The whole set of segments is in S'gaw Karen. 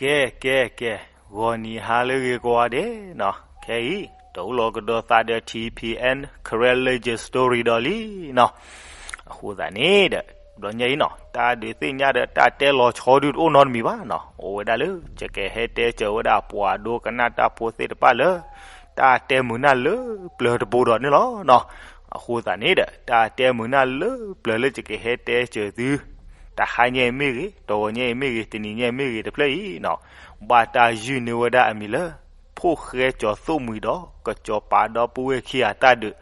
ကဲ ကဲ ကဲ, ဂီၤနံၤဟါလၢအဂ့ၤကိးဂၤဒဲးနီၤ, ခဲအံၤ တအိၣ်လီၤကဒီးသးဒီး ထံၣ်ဖံၣ်အဲၣ် Karen Legend Story ဒီးလံနီၤ. အဃိသတးန့ၣ်ဒီး ဘျီညါအံၤနီၤ တၢ်ဒုးသ့ၣ်ညါဒီးတၢ်တဲလီၤဆီဒုးတအိၣ်နီတမံၤဘၣ်နီၤ, အိၣ်ဝဲဒၣ်လၢ ယကဟဲတဲစၢၤဝဲဒၣ်ပှၤဒိကနၣ်တၢ်ဖိသ့ၣ်တဖၣ်လၢ တၢ်တဲမုာ်နၢ်လၢပျၢၤတဘိဒီးန့ၣ်လီၤနီၤ. အဃိသတးန့ၣ်ဒီး တၢ်တဲမုာ်နၢ်လၢပျၢၤလၢယကဟဲတဲစၢၤသု တဟါညါအံၤမ့ၢ်ဂ့ၤ, တဂီၤညါအံၤမ့ၢ်ဂ့ၤ, တနံၤညါအံၤမ့ၢ်ဂ့ၤတဖျၢၣ်အံၤနီၤ, ဘၣ်တၢ်ယုၢ်န့ၢ်ဝဲဒၣ်အမံၤလၢ ဖိၣ်ဃဲကၠီၤသိၣ်မှံၤဒီး ကစီၤပၤဒီပုၢ်ဝဲၢ်ခံဂၤတၢ်ဒုး,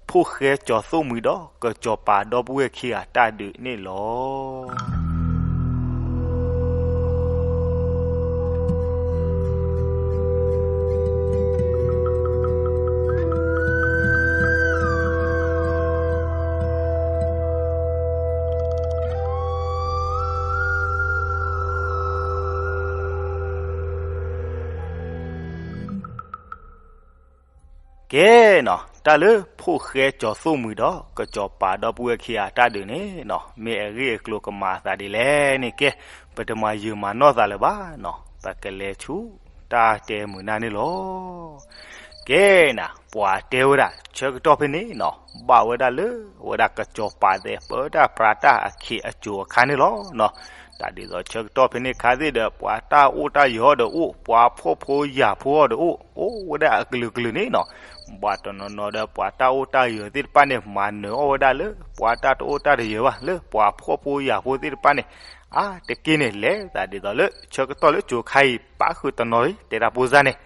ဖိၣ်ဃဲကၠီၤသိၣ်မှံၤဒီး ကစီၤပၤဒီပုၢ်ဝဲၢ်ခံဂၤတၢ်ဒုးန့ၣ်လီၤ. ကဲနီၤ, တၢ်လၢဖိၣ်ဃဲကၠီၤသိၣ်မှံၤဒီး ကစီၤပၤဒီပုၢ်ဝဲၢ်ခံဂၤတၢ်ဒုးန့ၣ်နီၤ မ့ၢ်အဂ့ၢ်အကျိၤကမၤအသးဒ်လဲၣ်န့ၣ် ကဲ ပတမၤယုာ်မၤနီၢ်သးလၢၤဘၣ်နီၤ, ပကလဲၤဆူတၢ်တဲမုာ်နၢ်န့ၣ်လီၤ. ကဲနၤ ပှၤတဲဝဲဒၣ် ဆၢကတီၢ်ဖဲန့ၣ်နီၤ ဘၣ်ဝဲဒၣ်လၢ ဝဲဒၣ်ကစီၤပၤသဲး ပၢတၢ်ပြးတၢ်အခ့အစိၤအခါန့ၣ်လီၤနီၤ. တၢ်ဒ်သိးဆၢကတီၢ်ဖဲန့ၣ်ခါသ့ၣ်ဒီး ပှၤတၢ်အိၣ်တၢ်ယၢၤအီၤဒီးအိၣ်, ပှၤဖှီၣ်ဖိယာ်ဖိအီၤဒီးအိၣ်, အိၣ်ဝဲဒၣ်အကလုာ်ကလုာ်န့ၣ်နီၤ. ဘၣ်တနီၤနီၤဒီး ပှၤတၢ်အိၣ်တၢ်ယၢၤသ့ၣ်တဖၣ်န့ၣ် မၤနၢၤအီၣ်ဝဲဒၣ်လၢ ပှၤတၢ်တအိၣ်တၢ်တယၢၤဘၣ် လၢပှၤဖှီၣ်ဖိယာ်ဖိသ့ၣ်တဖၣ်န့ၣ် အါတက့ၢ်န့ၣ် လဲၤသးဒ်သိးလၢ ဆၢကတီၢ်လၢကၠိၤခါအံၤ ပာ်ဃုာ်တနီၤလံ တဲတၢ်ဖိစၢ်န့ၣ်.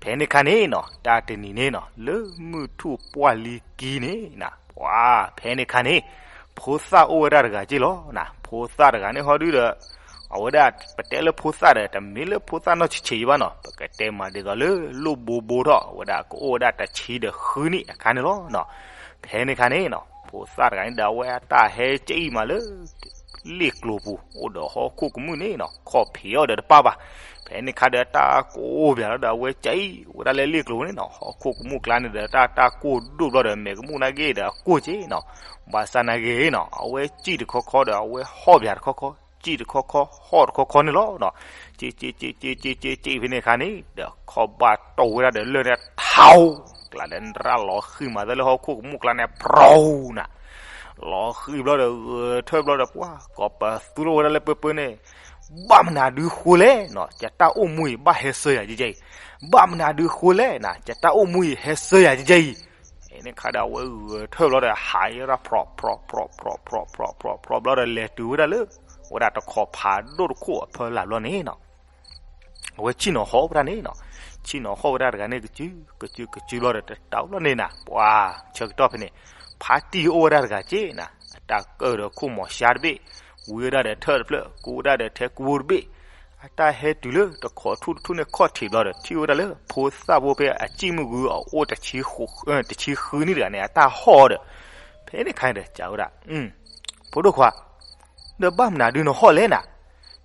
ဖဲန့ၣ်ခါန့ၣ်နီၤ တၢ်တနံၤန့ၣ်နီၤ လၢမုၢ်ထူၣ်ပှၢ်လံကံန့ၣ်နၤ ပှၤဖဲန့ၣ်ခါန့ၣ် ဖိသၣ်အိၣ်ဝဲဒၣ်တဂၤက့ၢ်လီၤနၤ. ဖိသၣ်တဂၤန့ၣ်ဟီဒုဒီး အဝဲဒၣ် ပတဲလၢဖိသၣ်ဒီး တမ့ၢ်လၢဖိသၣ်နီၢ်ဆံးဆံးဘၣ်နီၤ, ပကတဲမးဒ်သိးလၢ လိၣ်ဘိဘိထီၣ် အဝဲဒၣ်ကအိၣ်ဝဲဒၣ်တဆံဒီးဃုနံၣ်အခါန့ၣ်လီၤနီၤ. ဖဲန့ၣ်ခါန့ၣ်နီၤ ဖိသၣ်တဂၤန့ၣ်ဒီး အဝဲအတၢ်ဟဲကအံၤမးလၢ လ့ၣ်ကျိၤပူၤ အိၣ်ဒီးဟီၣ်ခိၣ်ကမူၣ်န့ၣ်နီၤ ခီၣ်ဖံးအီၤဒီးတပၣ်ဘၣ်. ဖဲန့ၣ်ခါဒီးတၢ်ကိၢ်ဘၣ်လီၤဒီး အဝဲကအံၤဝဲဒၣ်လၢလ့ၣ်ကျိၤပူၤန့ၣ်နီၤ ဟီၣ်ခိၣ်ကမူၣ်ကျါန့ၣ်ဒီး တၢ်တၢ်ကိၢ်ဒိၣ်ဘျီဒီး မဲာ်ကမူၣ်နာ်က့ဒီးအကိၢ်က့ၢ်နီၤ. ဘၣ်ဆၣ်နာ်က့နီၤ အဝဲကံၣ်တခီခီဒီး အဝဲဟီၣ်ဘၣ်တခီခီ ကံၣ်တခီခီ ဟီၣ်တခီခီန့ၣ်လီၤနီၤ. ကံၣ် ကံၣ် ကံၣ် ကံၣ် ကံၣ် ကံၣ် ဖဲန့ၣ်ခါန့ၣ်ဒီး ခီၣ်ဘၣ်တိၢ်ဝဲဒၣ်ဒီးလၢၢ်န့ၣ် ထီ ကျါဒီး ရၣ်လီၤဃံၤမးသးလၢဟီၣ်ခိၣ်ကမူၣ်ကျါန့ၣ် ပြီနၤ. လီၤဃံၤဘျီဒီး ဂဲၤထၢၣ်ဘျီဒီး ပှၤ ကိးပသူထီၣ်ဝဲဒၣ်လၢပၢပၢန့ၣ် ဘၣ်မနုၤဒုဃိလဲၣ်နီၤ ယတၢ်အိၣ်မူအံၤဘၣ်ဟဲဆၢယၤကဲကဲအံၤ. ဘၣ်မနုၤဒုဃိလဲၣ်နၤ ယတၢ်အိၣ်မူအံၤဟဲဆၢယၤကဲကဲအံၤ. ဖဲန့ၣ်ခါဒီး အဝဲဂဲၤထၢၣ်ဘျီဒီး ဟးရၣ် ဖြီ ဖြီ ဖြီ ဖြီ ဖြီ ဖြီ ဖြီ ဖြီ ဘျီဒီး လဲၤတုၤဝဲဒၣ်လၢ ဝဲဒၣ်တခီၣ်ဖးဒိၣ်တခိၣ်အဖီလာ်ဘျီန့ၣ်နီၤ. အဝဲဆ့ၣ်နီၤဟီၣ်ဝဲဒၣ်န့ၣ်နီၤ. ဆ့ၣ်နီၤဟီၣ်ဝဲဒၣ်တဂၤန့ၣ် ကစု ကစု ကစုဘျီဒီး တတၢ်အိၣ်ဘျီန့ၣ်နၤ ပှၤ ဆၢကတီၢ်ဖဲန့ၣ် ဖါတံၢ်အိၣ်ဝဲဒၣ်တဂၤက့ၢ်နၤ. အတၢ်ကၢၣ်ဒီးခိၣ်မီၤရှါတဘ့ၣ်, ဝံဝဲဒၣ်ဒီးထၢၣ်တဖျၢၣ်, ကူဝဲဒၣ်ဒီးထဲကူဘိတဘ့ၣ်. အတၢ်ဟဲတုၤလၢတခီထူၣ်တထူၣ်န့ၣ် ခီၣ်ထံးဘျီဒီး ထံၣ်ဝဲဒၣ်လၢ ဖိသၣ်ဖိဖဲအစံၣ်မုၢ်ဂုၢ်အအိၣ်တဆံဃုနံၣ်တဂၤန့ၣ် အတၢ်ဟီၣ်ဒီး ဖဲန့ၣ်ခါန့ၣ်ဒီး စံးဝဲဒၣ် ဖိဒိၣ်ခွါ, ဒီးဘၣ်မနုၤဒုနဟီၣ်လဲၣ်နၤ.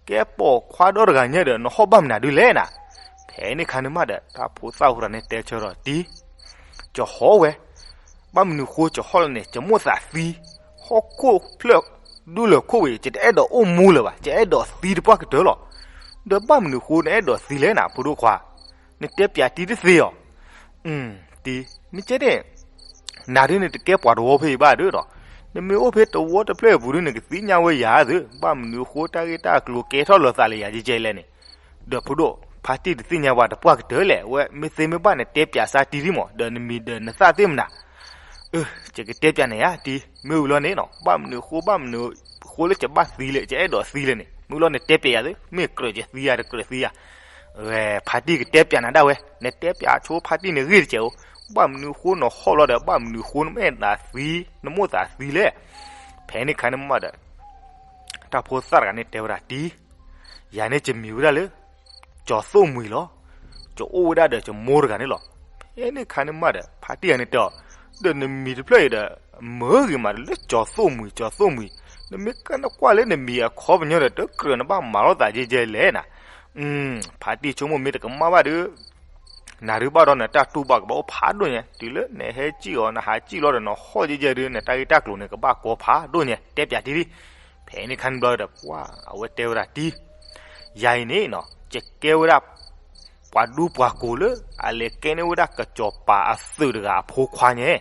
ကဲပိာ်ခွါဒီတဂၤညါဒီး နဟီၣ်ဘၣ်မနုၤဒုလဲၣ်နၤ. ဖဲန့ၣ်ခါန့ၣ်မးဒီး တၢ်ဖိသၣ်ဖိတဂၤန့ၣ်တဲဆၢဒီး တံၤ, ယဟီၣ်ဝဲ, ဘၣ်မနုၤဃိယဟီၣ်လီၤန့ၣ် ယမိၣ်သးသံ, ဟီၣ်ခိၣ်ဖျၢၣ်ဒူလၢာ်ခိၣ်ဝဲ ယတအဲၣ်ဒိးအိၣ်မူလၢၤဘၣ်, ယအဲၣ်ဒိးသံတပှၢ်ကတၢၢ်လီၤ. ဒီးဘၣ်မနုၤဃိနအဲၣ်ဒိးသံလဲၣ်နၤ ဖိဒိၣ်ခွါ, နတဲပၠးတံၤတသ့ဧါ. တံၤ, မ့ၢ်ကဲန့ၣ် နၤဒုန့ၣ်တကဲပှၤတဝီဖဲအံၤဘၣ်ဒီး, နမ့ၢ်အိၣ်ဖဲတဝီတဖျၢၣ်အပူၤဒုန့ၣ် ကသ့ၣ်ညါဝဲယၤသု, ဘၣ်မနုၤဃိတၢ်ဂ့ၢ်တၢ်ကျိၤကဲထီၣ်လီၤသးလၢယၤ ကဲကဲလဲၣ်န့ၣ်. ဒီးဖိဒိၣ်, ဖါတံၢ်တသ့ၣ်ညါပှၤတပှၢ်ကတၢၢ်လဲၣ်, ဝဲမ့ၢ်သ့မ့ၢ်ဘၣ်နတဲပၠးစၢ်တံၤဒံးမး, ဒီးနမံၤဒီးနသၣ်သ့ၣ်မနၤ. အၢ, ယကတဲပၠးနၤယါတံၤ, မ့ၢ်ဝံၤလီၤန့ၣ်နီၤ ဘၣ်မနုၤဃိ ဘၣ်မနုၤဃိလၢယဘၣ်သံလဲၣ်, ယအဲၣ်ဒိးသံလဲၣ်န့ၣ်, မ့ၢ်ဝံၤလီၤနတဲပၠးယၤသု, မ့ၢ်ကြၢးယသံယၤတကြၢးသံယၤ. ဝဲ, ဖါတံၢ်ကတဲပၠးနၤဒၣ်ဝဲ, နတဲပၠးဆိဖါတံၢ်န့ၣ်ဂ့ၢ်တကဲးဧိၤ, ဘၣ်မနုၤဃိနဟီၣ်လီၤဒီး ဘၣ်မနုၤဃိနမ့ၢ်နသံ, နမိၣ်သးသံလဲၣ်. ဖဲန့ၣ်ခါန့ၣ်မးဒီး တၢ်ဖိသၣ်တဂၤန့ၣ်တဲဝဲဒၣ်တံၤ, ယၤန့ၣ်ယမံၤဝဲဒၣ်လၢ ကၠီၤသိၣ်မှံၤလီၤ. ယအိၣ်ဝဲဒၣ်ဒီးယမိၢ်တဂၤန့ၣ်လီၤ. ဖဲန့ၣ်ခါန့ၣ်မးဒီး ဖါတံၢ်ဂၤန့ၣ်တဲအီၤ, ဒီးနမံၤတဖျၢၣ်အံၤဒီး မၢဂ့ၤမးဒီးလၢကၠီၤသိၣ်မှံၤ ကၠီၤသိၣ်မှံၤ, နမ့ၢ်ကနၣ်ကွၢ်လၢနမံၤအခီပညီဒီး တကြၢးနဘၣ်မၤလိာ်သးယဲယဲလဲၣ်နၤ. ဖါတံၢ်ဆိကမိၣ်မ့ၢ်တကမၣ်ဘၣ်ဒီး နၤဒုးဘၣ်ဒီးနတၢ်တူၢ်ဘၣ်ကဘၣ်အိၣ်ဖးဒိၣ်ညါ, တုၤလၢနဟဲစံၣ်အီၤ နဟးစံၣ်လီၤဒီးနဟီၣ်ယဲယဲဒီး နတၢ်ဂ့ၢ်တၢ်ကျိၤန့ၣ် ကဘၣ်ကီဖးဒိၣ်ညါ, တဲပၠးတံၤလံ. ဖဲန့ၣ်ခါန့ၣ်ဘျီဒီး ပှၤအဝဲတဲဝဲဒၣ်တံၤ, ယၤအံၤန့ၣ်နီၤ, ယကဲဝဲဒၣ် ပှၤဒူပှၤကိၢ်လၢ အလဲၤကဲန့ၢ်ဝဲဒၣ်ကစီၤပၤအသုးတဂၤအဖိခွါန့ၣ်,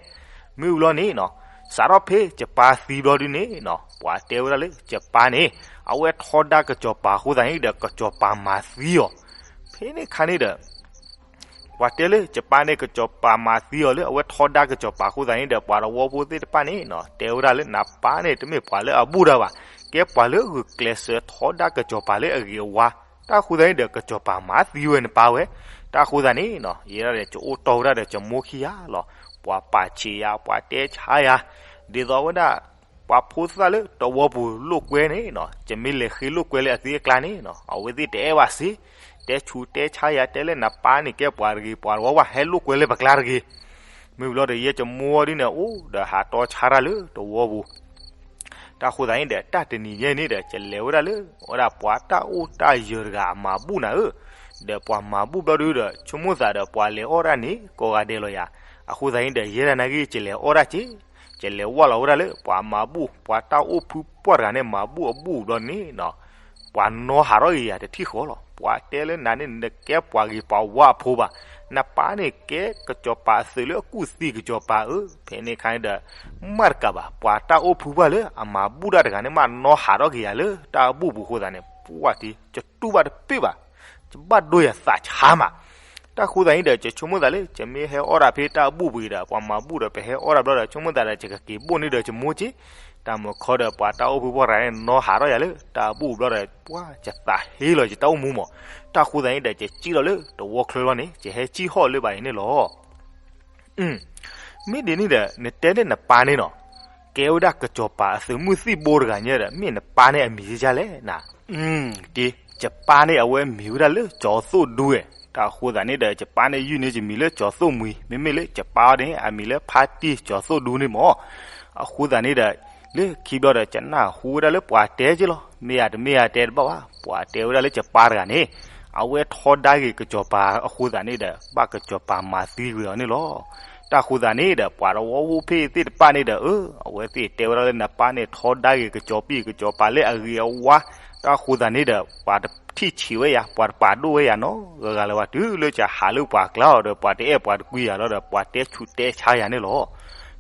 မ့ၢ်ဝံၤလီၤန့ၣ်နီၤ, စးထီၣ်ဖဲယပၢ်သံဘျီဒုန့ၣ်နီၤ, ပှၤတဲဝဲဒၣ်လၢယပၢ်န့ၣ် အဝဲထီဒါကစီၤပၤအဃိသတးန့ၣ်ဒီး ကစီၤပၤမၤသံအီၤ, ဖဲန့ၣ်ခါန့ၣ်ဒီး ပှၤတဲလၢယပၢ်န့ၣ် ကစီၤပၤမၤသံအီၤလၢအဝဲထီဒါကစီၤပၤအဃိသတးန့ၣ်ဒီး ပှၤတဝီဖိသ့ၣ်တဖၣ်န့ၣ်နီၤ တဲဝဲဒၣ်လၢနပၢ်န့ၣ် တမ့ၢ်ပှၤလၢအဘူၣ်တၢ်ဘၣ်, ကဲပှၤလၢဂုာ်ကျဲးစၢးထီဒါကစီၤပၤလၢအဂ့ၤအဝါ, တၢ်အဃိသတးန့ၣ်ဒီး ကစီၤပၤမၤသံဝဲနပၢ်ဝဲ, တၢ်အဃိသတးန့ၣ်နီၤ ယဲဒၣ်ဒီး ယအိၣ်တီၢ်ဝဲဒၣ်ဒီး ယမိၢ်ခံဂၤလီၤ, ပှၤပာ်ဆံးယၤ ပှၤတဲဆါယၤ, ဒ်သိးဝဲဒၣ် ပှၤဖိသၣ်လၢတဝီပူၤလိာ်ကွဲန့ၣ်နီၤ, ယမ့ၢ်လဲၤဃ့လိာ်ကွဲလၢအသံအကျါန့ၣ်နီၤ အဝဲသ့ၣ်တအဲၣ်ဘၣ်စ့, တဲဆူးတဲဆါယၤ တဲလၢနပၢ်န့ၣ် ကဲပှၤတဂ့ၤ ပှၤတဝီဝဲဟဲလိာ်ကွဲလၢပကျါတဂ့ၤ, မ့ၢ်ဝံၤလီၤဒီး ယဲယမိၢ်ဒ်န့ၣ် အိၣ်ဒီးဟးတီဆါတၢ်လၢတဝီပူၤ တၢ်အဃိသတးန့ၣ်ဒီး တၢ်တနံၤညါန့ၣ်ဒီး ယလဲၤဝဲဒၣ်လၢ ဝဲဒၣ်ပှၤတၢ်အိၣ်တၢ်ယၢၤတဂၤအမၤဘူၣ်နၤဧၢ, ဒီးပှၤမၤဘူၣ်ဘျီဒုဒီး ဆိကမိၣ်သးဒီးပှၤလဲၤအီၣ်ဒၣ်န့ၣ် ကိးဂၤဒဲးလီၤယၤ, အဃိသတးန့ၣ်ဒီး ယဲဒၣ်နာ်က့ ယလဲၤအီၣ်ဒၣ်က့, ယလဲၤဝဲလီၤဝဲဒၣ်လၢ ပှၤမၤဘူၣ် ပှၤတၢ်အိၣ်ဖုပှၢ်တဂၤန့ၣ် မၤဘူၣ်အဘူၣ်ဘျီန့ၣ်နီၤ ပှၤနီၣ်ဟးထီၣ်က့ၤယၤတထံၣ်ဃီလီၤ. ပှၤတဲလၢနၤန့ၣ် နကဲပှၤဂ့ၤပှၤဝါအဖိဘၣ်. နပၢ်န့ၣ် ကဲကစီၤပၤအသုးလၢအကူၣ်သံကစီၤပၤဧၢ, ဖဲန့ၣ်အခါန့ၣ်ဒီး မ့ၢ်တကးဘၣ် ပှၤတၢ်အိၣ်ဖုပှၢ်လၢအမၤဘူၣ်ဒၣ်တဂၤန့ၣ် မးနီၣ်ဟးထီၣ်က့ၤယၤလၢတၢ်အဘူၣ်ပူၤအဃိသတးန့ၣ် ပှၤတံ ယတူၢ်ဘၣ်တပ့ၢ်ဘၣ်. ယဘၣ်ဒိယသးဆါမး. တၢ်ဃိသတးန့ၣ်ဒီး ယဆိကမိၣ်သးလၢ ယမ့ၢ်ဟဲအီၣ်ဒၣ်ဖဲတၢ်အဘူၣ်ပူၤဒီး ပှၤမၤဘူၣ်ဒီး ပဟဲအီၣ်ဒၣ်ဘျီဒီး ဆိကမိၣ်သးဒီး ယကက့ၤဘိၣ်န့ၢ်ဒီးယမိၢ်က့, တၢ်မုာ်ခီဒီး ပှၤတၢ်အိၣ်ဖုပှၢ်တဂၤန့ၣ် နီၣ်ဟးထီၣ်ယၤလၢတၢ်အဘူၣ်ပူၤဘျီဒီး ပှၤယသးဟ့လီၤယတၢ်အိၣ်မူမး. တၢ်ဃိသတးန့ၣ်ဒီး ယစံၣ်လီၤလၢတဝီချၢလီၤန့ၣ် ယဟဲစံၣ်ဟီၣ်လၢဘၣ်အံၤန့ၣ်လီၤ. မ့ၢ်ဒ်န့ၣ်ဒီး နတဲလၢနပၢ်န့ၣ်နီၤ ကဲဝဲဒၣ်ကစီၤပၤအသုးမုၢ်သံၣ်ဘိတဂၤညါဒီး မ့ၢ်နပၢ်န့ၣ်အမံၤယလဲၣ်နၤ. တ့, ယပၢ်န့ၣ်အဝဲမံၤဝဲဒၣ်လၢကၠီၤသိၣ်ဒူဝဲ, တၢ်အဃိသတးန့ၣ်ဒီး ယပၢ်န့ၣ်ယုၢ်န့ၢ်ယမံၤလၢကၠီၤသိၣ်မှံၤ, မ့မ့ၢ်လၢယပၢ်အီၤန့ၣ် အမံၤလၢဖါတံၢ်ကၠီၤသိၣ်ဒူန့ၣ်မး. အဃိသတးန့ၣ်ဒီး လၢခံဘျီဒီး ယနၢ်ဟူဝဲဒၣ်လၢပှၤတဲက့လီၤ, မ့ၢ်ယၤတမ့ၢ်ယၤတဲတဘၣ်ဘၣ်, ပှၤတဲဝဲဒၣ်လၢယပၢ်တဂၤန့ၣ် အဝဲထီဒါက့ၤကစီၤပၤအဃိသတးန့ၣ်ဒီး ဘၣ်ကစီၤပၤမၤသံကွံာ်အီၤန့ၣ်လီၤ. တၢ်ဃိသတးန့ၣ်ဒီး ပှၤတဝီဖိဖဲသ့ၣ်တဖၣ်န့ၣ်ဒီး အဝဲသ့ၣ်တဲဝဲဒၣ်လၢနပၢ်န့ၣ် ထီဒါက့ၤကစီၤပံၣ်ကစီၤပၤလၢအဂ့ၤအဝါ, တၢ်ဃိသတးန့ၣ်ဒီး ပှၤတထံၣ်ဆံးဝဲယၤ ပှၤတပာ်ဒိၣ်ဝဲယၤနီတဂၤလၢၤဘၣ်, တုၤလၢယဟးလၢပှၤကျါအီၤဒီး ပှၤတအဲၣ်ပှၤတကွံယၤလီၤဒီး ပှၤတဲဆူးတဲဆါယၤန့ၣ်လီၤ.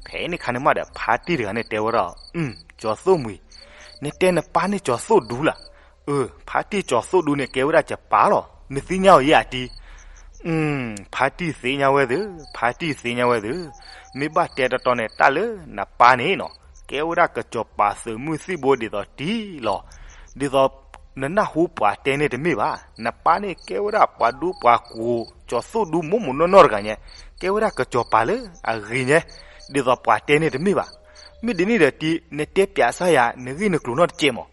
ဖဲန့ၣ်ခါန့ၣ်မးဒီး ဖါတံၢ်တဂၤန့ၣ်တဲဝဲဒၣ်, ကၠီၤသိၣ်မှံၤ, နတဲနပၢ်န့ၣ်ကၠီၤသိၣ်ဒူလၢ်. အၢ ဖါတံၢ်ကၠီၤသိၣ်ဒူန့ၣ် ကဲဝဲဒၣ်ယပၢ်လီၤ, နသ့ၣ်ညါအီၤယဲၢ်အတံၢ်. ဖါတံၢ်သ့ၣ်ညါဝဲသ့ၣ်, ဖါတံၢ်သ့ၣ်ညါဝဲသ့ၣ်, မ့ၢ်ဘၣ်တဲတတီန့ၣ် တၢ်လၢနပၢ်န့ၣ်နီၤ ကဲဝဲဒၣ်ကစီၤပၤသုးမုၢ်သံၣ်ဘိဒ်သိးတံၢ်လီၤ. ဒ်သိးနနၢ်ဟူပှၤတဲန့ၣ်တမ့ၢ်ဘၣ်, နပၢ်န့ၣ်ကဲဝဲဒၣ်ပှၤဒူပှၤကိၢ် ကၠီၤသိၣ်ဒူမိၢ်မိၢ်နီၢ်နီၢ်တဂၤညါ, ကဲဝဲဒၣ်ကစီၤပၤလၢအဂ့ၤညါ, ဒ်သိးပှၤတဲန့ၣ်တမ့ၢ်ဘၣ်. မ့ၢ်ဒ်န့ၣ်ဒီးတံၢ် နတဲပျးစၢ်ယၤ နဂ့ၢ်နကျိၤနီတစဲးမး.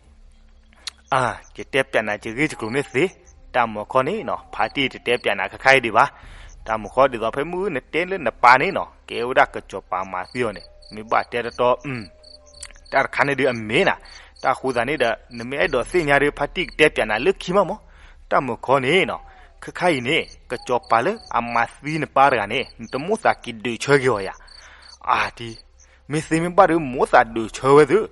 အၢ ယတဲပျးနၤယဂ့ၢ်ယကျိၤန့ၣ်သ့, တၢ်မုာ်ခီန့ၣ်နီၤ ဖါတံၢ်တတဲပျးနၤခါခါအံၤဒံးဘၣ်. တၢ်မုာ်ခီဒ်သိးဖဲမုၢ်ဂုၢ် နတဲလၢနပၢ်န့ၣ်နီၤ ကဲဝဲဒၣ်ကစီၤပၤမၤသံအီၤန့ၣ် မ့ၢ်ဘၣ်တဲတတီ, တၢ်တခါန့ၣ်ဒုးအမ့ၢ်နၤ, တၢ်ဃိသတးန့ၣ်ဒီး နမ့ၢ်အဲၣ်ဒိးသ့ၣ်ညါဒီး ဖါတံၢ်ကတဲပျးနၤလၢခံမးမး. တၢ်မုာ်ခီန့ၣ်နီၤ ခါခါအံၤန့ၣ် ကစီၤပၤလၢအမၤသံနပၢ်တဂၤန့ၣ် နတမိၣ်သးက့ၤဒုးဆၢက့ၤအီၤယၤ. အၢ တံၢ် မ့ၢ်သ့မ့ၢ်ဘၣ်ဒီး မိၣ်သးဒုးဆၢဝဲသ့ၣ်,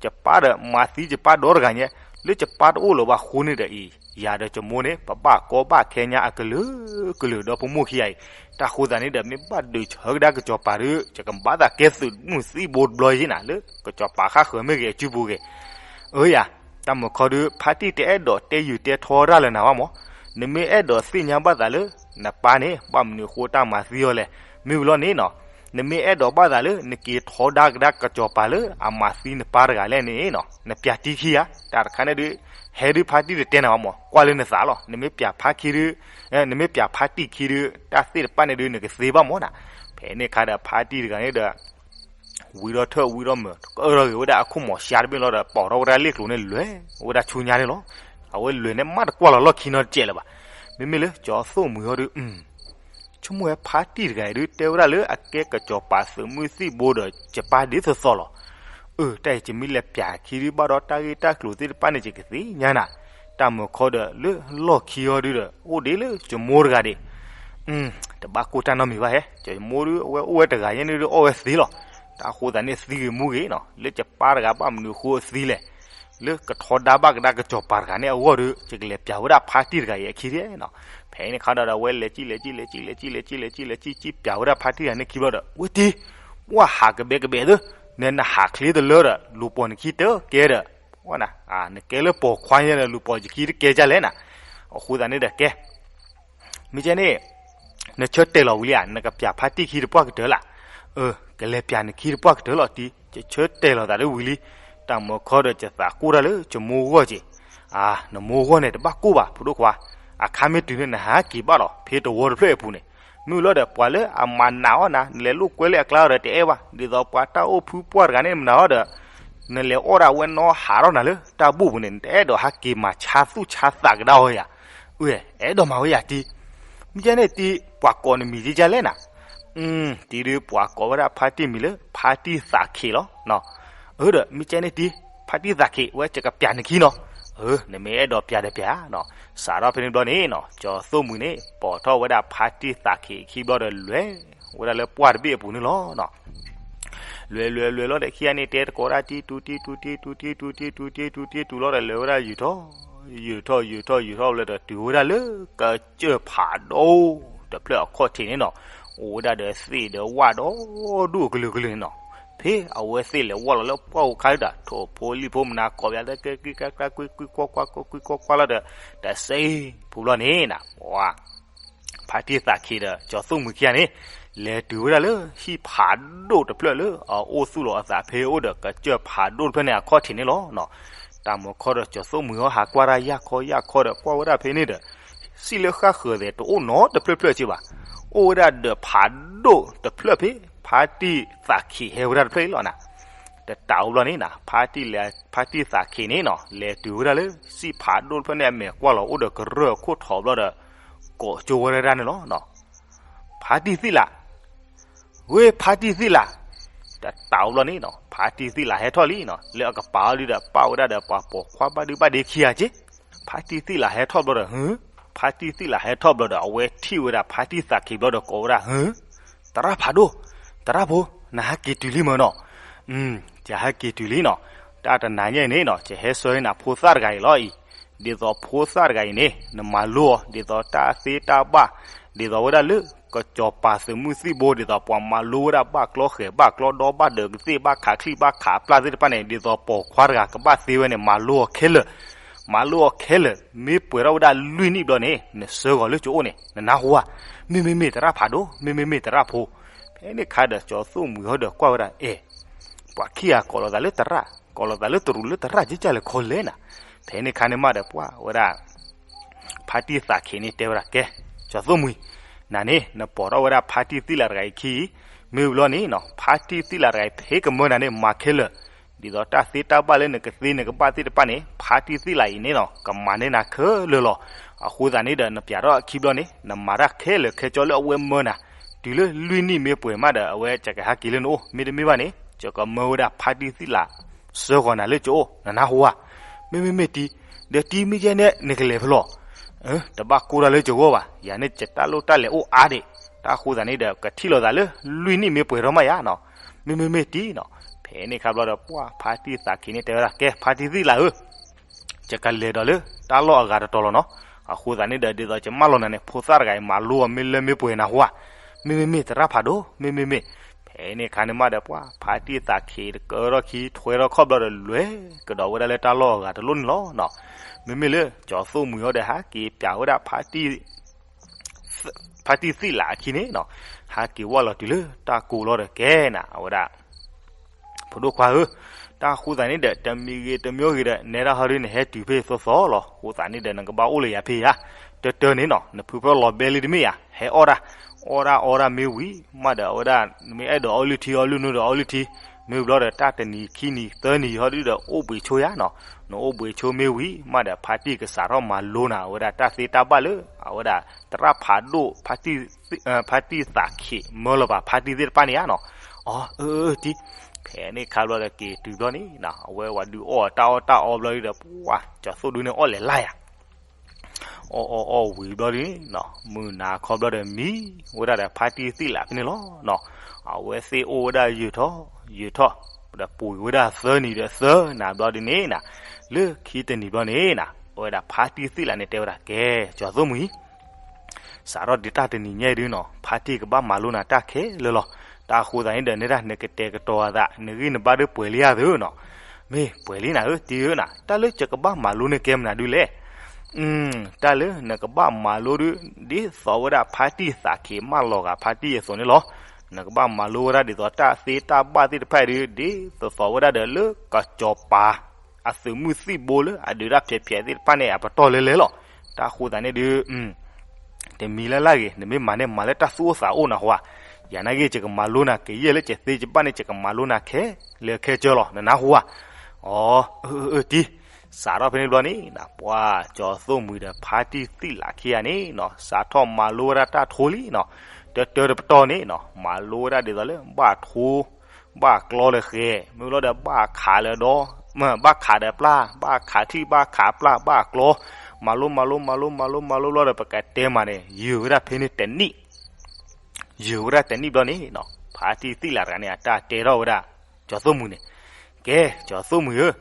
ယပၢ်ဒီးမၤသံယပၢ်ဒီတဂၤညါ, လၢယပၢ်တအိၣ်လၢၤဘၣ်အဃိန့ၣ်ဒီးအံၤ ယၤဒီးယမိၢ်န့ၣ် ပဘၣ်ကီဘၣ်ခဲညါအကလုာ်ကလုာ်ဒီးပမိၢ်ခံဂၤအံၤ, တၢ်ဃိသတးန့ၣ်ဒီး မ့ၢ်ဘၣ်ဒုးဆၢကဒါကစီၤပၤဒီး ယကဘၣ်သးကဲသုးမုၢ်သံၣ်ဘိတဘျီယ့ၣ်နၤ လၢကစီၤပၤဃၣ်ဃၢၤမ့ၢ်ဂ့ၤ အစုပူၤဂ့ၤ အၢယၤ, တၢ်မုာ်ခီဒီး ဖါတံၢ်တအဲၣ်ဒိးတဲယုာ်တဲထီတၢ်လၢနၤဘၣ်မး, နမ့ၢ်အဲၣ်ဒိးသ့ၣ်ညါဘၣ်သးလၢ နပၢ်န့ၣ် ဘၣ်မနုၤအဃိတၢ်မၤသံအီၤလဲၣ်, မ့ၢ်ဝံၤလီၤန့ၣ်နီၤ, နမ့ၢ်အဲၣ်ဒိးဘၣ်သးလၢ နက့ၤထီဒါကဒါကစီၤပၤလၢအမၤသံနပၢ်တဂၤလဲၣ်န့ၣ်နီၤ, နပျးတံၢ်ခံဧါ, တၢ်တခါန့ၣ်ဒီး ဟဲဒုးဖါတံၢ်တတဲနၤဘၣ်မး, ကွၢ်လၢနသးလီၤ, နမ့ၢ်ပျးဖါခံဒုး နမ့ၢ်ပျးဖါတံၢ်ခံဒုး တၢ်သ့ၣ်တဖၣ်န့ၣ်ဒုး နကသ့ဘၣ်မးနၤ, ဖဲန့ၣ်အခါဒီးဖါတံၢ်တဂၤန့ၣ်ဒီး ဝံထီၣ်ထၢၣ်ဝံထီၣ်မုာ် ကအၢၣ်ထီၣ်ဂ့ၤဝဲဒၣ်အခိၣ်မီၤရှါတဘ့ၣ်လီၤဒီး ပိာ်ထီၣ်ဝဲဒၣ်လ့ၣ်ကျိၤန့ၣ် လဲၤဝဲဒၣ်ဆူညါန့ၣ်လီၤ. အဝဲလဲၤန့ၣ်မးတကွၢ်လီၤလီၢ်ခံနီတစဲးလၢၤဘၣ်. မ့မ့ၢ်လၢကၠီၤသိၣ်မှံၤဟီဒီး ဆိကမိၣ်ဝဲဖါတံၢ်တဂၤအံၤဒုး တဲဝဲဒၣ်လၢအကဲကစီၤပၤသုးမုၢ်သံၣ်ဘိဒီး ယပၢ်ဒ်သိးသိးလီၤ. အၢ တၢ်အံၤယမ့ၢ်လဲၤပျးခံဒုး ဘၣ်ဒီးတၢ်ဂ့ၢ်တၢ်ကျိၤသ့ၣ်တဖၣ်န့ၣ် ယကသ့ၣ်ညါနၤ, တၢ်မုာ်ခီဒီးလၢလီၢ်ခံဟီဒုးဒီး အိၣ်ဒ်လၢယမိၢ်တဂၤဒံး တဘၣ်ကိၢ်တၢ်နီတမံၤဘၣ်ဟဲ, ယမိၢ်ဒုးအဝဲအိၣ်ဝဲတဂၤယဲန့ၣ်ဒုးအီၣ်ဝဲသ့လီၤ. တၢ်ဃိသတးန့ၣ်သံဂ့ၤမူဂ့ၤနီၤ လၢယပၢ်တဂၤဘၣ်မနုၤအဃိအသံလဲၣ်. လၢကထီဒါဘၣ်ကဒါကစီၤပၤတဂၤန့ၣ်အဂီၢ်ဒီး ယကလဲၤပျးဝဲဒၣ်ဖါတံၢ်တဂၤအံၤအခံန့ၣ်နီၤ. ဖဲန့ၣ်ခါဒီး အဝဲလဲၤကံၣ်လဲၤကံၣ်လဲၤကံၣ်လဲၤကံၣ်လဲၤကံၣ်လဲၤကံၣ်လဲၤကံၣ် ကံၣ်ပျးဝဲဒၣ်ဖါတံၢ်တဂၤန့ၣ်ခံဘျီဒီး ဝဲတံၢ်, ပှၢ်ဟးကဘဲကဘဲသၢ, နနဟးချ့တလၢဒီး လူၤပိာ်နခံတကဲဒီး နကဲလၢပိာ်ခွါညါဒီး လူၤပိာ်ယခံတကဲဒ်လဲၣ်နၤ. အဃိသတးန့ၣ်ဒီးကဲ မ့ၢ်ကဲန့ၣ် နဆၢတဲာ်လီၤဝံၤလံဧါ, နကပျးဖါတံၢ်ခံတပှၢ်ကတၢၢ်လၢ်. အၢ, ကလဲၤပျးနခံတပှၢ်ကတၢၢ်လီၤတံၢ်, ယဆၢတဲာ်လီၤသးလၢဝံၤလံ. တၢ်မၤခီဒီးယသးကိၢ်တၢ်လၢယမိၢ်ဂီၢ်က့ၤ. အါ, နမိၢ်ဂီၢ်န့ၣ် တဘၣ်ကိၢ်ဘၣ် ဖိဒိၣ်ခွါ, အခါမ့ၢ်တုၤန့ၣ် နဟးက့ၤဘၣ်လီၤ ဖဲတဝီတဖျၢၣ်အပူၤန့ၣ်. မ့ၢ်လီၤဒီး ပှၤလၢအမၤနးအီၣ်နၤ နလဲၤလိာ်ကွဲလၢအကျါဒီးတအဲၣ်ဘၣ်, ဒ်သိးပှၤတၢ်အိၣ်ဖုပှၢ်တဂၤန့ၣ်မနၤအီၤဒီး နလဲၤအီၣ်ဒၣ်ဝဲနီဟးထီၣ်နၤလၢတၢ်ဘူၣ်ပူၤန့ၣ် နတအဲၣ်ဒိးဟးက့ၤမၤဆါသူၣ်ဆါသးကဒါအီၤဧါ. အၢ, အဲၣ်ဒိးမၤဝဲယၤတံၢ်. မ့ၢ်ကဲန့ၣ်တံၢ် ပှၤကိးနမံၤဒ်လဲၣ်နၤ. တံၢ်ဒုး ပှၤကိးဝဲဒၣ်ဖါတံၢ်မံၤလၢ ဖါတံၢ်သးခ့လီၤ. အၢဒီး မ့ၢ်ကဲန့ၣ်တံၢ် ဖါတံၢ်သးခ့ ဝဲယကပျးနခံနီၤ. အၢ, နမ့ၢ်အဲၣ်ဒိးပျးဒီးပျးနီၤ. စးထီၣ်ဖဲန့ၣ်ဘျီန့ၣ်နီၤ ကၠီၤသိၣ်မှံၤန့ၣ် ပိာ်ထီၣ်ဝဲဒၣ်ဖါတံၢ်သးခ့အခံဘျီဒီး လဲၤဝဲဒၣ်လၢပှၢ်တဘ့ၣ်အပူၤန့ၣ်လီၤ. လဲၤလဲၤလဲၤလီၤဒီးခံဂၤန့ၣ် တဲသကိးတၢ်တံၢ်တူၤတံၢ်တူၤတံၢ်တူၤတံၢ်တူၤတံၢ်တူၤတံၢ်တူၤတံၢ်တူၤလီၤဒီး လဲၤဝဲဒၣ်ယုာ်ထီၣ် ယုာ်ထီၣ်ယုာ်ထီၣ်ယုာ်ထီၣ်လၢဒီး တုၤဝဲဒၣ်လၢကစၢၢ်ဖးဒိၣ်တဖျၢၣ်အခီၣ်ထံးန့ၣ်နီၤ. အိၣ်ဝဲဒၣ်ဒီးသ့ၣ်ဒီးဝၣ်ဒီဒူၣ်အကလုာ်ကလုာ်န့ၣ်နီၤ. ဖဲအဝဲသ့ၣ်လဲၤဝၢ်လီၤလၢပှၢ်အူခါဒၣ် ထိၣ်ဖိလံၣ်ဖိမနၤကိးပျးသကဲကွံကွၢ်ကွၢ်ကွံကွံကွၢ်ကွၢ်ကွံကွၢ်ကွၢ်လီၤဒီး တစဲးဖိဘျီန့ၣ်နၤ ဖါတံၢ်သးခ့ဒီးကၠီၤသိၣ်မှံၤခံဂၤန့ၣ် လဲၤတုၤဝဲဒၣ်လၢဟံၣ်ဖးဒိၣ်တဖျၢၣ်လၢအအိၣ်သူၣ်လီၤအသးဖဲအိၣ်ဒီးကစၢၢ်ဖးဒိၣ်တဖျၢၣ်န့ၣ်အခီၣ်ထံးန့ၣ်လီၤ. တၢ်မၤခီဒီးကၠီၤသိၣ်မှံၤဟီဟးကွၢ်တၢ်ယၢ်ခီယၢ်ခီဒီးကွၢ်ဝဲဒၣ်ဖဲန့ၣ်ဒီး စံၣ်လၢဃၣ်ဃၢၤသဲးတအိၣ်နီတဖျၢၣ်ဖျၢၣ်က့ဘၣ်. အိၣ်ဝဲဒၣ်ဒီးဖးဒိၣ်တဖျၢၣ်ဖဲ ဖါတံၢ်သးခ့ဟဲဝဲဒၣ်တဖျၢၣ်အံၤလီၤနၤ. တတးအိၣ်ဘျီန့ၣ်နၤ ဖါတံၢ်လဲၤ ဖါတံၢ်သးခ့န့ၣ်နီၤ လဲၤတုၤဝဲဒၣ်လၢစံၣ်ဖးဒိၣ်တဖျၢၣ်န့ၣ်အမဲာ်ကွၢ်လီၤအိၣ်ဒီးကရၢၢ်အခိၣ်ထီးဘျီဒီး ကိးကၠိဝဲဒၣ်န့ၣ်လီၤ. ဖါတံၢ်သံၣ်လး, ဝ့ၢ် ဖါတံၢ်သံၣ်လး, တတးအိၣ်ဘျီန့ၣ်နီၤ ဖါတံၢ်သံၣ်လးဟဲထီၣ်လံနီၤ လၢအကပၤအီၤဒုဒီး ပာ်ဝဲဒၣ်ဒီးပှၤပိာ်ခွါဘၣ်ဒုဘၣ်ဒ့ခံဂၤက့ ဖါတံၢ်သံၣ်လးဟဲထီၣ်ဘျီဒီး ဟၢ, ဖါတံၢ်သံၣ်လးဟဲထီၣ်ဘျီဒီး အဝဲထံၣ်ဝဲဒၣ်ဖါတံၢ်သးခ့ဘျီဒီးကိးဝဲဒၣ် ဟၢ, သရၣ်ဖးဒိၣ်, သရၣ်ဖိ, နဟဲက့ၤတုၤလံမ့ၢ်နီၤ. ယဟဲက့ၤတုၤလံနီၤ, တၢ်တနၤညါအံၤန့ၣ်နီၤ ယဟဲဆှၢန့ၢ်နၤဖိသၣ်တဂၤအံၤလီၤအံၤ, ဒ်သိးဖိသၣ်တဂၤအံၤန့ၣ် နမၤလိအီၤ ဒ်သိးတၢ်သ့တၢ်ဘၣ်, ဒ်သိးဝဲဒၣ်လၢ ကစီၤပၤသုးမုၢ်သံၣ်ဘိ ဒ်သိးပှၤမၤလိဝဲဒၣ်ဘၣ်ကျီဃဲၤ ဘၣ်ကျီဒီ ဘၣ်ဒၢးကသ့ၣ် ဘၣ်ခးချံၣ် ဘၣ်ခးပျၢ်သ့ၣ်တဖၣ်န့ၣ် ဒ်သိးပိာ်ခွါတဂၤကဘၣ်သ့ဝဲန့ၣ် မၤလိအီၤခဲလၢာ်, မၤလိအီၤခဲလၢာ် မ့ၢ်ပှဲၤထီၣ်ဝဲဒၣ်လွံၢ်နံၣ်ဘျီန့ၣ် နဆှၢဂီၤလၢကအိၣ်န့ၣ် နနၢ်ဟူဧါ. မ့မ့မ့ၢ်သရၣ်ဖးဒိၣ်, မ့မ့မ့ၢ်သရၣ်ဖိ. ဖဲန့ၣ်အခါဒီး ကၠီၤသိၣ်မှံၤဟီဒီးကွၢ်ဝဲဒၣ် အဲၣ်, ပှၤခံဂၤကိးလီၤသးလၢသရၣ်, ကိးလီၤသးလၢတရူးလၢသရၣ်ကဲကဲလဲၣ်ခီလဲၣ်နၤ. ဖဲန့ၣ်အခါန့ၣ်မးဒီး ပှၢ်ဝဲဒၣ် ဖါတံၢ်သးခ့န့ၣ်တဲဝဲဒၣ် ကဲ, ကၠီၤသိၣ်မှံၤ, နၤန့ၣ် နပိာ်ထီၣ်ဝဲဒၣ်ဖါတံၢ်သံၣ်လးတဂၤအံၤခံ, မ့ၢ်ဘျီန့ၣ်နီၤ ဖါတံၢ်သံၣ်လးတဂၤအံၤ ဖဲကမၢနၤန့ၣ် မၤခဲလၢာ်, ဒ်သိးတၢ်သ့တၢ်ဘၣ်လၢနကသ့နကဘၣ်သ့ၣ်တဖၣ်န့ၣ် ဖါတံၢ်သံၣ်လးအံၤန့ၣ်နီၤ ကမၤန့ၢ်နၤခဲလၢာ်လီၤ. အဃိသတးန့ၣ်ဒီး နပျးထီၣ်အခံဘျီန့ၣ် နမၤတၢ်ခဲလၢာ်ခဲဆ့လၢအဝဲမၢနၤ, တုၤလၢလွံၢ်နံၣ်မ့ၢ်ပှဲၤမးဒီး အဝဲကကဟဲက့ၤလၢနအိၣ်, မ့တမ့ၢ်ဘၣ်န့ၣ် ယကမၢဝဲဒၣ်ဖါတံၢ်သံၣ်လး ဆှၢဂီၤနၤလၢကအိၣ် နနၢ်ဟူဧါ. မ့မ့မ့ၢ်တံၢ်, ဒီးတံၢ်မ့ၢ်ယဲန့ၣ် နကလဲၤဖဲလဲၣ်. တဘၣ်ကိၢ်တၢ်လၢကဂီၢ်ဘၣ်, ယၤန့ၣ် ယတၢ်လိၣ်တၢ်လဲၤအိၣ်အါဒံး, တၢ်ဃိသတးန့ၣ်ဒီး ကထံၣ်လိာ်သးလၢ လွံၢ်နံၣ်မ့ၢ်ပှဲၤထီၣ်မးယၤနီၤ. မ့မ့မ့ၢ်တံၢ်နီၤ. ဖဲန့ၣ်အခါဘျီဒီး ပှၢ်ဖါတံၢ်သးခ့န့ၣ်တဲဝဲဒၣ် ကဲ ဖါတံၢ်သံၣ်လးဧၢ, ယကလဲၤဒီးလၢတၢ်လီၢ်အဂၤတတီၤလီၤနီၤ. အဃိသတးန့ၣ်ဒီး ဒ်သိးယမၢလီၤနၤန့ၣ် ဖိသၣ်တဂၤအံၤ မၤလိအီၤမ့ၢ်လၢမ့ၢ်ပှဲၤနၢ်ဟူဧါ. မ့မ့မ့ၢ်သရၣ်ဖးဒိၣ်, မ့မ့မ့ၢ်. ဖဲန့ၣ်အခါန့ၣ်မးဒီး ပှၢ်ဖါတံၢ်သးခ့တကၢထီၣ်ခံ ထွဲထီၣ်ခီၣ်ဘျီဒီး လဲၤကဒီးဝဲဒၣ်လၢတၢ်လီၢ်အဂၤတလီၢ်န့ၣ်လီၤ. မ့မ့ၢ်လၢ ကၠီၤသိၣ်မှံၤဟီဒီး ဟးက့ၤပျးဝဲဒၣ် ဖါတံၢ်သံၣ်လးအခံန့ၣ်နီၤ, ဟးက့ၤဝၢ်လီၤတုၤလၢတၢ်ကိးလီၤဒီးကဲနၤ အဝဲဒၣ် ဖိဒိၣ်ခွါဧၢ, တၢ်ဃိသတးန့ၣ်ဒီး တမံၤဂ့ၤတမံၤဂ့ၤဒီး နဲဒၣ်ဟီဒုန့ၣ် ဟဲတုၤဖဲသိသီလီၤ. ဃိသတးန့ၣ်ဒီး နကဘၣ်အိၣ်လၢယၤဖဲယၤ, တၢ်တၢ်န့ၣ်နီၤ နဖုဖၢလီၤဘဲလံတမ့ၢ်ယၤ, ဟဲအီၣ်တၢ်, အီၣ်တၢ်အီတၢ်မ့ၢ်ဝံၤမးဒီး အဝဲဒၣ် နမ့ၢ်အဲၣ်ဒိးအီလုၢ်ထံ အီလုၢ်နုာ်ဒီးအီလုၢ်ထံ, မ့ၢ်ဘျီဒီး တၢ်တနံၤခံနံၤသၢနံၤဟီဒုဒီး အိၣ်ဘှံးဆိယၤနီၤ, နအိၣ်ဘှံးဆိမ့ၢ်ဝံၤမးဒီး ဖါတံၢ်ကစးထီၣ်မၤလိနၤ အဝဲဒၣ်တၢ်သ့တၢ်ဘၣ်လၢ အဝဲဒၣ် သရၣ်ဖးဒိၣ် ဖါတံၢ်သံၣ်သးခ့ မၢလီၤပာ်ဖါတံၢ်သ့ၣ်တဖၣ်န့ၣ်ဧါနီၤ. အၢ အၢ တံၢ်, ဖဲန့ၣ်ခါဘျီဒီး က့ၤတုၤဘျီန့ၣ် အဝဲဝဲဒုးအီၣ်တၢ်အီၣ်တၢ်အီဘျီဒီး ပှၢ် ကၠီၤသိၣ်ဒုန့ၣ်အီၣ်လဲၤလၢ်ယၤ အီၣ်အီၣ်အီၣ်ဝံၤဘျီဒုန့ၣ် မုၢ်နၤခီဘျီဒီးမံဝဲဒၣ်ဒီးဖါတံၢ်သံၣ်လးဖဲန့ၣ်လီၤ. အဝဲသ့ၣ်အိၣ်ဝဲဒၣ်ယုာ်ထီၣ်ယုာ်ထီၣ်, ဒီးပှ့ၤဝဲဒၣ်သၢနံၤဒီးသၢနၤဘျီဒုန့ၣ်နၤ, လၢခံတနံၤဘျီန့ၣ်နၤ အဝဲဒၣ်ဖါတံၢ်သ့ၣ်လးန့ၣ်တဲဝဲဒၣ် ကဲ ကၠီၤသိၣ်မှံၤ စးထီၣ်ဒ်တၢ်တနံၤညါအံၤဒုနီၤ ဖါတံၢ်ကဘၣ်မၤလိနၤတၢ်ခဲလၢာ်လီၤ. တၢ်အဃိသတးန့ၣ်ဒီး နဲဒၣ်နကတဲာ်ကတီၤအသး နဂံၢ်နဘါဒုးပှဲၤလံဧါသ့နီၤ. မ့ၢ်ပှဲၤလံနၤဧၢ တံၢ်ဧၢနၤ, တၢ်လၢယကဘၣ်မၤလိန့ၣ်ကဲမနုၤဒုလဲၣ်. တၢ်လၢနကဘၣ်မၤလိဒု ဒ်သိးဝဲဒၣ်ဖါတံၢ်သးက့ၤမၢလီၤဂာ်ဖါတံၢ်အသိးန့ၣ်လီၤ. နကဘၣ်မၤလိဝဲဒၣ်ဒ်သိးတၢ်သ့တၢ်ဘၣ်သ့ၣ်တဖၣ်အံၤဒု ဒ်သိးသိးဝဲဒၣ်ဒီးလၢကစီၤပၤ အသုးမုၢ်သံၣ်ဘိလၢအဒုးတၢ်ဖျဲးဖျဲးသ့ၣ်တဖၣ်န့ၣ် အပတီၢ်လဲလဲလီၤ. တၢ်အဃိသတးန့ၣ်ဒု တမံၤလၢ်လၢ်ဂ့ၤ နမ့ၢ်မၤန့ၣ် မၤလၢတၢ်သူၣ်အိၣ်သးအိၣ်နၤဟူဧါ. ယၤနာ်က့ ယကမၤလိနၤ ကယဲၢ်လၢယသ့ယဘၣ်န့ၣ် ယကမၤလိနၤခဲလၢာ်ခဲဆ့လီၤ နနၢ်ဟူဧါ. အီ အၢ အၢ တံၢ် စးထီၣ်ဖဲန့ၣ်ဘျီန့ၣ် ပှၤကၠီၤသိၣ်မှံၤဒီးဖါတံၢ်သ့ၣ်လးခံဂၤန့ၣ်နီၤ စးထီၣ်မၤလိဝဲဒၣ်တၢ်ထိလံနီၤ. တၢတၢတပတီၢ်န့ၣ်နီၤ မၤလိဝဲဒၣ်ဒ်သိးလၢဘၣ်ထိ ဘၣ်ကျီလၢဃဲၤ မ့ၢ်လီၤဒီးဘၣ်ခးလၢဒီ ဘၣ်ခးဒီးပျၢ် ဘၣ်ခးချံၣ် ဘၣ်ခးပျၢ် ဘၣ်ကျီ မၤလိ မၤလိ မၤလိ မၤလိ မၤလိဘျီဒီး ပကတဲမးန့ၣ် ယုာ်ဝဲဒၣ်ဖဲန့ၣ်တနံၣ် ယုာ်ဝဲဒၣ်တနံၣ်ဘျီန့ၣ်နီၤ ဖါတံၢ်သ့ၣ်လးတဂၤန့ၣ် အတၢ်တဲထီၣ်ဝဲဒၣ် ကၠီၤသိၣ်မှံၤန့ၣ် ကဲ ကၠီၤသိၣ်မှံၤဧၢ,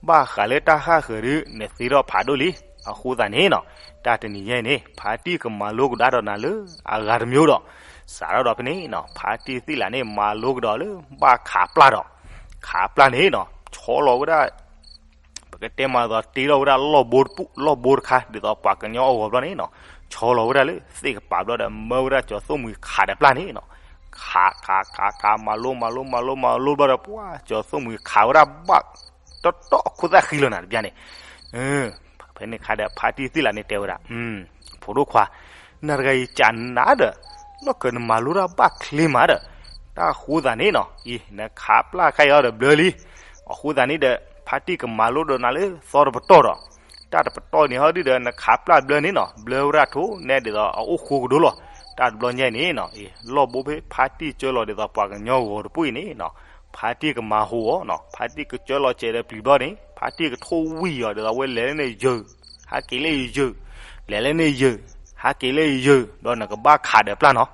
ဘၣ်ဃးလၢတၢ်ဃၣ်ဃၢၤဒု နသ့ထီၣ်ဖးဒိၣ်လံ. အဃိသတးန့ၣ်နီၤ တၢ်တနံၤညါအံၤန့ၣ် ဖါတံၢ်ကမၤလိကဒါဒီးနၤလၢအဂၤတမံၤဒီး စးထီၣ်ဒီးဖဲန့ၣ်နီၤ ဖါတံၢ်သ့ၣ်လးန့ၣ် မၤလိကဒီးလၢဘၣ်ခးပျၢ်ဒီး ခးပျၢ်န့ၣ်နီၤ ဆီလီၤဝဲဒၣ် ပကတဲမးဒ်သိး တ့ထီၣ်ဝဲဒၣ်လီၢ်ဘိတပူၤ လီၢ်ဘိတခါ ဒ်သိးပှၤကညီအဂီၤဘျီန့ၣ်နီၤ ဆီလီၤဝဲဒၣ်လၢသ့ၣ်ကပၤဘျီဒီး မၢဝဲဒၣ်ကၠီၤသိၣ်မှံၤခးဒီးပျၢ်န့ၣ်နီၤ ခး ခး ခး ခး မၤလိ မၤလိ မၤလိ မၤလိဘျီဒီး ပှၤကၠီၤသိၣ်မှံၤခးဝဲဒၣ်ဘၣ် တီတီအခိၣ်သၣ်ဃံလီၤနၤတဘျီန့ၣ် ဖဲန့ၣ်ခါဒီး ဖါတံၢ်သ့ၣ်လးန့ၣ်တဲဝဲဒၣ် ဖိဒိၣ်ခွါ, နၤတဂၤအံၤကနၤဒီး လီၢ်ခၢးနမၤလိတၢ်ဘၣ်ချ့မးဒီး တၢ်ဃိသးန့ၣ်နီၤ အံၤ နခးပျၢ်ခါအံၤအီၤဒီးဘျၢလံ. အဃိသတးန့ၣ်ဒီး ဖါတံၢ်ကမၤလိဒီးနၤလၢသီတပတီၢ်ဒီး တၢ်တပတီၢ်န့ၣ်ဟီဒုဒီး နခးပျၢ်ဘျၢန့ၣ်နီၤ ဘျၢဝဲဒၣ်ထိၣ်နဲဒ်သိးအအိၣ်ဃိကဒိလီၤ. တၢ်တဘျီညါအံၤန့ၣ်နီၤ အံၤ လီၢ်ဘိဖဲဖါတံၢ်ကၢလီၤဒ်သိးပှၤကညီဂီၤတပူၤအံၤန့ၣ်နီၤ ဖါတံၢ်ကမၤဟူးအီၤနီၤ ဖါတံၢ်ကကၢလီၤစဲးဒီးပျံၤဘျီန့ၣ် ဖါတံၢ်ကထိၣ်ဝံၣ်အီၤဒ်သိးဝဲလဲၤလၢန့ၣ်ယုာ် ဟးက့ၤလၢယယုာ် လဲၤလၢန့ၣ်ယုာ် ဟးက့ၤလၢယယုာ် ဒီးနကဘၣ်ခးဒီးပျၢ်နီၤ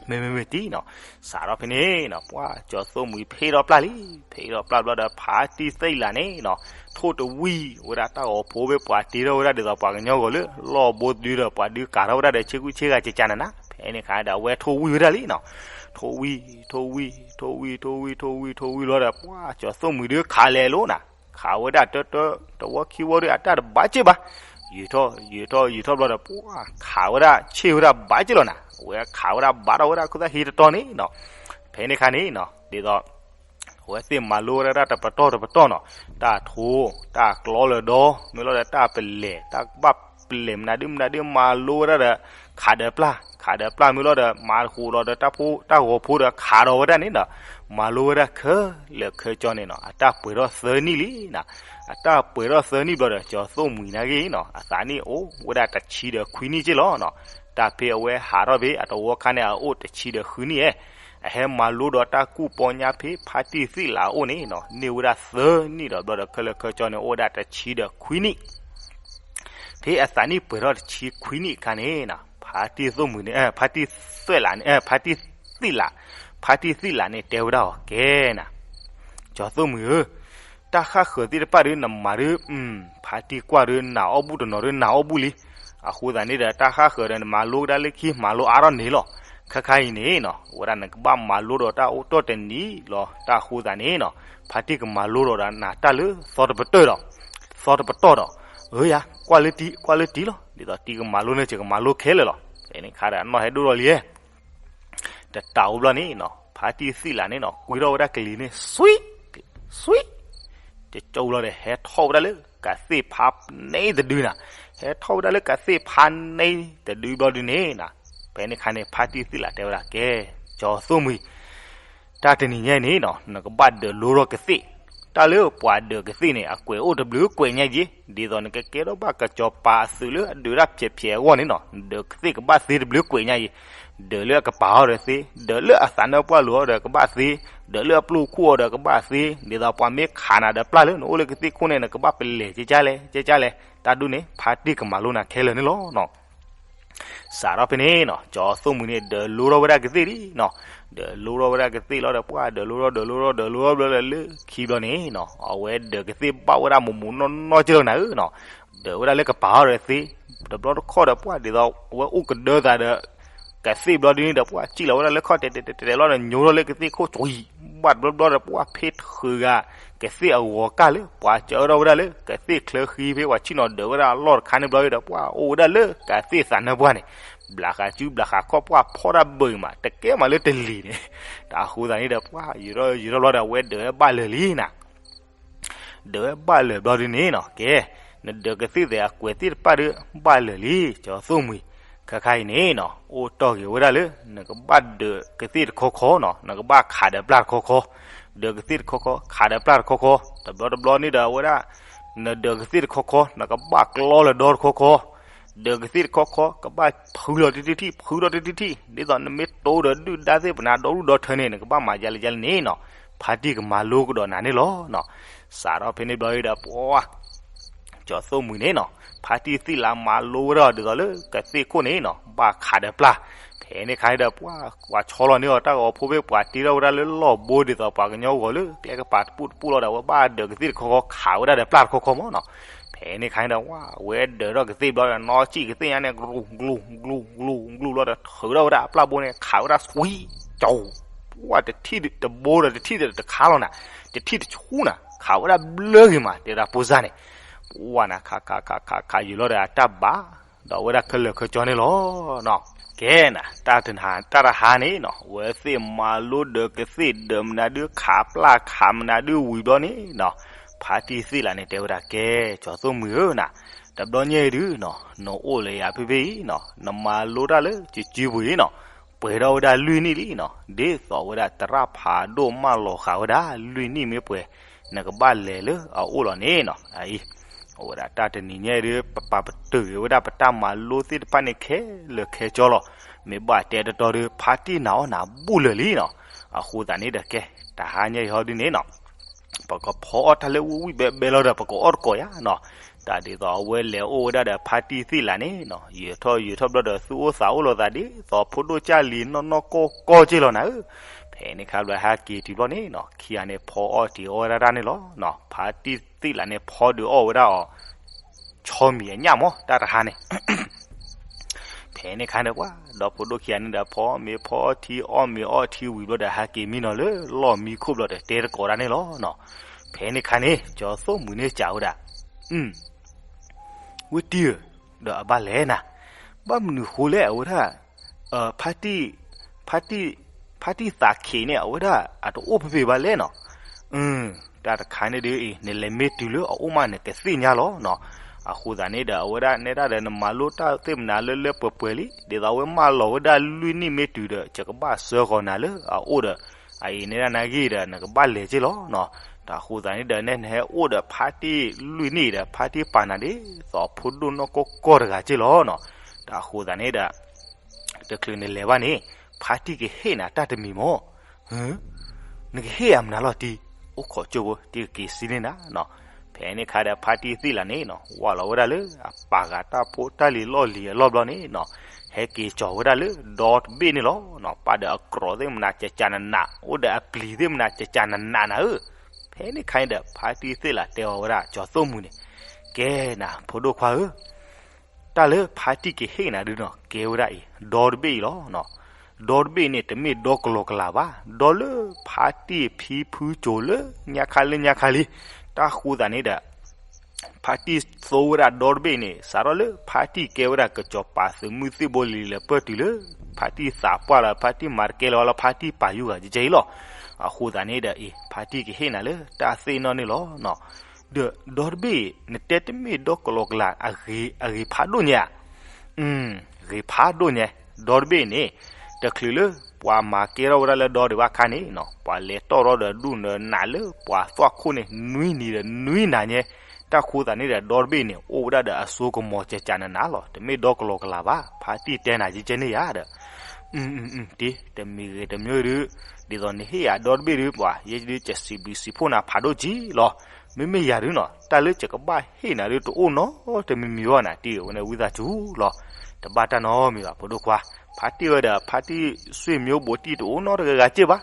မ့မ့မ့ၢ်တံၢ်နီၤ စးထီၣ်ဖဲန့ၣ်နီၤ ပှၤကၠီၤသိၣ်မှံၤဖ့ထီၣ်ပျၢ်လံ. ဖ့ထီၣ်ပျၢ်ဘျီဒီး ဖါတံၢ်သ့ၣ်လးန့ၣ်နီၤ ထိၣ်တဝံၣ်ဝဲဒၣ်တၢ်ဂီၤဖိဖဲပှၤတ့ထီၣ်ဝဲဒၣ်ဒ်သိးပှၤကညီဂီၤလၢ လီၢ်ဘိတဒုဒီး ပှၤဒုးကၤထီၣ်ဝဲဒၣ်ဒီးဆ့ကူဆ့ဂၤကကနၤနၤ ဖဲန့ၣ်ခါဒီး အဝဲထိၣ်ဝံၣ်ဝဲဒၣ်လံနီၤ ထိၣ်ဝံၣ် ထိၣ်ဝံၣ် ထိၣ်ဝံၣ် ထိၣ်ဝံၣ် ထိၣ်ဝံၣ် ထိၣ်ဝံၣ်ဘျီဒီး ပှၤကၠီၤသိၣ်မှံၤဒုးခးလဲၤလိာ်နၤ ခးဝဲဒၣ်တၢတၢ တဝီခံဝီဒုး အတၢ်တဘၣ်က့ၢ်ဘၣ် ယုာ်ထီၣ် ယုာ်ထီၣ် ယုာ်ထီၣ်ဘျီဒီး ပှၤခးဝဲဒၣ်ဆ့ၣ်ဝဲဒၣ်ဘၣ်က့ၢ်လီၤနၤ အဝဲခးဝဲဒၣ်ဘၣ်ထီၣ်ဝဲဒၣ်ခိၣ်သၣ်ဟံးတတီၤန့ၣ်နီၤ ဖဲန့ၣ်ခါန့ၣ်နီၤ ဒ်သိး အဝဲသ့ၣ်မၤလိဝဲဒၣ်တၢ်တပတီၢ်တပတီၢ်နီၤ တၢ်ထိ တၢ်ကျီလၢဒီ မ့ၢ်လီၤဒီးတၢ်ပလဲၤ တၢ်ဘၣ်ပလဲၤမနုၤဒုမနုၤဒု မၤလိဝဲဒၣ်ဒီး ခးဒီးပျၢ် ခးဒီးပျၢ်မ့ၢ်လီၤဒီး မၤဃိးလီၤဒီးတၢ်ဖိ တၢ်ဂီၤဖိဒီးခးဒီးဝဲဒၣ်န့ၣ်ဒီး မၤလိဝဲဒၣ်ခဲလၢာ်ခဲဆ့န့ၣ်နီၤ အတၢ်ပှဲၤထီၣ်သၢနံၣ်လံနီၤ အတၢ်ပှဲၤထီၣ်သၢနံၣ်ဘျီဒီး ကၠီၤသိၣ်မှံၤနာ်က့နီၤ အသးနံၣ်အိၣ်ဝဲဒၣ်တဆံဒီးခွံနံၣ်က့ၢ်လီၤနီၤ တၢ်ဖဲအဝဲဟးထီၣ်ဖဲအတဝီခါန့ၣ် အအိၣ်တဆံဒီးဃုနံၣ်ဧဲ အဟဲမၤလိဒီးတၢ်ကူၣ်ပီညါဖဲဖါတံၢ်သ့ၣ်လးအအိၣ်န့ၣ်နီၤ န့ၢ်ဝဲဒၣ်သၢနံၣ်ဒီးဘျီဒီး ခဲလၢာ်ခဲဆ့န့ၣ် အိၣ်ဝဲဒၣ်တဆံဒီးခွံနံၣ် ဖဲအသးနံၣ်ပှဲၤထီၣ်တဆံခွံနံၣ်အခါန့ၣ်နီၤ ဖါတံၢ်သိၣ်မှံၤန့ၣ် ဖါတံၢ်သွဲၣ်လးန့ၣ် ဖါတံၢ်သ့ၣ်လး ဖါတံၢ်သ့ၣ်လးန့ၣ်တဲဝဲဒၣ်အီၤ ကဲနၤ ကၠီၤသိၣ်မှံၤဧၢ, တၢ်ဃၣ်ဃၢၤသ့ၣ်တဖၣ်ဒီးနမၤဒီး ဖါတံၢ်ကွၢ်ဒီးနၤအီၣ်ဘူၣ်တနီၤဒီးနၤအီၣ်ဘူၣ်လံ. အဃိသတးန့ၣ်ဒီး တၢ်ဃၣ်ဃၢၤဒီးနမၤလိကဒါလၢခံ မၤလိအါထီၣ်န့ၣ်လီၤ. ခါခါအံၤန့ၣ်နီၤ အဝဲဒၣ်နကဘၣ်မၤလိဒီးတၢ်အိၣ်တီၢ်တနံၤလီၤ. တၢ်အဃိသတးန့ၣ်နီၤ ဖါတံၢ်ကမၤလိဒီးနၤတၢ်လၢသီတပတီၢ်ဒီး သီတပတီၢ်ဒီး အၢယၤ ကွၢ်လၢတံၢ် ကွၢ်လၢတံၢ်လီၤ. ဒ်သိးတံၢ်ကမၤလိန့ၣ် ယကမၤလိခဲလၢာ်လီၤ. ဖဲန့ၣ်ခါဒီးအနီၢ်ဟဲဒိၣ်ထီၣ်လံ တတၢ်အိၣ်ဘျီန့ၣ်နီၤ ဖါတံၢ်သ့ၣ်လးန့ၣ်နီၤ ကွံထီၣ်ဝဲဒၣ်ကလံၤန့ၣ် စွံ စွံ တကၠိဘျီဒီး ဟဲထီၣ်ဝဲဒၣ်လၢကသ့ၣ်ဖါန့ၣ်တဒုနၤ, ဟဲထီၣ်ဝဲဒၣ်လၢကသ့ၣ်ဖါန့ၣ်တဒုဘျီဒုန့ၣ်နီၤ ဖဲန့ၣ်ခါန့ၣ် ဖါတံၢ်သ့ၣ်လးတဲဝဲဒၣ် ကဲ ကၠီၤသိၣ်မှံၤ တၢ်တနံၤညါအံၤန့ၣ်နီၤ နကဘၣ်ဒၢးလိထီၣ်ကသ့ၣ်, တၢ်လၢပှၤဒၢးကသ့ၣ်န့ၣ် အကွဲးအိၣ်တဘျုးကွဲးညါယ့ၣ်, ဒ်သိးနကကဲထီၣ်ဘၣ်ကစီၤပၤအသုးလၢအဒုးတၢ်ဖျဲးဖျဲးအဂီၢ်န့ၣ်နီၤ နဒၢးကသ့ၣ်ကဘၣ်သ့တဘျုးကွဲးညါယ့ၣ်, ဒၢးလၢအကပၤအီၤဒီးသ့, ဒၢးလၢအသးနၢၣ်ပှၢ်လိာ်အီၤဒီးကဘၣ်သ့, ဒၢးလၢအပျိၢ်ခိၣ်အီၤဒီးကဘၣ်သ့, ဒ်သိးပှၤမ့ၢ်ခးနၤဒီးပျၢ်လၢနအိၣ်လၢကသ့ၣ်ခိၣ်န့ၣ် နကဘၣ်ပလဲၤကကလဲၣ် ကကလဲၣ်, တၢ်ဒ်န့ၣ် ဖါတံၢ်ကမၤလိနၤခဲလၢာ်န့ၣ်လီၤ. စးထီၣ်ဖဲန့ၣ်နီၤ ကၠီၤသိၣ်မှံၤန့ၣ် ဒၢးလိထီၣ်ဝဲဒၣ်ကသ့ၣ်လံနီၤ. ဒၢးလိထီၣ်ဝဲဒၣ်ကသ့ၣ်လီၤဒီး ပှၢ်ဒၢးလိထီၣ် ဒၢးလိထီၣ် ဒၢးလိထီၣ်ဘျီဒီး လၢခံဘျီန့ၣ်နီၤ အဝဲဒၢးကသ့ၣ်ဘၣ်ဝဲဒၣ်မိၢ်မိၢ်နီၢ်နီၢ်က့လီၤနၤဧၢနီၤ. ဒၢးဝဲဒၣ်လၢကပၤအီၤဒီးသ့, တဘျီတခီၣ်ဒီး ပှၢ်ဒ်သိး အဝဲအိၣ်ကဒၢသးဒီး ကသ့ၣ်ဘျီဒ်န့ၣ်ဒီး ပှၢ်စံၣ်လီၤဝဲဒၣ်လၢခီၣ်တဲာ်တဲာ်တဲာ်တဲာ်လီၤဒီး ညိထီၣ်လၢကသ့ၣ်ခိၣ်ကွံာ် ဘၣ်တဘျီဘျီဒီး ပှၢ်ဖ့ထုးဂၤ ကသ့ၣ်အဂီၤကၢ်လၢ ပှၤစၢထီၣ်ဝဲဒၣ်လၢ ကသ့ၣ်ချၢဃံဖဲပှၤဆ့ၣ်နီၤဒၢးဝဲဒၣ်အလီၢ်တခါန့ၣ်ဘျီဒီး ပှၢ်အိၣ်ဝဲဒၣ်လၢကသ့ၣ်သးနၢပှၢ်န့ၣ် ဘျးဃးစုဘျးဃးခီၣ် ပှၢ်ဖီၣ်တၢ်ဘၢအံၤမး တကဲမးလၢတလံၤန့ၣ် တၢ်အဃိသတးန့ၣ်ဒီး ပှၢ်ယံာ်ထီၣ်ယံာ်ထီၣ်ဘျီဒီး အဝဲဒၢးဝဲဘၣ်လၢာ်လံနၤ. ဒၢးဝဲဘၣ်လၢာ်ဘျီဒ်န့ၣ်နီၤ ကဲ နဒၢးကသ့ၣ်သဲးအကွဲးသ့ၣ်တဖၣ်ဒီး ဘၣ်လၢာ်လံ ကၠီၤသိၣ်မှံၤ. ခဲခါအံၤန့ၣ်နီၤ အိၣ်တီၢ်ဂ့ၤဝဲဒၣ်လၢ နကဘၣ်ဒၢးကသ့ၣ်တခီခီနီၤ နကဘၣ်ခးဒီးပျၢ်တခီခီ, ဒၢးကသ့ၣ်တခီခီ ခးဒီးပျၢ်တခီခီ, တဘျီတဘျီန့ၣ်ဒီး အဝဲဒၣ် နဒၢးကသ့ၣ်တခီခီ နကဘၣ်ကျီလၢဒီတခီခီ, ဒၢးကသ့ၣ်တခီခီ ကဘၣ်ဖုလီၤတထံၣ်ထံၣ် ဖုလီၤတထံၣ်ထံၣ် ဒ်သိးနမ့ၢ်တိဒီးဒုၣ်ဒါသ့ၣ်ပနါဒီဒူၣ်ဒီထၢန့ၣ် နကဘၣ်မၤယါလၢယါလၢန့ၣ်နီၤ ဖါတံၢ်ကမၤလိကဒီးနၤန့ၣ်လီၤနီၤ. စးထီၣ်ဖဲန့ၣ်ဘျီဒီး ပှၢ် ကၠီၤသိၣ်မှံၤန့ၣ်နီၤ ဖါတံၢ်သ့ၣ်လၢမၤလိဝဲဒၣ်ဒ်သိးလၢကသ့ၣ်ခိၣ်န့ၣ်နီၤ ဘၣ်ခးဒီးပျၢ်. ဖဲန့ၣ်ခါန့ၣ်ဒီး ပှၢ်ပှၤဆီလီၤန့ၢ်အီၤတၢ်ဂီၤဖိဖဲ ပှၤတ့ထီၣ်ဝဲဒၣ်လၢလီၢ်ဘိဒ်သိးပှၤကညီဂီၤလၢကျဲကပၤတပူၣ်တပူၣ်လီၤဒီး အဝဲဘၣ်ဒၢးကသ့ၣ်တခီခီ ခးဝဲဒၣ်ဒီးပျၢ်တခီခီမးနီၤ. ဖဲန့ၣ်ခါန့ၣ်ဒီး ဝဲဝဲဒၢးထီၣ်ကသ့ၣ်ဘျီဒီး နီၢ်စံၣ်ကသ့ၣ်ညါန့ၣ် ကလူၤကလူၤကလူၤကလူၤဘျီဒီး ထုးထီၣ်ဝဲဒၣ်အပျၢ်ဘိန့ၣ် ခးဝဲဒၣ် စွံကၠီၤ ပှၢ်တထံၣ်တဘိဒီး တထံၣ်ဒီးတခါလီၤနၤ, တထံၣ်တဆူနၤ ခးဝဲဒၣ်ဘျၢဂ့ၤမး တဲဒၣ်ဖိစၢ်န့ၣ်, ပှၢ်နၤ ခးခးခးခးခးယံာ်လီၤဒီး အတၢ်ဘၣ်ဒီးဝဲဒၣ်ခဲလၢာ်ခဲဆ့န့ၣ်လီၤ. ကဲနၤ တၢ်တဟါ တၢ်တဟါန့ၣ်နီၤ ဝဲသ့ၣ်မၤလိဒၢးကသ့ၣ်ဒၢးမနုၤဒုး ခးပျၢ်ခးမနုၤဒုး ဝံၤဘျီန့ၣ်နီၤ ဖါတံၢ်သ့ၣ်လၢန့ၣ် တဲဝဲဒၣ် ကဲ ကၠီၤသိၣ်မှံၤဧၢနၤ, တဘျီညါအံၤဒုးနီၤ နအိၣ်လၢယၤဖဲဖဲအံၤနီၤ နမၤလိတၢ်လၢကကၠံပူၤအံၤနီၤ ပှဲၤထီၣ်ဝဲဒၣ်လွံၢ်နံၣ်လံနီၤ, ဒ်သိးဝဲဒၣ်သရၣ်ဖးဒိၣ်မၢလီၤဃာ်ဝဲဒၣ် လွံၢ်နံၣ်မ့ၢ်ပှဲၤ နကဘၣ်လဲၤလၢအအိၣ်လီၤန့ၣ်နီၤ. အံၤ အိၣ်ဝဲဒၣ်တၢ်တနံၤညါအံၤဒုး ပပာ်ပတုာ်က့ၤဝဲဒၣ်ပတၢ်မၤလိသ့ၣ်တဖၣ်န့ၣ်ခဲလၢာ်ခဲဆ့လီၤ. မ့ၢ်ဘၣ်တဲတတီၤဒုး ဖါတံၢ်နၤအီၣ်နၤဘူၣ်လၢာ်လံနီၤ. အဃိသတးန့ၣ်ဒီး ကဲ တဟါညါအံၤဟီဒုးန့ၣ်နီၤ ပကဖီအီၣ်တၢ်လၢဝံၣ်ဝံၣ်ဘဲဘဲလီၤဒီး ပကအီၣ်တကိးယါနီၤ. တၢ်ဒ်သိးအဝဲလဲၤအိၣ်ဝဲဒၣ်ဒီးဖါတံၢ်သ့ၣ်လၢန့ၣ်နီၤ ယံာ်ထီၣ်ယံာ်ထီၣ်ဘျီဒီး သူၣ်အိၣ်သးအိၣ်လိာ်သးဒ်သိးဖိဒိၣ်ကၢ်လံၤနီၢ်နီၢ်ကီၢ်ကီၢ်က့လီၤနၤဧၢ. ဖဲန့ၣ်ခါဘျီဟဲက့ၤတုၤဘျီန့ၣ်နီၤ ခံဂၤန့ၣ်ဖီအီၣ်တ့ၤအီၣ်ဝဲဒၣ်တၢ်န့ၣ်လီၤနီၤ. ဖါတံၢ်သ့ၣ်လၢန့ၣ် ဖီဒုးအီၣ်ဝဲဒၣ်အီၤ ဆီမံၤအညၣ်မး တၢ်တဟါန့ၣ် ဖဲန့ၣ်ခါန့ၣ် ပှၤဒီဖိဒိၣ်ခံဂၤန့ၣ်ဒီး ဖီမ့ၤဖီအီၣ်ထံ အီၣ်မ့ၤအီထံဝံၤဘျီဒီး ဟဲက့ၤမံနီၤလၢလီၢ်မံခိၣ်ဘျီဒီး တဲတကိးတၢ်န့ၣ်လီၤနီၤ. ဖဲန့ၣ်ခါန့ၣ် ကၠီၤသိၣ်မှံၤန့ၣ်စံးဝဲဒၣ် ဝ့ၢ်တံၢ်ဧၢ, ဒီးအဘၣ်လဲၣ်နၤ, ဘၣ်မနုၤဃိလဲၣ် အဝဲဒၣ် ဖါတံၢ် ဖါတံၢ် ဖါတံၢ်သးခံးန့ၣ် အဝဲဒၣ်အတအိၣ်ဖဲဖဲဘၣ်လဲၣ်နီၤ. တၢ်တခါန့ၣ်ဒုးအံၤ နလဲၤမ့ၢ်တုၤလၢအအိၣ်မး နကသ့ၣ်ညါလီၤနီၤ. အဃိသတးန့ၣ်ဒီး အဝဲဒၣ်နဲဒၣ်ဒီး နမၤလိတၢ်သ့ၣ်မနုၤလၢလၢပှဲၤပှဲၤလံ ဒ်သိးအဝဲမၢလီၤဝဲဒၣ်လွံၢ်နံၣ်မ့ၢ်တုၤဒီး ယကဘၣ်ဆှၢဃီၤနၤလၢအအိၣ်ဒီး အအံၤနဲဒၣ်နဂ့ၢ်ဒီး နကဘၣ်လဲၤက့လီၤနီၤ. တၢ်အဃိသတးန့ၣ်ဒီး နဲနဟဲအိၣ်ဒီးဖါတံၢ်လွံၢ်နံၣ်ဒီး ဖါတံၢ်ပာ်နၤဒ်သိးဖိဒိၣ်နီၢ်ကီၢ်ကီၢ်တဂၤက့လီၤနီၤ. တၢ်အဃိသတးန့ၣ်ဒီး တချုးနလဲၤဘၣ်န့ၣ် ဖါတံၢ်ကဟ့ၣ်နၤတၢ်တမံၤမး နကဟ့ၣ်အမနုၤလီၤတံၢ်, အိၣ်ခိးကၠိဖိ တံၢ်ကက့ၤစံးန့ၢ်နၤနီၤ. ဖဲန့ၣ်ခါဒီး ဖါတံၢ်သ့ၣ်လၢန့ၣ်နီၤ ဝၢ်လီၤဝဲဒၣ်လၢအပာ်ဃာ်တၢ်ဖိတၢ်လံၤလီၢ်လံၤအလီၢ်ဘျီန့ၣ်နီၤ ဟဲက့ၤကၠီၤဝဲဒၣ်လၢဒီတဘ့ၣ်န့ၣ်လီၤနီၤ. ပာ်ဒီးအကြီးသ့ၣ်မနၤ ကကနးနး အိၣ်ဒီးအပျံၤသ့ၣ်မနၤ ကကနးနးနၤဧၢ. ဖဲန့ၣ်ခါန့ၣ်ဒီး ဖါတံၢ်သ့ၣ်လၢတဲအီၤဝဲဒၣ် ကၠီၤသိၣ်မုၢ်န့ၣ် ကဲနၤ ဖိဒိၣ်ခွါဧၢ တၢ်လၢဖါတံၢ်ကဟ့ၣ်နၤဒုနီၤ ကဲဝဲဒၣ်အံၤ ဒီတဘ့ၣ်အံၤလီၤ. ဒီတဘ့ၣ်န့ၣ် တမ့ၢ်ဒီကလီကလးဘၣ်, ဒီလၢဖါတံၢ်ဖံဖုကိၤလၢညါခါလၢညါခါလံ. တၢ်ဃိသးန့ၣ်ဒီး ဖါတံၢ်သိဝဲဒၣ်ဒီတဘ့ၣ်န့ၣ် စးထီၣ်လၢဖါတံၢ်ကဲဝဲဒၣ်ကစီၤပၤသုးမုၢ်သံၣ်ဘိလံၤလၢပၢၢ်တုၤလၢ ဖါတံၢ်သးပှၢ်လၢ ဖါတံၢ်မၤတကဲလၢၤဝဲလၢ ဖါတံၢ်ပာ်ယူၤဂၤကဲအံၤလီၤ. အဃိသးန့ၣ်ဒီး အံၤ ဖါတံၢ်ကဟ့ၣ်နၤလၢတၢ်သ့ၣ်နီၣ်န့ၣ်လီၤ. ဒီးဒီတဘ့ၣ် နတဲတမ့ၢ်ဒီကလီကလး အဂ့ၤဖးဒိၣ်ညါ, ဂ့ၤဖးဒိၣ်ညါ, ဒီတဘ့ၣ်န့ၣ် တချုးလၢပှၤမၤကဲထီၣ်ဝဲဒၣ်လၢဒီဒံးဘၣ်ခါန့ၣ် ပှၤလဲၤတီၢ်ထီၣ်ဒီးဒူၣ်နးလၢပှၤသွၣ်ခိၣ်န့ၣ် နွံနံၤဒီးနွံနၤညါ, တၢ်ဃိသးန့ၣ်ဒီး ဒီတဘ့ၣ်န့ၣ် အိၣ်ဝဲဒၣ်ဒီးအစိကမီၤကကနးနးလီၤ. တမ့ၢ်ဒီကလီကလးဘၣ်, ဖါတံၢ်တဲနၤကဲန့ၣ်ယါဒီး တမံၤဂ့ၤတမံၤဒုး ဒ်သိးနဟ့ၣ်ယၤဒီတဘ့ၣ်ဒုး ပှၤယဲဒုး ကစံးဘျုးစံးဖှိၣ်နၤဖးဒိၣ်ကံလီၤ. မ့မ့ၢ်ယၤဒုနီၤ တၢ်လၢယကဘၣ်ဟ့ၣ်နၤဒုး တအိၣ်နီတမံၤမံၤဘၣ်နၤ တံၢ်ဧၢ ဝဲန့ၣ်ဝံသးစူၤလီၤ. တဘၣ်တၢ်နီတမံၤဘၣ် ဖိဒိၣ်ခွါ. ဖါတံၢ်ဝဲဒီး ဖါတံၢ်ဆွေမျိုးဘိးတံၢ်တအိၣ်နီတဂၤဂၤက့ၢ်ဘၣ်,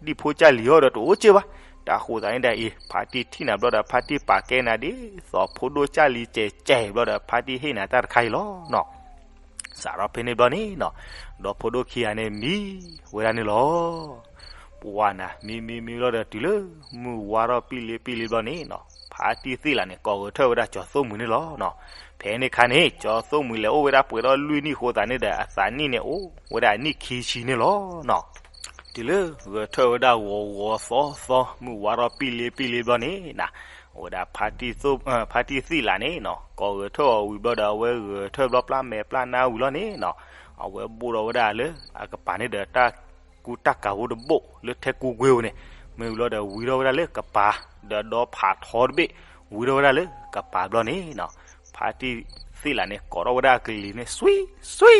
ဒံၣ်ဖိကၢ်လံၤအီၤဒီးတအိၣ်က့ၢ်ဘၣ်. တၢ်ဃိသးန့ၣ်ဒ်အံၤ ဖါတံၢ်ထံၣ်နၤဘျီဒီး ဖါတံၢ်ပာ်ကဲနၤဒ်သိးဖိဒိၣ်ကၢ်လံၤကဲးကဲးဘျီဒီး ဖါတံၢ်ဟ့ၣ်နၤတၢ်တခါအံၤလီၤနီၤ. စးထီၣ်ဖဲန့ၣ်ဘျီန့ၣ်နီၤ, ဒီဖိဒိၣ်ခံဂၤန့ၣ်မံဝဲဒၣ်န့ၣ်လီၤ. ပှၤနၤ မံမံမံဘျီဒီးတုၤလၢ မုၢ်ဝါထီၣ်ပံၣ်လ့ပံၣ်လ့ဘျီန့ၣ်နီၤ, ဖါတံၢ်သ့ၣ်လးန့ၣ် ကိးဂဲၤထၢၣ်ဝဲဒၣ်ကၠီၤသိၣ်မှံၤန့ၣ်လီၤနီၤ. ဖဲန့ၣ်ခါန့ၣ် ကၠီၤသိၣ်မှံၤလဲၤအိၣ်ဝဲဒၣ်ပှဲၤထီၣ်လွံၢ်နံၣ်အဃိသတးန့ၣ်ဒီး အသးနံၣ်န့ၣ်အိၣ်ဝဲဒၣ်အနံၣ်ခံဆံန့ၣ်လီၤနီၤ. တုၤလၢဂဲၤထၢၣ်ဝဲဒၣ်ဂီၤဂီၤသီသီ မုၢ်ဝါထီၣ်ပံၣ်လ့ပံၣ်လ့ဘျီန့ၣ်နီၤ, အဝဲဒၣ် ဖါတံၢ်သ့ၣ်လးန့ၣ်နီၤ ကိးဂဲၤထၢၣ်အီၤဝံၤဘျီဒီး အဝဲဂဲၤထၢၣ်ဘျီပျၢ်မဲာ်ပျၢ်နါဝံၤလီၤန့ၣ်နီၤ, အဝဲဘိၣ်ထီၣ်ဝဲဒၣ်လၢအကပၤန့ၣ်ဒီး တၢ်ကူတၢ်ကၤဖိတဘိၣ်လၢထဲကူကွ့ဧိၤန့ၣ်, မ့ၢ်ဝံၤလီၤဒီးဝံထီၣ်ဝဲဒၣ်လၢကပၤ, ဒီးဒီဖးထီတဘ့ၣ် ဝံထီၣ်ဝဲဒၣ်လၢကပၤဘျီန့ၣ်နီၤ, ဖါတံၢ်သ့ၣ်လးန့ၣ် ကိးထီၣ်ဝဲဒၣ်အကလံၤန့ၣ် ဆွံ ဆွံ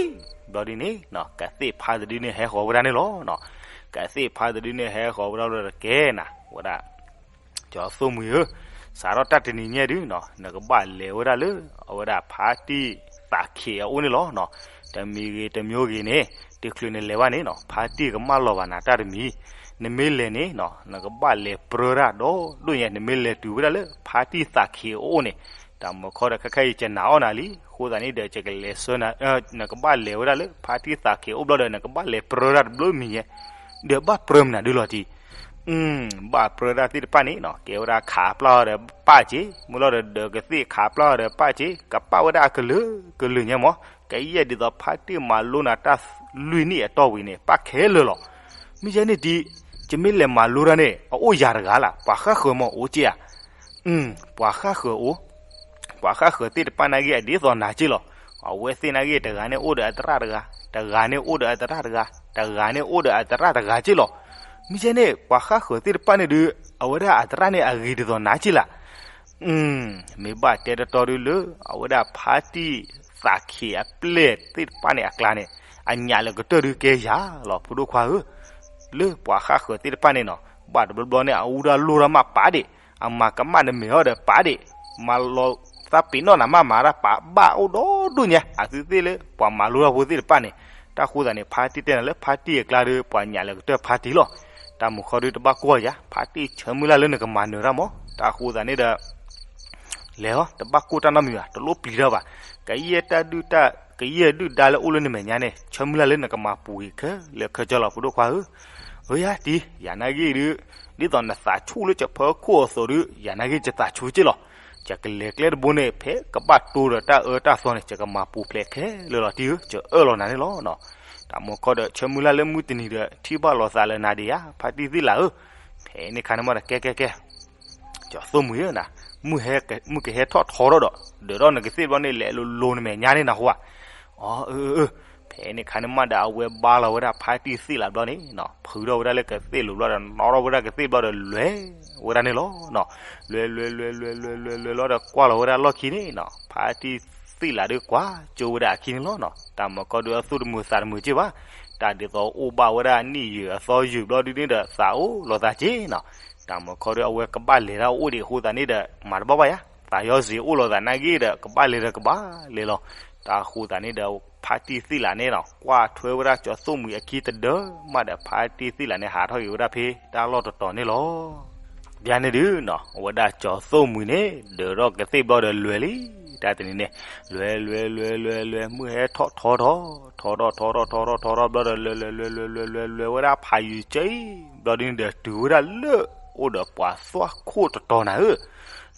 ဘျီဒ်န့ၣ်နီၤ, ကသ့ၣ်ဖါတဒုန့ၣ်ဟဲဃီၤဝဲဒၣ်န့ၣ်လီၤနီၤ. ကသ့ၣ်ဖါတဒုန့ၣ်ဟဲဃီၤဝဲဒၣ်လီၤဒီးကဲနၤဝဲဒၣ် ကၠီၤသိၣ်မှံၤဧၢ, စးထီၣ်တၢ်တနံၤညါဒုနီၤ နကဘၣ်လဲၤဝဲဒၣ်လၢ အဝဲဒၣ်ဖါတံၢ်သးခ့းအအိၣ်န့ၣ်လီၤနီၤ. တမံၤဂ့ၤတမံၤဂ့ၤန့ၣ် တချုးနလဲၤဘၣ်န့ၣ်နီၤ ဖါတံၢ်ကမၣ်လီၤဘၣ်နၤတၢ်တမံၤ, နမ့ၢ်လဲၤန့ၣ်နီၤ နကဘၣ်လဲၤပြၢတၢ်ဒီးဒိၣ်ညါ, နမ့ၢ်လဲၤတုၤဝဲဒၣ်လၢဖါတံၢ်သးခ့းအအိၣ်န့ၣ်, တၢ်မုၢ်ခီဒီးခဲခါအံၤကနၣ်အီၣ်နၤလံ, အဃိသတးန့ၣ်ဒီး ကလဲၤဆှၢနၤ, နကဘၣ်လဲၤဝဲဒၣ်လၢဖါတံၢ်သးခ့းအအိၣ်ဘျီဒီး နကဘၣ်လဲၤပြၢတၢ်တဘျီမံၤညါ, ဒီးဘၣ်ပြၢမနုၤဒုလီၤတံၢ် ဘၣ်ပြၢတၢ်သ့ၣ်တဖၣ်န့ၣ်နီၤ ကဲဝဲဒၣ်ခးပျၢ်အီၤဒီးပၢ်က့, မ့ၢ်လီၤဒီးဒီးကသ့ၣ်ခးပျၢ်အီၤဒီးပၢ်က့, ကပၣ်ဝဲဒၣ်အကလုာ်ကလုာ်ညါမး, ကယဲၢ်ဒ်သိးဖါတံၢ်မၤလိနၤတၢ်လွံၢ်နံၣ်အတီၢ်ဝံၤန့ၣ် ပၣ်ခဲလၢာ်လီၤ. မ့ၢ်ယဲန့ၣ်တံၢ်, ယမ့ၢ်လဲၤမၤလိတၢ်န့ၣ် အအိၣ်ယၤတဂၤလၢ်, ပှၤဃၣ်ဃၢၤမ့ၢ်အိၣ်က့ဧါ. ပှၤဃၣ်ဃၢၤအိၣ်, ပှၤဃၣ်ဃၢၤသ့ၣ်တဖၣ်နာ်က့အဒ်သိးနၤက့လီၤ. အဝဲသ့ၣ်နာ်က့တဂၤန့ၣ်အိၣ်ဒီးအသရၣ်တဂၤ, တဂၤန့ၣ်အိၣ်ဒီးအသရၣ်တဂၤ, တဂၤန့ၣ်အိၣ်ဒီးအသရၣ်တဂၤက့လီၤ. မ့ၢ်ယဲန့ၣ် ပှၤဃၣ်ဃၢၤသ့ၣ်တဖၣ်န့ၣ်ဒုး အဝဲဒၣ်အသရၣ်န့ၣ်အဂ့ၤဒ်သိးနၤက့လၢ်. မ့ၢ်ဘၣ်တဲတတီဒုလၢ အဝဲဒၣ်ဖါတံၢ်သးခ့းအပျဲၢ်သ့ၣ်တဖၣ်န့ၣ်အကျါန့ၣ်, အညၣ်လၢကတၢၢ်ဒုးကဲယၤလီၤ ဖိဒိၣ်ခွါဧၢ. လၢပှၤဃၣ်ဃၢၤသ့ၣ်တဖၣ်န့ၣ်နီၤ ဘၣ်တဘျီဘျီန့ၣ် အအူတၢ်လိၣ်တၢ်မးပာ်ဒံး, အမၤကမၣ်နမဲာ်အီၤဒီးပာ်ဒံး, မၤလီၤသးပ့ၤနီၣ်နၤမးမၤတၢ်ပာ်ဘၣ်အိၣ်ဒီဒူၣ်ညါ, အသုသ့ၣ်လၢပှၤမၤလိတၢ်ဖိသ့ၣ်တဖၣ်န့ၣ်. တၢ်ဃိသးန့ၣ် ဖါတံၢ်တဲနၤလၢဖါတံၢ်အကျါဒီး ပှၤညၣ်လၢကတၢၢ်ဖါတံၢ်လီၤ. တၢ်မုၢ်ခီဒုးတဘၣ်ကွၢ်ယၤ, ဖါတံၢ်ဆၢမုၢ်လၢ်လၢနကမၤနၢၤတၢ်မး. တၢ်ဃိသးန့ၣ်ဒီး လဲၤဟီ တဘၣ်ကိၢ်တၢ်နီတမံၤဘၣ်, တလိၣ်ပျံၤတၢ်ဘၣ်. ကယဲၢ်တၢ်ဒုၣ်တၢ်, ကယဲၢ်ဒုၣ်ဒါလၢအိၣ်လၢနမဲာ်ညါန့ၣ် ဆၢမုၢ်လၢ်လၢနကမၤပူၤဂ့ၤခဲလၢာ်ခဲဆ့လီၤ ဖိဒိၣ်ခွါဧၢ. အၢယၤတံၢ် ယၤနာ်ဂ့ၢ်ဒုး, ဒ်သိးနသးဆူၣ်လၢကဖၢခိၣ်အသိးဒုး ယၤနာ်ဂ့ၢ်ယသးဆူၣ်က့လီၤ. ယကလဲၤကျဲတဘိန့ၣ် ဖဲကဘၣ်တိဒီးတၢ်အၢတၢ်သီန့ၣ် ယကမၤပူၤဖျဲးခဲလၢာ်လီၤတံၢ်ဧၢ, ကအၢၣ်လီၤနၤန့ၣ်လီၤ. တၢ်မုၢ်ခီဒီးဆၢမုၢ်လၢ်လၢမုၢ်တနံၤဒီး ထံၣ်ဘၣ်လိာ်သးလၢနၤဒံးဧါ ဖါတံၢ်သ့ၣ်လးဧၢ. ဖဲန့ၣ်ခါန့ၣ်မးဒီးကဲကဲကဲ ကၠီၤသိၣ်မှံၤဧၢနၤ, မုၢ်ဟဲ, မုၢ်ကဟဲထီၣ်ထီထီၣ်ဒီး ဒၢးထီၣ်နကသ့ၣ်ဘျီန့ၣ် လဲၤလိၤလိၤနမဲာ်ညါန့ၣ်နၢ်ဟူဧါ. အၢ အၢ အၢ. ဖဲန့ၣ်ခါန့ၣ်မးဒီး အဝဲဘါလီၤဝဲဒၣ်ဖါတံၢ်သ့ၣ်လးဘျီန့ၣ်နီၤ, ဖုးထီၣ်ဝဲဒၣ်လၢကသ့ၣ်လိၤဘျီဒီး နီၣ်ထီၣ်ဝဲဒၣ်ကသ့ၣ်ဘျီဒီး လဲၤဝဲဒၣ်န့ၣ်လီၤနီၤ. လဲၤလဲၤလဲၤလဲၤလဲၤလဲၤလဲၤလီၤဒီး ကွၢ်လီၤဝဲဒၣ်လီၢ်ခံန့ၣ်နီၤ, ဖါတံၢ်သ့ၣ်လးဒုးကွၢ်ကၠိဝဲဒၣ်အခံန့ၣ်လီၤနီၤ. တၢ်မုၢ်ခီဒုးအသူၣ်တမုာ်သးတမုာ်က့ဘၣ်, တၢ်ဒ်သိးအိၣ်ဘၣ်ဝဲဒၣ်အနံၣ်ယုာ်အသီယုာ်ဘျီဒုးန့ၣ်ဒီး သးအိၣ်လီၤသးက့နီၤ. တၢ်မုၢ်ခီဒုးအဝဲကဘၣ်လဲၤတၢ်အိၣ်ဒံးအဃိသတးန့ၣ်ဒီး မၤတဘၣ်ဘၣ်ယၤ, သးယီၤစ့ၤအိၣ်လီၤသးနာ်ဂ့ၢ်ဒီး ကဘၣ်လဲၤဒီးကဘၣ်လဲၤလီၤ. တၢ်ဃိသတးန့ၣ်ဒီး ဖါတံၢ်သ့ၣ်လးန့ၣ်နီၤ ကွၢ်ထွဲဝဲဒၣ်ကၠီၤသိၣ်မှံၤအခံတဒၢမးဒီး ဖါတံၢ်သ့ၣ်လးန့ၣ် ဟးထီၣ်က့ၤဝဲဒၣ်ဖဲတၢ်လီၢ်တတီၤန့ၣ်လီၤ. ဘၣ်န့ၣ်ဒုးနီၤ အဝဲဒၣ်ကၠီၤသိၣ်မှံၤန့ၣ် ဒၢးထီၣ်ကသ့ၣ်ဘျီဒီးလဲၤလံ, တၢ်တနံၤန့ၣ် လဲၤလဲၤလဲၤလဲၤလဲၤ မုၢ်ဟဲထီၣ်ထီထီၣ်, ထီထီၣ်ထီထီၣ်ထီထီၣ်ထီထီၣ်ဘျီဒီး လဲၤလဲၤလဲၤလဲၤလဲၤလဲၤလဲၤဝဲဒၣ်ဖးယံၤကၢအံၤ ဘျီဒုးန့ၣ်ဒီး တုၤဝဲဒၣ်လၢ အိၣ်ဒီးပှၤသွၣ်ခိၣ်တတီၤနၤဧၢ.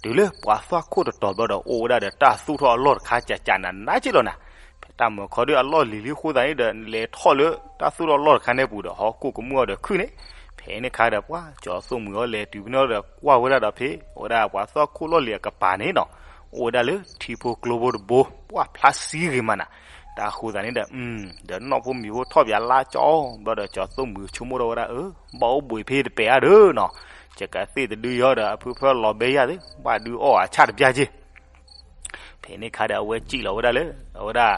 တုၤလၢပှၤသွၣ်ခိၣ်တတီၤဘျီဒီး အိၣ်ဝဲဒၣ်ဒီးတၢ်သူၣ်ထီၣ်အလီၢ်တခါ ကကနးနးက့လီၤနၤ. ဖဲတၢ်မုၢ်ခီဒုးအလီၢ်လံၤလံအဃိသတးန့ၣ်ဒီး လဲၤထီၣ်လၢတၢ်သူၣ်ထီၣ်လီၢ်တခါန့ၣ်ပူၤဒီး ဟီၣ်ခိၣ်ကမူၣ်အီၤဒီးခုၣ်န့ၣ်, ဖဲန့ၣ်ခါဒီး ပှၤကၠီၤသိၣ်မှံၤအီၤလဲၤတုၤဖဲန့ၣ်ဒီး ကွၢ်ဝဲဒၣ်ဒီးဖဲ အဝဲဒၣ်ပှၤသွၣ်ခိၣ်လီၢ်လံၤအကပၤန့ၣ်နီၤ အိၣ်ဝဲဒၣ်လၢထံဖိကျိဖိတဘိ ပှၢ်ဖျါဆံဂ့ၤမးနၤ. တၢ်ဃိသတးန့ၣ်ဒီး ဒီးနီၢ်ဖိမံၤဖိထီၣ်ပၠးလါကၠီအီၤ ဘျီဒီးကၠီၤသိၣ်မှံၤဆိကမိၣ်ထီၣ်ဝဲဒၣ် အၢ ဘၣ်အိၣ်ဘှံးဖဲတပဲာ်အါဒၢးနီၤ, ယကသ့ၣ်တဒုယီဒီး အဖုဖၢလီၤဘဲယၢ်သ့ၣ် ဘၣ်ဒုးအီၣ်အဆၣ်တပျၢ်က့ ဖဲန့ၣ်ခါဒီး အဝဲစံၣ်လီၤဝဲဒၣ်လၢ အဝဲဒၣ်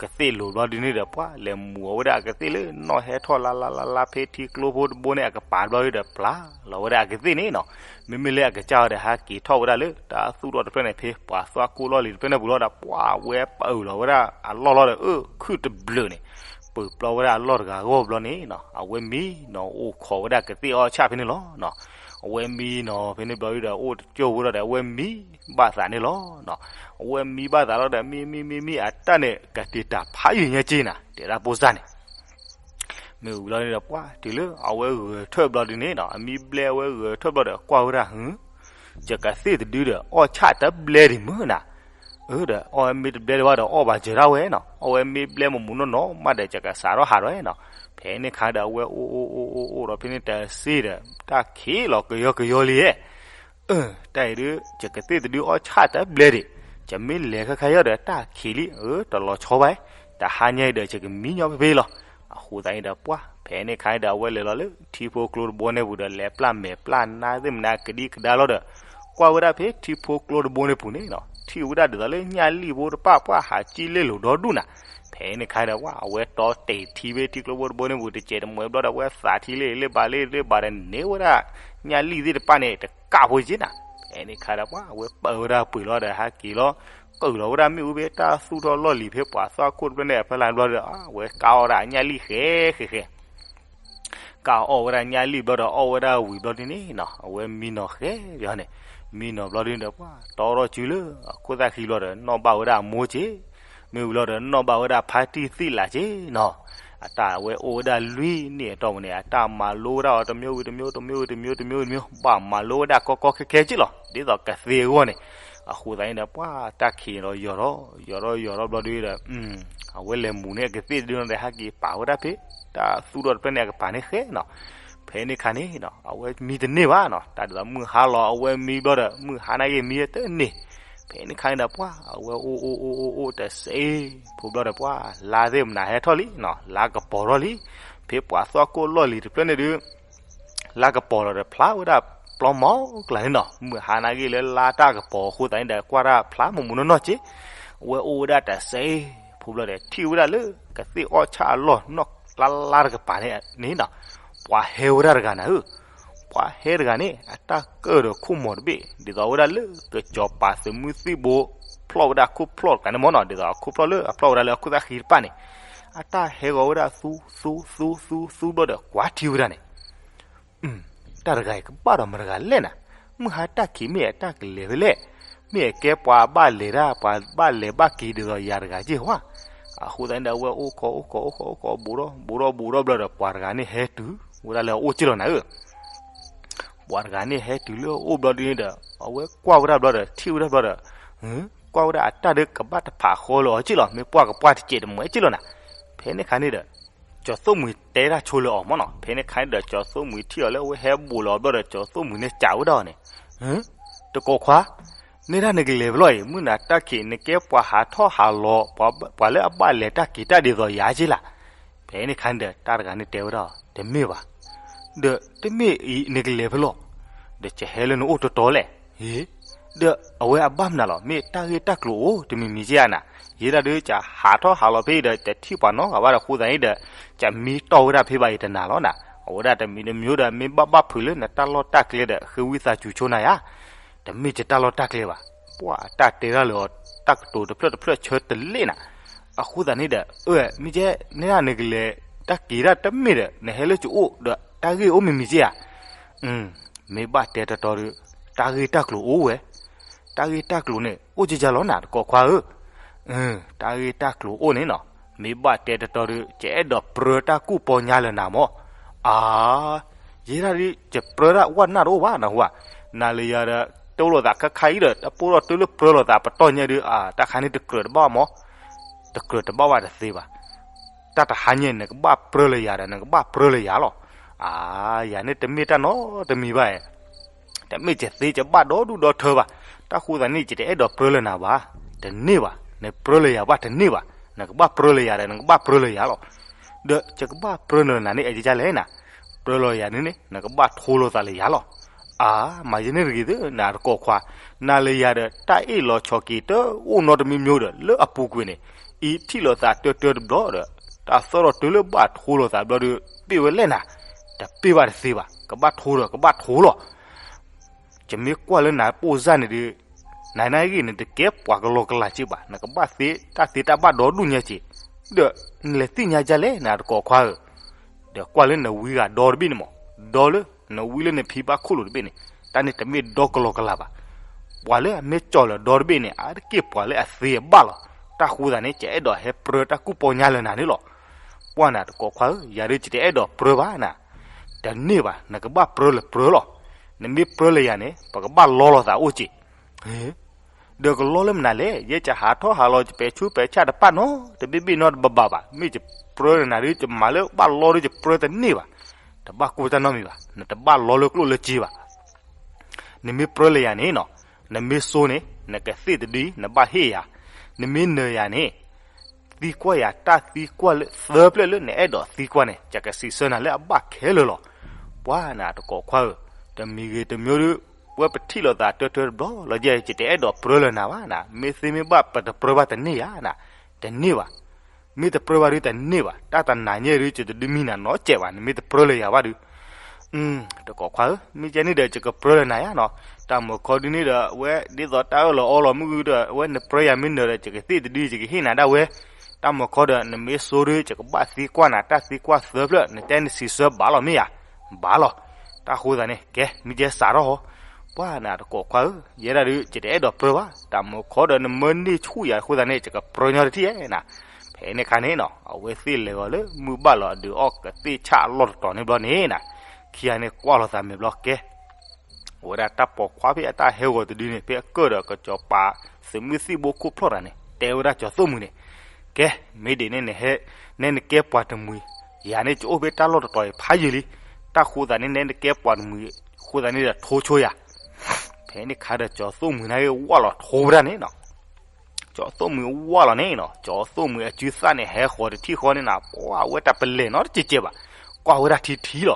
ကသ့ၣ်လိၤဘျီဒုန့ၣ်ဒီး ပှၤလဲၤမူးအီၤဝဲဒၣ်အကသ့ၣ်လၢနီၣ်ဟဲထီၣ်လါလါလါလါ ဖဲထံကျိဖိတဘိန့ၣ်အကပၤဘျီဒုဒီး ပျၢ်လီၤဝဲဒၣ်အကသ့ၣ်န့ၣ်နီၤ. မ့မ့ၢ်လၢအကစၢ်ဝဲဒီးဟဲက့ၤထီၣ်ဝဲဒၣ်လၢတၢ်သူၣ်ထီၣ်တဖျၢၣ်န့ၣ် ဖဲပှၤသွၣ်ခိၣ်လီၢ်လံၤတဖျၢၣ်န့ၣ်ပူၤလီၤဒီး ပှၤဝဲပာ်အုးလီၤဝဲဒၣ်အလီၢ်လီၤဒီး အခုၣ်တဘျုးန့ၣ် ပာ်ပျီဝဲဒၣ်အလီၢ်တဂၤအဂီၢ်ဘျီန့ၣ်နီၤ အဝဲမံနီၤ အိၣ်ခိးဝဲဒၣ်ကသ့ၣ်အီၣ်ဆၣ်ဖဲန့ၣ်လီၤ. အဝဲမံနီၤ ဖဲန့ၣ်ဘျီဒုဒီး အိၣ်တကၠိၢ်ဖိလီၤဒီး အဝဲမံဘၣ်သးန့ၣ်လီၤ. အဝဲမံဘၣ်သးလီၤဒီး မံမံမံမံ အတၢ်န့ၣ်ကတ့ၤတၢ်ဖးယံာ်ညါက့နၤ တဲဒၣ်ဖိစၢ်န့ၣ် မ့ၢ်ဝံၤလီၤန့ၣ်ဒီး ပှၤတုၤလၢအဝဲဂဲၤထၢၣ်ဘျီဒုန့ၣ်နီၤ အမံဘျဲအဝဲဂဲၤထၢၣ်ဘျီဒီး ကွၢ်ဝဲဒၣ် ဟူ ယကသ့ၣ်တဒုဒီး အီၣ်ဆၣ်တဘျဲဒံးမုၢ်နၤ, အၢဒီး အီၣ်ဝဲမ့ၢ်တဘျဲဒံးဘၣ်ဒီး အီၣ်ဘၣ်စၢၤဒၣ်ဝဲနီၤ, အီၣ်ဝဲမ့ၢ်ဘျဲမုၢ်မုၢ်နီၢ်နီၢ်မးဒီး ယကစးထီၣ်ဟးထီၣ်နီၤ. ဖဲန့ၣ်ခါဒီး အဝဲအိၣ်အိၣ်အိၣ်အိၣ်အိၣ်ဒီး ဖဲန့ၣ်တစ့ဒီး တၢ်ခံးလီၤကယီကယီလံဧါ အၢ တၢ်အံၤဒုး ယကသ့ၣ်တဒုအီၣ်ဆၣ်တဘျဲဒံး, ယမ့ၢ်လဲၤခဲခါယီၤဒီး တၢ်ခံးလံ, အၢ တလီၤဆီဘၣ်, တဟါညါအံၤဒီး ယကမံညီဖဲဖဲလီၤ. အဃိသတးန့ၣ်ဒီး ပှၤ ဖဲန့ၣ်ခါန့ၣ်ဒီး အဝဲလဲၤလီၤလၢထံဖိကျိတဘိန့ၣ်ပူၤဒီး လဲၤပျၢ်မဲာ်ပျၢ်နါသ့ၣ်မနုၤကဒံကဒါလီၤဒီး ကွၢ်ဝဲဒၣ်ဖဲထံဖိကျိတဘိန့ၣ်ပူၤန့ၣ်နီၤ, ထံၣ်ဝဲဒၣ်ဒ်သိးလၢညၣ်လံၣ်ဖိတဖၣ် ပှၤဟးကံၣ်လ့ၣ်လိၤဒီဒူၣ်နၤ. ဖဲန့ၣ်ခါဒီး ပှၤ အဝဲတီတ့ၢ်ထံဖဲထံကျိဖိတဘိန့ၣ်ပူၤ တစဲးတမှဲးဘျီဒီး အဝဲသးထံလ့ၣ်လ့ၣ်ဘၣ်လ့ၣ်လ့ၣ်ဘၣ်ဒီး န့ၢ်ဝဲဒၣ်ညၣ်လံၣ်သ့ၣ်တဖၣ်န့ၣ် တကးဖိက့နၤ. ဖဲန့ၣ်ခါဒီး ပှၤ အဝဲပာ်ဝဲဒၣ်ပှ့ၤလီၤဒီး ဟဲက့ၤလီၤ ကုၢ်လီၤဝဲဒၣ်မ့ၣ်အူဖဲတၢ်သူၣ်ထီၣ်လီၢ်လံၤ ဖဲပှၤသွၣ်ခိၣ်တဖျၢၣ်န့ၣ်အဖီလာ်ဘျီဒီး အဝဲကးအီၣ်ဒၣ်ညၣ်လံၣ်ဃဲဃဲဃဲ ကးအီၣ်ဝဲဒၣ်ညၣ်လံၣ်ဘျီဒီး အီၣ်ဝဲဒၣ်ဝံၤဘျီဒုန့ၣ်နီၤ အဝဲမံနီၤဃဲန့ၣ်, မံနီၤဘျီဒုန့ၣ်ဒီး ပှၤ တီထီၣ်စုလၢအခိၣ်သၣ်ခံဘျီဒီး နီၣ်ဘၣ်ဝဲဒၣ်အမိၢ်က့, မ့ၢ်ဝံၤလီၤဒီး နီၣ်ဘၣ်ဝဲဒၣ်ဖါတံၢ်သံၣ်လးက့နီၤ. အတၢ်အဝဲအိၣ်ဝဲဒၣ်လွံၢ်နံၣ်အတီၢ်ပူၤန့ၣ် အတၢ်မၤလိဝဲဒၣ်အီၤတမံၤဝံၤတမံၤ တမံၤဝံၤတမံၤ တမံၤဝံၤတမံၤ ဘၣ်မၤလိဝဲဒၣ်ကီကီခဲခဲက့လီၤ ဒ်သိးကသ့အဂီၢ်န့ၣ်. အဃိသတးန့ၣ်ဒီး ပှၤ တၢ်ခံးဒီးယီၤထီၣ် ယီၤထီၣ်ယီၤထီၣ်ဘျီဒုဒီး အဝဲလဲၤမူးန့ၢ်အကသ့ၣ်တဒုန့ၣ်ဒီး ဟဲက့ၤပာ်ဝဲဒၣ်ဖဲတၢ်သူၣ်ထီၣ်တဖျၢၣ်န့ၣ်အကပၤန့ၣ်ဃဲနီၤ. ဖဲန့ၣ်ခါန့ၣ်နီၤ အဝဲမံတန့ၢ်ဘၣ်နီၤ, တၢ်ဒ်သိးမုၢ်ဟါလီၤ အဝဲမံဘျီဒီး မုၢ်ဟါနာ်က့မံတန့ၢ်. ဖဲန့ၣ်ခါန့ၣ်ဒီး ပှၤ အဝဲအိၣ်အိၣ်အိၣ်အိၣ်အိၣ်တစဲးဖိဘျီဒီး ပှၤ လါသ့ၣ်မနုၤဟဲထီၣ်လံနီၤ, လါကပီၤထီၣ်လံ. ဖဲပှၤသွၣ်ခိၣ်လီၢ်လံၤတဖျၢၣ်န့ၣ်ဒုး လါကပီၤလီၤဒီး ဖျါဝဲဒၣ်ပျီမီၤကျၢ်န့ၣ်နီၤ, မုၢ်ဟါနာ်က့လၢလါတၢ်ကပီၤအဃိသတးန့ၣ်ဒီး ကွၢ်တၢ်ဖျါမုၢ်မုၢ်နီၢ်နီၢ်က့. အဝဲအိၣ်ဝဲဒၣ်တစဲးဖိဘျီဒီး ထံၣ်ဝဲဒၣ်လၢကသ့ၣ်အီၣ်ဆၣ်အလီၢ်နီၢ်လါလါတကပၤန့ၣ်န့ၣ်နီၤ, ပှၤဟဲဝဲဒၣ်တဂၤနၤဧၢ. ပှၤဟဲတဂၤန့ၣ် အတၢ်ကၢၢ်ဒီးခိၣ်မီၤတဘ့ၣ် ဒ်သိးဝဲဒၣ်လၢကစီၤပၤသုးမုၢ်သံၣ်ဘိ ဖျီၣ်ဝဲဒၣ်ခိၣ်ဖျီၣ်တကးန့ၣ်မ့ၢ်နီၤ, ဒ်သိးအခိၣ်ဖျီၣ်လၢအဖျီၣ်ဝဲဒၣ်လၢအခိၣ်သၣ်ဃံတဖၣ်န့ၣ်, အတၢ်ဟဲဂီၤဝဲဒၣ်သူသူသူသူဘျီဒီး ကွၢ်ထံဝဲဒၣ်န့ၣ် တၢ်တဂၤအံၤကဘၣ်ဒီးမတၤတဂၤလဲၣ်နၤ, မုၢ်ဟါတၢ်ခံးမ့ၢ်အတၢ်ကလဲၤဖဲလဲၣ်, မ့ၢ်အကဲပှၤဘၣ်လဲၤတၢ် ပှၤဘၣ်လဲၤဘၣ်က့ၤဒ်သိးယၤတဂၤက့ၢ်ဝါ. အဃိသတးန့ၣ်ဒီး အဝဲအိၣ်ခိးအိၣ်ခိးအိၣ်ခိးအိၣ်ခိး ဘူးထီၣ်ဘူးထီၣ်ဘူးထီၣ်ဘျီဒီး ပှၤတဂၤန့ၣ်ဟဲတုၤဝဲဒၣ်လၢအအိၣ်က့ၢ်လီၤနၤဧၢ. ပှၤတဂၤန့ၣ်ဟဲတုၤလၢအအိၣ်ဘျီဒုန့ၣ်ဒီး အဝဲကွၢ်ဝဲဒၣ်ဘျီဒီး ထံၣ်ဝဲဒၣ်ဘျီဒီး ကွၢ်ဝဲဒၣ်အတၢ်ဒုးကဘၣ်တဖးဃီလၢအီၤက့ၢ်လီၤ, မ့ၢ်ပှၢ်ကပှၢ်တစဲးတမှဲးက့ၢ်လီၤနၤ. ဖဲန့ၣ်ခါန့ၣ်ဒီး ကၠီၤသိၣ်မှံၤတဲတၢ်ဆိလၢအီၤမ့ၢ်နီၤ, ဖဲန့ၣ်ခါန့ၣ်ဒီး ကၠီၤသိၣ်မှံၤထံၣ်အီၤလၢအဝဲဟဲဘူးလီၤဘျီဒီး ကၠီၤသိၣ်မှံၤန့ၣ်စံးဝဲဒၣ်အီၤန့ၣ်, တကိးခွါ, နဲဒၣ်နကလဲၤဖဲလဲၣ်အံၤ မုၢ်နၤတၢ်ခံး နကဲပှၤဟးထီၣ်ဟးလီၤ ပှၤလၢအဘၣ်လဲၤတၢ်က့ၤတၢ်ဒ်သိးယၤက့ၢ်လၢ်. ဖဲန့ၣ်ခါန့ၣ်ဒီး တၢ်တဂၤန့ၣ်တဲဝဲဒၣ်အီၤ တမ့ၢ်ဘၣ် ဒီးတမ့ၢ်အံၤနကလဲၤဖဲလဲၣ်, ဒီးကဟဲလၢနအိၣ်တီတီလဲၣ်, ဟ့, ဒီးအဝဲအဘၣ်မနုၤလီၤ, မ့ၢ်တၢ်ဂ့ၢ်တၢ်ကျိၤအိၣ်တမံၤမံၤက့ၢ်ဧါနၤ, ယဲဒၣ်ဒုးကဟးထီၣ်ဟးလီၤဖဲအံၤဒီး တထံၣ်ပှၤနီတဂၤဘၣ်ဒီး အဃိသတးန့ၣ်ဒီး ကမံတီၢ်ဝဲဒၣ်ဖဲဘၣ်အံၤတနၤလီၤနၤ, အဝဲဒၣ်တမံၤတမံၤဒီး မ့ၢ်ဘၣ်ဘၣ်ဖုးလၢနတၢ်လီၢ်တၢ်ကျဲဒီး ဃ့ဝံသးစူၤဆိနၤယါ တမ့ၢ်ယတၢ်လီၢ်တၢ်ကျဲဘၣ်, ပှၤအတၢ်တဲတၢ်လၢအီၤ တၢ်ကတိၤတဖျၢၣ်တဖျၢၣ်ဆၢတလ့ၣ်နၤ, အဃိသတးန့ၣ်ဒီး အၢ မ့ၢ်ကဲ နဲဒၣ်နကလဲၤတၢ်က့ၤတၢ်တမ့ၢ်ဒီး နဟဲလၢကအိၣ်ဒီးတၢ်ဂ့ၢ်အိၣ်မံၤမံၤက့ၢ်ဧါ, မ့ၢ်ဘၣ်တဲတတီဒီး တၢ်ဂ့ၢ်တၢ်ကျိၤအိၣ်ဝဲ, တၢ်ဂ့ၢ်တၢ်ကျိၤန့ၣ် အိၣ်ကယၤလီၤနၤ တကိးခွါဧၢ, တၢ်ဂ့ၢ်တၢ်ကျိၤအိၣ်န့ၣ်နီၤ, မ့ၢ်ဘၣ်တဲတတီဒီး ကအဲၣ်ဒိးပြၢတၢ်ကူၣ်ပီညါလၢနၤမၢ်, အါ ယဲဒၣ်ဒ် ယပြၢတၢ်ဝဲနၢ်တအိၣ်ဘၣ်နဟူဧါ, နၤလၢယၤဒီး တိၢ်လိာ်သးခါခါအံၤဒီး တပိၢ်ထီၣ်တုၤလၢပြၢလိာ်သးပတီၢ်ညါဒုး အါ တၢ်ခါန့ၣ်တကြၢးတဘၣ်မၢ်, တကြၢးတဘၣ်ဘၣ်တသ့ဘၣ်, တၢ်တဟါညါ နကဘၣ်ပြၢလၢယၤဒီး နကဘၣ်ပြၢလၢယၤလီၤ, အါ ယၤန့ၣ်တမ့ၢ်တၢ်နီတမံၤဘၣ် တမ့ၢ်ယသ့ယဘၣ်ဒီဒူၣ်ဒီထၢဘၣ်, တၢ်ဃိသးန့ၣ် ယတအဲၣ်ဒိးပြၢလၢနၤဘၣ်, တန့ၢ်ဘၣ်, နပြၢလၢယၤဘၣ်တန့ၢ်ဘၣ်, နကဘၣ်ပြၢလၢယၤဒီး နကဘၣ်ပြၢလၢယၤလီၤ, ဒီးယကဘၣ်ပြၢလၢနၤန့ၣ် အယကလဲၣ်နၤ, ပြၢလၢယၤန့ၣ်န့ၣ် နကဘၣ်ထိလိာ်သးလၢယၤလီၤ, အါ မၤယဲန့ၣ်တဂ့ၤသ့ နတကိးခွါ, နၤလၢယၤဒီး တၢ်အ့ၣ်လိာ်ဆိးက့ၤတအိၣ်နီတမံၤမံၤဒီး လၢအပူၤကွံာ်န့ၣ် အံၤထံၣ်လိာ်သးတၢတၢတဘျီဒီး တၢ်သီၣ်ထီၣ်တုၤလၢဘၣ်ထိလိာ်သးဘျီဒီး ပ့ၢ်ဝဲလဲၣ်နၤ, တပ့ၢ်ဘၣ်တသ့ဘၣ်, ကဘၣ်ထိဒီးကဘၣ်ထိလီၤ. ယမ့ၢ်ကွၢ်လၢနၤပိၢ်စၢ်န့ၣ်ဒီး နၤနာ်ဂ့ၢ်န့ၣ် တကဲပှၤကလီကလးက့ဘၣ်, နကဘၣ်သ့တၢ်သ့တၢ်ဘၣ်ဒီဒူၣ်ညါက့, ဒီးနလဲၤသ့ၣ်ညါဒ်လဲၣ် နၤတကိးခွါဧၢ, ဒီးကွၢ်လၢနဝံဂၤဒီတဘ့ၣ်န့ၣ်မး, ဒီလၢနဝံလၢနဖံဘၣ်ခိၣ်လိာ်တဘ့ၣ်န့ၣ်, တၢ်န့ၣ်တမ့ၢ်ဒီကလီကလးဘၣ်. ပှၤလၢအမ့ၢ်ကၠီၤလၢၤဒီတဘ့ၣ်န့ၣ် အါတက့ၢ်ပှၤလၢအသ့အဘၣ်လီၤ. တၢ်ဃိသးန့ၣ် ယအဲၣ်ဒိးဟဲပြၢတၢ်ကူၣ်ပီညါလၢနၤန့ၣ်လီၤ. ပှၢ်နၤတကိးခွါဧၢ, ယၤဒုးယတအဲၣ်ဒိးပြၢဘၣ်နၤ, တန့ၢ်ဘၣ်, နကဘၣ်ပြၢလၢပြၢလီၤ. နမ့ၢ်ပြၢလၢယၤန့ၣ် ပကဘၣ်လီလိာ်သးအိၣ်က့ ဒီးကလီလၢမနုၤလဲၣ်, ယဲယဟးထီၣ်ဟးလီၤ ယပဲာ်ဆူးပဲာ်ဆၣ်တပာ်နီတဘ့ၣ်ဘ့ၣ်နီတဘၣ်ဘၣ်ဘၣ်, မ့ၢ်ယပြၢနၤဒုး ယမၤလၢဘၣ်လီဒုး ယပြၢတန့ၢ်ဘၣ်. တဘၣ်ကိၢ်တၢ်နီတမံၤဘၣ်, နတဘၣ်လီလၢကျိၣ်လၢစ့ဘၣ်. နမ့ၢ်ပြၢလၢယၤန့ၣ်နီၤ, နမ့ၢ်စိန့ၣ် နကသ့ၣ်တဒု နဘၣ်ဟ့ၣ်ယၤ, နမ့ၢ်နၢၤယၤန့ၣ် သံကွၢ်ယၤတၢ်သံကွၢ်လၢသၢဖျၢၣ်လၢနအဲၣ်ဒိးသံကွၢ်န့ၣ် ယကစံးဆၢနၤလၢအဘၣ်ခဲလၢာ်လီၤ. ပှၤနၤတကိးခွါဧၢ, တမံၤဂ့ၤတမံၤဒီး ဝဲပထံၣ်လိာ်သးတၢတၢတဘျီလီၤ, ယဲယတအဲၣ်ဒိးပြၢလၢနၤဘၣ်နၤ, မ့ၢ်သ့မ့ၢ်ဘၣ်ပတပြၢဘၣ်တန့ၢ်ယၤနၤ, တန့ၢ်ဘၣ်. မ့ၢ်တပြၢဘၣ်ဒုးတန့ၢ်ဘၣ်, တၢ်တနၤညါဒုး ယတဒုးမံနၤနီတစဲးဘၣ်, နမ့ၢ်တပြၢလၢယၤဘၣ်ဒုး တကိးခွါဧၢ, မ့ၢ်ကဲန့ၣ်ဒီး ယကပြၢလၢနၤယါနီၤ, တၢ်မုာ်ခီဒုန့ၣ်ဒီး အဝဲဒ်သိးတၢ်အၢၣ်လီၤအီလီၤမုၢ်ဂုၢ်ဒီး အဝဲနပြၢယၤမ့ၢ်နၢၤဒီး ယကသ့ၣ်တဒု ယကဟ့ၣ်နၤဒၣ်ဝဲ, တၢ်မုာ်ခီဒီး နမ့ၢ်စိဒု ယကဘၣ်သံကွၢ်နၤ တၢ်သံကွၢ်သၢဖျၢၣ် နတဲနစံးဆၢဘၣ်လီၤမ့ၢ်ဧါ, ဘၣ်လီၤ, တၢ်ဃိသးန့ၣ် ကဲ မ့ၢ်ကဲစးထီၣ်ဟီ, ပှၤနၤတကိးခွါဧၢ, ယဲဒၣ်ဒုး ယတအဲၣ်ဒိးပြၢဘၣ်, တၢ်မုာ်ခီဒီး နမၢန့ၢ်ဆူၣ်ယၤအဃိသတးန့ၣ် ယကပြၢညီတထံၣ်ဧါနၤ, ဖဲန့ၣ်ခါန့ၣ်နီၤ အဝဲသ့ၣ်လဲၤဂီၤလၢမုၢ်ဘၣ်လီၤအဒုးအီၣ် ကသ့ၣ်ဆၣ်အလီၢ်တတီၤန့ၣ်ဘျီန့ၣ်နၤ, ခံဂၤန့ၣ်ကွၢ်လိာ်သးမဲာ်ဘျီကဲ အဝဲဒၣ်တၢ်ပိာ်ခွါဖဲအတၢ်ဟဲဂီၤတဒုန့ၣ် ဖဲအကၢၣ်ဒီးကစီၤပၤသုးမုၢ်သံၣ်ဘိခိၣ်ဖျီၣ်တၢ်န့ၣ် တဲဝဲဒၣ်ကၠီၤသိၣ်မှံၤန့ၣ်, ကဲ မ့ၢ်ဒ်န့ၣ် နဟဲ နဲနကဲပှၤတမှံၤ, ယၤန့ၣ် ယအိၣ်ဖဲတၢ်လီၢ်တတီၤအံၤဖးယံာ်လံ, တၢ်ဃိသးန့ၣ် နဲနကဲပှၤတမှံၤ ဃိသးန့ၣ်ဒီးထိဆိယၤ, ဖဲန့ၣ်ခါဒီးကၠီၤသိၣ်မှံၤန့ၣ်ဝဲလီၤထိဝဲဒၣ်န့ၣ်နီၤ ကၠီၤသိၣ်မှံၤဝဲလီၤန့ၣ်နီၤ, ကၠီၤသိၣ်မှံၤအစုသၣ်န့ၣ် ဟဲဃီၤတထံၣ်ဃီန့ၣ်နၤ, ပှၤအဝဲတၢ်ပလဲၤနီတကဲးကဲးဘၣ်, ကွၢ်ဝဲဒၣ်ထံထံလီၤ.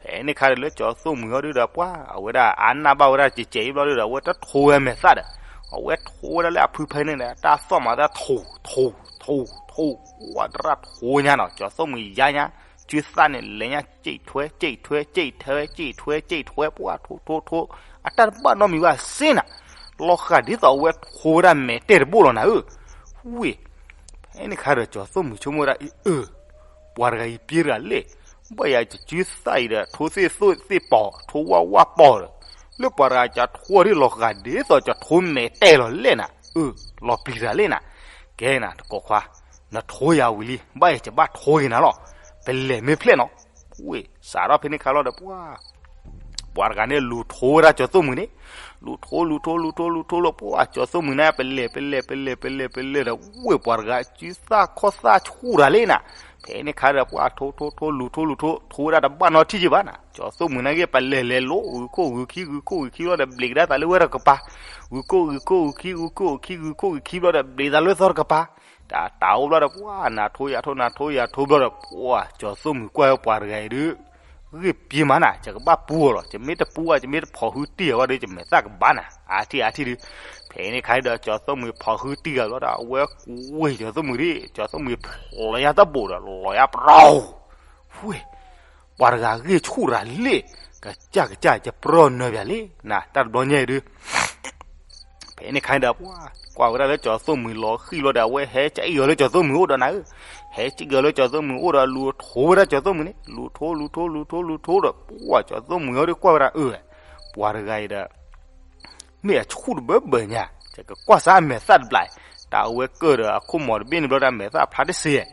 ဖဲန့ၣ်ခါဒီးလၢကၠီၤသိၣ်မှံၤအီၤဒုဒီး ပှၤအဝဲဒၣ်အါနၢ်ဘၣ်ဝဲဒၣ်ကဲးကဲးအံၤဘျီဒုဒီး အဝဲတထိဝဲမဲာ်သၣ်ဒီး, အဝဲထိဝဲဒၣ်လၢအဖုဖဲန့ၣ်ဒီး တၢ်သီၣ်မၤသးထိ ထိ ထိ ထိ, ပှၤတရၣ်ထိညါနီၤ, ကၠီၤသိၣ်မှံၤယါညါ, စုသၣ်န့ၣ်လဲၤညါ ကၠံၣ်ထွဲ ကၠံၣ်ထွဲ ကၠံၣ်ထွဲ ကၠံၣ်ထွဲ ကၠံၣ်ထွဲ ပှၤထိထိထိ, အတၢ်တဘၣ်နီတမံၤဘၣ်စ့နၤ, လီၤဃာ်ဒ်သိးအဝဲထိဝဲဒၣ်မဲာ်တဲၢ်တဘိလီၤနၤဧၢ, ဝ့ၢ် ဖဲန့ၣ်ခါဒီးကၠီၤသိၣ်မှံၤဆိကမိၣ်ဝဲဒၣ်အံၤ အၢ ပှၤတဂၤအံၤပျံၤတဂၤလဲၣ်, ဘၣ်ယၤကစုသၣ်အံၤဒီး ထိသ့ၣ်သိၣ်သ့ၣ်ပီၤ ထိဝၣ်ဝၣ်ပီၤဒီး, လၢပှၤတဂၤကထိဒ်လီၤဃာ်ဒ်သိးကထိမဲာ်တဲၢ်လီၤလဲၣ်နၤ, အၢ လီၤပျံၤတဂၤလဲၣ်နၤ, ကဲနၤတကိးခွါ, နထိယၤဝံၤလံ ဘၣ်ယၤကဘၣ်ထိက့ၤနၤလီၤ, ပလဲၤမ့ၢ်ဖျဲၣ်နီၤ, ဝ့ၢ် စးထီၣ်ဖဲန့ၣ်ခါလီၤဒီး ပှၤ ပှၤတဂၤန့ၣ်လူၤထိဝဲဒၣ်ကၠီၤသိၣ်မှံၤန့ၣ်, လူၤထိ လူၤထိ လူၤထိ လူၤထိလီၤ, ပှၤကၠီၤသိၣ်မှံၤန့ၣ် ပလဲၤ ပလဲၤ ပလဲၤ ပလဲၤ ပလဲၤဒီး ဝ့ၢ်ပှၤတဂၤ စုသၣ်ခီၣ်သၣ်ဆူၣ်တၢ်လဲၣ်နၤ, ဖဲန့ၣ်ခါဒီး ပှၤထိ ထိ ထိ လူၤထိ လူၤထိ ထိဝဲဒၣ်တဘၣ်နီတထံၣ်က့ဘၣ်နၤ, ကၠီၤသိၣ်မှံၤန့ၣ်က့ ပလဲၤလဲၤလိၤ ဂုၤခိၣ်ဂုၤခံ ဂုၤခိၣ်ဂုၤခံလီၤဒီး ဘျံးကဒါသးလၢဝဲတကပၤ, ဂုၤခိၣ်ဂုၤခိၣ်ဂုၤခံ ဂုၤခိၣ်ဂုၤခံ ဂုၤခိၣ်ဂုၤခံဘျီဒီး ဘျံးသးလၢသီတကပၤ တၢ်တၢ်အိၣ်ဘျီဒီး ပှၤနၤထိယၤထိ နၤထိယၤထိဘျီဒီး ပှၤကၠီၤသိၣ်မှံၤကွၢ်ဝဲပှၤတဂၤအံၤဒုး ဂ့ၢ်ပျ့ၤမးနၤ, ယကဘၣ်ပူအီၤလီၤ, ယမ့ၢ်တပူအီၤ ယမ့ၢ်တဖိးဟုတံၢ်အီၤဘၣ်ဒီး ယမဲာ်သၣ်ကဘၣ်နၤ, အါထံၣ်အါထံၣ်ဒုး, ဖဲန့ၣ်ခါဒီး ကၠီၤသိၣ်မှံၤဖိးဟုတံၢ်ဂၤဘျီဒီး အဝဲကွံာ်ကၠီၤသိၣ်မှံၤဒုး, ကၠီၤသိၣ်မှံၤဖျိးယါတဘိးဒီး လီၤယါပရီ, ဝ့ၢ် ပှၤတဂၤဂ့ၢ်ဆူၣ်ရၤလ့ၣ်, ကစၢ်ကစၢ် ယပြၢနၢၤပၠးလံ, နတၢ်တဘျီညါအံၤဒုး ဖဲန့ၣ်ခါဒီး ပှၤကွၢ်ဝဲဒၣ်လၢကၠီၤသိၣ်မှံၤလီၤဃံၣ်ဘျီဒီး အဝဲဟဲကၠံၣ်ကၢၤလၢကၠီၤသိၣ်မှံၤအိၣ်ဒီးနၤဧၢ, ဟဲကၠံၣ်ကၢၤလၢကၠီၤသိၣ်မှံၤအိၣ်ဒီး လူၤထိဝဲဒၣ်ကၠီၤသိၣ်မှံၤန့ၣ်, လူၤထိ လူၤထိ လူၤထိ လူၤထိဒီး ပှၤကၠီၤသိၣ်မှံၤအီၤဒုးကွၢ်ဝဲဒၣ်အၢ ပှၤတဂၤအံၤဒီး မ့ၢ်အဆူၣ်တဘၢဘၢညါ, ယကကွၢ်စၢ်အမဲာ်သၣ်တဘျီ, တၢ်အဝဲကၢၣ်ဒီးအခိၣ်မီၤတဘ့ၣ်န့ၣ်ဘျီဒီး အမဲာ်သၣ်ဖျါတစ့,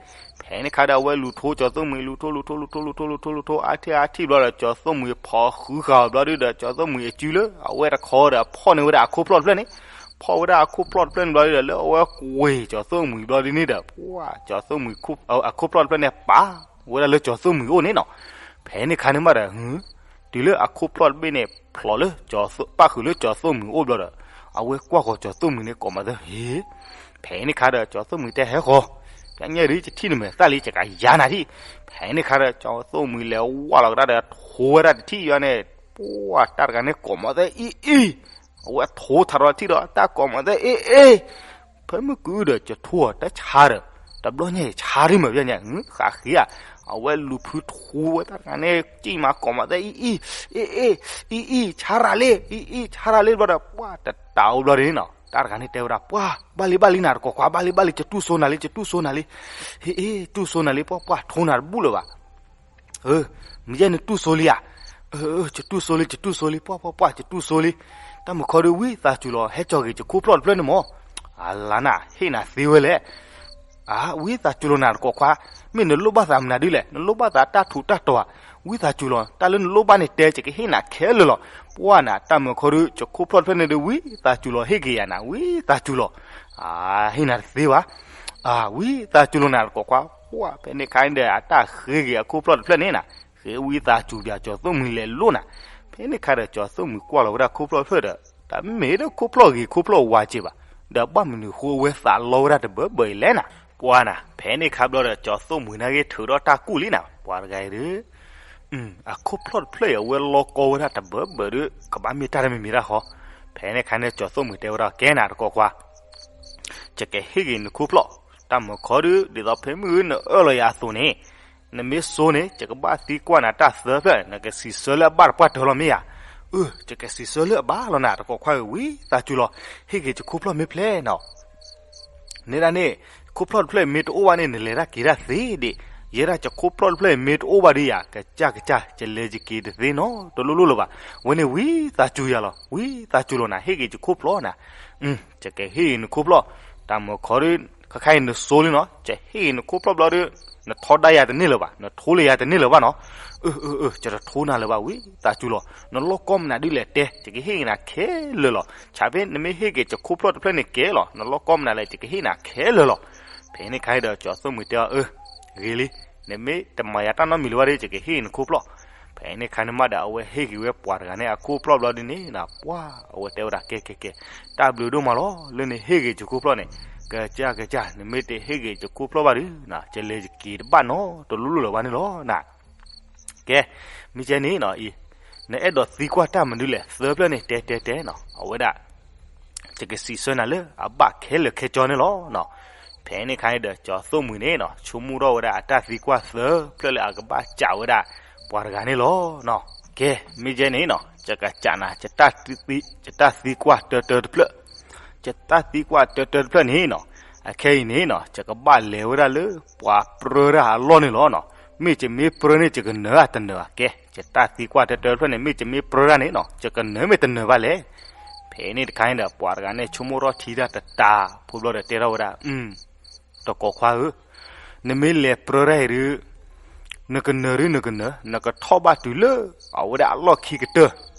ဖဲန့ၣ်ခါဒီး အဝဲလူၤထိကၠီၤသိၣ်မှံၤ လူၤထိ လူၤထိ လူၤထိ လူၤထိ လူၤထိ အါထံၣ်အါထံၣ်ဘျီဒီး ကၠီၤသိၣ်မှံၤဖိးဟုဃာ်အီၤဘျီဒုဒီး ကၠီၤသိၣ်မှံၤအစုလၢ အဝဲတခီဒီး ဖီၣ်န့ၢ်ဝဲဒၣ်အခိၣ်ဖျီၣ်တဖျၢၣ်န့ၣ်, ဖီၣ်ဝဲဒၣ်အခိၣ်ဖျီၣ်တဖျၢၣ်န့ၣ်ဘျီဒုဒီး လၢအဝဲကွံာ်ကၠီၤသိၣ်မှံၤဘျီဒုန့ၣ်ဒီး ပှၤကၠီၤသိၣ်မှံၤ အခိၣ်ဖျီၣ်တဖျၢၣ်န့ၣ် ပာ်ဝဲဒၣ်လၢကၠီၤသိၣ်မှံၤအိၣ်န့ၣ်နီၤ, ဖဲန့ၣ်ခါန့ၣ်မးဒီး တုၤလၢအခိၣ်ဖျီၣ်တဘ့ၣ်န့ၣ် ဖျိးလၢ ပၣ်ဃုာ်လၢကၠီၤသိၣ်မှံၤအိၣ်ဘျီဒီး အဝဲကွၢ်ဃီၤကၠီၤသိၣ်မှံၤန့ၣ်ကိးမးသၢ ဟ့, ဖဲန့ၣ်ခါဒီး ကၠီၤသိၣ်မှံၤတဲဟဲဃီၤ, ကညဲၣ်ဒုး ယထံၣ်နမဲာ်သၣ်လံ ယကယၤနၤထံၣ်, ဖဲန့ၣ်ခါဒီး ကၠီၤသိၣ်မှံၤလဲၤဝၢ်လီၤကဒါဒီး ထိဝဲဒၣ်တထံၣ်ယၤန့ၣ်, ပှၤတၢ်တဂၤန့ၣ်ကိးမးသၢအံၤအံၤ, အဝဲထိထးရီၤထံၣ်ဒီး တၢ်ကိးမးသၢအံၤအံၤ, ဖဲမုၢ်ကုဒီး ကထိအီၤတၢ်ဆါဒီး, တဘျီညါအံၤဆါဒ်မး ပျဲညါ ဃးဃ့ဧါ, အဝဲလူၤဖုထူဝဲတၢ်တဂၤန့ၣ် ကံၣ်မၤကိးမးသဲ အံၣ်အံၣ်, အ့ၣ်အ့ၣ်, အံၣ်အံၣ် ဆါရၤလံ, အံၣ်အံၣ် ဆါရၤလံ ဘျီဒီး ပှၢ်တတးအိၣ်ဘျီဒ်န့ၣ်နီၤ, တၢ်တဂၤန့ၣ်တဲဝဲဒၣ် ပှၢ် ဘၣ်လံဘၣ်လံနၤတကိးခွါ ဘၣ်လံဘၣ်လံ ကတူၢ်စိနၤလံ ကတူၢ်စိနၤလံ, ဟ့ၣ်အ့ၣ် တူၢ်စိနၤလံ ပှၢ်ပှၢ် ထိနၤတဘူၣ်လၢၤဘၣ် မ့ၢ်ယဲန့ၣ်တူၢ်စိလံဧါ, ကတူၢ်စိလံ ကတူၢ်စိလံ ပှၢ်ပှၢ်ပှၢ် ကတူၢ်စိလံ, တၢ်မုာ်ခီဒုး ဝံသးစူၤလီၤ ဟဲကၠီၤက့ၤက့ၤခိၣ်ဖျီၣ်တဖျၢၣ်န့ၣ်မး, အလါနၤ ဟ့ၣ်နၤသ့ဝဲလဲၣ် အါ ဝံသးစူၤလီၤနၤတကိးခွါ, မ့ၢ်နလိၣ်ဘၣ်သးမနုၤဒ်လဲၣ် နလိၣ်ဘၣ်သးတၢ်ထူးတၢ်တီၤဧါ, ဝံသးစူၤလီၤ တၢ်လၢနလိၣ်ဘၣ်န့ၣ်တဲ ယကဟ့ၣ်နၤခဲလၢာ်လီၤ, ပှၢ်နၤ တၢ်မုာ်ခီဒုး ကခိၣ်ဖျီၣ်တဖျၢၣ်န့ၣ်ဒုး ဝံသးစူၤလီၤ ဟ့ၣ်က့ၤယၤနၤ ဝံသးစူၤလီၤ, အါ ဟ့ၣ်နၤတသ့ဘၣ်, အါ ဝံသးစူၤလီၤနၤတကိးခွါ, ပှၢ် ဖဲန့ၣ်ခါန့ၣ်ဒီး အတၢ်ဃ့က့ၤအခိၣ်ဖျီၣ်တဖျၢၣ်န့ၣ်နၤ, ဃ့ဝံသးစူၤပၠး ကၠီၤသိၣ်မှံၤလဲၤလိၣ်နၤ, ဖဲန့ၣ်ခါဒီး ကၠီၤသိၣ်မှံၤကွၢ်လီၤဝဲဒၣ်ခိၣ်ဖျီၣ်တဖျၢၣ်ဒီး တမ့ၢ်လၢခိၣ်ဖျီၣ်ဂ့ၤခိၣ်ဖျီၣ်ဝါက့ၤဘၣ်, ဒီးဘၣ်မနုၤဃိအဝဲသးလီဝဲဒၣ်တဘၢဘၢအံၤလဲၣ်နၤ, ပှၢ်နၤ ဖဲန့ၣ်ခါဘျီဒီး ကၠီၤသိၣ်မှံၤနာ်က့ထုးထီၣ်တၢ်ကူၣ်လံနၤ ပှၤတဂၤအံၤဒီး အခိၣ်ဖျီၣ်တဖျၢၣ်အံၤအဝဲလီကီဝဲဒၣ်တဘၢဘၢဒီး ကဘၣ်မ့ၢ်တၢ်တမံၤမံၤတၢ်ဃီ, ဖဲန့ၣ်ခါန့ၣ် ကၠီၤသိၣ်မှံၤတဲဝဲဒၣ် ကဲနၤတကိးခွါ, ယကဟ့ၣ်က့ၤနခိၣ်ဖျီၣ်, တၢ်မုာ်ခီဒုး ဒ်သိးဖဲမုၢ်ဂ့ၤနအၢၣ်လီၤယၤအသိးန့ၣ်, နမ့ၢ်စိန့ၣ် ယကဘၣ်သံကွၢ်နၤတၢ်သၢဖျၢၣ် နကစံးဆၢလၢအဘၣ်တပှၢ်တၢၢ်လီၤမ့ၢ်ဧါ, အၢ ယကစံးဆၢလၢအဘၣ်လီၤနၤတကိးခွါဧၢ ဝံသးစူၤလီၤ ဟ့ၣ်က့ၤယခိၣ်ဖျီၣ်မ့ၢ်ဖျဲးနီၤ န့ၣ်ဒၣ်န့ၣ် ခိၣ်ဖျီၣ်တဖျၢၣ်အံၤမ့ၢ်တအိၣ်ဘၣ်န့ၣ် နလဲၤတၢ်က့ၤတၢ်သ့ဒံး, ယဲဒၣ်ယခိၣ်ဖျီၣ်တဖျၢၣ်အံၤမ့ၢ်တအိၣ်ဘၣ်ဒီးယၤ ကစၢ်ကစၢ် ယလဲၤယက့ၤတသ့နီတလိၣ်လိၣ်လၢၤဘၣ်, ဝဲန့ၣ်ဝံသးစူၤယၤလီၤ ဝံသးစူၤလီၤနၤ ဟ့ၣ်က့ၤယခိၣ်ဖျီၣ်နၤ, ယကဟ့ၣ်က့ၤနခိၣ်ဖျီၣ်, တၢ်မုာ်ခီဒုး ခဲခါအံၤနစိလံနီၤ ယဟ့ၣ်က့ၤနခိၣ်ဖျီၣ်ဘျီဒီး နထီဒါယၤတန့ၢ်လၢၤဘၣ်, နထိလၢယၤတန့ၢ်လၢၤဘၣ်နီၤ, အၢ အၢ အၢ ယတထိနၤလၢၤဘၣ် ဝံသးစူၤလီၤ နလီၢ်ကီမနုၤဒ်လဲၣ်တဲ ယကဟ့ၣ်က့ၤနၤခဲလၢာ်လီၤ, ဆၣ်ဖဲနမ့ၢ်ဟ့ၣ်က့ၤယခိၣ်ဖျီၣ်တဖျၢၣ်န့ၣ်ကဲလီၤ နလီၢ်ကီမနုၤလဲၣ် ယကဟ့ၣ်နၤခဲလၢာ်လီၤ, ဖဲန့ၣ်ခါအံၤဒီး ကၠီၤသိၣ်မှံၤတဲအီၤ အၢ ဂ့ၤလံ, နမ့ၢ်တမၤယၤတၢ်နီတမံၤလၢၤဘၣ်ဒီး ယကဟ့ၣ်နခိၣ်ဖျီၣ်, ဖဲန့ၣ်ခါန့ၣ်မးဒီး အဝဲဟ့ၣ်က့ၤဝဲပှၤတဂၤန့ၣ်အခိၣ်ဖျီၣ်ဘျီဒ်န့ၣ် ပှၢ် အဝဲတဲဝဲဒၣ် ကဲ ကဲ ကဲ, တၢ်ဘျုးဒိၣ်မးလီၤ လၢနဟ့ၣ်က့ၤယခိၣ်ဖျီၣ်န့ၣ်, ကစၢ် ကစၢ် နမ့ၢ်တဟ့ၣ်က့ၤယခိၣ်ဖျီၣ်ဘၣ်ဒီး ယလဲၤယက့ၤတဘၣ်နီတလိၣ်လိၣ်လၢၤဘၣ်န့ၣ်လီၤနၤ, ကဲ, မ့ၢ်ကဲန့ၣ်နီၤအံၤ, နအဲၣ်ဒိးသံကွၢ်တၢ်မနုၤလဲၣ် သၢဖျၢၣ်န့ၣ် တဲ တဲ တဲနီၤ အဝဲဒၣ် ယကစံးဆၢနၤလၢအဘၣ်ခဲလၢာ်ခဲဆ့န့ၣ်လီၤနီၤ, ဖဲန့ၣ်ခါန့ၣ်ဒီး ကၠီၤသိၣ်မှံၤန့ၣ်နီၤ ဆိကမိၣ်ထီၣ်ဝဲဒၣ်အတၢ်သံကွၢ်သၢဖျၢၣ်လၢအကဘၣ်စံးဝဲဒၣ် ပှၤတဂၤန့ၣ်လီၤနီၤ, ကဲ, မ့ၢ်ကဲန့ၣ်နီၤ ယကစံးနၤ ယတၢ်သံကွၢ်တၢတၢတဖျၢၣ် ယတၢ်သံကွၢ်တၢတၢတဖျၢၣ်န့ၣ်နီၤ, အခဲအံၤန့ၣ်နီၤ ယကဘၣ်လဲၤဝဲဒၣ်လၢ ပှၤပြၢတၢ်အလီၢ်န့ၣ်လီၤနီၤ, မ့ၢ်ယမ့ၢ်ပြၢန့ၣ် ယကနၢၤဧါတနၢၤဘၣ်, ကဲ, ယတၢ်သံကွၢ်တၢတၢတဖျၢၣ်န့ၣ် မ့ၢ်ယမ့ၢ်ပြၢတၢ်န့ၣ်နီၤ ယကနၢၤမ့ၢ်တနၢၤဘၣ်လဲၣ်, ဖဲန့ၣ်တခါန့ၣ်ဒီး ပှၤတဂၤန့ၣ်ဆိကမိၣ်ထီၣ်ထံတၢ်တတၤဖိဘျီဒီးတဲထီၣ်ဝဲဒၣ် တကိးခွါဧၢ, နမ့ၢ်လဲၤပြၢတၢ်အံၤဒုး, နကနၢၤဒုးနကနၢၤ နကထီၣ်ဘၣ်တုၤလၢ အဝဲဒၣ်အလီၢ်ခံကတၢၢ်,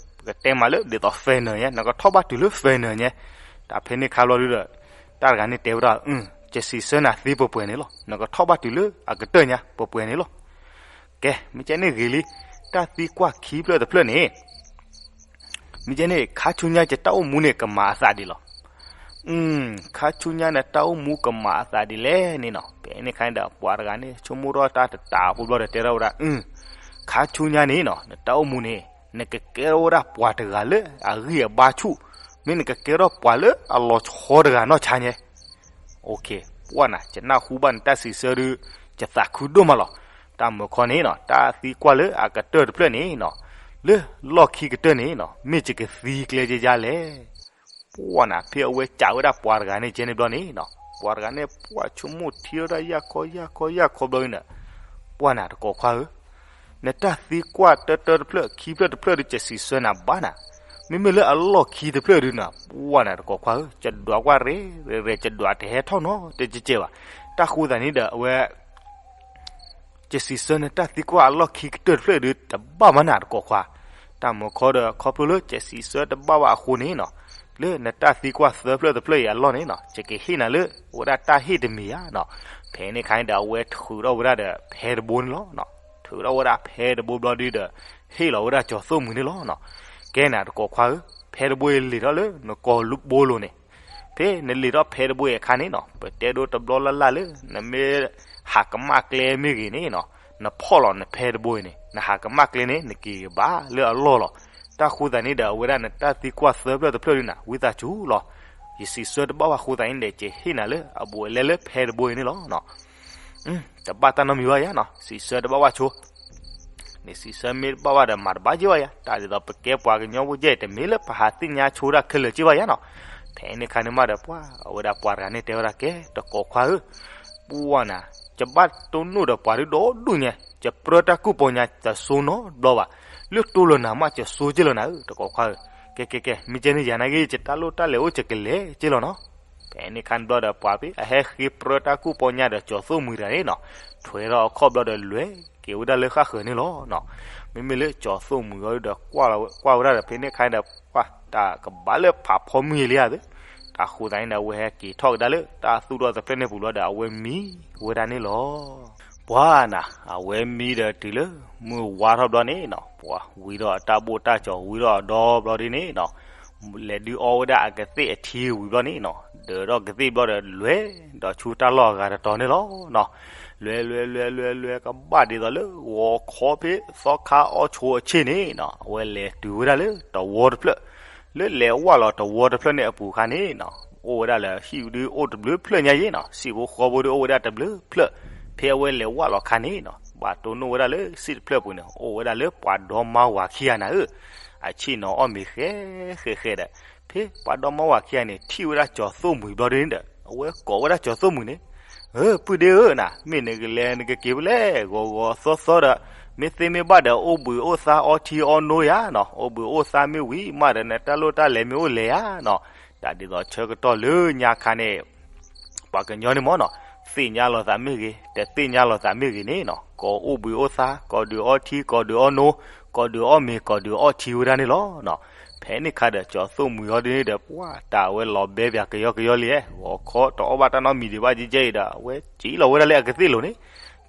ပကတဲမးလၢဒ်သိး final ညါ နကထီၣ်ဘၣ်တုၤလၢ final ညါ, တၢ်ဖဲန့ၣ်ခါဘျီဒုးဒီး, တၢ်တဂၤန့ၣ်တဲဝဲဒၣ် ယစံးဆၢနၤသ့ပှဲၤပှဲၤန့ၣ်လီၤ, နကထီၣ်ဘၣ်တုၤလၢအကတၢၢ်ညါ ပှဲၤပှဲၤန့ၣ်လီၤ, ကဲ, မ့ၢ်ကဲန့ၣ်ဂ့ၤလံ, တၢ်သံကွၢ်ခံဖျၢၣ်တဖျၢၣ်န့ၣ် မ့ၢ်ကဲန့ၣ် ခါဆူညါယတၢ်အိၣ်မူန့ၣ် ကမၤအသးဒ်လဲၣ်, ခါဆူညါနတၢ်အိၣ်မူကမၤအသးဒ်လဲၣ်န့ၣ်နီၤ, ဖဲန့ၣ်ခါန့ၣ်ဒီး ပှၤတဂၤန့ၣ် ဆိကမိၣ်ထီၣ်တၢ်တတၤဖိဘျီဒီးတဲထီၣ်ဝဲဒၣ် ခါဆူညါန့ၣ်နီၤ နတၢ်အိၣ်မူန့ၣ် နကကဲထီၣ်ဝဲဒၣ်ပှၤတဂၤလၢအဂံၢ်အဘါဆူၣ်, မ့ၢ်နကကဲထီၣ်ပှၤလၢအလီၤဆီတဂၤနီၢ်ဆါညါ ပှၢ်နၤ ယနၢ်ဟူဘၣ်နတၢ်စံးဆၢဒုး, ယသးခုဒိၣ်မးလီၤ, တၢ်မုာ်ခီန့ၣ်နီၤ တၢ်သံကွၢ်လၢအကတၢၢ်တဖျၢၣ်န့ၣ်နီၤ, လၢလီၢ်ခံကတၢၢ်န့ၣ်နီၤ မ့ၢ်ယကသံကျဲယါလဲၣ်, ပှၢ်နၤ ဖဲအဝဲစံးဝဲဒၣ်ပှၤတဂၤန့ၣ်ကဲန့ၣ်ဘျီန့ၣ်နီၤ, ပှၤတဂၤန့ၣ် ပှၢ်ဆိကမိၣ်ထံထီၣ်ဒၣ်ယၢ်ခီယၢ်ခီယၢ်ခီဘျီန့ၣ်, ပှၢ်နၤတကိးခွါဧၢ နတၢ်သံကွၢ်တၢတၢတဖျၢၣ် ခံဖျၢၣ်တဖျၢၣ်ဒုး ယစံးဆၢနၤဘၣ်နၤ, မ့မ့ၢ်လၢအလီၢ်ခံတဖျၢၣ်ဒုးနၤ ပှၢ်နၤတကိးခွါဧၢ ယဒွးကွၢ်ရဲၣ်ရဲၣ် ယဒွးတဟဲထီၣ်နီတကဲးဘၣ်, တၢ်ဃိသးန့ၣ်ဒီးအဝဲ ယစံးဆၢနတၢ်သံကွၢ်အလီၢ်ခံကတၢၢ်တဖျၢၣ်ဒုး တဘၣ်ဘၣ်နၤတကိးခွါ, တၢ်မုာ်ခီဒီး ခီဖျိလၢယစံးဆၢတဘၣ်ဘၣ်အဃိန့ၣ်နီၤ, လၢနတၢ်သံကွၢ်သၢဖျၢၣ်တဖျၢၣ်အံၤအလီၢ်န့ၣ်နီၤ ယကဟ့ၣ်နၤလၢ အဝဲဒၣ်တၢ်ဟ့ၣ်တမံၤဧါနီၤ, ဖဲန့ၣ်ခါန့ၣ်ဒီး အဝဲထုးထီၣ်ဝဲဒၣ်ဒီးဖဲတဘိန့ၣ်လီၤ, ထုးထီၣ်ဝဲဒၣ်ဖဲတဘိဘျီဒုးဒီး ဟ့ၣ်လီၤဝဲဒၣ်ကၠီၤသိၣ်မှံၤန့ၣ်လီၤနီၤ, ကဲနၤတကိးခွါဧၢ, ဖဲတဘိအံၤလံာ်ထီၣ်လၢနကိာ်ဘိလိၤန့ၣ် ဖဲနလံာ်ထီၣ်ဖဲတဘိအံၤအခါန့ၣ်နီၤ ပတဲဒိတဘျီလၢ်လၢ်လၢ နမ့ၢ်ဟးကမၣ်ကျဲမ့ၢ်ဂ့ၤန့ၣ်နီၤ, နဖီၣ်လီၤနဖဲတဘိအံၤန့ၣ် နဟးကမၣ်ကျဲန့ၣ် နက့ၤကဘၣ်လၢအလီၢ်လီၤ, တၢ်ဃိသးန့ၣ်ဒီး အဝဲဒၣ်နတၢ်သံကွၢ်သၢဖျၢၣ်တဖျၢၣ်ဒုးနၤ ဝံသးစူၤလီၤ ယစံးဆၢတဘၣ်ဘၣ်အဃိသတးန့ၣ်ဒီး ယဟ့ၣ်နၤလၢအဘူးအလဲလၢဖဲတဘိအံၤန့ၣ်လီၤ. တဘၣ်တၢ်နီတမံၤဘၣ်ယၤနီၤ, စံးဆၢတဘၣ်ဘၣ်ဆိ န့ၣ် စံးဆၢမ့ၢ်တဘၣ်ဘၣ်ဒီး မၤတဘၣ်က့ၤဘၣ်ယၤ, တၢ်ဒ်သိးပကဲပှၤကညီဖိကဲ တမ့ၢ်လၢပဟးသ့ၣ်ညါဆိတၢ်ခဲလၢာ်က့ၤဘၣ်ယၤနီၤ. ဖဲန့ၣ်အခါန့ၣ်မးဒီး ပှၤအဝဲဒၣ်ပှၤတဂၤန့ၣ်တဲဝဲဒၣ် ကဲ တကိးခွါဧၢ, ပှၤနၤ ယဘၣ်တိၢ်နီၣ်ဒီးပှၤဒုဒီဒူၣ်ညါ, ယပြၢတၢ်ကူၣ်ပီညါ ယဆိနီတဘျီဘၣ်, လၢတိၢ်လီၤနၤမး ယဆိက့ၤလီၤနၤဧၢ တကိးခွါဧၢ, ကဲ ကဲ ကဲ မ့ၢ်ကဲန့ၣ် ယၤနာ်က့ ယတၢ်လိၣ်တၢ်လဲၤအိၣ် ယကလဲၤက့ၤလီၤနီၤ. ဖဲန့ၣ်အခါန့ၣ်ဘျီဒီး ပှၤဖဲအဟဲဃ့ပြၢတၢ်ကူၣ်ပီညါဒီး ကၠီၤသိၣ်မှံၤတဂၤန့ၣ်နီၤ, ထွဲထီၣ်အခီၣ်ဘျီဒီး လဲၤက့ၤဝဲဒၣ်လၢဃၣ်ဃၢၤန့ၣ်လီၤ. မ့မ့ၢ်လၢကၠီၤသိၣ်မှံၤအံၤဒီး ကွၢ်ဝဲဒၣ်ဒီး ဖဲန့ၣ်အခါဒီး ပှၤတၢ်ကဘၣ်လၢဖးဖီမုၢ်အံၤလံဧါသ့, တၢ်ဃိသတးန့ၣ်ဒီး အဝဲဟဲက့ၤထီၣ်ကဒါလၢ တၢ်သူၣ်ထီၣ်တဖျၢၣ်န့ၣ်ပူၤဘျီဒီး အဝဲမံဝဲဒၣ်န့ၣ်လီၤ. ပှၤနၤ အဝဲမံဒီးတုၤလၢ မုၢ်ဝါထီၣ်ဘျီန့ၣ်နီၤ, ပှၤဝံထီၣ်အတၢ်ဘိၣ်တၢ်ကၠီၤ ဝံထီၣ်အဒီဘျီဒ်န့ၣ်နီၤ, လဲၤဒုးအီဝဲဒၣ်အကသ့ၣ်အထံဝံၤဘျီန့ၣ်နီၤ, ဒၢးထီၣ်ကသ့ၣ်ဘျီဒီး လဲၤဒီးဆူတၢ်လီၢ်အဂၤတတီၤန့ၣ်လီၤ. လဲၤ လဲၤ လဲၤ လဲၤ လဲၤ ကဘၣ်ဒ်သိးလၢ ဂီၤခီဖဲသီခါအီၣ်ဆိအဆ့ၣ်န့ၣ်နီၤ, အဝဲလဲၤတုၤဝဲဒၣ်လၢတဝီတဖျၢၣ်, လၢလဲၤဝၢ်လီၤတဝီတဖျၢၣ်န့ၣ်အပူၤအခါန့ၣ်နီၤ, အိၣ်ဝဲဒၣ်လၢဟံၣ်ဒုးအိၣ်တဘျုးဖျၢၣ်ညါယ့ၣ်နီၤ, ဟံၣ်ဖိဃီဖိဒုးအိၣ်ဝဲဒၣ်တဘျုးဖျၢၣ်, ဖဲအဝဲလဲၤဝၢ်လီၤအခါန့ၣ်နီၤ, ဘၣ်တိၢ်နီၣ်ဝဲဒၣ်လၢစ့ၣ်တဖျၢၣ်ပူၤန့ၣ် အိၣ်ဝဲဒၣ်လၢပှၤဒီမါဝၤခံဂၤနၤဧၢ, အဆ့ၣ်နီၤအီၣ်မ့ၤဃဲဃဲဃဲဒီး, ဖဲပှၤဒီမါဝၤခံဂၤန့ၣ် ထံၣ်ဝဲဒၣ်ကၠီၤသိၣ်မှံၤဘျီဒ်န့ၣ်ဒီး အဝဲကိးဝဲဒၣ်ကၠီၤသိၣ်မှံၤန့ၣ်, ပုၢ်ဒ့ဧၢနၤ, မ့ၢ်နကလဲၤနကက့ၤဖဲလဲၣ်, ဂီၤဂီၤသီသီဒီး မ့ၢ်သ့မ့ၢ်ဘၣ်ဒီး အိၣ်ဘှံးအိၣ်သါအီထံအီနိဧါနီၤ, အိၣ်ဘှံးအိၣ်သါမ့ၢ်ဝံၤမးဒီး နတၢ်လိၣ်တၢ်လဲၤမ့ၢ်အိၣ်လဲၤဧါနီၤ, တၢ်ဒ်သိးဆၢကတီၢ်လၢညါခါန့ၣ် ပှၤကညီန့ၣ်မ့ၢ်နီၤ, သ့ၣ်ညါလီၤသးမ့ၢ်ဂ့ၤ, တသ့ၣ်ညါလီၤသးမ့ၢ်ဂ့ၤန့ၣ်နီၤ, ကိးအိၣ်ဘှံးအိၣ်သါ, ကိးဒုးအီထံ, ကိးဒုးအီနိ, ကိးဒုးအီၣ်မ့ၤ, ကိးဒုးအီထံဝဲဒၣ်န့ၣ်လီၤ. ဖဲန့ၣ်အခါဒီး ကၠီၤသိၣ်မှံၤအီၤဒ်န့ၣ်ဒီး ပှၤတၢ်အဝဲလီၤဘဲပၠးကယီကယီလံ, ဂီၤခီတအီၣ်ဘၣ်တၢ်နီတမံၤဒံးဘၣ်ကဲကဲအံၤဒီး အဝဲစံၣ်လီၤဝဲဒၣ်လၢအကသ့ၣ်လိၤန့ၣ်,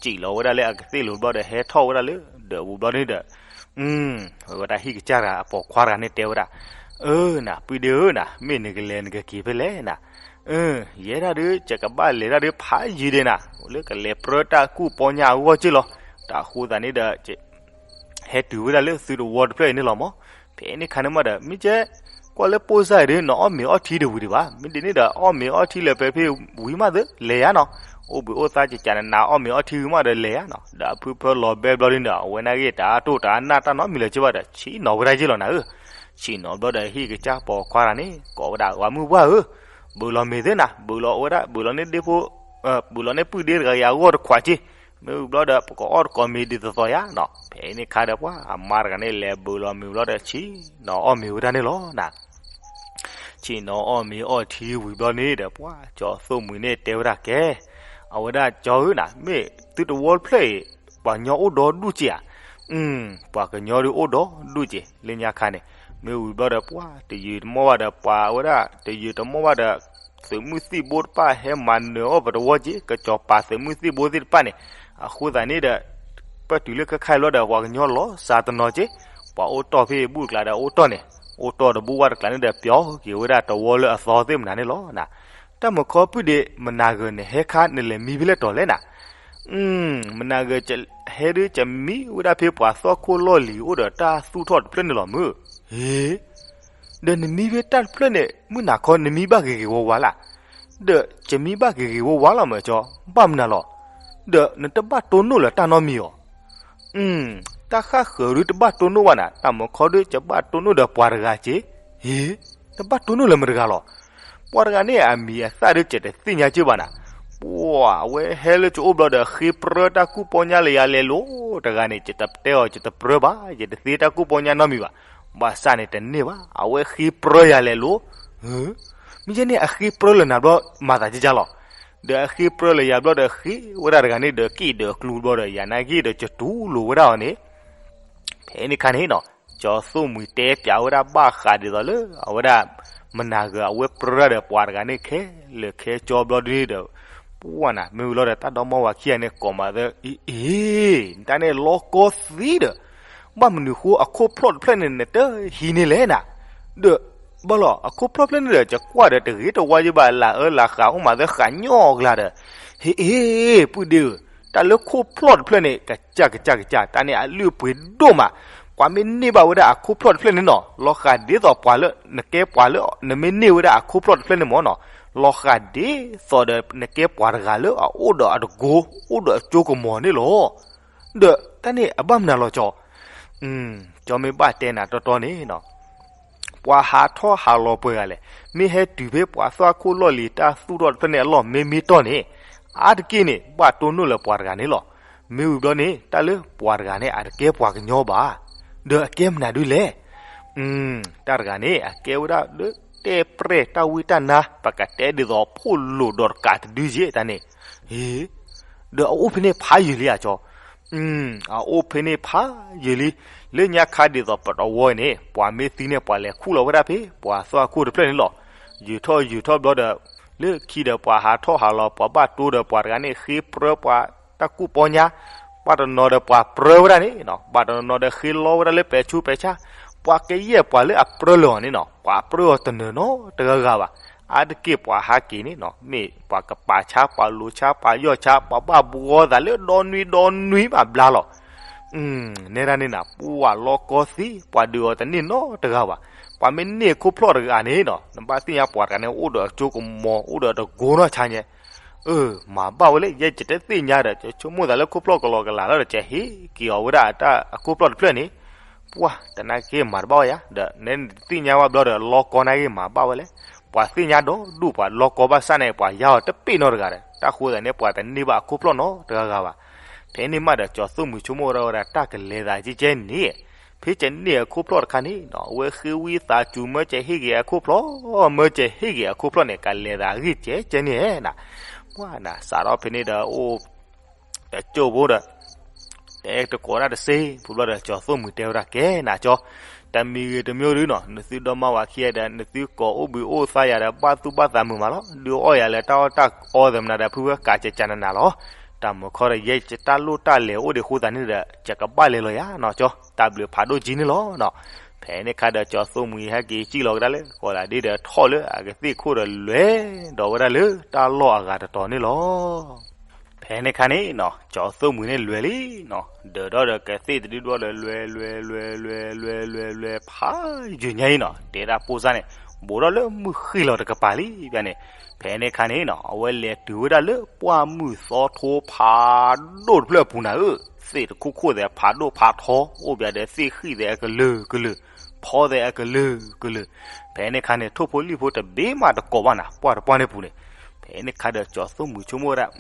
စံၣ်လီၤဝဲဒၣ်လၢအကသ့ၣ်လိၤဘျီဒီး ဟဲထီၣ်ဝဲဒၣ်လၢဒၢးပူၤဘျီန့ၣ်ဒီး အဝဲဒၣ်ဟံၣ်ကစၢ်တဂၤအပိာ်ခွါတဂၤန့ၣ်တဲဝဲဒၣ်, အၢနၤ, ပုၢ်ဒ့ဧၢနၤ, မ့ၢ်နကလဲၤနကက့ၤဖဲလဲၣ်နၤ, ယဲဒၣ်ဒုး ယကဘၣ်လဲၤတၢ်ဒုးဖးယံၤဒဲးနၤ, လၢကလဲၤပြၢတၢ်ကူၣ်ပီညါအဂီၢ်က့ၢ်လီၤ. တၢ်ဃိသးန့ၣ်ဒီး ဟဲတုၤဝဲဒၣ်လၢသုတဝီတဖျၢၣ်အံၤန့ၣ်လီၤမး. ဖဲန့ၣ်ခါန့ၣ်မးဒီး မ့ၢ်ကဲ ကွၢ်လၢပိၢ်စၢ်အံၤဒုး နအီၣ်မ့ၤအီထံတဝံၤဒံးဘၣ်. မ့ၢ်ဒ်န့ၣ်ဒီး အီၣ်မ့ၤအီထံလၢပှဲၤဖဲဝံၤမးသ့ လဲၤယါနီၤ. အိၣ်ဘှံးအိၣ်သါကကးနနၤ အီၣ်မ့ၤအီထံဝံၤမးဒီးလဲၤယါနီၤ. ဒီးအဖုဖၢလီၤဘဲဘျီဒ်န့ၣ်ဒီး အဝဲနာ်က့ၤတၢ်တိၢ်တၢ်နၢ်တၢ်နီတမံၤလၢၤက့ဘၣ်ဒီး ဆံးနီၤဝဲဒၣ်ယ့ၢ်လီၤနၤဧၢ. ဆံးနီၤဘျီဒီး ဟံၣ်ကစၢ်ပိာ်ခွါတဂၤန့ၣ် ကိးဝဲဒၣ် ဝၤမုၢ်ပှၢ်ဧၢ, ဘုးလီၤမ့ၤသ့နၤ, ဘုးလီၤဝဲဒၣ် ဘုးလီၤန့ၢ်ဒ့ဖိ ဘုးလီၤန့ၢ်ပုၢ်ဒ့တဂၤအံၤအဂီၢ်တခွးက့, မ့ၢ်ဝံၤဘျီဒီး ပကအီၣ်တကိးမ့ၤဒ်သိးသိးယါနီၤ. ဖဲန့ၣ်ခါဒီးပှၤအမါတဂၤန့ၣ် လဲၤဘုးလီၤမ့ၤဘျီဒီး ဆံးနီၤအီၣ်မ့ၤဝဲဒၣ်န့ၣ်လီၤနၤ. ဆံးနီၤအီၣ်မ့ၤအီထံဝံၤဘျီန့ၣ်ဒီး ပှၤကၠီၤသိၣ်မှံၤန့ၣ်တဲဝဲဒၣ်ကဲ, အဝဲဒၣ်ကၠီၤဧၢနၤ, မ့ၢ်သုတဝီတဖျၢၣ်အံၤ ပှၤကညီအိၣ်ဒီဒူၣ်က့ဧါ. ပှၤကညီဒုးအိၣ်ဒီဒူၣ်က့ လၢညါခါန့ၣ်. မ့ၢ်ဝံၤဘျီဒီး ပှၤတယုာ်တမီၢ်ဘၣ်ဒီး ပှၤဝဲဒၣ် တယုာ်တမီၢ်ဘၣ်ဒီး သုးမုၢ်သံၣ်ဘိတဖၣ်ဟဲမၤနၢၤအီၣ်ပတဝီက့, ကစီၤပၤသုးမုၢ်သံၣ်ဘိသ့ၣ်တဖၣ်န့ၣ်. အဃိသတးန့ၣ်ဒီး ပတုၤလၢခဲခါအံၤဘျီဒီး ပှၤကညီလီၤစှၤတနီၤက့, ပှၤအိၣ်တီၢ်ဖဲဘူၣ်တကျးဒီးအိၣ်တီၢ်န့ၣ်, အိၣ်တီၢ်တဘူၣ်ဝၣ်တကျးန့ၣ်ဒီး ပျီက့ၤဝဲဒၣ်တဝီလၢအသီသ့ၣ်မနုၤန့ၣ်လီၤနၤ. တၢ်မုၢ်ခီပုၢ်ဒ့ မနၤဂၤနဟဲခါနလဲၤမံဖဲလဲၣ်တီၤလဲၣ်နၤ. မနၤဂၤ ဟဲဒုးကမံဝဲဒၣ်ဖဲပှၤသီၣ်ခိၣ်လီၢ်လံၤ အိၣ်ဒီးတၢ်သူၣ်ထီၣ်တဖျၢၣ်န့ၣ်လီၤမုၢ်. ဟ့, ဒီးနမံဖဲတၢ်တဖျၢၣ်န့ၣ် မုၢ်နၤခီနမံဘၣ်ဂ့ၤဂ့ၤဝါဝါလၢ်. ဒီးကမံဘၣ်ဂ့ၤဂ့ၤဝါဝါလီၤမၢ်ကၠီ, ဘၣ်မနုၤလီၤ. ဒီးနတဘၣ်တိၢ်နီၣ်လၢၤတၢ်နီတမံၤအီၤ. တၢ်ဃၣ်ဃၢၤဒုးတဘၣ်တိၢ်နီၣ်ဘၣ်နၤ, တၢ်မုၢ်ခီဒုးကဘၣ်တိၢ်နီၣ်ဒီးပှၤတဂၤက့. ဟ့, တဘၣ်တိၢ်နီၣ်လၢၤမတဂၤလီၤ. ပှၤတဂၤန့ၣ်အမံၤအသၣ်ဒုးကတသ့ၣ်ညါက့ဘၣ်နၤ. ပှၤအဝဲဟဲလၢကအိၣ်ဘျီဒီး ဃ့ပြၢတၢ်ကူၣ်ပီညါလၢယၤလဲၤလိၤတဂၤန့ၣ်, ယတတဲအီၤ ယတပြၢဘၣ်, ယတသ့တၢ်ကူၣ်ပီညါနီတမံၤဘၣ်. ဘၣ်ဆၣ်န့ၣ်တန့ၢ်ဘၣ်, အဝဲဃ့ပြၢယၤလဲၤလိၤ. မ့ၢ်ယဲန့ၣ်အဃ့ပြၢလၢၤနၤဘျီ မၤသးကကၢ်လီၤ. ဒီးအဃ့ပြၢလၢၤယၤဘျီဒီး ဃ့ဝဲဒၣ်တဂၤန့ၣ်ဒီး ကံၣ်ဒီးကျူဘျီဒီး ယၤနာ်က့ဒီး ကတူၢ်လိာ်ဝဲဒၣ်အီၤန့ၣ်. ဖဲန့ၣ်ခါန့ၣ်နီၤ, ကၠီၤသိၣ်မှံၤတဲပၠးဝဲဒၣ်ဘၣ်ဃးဒ်သိးလၢ အဝဲဒၣ် မနၤဂၤအဝဲပြၢဒၣ်ဒီးပှၤတဂၤန့ၣ် ခဲလၢာ်ခဲဆ့ဘျီဒ်န့ၣ်ဒီး ပှၢ်နၤ မ့ၢ်ဝံၤလီၤဒီး တၢ်ဒီမါဝၤခံဂၤန့ၣ် ကိးမးသၢ အ့ အ့ တၢ်န့ၣ်လီၤကီသံဒီး ဘၣ်မနုၤဃိအခိၣ်ဖျီၣ်တဖျၢၣ်န့ၣ် နတဟံးန့ၢ်လဲၣ်နၤ, ဒီး ဘၣ်လီၤ အခိၣ်ဖျီၣ်တဖျၢၣ်န့ၣ်ဒီး ယကွၢ်ဒီးတဂ့ၤတဝါယဘၣ် လၢအၢလၢဃးအိၣ်မးသၢဃးညီကျါဒီး ဟ့ၣ်အ့ ပုၢ်ဒ့ဧၢ, တၢ်လၢခိၣ်ဖျီၣ်တဖျၢၣ်န့ၣ် ကစၢ်ကစၢ်ကစၢ် တၢ်န့ၣ်အလုၢ်အပှ့ၤဒိၣ်မး, ပှၤမ့ၢ်န့ၢ်ဘၣ်ဝဲဒၣ်အခိၣ်ဖျီၣ်တဖျၢၣ်န့ၣ်နီၤ, လီၤဃာ်ဒ်သိးပှၤလၢ နကဲပှၤလၢ နမ့ၢ်န့ၢ်ဝဲဒၣ်အခိၣ်ဖျီၣ်တဖျၢၣ်န့ၣ်မ့ၢ်နီၤ, လီၤဃာ်ဒ်သိးဒီးနကဲပှၤတဂၤလၢအအိၣ်ဒီးအတကိ, အိၣ်ဒီးအကၠိကမီၤန့ၣ်လီၤ. ဒီးတၢ်န့ၣ်အဘၣ်မနုၤလီၤကၠီ, ကၠီမ့ၢ်ဘၣ်တဲနၤတီတီန့ၣ်နီၤ ပှၤဟးထီၣ်ဟးလီၤပှဲၤဂၤလဲၣ်, မ့ၢ်ဟဲတုၤဖဲပှၤသွၣ်ခိၣ်လီၢ်လံၤတၢ်သူၣ်ထီၣ်တဖျၢၣ်န့ၣ်အလီၢ်မ့မ့ၢ်တီၢ်န့ၣ်, အါတက့ၢ်န့ၣ် ဘၣ်တိၢ်နီၣ်လၢပှၤတဂၤန့ၣ်လီၤ. မ့ၢ်ဝံၤဘျီန့ၣ် တၢ်လၢပှၤတဂၤန့ၣ် အတကဲပှၤကညီဘၣ်. ဒီးအကဲမနုၤဒုလဲၣ်. တၢ်တဂၤန့ၣ် အကဲဝဲဒၣ်လၢတဲပြဲၢ်တၢ်ဝံတၢ်နါ, ပကတဲဒ်သိးဖိၣ်လိာ်ဒီးတကးတဒုယဲၢ်တၢ်န့ၣ်, ဒီးအအိၣ်ဖဲန့ၣ်ဖးယံာ်လံဧါကၠီ အအိၣ်ဖဲန့ၣ်ဖးယံာ်လံ. လၢညါခါဒ်သိးပတဝီအံၤန့ၣ် ပှၤမ့ၢ်သံန့ၣ် ပှၤလဲၤခူၣ်လီၤဝဲဒၣ်ဖဲ ပှၤသွၣ်ခိၣ်တဖျၢၣ်န့ၣ်လီၤ. ယုာ်ထီၣ်ယုာ်ထီၣ်ဘျီဒီး လၢခံဒီးပှၤဟးထီၣ်ဟးလီၤ ပှၤဘၣ်တိၢ်ဒီးပှၤတဂၤန့ၣ် ဃ့ပြၢပှၤတၢ်ကူၣ်ပီညါ, ဘၣ်တနီၤဒီးပှၤပြၢဝဲဒၣ်န့ၣ်, ဘၣ်တနီၤဒီးဃ့လီဝဲဒၣ်လၢပဲာ်ဆူပဲာ်ဆၣ်, ပှၤကယဲၢ်ပှၤလၢအပြၢလၢာ်အီၤန့ၣ်နီၤ ပှၤပြၢအီၤတနၢၤနီတဂၤဂၤဘၣ်. အါတက့ၢ်ပှၤဟးက့ၤန့ၣ်နီၤ မ့ၢ်ပှၤကပာ်ဆါ ပှၤလိၤဆါ ပှၤယီၢ်ဆါ ပှၤဘၣ်ဘှီသးလၢဒီနွံဒီနွံဘၣ်ဘျါလီၤ. နဲဒၣ်န့ၣ်နၤ ပှၤလီကီသ့ ပှၤဒုးအီၤတန့ၢ်နီတဂၤဘၣ်. ပှၤမ့ၢ်န့ၢ်အခိၣ်ဖျီၣ်တဂၤန့ၣ်နီၤ နဘၣ်သ့ၣ်ညါပှၤတဂၤန့ၣ် အိၣ်ဒီးအကၠိကမီၤ အိၣ်ဒီးတကိနီၢ်ဆါညါ, အၢ မၤဘၣ်ဝဲလဲၣ် ယဲယတသ့ၣ်ညါဒီး ယဆိကမိၣ်သးလၢခိၣ်ဖျီၣ်ကလီကလီလီၤဒီး ယဟ့ၣ်က့ၤအီၤဝဲဒၣ်အတၢ်အခိၣ်ဖျီၣ်တဖျၢၣ်န့ၣ်, ပှၤတနာ်က့ၤမၤတဘၣ်ဝဲယၤ ဒီးနဲနတသ့ၣ်ညါဝဲဘျီဒီး လီကီနာ်က့ၤမၤဘၣ်ဝဲလဲၣ်. ပှၤသ့ၣ်ညါဒီးဒူၣ်ပှၤလီကီဘၣ်ဆၣ်န့ၣ် ပှၤယါအီၤတပ့ၢ်နီတဂၤဒီး တၢ်ဃိသးန့ၣ်ပှၤတန့ၢ်ဘၣ်အခိၣ်ဖျီၣ်နီတဂၤဂၤဘၣ်. ဖဲန့ၣ်မးဒီး ကၠီၤသိၣ်မှံၤဆိကမိၣ်ဝဲဒၣ်တၢ်ကလဲၤသးကဲကဲန့ၣ်, ဖဲကန့ၢ်အခိၣ်ဖျီၣ်တခါန့ၣ်နီၤ အဝဲဃ့ဝံသးစူၤ မၢကဟ့ၣ်က့ၤအခိၣ်ဖျီၣ်, မၢကဟ့ၣ်က့ၤအခိၣ်ဖျီၣ်န့ၣ် ကလဲၤသးအဂ့ၢ်ကဲကဲန့ၣ်နၤ, ပှၤနၤ စးထီၣ်ဖဲန့ၣ်ဒီးအိၣ် တကၠိၢ်ဖိဒီး တဲတကိးဒၣ်တစ့ ပူၤဘျီဒီး ကၠီၤသိၣ်မှံၤတဲဝဲဒၣ် ကဲနၤကၠီ, တမံၤဂ့ၤတမံၤဒုနီၤ နသုဒီမါဝၤခံဂၤဒီး နသုကိးအိၣ်ဘှံးအိၣ်သါယၤဒီး ဘၣ်သူၣ်ဘၣ်သးမုာ်မးလီၤ. ဒုးအီၣ်ယၤလၢတၢ်အီၣ်တၢ်အီသ့ၣ်မနုၤဒီး ဖုဝဲကးကကနနၤလီၤ. တၢ်မုာ်ခီဒီး ယဲယတၢ်လိၣ်တၢ်လဲၤအိၣ်ဒံးဃိသတးန့ၣ်ဒီး ယကဘၣ်လဲၤလီၤယၤနီၤကၠီ, တၢ်ဘျုးဖးဒိၣ်ကံန့ၣ်လီၤနီၤ. ဖဲန့ၣ်ခါဒီး ကၠီၤသိၣ်မှံၤဟဲက့ၤစံၣ်လီၤကဒါလၢ ကီးလးဒ့ဒီးထီၣ်လၢအကသ့ၣ်ခိၣ်ဒီး လဲၤဒီးဝဲဒၣ်လၢတၢ်လီၢ်အဂၤတတီၤန့ၣ်လီၤ. ဖဲန့ၣ်ခါန့ၣ်နီၤ ကၠီၤသိၣ်မှံၤန့ၣ်လဲၤလံနီၤ, ဒၢးဒီးကသ့ၣ်တဒုဒွဒီး လဲၤလဲၤလဲၤလဲၤလဲၤလဲၤလဲၤ ဖးယုာ်ညါအံၤနီၤ တဲဒၣ်ပိၢ်စၢ်န့ၣ် ဘူးထီၣ်လၢမုၢ်ဃ့ၢ်လီၤတကပၤလံ ဘၣ်န့ၣ်. ဖဲန့ၣ်ခါန့ၣ်နီၤ အဝဲလဲၤတုၤဝဲဒၣ်လၢပှၢ်မုၢ်သီထိဖးဒိၣ်တဖျၢၣ်အပူၤနၤဧၢ, သ့ၣ်တခိၣ်ခိၣ်သဲးဖးဒိၣ်ဖးထီ အိၣ်ဘၣ်ဒီးသ့ၣ်ဃံၣ်သဲးအကလုာ်ကလုာ်, ဖီသဲးအကလုာ်ကလုာ်. ဖဲန့ၣ်ခါန့ၣ် ထိၣ်ဖိလံၣ်ဖိတဘ့ၣ်မးတကိးဘၣ်နၤ ပှၢ်တပှၢ်န့ၣ်ပူၤန့ၣ်. ဖဲန့ၣ်ခါဒီး ကၠီၤသိၣ်မှံၤဆိကမိၣ်ဝဲဒၣ်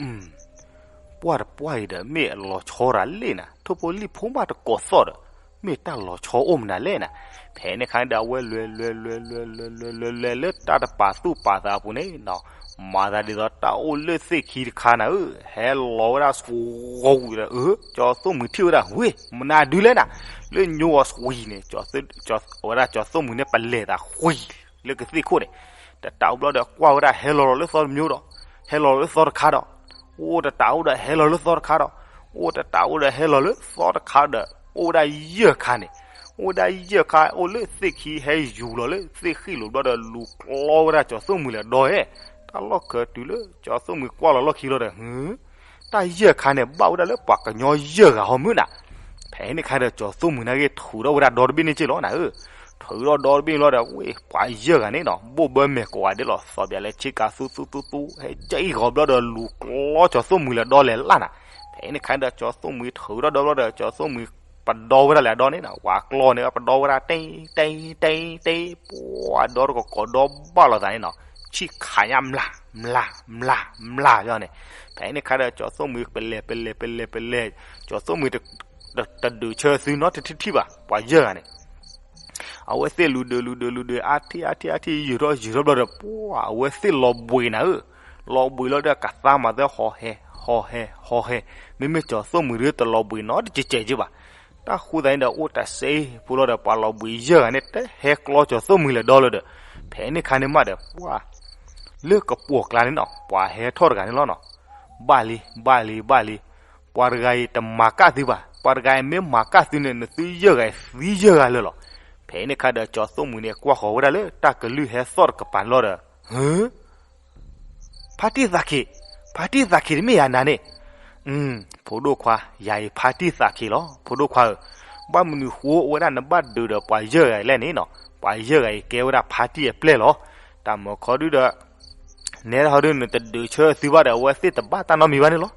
ပှၢ်တပှၢ်အံၤဒီး မ့ၢ်အလီၤဆီတၢ်လ့ၣ်နၤ, ထိၣ်ဖိလံၣ်ဖိမးတကိးသီၣ်ဒီး မ့ၢ်တၢ်လီၤဆီအိၣ်မနုၤလဲၣ်နၤ. ဖဲန့ၣ်ခါန့ၣ်ဒီး အဝဲလဲၤလဲၤလဲၤလဲၤလဲၤလဲၤလဲၤလၢတၢ်တပာ်သူၣ်ပာ်သးအပူၤန့ၣ်နီၤ, မၤသးဒ်သိးတၢ်အိၣ်လၢသ့ၣ်ခံတခါနၤဧၢ, ဟဲလီၤဝဲဒၣ် စဝံဒီး အၢ ကၠီၤသိၣ်မှံၤထံၣ်ဝဲဒၣ် ဝ့ၢ် မနုၤဒုလဲၣ်နၤ, လၢညိအီၤ စဝံန့ၣ် ဝဲဒၣ်ကၠီၤသိၣ်မှံၤန့ၣ် ပလဲၤသး ဝံၤ လၢကသ့ၣ်ခိၣ်န့ၣ် တတးအိၣ်ဘျီဒီး ကွၢ်ဝဲဒၣ်ဟဲလီၤလီၤလၢသီတမျိုးဒီး ဟဲလီၤလီၤလၢသီတခါဒီး အိၣ်တတးအိၣ်ဒီးဟဲလီၤလၢသီတခါဒီး အိၣ်တတးအိၣ်ဒီးဟဲလီၤလၢသီတခါဒီး အိၣ်ဝဲဒၣ်ယဲၢ်ခါန့ၣ်, အိၣ်ဝဲဒၣ်ယဲၢ်ခါ အိၣ်လၢသ့ၣ်ခံ ဟဲယူၤလီၤလၢသ့ၣ်ဃံၣ်လိၤဘျီဒီး လူၤကျီဝဲဒၣ်ကၠီၤသိၣ်မှံၤလၢဒီးဧဲ, တၢ်လီၢ်ခၢးတုၤလၢကၠီၤသိၣ်မှံၤကွၢ်လီၤလီၢ်ခံလီၤဒီး တၢ်ယဲၢ်ခါန့ၣ် ဘၣ်ဝဲဒၣ်လၢပှၤကညီယဲၢ်ဂၤဟီမုၢ်နၤ. ဖဲန့ၣ်ခါဒီး ကၠီၤသိၣ်မှံၤန့ၣ်ဂ့ၤ ထုးထီၣ်ဝဲဒၣ်ဒီတဘ့ၣ်န့ၣ်က့လီၤနၤဧၢ, ထုးထီၣ်ဒီတဘ့ၣ်န့ၣ်လီၤဒီး ဝ့ၢ် ပှၤယဲၢ်ဂၤန့ၣ်နီၤ ဘိၣ်ဘၢမဲာ်ကိးဂၤဒဲးလီၤ သီၣ်ဘၣ်လၢဆ့ကၤသူသူသူသူ ဟဲကၠီအံၤဂီၤဘျီဒီး လူၤကျီကၠီၤသိၣ်မှံၤလၢဒီလဲၤလၢ်နၤ. ဖဲန့ၣ်ခါဒီး ကၠီၤသိၣ်မှံၤထုးထီၣ်ဒီဘျီဒီး ကၠီၤသိၣ်မှံၤပဒီဝဲဒၣ်လၢအဒီန့ၣ်နီၤ ဝၤကျီန့ၣ် ပဒီဝဲဒၣ် တ့တ့တ့တ့ ပှၤဒီတကကိးဒီဘၣ်လိာ်သးန့ၣ်နီၤ ဆံၣ်ခးညါ မျၢ်မျၢ်မျၢ်မျၢ်ယီၤန့ၣ်. ဖဲန့ၣ်ခါဒီး ကၠီၤသိၣ်မှံၤပလဲၤပလဲၤပလဲၤပလဲၤ ကၠီၤသိၣ်မှံၤ တဒုးဆၢသုနီတထံၣ်ထံၣ်ဘၣ် ပှၤယဲၢ်ဂၤန့ၣ်. အဝဲသ့ၣ်လူၤဒုးလူၤဒုးလူၤဒုး အါထံၣ်အါထံၣ်အါထံၣ် ယုာ်ထီၣ်ယုာ်ထီၣ်ဘျီဒီး ပှၤအဝဲသ့ၣ်လီၤဘှံးနၤဧၢ, လီၤဘှံးလီၤဒီး ကသါမၤသၢဟီၣ်ဟဲ ဟီၣ်ဟဲ ဟီၣ်ဟဲ, မ့မ့ၢ်ကၠီၤသိၣ်မှံၤဒုးတလီၤဘှံးနီတကဲးကဲးက့ဘၣ်. တၢ်ဃိသတးန့ၣ်ဒီး အိၣ်တၢ်စ့ဖိလီၤဒီး ပှၤလီၤဘှံးယဲၢ်ဂၤန့ၣ် တဟဲကျီကၠီၤသိၣ်မှံၤလၢဒီလၢၤဒီး ဖဲန့ၣ်ခါန့ၣ်မးဒီး ပှၤ လၢကပိာ်ကျါန့ၣ်နီၤ ပှၤဟဲထီၣ်တဂၤန့ၣ်လီၤနီၤ. ဘၣ်လံ ဘၣ်လံ ဘၣ်လံ, ပှၤတဂၤအံၤတမၤကၣ်သုဘၣ်, ပှၤတဂၤအံၤမ့ၢ်မၤကၣ်သုန့ၣ် နသုယဲၢ်ဂၤအံၤသံယဲၢ်ဂၤလၢာ်လီၤ. ဖဲန့ၣ်ခါဒီး ကၠီၤသိၣ်မှံၤန့ၣ် ကွၢ်ဃီၤဝဲဒၣ်လၢတၢ်ကလုၢ်ဟဲသီၣ်တကပၤန့ၣ်လီၤဒီး ဟၢ ဖါတံၢ်သးခ့, ဖါတံၢ်သးခ့တမ့ၢ်ယၤနၤန့ၣ်. ဖိဒိၣ်ခွါ, ယၤအံၤဖါတံၢ်သးခ့လီၤ ဖိဒိၣ်ခွါဧၢ. ဘၣ်မနုၤဃိအဝဲဒၣ်နဘၣ်ဒုးဒီးပှၤယဲၢ်ဂၤအံၤလဲၣ်န့ၣ်နီၤ, ပှၤယဲၢ်ဂၤအံၤကဲဝဲဒၣ်ဖါတံၢ်အပျဲၢ်လီၤ. တၢ်မၤခီဒုဒီး နဲဒၣ်ဟီဒု နတဒုးဆၢသုဘၣ်ဒီး အဝဲသ့ၣ်တဘၣ်တၢ်နီတမံၤဘၣ်န့ၣ်လီၤ.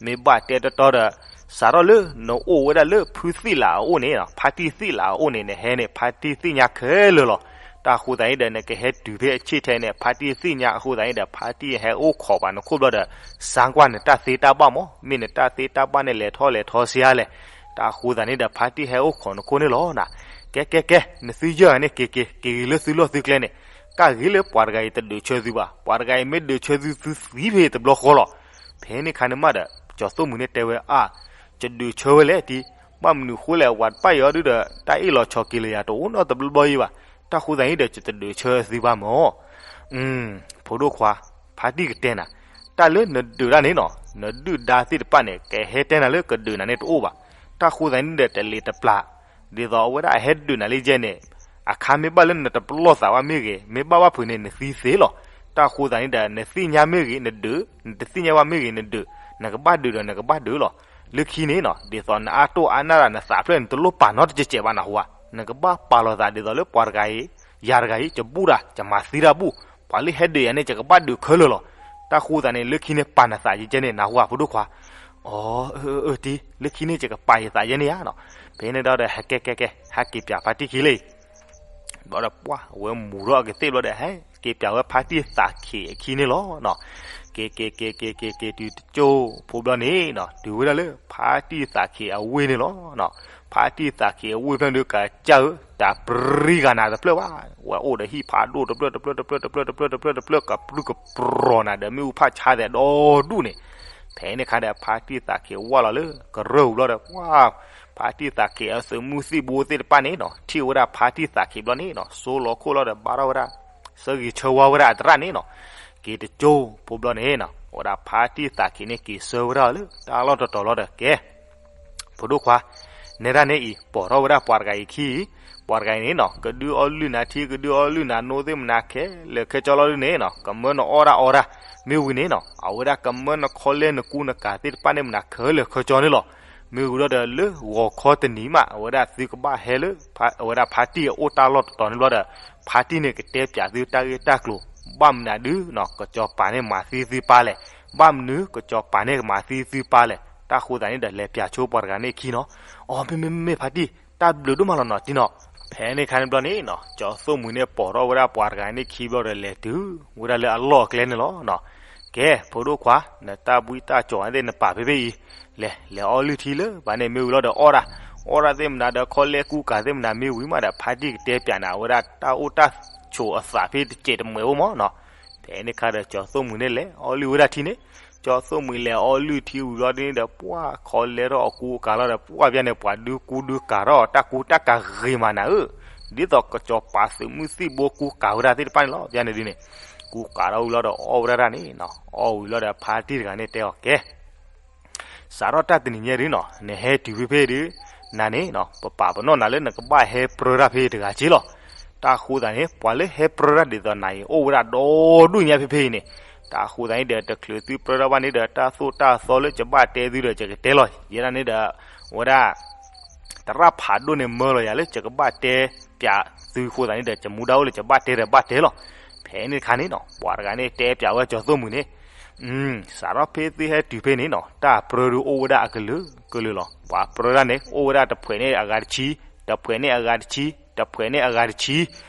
မ့ၢ်ဘၣ်တဲတီတီဒီး စးထီၣ်လၢနအိၣ်ဝဲဒၣ်လၢဖုသံၣ်လးအအိၣ်န့ၣ်, ဖါတံၢ်သံၣ်လးအအိၣ်န့ၣ် နဟဲန့ၣ် ဖါတံၢ်သ့ၣ်ညါခဲလၢာ်လီၤ. တၢ်ဃိသတးန့ၣ်ဒီး နကဟဲတုၤဖဲအဆ့ၣ်ထဲန့ၣ် ဖါတံၢ်သ့ၣ်ညါအဃိသတးန့ၣ်ဒီး ဖါတံၢ်ဟဲအိၣ်ခိးပာ်နခိၣ်ဘျီဒီး စါကွၢ်နတၢ်သ့တၢ်ဘၣ်မး, မ့ၢ်နတၢ်သ့တၢ်ဘၣ်န့ၣ် လဲၤထီၣ်လဲၤထီစ့ဧါလဲၣ်. တၢ်ဃိသတးန့ၣ်ဒီး ဖါတံၢ်ဟဲအိၣ်ခိးနခိၣ်န့ၣ်လီၤနၤ. ကဲကဲကဲ, နသုယဲၢ်ဂၤန့ၣ်က့ၤက့ၤ က့ၤဂ့ၤလၢသုလီၢ်သုကျဲန့ၣ်, ကၣ်ဂ့ၤလၢပှၤတဂၤအံၤတဒုးဆၢသုဘၣ်. ပှၤတဂၤအံၤမ့ၢ်ဒုးဆၢသု သုသံဖဲတဘျီဃီလီၤ. ဖဲန့ၣ်ခါန့ၣ်မးဒီး ကၠီၤသိၣ်မှံၤန့ၣ်တဲဝဲအါ, ယဒုးဆၢဝဲလဲၣ်တံၢ်, ဘၣ်မနုၤဃိလဲၣ် ဝၤတဖၣ်အံၤအီၤဒုဒီး တၢ်အ့ၣ်လိာ်ဆိးက့ၤလၢယၤတအိၣ်နီတဘျီဘျီအံၤဘၣ်. တၢ်ဃိသတးန့ၣ်ဒီး ယတဒုးဆၢသုဘၣ်မး. ဖိဒိၣ်ခွါ, ဖါတံၢ်ကတဲနၤ, တၢ်လၢနဒုးတၢ်န့ၣ်နီၤ, နဒုၣ်ဒါသ့ၣ်တဖၣ်န့ၣ် ကဟဲတဲနၤလၢကဒုးနၤန့ၣ်တအိၣ်ဘၣ်. တၢ်ဃိသတးန့ၣ်ဒီး တလ့ၤတပျၢ်, ဒ်သိးအဝဲဒၣ်အဟဲဒုးနၤလၢယဲၢ်န့ၣ်, အခါမ့ၢ်ဘၣ်လၢနတပလီၢ်သးဘၣ်မ့ၢ်ဂ့ၤ, မ့ၢ်ဘၣ်ဘၣ်ဖုးန့ၣ် နသံသ့လီၤ. တၢ်ဃိသတးန့ၣ်ဒီး နသ့ၣ်ညါမ့ၢ်ဂ့ၤ နဒုး, နတသ့ၣ်ညါဘၣ်မ့ၢ်ဂ့ၤ နဒုး, နကဘၣ်ဒုးဒီးနကဘၣ်ဒုးလီၤ. လၢခံန့ၣ်နီၤ, ဒ်သိးနအါတိၢ်အါနၢ်တၢ် နသးဖျၢၣ်န့ၣ် တလိၣ်ပာ်နီတစဲးစဲးဘၣ်နဟူဧါ. နကဘၣ်ပာ်လီၤသးဒ်သိးလၢပှၤတဂၤအံၤ, ယၤတဂၤအံၤ ယဘူၣ်တၢ် ယမၤသံတၢ်ဘူၣ်, ပှၤလၢဟဲဒုးယၤန့ၣ် ယကဘၣ်ဒုးခဲလၢာ်လီၤ. တၢ်ဃိသတးန့ၣ် လၢခံန့ၣ်ပာ်နသးယဲၢ်န့ၣ် နဟူဧါ ဖိဒိၣ်ခွါ. အၢ အၢ တံၢ်, လၢခံန့ၣ် ယကပာ်ယသးယဲၢ်န့ၣ်ဧါနီၤ. ဖဲန့ၣ်ဒီး ဟဲကဲကဲကဲ ဟဲက့ၤပၠးဖါတံၢ်ခံလံ ဘျီဒီးပှၢ် အဝဲမူၤထီၣ်အကသ့ၣ်ဘျီဒီး ဟဲက့ၤပၠးဝဲဖါတံၢ်သးခံးအခံန့ၣ်လီၤနီၤ. က့ၤက့ၤက့ၤက့ၤက့ၤက့ၤ တုၤတကၠိဖိဘျီန့ၣ်နီၤ, တုၤဝဲဒၣ်လၢဖါတံၢ်သးခံးအဝ့ၢ်န့ၣ်လီၤနီၤ. ဖါတံၢ်သးခံးအဝ့ၢ်ဖျၢၣ်ဒုးကစၢ်ဧၢ, တၢ်ပြံဂၤနၤတဖျၢၣ်ဘၣ်. ဝဲအိၣ်ဒီးဟံၣ်ဖးဒိၣ်တဖျၢၣ်တဖျၢၣ်တဖျၢၣ်တဖျၢၣ်တဖျၢၣ်တဖျၢၣ်တဖျၢၣ် ကပြုၢ်ကပြီၤနၤဒီးမ့ၣ်အူဖးဆါသဲးဒီဒူၣ်န့ၣ်. ဖဲန့ၣ်ခါဒီး ဖါတံၢ်သးခံးဝၢ်လီၤလၢကရၢၢ်ပူၤဘျီဒီး ပှၢ် ဖါတံၢ်သးခံးအသုးမုၢ်သံၣ်ဘိသ့ၣ်တဖၣ်န့ၣ်နီၤ, ထံၣ်ဝဲဒၣ်ဖါတံၢ်သးခံးဘျီန့ၣ်နီၤ, စိလီၤခိၣ်လီၤဒီးဘါထီၣ်ဝဲဒၣ် ဆၢဂ့ၤဆၢဝါဝဲဒၣ်အသရၣ်န့ၣ်နီၤ. က့ၤတကၠိဖိဘျီန့ၣ်နီၤ, အဝဲဒၣ်ဖါတံၢ်သးခံးန့ၣ် က့ၤဆၢဝဲဒၣ်လၢတၢ်လီၢ်တတီၤလီၤဒီးကဲ ဖိဒိၣ်ခွါ, နဲဒၣ်န့ၣ်အံၤ ပိာ်ထီၣ်ဝဲဒၣ်ပှၤတဂၤအံၤခံ, ပှၤတဂၤအံၤန့ၣ်နီၤ ကဒုးအီလုၢ်နၤထံ ကဒုးအီလုၢ်နၤနိသ့ၣ်မနၤခဲလၢာ်ခဲကၠီလီၤဒုန့ၣ်နီၤ, ကမၢနအီၣ်တၢ်အီတၢ်, မ့ၢ်ဝံၤန့ၣ်နီၤ အဝဲဒၣ်ကမၢနခီလဲနကူနကၤသ့ၣ်တဖၣ်န့ၣ်မနၤခဲလၢာ်ခဲကၠီန့ၣ်လီၤ. မ့ၢ်ဝံၤဒီးလၢဂီၤခီတနံၤမး အဝဲဒၣ်သုကဘၣ်ဟဲလၢ အဝဲဒၣ်ဖါတံၢ်အအိၣ်တၢ်လီၢ်တတီၤန့ၣ်ဘျီဒီး ဖါတံၢ်န့ၣ်ကတဲပၠးသုတၢ်ဂ့ၢ်တၢ်ကျိၤ, ဘၣ်မနုၤဒုနီၤ ကစီၤပၤန့ၣ်မၤသံသုပၢ်လဲၣ်, ဘၣ်မနုၤကစီၤပၤန့ၣ်ကမၤသံသုပၢ်လဲၣ်. တၢ်ဃိသတးန့ၣ်ဒီး လဲၤပၠးဆိပှၤတဂၤန့ၣ်ခံနီၤ. အိ မ့မ့မ့မ့ၢ်ဖါတံၢ်, တၢ်ဘျုးဒိၣ်မးလီၤနီၤတံၢ်နီၤ. ဖဲန့ၣ်ခါန့ၣ်ဘျီန့ၣ်နီၤ ကၠီသိၣ်မှံၤန့ၣ်ပိာ်ထီၣ်ဝဲဒၣ်ပှၤတဂၤန့ၣ်ခံဘျီဒီး လဲၤတုၤဝဲဒၣ်လၢအလီၢ်အကျဲန့ၣ်လီၤ. ကဲ ဖိဒိၣ်ခွါ, နတၢ်ဘှံးတၢ်ကၠီၤသ့ၣ်နပာ်ဖဲဖဲအံၤ, လဲၤ လဲၤအီလုၢ်ထံလၢၤဘၣ်န့ၣ် မ့ၢ်ဝံၤလီၤဒီးအီၣ်တၢ်, အီၣ်တၢ်သ့ၣ်မနၤဒီး ခီလဲကူကၤသ့ၣ်မနၤ မ့ၢ်ဝံၤမးဒီး ဖါတံၢ်ကတဲပၠးနၤ အဝဲဒၣ်တၢ်အိၣ်တၢ်ဆိးအသးဖဲတစဲးတမှဲးအိၣ်မးနီၤ. ဖဲန့ၣ်ခါဒီး ကၠီသိၣ်မှံၤန့ၣ်လဲၤအီလုၢ်ဝဲဒၣ်ထံန့ၣ်, ကၠီသိၣ်မှံၤလဲၤအီလုၢ်ထံဝံၤလီၤဒ်န့ၣ်ဒီး ပှၢ်ခီလဲထီၣ်အကူအကၤလီၤဒီး ပှၢ်ပျၢ်န့ၣ် ပှၤဒုးကူဒုးကၤထီၣ်တၢ်ကူတၢ်ကၤဂ့ၤမးနၤဧၢ, ဒ်သိးကစီၤပၤသုးမုၢ်သံၣ်ဘိကူကၤဝဲဒၣ်သ့ၣ်တဖၣ်န့ၣ်လီၤ. ပျၢ်န့ၣ်ဒ်န့ၣ် ကူကၤထီၣ်ဝံၤလီၤဒီးအီၣ်ဝဲဒၣ်တၢ်န့ၣ်နီၤ, အီၣ်ဝံၤလီၤဒီးဖါတံၢ်တဂၤန့ၣ်တဲအီၤ ကဲ စးထီၣ်တၢ်တနံၤညါဒ်နီၤ နဟဲတုၤဖဲဖဲဒ် နၤန့ၣ်နီၤ ပပာ်ပနီၣ်နၤလၢနကဘၣ်ဟဲပြၢတၢ်ဖဲတဂၤက့လီၤ. တၢ်ဃိသတးန့ၣ် ပှၤလၢဟဲပြၢတၢ်ဒ်သိးနၤအံၤ အိၣ်ဝဲဒၣ်ဒီဒူၣ်ညါဖဲဖဲအံၤန့ၣ်, တၢ်ဃိသတးန့ၣ်ဒီး တချုးသုပြၢတၢ်ဘၣ်န့ၣ်ဒီး တၢ်သိၣ်တၢ်သီလၢယဘၣ်တဲသုဒီး ယကတဲလီၤ. ယဲဒၣ်န့ၣ်ဒီး ဝဲဒၣ် သရၣ်ဖးဒိၣ်န့ၣ်မၢလီၤယၤလၢယကဘၣ်တဲပၠးသုအဃိသတးန့ၣ်ဒီး ယမူဒါအိၣ်လၢယဘၣ်တဲဒီးဘၣ်တဲလီၤ. ဖဲန့ၣ်တခါန့ၣ်နီၤ ပှၤတဂၤန့ၣ်တဲပၠးဝဲကၠီသိၣ်မှံၤန့ၣ်, စးထီၣ်ဖဲသုဟဲတုၤဖဲန့ၣ်နီၤ တၢ်ပြၢဒုးအိၣ်ဝဲဒၣ်အကလုာ်ကလုာ်လီၤ. ပှၤပြၢတၢ်န့ၣ် အိၣ်ဝဲဒၣ်တဖှဲးန့ၣ်အဂၤတဆံ, တဖှဲးန့ၣ်အဂၤတဆံ, တဖှဲးန့ၣ်အဂၤတဆံ,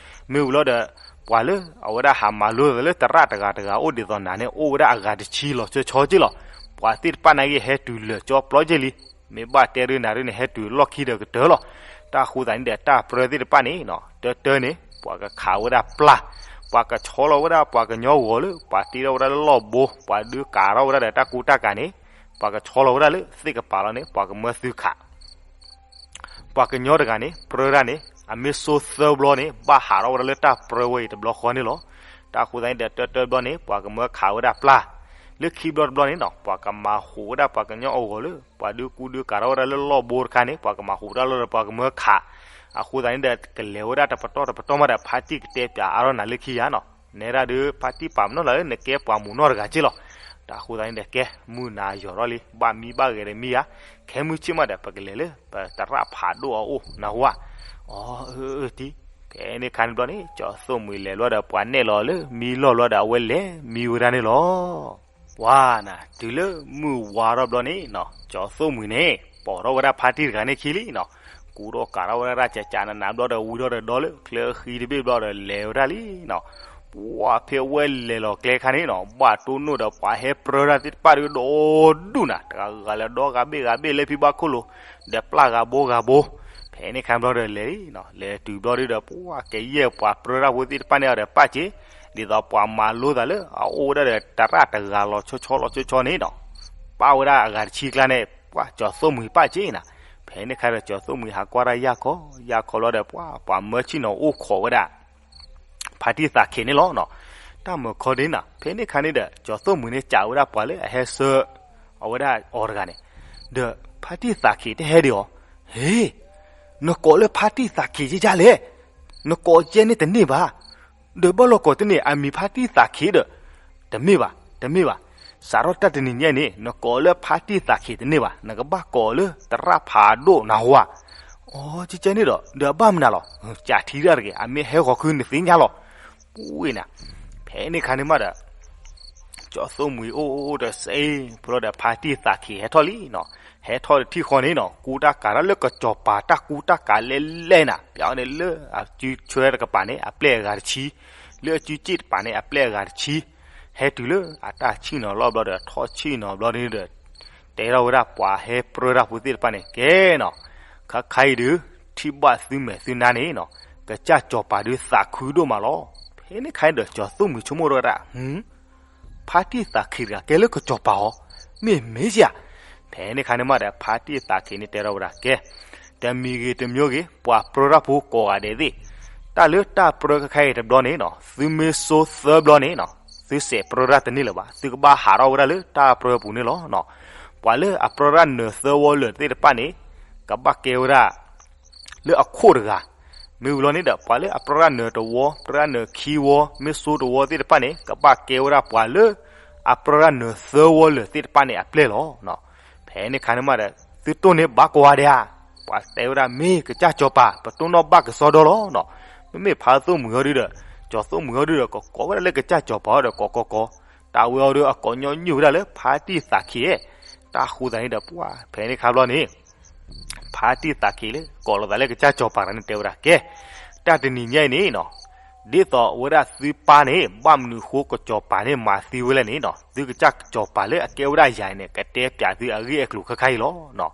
မ့ၢ်ဝံၤလီၤဒီး ပှၤလၢအဝဲဒၣ်ဟးမၤလိသးလၢသရၣ်တဂၤတဂၤအိၣ်ဒ်သိးနၤန့ၣ် အိၣ်ဝဲဒၣ်အဂၤတဆံလီၤဆီဆီက့လီၤ. ပှၤသ့ၣ်တဖၣ်နာ်က့ဟဲတုၤလၢာ်ကၠီပျီက့လံ. မ့ၢ်ဘၣ်တဲဒုးနၤဒုးန့ၣ် ဟဲတုၤလီၢ်ခံဒီးကတၢၢ်လီၤ. တၢ်ဃိသတးန့ၣ်ဒီး တၢ်ပြၢသ့ၣ်တဖၣ်န့ၣ်နီၤ တၢတၢန့ၣ် ပှၤကခးဝဲဒၣ်ပျၢ်, ပှၤကဆီလီၤဝဲဒၣ်ပှၤကညီဂီၤလၢ ပှၤတ့ထီၣ်ဝဲဒၣ်လၢလီၢ်ဘိ, ပှၤဒုးကၤထီၣ်ဝဲဒၣ်ဒီးတၢ်ကူတၢ်ကၤန့ၣ်, ပှၤကဆီလီၤဝဲဒၣ်လၢသ့ၣ်ကပၤလီၤန့ၣ် ပှၤကမၢသုခး ပှၤကညီတဂၤန့ၣ် ပြၢတၢ်န့ၣ် အမ့ၢ်စိသၢဘျီန့ၣ် ဘၣ်ဟးထီၣ်ဝဲဒၣ်လၢတၢ်ပြၢဝဲအံၤတဘျီဃီန့ၣ်လီၤ. တၢ်ဃိသတးန့ၣ်ဒီး တၢတၢဘျီန့ၣ် ပှၤကမၢခးဝဲဒၣ်ပျၢ်, လၢခံဘျီတဘျီန့ၣ်နီၤ ပှၤကမၤဟူးဝဲဒၣ်ပှၤကညီအဂီၤလၢ ပှၤဒုးကူဒုးကၤထီၣ်ဝဲဒၣ်လၢလီၢ်ဘိတခါန့ၣ် ပှၤကမၤဟူးတၢ်လီၤဒီးပှၤကမၢခး, အဃိသတးန့ၣ်ဒီး ကလဲၤဝဲဒၣ်တပတီၢ်တပတီၢ်မးဒီး ဖါတံၢ်ကတဲပၠးအါထီၣ်နၤလၢခံယၤနီၤ, နဲဒၣ်ဒုး ဖါတံၢ်ပာ်ပနီၣ်နၤလၢနကဲပှၤမုၢ်နီၢ်တဂၤက့လီၤ. တၢ်ဃိသတးန့ၣ်ဒီး ကဲ မုၢ်နၤယီၤထီၣ်လံ ဘၣ်မံဘၣ်ဂဲၤဒီးမံယၤ, ခဲမုၢ်ဆ့ၣ်မးဒီး ပကလဲၤလၢပသရၣ်ဖးဒိၣ်အအိၣ်နၢ်ဟူဧါ. အီ အၢ အၢ တံၤ, ဖဲန့ၣ်ခါန့ၣ်ဘျီန့ၣ် ကၠီၤသိၣ်မှံၤလဲၤဘျီဒီး ပှၤနဲၣ်လီၤလၢမံလီၢ်ဘျီဒီး အဝဲလဲၤမံဝဲဒၣ်န့ၣ်လီၤ. ပှၤနၤ တုၤလၢမုၢ်ဝါထီၣ်ဘျီန့ၣ်နီၤ ကၠီၤသိၣ်မှံၤန့ၣ် ပိာ်ထီၣ်ဝဲဒၣ်ဖါတံၢ်တဂၤန့ၣ်ခံလံနီၤ, ကူထီၣ်ကၤထီၣ်ဝဲဒၣ်တၢ်ကကးနးနးဘျီဒီး ဝံထီၣ်ဒီးဒီလၢချၢဃံတဘ့ၣ်ဘျီဒီး လဲၤဝဲဒၣ်လံနီၤ. ပှၤဖဲအဝဲလဲၤလီၤကျဲခါန့ၣ်နီၤ ဘၣ်တိၢ်နီၣ်ဒီးပှၤဟဲပြၢတၢ်သ့ၣ်တဖၣ်ဒီး ဒီဒူၣ်နၤ တဂၤဂၤလၢဒီဂၤဘ့ၣ်ဂၤဘ့ၣ်လၢဖံဘၣ်ခိၣ်လိၤ, ဒီးပျၢ်ဂၤဘိဂၤဘိ, ဖဲန့ၣ်ခါဘျီဒီးလဲၤလံနီၤ, လဲၤတုၤဘျီဒီး ပှၤကယဲၢ်ပှၤပြၢတၢ်ဖိသ့ၣ်တဖၣ်န့ၣ်အီၤဒီးပာ်စ့, ဒ်သိးပှၤမၤလိသးလၢအအိၣ်ဝဲဒၣ်ဒီးသရၣ်တဂၤလီၤဆီဆီလီၤဆီဆီန့ၣ်နီၤ, ပာ်ဝဲဒၣ်အဂၤတဆံကျါန့ၣ် ပှၤကၠီၤသိၣ်မှံၤပာ်စ့နၤ. ဖဲန့ၣ်ခါဒီးကၠီၤသိၣ်မှံၤဟးကွၢ်တၢ်ယၢ်ခီ, ယၢ်ခီလီၤဒီး ပှၤ ပှၤမၢဆ့ၣ်နီၤအိၣ်ခိးဝဲဒၣ် ဖါတံၢ်သးခ့န့ၣ်လီၤနီၤ. တၢ်မၢခီဒ်နၤ ဖဲန့ၣ်ခါန့ၣ်ဒီး ကၠီၤသိၣ်မှံၤန့ၣ် စံးဝဲဒၣ်ပှၤလၢအဟဲဆှၢ အဝဲဒၣ်အီၤတဂၤန့ၣ်, ဒီးဖါတံၢ်သးခ့တဟဲဒံးအီၤ, ဟ့, နကိးလၢဖါတံၢ်သးခ့ကကလဲၣ်, နကိးကဲန့ၣ်တန့ၢ်ဘၣ် ဒီးဘၣ်လီၤကိးတန့ၢ် အမံၤဖါတံၢ်သးခ့ဒီး, တမ့ၢ်ဘၣ်, တမ့ၢ်ဘၣ်, စးထီၣ်တၢ်တနံၤညါအံၤန့ၣ် နကိးလၢဖါတံၢ်သးခ့တန့ၢ်ဘၣ်, နကဘၣ်ကိးလၢသရၣ်ဖးဒိၣ်နၢ်ဟူဧါ. အီ ကကဲန့ၣ်ဒီး ဒီးအဘၣ်မနုၤလီၤ, ကးထံတၢ်တဂ့ၤ, အမ့ၢ်ဟဲဃီၤခုနသ့ၣ်ညါလီၤ. ပှၤနၤ, ဖဲန့ၣ်ခါန့ၣ်မးဒီး ကၠီၤသိၣ်မှံၤအိၣ်အိၣ်ဒီးစ့, ဖဲလီၤဒီးဖါတံၢ်သးခ့ဟဲထီၣ်လံနီၤ, ဟဲထီၣ်တထံၣ်ဃီန့ၣ်နီၤ ကူတၢ်ကၤထီၣ်လၢကစီၤပၤတၢ်ကူတၢ်ကၤလဲၢ်လဲၢ်နၤ, ပျးအီၤန့ၣ်လၢအစုဆွဲတကပၤန့ၣ် အပျဲၢ်အဂၤတဆံ, လၢအစုစ့ၣ်တကပၤန့ၣ် အပျဲၢ်အဂၤတဆံ, ဟဲတုၤလၢအတၢ်ဆ့ၣ်နီၤလီၤဘျီဒီး ထီၣ်ဆ့ၣ်နီၤဘျီန့ၣ်ဒီး တဲထီၣ်ဝဲဒၣ်ပှၤဟဲပြၢတၢ်ဖိသ့ၣ်တဖၣ်န့ၣ် ကဲနီၤ, ခါခါအံၤဒုး ထံၣ်ဘၣ်သုမဲာ်သုနါန့ၣ်နီၤ, ကစၢ်စီၤပၤဒုးသးခုဒိၣ်မးလီၤ. ဖဲန့ၣ်ခါအံၤဒီး ကၠီၤသိၣ်မှံၤဆိကမိၣ်ထီၣ်ဝဲဒၣ် ဖါတံၢ်သးခ့တဂၤ ကဲလၢကစီၤပၤဟီ, မ့ၢ်မ့ၢ်ဧါ. ဖဲန့ၣ်ခါန့ၣ်မးဒီး ဖါတံၢ်သးခ့န့ၣ်တဲထီၣ်ဝဲဒၣ် ကဲ, တမံၤဂ့ၤတမံၤဂ့ၤ ပှၤပြၢတၢ်ဖိကိးဂၤဒဲးသ့ၣ်, တၢ်လၢတၢ်ပြၢခဲခါအံၤတဘျီန့ၣ်နီၤ သုမ့ၢ်စိသၢဘျီန့ၣ်နီၤ သုစဲးပြၢတၢ်တန့ၢ်လၢၤဘၣ်, သုကဘၣ်ဟးထီၣ်ဝဲဒၣ်လၢတၢ်ပြၢပူၤန့ၣ်လီၤ. ပှၤလၢအပြၢတၢ်နၢၤသၢဝီလၢာ်သ့ၣ်တဖၣ်န့ၣ် ကဘၣ်ကဲဝဲဒၣ် လၢအခိၣ်တဂၤ, မ့ၢ်ဝံၤလီၤန့ၣ်ဒီး ပှၤလၢအပြၢတၢ်နၢၤတဝီ ပြၢတၢ်နၢၤခံဝီ မ့ၢ်စိတဝီသ့ၣ်တဖၣ်န့ၣ် ကဘၣ်ကဲဝဲဒၣ်ပှၤလၢ အပြၢတၢ်နၢၤသၢဝီလၢာ်သ့ၣ်တဖၣ်န့ၣ်အပျဲၢ်လီၤ. ဖဲန့ၣ်ခါန့ၣ်မးဒီး သုတိၢ်န့ၢ်ဘၣ်ကိးဂၤဒဲးဧါ, ပှၤတဲဝဲဒၣ်မ့ၢ်ကစၢ်စီၤပၤ ပတိၢ်နီၣ်ဘၣ်ကစီဒီလီၤ. မ့မ့ၢ်ဖါသိၣ်မှံၤဟီဒုဒီး ကၠီၤသိၣ်မှံၤဟီဒုဒီး ကကိးဝဲဒၣ်လၢကစၢ်စီၤပၤဟီဒီး ကိးကိးကိး, တၢ်ဝဲအီၤဒီးအကိးညီနုၢ်ဝဲဒၣ်လၢဖါတံၢ်သးခ့, တၢ်ဃိသတးန့ၣ်ဒီး ပှၤဖဲန့ၣ်ခါဘျီန့ၣ် ဖါတံၢ်သးခ့လၢ ကိးလီၤသးလၢကစၢ်စီၤပၤတဂၤန့ၣ်တဲဝဲဒၣ် ကဲ, တၢ်တနံၤညါအံၤန့ၣ်နီၤ, ဒ်သိးအဝဲဒၣ်သုပၢ်န့ၣ် ဘၣ်မနုၤဃိကစီၤပၤန့ၣ်မၤသံဝဲလဲၣ်န့ၣ်နီၤ သုကစၢ်စီၤပၤလၢအကဲဝဲဒၣ်ယၤန့ၣ် ကတဲပၠးသုအဂ့ၢ်အကျိၤခဲခါအံၤလီၤ. ဒ်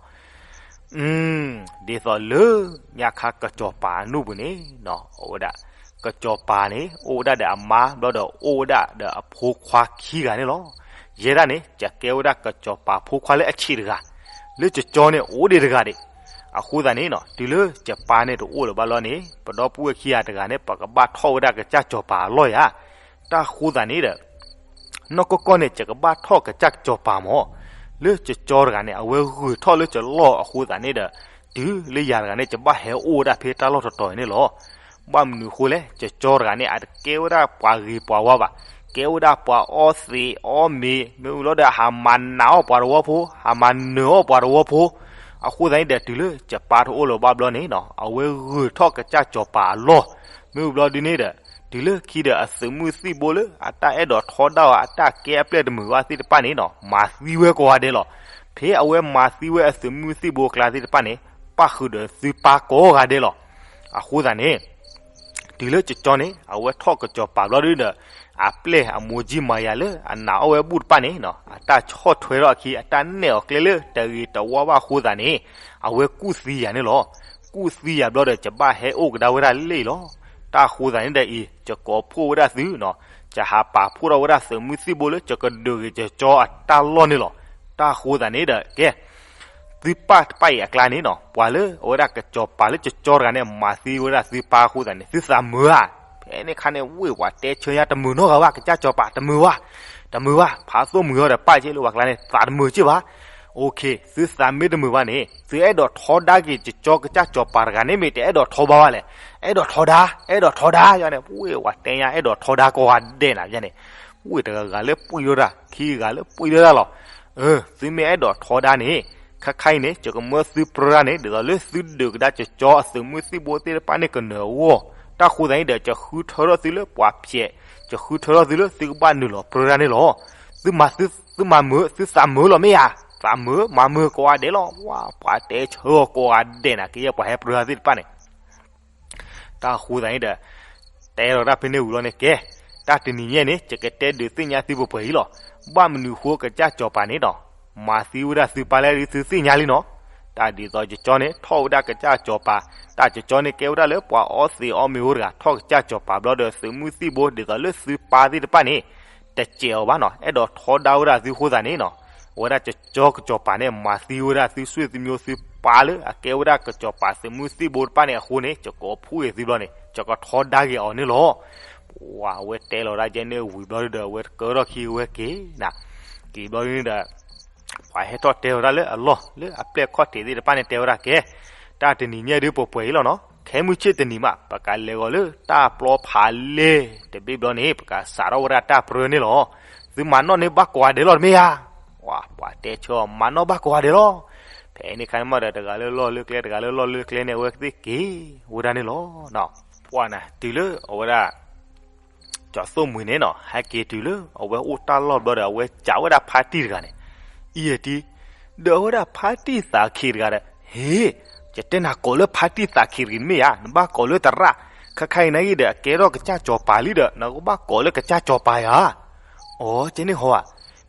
သိးလၢ ညါခါကစီၤပၤအနူၢ်ပူၤန့ၣ်နီၤ အဝဲဒၣ် ကစီၤပၤန့ၣ် အိၣ်ဝဲဒၣ်ဒီးအမါ ဘျီဒီးအိၣ်ဝဲဒၣ်ဒီးအဖိခွါခံဂၤန့ၣ်လီၤ. ယဲဒၣ်န့ၣ် ယကဲဝဲဒၣ်ကစီၤပၤဖိခွါလၢအဆံးတဂၤ, လၢကၠီၤန့ၣ်အိၣ်ဒံးတဂၤဒံး. အဃိသတးန့ၣ်နီၤ တုၤလၢယပၢ်န့ၣ်တအိၣ်လၢၤဘၣ်လီၤန့ၣ် ပဒီပုၢ်ဝဲၢ်ခံဂၤတဂၤန့ၣ် ပကဘၣ်ထီၣ်ဝဲဒၣ်ကစၢ်စီၤပၤအလီၢ်ယၤ. တၢ်ဃိသတးန့ၣ်ဒီး နီၢ်ကီၢ်ကီၢ်န့ၣ် ယကဘၣ်ထီၣ်ကစၢ်စီၤပၤမၢ်, လၢကၠီၤတဂၤန့ၣ် အဝဲဂုာ်ထီၣ်လၢကၠီၤလီၢ်အဃိသတးန့ၣ်ဒီး တုၤလၢယၤတဂၤန့ၣ် ယဘၣ်ဟဲအိၣ်ဝဲဒၣ်ဖဲတၢ်လီၢ်တတီၤအံၤန့ၣ်လီၤ. ဘၣ်မနုၤအဃိလဲၣ်, ကၠီၤတဂၤန့ၣ် အတကဲဝဲဒၣ်ပှၤဂ့ၤပှၤဝါဘၣ်, ကဲဝဲဒၣ်ပှၤအီသံးအီမ့ၤ မ့ၢ်ဝံၤလီၤဒီး ဟးမၤနးအီၣ်ပှၤတဝီဖိ, ဟးမၤနၢၤအီၣ်ပှၤတဝီဖိ. အဃိသတးန့ၣ်ဒီး တုၤလၢယပၢ်တအိၣ်လၢၤဘၣ်ဘျီန့ၣ်နီၤ အဝဲဂုာ်ထီၣ်ကစၢ်စီၤပၤအလီၢ်, မ့ၢ်ဝံၤဘျီဒ်န့ၣ်ဒီး တုၤလၢခံဒီးအသုးမုၢ်သံၣ်ဘိလၢ အတၢ်အဲၣ်ဒိးထီဒါအီၤ အတၢ်ကဲအပျဲၢ်တမုာ်ဘၣ်သ့ၣ်တဖၣ်န့ၣ်နီၤ မၤသံဝဲကိးဂၤဒဲးလီၤ. ဖဲအဝဲမၤသံဝဲအသုးမုၢ်သံၣ်ဘိအကျါသ့ၣ်တဖၣ်န့ၣ် ပၣ်ဃုာ်ဒီးသုပၢ်ကိးဂၤဒဲးလီၤ. အဃိသတးန့ၣ် တုၤလၢကၠီၤန့ၣ် အဝဲထီၣ်ကစၢ်စီၤပၤဘျီဒ်ဒီး အပျဲၢ်အမိၢ်ကၠံမၤယၤလၢအနာ်အီၣ်ဝဲဘူၣ်တဖၣ်န့ၣ်နီၤ အတၢ်ဆီၣ်ထွဲထီၣ်အခံ အတၢ်နဲၣ်အီၤကျဲလၢတဂ့ၤတဝါဘၣ်အဃိသတးန့ၣ် အဝဲကူၣ်သံယၤန့ၣ်လီၤ. ကူၣ်သံယၤဘျီဒီး ယဘၣ်ဟဲအိၣ်ကဒါဝဲဒၣ်လၢအံၤလီၤ. တၢ်ဃိသတးန့ၣ်ဒီးအံၤ ယကိးဖှိၣ်ဝဲဒၣ်သုနီၤ, ယဟးပာ်ဖှိၣ်ထီၣ်ဝဲဒၣ်သုးမုၢ်သံၣ်ဘိလၢ ယကဒုးဂ့ၤကၠီၤအတၢ်လီၢ်န့ၣ်လီၤ. တၢ်ဃိသတးန့ၣ်ဒီး ကဲ သုပၢ်တဖၣ်အံၤအကျါန့ၣ်နီၤ ပှၤလၢအဝဲဒၣ်ကစၢ်စီၤပၤလၢကၠီၤတဂၤန့ၣ် မၤသံဝဲဒၣ်သုပၢ်အဃိသတးန့ၣ် သုသးမုာ်ဧါ. ဖဲန့ၣ်ခါန့ၣ် ဝ့ၢ်ဝဲတဲဆၢညါ တမုာ်နီတဂၤဘၣ် ကစၢ်စီၤပၤ တမုာ်ဘၣ်, တမုာ်ဘၣ်, ဖးသိၣ်မုာ်အီၤဒီးပၢ်က့လၢပှၤကျါန့ၣ် သးတမုာ်က့ဘၣ်. အိၣ်ခ့ သုသးမ့ၢ်တမုာ်ဘၣ်န့ၣ် သုအဲၣ်ဒိးထီဒါက့ၤကၠီၤကစၢ်စီၤပၤတဂၤန့ၣ် မ့ၢ်တအဲၣ်ဒိးထီဘၣ်ဘၣ်လဲၣ်. အဲၣ်ဒိးထီဒါ, အဲၣ်ဒိးထီဒါယၤန့ၣ် ဝ့ၢ်ဝဲတဲညါ အဲၣ်ဒိးထီဒါကိးဂၤဒဲးနၤယၤန့ၣ် ဝ့ၢ်တဂၤဂၤလၢပှံၢ်ထီၣ်တၢ် ခံဂၤလၢပှံၢ်ထီၣ်တၢ်လီၤ. အၢ သုမ့ၢ်အဲၣ်ဒိးထီဒါန့ၣ် ခဲခါအံၤန့ၣ် ယကမၢသုပြၢတၢ်န့ၣ် ဒ်သိးလၢသုဒုးကဒါကၠီအသုးမုၢ်သံၣ်ဘိသ့ၣ်တဖၣ်န့ၣ်ကနၢၤအဂီၢ်, တၢ်ဃိသတးန့ၣ်ဒီး ယဃုထၢထီၣ်သုလၢပှၤဖျဲး, ယဃုထၢထီၣ်သုလၢသုကဘၣ်နုာ်လီၤပြၢတၢ်န့ၣ်လီၤ. သုမၤသု သုမၤမုာ် သုသးမုာ်လီၤမ့ၢ်ဧါ, သးမုာ် မၤမုာ်ကိးဂၤဒဲးလီၤ. ဝါ ပှၤတဲဆၢအီၤကိးဂၤဒဲးနၤ ကယဲၢ်ပှၤဟဲပြၢတၢ်သ့ၣ်တဖၣ်န့ၣ် တၢ်ဃိသတးန့ၣ်ဒီး တဲလီၤတၢ်ဖဲန့ၣ်ဝံၤလီၤန့ၣ် ကဲ, တၢ်တနံၤညါန့ၣ် ယကတဲဒုးသ့ၣ်ညါသုပှဲၤပှဲၤအံၤလီၤ. ဘၣ်မနုၤဃိကစၢ်စီၤပၤန့ၣ်ဒီး မၤသံဝဲဒၣ်သုပၢ်လဲၣ်ဒုး သုသ့ၣ်ညါလံနီၤ. တၢ်ဒ်သိးကၠီန့ၣ် ထီၣ်ဝဲဒၣ်ကစၢ်စီၤပၤ, တၢ်ကၠီန့ၣ်ကဲဝဲဒၣ်လၢပှၤအီသံးအီမ့ၤအိၣ်တဂၤ, ထီၣ်ကစၢ်စီၤပၤဘျီဒီး သုးမုၢ်သံၣ်ဘိဒ်သိးလၢသုပၢ်သ့ၣ်တဖၣ်န့ၣ် တစဲးအီၤဘၣ်နီၤ, အဲၣ်ဒိးထီဒါဝဲဒၣ်သုဃိသတးန့ၣ်နီၤ, အဝဲဒၣ်ကၠီကစီၤပၤန့ၣ် မၤသံဝဲဒၣ်သုဆွေသုမျိုးသုပၢ်လၢအကဲဝဲဒၣ်ကစီၤပၤသုးမုၢ်သံၣ်ဘိတဖၣ်န့ၣ်အဃိန့ၣ် ယကိးဖှိၣ်က့ၤသုဘျီန့ၣ် ယကထီဒါက့ၤအီၤန့ၣ်လီၤ. ဝဲတဲလီၤဒၣ်ကဲန့ၣ်ဝံၤဘျီဒီး အဝဲကၢထီၣ်ခံဝဲက့ၤနၤ, က့ၤဘျီန့ၣ်ဒီး ပှၤဟဲထီၣ်တဲလီၤဒၣ်လၢအလီၢ် လၢအပျဲၢ်ခီၣ်ထံးသ့ၣ်တဖၣ်န့ၣ် တဲဝဲဒၣ်ကဲ, တၢ်တနံၤညါဒုးပှဲၤပှဲၤအံၤလီၤနီၤ, ခဲမုၢ်ဆ့ၣ်တနံၤမး ပကလဲၤဂီၤလၢတၢ်ပျီဖးလဲၢ်တဘ့ၣ်ဘျီန့ၣ် ပကစးထီၣ်ဝဲဒၣ်တၢ်ပြၢန့ၣ်လီၤ. သုမၤနီၣ်န့ၢ်ဘၣ်ကိးဂၤဒဲးလီၤတမ့ၢ်ဧါ. ပှၤတဲဆၢအီၤ မၤနီၣ်ဘၣ်ကိးဂၤဒဲးလီၤ. ဖဲန့ၣ်ခါန့ၣ်မးဒီး တဂၤလၢလီၢ်လၢကျဲ တဂၤလၢလီၢ်လၢကျဲန့ၣ် အဝဲသ့ၣ်က့ၤဝဲဒၣ်န့ၣ်လီၤ. ပှၤနၤ တုၤလၢအဝဲဒၣ် ကၠီၤသိၣ်မှံၤန့ၣ်နီၤ ဟဲက့ၤတုၤလၢအဝဲအိၣ်တၢ်လီၢ်ဘျီဒီး အဝဲစံးဝဲဒၣ်ဖါတံၢ်တဂၤန့ၣ်, အံၤတံၢ်, ဒီးအဝဲဒၣ်ဖါတံၢ်သးခ့တဂၤဒီး, ဟ့ၣ်, ယတဲနၤကိးလၢဖါတံၢ်သးခ့တဂၤန့ၣ်မ့ၢ်ဧါ, နဘၣ်ကိးလၢသရၣ်, ခဲခါအံၤနဂ့ၢ်ဒီး အကဲထီၣ်ကစၢ်စီၤပၤလံဒီး နကဘၣ်ကိးလၢကစၢ်စီၤပၤဧါ. အိ ကဲန့ၣ်ဟီဧါ,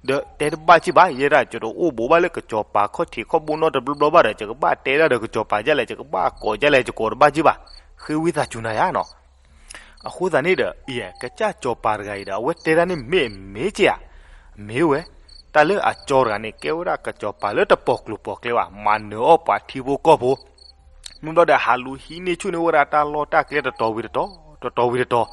ဒီးတဲတဘၣ်က့ၢ်ဘၣ် ယဲဒၣ် ယတအိၣ်ဘူးဘၣ်လၢကစီၤပၤခီၣ်ထံးခီၣ်ဘိနီတဘျီဘျီဘၣ်ဒီး ယကဘၣ်တဲဒၣ်ဒီးကစီၤပၤဒ်လဲၣ်, ယကဘၣ်ကိးဒ်လဲၣ် ယကိးတဘၣ်က့ၢ်ဘၣ်, ဃ့ဝံသးစူၤနၤယါနီၤ. အဃိသတးန့ၣ်ဒီး အံၤ ကစၢ်စီၤပၤတဂၤအံၤဒီး အဝဲတဲဒၣ်န့ၣ်မ့ၢ်မ့ၢ်က့ၢ်ဧါ, မ့ၢ်ဝဲ, တၢ်လၢအကၠီတဂၤန့ၣ် ကဲဝဲဒၣ်ကစီၤပၤလၢတပိာ်ကျိၤပိာ်ကျဲဘၣ်, မၤနၢၤအီၣ်ပှၤထံဖိကီၢ်ဖိ မ့ၢ်ဘျီဒီး ဟးလူၤဟံးန့ၢ်ဆူၣ်န့ၢ်ဝဲဒၣ်တၢ်လီၢ်တၢ်ကျဲတတီၤဝံၤတတီၤ, တတီၤဝံၤတတီၤ,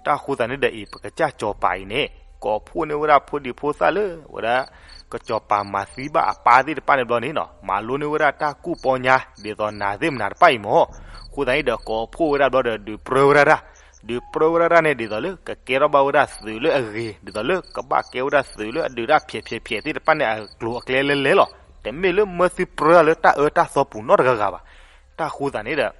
တၢ်ဃိသတးန့ၣ်ဒီးအံၤ ပကစၢ်စီၤပၤအံၤန့ၣ် ကိးဖှိၣ်န့ၢ်ဝဲဒၣ်ဖိဒံဖိသၣ်လၢ ဝဲဒၣ် ကစီၤပၤမၤသံဘၣ်အပၢ်သ့ၣ်တဖၣ်န့ၣ်ဘျီန့ၣ်နီၤ မၤလိန့ၢ်ဝဲဒၣ်တၢ်ကူၣ်ပီညါ ဒ်သိးနၤသ့ၣ်မနၤတဖၣ်အံၤမ့ၢ်, အဃိသတးန့ၣ်ဒီး ကိးဖှိၣ်ဝဲဒၣ်ဘျီဒီး ဒုးပြၢဝဲဒၣ်တၢ်, ဒုးပြၢဝဲဒၣ်တၢ်န့ၣ် ဒ်သိးလၢကကဲထီၣ်ဘၣ်ဝဲဒၣ်သုးလၢအဂ့ၤ, ဒ်သိးလၢကဘၣ်ကဲဝဲဒၣ်သုးလၢအဒုးတၢ်ဖျဲးဖျဲးဖျဲးသ့ၣ်တဖၣ်န့ၣ် အကျိၤအကျဲလဲလဲလီၤ. တမ့ၢ်လၢမၢသုပြၢလၢတၢ်အၢတၢ်သီပူၤနီတဂၤဂၤဘၣ်. တၢ်ဃိသတးန့ၣ်ဒီး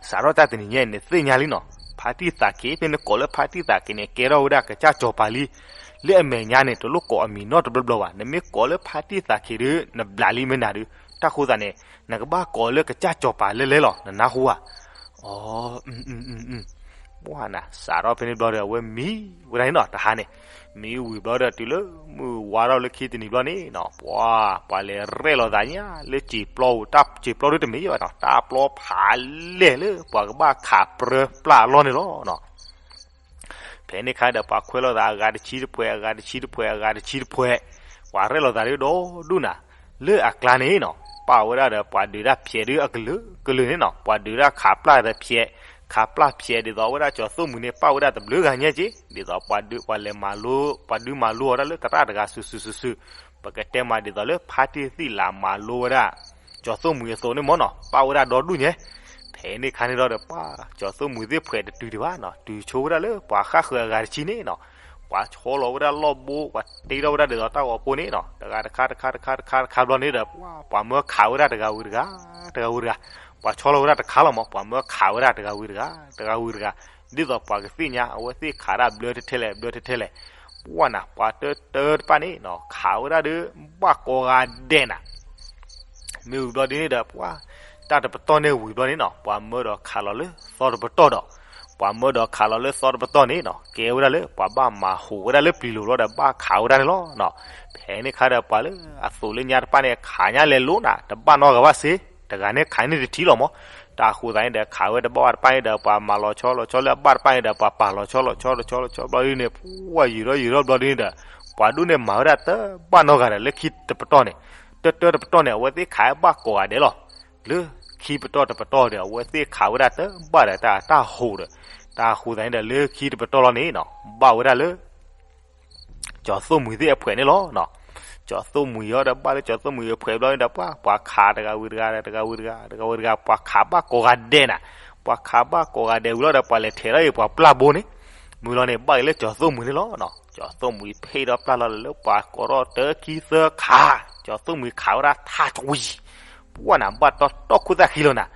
စးထီၣ်တၢ်တနံၤညါအံၤန့ၣ် သ့ၣ်ညါလံနီၤ, ဖါတံၢ်သးခ့ ဖဲနကိးလၢဖါတံၢ်သးခ့န့ၣ် ကဲထီၣ်ဝဲဒၣ်ကစၢ်စီၤပၤလံ. လၢအမဲာ်ညါန့ၣ် တလိၣ်ကိးအမံၤနီတဘျီဘျီဘၣ်. နမ့ၢ်ကိးလၢဖါတံၢ်သးခ့ဒီး နဘျးလံမ့ၢ်နၤဒီး တၢ်ဃိသတးန့ၣ် နကဘၣ်ကိးလၢကစၢ်စီၤပၤလဲလဲလီၤ. နနၢ်ဟူဧါ. အ ပှၤနၤ စးထီၣ်ဖဲန့ၣ်ဘျီဒီး အဝဲမံဝဲဒၣ်န့ၣ်နီၤ တဟါန့ၣ်, မံဝံၤဘျီဒီး တုၤလၢမုၢ်ဝါထီၣ်လၢခံတနံၤဘျီန့ၣ်နီၤ ပှၤ ပှၤလဲၤရဲၣ်လီၤသးညါလၢစံာ်ပျီပူၤ, တၢ်စံာ်ပျီဒုတမ့ၢ်ယဲဘၣ်နီၤ, တၢ်ပျီဖးလဲၢ်လၢပှၤကဘၣ်ခးပြၢပျၢ်အလီၢ်န့ၣ်လီၤ. ဖဲန့ၣ်အခါဒီး ပှၤခွဲးလိာ်သးအဂၤတဆံတဖှဲး, အဂၤတဆံတဖှဲး, အဂၤတဆံတဖှဲး, ပှၤရဲၣ်လီၤသးဒ်ဒီဒူၣ်နၤ, လၢအကျါန့ၣ်နီၤ ပာ်ဝဲဒၣ်ဒီးပှၤဒုးတၢ်ဖျဲးဒုအကလုာ်ကလုာ်န့ၣ်နီၤ, ပှၤဒုးတၢ်ခးပျၢ်တဖျဲး, ခးပျၢ်ဖျဲးဒ်သိးဝဲဒၣ်ကၠီၤသိၣ်မှံၤန့ၣ် ပာ်ဝဲဒၣ်တဘျုးဂၤညါက့, ဒ်သိးပှၤဒုးပှၤလဲၤမၤလိ, ပှၤဒုးမၤလိအီၤဒၣ်လၢသရၣ်တဂၤစုာ်စုာ်စုာ်စုာ်, ပကတဲမးဒ်သိးလၢဖါတံၢ်သံၣ်လးမၤလိဝဲဒၣ် ကၠီၤသိၣ်မှံၤအသိးန့ၣ်မ့ၢ်နီၤ, ပာ်ဝဲဒၣ်ဒီဒူၣ်ညါ. ဖဲန့ၣ်အခါန့ၣ်ဒီး ပှၤကၠီၤသိၣ်မှံၤသ့ၣ်ဖှဲးတတုၤဒံးဘၣ်နီၤ, တုၤဆိဝဲဒၣ်လၢပှၤဃၣ်ဃၢၤအဂၤတဆံန့ၣ်နီၤ, ပှၤဆီလီၤဝဲဒၣ်လီၢ်ဘိ, ပှၤတ့ထီၣ်ဝဲဒၣ်ဒ်သိးတၢ်ဂီၤဖိန့ၣ်နီၤ, တဂၤတခါတခါတခါတခါတခါဘျီန့ၣ်ဒီး ပှၤမၢခးဝဲဒၣ်တဂၤဝံၤတဂၤ, တဂၤဝံၤတဂၤ, ပှၤဆီလီၤဝဲဒၣ်တခါလီၤမး ပှၤမၢခးဝဲဒၣ်တဂၤဝံၤတဂၤ, တဂၤဝံၤတဂၤ, ဒ်သိးပှၤကသ့ၣ်ညါ အဝဲသ့ၣ်ခးဒၣ်ဘျၢထဲထဲလဲၣ် ဘျၢထဲထဲလဲၣ်, ပှၤနၤ ပှၤတၢတၢတဖၣ်န့ၣ်နီၤ ခးဝဲဒၣ်ဒီး ဘၣ်ကိးဂၤဒဲးနၤ မ့ၢ်ဝံၤဘျီဒ်န့ၣ်ဒီး ပှၤ တၢ်တပတီၢ်န့ၣ်ဝံၤဘျီန့ၣ်နီၤ ပှၤမၢဒီးခးလီၤလၢသီတပတီၢ်ဒီး, ပှၤမၢဒီးခးလီၤလၢသီတပတီၢ်န့ၣ်နီၤ ကဲဝဲဒၣ်လၢပှၤဘၣ်မၤဟူးဝဲဒၣ်လၢပျံၤလိၤဘျီဒီး ဘၣ်ခးဝဲဒၣ်န့ၣ်လီၤ. ဖဲန့ၣ်အခါဒီး ပှၤလၢအသိးလၢညါတဖၣ်န့ၣ် ခးညါလဲၤလိၤနၤ တဘၣ်နီတဂၤဘၣ်စ့, တဂၤန့ၣ်ခးန့ၢ်တထံလီၤမး. တၢ်ဃိသတးန့ၣ်ဒီး ခးဝဲတဘၣ်ဝဲတဖၣ်န့ၣ်ဒီး ပှၤမၤလီၤဆီလီၤဆီလၢအဘၣ်တဖၣ်န့ၣ်ဒီး ပှၤပာ်လီၤဆီလီၤဆီလီၤဆီလီၤဆီဘျီဒ်န့ၣ် ပှၤယံာ်ထီၣ်ယံာ်ထီၣ်ဘျီဒ်န့ၣ်ဒီး ပှၤဒိၣ်န့ၣ်မၤဝဲဒၣ်တဘၣ်နီတဂၤဒီး လၢခံတပတီၢ်န့ၣ်, တၢတၢတပတီၢ်န့ၣ် အဝဲသ့ၣ်ခးဘၣ်ကိးဂၤဒဲးလီၤ. လၢခံပတီၢ်တပတီၢ်ဒီး အဝဲသ့ၣ်ခးဝဲဒၣ်တဘၣ်ဒီးတၢ်တၢ်ဟူးဒီး, တၢ်ဃိသတးန့ၣ်ဒီး လၢခံတပတီၢ်လီၤန့ၣ်နီၤ ဘၣ်ဝဲဒၣ်လၢ ကၠီၤသိၣ်မှံၤသ့ၣ်အဖှဲးန့ၣ်လီၤ. ကၠီၤသိၣ်မှံၤအံၤဒီး ဘၣ်လၢကၠီၤသိၣ်မှံၤအဖှဲးဘျီန့ၣ်ဒီး ပှၤ ပှၤခးတဂၤဝံၤတဂၤ တဂၤဝံၤတဂၤ တဂၤဝံၤတဂၤ ပှၤခးဘၣ်ကိးဂၤဒဲးနၤ, ပှၤခးဘၣ်ကိးဂၤဒဲးဝံၤလီၤဒီး ပှၤလဲၤထဲးထီၣ်အံၤပှၤပျၢ်ဘိန့ၣ်, မုၢ်လီၤန့ၣ် ဘၣ်က့ၤလၢကၠီၤသိၣ်မှံၤန့ၣ်လီၤ. ကၠီၤသိၣ်မှံၤဖ့ၣ်ထီၣ်ပျၢ်လီၤလၢပှၤကိးထီၣ်တၢခံသၢခး, ကၠီၤသိၣ်မှံၤခးဝဲဒၣ်ထးကွံၤ, ပှၢ်နၤဘၣ်တီတီခိၣ်သၣ်ခံလီၤနၤ,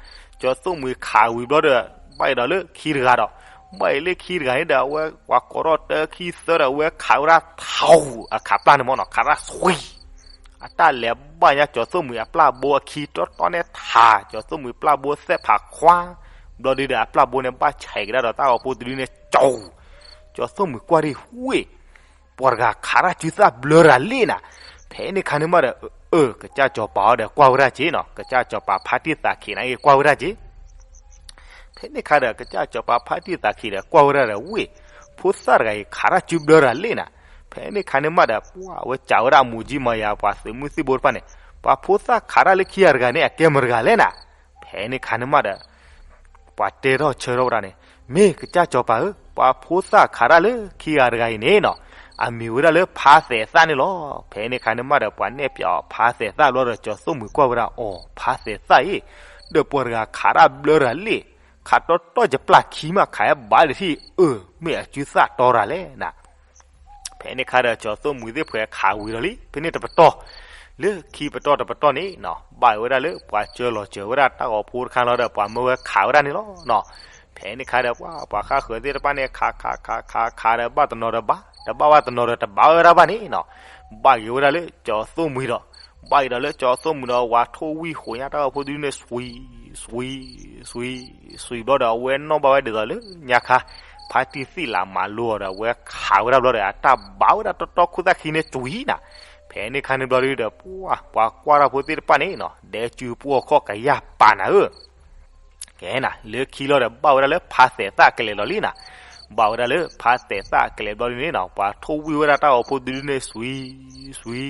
ကၠီၤသိၣ်မှံၤခးဝံၤဘျီဒီး ဘၣ်အံၤဒီးလၢခံတဂၤဒီး, ဘၣ်အံၤလၢခံတဂၤန့ၣ်ဒီး အဝဲပှၤကိးထီၣ်တၢခံသၢဒီး အဝဲခးဝဲဒၣ်ထးအူအခးပျၢ်န့ၣ်မ့ၢ်နီၤ, ခးဒၣ်ဆွံ အတၢ်လဲၤဘၣ်ညါကၠီၤသိၣ်မှံၤအပျၢ်ဘိအခံတီတီန့ၣ်ထး, ကၠီၤသိၣ်မှံၤပျၢ်ဘိသဲၣ်ဖးခွါ, ဘျီဒုဒီးအပျၢ်ဘိန့ၣ်ဘၣ်ဆဲးကဒါဒီးတၢ်ဂီၤဖိတဒုန့ၣ်ကၠီၤ, ကၠီၤသိၣ်မှံၤကွၢ်ဒံးဝ့ၢ်, ပှၤတဂၤခးတၢ်စုသၣ်ဘျၢတၢ်လံနၤ, ဖဲန့ၣ်ခါန့ၣ်မးဒီး အၢ ကစၢ်ကၠီၤပၤအီၤဒီးကွၢ်ဝဲဒၣ်က့နီၤ, ကစၢ်ကၠီၤပၤဖါတံၢ်သးခံးန့ၣ်ဂ့ၤကွၢ်ဝဲဒၣ်က့ ဖဲန့ၣ်ခါဒီး ကစၢ်ကၠီၤပၤဖါတံၢ်သးခံးဒီးကွၢ်ဝဲဒၣ်ဒီးဝ့ၢ်, ဖိသၣ်တဂၤအံၤခးတၢ်စုဘျၢတၢ်လံနၤ, ဖဲန့ၣ်ခါန့ၣ်မးဒီး ပှၢ်ဝဲစံးဝဲဒၣ်အမူးကၠံမၤယၤပှၤသုးမုၢ်သံၣ်ဘိတဖၣ်န့ၣ်, ပှၤဖိသၣ်ခးတၢ်လၢခံဂၤတဂၤန့ၣ် အကဲမတၤတဂၤလဲၣ်နၤ, ဖဲန့ၣ်ခါန့ၣ်မးဒီး ပှၤတဲထီၣ်ဆၢထီၣ်ဝဲဒၣ်န့ၣ်, မ့ၢ်ကစၢ်ကၠီၤပၤဧၢ, ပှၤဖိသၣ်ခးတၢ်လၢခံဂၤတဂၤအံၤန့ၣ်နီၤ, အမံၤဝဲဒၣ်လၢဖါသဲးသၣ်န့ၣ်လီၤ. ဖဲန့ၣ်ခါန့ၣ်မးဒီး ပှၤနဲၣ်ပၠးအီၤဖါသဲးသၣ်ဘျီဒီး ကၠီၤသိၣ်မှံၤကွၢ်ဝဲဒၣ်အီၤ ဖါသဲးသၣ်အံၤ, ဒီးပှၤတဂၤခးတၢ်ဘျၢတၢ်လံ, ခးတီတီယပျၢ်ခံမး ခးဟဲဘၣ်ဒံးထံၣ်, အၢ မ့ၢ်အစုသၣ်တီတၢ်လဲၣ်နၤ ဖဲန့ၣ်ခါဒီး ကၠီၤသိၣ်မှံၤသ့ၣ်ဖှဲးခးဝံၤဒီးလံ ဖဲန့ၣ်တပတီၢ်, လၢခံပတီၢ်တပတီၢ်န့ၣ်နီၤ, ဘၣ်ဝဲဒၣ်လၢပှၤစၢလီၤစၢၤဝဲဒၣ်တၢ်ဂီၤဖိတခါလီၤဒီး ပှၤမၢဝဲခးဝဲဒၣ်န့ၣ်လီၤနီၤ. ဖဲန့ၣ်ခါဒီး ပှၤ ပှၤဃၣ်ဃၢၤသ့ၣ်တဖၣ်န့ၣ် ခးခးခးခးခးဒီး ဘၣ်တနီၤဒီးဘၣ် တဘၣ်ဘၣ်တနီၤဒီးတဘၣ်ဝဲဒၣ်ဘၣ်န့ၣ်နီၤ, ဘၣ်က့ၤဝဲဒၣ်လၢကၠီၤသိၣ်မှံၤဒီး ဘၣ်က့ၤဒီးလၢကၠီၤသိၣ်မှံၤဒီး ဝၤထိၣ်ဝံၣ်ဃိးညါတၢ်ဂီၤဖိဒုန့ၣ် ဆွံ ဆွံ ဆွံ ဆွံဘျီဒီး အဝဲနီၣ်ဘၣ်ဝဲဒ်သိးလၢညါခါ ဖါတံၢ်သံၣ်လးမၤလိအီၤဒီး အဝဲခးဝဲဒၣ်ဘျီဒီး အတၢ်ဘၣ်ဝဲဒၣ်တီတီခိၣ်သၣ်ခံန့ၣ် ဆွံနၤ. ဖဲန့ၣ်ခါန့ၣ်ဘျီဒုဒီး ပှၤ ပှၤကွၢ်တၢ်ဖိသ့ၣ်တဖၣ်န့ၣ်နီၤ ဒဲကၠူပှီၢ်ခီၣ်ကယၢ်ပာ်နၤဧၢ ကဲနၤ လၢခံလီၤဒီး ဘၣ်ဝဲဒၣ်လၢဖါသဲးသၣ်ကလဲၤလီၤလံနၤ. ဘၣ်ဝဲဒၣ်လၢဖါသဲးသၣ်ကလဲၤဘျီဒုန့ၣ်နီၤ ပှၤထိၣ်ဝံၣ်ဝဲဒၣ်တၢ်ဂီၤဖိတဒုန့ၣ် ဆွံ ဆွံ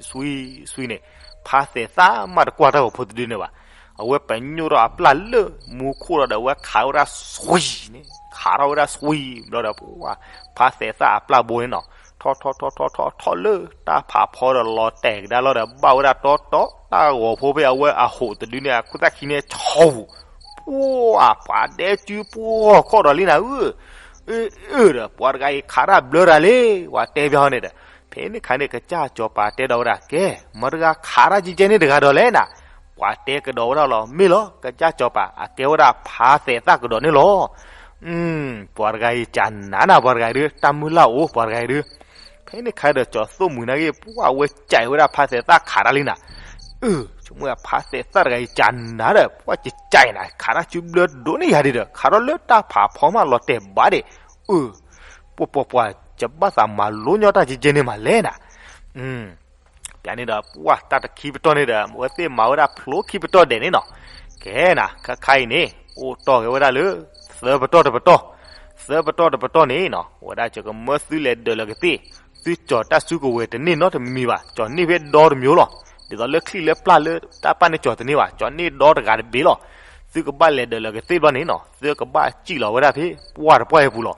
ဆွံ ဆွံန့ၣ်, ဖါသဲးသၣ်မးတကွၢ်တၢ်ဂီၤဖိတဒုန့ၣ်ဘၣ်. အဝဲပညိၣ်ထီၣ်အပျၢ်လၢမူခိၣ်ဒီး အဝဲခးဝဲဒၣ်ဆွံန့ၣ် ခးထီၣ်ဝဲဒၣ်ဆွံဘျီဒီး ပှၤ ဖါသဲးသၣ်အပျၢ်ဘိန့ၣ်နီၤ ထီၣ်ထီၣ်ထီၣ်ထီၣ်ထီၣ်ထီၣ်လၢတၢ်ဖးဖီဒီးလီၤတဲာ်ကဒါလီၤဒီး ဘၣ်ဝဲဒၣ်တီတီတၢ်ဂီၤဖိဖဲအဝဲအဟိးတဒုန့ၣ် အခိၣ်သၣ်ခံန့ၣ်ဆီပူၤ, ပှၤ ပှၤဒဲကၠူပှီၢ်ခီၣ်ဒီးလံနၤဧၢ, အၢ အၢဒီး ပှၤတဂၤအံၤခးတၢ်ဘျၢတၢ်လံ ပှၤတဲဘၣ်ဟီန့ၣ်ဒီး, ဖဲန့ၣ်ခါန့ၣ် ကစၢ်ကၠီၤပၤတဲဒီးဝဲဒၣ် ကဲ မတၤတဂၤခးတၢ်ကဲကဲန့ၣ်တဂၤဒီးလဲၣ်နၤ. ပှၤတဲကဒီးဝဲဒၣ်လီၤ မ့ၢ်လီၤ ကစၢ်ကၠီၤပၤ အကဲဝဲဒၣ်ဖါသဲးသၣ်ကဒီးန့ၣ်လီၤ. ပှၤတဂၤအံၤကနၤနၤ ပှၤတဂၤအံၤဒု တၢ်မုၢ်လၢ်အိၣ်ပှၤတဂၤအံၤဒု ဖဲန့ၣ်ခါဒီး ကၠီၤသိၣ်မှံၤနာ်က့ ပှၤဝဲကဲဝဲဒၣ်ဖါသဲးသၣ်ခးတၢ်လံနၤ, အၢ ဆိကမိၣ်ဖါသဲးသၣ်တဂၤအံၤကနၤဒီး ပှၤကကဲနၤ ခးတၢ်စုဘျၢဒိၣ်န့ၢ်ယၤဒံးဒီး ခးထီၣ်လၢတၢ်ဖးဖီမးလီၤတဲာ်ဘၣ်ဒံး, အၢ ပှၤပှၤပှၤ ယဘၣ်သးမၤလိညီတၢ်ကဲကဲန့ၣ်မးလဲၣ်နၤ ပျးန့ၣ်ဒီး ပှၤတၢ်တခံပတီၢ်န့ၣ်ဒီး အဝဲသ့ၣ်မၤဝဲဒၣ်ဖျိခံပတီၢ်ဒဲးန့ၣ်နီၤ, ကဲနၤ ခါခါအံၤန့ၣ် အိၣ်တီၢ်က့ၤဝဲဒၣ်လၢ သၢပတီၢ်တပတီၢ်, သၢပတီၢ်တပတီၢ်န့ၣ်နီၤ ဝဲဒၣ်ယကမၢသုလဲၤဒၢးလၢကသ့ၣ်, သုကၠီၤတၢ်စုကဝဲၤတန့ၢ်နီတမံၤဘၣ်, ကၠီၤန့ၢ်ဖဲဒီတမျိုးလီၤ. ဒ်သိးလၢချံၣ်လၢပျၢ်လၢတၢ်ပၢ်န့ၣ်ကၠီၤတန့ၢ်ဘၣ်, ကၠီၤန့ၢ်ဒီတဂၤတဘ့ၣ်လီၤ. သုကဘၣ်လဲၤဒၢးလၢကသ့ၣ်ဘျီန့ၣ်နီၤ သုကဘၣ်စံၣ်လီၤဝဲဒၣ်ဖဲ ပှၢ်တပှၢ်အံၤပူၤလီၤ.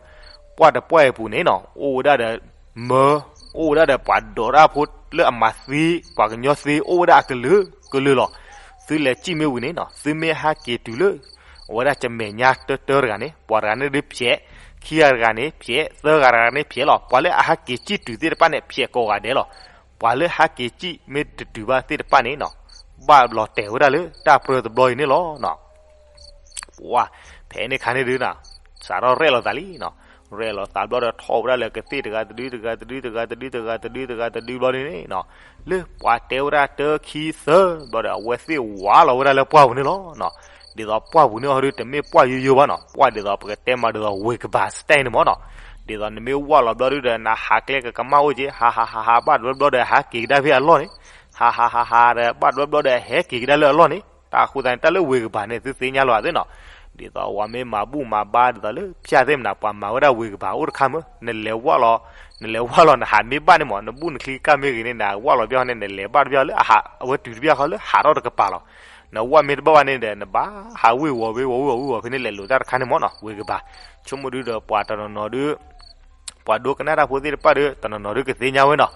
ပှၢ်တပှၢ်အံၤပူၤန့ၣ်နီၤ အိၣ်ဝဲဒၣ်ဒီး မၢ အိၣ်ဝဲဒၣ်ဒီးပှၤဒိးတၢ်ဖိလၢအမၤသ့ ပှၤကညီသ့ အိၣ်ဝဲဒၣ်အကလုာ်ကလုာ်လီၤ. သုလဲၤစံၣ်မ့ၢ်ဝံၤန့ၣ်နီၤ သုမ့ၢ်ဟးက့ၤတုၤလၢ အဝဲဒၣ်ကမဲာ်ညါတၢတၢတဂၤန့ၣ် ပှၤတဂၤန့ၣ်ဒုးဖျဲး, ခံဂၤတဂၤန့ၣ်ဖျဲး, သၢဂၤတဂၤန့ၣ်ဖျဲးလီၤ. ပှၤလၢအဟးက့ၤစံၣ်တုၤသ့ၣ်တဖၣ်န့ၣ် ဖျဲးကိးဂၤဒဲးလီၤ. ပှၤလၢဟးက့ၤစံၣ်မ့ၢ်တတုၤဘၣ်သ့ၣ်တဖၣ်န့ၣ်နီၤ ဘၣ်လီၤတဲာ်ဝဲဒၣ်လၢတၢ်ပြၢတဘျီအံၤန့ၣ်လီၤ. ပှၤ ဖဲန့ၣ်ခါန့ၣ်ဒုးနီၤ စးထီၣ်ရဲၣ်လီၤသးလံနီၤ. ရဲၣ်လီၤသးဘျီဒီး ထီၣ်ဝဲဒၣ်လၢကသ့ၣ်တဂၤတဒု တဂၤတဒု တဂၤတဒု တဂၤတဒု တဂၤတဒု တဂၤတဒုဘျီန့ၣ်နီၤ လၢပှၤတဲဝဲဒၣ်တၢခံသၢဘျီဒီး အဝဲသ့ၣ်ဝးလီၤဝဲဒၣ်လၢပှၢ်ပူၤန့ၣ်လီၤနီၤ. ဒ်သိးပှၢ်ပူၤန့ၣ်ဟီဒုး တမ့ၢ်ပှၢ်ယိယိဘၣ်နီၤ, ပှၢ်ဒ်သိးပကတဲမးဒ်သိးဝ့ၢ်ကပၤ style န့ၣ်မ့ၢ်နီၤ. ဒ်သိးနမ့ၢ်ဝးလီၤဘျီဒုးဒီး နဟးကျဲကကမၣ်အိၣ်က့ၤ ဟးဟးဟးဟး ဘၣ်တဘျီဘျီဒီး ဟးက့ၤကဒါဖဲအလီၢ်န့ၣ်, ဟးဟးဟးဟးဒီး ဘၣ်တဘျီဘျီဒီး ဟဲက့ၤကဒါလၢအလီၢ်န့ၣ်, တၢ်အဃိသတးန့ၣ် တၢ်လၢဝ့ၢ်ကပၤန့ၣ် သုသ့ၣ်ညါလီၤသ့နီၤ. ဒ်သိးဝၤမ့ၢ်မၤဘူၣ်မၤဘါဒ်သိးလၢဖၠၣ်သ့ၣ်မနၤ ပှၤမၤဝဲဒၣ်ဝ့ၢ်ကပၤအိၣ်တခါမ့ၢ် နလဲၤဝးလီၤ, နလဲၤဝးလီၤ နဟးမ့ၢ်ဘၣ်န့ၣ်မး နဘူၣ်နချံကၢ်မ့ၢ်ဂ့ၤန့ၣ် နဝးလီၤဘၣ်ဟီန့ၣ် နလဲၤဘၣ်တဘၣ်လၢအဟး အဝဲတုၤတဘၣ်ဃီလၢဟးထီၣ်တကပၤလီၤ. နဝးမ့ၢ်တဘၣ်ဘၣ်န့ၣ်ဒီး နဘၣ်ဟးဝ့ၢ်ဝီၤဝ့ၢ်ဝီၤဝ့ၢ်ဝီၤဝ့ၢ်ဝီၤဖဲန့ၣ် လဲၤလိာ်တၢ်တခါန့ၣ်မ့ၢ်နီၤ ဝ့ၢ်ကပၤ. ဆိကမိၣ်ဒုးဒီး ပှၤတနီၤနီၤဒုး ပှၤဒိကနၣ်တၢ်ဖိသ့ၣ်တဖၣ်ဒီး တနီၤနီၤဒုးကသ့ၣ်ညါဝဲနီၤ.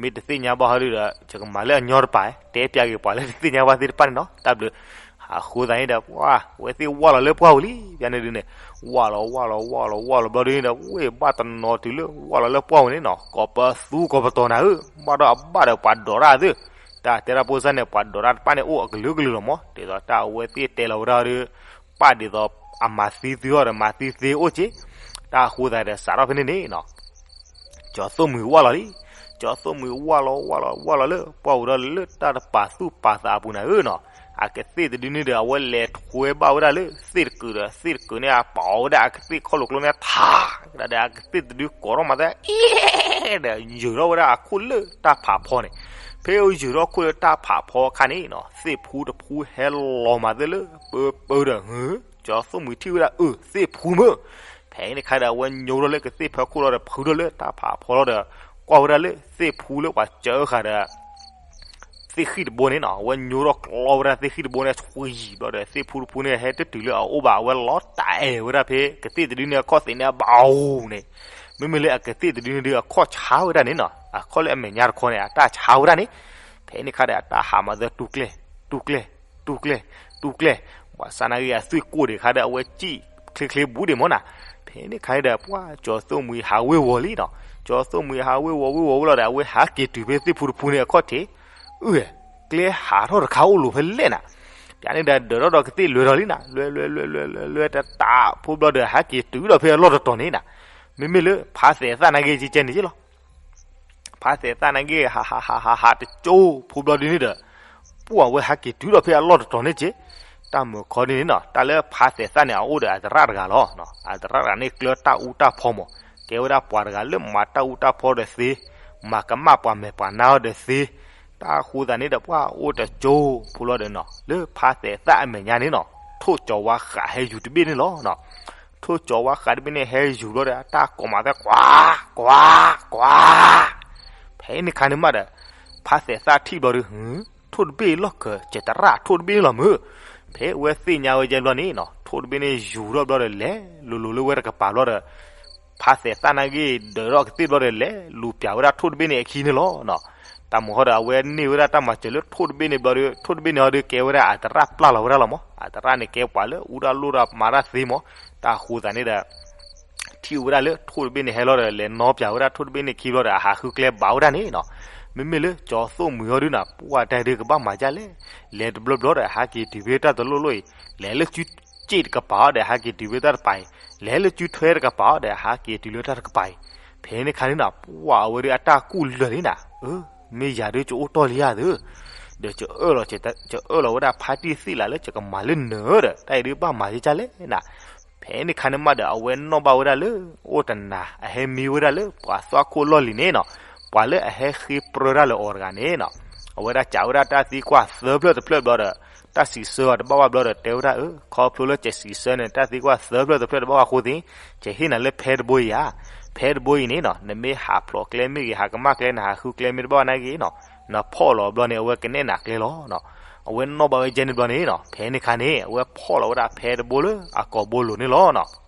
မ့ၢ်တသ့ၣ်ညါဘၣ်ဟီဒုးဒီး ယကမၤလၢအညီတပၤ တဲပၠးက့ၤပှၤလၢတသ့ၣ်ညါဘၣ်သ့ၣ်တဖၣ်န့ၣ်နီၤ တၢ်ဘျုး. အဃိသတးန့ၣ်ဒီး ပှၢ် အဝဲသ့ၣ်ဝၢ်လီၤလၢပှၢ်ပူၤလံ ပန့ၣ်ဒုန့ၣ်, ဝၢ်လီၤဝၢ်လီၤဝၢ်လီၤဝၢ်လီၤဘျီဒုန့ၣ်ဒီး ဝ့ၢ်ဘၣ်တနီၤတုၤလၢဝၢ်လီၤလၢပှၢ်ပူၤန့ၣ်နီၤ, ကိးပသူကိးပတီၤနၤဧၢ, ဘၣ်ဒီးအဘၣ်ဒီးပှၤဒိးတၢ်သု, တၢ်တဲတၢ်ဖိစၢ်န့ၣ် ပှၤဒိးတၢ်တဖၣ်န့ၣ်အိၣ်အကလုာ်ကလုာ်လီၤမး, ဒ်သိးတၢ်အဝဲသ့ၣ်တဲလီၤဝဲဒၣ်ဒီး ပၣ်ဒ်သိးအမၤသံသုအီၤဒီး မၤသံသ့အိၣ်က့ၤ, တၢ်အဃိသတးဒီး စးထီၣ်ဖဲန့ၣ်န့ၣ်နီၤ ကၠီၤသိၣ်မှံၤဝၢ်လီၤလံ. ကၠီၤသိၣ်မှံၤဝၢ်လီၤဝၢ်လီၤဝၢ်လီၤလၢပှၢ်ပူၤဒီး လၢတၢ်တပာ်သူၣ်ပာ်သးအပူၤနၤဧၢနီၤ, အကသ့ၣ်တဒုန့ၣ်ဒီး အဝဲလဲၤထွဲဘၣ်ဝဲဒၣ်လၢသ့ၣ်တကုာ်ဒီး သ့ၣ်တကုာ်န့ၣ် အပာ်အီၤဝဲဒၣ်အကသ့ၣ်ခီၣ်လိာ်ကျိန့ၣ် ထးကဒါဒီး အကသ့ၣ်တဒုကိးထီၣ်မၤသး အ့ ဒီး ယုာ်ထီၣ်ဝဲဒၣ်အခိၣ်လၢတၢ်ဖးဖီန့ၣ်, ဖဲအယုာ်ထီၣ်ခိၣ်လၢတၢ်ဖးဖီအခါန့ၣ်နီၤ သ့ၣ်ဖူတဖူဟဲလီၤမၤသးလၢပၢပၢဒီး ဟု ကၠီၤသိၣ်မှံၤထံၣ်ဝဲဒၣ် အၢ သ့ၣ်ဖူမ့ၢ်, ဖဲန့ၣ်ခါဒီး အဝဲညိထီၣ်လၢကသ့ၣ်ဖၢခိၣ်လီၤဒီး ဖုထီၣ်လၢတၢ်ဖးဖီလီၤဒီး ကွၢ်ဝဲဒၣ်လၢသ့ၣ်ဖူလၢပှၤစၢဃာ်ဒီး သ့ၣ်ဃံၣ်တဘိန့ၣ်နီၤ, အဝဲညိထီၣ်ကျီဝဲဒၣ်သ့ၣ်ဃံၣ်တဘိန့ၣ် ဆှံဘျီဒီး သ့ၣ်ဖူတဖူန့ၣ် ဟဲတတုၤလၢအအိၣ်ဘၣ် အဝဲလီၤတၢ်အဲၣ်ဝဲဒၣ်ဖဲကသ့ၣ်တဒုန့ၣ် အခီၣ်သ့ၣ်န့ၣ်အဘၣ်အူန့ၣ်, မ့မ့ၢ်လၢအကသ့ၣ်တဒုန့ၣ်ဒုး အခီၣ်ဆါဝဲဒၣ်န့ၣ်နီၤ, အခီၣ်လၢအမဲာ်ညါတခီန့ၣ် အတၢ်ဆါဝဲဒၣ်န့ၣ်, ဖဲန့ၣ်ခါဒီး အတၢ်ဟးမၤသးတူၢ်ကျဲၢ် တူၢ်ကျဲၢ် တူၢ်ကျဲၢ် တူၢ်ကျဲၢ်, ဘၣ်ဆၣ်နာ်က့ အသွံၣ်ကိၢ်ဒံးခါဒီး အဝဲစံၣ်ချ့ချ့ဘူးဒံးမ့ၢ်နၤ, ဖဲန့ၣ်ခါန့ၣ်ဒီး ပှၢ် ကၠီၤသိၣ်မှံၤဟးဝ့ၤဝီၤလံနီၤ, ကၠီၤသိၣ်မှံၤဟးဝ့ၤဝီၤဝ့ၤဝီၤဝဲလီၤဒီး အဝဲဟးက့ၤတုၤဖဲသ့ၣ်ဖူတဖူန့ၣ် အခီၣ်ထံး, အၢ ကျဲဟးထီၣ်တခါအိၣ်လိာ်ဖဲလဲၣ်နၤ, ပန့ၣ်ဒီး ဒၢးထီၣ်ဒီးကသ့ၣ်လွဲၤထီၣ်လံနၤ, လွဲၤလွဲၤလွဲၤလွဲၤလွဲၤလွဲၤတတးဖိဘျီဒီး ဟးက့ၤတုၤဒီးဖဲအလီၢ်တတီၤန့ၣ်နၤ, မ့မ့ၢ်လၢဖါသဲးသၣ်နာ်က့ ကကဲန့ၣ်က့လီၤ ဖါသဲးသၣ်နာ်က့ ဟးဟးဟးဟးဟးတကၠိဖိဘျီဒုန့ၣ်ဒီး ပှၢ် အဝဲဟးက့ၤတုၤဒီးဖဲအလီၢ်တတီၤန့ၣ်က့, တၢ်မုာ်ခီဒ်န့ၣ်နီၤ, တၢ်လၢဖါသဲးသၣ်န့ၣ် အအိၣ်ဒီးအသရၣ်တဂၤလီၤ. အသရၣ်တဂၤန့ၣ် ကျၢၤတၢ်အူတၢ်ဖီမး, ကဲဝဲဒၣ်ပှၤတဂၤလၢမၤတၢ်အူတၢ်ဖီဒီးသ့, မၤကမၣ်ပှၤမဲာ်ပှၤနါအီၤဒီးသ့, တၢ်အဃိသတးန့ၣ်ဒီး ပှၢ် အိၣ်တကၠိဖိလီၤဒီးနီၤ လၢဖါသဲးသၣ်အမဲာ်ညါန့ၣ်နီၤ, ထိၣ်ကၠီၤဝါဃးဟဲယူၤတဘ့ၣ်န့ၣ်လီၤ. ထိၣ်ကၠီၤဝါဃးတဘ့ၣ်န့ၣ် ဟဲယူၤဘျီဒီး အတၢ်ကိးမးသဲ ကွၢ် ကွၢ် ကွၢ်, ဖဲန့ၣ်ခါန့ၣ်မးဒီး ဖါသဲးသၣ်ထံၣ်ဘျီဒီး ဟု ထိၣ်တဘ့ၣ်လီၢ်ခၢၣ် ကဲသရၣ်ထိၣ်တဘ့ၣ်န့ၣ်လီၤမုၢ်, ဖဲအဝဲသ့ၣ်ညါဝဲကဲဘျီန့ၣ်နီၤ ထိၣ်တဘ့ၣ်န့ၣ်ယူၤထီၣ်ဘျီဒီး လဲၤလိၤလိၤလၢဝဲတကပၤဘျီဒီး ဖါသဲးသၣ်နာ်က့ ဒၢးထီၣ်ကသ့ၣ်ဘျီဒီး လဲၤလူၤပျးဝဲဒၣ်ထိၣ်တဘ့ၣ်န့ၣ်အခံန့ၣ်လီၤ. တၢ်မုာ်ဃီဒီး အဝဲန့ၢ်ဝဲဒၣ်တၢ်မၤစၢၤလၢထိၣ်တဘ့ၣ်န့ၣ်ဘျီဒီး ထိၣ်တဘ့ၣ်န့ၣ်အီၤဒီး ကဲဝဲဒၣ်အသရၣ်ပျၢ်လီၤဝဲဒၣ်လီၤမး, အသရၣ်န့ၣ် ကဲပှၤလၢအူတၢ်လိၣ်တၢ်မၤတၢ်သ့မး, တၢ်အဃိသတးန့ၣ်ဒီး ထံၣ်ဝဲဒၣ်လၢထိၣ်တဘ့ၣ်န့ၣ်ဟဲလီၤဒီး လဲၤနီၢ်ပျးဝဲဒၣ်ထိၣ်တဘ့ၣ်န့ၣ်ခံဘျီဒီး အဟးဃုကျဲဘၣ်ဝဲဒၣ်န့ၣ်နီၤ, မ့မ့ၢ်လၢကၠီၤသိၣ်မှံၤအီၤဒုနီၤ ပှၢ် တၢ်ဒုးကဘၣ်မၤဒ်လဲၣ်, လဲၤတဘျီဘျီဒီး ဟးက့ၤတုၤဖဲတၢ်တလိၣ်လိၣ်အံၤ, လဲၤလၢကုက့ၣ်တကပၤအီၤဒီး ဟးက့ၤတုၤဖဲတၢ်တပၤအံၤ, လဲၤလၢကုထွဲတကပၤအီၤဒီး ဟးက့ၤတုၤလၢတၢ်တကပၤအံၤ, ဖဲန့ၣ်ခါန့ၣ်နီၤ ပှၢ် အဝဲဒုးအတၢ်ကူၣ်လၢာ်လံနၤ, အၢ မ့ၢ်ယၤဒုး ကအိၣ်တီၢ်လံဧါသၢ, ဒီး ကအၢၣ်လီၤဝဲဒၣ် ဖါတံၢ်သ့ၣ်လးလၢ ယကမၤလၢနၢၤဒီး တၢ်အံၤဒုးဘၣ်မၤဒ်လဲၣ်နၤ, ဖဲန့ၣ်ခါန့ၣ်မးဒီး အဝဲနီၣ်ဘၣ်ဝဲဒၣ်လၢ အိၣ်တနၤ အဟဲမံဝဲဒၣ်လၢပှၤသွၣ်ခိၣ်လီၢ်လံၤန့ၣ်နီၤ, ပှၤလၢအဟဲဃ့ပြၢတၢ်လၢအီၤတဂၤန့ၣ်နီၤ, အဝဲဒၣ်စံးဝဲဒၣ်တၢ်သံကွၢ်သၢဖျၢၣ်တဖျၢၣ်ဘျီဒီး တၢ်စံးဆၢအီၤတဘၣ်ဘၣ်ဘျီဒီး တဲဝဲဒၣ် အၢ ခီဖျိလၢကစံးဆၢန့ၣ် တၢ်သံကွၢ်သၢဖျၢၣ်တဘၣ်ဘၣ်အဃိသ့ၣ် ကဟ့ၣ်နၤလၢဖဲတဘိအံၤဧါ, ဖဲတဘိအံၤန့ၣ်နီၤ နမ့ၢ်ဟးဖျိးကျဲမ့ၢ်ဂ့ၤ ဟးကမၣ်ကျဲ နဟးဃုကျဲမ့ၢ်တဘၣ်ဘၣ်နာ်က့နီၤ, နဖီၣ်လီၤဘျီန့ၣ် အဝဲကနဲၣ်နၤကျဲလီၤ. အဝဲနီၣ်ဘၣ်ဝဲကဲန့ၣ်ဘျီန့ၣ်နီၤ ဖဲန့ၣ်ခါန့ၣ် အဝဲဖီၣ်လီၤဝဲဒၣ်ဖဲတဘိလၢအကိာ်ဘိလိၤန့ၣ်လီၤနီၤ.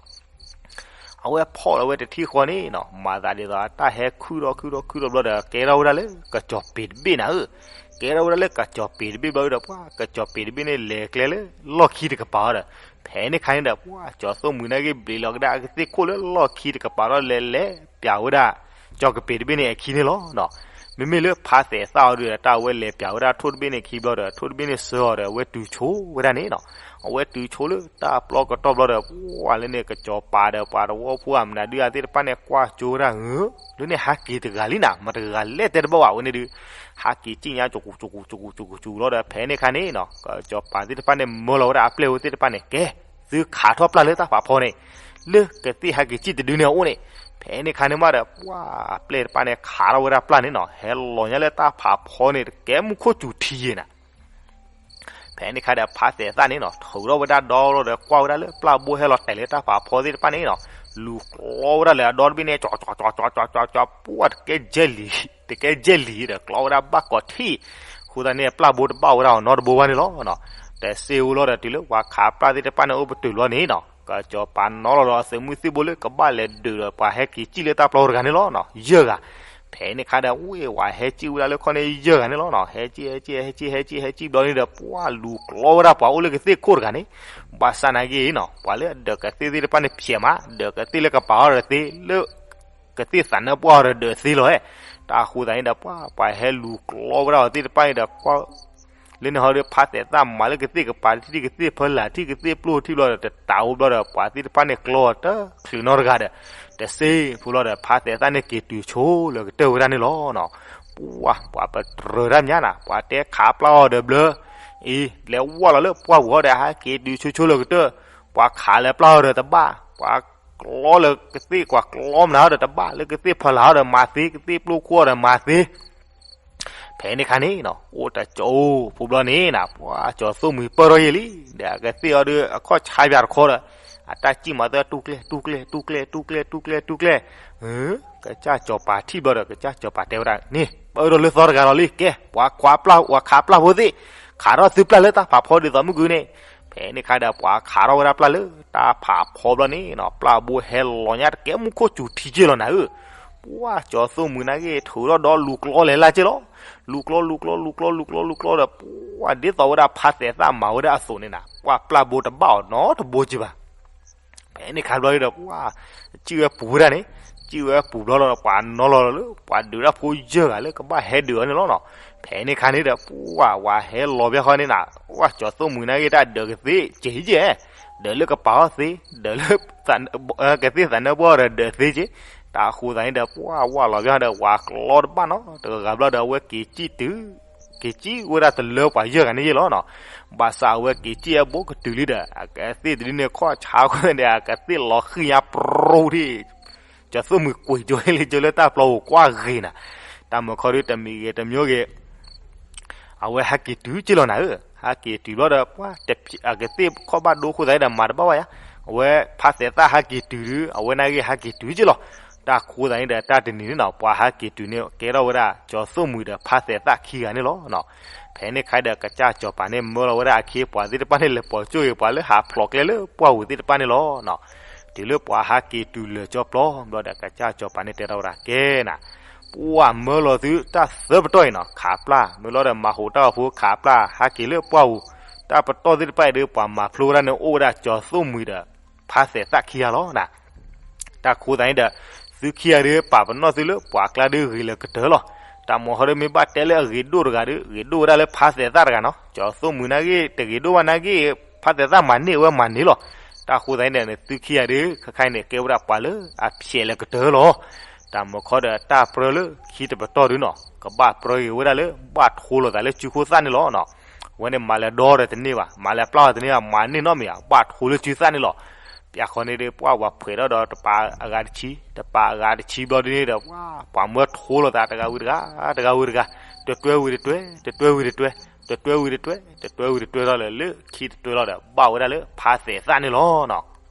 အဝဲဖီၣ်လီၤဝဲတထံၣ်ဃီန့ၣ်နီၤ မၤသးဒ်သိး တၢ်ဟဲခုၣ်ထီၣ်ခုၣ်ထီၣ်ခုၣ်ထီၣ်ဘျီဒီး ကဲထီၣ်ဝဲဒၣ်လၢကစီၤပ့ၤတဘ့ၣ်နၤဧၢ, ကဲထီၣ်ဝဲဒၣ်လၢကစီၤပ့ၤတဘ့ၣ်ဘျီဒီး ပှၢ် ကစီၤပ့ၤတဘ့ၣ်န့ၣ် လဲၤကျဲလၢလီၢ်ခံတကပၤအီၤဒီး ဖဲန့ၣ်ခါန့ၣ်ဒီး ပှၢ် ကၠီၤသိၣ်မှံၤနာ်က့ ဘျံးလီၤကဒါအကသ့ၣ်ခိၣ်လၢလီၢ်ခံတကပၤဒီး လဲၤလဲၤပျးဝဲဒၣ် ကစီၤပ့ၤတဘ့ၣ်န့ၣ်အခံန့ၣ်လီၤ. မ့မ့ၢ်လၢဖါသဲးသၣ်အီၤဒုးဒီး တၢ်အဝဲလဲၤပျးဝဲဒၣ်ထိၣ်တဘ့ၣ်န့ၣ်ခံဘျီဒီး ထိၣ်တဘ့ၣ်န့ၣ်ဆှၢအီၤဒီး အဝဲတုၤဆိဝဲဒၣ်န့ၣ်နီၤ, အဝဲတုၤဆိလၢတၢ်ပျီကတီၢ်ဘျီဒီး ပှၢ် လၢန့ၣ် ကစီၤပၤဒီးပှၤသဝီဖိအမနုၤဒုး အသ့ၣ်တဖၣ်န့ၣ် ကွၢ်ကၠိဝဲဒၣ်ဧၢ, လၢန့ၣ်ဟးက့ၤတဂၤလံနၤ မတဂၤလဲၣ်တဲတဘၣ်ဘၣ်ဝဲန့ၣ်ဒုး ဟးက့ၤစံၣ်ညါ ကကူကကူကကူကကူကကူလီၤဒီး ဖဲန့ၣ်ခါန့ၣ်နီၤ ကစီၤပၤသ့ၣ်တဖၣ်န့ၣ် မၢလီၤဝဲဒၣ်အပျဲၢ်ဝဲသ့ၣ်တဖၣ်န့ၣ် ကဲ သုခးထီၣ်ပျၢ်လၢတၢ်ဖးဖီန့ၣ် လၢကသ့ၣ်ဟဲက့ၤစံၣ်တဒုန့ၣ်အအိၣ်န့ၣ်, ဖဲန့ၣ်ခါန့ၣ်မးဒီး ပှၢ် အပျဲၢ်တဖၣ်န့ၣ် ခးထီၣ်ဝဲဒၣ်ပျၢ်န့ၣ်နီၤ ဟဲလီၤညါလၢတၢ်ဖးဖီန့ၣ် တကဲမူခိၣ်စူၤထံယဲၢ်နၤ ဖဲန့ၣ်ခါဒီး ဖါသဲးသၣ်န့ၣ်နီၤ ထုးထီၣ်ဝဲဒၣ်ဒီလီၤဒီး ကွၢ်ဝဲဒၣ်လၢပျၢ်ဘိဟဲလီၤတဲာ်လၢတၢ်ဖးဖီသ့ၣ်တဖၣ်န့ၣ်နီၤ လူၤကျီဝဲဒၣ်လၢအဒီတဘ့ၣ်န့ၣ် ကၠီကၠီကၠီကၠီကၠီကၠီ ပှၢ် တကဲကဲလံၤ တကဲကဲလံၤဒီး ကျီဝဲဒၣ်ဘၣ်ကိးထံၣ်, အဃိသတးန့ၣ် ပျၢ်ဘိတဘၣ်ဝဲဒၣ်အီၤနီတဘိဘၣ်န့ၣ်လီၤ. တစ့ဝဲလီၤဒီး တုၤလၢပှၤခးပျၢ်သ့ၣ်တဖၣ်န့ၣ် အိၣ်ပတုာ်လီၤန့ၣ်နီၤ ကစီၤပၤနီၤလီၤဒီး အသုးမုၢ်သံၣ်ဘိလၢကဘၣ်လဲၤဒုးဒီး ပှၤဟဲက့ၤစံၣ်လၢတၢ်ပျီတဂၤန့ၣ်လီၤ. ယဲၢ်ဂၤ ဖဲန့ၣ်ခါဒီး ဝ့ၢ်ဝဲဟဲစံၣ်ဝဲဒၣ်လၢခီၣ်န့ၣ်ယဲၢ်ဂၤန့ၣ်လီၤနီၤ. ဟဲစံၣ် ဟဲစံၣ် ဟဲစံၣ် ဟဲစံၣ် ဟဲစံၣ်ဘျီန့ၣ်ဒီး ပှၢ်လူၤကျီဝဲဒၣ်ပှၤအိၣ်လၢကသ့ၣ်ခိၣ်တဂၤန့ၣ်, ဘၣ်ဆၣ်နာ်က့နီၤ ပှၤလၢအဒၢးကသ့ၣ်သ့ၣ်တဖၣ်န့ၣ် ဖျဲးမး, ဒၢးကသ့ၣ်လၢကပာ်အီၤဒီးသ့, လၢကသ့ၣ်သးနၢပှၢ်အီၤဒီးဒၢးသ့လီၤဧါ. တၢ်ဃိသတးန့ၣ်ဒီး ပှၢ်ပှၤဟဲလူၤကျီဝဲဒၣ်အီၤသ့ၣ်တဖၣ်န့ၣ်ဒီး လၢန့ၣ်ဟီဒီး ဖါသဲးသၣ်မၤလၢကသ့ၣ်ကပၤထံၣ် ကသ့ၣ်ဖီလာ်ထံၣ် ကသ့ၣ်ပျိၢ်ထံၣ်ဘျီဒီး တတးအိၣ်ဘျီဒီး ပှၤသ့ၣ်တဖၣ်န့ၣ်ကျီတချုးနီတဂၤဒီး တစ့ၢ်ဖိလီၤဒီး ဖါသဲးသၣ်န့ၣ် က့ၤတုၤဆိလၢကတၢၢ်ဝဲဒၣ်န့ၣ်လီၤနီၤ. ပှၢ်ပှၤပတြၢၤတၢ်မညါနၤ ပှၤတဲခးပျၢ်အီၤဒီးဘျၢ, အံၤ လဲၤဝဲလီၤလၢပှၢ်ပူၤဟီဒီး ဟဲက့ၤတုၤဆိဆိလၢကတၢၢ်, ပှၤခးလၢပျၢ်အီၤဒီးတဘၣ်, ပှၤကျီလၢကသ့ၣ် ပှၤကျီမနုၤဒီးတဘၣ်, လၢကသ့ၣ်ဖီလာ်ဒီးမၤသ့, ကသ့ၣ်ပျိၢ်ခိၣ်ဒီးမၤသ့ ဖဲန့ၣ်ခါန့ၣ်နီၤ အိၣ်တကၠိဖိဘျီန့ၣ်နၤ ပှၢ်ကၠီၤသိၣ်မှံၤပၢၢ်ထီၣ်ယဲၢ်လံ, ဒီးအကသ့ၣ်အီၤဒီးအခီၣ်ဆါပၠးတခီဒီး အတၢ်စံၣ်မၤသၢ တူၢ်ကျဲ တူၢ်ကျဲ တူၢ်ကျဲ တူၢ်ကျဲ တူၢ်ကျဲ, ကစၢ်ကၠီၤပၤထံၣ်ဘျီဒီး ကစၢ်ကၠီၤပၤတဲဝဲဒၣ်န့ၣ် ပၢၢ်ထီၣ်လၢသီတဂၤလီၤလံ, ကဲ ပှၤခးပျၢ် ပှၤခးပျၢ်ဖိသ့ၣ်, ခးထီၣ်သုပျၢ်လၢတၢ်ဖးဖီဒ်သိးမုၢ်ဂုၢ်န့ၣ်, ဖဲန့ၣ်ခါဒီး ပှၤခးထီၣ်ဝဲဒၣ်ပျၢ်လၢတၢ်ဖးဖီဘျီန့ၣ်နီၤ ပျၢ်ဘိဟဲလီၤညါတကဲမူခိၣ်စူၤထံက့ၢ်လီၤနၤဧၢ, ပှၢ်ကၠီၤသိၣ်မှံၤနာ်က့ ထုးထီၣ်ဒီးလူၤကျီလဲၤလၢ်က့ၢ်လီၤ, လူၤကျီ လူၤကျီ လူၤကျီ လူၤကျီ လူၤကျီဒီး ပှၢ်ဒ်သိးဝဲဒၣ်ဖါသဲးသၣ်မၤဝဲဒၣ်အသိးန့ၣ်နၤ ပှၢ်ပျၢ်ဘိတဘၣ်အီၤနီတဘိက့ၢ်ဘၣ်. ဖဲန့ၣ်ခါဘျီဒီး ပှၢ်စံၣ်ဝဲပူၤဝဲဒၣ်န့ၣ်, စံၣ်ဝဲပူၤဘျီလီၤဒီး ပှၤနီၤလီၤလၢ ပှၤဒုးတၢ်ဖိယဲၢ်ဂၤလၢကဘၣ်ဟဲဒုးအီၤန့ၣ်လီၤနီၤ. ဖဲန့ၣ်ခါန့ၣ်ဒီး ပှၢ်ဝဲဟဲလီၤဘၣ်ဃီန့ၣ်နၤ, ပှၢ်ကၠီၤသိၣ်မှံၤနာ်က့ တၢ်ဒၢးကသ့ၣ်ကဲကဲ, ဒၢးလၢကပၤအီၤသ့, ဒၢးလၢ ကသ့ၣ်သးနၢပှၢ်အီၤဒီးဒၢးသ့က့ၢ်, တၢ်ဃိသတးန့ၣ်ဒီး ပှၢ်ဝဲလီၤဘၣ်ဃီဒီး ပှၤကျီတဘၣ်နီတဂၤဘျီဒီး အဝဲက့ၤစံၣ်တုၤ က့ၤစံၣ်ဝဲဒၣ်တလၢပှၤယဲၢ်ဂၤန့ၣ်ယဲၢ်လီၤနီၤ. ဘၣ်ဆၣ်အဝဲက့ၤစံၣ်အဘိကတုၤလံဒီး အကသ့ၣ်တဒုန့ၣ် ခီၣ်ဆါဃီန့ၣ်ဒီး အကသ့ၣ်လီၤဃံၤညါပြူၤဒံး, ကၠီၤသိၣ်မှံၤကွံာ်ကၠိလံ ကၠိလၢတၢ်ပျီပူၤကွၢ်ဂ့ၤနၤ, တၢ်မုၢ်ခီဒုတမံၤဂ့ၤတမံၤဂ့ၤ အဝဲဟဲက့ၤတုၤက့ၢ်လီၤနၤဧၢ, ဟဲက့ၤတုၤဘျီဒီး ပှၢ်အကသ့ၣ်ခီၣ်ဘၣ်ဒိအဃိသတးဒီး မၤတဘၣ်ဝဲယါ, အဝဲဖါသဲးသၣ်ဟဲက့ၤတုၤဒု အဝဲနာ်က့ဟဲက့ၤတုၤက့ၢ်လီၤ. တၢ်ဃိသတးန့ၣ်ဒီး တၢ်တနံၤန့ၣ်နီၤ ပှၤဟဲက့ၤတုၤန့ၣ် ကဲထီၣ်ဝဲဒၣ် ကၠီၤသိၣ်မှံၤဒီးဖါသဲးသၣ်ခံဂၤန့ၣ်လီၤ. ဖဲန့ၣ်ခါဒီး ကစၢ်ကၠီၤပၤန့ၣ် မၢလီၤဝဲဒၣ်အခ့အပှၤသ့ၣ်တဖၣ်န့ၣ် လဲၤပိာ်ကၠိဂ့ၤ ပှၤလၢဟးဖျိးကျဲလၢပှၢ်ပူၤသ့ၣ်တဖၣ်န့ၣ်လီၤ. တုၤလၢပှၤဟဲက့ၤတုၤလၢာ်ကၠီပျီဘျီဒီး ကစၢ်ကၠီၤပၤန့ၣ်တဲထီၣ်ဝဲဒၣ် ကဲနၤ, ပှၢ်မၢလီၤသုတၢ်သၢပတီၢ်အံၤနီၤ ခးပျၢ်, မ့ၢ်လီၤဒီးမၤဟူးတၢ်ဂီၤဖိ ခးပျၢ် ဟဲက့ၤလၢပှၢ်ပူၤ, တၢ်ပတီၢ်သ့ၣ်တဖၣ်အံၤဒီး ပှၤမၤဖျိဝဲဒၣ်န့ၣ် အိၣ်ဝဲဒၣ်ကၠီၤသိၣ်မှံၤဒီး ဖါသဲးသၣ်ခံဂၤလီၤ. တၢ်ဃိသတးန့ၣ်ဒီး သုခံဂၤဒုး ပာ်ပနီၣ်သုလၢပှၤကျါဒုးဂ့ၤလၢကတၢၢ်လီၤ. တၢ်မုၢ်ခီဒုး မ့ၢ်ဘၣ်တဲလၢအဂ့ၤဒိၣ်တဂၤဒီး ဂ့ၤဒိၣ်ဝဲဒၣ်လၢဖါသဲးသၣ်တဂၤနီၤ, ကၠီၤသိၣ်မှံၤနာ်က့ တဂ့ၤဒိၣ်ဘၣ်နာ်က့ ဖါသဲးသၣ်မၤန့ၢ်ဝဲမၤန့ၢ်လီၤ. တၢ်ဃိသတးန့ၣ်ဒီး သုခံဂၤဒုး ခဲခါအံၤန့ၣ် ကဲဝဲဒၣ်ပှၤလၢအဖျဲးလၢကတၢၢ်လီၤ. တၢ်မုၢ်ခီဒီး တၢ်ပြၢလၢခံတပတီၢ်ဒုးနီၤ ကဘၣ်ပြၢက့ၤဝဲဒၣ်လၢ ဘၣ်ထိလိာ်သးလၢစုခိၣ်သၣ်န့ၣ်လီၤ. အဝဲန့ၣ်မၤလဲၤဒီဒီးတန့ၢ်ဘၣ်, မၤလဲၤပျၢ်အီၤတန့ၢ်ဘၣ်, မၤန့ၢ်နီတမံၤဘၣ်, ဘၣ်ထိလၢစုသၣ်န့ၣ်လီၤ. ပျၢ်ခီန့ၣ်ဒီး ပှၢ်ပှၤဖှဲးထီၣ်ဒီးတပၤအဂၤတဆံ, တပၤအဂၤတဆံဘျီဒုးန့ၣ်ဒီး ပှၢ်ပှၤမၢထိလိာ်သးတဂၤဝံၤတဂၤ, တဂၤဝံၤတဂၤ, တတွဲဝံၤတတွဲ, တတွဲဝံၤတတွဲ, တတွဲဝံၤတတွဲထီၣ်လၢ လၢခံတတွဲလီၤဒီး ဘၣ်ဝဲဒၣ်လၢဖါသဲးသၣ်န့ၣ်လီၤ.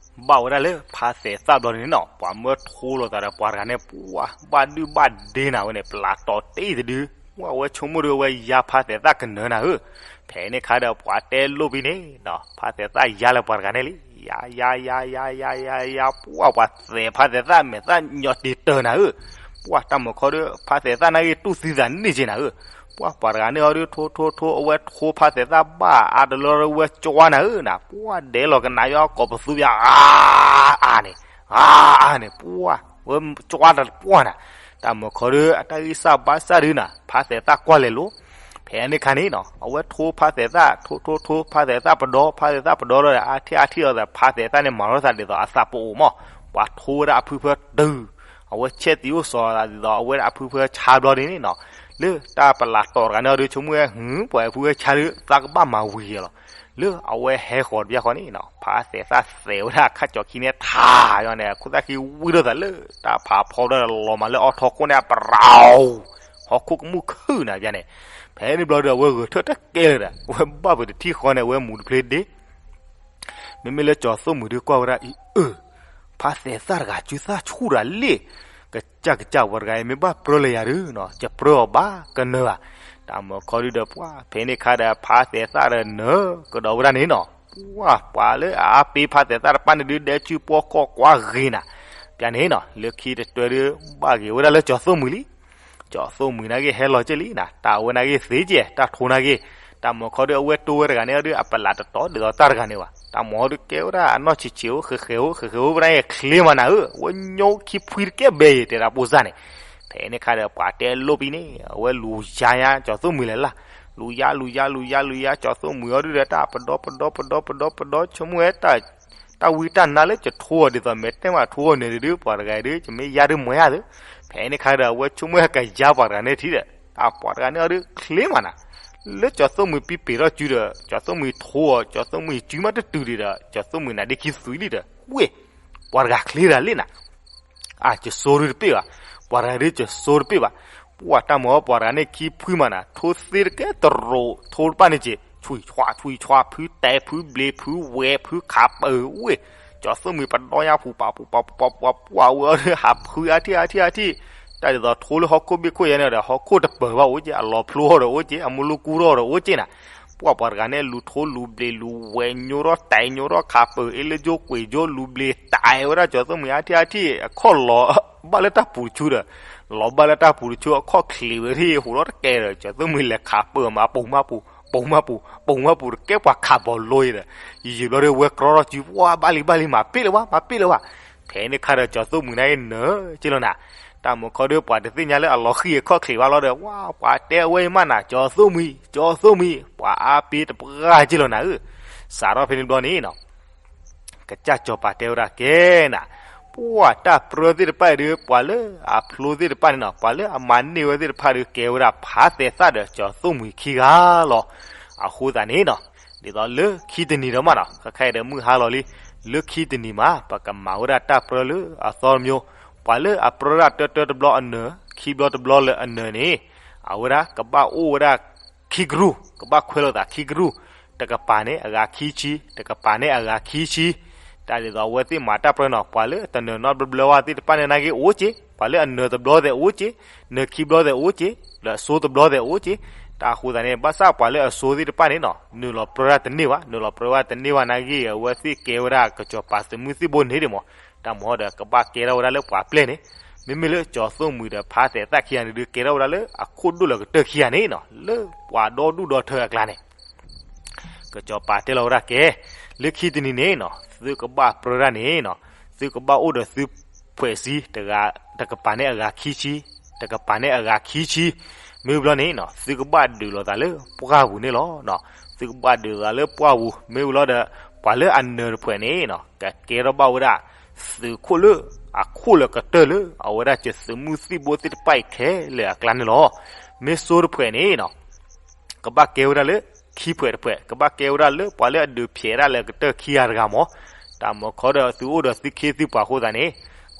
ဘၣ်ဝဲဒၣ်လၢဖါသဲးသၣ်ဘျီဒုးန့ၣ်နီၤ ပှၤမၢထိလိာ်သးဒီးပှၤတဂၤန့ၣ် ပှၢ်ဘၣ်ဒုၣ်ဘၣ်ဒ့နၤဝဲန့ၣ် ပလးတီၤတ့ၢ်တဒု, ပှၢ်ဝဲဆိကမိၣ်ဒုး အဝဲယါဖါသဲးသၣ်ကနၢၤနၤဧၢ. ဖဲန့ၣ်ခါဒီးပှၤတဲလိၣ်ဘံန့ၣ်နီၤ ဖါသဲးသၣ်ယါလၢပှၤတဂၤန့ၣ်လံ, ယါ ယါ ယါ ယါ ယါ ယါ ယါ ပှၢ်ပှၤသဲးဖါသဲးသၣ်မဲာ်သၣ်ညီတ့ၢ်တၢၤနၤဧၢ. ပှၢ်တၢ်မုၢ်ခီဒီး ဖါသဲးသၣ်နာ်က့တူၢ်သံသးန့ၢ်က့နၤဧၢ. ပှၢ်ပှၤတဂၤန့ၣ်အီၤဒုး ထိထိထိ အဝဲထိဖါသဲးသၣ်ဘၣ်အါတလီၤဝဲကွၢ်နၤဧၢနၤ, ပှၢ်ဒဲးလီၤကနၣ်ယီကိးပသူပျၢ် အါအါန့ၣ်, အါအါန့ၣ် ပှၢ်ဝဲကွၢ်တပှၢ်နၤ. တၢ်မုၢ်ခီဒီး အတၢ်ဂံၢ်စၢ်ဘါစၢ်ဒုးနၤ ဖါသဲးသၣ်ကွၢ်လဲၤလိၤ ဖဲန့ၣ်ခါန့ၣ်နီၤ အဝဲထိဖါသဲးသၣ် ထိထိထိ ဖါသဲးသၣ်ပဒီ ဖါသဲးသၣ်ပဒီလီၤဒီး အါထံၣ်အါထံၣ်အီၤဒီး ဖါသဲးသၣ်န့ၣ်မၤထီၣ်သးဒ်သိးအသးပအိၣ်မး, ပှၤထိဝဲဒၣ်အဖုဖၢတုၤ, အဝဲဆဲးသံအိၣ်စီၤသးဒ်သိး အဝဲဒၣ်အဖုဖၢဆါဘျီဒ်န့ၣ်နီၤ, လၢတၢ်ပလးတီၤတဂၤန့ၣ်အီၤဒုး ဆိကမိၣ်ဝဲ ဟု ပှၤဖုဖၢဆါဒုး သးကဘၣ်မၤဝံၤယဲလီၤ. လၢအဝဲဟဲဃီၤတဘျီဃီန့ၣ်နီၤ ဖါသဲးသၣ်သဲးဝဲဒၣ်အခါကၠီခံန့ၣ်ထးယီၤန့ၣ် ခိၣ်သၣ်ဃံဝံၣ်ထီၣ်သးလၢ တၢ်ဖးဖီဒီးလီၤမးလၢအီထီခိၣ်န့ၣ် အပရၤ ဟီၣ်ခိၣ်ကမူၣ်ခုၣ်နၤဘၣ်န့ၣ်, ဖဲန့ၣ်ဘျီဒီး အဝဲဂဲၤထၢၣ်တကဲလၢၤဒီး အဝဲဘၣ်ပတထံၣ်ဃီန့ၣ် အဝဲမူတဖျ့ဒ့, မ့မ့ၢ်လၢကၠီၤသိၣ်မှံၤဒုးကွၢ်ဝဲဒၣ်အံၤ အၢ ဖါသဲးသၣ်တဂၤ စုသၣ်ဆူၣ်တၢ်လံ, ကစၢ်ကစၢ်ဝဲတဂၤအံၤ မ့ၢ်ဘၣ်ပြၢလၢယၤဒုးနီၤ ယပြၢအီၤဘၣ်ကနၢၤဘၣ်. တၢ်မုၢ်ခီဒုးဒီးပှၢ် ဖဲန့ၣ်ခါဒီး ဖါသဲးသၣ်ဒီးနၢၤကဒီးဝဲဒၣ်န့ၣ်နီၤ, ပှၢ်ပှၤလၢအအါပ့ၤဖါသဲးသၣ်တဖၣ်န့ၣ်ဒုး ဒဲစုပှီၢ်ကီၢ်ကွၢ်ဂ့ၤနၤ, ဘၣ်န့ၣ်နီၤ လၢခံတတွဲဒုး ဘၣ်ဂ့ၤဝဲဒၣ်လၢကၠီၤသိၣ်မှံၤလံ. ကၠီၤသိၣ်မှံၤနာ်က့ဟဲလီၤက့လံနၤ, တၢ်အဝဲနာ်က့သ့ကဲ တၢ်ထိနာ်က့, တၢ်မုၢ်ခီဒီးအဝဲတိဝဲတဂၤန့ၣ်ဒီး အပလးတတီဒ်သိးတၢ်တဂၤန့ၣ်ဘၣ်, တၢ်မုၢ်ခီဒီးကဲဝဲဒၣ်အနီၢ်ဆံးဆံးအိၣ် ဃဲးဃဲးအိၣ် ဃဲးဃဲးအိၣ် ပနၢ်ယဲချ့မးနၤဧၢ, အဝဲညိခံဖှံတကဲဘဲယဲ တဲဒၣ်ပိၢ်စၢ်န့ၣ်, ဖဲန့ၣ်ခါဒီးပှၤတဲလိၣ်ပံၤန့ၣ် အဝဲလူၤယါညါ ကၠီၤသိၣ်မှံၤလဲၣ်လၢ်, လူၤယါ လူၤယါ လူၤယါ လူၤယါ ကၠီၤသိၣ်မှံၤအီၤဒုဒီး တၢ်ပဒီ ပဒီ ပဒီ ပဒီ ပဒီ ဆိကမိၣ်ဝဲ တၢ်ဝံတၢ်နါလၢကထိအီၤဒ်သိး မဲာ်တဲမးထိအီၤန့ၣ်ဒီး ပှၤတဂၤဒီး ကမ့ၢ်ယါဒ်မွဲဧါသၢ, ဖဲန့ၣ်ခါဒီး အဝဲဆိကမိၣ်ဟဲကယါပှၤတဂၤန့ၣ်ထံဒီး တၢ်ပှၤတဂၤန့ၣ်အီၤဒီးချ့မးနၤ, လၢကၠီၤသိၣ်မှံၤပံပ့ၤထီၣ်စုဒီး ကၠီၤသိၣ်မှံၤထိအီၤ ကၠီၤသိၣ်မှံၤစုမးတတုၤဒံးဒီး ကၠီၤသိၣ်မှံၤနၤဒ့ခံသွံလံဒီး ဝ့ၢ် ပှၤတဂၤချ့တၢ်လံနၤ အကစိဒုတပ့ၢ်ဘၣ်, ပှၤတဂၤဒုကစိတပ့ၢ်ဘၣ်, ပှၤတၢ်မုၢ်အီၤပှၤတဂၤန့ၣ်ခံဖှံမးနၤ, ထိသ့တကဲတရိး ထိတဖၣ်န့ၣ်က့ၤ ဆွံၣ်ဆွါ ဆွံၣ်ဆွါ ဖုတဲ ဖုဘျ့ ဖုဝဲ ဖုခးပၢၤဝ့ၢ်, ကၠီၤသိၣ်မှံၤပဒီညါပူၤ ပာ်ပူၤ ပာ်ပူၤ ပာ်ပူၤ ပှၤဝဲအီၤဒီး ဟးဖုအါထံၣ်အါထံၣ်အါထံၣ်, တၢ်ဒ်သိးထိလၢဟီၣ်ခိၣ်ဘ့ၣ်ခိၣ်ယဲန့ၣ်ဒီး ဟီၣ်ခိၣ်တပၢၤဘၣ်အိၣ်က့ၤ အလီၤဖျိထီၣ်ဒီးအိၣ်က့ၤ အမူလၢကူထီၣ်ဒီးအိၣ်က့ၤနၤ ပှၤပှၤတဂၤန့ၣ် လူၤထိလူၤဘျ့လူၤဝဲညိထီၣ်တဲာ်ညိထီၣ်ခးပၢၤ အ့လၢကၠိကွံာ်ကၠိ လူၤဘျ့တဲာ်ဝဲဒၣ်ကၠီၤသိၣ်မှံၤအါထံၣ်အါထံၣ် အခီၣ်လီၤဘၣ်လၢတၢ်ပူၤတဆူဒီး လီၤဘၣ်လၢတၢ်ပူၤတဆူ အခီၣ်ချ့းဝဲထံၣ် ဟူးထီၣ်တကဲဒီး ကၠီၤသိၣ်မှံၤလဲၤခးပၢၤမး ပိာ်မးပူၤ ပိာ်မးပူၤ ပိာ်မးပူၤ တကဲပှၤခးဘီလိအံၤဒီး ယံာ်ယံာ်ဘျီဒီး ဝဲကြီထီၣ်စု ပှၤဘၣ်လံဘၣ်လံ မၤပ့ၣ်လၢၤဘၣ် မၤပ့ၣ်လၢၤဘၣ်, ဖဲန့ၣ်ခါဒီး ကၠီၤသိၣ်မှံၤန့ၣ်က့ၤနၢၤက့ၤလီၤနၤ, တၢ်မုၢ်ခီဒီးပှၤတသ့ၣ်ညါလၢအလီၤဃံၤအခီၣ်ချ့းဘၣ်လီၤဒီး ဝါ ပှၤတဲအဝဲအံၤမးနၤ ကၠီၤသိၣ်မှံၤ ကၠီၤသိၣ်မှံၤ ပှၤအါပ့ၤတပှၢ်က့ၤလီၤနၤဧၢ, စးထီၣ်ဖဲန့ၣ်ဘျီန့ၣ်နီၤ ကစၢ်ကၠီၤပၤတဲဝဲဒၣ်ကဲနၤ, ပှၤတၢ်ပြၢသ့ၣ်တဖၣ်အံၤဒီး ပှၤလၢအဖျိသ့ၣ်တဖၣ်န့ၣ်နီၤ ပှၤလၢအမၤန့ၢ်ဝဲသ့ၣ်တဖၣ်ဒီး ကဲဝဲဒၣ်ဖးသဲးသၣ်ဒီးကၠီၤသိၣ်မှံၤခံဂၤလီၤ. အဃိသတးန့ၣ်နီၤ ဒ်သိးလၢခံတနံၤဒီးမးနီၤ ခဲခါအံၤဒီးမုၢ်ဟါလီၤလံ, လၢခံတနံၤမး ပကမၤဝဲဒၣ်တၢ်ပြၢလၢအသီတမျိုး, ပှၤလၢအပြၢဒၣ်တၢတၢတဘျီအနၢၤ, ခံဘျီတဘျီလၢအနၢၤန့ၣ် အဝဲဒၣ်ကဘၣ်အိၣ်ဝဲဒၣ် ခံကရူၢ်, ကဘၣ်ခွဲးလိာ်သးခံကရူၢ်, တကပၤန့ၣ်အဂၤခံဆံ, တကပၤန့ၣ်အဂၤခံဆံ, တၢ်ဒ်သိးအဝဲသ့ၣ်မၤတၢ်ပြၢနီၤ ပှၤလၢတနၢၤနီတဘျီဘၣ်သ့ၣ်တဖၣ်န့ၣ် နာ်က့အိၣ်က့ၤ, ပှၤလၢအနၢၤတဘျီသဲးအိၣ်က့ၤ, နၢၤခံဘျီသဲးအိၣ်က့ၤ, လၢအစိတဘျီသဲးအိၣ်က့ၤ, တၢ်အဃိသတးန့ၣ် ဘၣ်ဆၣ်ပှၤလၢအစိသ့ၣ်တဖၣ်န့ၣ်နီၤ နုာ်လီၤပြၢဒၣ်တန့ၢ်ဘၣ်, နုာ်လီၤပြၢဝဲတန့ၢ်ဘၣ်နာ်က့ အဝဲသ့ၣ်ကဲဝဲဒၣ်ကစီၤပၤသုးမုၢ်သံၣ်ဘိန့ၣ်ဒံးမး, တၢ်မၤဒီးကဘၣ်ကဲထီၣ်ဝဲဒၣ်လၢပှၤပျဲၢ်န့ၣ်, မ့မ့ၢ်လၢကၠီၤသိၣ်မှံၤဒီးဖးသဲးသၣ်ခံဂၤန့ၣ်ဒီး ကဲထီၣ်ဝဲဒၣ်လၢအခိၣ်ဒိၣ်လၢကတၢၢ်ခံဂၤန့ၣ်နီၤ လၢပှၤဒီဒူၣ်ဒီထၢအကျါန့ၣ် ကစီၤပၤတဲလီၤဝဲဒၣ်ကဲ, လၢခံတနံၤန့ၣ်နီၤ သုကဘၣ်ပြၢဒၣ်န့ၣ်နီၤ သုကဘၣ်အိၣ်ဒီးသုဖှဲးစ့တဂၤ, တကပၤန့ၣ်အဂၤခံဆံ, တကပၤန့ၣ်အဂၤခံဆံ, မ့ၢ်ဘျီန့ၣ်နီၤ သုကဘၣ်ဒုးလိာ်သးလၢပှၢ်ပူၤန့ၣ်လီၤ. သုကဘၣ်ဒုးလိာ်သးလၢပှၢ်ပူၤ မ့ၢ်ဘျီဒီး ပှၤလၢအနၢၤတဖှဲးန့ၣ်နီၤ ကကဲထီၣ်ဘၣ်ဝဲဒၣ် သုးခိၣ်လၢအခိၣ်လၢကတၢၢ်လၢ အဝဲဒၣ်ကသုးမုၢ်သံၣ်ဘိသ့ၣ်တဖၣ်အံၤခဲလၢာ်အကျါန့ၣ်လီၤ. မ့ၢ်စိတဖှဲးန့ၣ်နီၤ ကဘၣ်ကဲဝဲဒၣ်လၢခံဖှဲးတဖှဲး, ကဘၣ်ကဲဝဲဒၣ်လၢပှၤလၢအဒုးဖျဲးဒၣ်လၢကတၢၢ်ခံဂၤတဂၤမး, တၢ်မုၢ်ခီဒီးသုအိၣ်ဒီးသုခ့သုပှၤအဃိသတးန့ၣ်,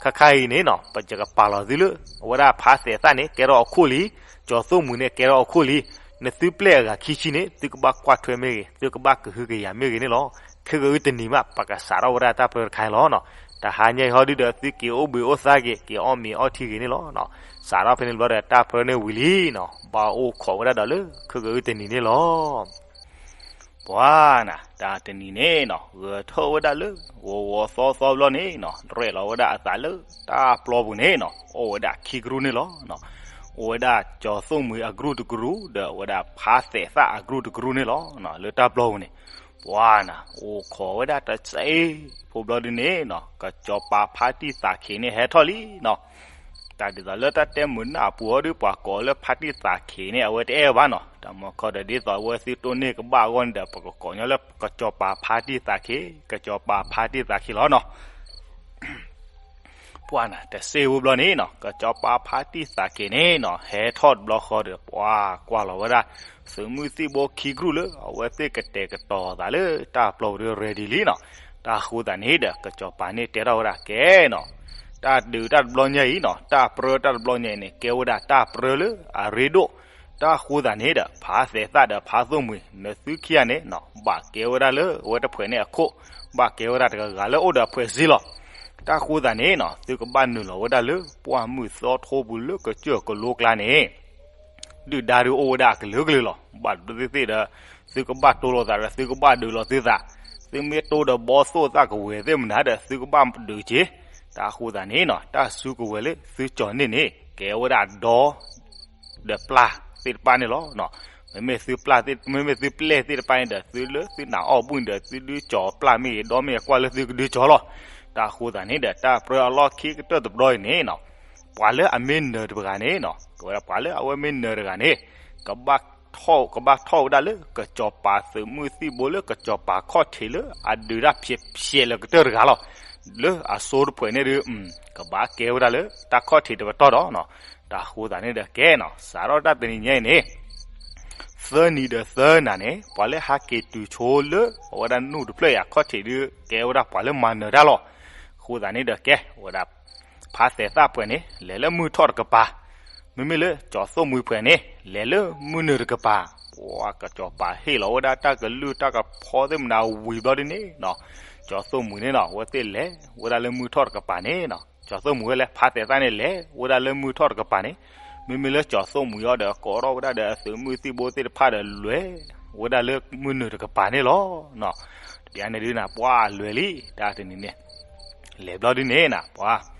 ခါခါအံၤန့ၣ်နီၤ ပကပာ်လီၤသုလၢ အဝဲဒၣ်ဖးသဲးသၣ်န့ၣ် ကဲထီၣ်အခိၣ်လံ, ကၠီၤသိၣ်မှံၤန့ၣ် ကဲထီၣ်အခိၣ်လံ, နသုပျဲၢ်အဂၤခံဆံန့ၣ် သုကဘၣ်ကွၢ်ထွဲမ့ၢ်ဂ့ၤ, သုကဘၣ်ကဟုကယာ်မ့ၢ်ဂ့ၤန့ၣ်လီၤ. ခဲကနံၣ်အံၤတနံၤမး ပကစးထီၣ်ဝဲဒၣ်တၢ်ပြၢတခါန့ၣ်လီၤ. တဟါညါအံၤဟီဒုဒီး သုက့ၤအိၣ်ဘှံးအိၣ်သါက့ၤ က့ၤအီၣ်မ့ၤအီထံဂ့ၤန့ၣ်လီၤ. စးထီၣ်ဖဲန့ၣ်ဘျီဒီး တၢ်ပြၢန့ၣ်ဝံၤလံနီၤ, ဘၣ်အိၣ်ခိးဝဲဒၣ်ဒီးလၢ ခဲကနံၣ်အံၤတနံၤန့ၣ်လီၤ. ပှၤနၤ တၢ်တနံၤန့ၣ်နီၤ ဂဲၤထၢၣ်ဝဲဒၣ်လၢ ဂီၤဂီၤသီသီဘျီန့ၣ်နီၤ ရဲၣ်လီၤဝဲဒၣ်အသးလၢ တၢ်ပျီပူၤန့ၣ်နီၤ အိၣ်ဝဲဒၣ်ခံကရူၢ်န့ၣ်လီၤ. အိၣ်ဝဲဒၣ်ကၠီၤသိၣ်မှံၤအကရူၢ်တကရူၢ် ဒီးအဝဲဒၣ်ဖးသဲးသၣ်အကရူၢ်တကရူၢ်န့ၣ်လီၤ. လၢတၢ်ပျီပူၤန့ၣ် ပှၤနၤ အိၣ်ခိးဝဲဒၣ်တစဲးဖိဘျီဒုန့ၣ်နီၤ ကစီၤပၤဖါတံၢ်သးခ့န့ၣ်ဟဲထီၣ်လံနီၤ. တၢ်ဒ်သိးလၢတၢ်တဲမုာ်နၢ်အပူၤဟီဒု ပှၤကိးလၢဖါတံၢ်သးခ့န့ၣ် အဝဲတအဲၣ်ဘၣ်နီၤ. တၢ်မုၢ်ခီဒီးဒ်သိးအဝဲသ့ၣ်တိၢ်န့ၢ်ကဘၣ်အဂီၢ်န့ၣ်ဒီး ပကကိးညီလၢကစီၤပၤဖါတံၢ်သးခ့, ကစီၤပၤဖါတံၢ်သးခ့လီၤနီၤ. ပှၤနၤ တစဲးဖိဘျီန့ၣ်နီၤ ကစီၤပၤဖါတံၢ်သးခ့န့ၣ်နီၤ ဟဲထီၣ်တဘျီဃီဒီး ပှၤကွၢ်လီၤဝဲဒၣ် သုးမုၢ်သံၣ်ဘိခံကရူၢ်လၢ အဝဲသ့ၣ်ကတဲာ်ကတီၤသးလၢတၢ်ပျီပူၤဒီး ready လံနီၤ. တၢ်ဃိသတးန့ၣ်ဒီး ကစီၤပၤန့ၣ်တဲထီၣ်ဝဲဒၣ်ကဲနီၤ တၢ်ဒုးတၢ်တဘျီညါအံၤနီၤ တၢ်ပြၢတၢ်တဘျီညါအံၤန့ၣ် ကဲဝဲဒၣ်တၢ်ပြၢလၢအရ့ဒိၣ်. တၢ်ဃိသတးန့ၣ်ဒီး ဖးသဲးသၣ်ဒီးဖးသိၣ်မှံၤ နသုခံဂၤန့ၣ်နီၤ ဘၣ်ကဲဝဲဒၣ်လၢအဝဲတဖှဲးန့ၣ်အခိၣ်, ဘၣ်ကဲဝဲဒၣ်တဂၤဂၤလၢအိၣ်ဒီးအဖှဲးစ့လီၤ. တၢ်ဃိသတးန့ၣ်နီၤ သုကဘၣ်နုာ်လီၤဝဲဒၣ်လၢပှၢ်မုၢ်သီထိပူၤလၢကစၢၢ်ကလိကျါန့ၣ် ဒုၣ်ဒါဒုးအိၣ်ဝဲဒၣ်အကလုာ်ကလုာ်လီၤ. ဘၣ်ဒိသ့ၣ်သ့ၣ်ဒီး သုကဘၣ်တိၢ်လိာ်သးဒီး သုကဘၣ်ဒုးလိာ်သုသး, သုမ့ၢ်တိၢ်ဒီးဘီသိၣ်သၣ်ကဝဲၤသ့ၣ်မနုၤဒီး သုကဘၣ်ဒုးက့ၤ. တၢ်ဃိသတးန့ၣ်နီၤ တၢ်စုကဝဲၤလၢသုကၠီၤန့ၢ်န့ၣ် ကဲဝဲဒၣ်ဒီ ဒီးပျၢ်သ့ၣ်တဖၣ်န့ၣ်လီၤ. မ့မ့ၢ်သုပျၢ်သ့ၣ် မ့မ့ၢ်သုပျဲၢ်သ့ၣ်တဖၣ်န့ၣ်ဒီး သုလၢသုနၢ်အီၣ်ဘူၣ်န့ၣ်ဒီး သုဒုးကၠီၤပျၢ်မ့ၢ်ဂ့ၤ ဒီမ့ၢ်ဂ့ၤ ကွၢ်လၢသုကဒုးကၠီၤလီၤ. တၢ်အဃိသတးန့ၣ်ဒီး တၢ်ပြၢအလီၢ်ခံကတၢၢ်တဘျီအံၤန့ၣ်နီၤ, ပှၤလၢအမ့ၢ်နၢၤတဂၤန့ၣ်နီၤ, ကဝဲဒၣ်ပှၤလၢအဝဲမ့ၢ်နၢၤတဂၤန့ၣ် ကဘၣ်ထီၣ် ကဘၣ်ထီၣ်ဝဲဒၣ်လၢ ကစီၤပၤသုးမုၢ်သံၣ်ဘိလၢကစီၤပၤခီၣ်ထံးလၢအဒုးတၢ်ဖျဲးဖျဲးလၢကတၢၢ်တဂၤလီၤ. လၢအစိတဖှဲးန့ၣ်ဒီး ကဘၣ်ကဲဝဲဒၣ်လၢတၢ်ခီၣ်ထံးတပတီၢ်ဒီးနီၤ. တၢ်အဃိသတးန့ၣ်ဒီးကဲနီၤ, စးထီၣ်တၢ်တနံၤညါအံၤန့ၣ် သၢနံၤဒီးသၢနၤန့ၣ် ပှၤလၢဟးက့ၤတုၤဆိလၢအဝဲဒၣ်နူၢ်တဖျၢၣ်အံၤအခီၣ်ထံးဒီး ကဲဝဲဒၣ်ပှၤလၢမၤနၢၤတၢ်လီၤ. အဃိသတးန့ၣ်ဒီးကဲ ဝဲဒၣ် ဖါသဲးသၣ်ဖှဲးန့ၣ် လဲၤလၢမုၢ်ထီၣ်တကပၤ, မ့မ့ၢ်လၢကၠီၤသိၣ်မှံၤဖှဲးန့ၣ် လဲၤလၢမုၢ်နုာ်တကပၤ, ပှၤကစီၤပၤဟ့ၣ်လီၤဝဲဒၣ်တၢ်ကလုၢ်တၢ်ကဖီသ့ၣ်မနၤဝံၤဘျီဒ်န့ၣ်နီၤ, ကၠီၤသိၣ်မှံၤန့ၣ်နီၤ အဝဲသ့ၣ်လဲၤဝဲဒၣ်လၢမုၢ်ထီၣ်တကပၤန့ၣ်နီၤ, ကၠီၤသိၣ်မှံၤဝဲလဲၤ ဖါသဲးသၣ်န့ၣ်လဲၤဝဲဒၣ်လၢမုၢ်ထီၣ်တကပၤန့ၣ်, မ့မ့ၢ်လၢကၠီၤသိၣ်မှံၤအံၤဒီး ကိးထီၣ်ဝဲဒၣ်ဒီးအသုးမုၢ်သံၣ်ဘိသ့ၣ်တဖၣ်ဒီးလဲၤဝဲဒၣ်လၢမုၢ်နုာ်တကပၤန့ၣ်လီၤ. တဘျီန့ၣ်ဒုးနၤ ပှၤလဲၤလံ တၢ်တနံၤန့ၣ် လဲၤဘျီဒ်န့ၣ်နၤ ပှၤ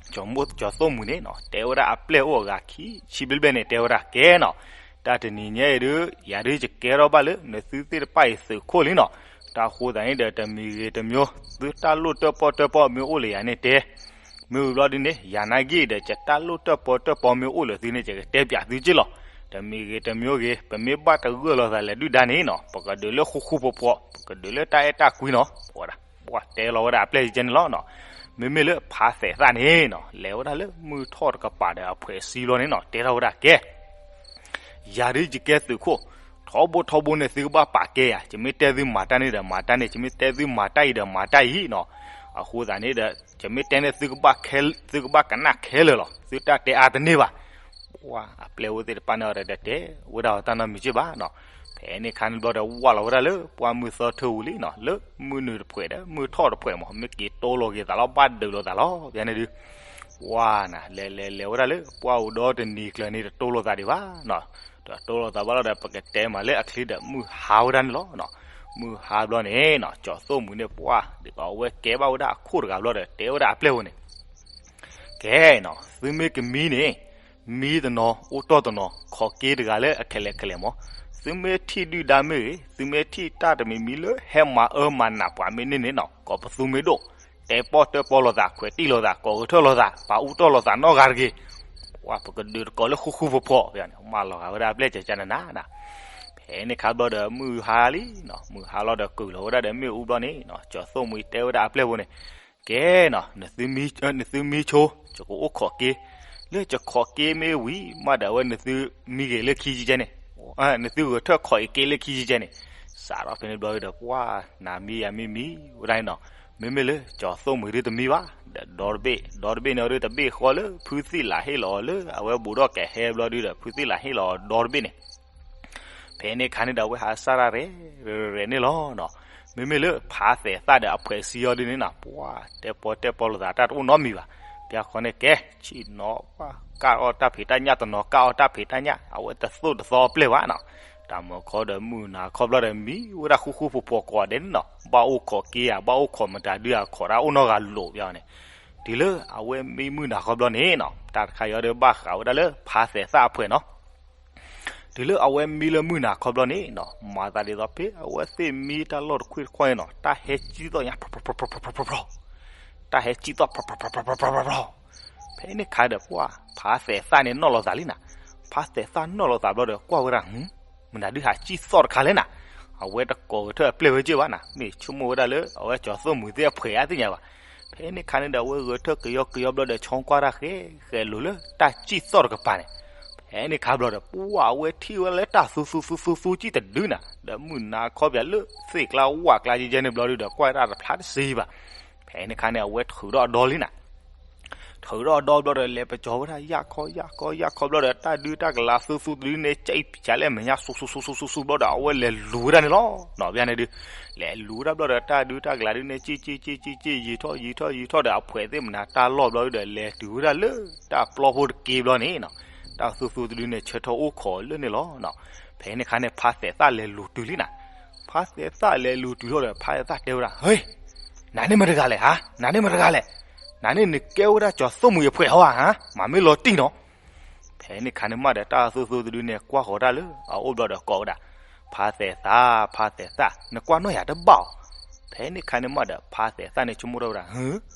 ကၠီၤသိၣ်မှံၤန့ၣ်နီၤ တဲဝဲဒၣ်အပျဲၢ်အိၣ်အဂၤခံဆံဘျဲၣ်ဘျဲၣ်န့ၣ် တဲဝဲဒၣ်ကဲနီၤ, တၢ်တနံၤညါအံၤဒုး ယၤဒုးယကဲထီၣ်ဘၣ်လၢနသုသ့ၣ်တဖၣ်အံၤသုးခိၣ်လံနီၤ, တၢ်အဃိသတးန့ၣ်ဒီး တမံၤဂ့ၤတမံၤ သုတၢ်လိၣ်တၢၣ်ပီၣ်တၢၣ်ပီမ့ၢ်အိၣ်လၢယၤန့ၣ်တဲ, မ့ၢ်ဝံၤဘျီဒ်န့ၣ် ယၤနာ်က့ဒီး ယတၢ်လိၣ်တၢၣ်ပီၣ်တၢၣ်ပီမ့ၢ်အိၣ်လၢသုန့ၣ် ယကတဲပၠးသုက့ၢ်လီၤ. တမံၤဂ့ၤတမံၤဂ့ၤ ပမ့ၢ်ဘၣ်တဂၢၢ်လိာ်သးလဲၤဒုၣ်ဒါန့ၣ်နီၤ ပကဒုးလၢဃူဃူဖိးဖိး ပကဒုးလၢတၢ်အဲၣ်တၢ်ကွံနီၤ, ပဝဲဒၣ် ပှၤတဲလီၤဝဲဒၣ်အပျဲၢ်ယကဲန့ၣ်လီၤနီၤ, မ့မ့ၢ်လၢဖါသဲးသၣ်န့ၣ်နီၤ လဲၤဝဲဒၣ်လၢမုၢ်ထီၣ်တကပၤဒီးအဖှဲးစံဘျီန့ၣ်နီၤ တဲထီၣ်ဝဲဒၣ်ကဲ ယၤဒုးယကဲသုးခိၣ်, ထီဘိထီဘိန့ၣ် သုကဘၣ်ပာ်ကဲယၤ, ယမ့ၢ်တဲသုမၤတၢ်န့ၣ်ဒီးမၤတၢ်န့ၣ်, ယမ့ၢ်တဲသုမၤတၢ်အံၤဒီးမၤတၢ်အံၤနီၤ, အဃိသတးန့ၣ်ဒီး ယမ့ၢ်တဲန့ၣ် သုကဘၣ်ကနၣ်ခဲလၢာ်လီၤ, သုတၢ်တဲအါတန့ၢ်ဘၣ်. ပှၤအပျဲၢ်ဝဲသ့ၣ်တဖၣ်န့ၣ်ဒီး တတဲဝဲဒၣ်အီၤတၢ်နီတမံၤက့ၢ်ဘၣ်နီၤ, ဖဲန့ၣ်အခါန့ၣ်ဘျီဒီး ဝၢ်လီၤဝဲဒၣ်လၢပှၢ်မုၢ်သၢထၢဝံၤလံနီၤ, လၢမုၢ်နုာ်တဖှဲးဒီးမုၢ်ထီၣ်တဖှဲးမး မ့ၢ်က့ၤတိလိာ်က့ၤသးလီၤ ဘၣ်ဒုးလိာ်သးလီၤ, ဖဲန့ၣ်ဒုး ပှၤနၤ လဲၤလဲၤလဲၤဝဲဒၣ်လၢပှၢ်အိၣ်ဒီတနံၤကျၢၤန့ၣ် တတိလိာ်သးဒံးဘၣ်နီၤ, တတိလိာ်သးဘၣ်လီၤဒီး ပကတဲမးလၢအချံဒီးမုၢ်ဟါဝဲဒၣ်န့ၣ်လီၤ. မုၢ်ဟါဘျီန့ၣ်နီၤ ကၠီၤသိၣ်မှံၤန့ၣ် ပှၤဒ်သိးအဝဲကဲဘၣ်ဝဲဒၣ်အခိၣ်တဂၤဘျီဒီး တဲဝဲဒၣ်အပျဲၢ်ဝဲန့ၣ် ကဲနီၤ သုမ့ၢ်ကမံန့ၣ် မံတနီၤ အိၣ်တီၢ်တနီၤ ခိးက့တဂၤလၢအခဲလဲၣ်ခဲလဲၣ်မး, သုမ့ၢ်ထံၣ်ဒုၣ်ဒါမ့ၢ်ဂ့ၤ, သုမ့ၢ်ထံၣ်တၢ်တမံၤမံၤလၢဟဲမၤအၢမၤနးပှၤမ့ၢ်န့ၢ်န့ၣ်နီၤ ကိးပသူမ့ၢ်ဒိၣ်, တဲပီၣ်တဲပီလိာ်သး ခွဲးတံၢ်လိာ်သး ကိးကထၢၣ်လိာ်သး ပာ်အူတီၢ်လိာ်သးနီတဂၤတဂ့ၤ, ပှၤပကဒုးတကိးလၢဃူဃူဖိးဖိး မၢလီၤဂာ်ဝဲဒၣ်အပျဲၢ်ကကနနၤနီၤ, ဖဲန့ၣ်ခါဘျီဒီးမုၢ်ဟါလံနီၤ, မုၢ်ဟါလီၤဒီးကုၢ်လီၤဝဲဒၣ်ဒီးမ့ၣ်အူဘျီန့ၣ်နီၤ, ကၠီၤသိၣ်မှံၤတဲဝဲဒၣ်အပျဲၢ်ဖိန့ၣ် ကဲနီၤ နသုမံဆိ ယကအိၣ်ခိးက့, လၢယခိးက့မ့ၢ်ဝံၤမးဒီး အဝဲနသုမံဂ့ၤလၢခံကဲန့ၣ်, နသုဂဲၤထၢၣ်ခိးအံၤက့လၢခံကဲန့ၣ်, စးထီၣ်ဖဲန့ၣ်ဘျီဒီး ပှၤနၤမံယၤမံမံဝဲဒၣ်န့ၣ်နီၤ, မ့မ့ၢ်လၢကၠီၤသိၣ်မှံၤဒုးတမံဘၣ်, ဒီးဒီတဘ့ၣ်, ဒီတဘ့ၣ်န့ၣ်ဒုးတဘ့ၣ်ဃီလၢဖုသံၣ်လၤဟ့ၣ်လီၤအီၤလၢအဝဲဘူးဒီးကဟဲဘျီဒုးဒီး ဖုသံၣ်လၤဟ့ၣ်လီၤအီၤဒီတဘ့ၣ်န့ၣ် ဖဲန့ၣ်ခါန့ၣ်ဒီး အဝဲဟးစၢ်ဒၣ်ရဲၣ်ရဲၣ်န့ၣ်လီၤနီၤ, မ့မ့ၢ်လၢဖးသဲးသၣ်ဒီးအဖှဲးစံအီၤဒ်န့ၣ်နီၤ, ပှၤတဲပီၣ်တဲပီလိာ်သးတၢ်တအိၣ်နီတမံၤဘၣ်, ပျၢ်ဃီန့ၣ်ကဲ, ဆံၣ်နီၤ ပှၤကၢ်အီၣ်တၢ်ဖံးတၢ်ညၣ်တနီၤ ကၢ်အီၣ်တၢ်ဖံးတၢ်ညၣ် အဝဲတသိၣ်တသီအပျဲၢ်ဘၣ်နီၤ, တၢ်မၤခီဒီးမုၢ်နၤခီဘျီဒီးမံဝဲဒၣ်ဃူဃူဖိးဖိးကိးဂၤဒဲးန့ၣ်နီၤ, ဘၣ်အိၣ်ခိးက့ဧါ ဘၣ်အိၣ်ခိးမတၤဒုဧါ ခိးတၢ်အိၣ်နီတဂၤလိၤပျၢ်န့ၣ်, တုၤလၢအဝဲမံမုၢ်နၤခီဘျီန့ၣ်နီၤ, တၢ်တခါအံၤဒီးဘၣ်ဃးဝဲဒၣ်လၢဖးသဲးသၣ်အဖှဲးနီၤ တုၤလၢအဝဲမံလၢမုၢ်နၤခီဘျီန့ၣ်နီၤ, မၤသးဒ်သိးဖဲအဝဲသ့ၣ်မံတၢ်လီၢ်တခွ့ၣ်တခွါန့ၣ်နီၤ, တၢ်ဟဲကၠံၣ်သီၣ်ညါ ဖြီဖြီဖြီဖြီ, တၢ်ဟဲကၠံၣ်သီၣ် ဖြီဖြီဖြီ, ဖဲန့ၣ်ခါဒီးပှၤ ဖးသဲးသၣ်န့ၣ်နီၣ်လိာ်သးလံနၤ, ဖးသဲးသၣ်နီၣ်လိာ်သးဘျီဒီးကွၢ်ဝဲဒၣ် မနုၤဒုးဟးကၠံၣ်သီၣ်တခါလဲၣ်နၤ, အဝဲတကိးကထၢၣ်အပျဲၢ်ဝဲက့ၢ်ဘၣ်နၤ, မ့ၢ်ဆိကမိၣ်ဝဲဒၣ်လၢအဝဲကၠီၤသိၣ်မှံၤသ့ၣ်အဖှဲးအါသ့ၣ်ညါဘၣ်, ဖဲန့ၣ်ခါန့ၣ်ဒီးအဝဲဂဲၤထၢၣ်ကယီကယီဘျီဒီး ဆီကွၢ်တၢ်ဃဲဃဲလိၤလၢတၢ်ကၠံၣ်သီၣ်တကပၤန့ၣ်, ဖဲန့ၣ်ခါဘျီဒီး ပှၤအဝဲထံၣ်ဝဲဒၣ်လၢတၢ်သူသူသူသူသူကံၣ်တဒုနၤ, ဒီးမုၢ်နၤခီပၠးလၢသ့ၣ်ကျါဝၣ်ကျါကဲကဲန့ၣ်ဘျီဒုးဒီး ကွၢ်တၢ်တဖျါတစ့ဘၣ်, ဖဲန့ၣ်ခါန့ၣ် အဝဲထုးထီၣ်အဒီလံနၤ ထုးထီၣ်အဒီဘျီဒီး လဲၤပကၠီၤဝဲဒၣ်ယၣ်ခီယၣ်ခီယၣ်ခီဘျီဒီး တၢ်ဒုးတၢ်ကလၤသူသူတဒုန့ၣ် ကၠံၣ်ပၠးလဲၣ်မဲာ်ညါ ဆူဆူဆူဆူဆူဆူဘျီဒီး အဝဲလဲၤလူၤဝဲဒၣ်န့ၣ်လီၤနီၤ, ဘၣ်န့ၣ်ဒုး လဲၤလူၤဝဲဒၣ်ဘျီဒီး တၢ်ဒုးတၢ်ကလၤဒုးန့ၣ် ကၠံၣ်ကၠံၣ်ကၠံၣ်ကၠံၣ်ကၠံၣ် ယံာ်ထီၣ်ယံာ်ထီၣ်ယံာ်ထီၣ်ဒီး အဖှဲးသ့ၣ်မနၤတၢ်လီၢ်ဘျီဒုးဒီး လဲၤတုၤဝဲဒၣ်လၢတၢ်ပျီဖိတက့ဘျီန့ၣ်နီၤ, တၢ်သူသူတဒုန့ၣ် ဆၢထၢၣ်အိၣ်ခိးလၢန့ၣ်လီၤနီၤ, ဖဲန့ၣ်ခါန့ၣ် ဖးသဲးသၣ်လဲၤလူၤတုၤလံနၤ ဖးသဲးသၣ်လဲၤလူၤတုၤထီၣ်ဒီး ဖးသဲးသၣ်တဲဝဲဒၣ် ဟ့, နၤန့ၣ်မတဂၤလဲၣ်ဧါ, နၤန့ၣ်မတဂၤလဲၣ်, နၤန့ၣ်နကဲဝဲဒၣ်ကၠီၤသိၣ်မှံၤအဖှဲးဟီဧါ, မၤမ့ၢ်လီၤတံၢ်နီၤ, ဖဲ ဖဲန့ၣ်ခါန့ၣ်မးဒီး တၢ်သိၣ်သိသဒုန့ၣ် ကွၢ်ဃီၤတၢ်လၢအအိၣ်ဘျီဒီးကိးဝဲဒၣ်, ဖါသဲးသၣ်, ဖါသဲးသၣ်, နကွၢ်နီၣ်ယၤတဘၣ်အီၤ. ဖဲန့ၣ်ခါန့ၣ်မးဒီး ဖါသဲးသၣ်န့ၣ် ဆိကမိၣ်ထီၣ်ဝဲဒၣ်,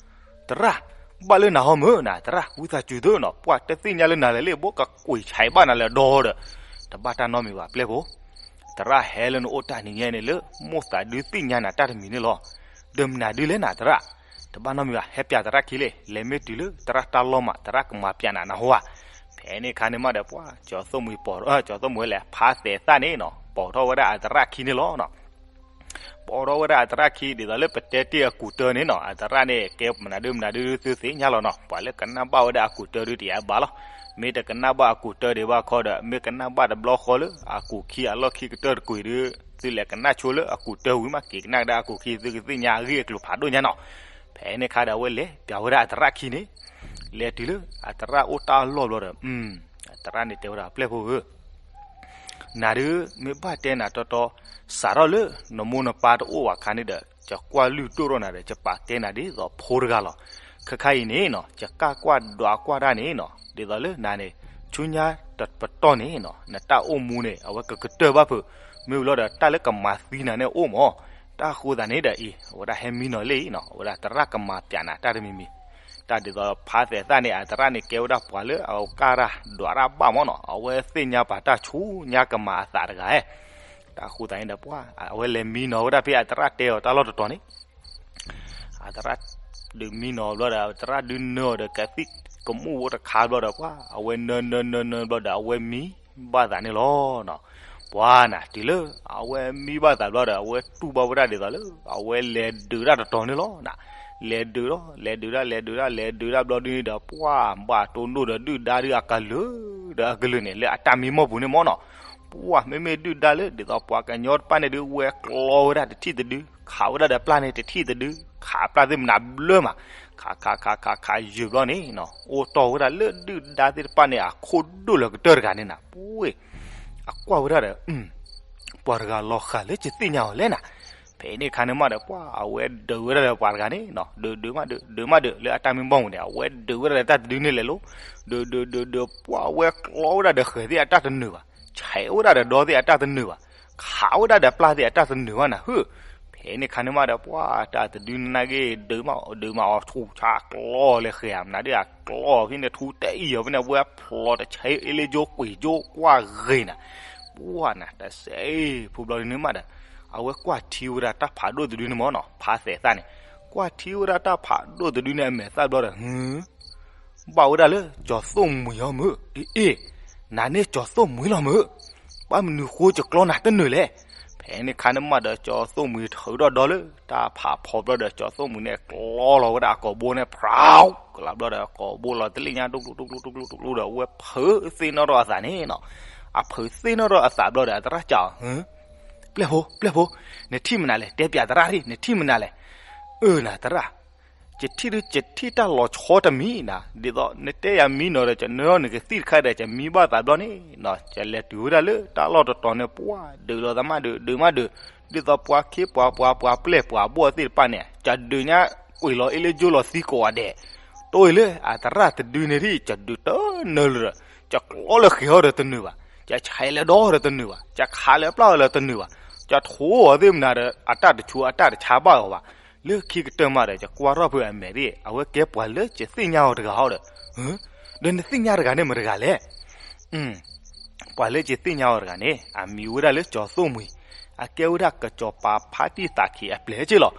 သရၣ်, ဘၣ်လၢနၤဟီမုၢ်နၤ သရၣ်, ဝံသးစူၤသုနီၤ, ပှၢ်တသ့ၣ်ညါလၢနၤလဲၣ်လၢ ဘိကကွံာ်ဆဲးဘၣ်နၤလၢဒီဒီး, တဘၣ်တၢ်နီတမံၤဘၣ် ပျဲၢ်ဖိ သရၣ်ဟဲလၢနအိၣ်တၢ်နံၤညါန့ၣ်လၢ မိၢ်သးဒုးသ့ၣ်ညါနၤတၢ်တမံၤန့ၣ်လီၤ. ဒီးမနုၤဒုလဲၣ်နၤသရၣ်, တဘၣ်နီတမံၤဘၣ် ဟဲပၠးသရၣ်ခံလံ, လဲၤမ့ၢ်တုၤလၢသရၣ်တၢ်လီၢ်မး သရၣ်ကမၤပၠးနၤနဟူဧါ. ဖဲန့ၣ်ခါန့ၣ်မးဒီး ပှၢ်ကၠီၤသိၣ်မှံၤပိာ်, ကၠီၤသိၣ်မှံၤဝဲလဲၣ် ဖါသဲးသၣ်န့ၣ်နီၤ ပိာ်ထီၣ်ဝဲဒၣ်အသရၣ်ခံန့ၣ်လီၤ. ပိာ်ထီၣ်ဝဲဒၣ်အသရၣ်ခံ ဒ်သိးလၢပတဲတ့ၢ်အကူးတၢန့ၣ်နီၤ, အသရၣ်န့ၣ် ကဲမနုၤဒုမနုၤဒုသုသ့ၣ်ညါလီၤနီၤ, ပှၤလၢကနၣ်ဘၣ်ဝဲဒၣ်အကူးတၢဒုတယၤဘၣ်လီၤ. မ့ၢ်တကနၣ်ဘၣ်အကူးတၢဒံးဘၣ်ခီဒီး မ့ၢ်ကနၣ်ဘၣ်တဘျီဃီလၢ အကူးခံအလီၢ်ခံကတၢၢ်တကွံာ်ဒု, သုလဲၤကနၣ်ဆိလၢအကူးတၢဝံၤမး က့ၤကနၣ်ကဒါအကူးခံ သုကသ့ၣ်ညါအဂ့ၢ်အကျိၤဖးဒိၣ်ညါနီၤ. ဖဲန့ၣ်ခါဒီး အဝဲလဲၤပၠးဝဲဒၣ်အသရၣ်ခံန့ၣ်, လဲၤတုၤလၢအသရၣ်အိၣ်တၢ်လီၢ်ဘျီဒီး, အသရၣ်န့ၣ်တဲဝဲဒၣ် ပျဲၢ်ဖိဧၢ နၤဒုး မ့ၢ်ဘၣ်တဲနၤတီတီ, စးထီၣ်လၢနမိၢ်နပၢ်တအိၣ်ဘၣ်အခါန့ၣ်ဒီး ယကွၢ်လုၢ်ဒိၣ်ထီၣ်နၤဒီး ယပာ်ကဲနၤဒ်သိးဖိတဂၤလီၤ. ခဲခါအံၤန့ၣ်နီၤ ယကၢ်ကွၢ်ဒွးကွၢ်တၢ်န့ၣ်နီၤ ဒ်သိးလၢနၤန့ၣ် ဆူညါတပတီၢ်န့ၣ်နီၤ နတၢ်အိၣ်မူန့ၣ် အဝဲကကတၢၢ်ဘၣ်ဖုး, မ့ၢ်ဘျီဒီး တၢ်လၢကမၤသံနၤန့ၣ်အိၣ်မး. တၢ်ဃိသးန့ၣ်ဒီးအံၤ အဝဲဒၣ်ဟဲမံနီၤလၢအံၤနီၤ အဝဲဒၣ်သရၣ်ကမၤပၠးနၤတၢ်တမံၤမံၤ တၢ်ဒ်သိးဖါသဲးသၣ်န့ၣ် အသရၣ်န့ၣ် ကဲဝဲဒၣ်ပှၤလၢအကၢ်တၢ်ဒွးတၢ်ဘၣ်မးနီၤ, အဝဲသ့ၣ်ညါပာ်တၢ်ဆူညါကမၤအသးတဂၤဧၢ. တၢ်ဃိသးန့ၣ်ဒီးပှၢ် အဝဲလဲၤမံနီၤဝဲဒၣ်ဖဲအသရၣ်တဲအီၤတၢ်လီၢ်တတီၤန့ၣ်, အသရၣ်ဒုးမံနီၤဘျီဒီး အသရၣ်ဒုးနၢအီၤဒီးကသံၣ်ကမူၣ်ဖိတခါဘျီဒီးပှၢ် အဝဲနၢနၢနၢနၢဘျီဒီး အဝဲမံဘၣ်သးန့ၣ်လီၤ. ပှၢ်နၤ တုၤလၢအဝဲမံဘၣ်သးဘျီဒီး အဝဲတူၢ်ဘၣ်ဝဲဒၣ်ဒ်သိးလၢ အဝဲလဲၤဒုးတၢ်တတီၤန့ၣ်လီၤ. လဲၤဒုးလီၤ လဲၤဒုးတၢ် လဲၤဒုးတၢ် လဲၤဒုးတၢ်ဘျီဒုန့ၣ်ဒီး ပှၢ်ဘၣ်တိၢ်နီၣ်ဒီးဒုၣ်ဒါဒုးအကလုာ်ဒီးအကလုာ်န့ၣ် လၢအတၢ်မံမီၢ်ပူၤန့ၣ်မးနီၤ. ပှၢ်မ့မ့ၢ်ဒုၣ်ဒါလၢ ဒ်သိးပှၤကညီတဖၣ်န့ၣ်ဒုး ဝဲကျီဝဲဒၣ်တထံၣ်တဒု ခးဝဲဒၣ်ဒီးပျၢ်န့ၣ်တထံၣ်တဒု ခးပျၢ်သ့ၣ်မနုၤဘျၢမး, ခးခးခးခးခးယုာ်ဘျီန့ၣ်နီၤ အိၣ်တီၢ်ဝဲဒၣ်လၢဒုၣ်ဒါသ့ၣ်တဖၣ်န့ၣ် အခိၣ်ဒိၣ်လၢကတၢၢ်တဂၤန့ၣ်နၤ ပှၢ် အကွၢ်ဝဲဒၣ်ဒီး ပှၤတဂၤလီၤဃာ်လၢယသ့ၣ်ညါအီၤလဲၣ်နၤ. ဖဲန့ၣ်ခါန့ၣ်မးဒီး ပှၢ်အဝဲဒုးဝဲဒၣ်ဒီးပှၤတဂၤန့ၣ်နီၤ ဒုးဒုးမးဒုး ဒုးမးဒုး လၢအတၢ်မံမီၢ်ပူၤန့ၣ် အဝဲဒုးဝဲဒၣ်ဒီးတၢ်တဒုန့ၣ်လဲၤလိၤ ဒုးဒုးဒုးဒုး ပှၢ်ဝဲကျီဝဲဒၣ်ဒီးဃဲၤသ့ၣ်အတၢ်တနုာ်ဘၣ်, ဆဲးဝဲဒၣ်ဒီးဒီသ့ၣ်အတၢ်တနုာ်ဘၣ်, ခးဝဲဒၣ်ဒီးပျၢ်သ့ၣ်အတၢ်တနုာ်ဘၣ်နၤဧၢ. ဖဲန့ၣ်ခါန့ၣ်မးဒီး ပှၢ်တၢ်တဒုန့ၣ်နာ်က့ ဒုးမးဒုးမးအီၤထူၣ်ဆါကျီလဲၤဃဲၤဧါ မနုၤဒ်အကျီဖဲန့ၣ် ထူတအံၤအီၤဖဲန့ၣ် ဝဲဖျိးတဆဲးအ့လ့ကၠိကွံာ်ကၠိကွၢ်ဂ့ၤနၤ ပှၢ်နၤ တစဲးဖိဘျီဒုန့ၣ်မးဒီး အဝဲကွၢ်ထံဝဲဒၣ်တၢ်ဖးဒိၣ်တဒုန့ၣ်မးနီၤ ဖါသဲးသၣ်န့ၣ် ကွၢ်ထံဝဲဒၣ်တၢ်ဖးဒိၣ်တဒုန့ၣ် အမဲာ်သၣ်ဘျီဒီး ဟ ဘၣ်ဝဲဒၣ်လၢကၠီၤသိၣ်မှံၤအီၤမုၢ် အ့ၣ်အ့ၣ် နၤန့ၣ်ကၠီၤသိၣ်မှံၤလီၤမုၢ်, ဘၣ်မနုၤဃိကကျီနၤတနုာ်လဲၣ်. ဖဲန့ၣ်ခါန့ၣ်မးဒီး ကၠီၤသိၣ်မှံၤထုးထီၣ်ဒီလၢတၢ်ဖးဖီဘျီဒီး ကၠီၤသိၣ်မှံၤန့ၣ်ကျီလီၤဝဲဒၣ်အကိာ်ဘိန့ၣ် ဖြး ကလးဘျီဒီး အကိာ်ဘိလီၤတလ့ၣ်ညါ တူၢ်ကျူတူၢ်ကျူတူၢ်ကျူတူၢ်ကျူဒီး အဝဲဖုးသ့ၣ်နီၣ်ထီၣ်အသးန့ၣ်နီၤ. အဖုးသ့ၣ်နီၣ်ထီၣ်အသးဘျီဒီး အသရၣ်စံးအီၤ ပျဲၢ်ဖိ ပျဲၢ်ဖိ, နထံၣ်မနုၤလဲၣ်, တဲပၠးသရၣ်ဒ် နထံၣ်မနုၤလဲၣ်. အၢ နၤသရၣ်, ယထံၣ်ဒုး ယထံၣ်တၢ်လီၤဆီတမံၤနၤ, ဒ်သိးနတဲယၤမံနီၤဒီး ယနၢနကသံၣ်တခါဒီး ယမံဘၣ်သးဘျီန့ၣ်နီၤ, ယလဲၤတုၤဝဲဒၣ်လၢတၢ်လီၢ်တတီၤန့ၣ် ပှၢ်ဒုးလီၤသးမးဒုး ဒုးမးဒုး, ဒ်သိးပှၤခ့ပှၤပှၤ ပှၤပျဲၢ်ပှၤဘီၣ်သ့ၣ်တဖၣ်န့ၣ် ယဒုးညါကွံာ်လီၤအ့လ့ကၠိလီၤသံကိးဂၤဒဲး တိၢ်အံၤလၢအသရၣ်တဒုန့ၣ်ဒ် ယဒုးတနၢၤလၢၤဒီး ယကျီလၢဃဲၤအီၤဒီးတနုာ်ဘၣ်, ယဆဲးလၢဒီဒီးတနုာ်ဘၣ်, ယခးလၢပျၢ်အီၤလၢတနုာ်ဘၣ်, ယထိအီၤသ့ၣ်မနုၤဒီး အတၢ်တဆူးအတၢ်တဆါဘၣ်အီၤဘၣ်. လၢခံကတၢၢ်မးဒီး ယကွၢ်ထီၣ်ဖုအမဲာ်ဒ် အဝဲကဲပှၤလၢယသ့ၣ်ညါအီၤတဂၤဟီဒီး, ဒီးနသ့ၣ်ညါတဂၤန့ၣ်မတဂၤလဲၣ်. ပှၤလၢယသ့ၣ်ညါအီၤတဂၤန့ၣ် အမံၤဝဲဒၣ်လၢကၠီၤသိၣ်မှံၤ, အကဲဝဲဒၣ်ကစီၤပၤဖါတံၢ်သးခံအပျဲၢ်က့လီၤ.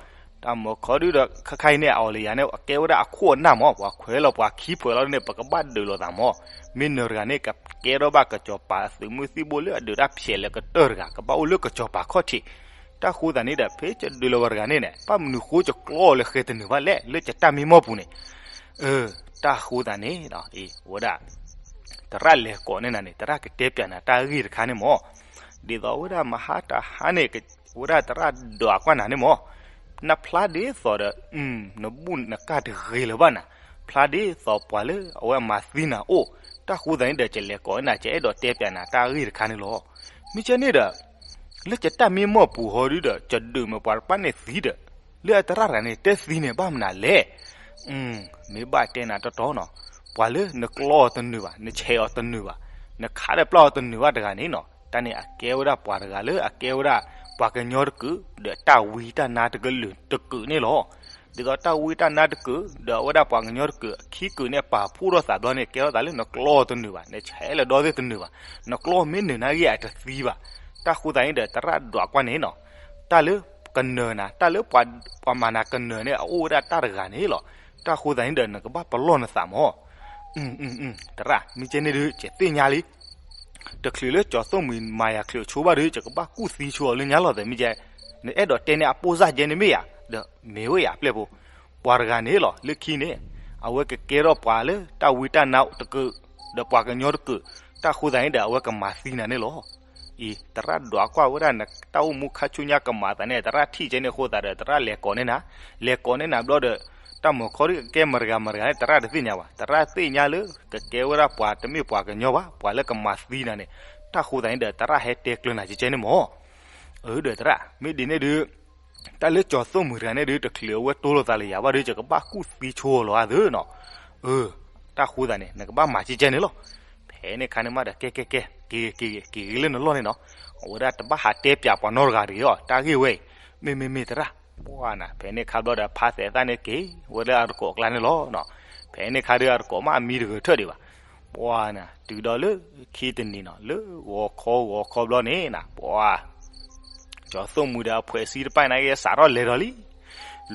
တၢ်မၤခီဒုဒီး ခဲခါအံၤန့ၣ် အီၤလၢယၤန့ၣ် အကဲဝဲဒၣ်အခိၣ်အနၢ်မး, ပှၤခွဲးလီၤပှၤခံဖှဲးလီၤန့ၣ် ပကဘၣ်ဒုးလိာ်သးမး. မ့ၢ်နၢၤတဂၤန့ၣ် ကကဲထီၣ်ဘၣ်ကစီၤပၤသုးမုၢ်သံၣ်ဘိလၢအဒုးတၢ်ဖျဲးလၢကတၢၢ်တဂၤ, ကဘၣ်အိၣ်လၢကစီၤပၤခီၣ်ထံး. တၢ်ဃိသးန့ၣ်ဒီး ဖဲယဒုးလီၤဝဲတဂၤန့ၣ်န့ၣ် ဘၣ်မနုၤဃိယကျီအီၤလၢဃဲၤတနုာ်ဘၣ်လဲၣ် လၢယတၢ်မံမီၢ်ပူၤန့ၣ် အၢ တၢ်ဃိသးန့ၣ် အဝဲဒၣ် သရၣ်လဲၤကိးန့ၢ်နၤန့ၣ် သရၣ်ကတဲပၠးနၤတၢ်ဂ့ၢ်တခါန့ၣ်မး, ဒ်သိးဝဲဒၣ်မဟါတဟါန့ၣ် ဝဲဒၣ်သရၣ်ဒွးကွၢ်နၤန့ၣ်မး, နဖျါဒ်သိးဒီး နဘူၣ်နကၢ်တဂ့ၤလၢၤဘၣ်နၤ, ဖျါဒ်သိးပှၤလၢအဝဲမၤသံနၤအိၣ်, တၢ်ဃိသးန့ၣ်ဒီး ယလဲၤကိးန့ၢ်နၤ ယအဲၣ်ဒိးတဲပၠးနၤတၢ်ဂ့ၢ်တခါန့ၣ်လီၤ. မ့ၢ်ကဲန့ၣ်ဒီး လၢယတၢ်မံမီၢ်ပူၤဟီဒုဒီး ယဒုးမ့ၢ်ပှၤတဖၣ်န့ၣ်သံဒီး လၢအသရၣ်တဂၤန့ၣ် တဲသံန့ၣ် ဘၣ်မနုၤလဲၣ်. မ့ၢ်ဘၣ်တဲနၤတီတီနီၤ, ပှၤလၢနကျီအီၤတနုာ်ဘၣ်, နဆဲးအီၤတနုာ်ဘၣ်, နခးဒီးပျၢ်အီၤတနုာ်ဘၣ်တဂၤန့ၣ်နီၤ, တၢ်န့ၣ်အကဲဝဲဒၣ်ပှၤတဂၤလၢအကဲဝဲဒၣ် ပှၤကညီတကုာ် ဒီးတၢ်ဝံတၢ်နါတကလုာ်တကုာ်န့ၣ်လီၤ. ဒ်သိးတၢ်ဝံတၢ်နါတကုာ် ဒီးအဝဲဒၣ်ပှၤကညီတကုာ် အခံကုာ်န့ၣ် ပာ်ဖှိၣ်ထီၣ်သးဘျီန့ၣ် ကဲထီၣ်သးလၢနကျီအီၤတနုာ်ဘၣ်, နဆဲးလီၤဒီသ့ၣ်တနုာ်ဘၣ်, နကျီမ့ၢ်နုာ်နာ်ဂ့ၤအတသံဘၣ်. တၢ်ဃိသတးန့ၣ်ဒီး သရၣ်ဒွးကွၢ်န့ၣ်နီၤ, တၢ်လၢကနၢၤနၤ တၢ်လၢပှၤမၤနၤကနၢၤန့ၣ် အအိၣ်ဝဲဒၣ်တၢ်တဂၤန့ၣ်လီၤ. တၢ်ဃိသတးန့ၣ်ဒီး နကဘၣ်ပလီၢ်နသးမၢ်. သရၣ် မ့ၢ်ကဲန့ၣ်ဒုး ယသ့ၣ်ညါလံ. တချုးလၢကၠီၤသိၣ်မှံၤမၤယၤချုးဆိဘၣ်ဒီး ယကဘၣ်ကူၣ်သံဆိအီၤလၢညါလီၤသဲးမ့ၢ်ကဲ, နအဲၣ်ဒိးတဲန့ၣ်အပိၢ်စၢ်ကဲန့ၣ်မ့ၢ်ဧါ, ဒီးမ့ၢ်ဝဲယၤပျဲၢ်ဖိ, ပှၤတဂၤန့ၣ်လီၤ လၢခံန့ၣ်, အဝဲကကဲထီၣ်ပှၤလၢတၢ်ဝံတၢ်နါတကုာ်, ဒီးပှၤကညီတကုာ်, တၢ်ဃိသတးန့ၣ်ဒီး အဝဲကမၤသံနၤန့ၣ်လီၤ. အံၤ သရၣ်ဒွးကွၢ်ဝဲဒၣ် တၢ်အိၣ်မူခါဆူညါကမၤသးန့ၣ် သရၣ်ထံၣ်ကဲန့ၣ်အဃိသတးဒီး သရၣ်လဲၤကိးန့ၢ်နၤ, လဲၤကိးန့ၢ်နၤဘျီဒီး တၢ်မုာ်ခီဒုးကကဲမတၤတဂၤမတၤတဂၤန့ၣ် သရၣ်တသ့ၣ်ညါဘၣ်. သရၣ်သ့ၣ်ညါလၢ ကကဲဝဲဒၣ်ပှၤတမ့ၢ်ပှၤကညီဘၣ် ပှၤလၢကမၤသံနၤန့ၣ်, တၢ်ဃိသတးန့ၣ်ဒီး သရၣ်ဟဲတဲကျၢၤနၤကဲကဲန့ၣ်မၢ်. အၢ ဒီးသရၣ် မ့ၢ်ဒ်န့ၣ်ဒုး တၢ်လၢကၠီၤသိၣ်မှံၤတဂၤန့ၣ်ဒုး တချုးအဝဲတိလိာ်သးလၢယၤဘၣ်ဒီး ယကဘၣ်ကူၣ်သံဆိအီၤလီၤဧါသ့နီၤ. အၢ တၢ်ဃိသတးန့ၣ် နကဘၣ်မၤကဲကဲန့ၣ်လီၤ. ဖဲန့ၣ်ခါန့ၣ်မးဒီး ကဲကဲကဲ က့ၤဂ့ၤလၢနလီၢ်န့ၣ်နီၤ, အဝဲဒၣ်တဘၣ်ဟးတဲပၠးပှၤနီတဂၤတဂ့ၤအီၤ တၢ်ဂ့ၢ်ဝဲအံၤ, မ့မ့မ့ၢ်သရၣ်, ပှၤနၤ ဖဲန့ၣ်ခါဘျီဒီး ဖါသဲးသၣ်န့ၣ်က့ၤဝဲလၢအတကိးအကျါန့ၣ်လီၤ. ဖဲန့ၣ်ခါဒီး အတကိးမးအမံတဂၢၢ်ထၢၣ်ဒံးဘၣ်. ပှၤနၤ တုၤဒီးလၢခံတနံၤနီၤ လၢဂီၤခီဂီၤခီဘျီန့ၣ်နၤ ပှၤ ကၠီၤသိၣ်မှံၤဒီးအဖှဲးစံတဖၣ်န့ၣ်က့ၤ စးထီၣ်လဲၤဒီး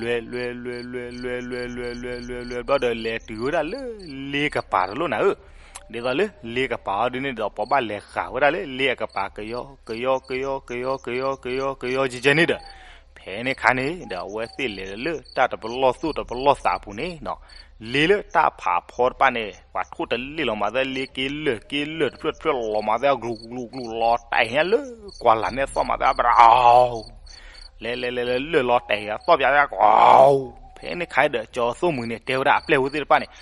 လံ. လဲၤလဲၤလဲၤလဲၤလဲၤလဲၤလဲၤလဲၤလဲၤလဲၤဘျီဒီး လဲၤတုၤဝဲဒၣ်လၢလ့ကပၤတလိၣ်နၤဧၢ, ဒ်သိးလၢလ့ကပၤအီၤဒ်န့ၣ်ဒီး ပှၤဘၣ်လဲၤဃာ်ဝဲဒၣ်လၢလ့အကပၤ ကယီ ကယီ ကယီ ကယီ ကယီ ကယီ ကယီ ကယီ ကယီ ကဲကဲန့ၣ်ဒီး ဖဲန့ၣ်ခါန့ၣ်ဒီး အဝဲသ့ၣ်လဲၤလၢတၢ်တပလီၢ်သူၣ်တပလီၢ်သးအပူၤန့ၣ်နီၤ, လ့လၢတၢ်ဖးဖီတဖၣ်န့ၣ် ပှၤထိၣ်တလ့ၣ်လီၤမးသး လ့က့လၢာ်က့လၢာ်တဖျၢၣ်တဖျၢၣ်လီၤမးသး ကလူးကလူးကလူးလီၤတဲာ်ညါလၢကွၢ်လၢ်န့ၣ်သီၣ်မးသး ဘြီ လဲၤလဲၤလဲၤလဲၤလၢာ်လီၤတဲာ်အသီၣ်ပၠးသး ကီ ဖဲန့ၣ်ခါဒီး ကၠီၤသိၣ်မှံၤန့ၣ် တဲဝဲဒၣ်အပျဲၢ်ဖိသ့ၣ်တဖၣ်န့ၣ်,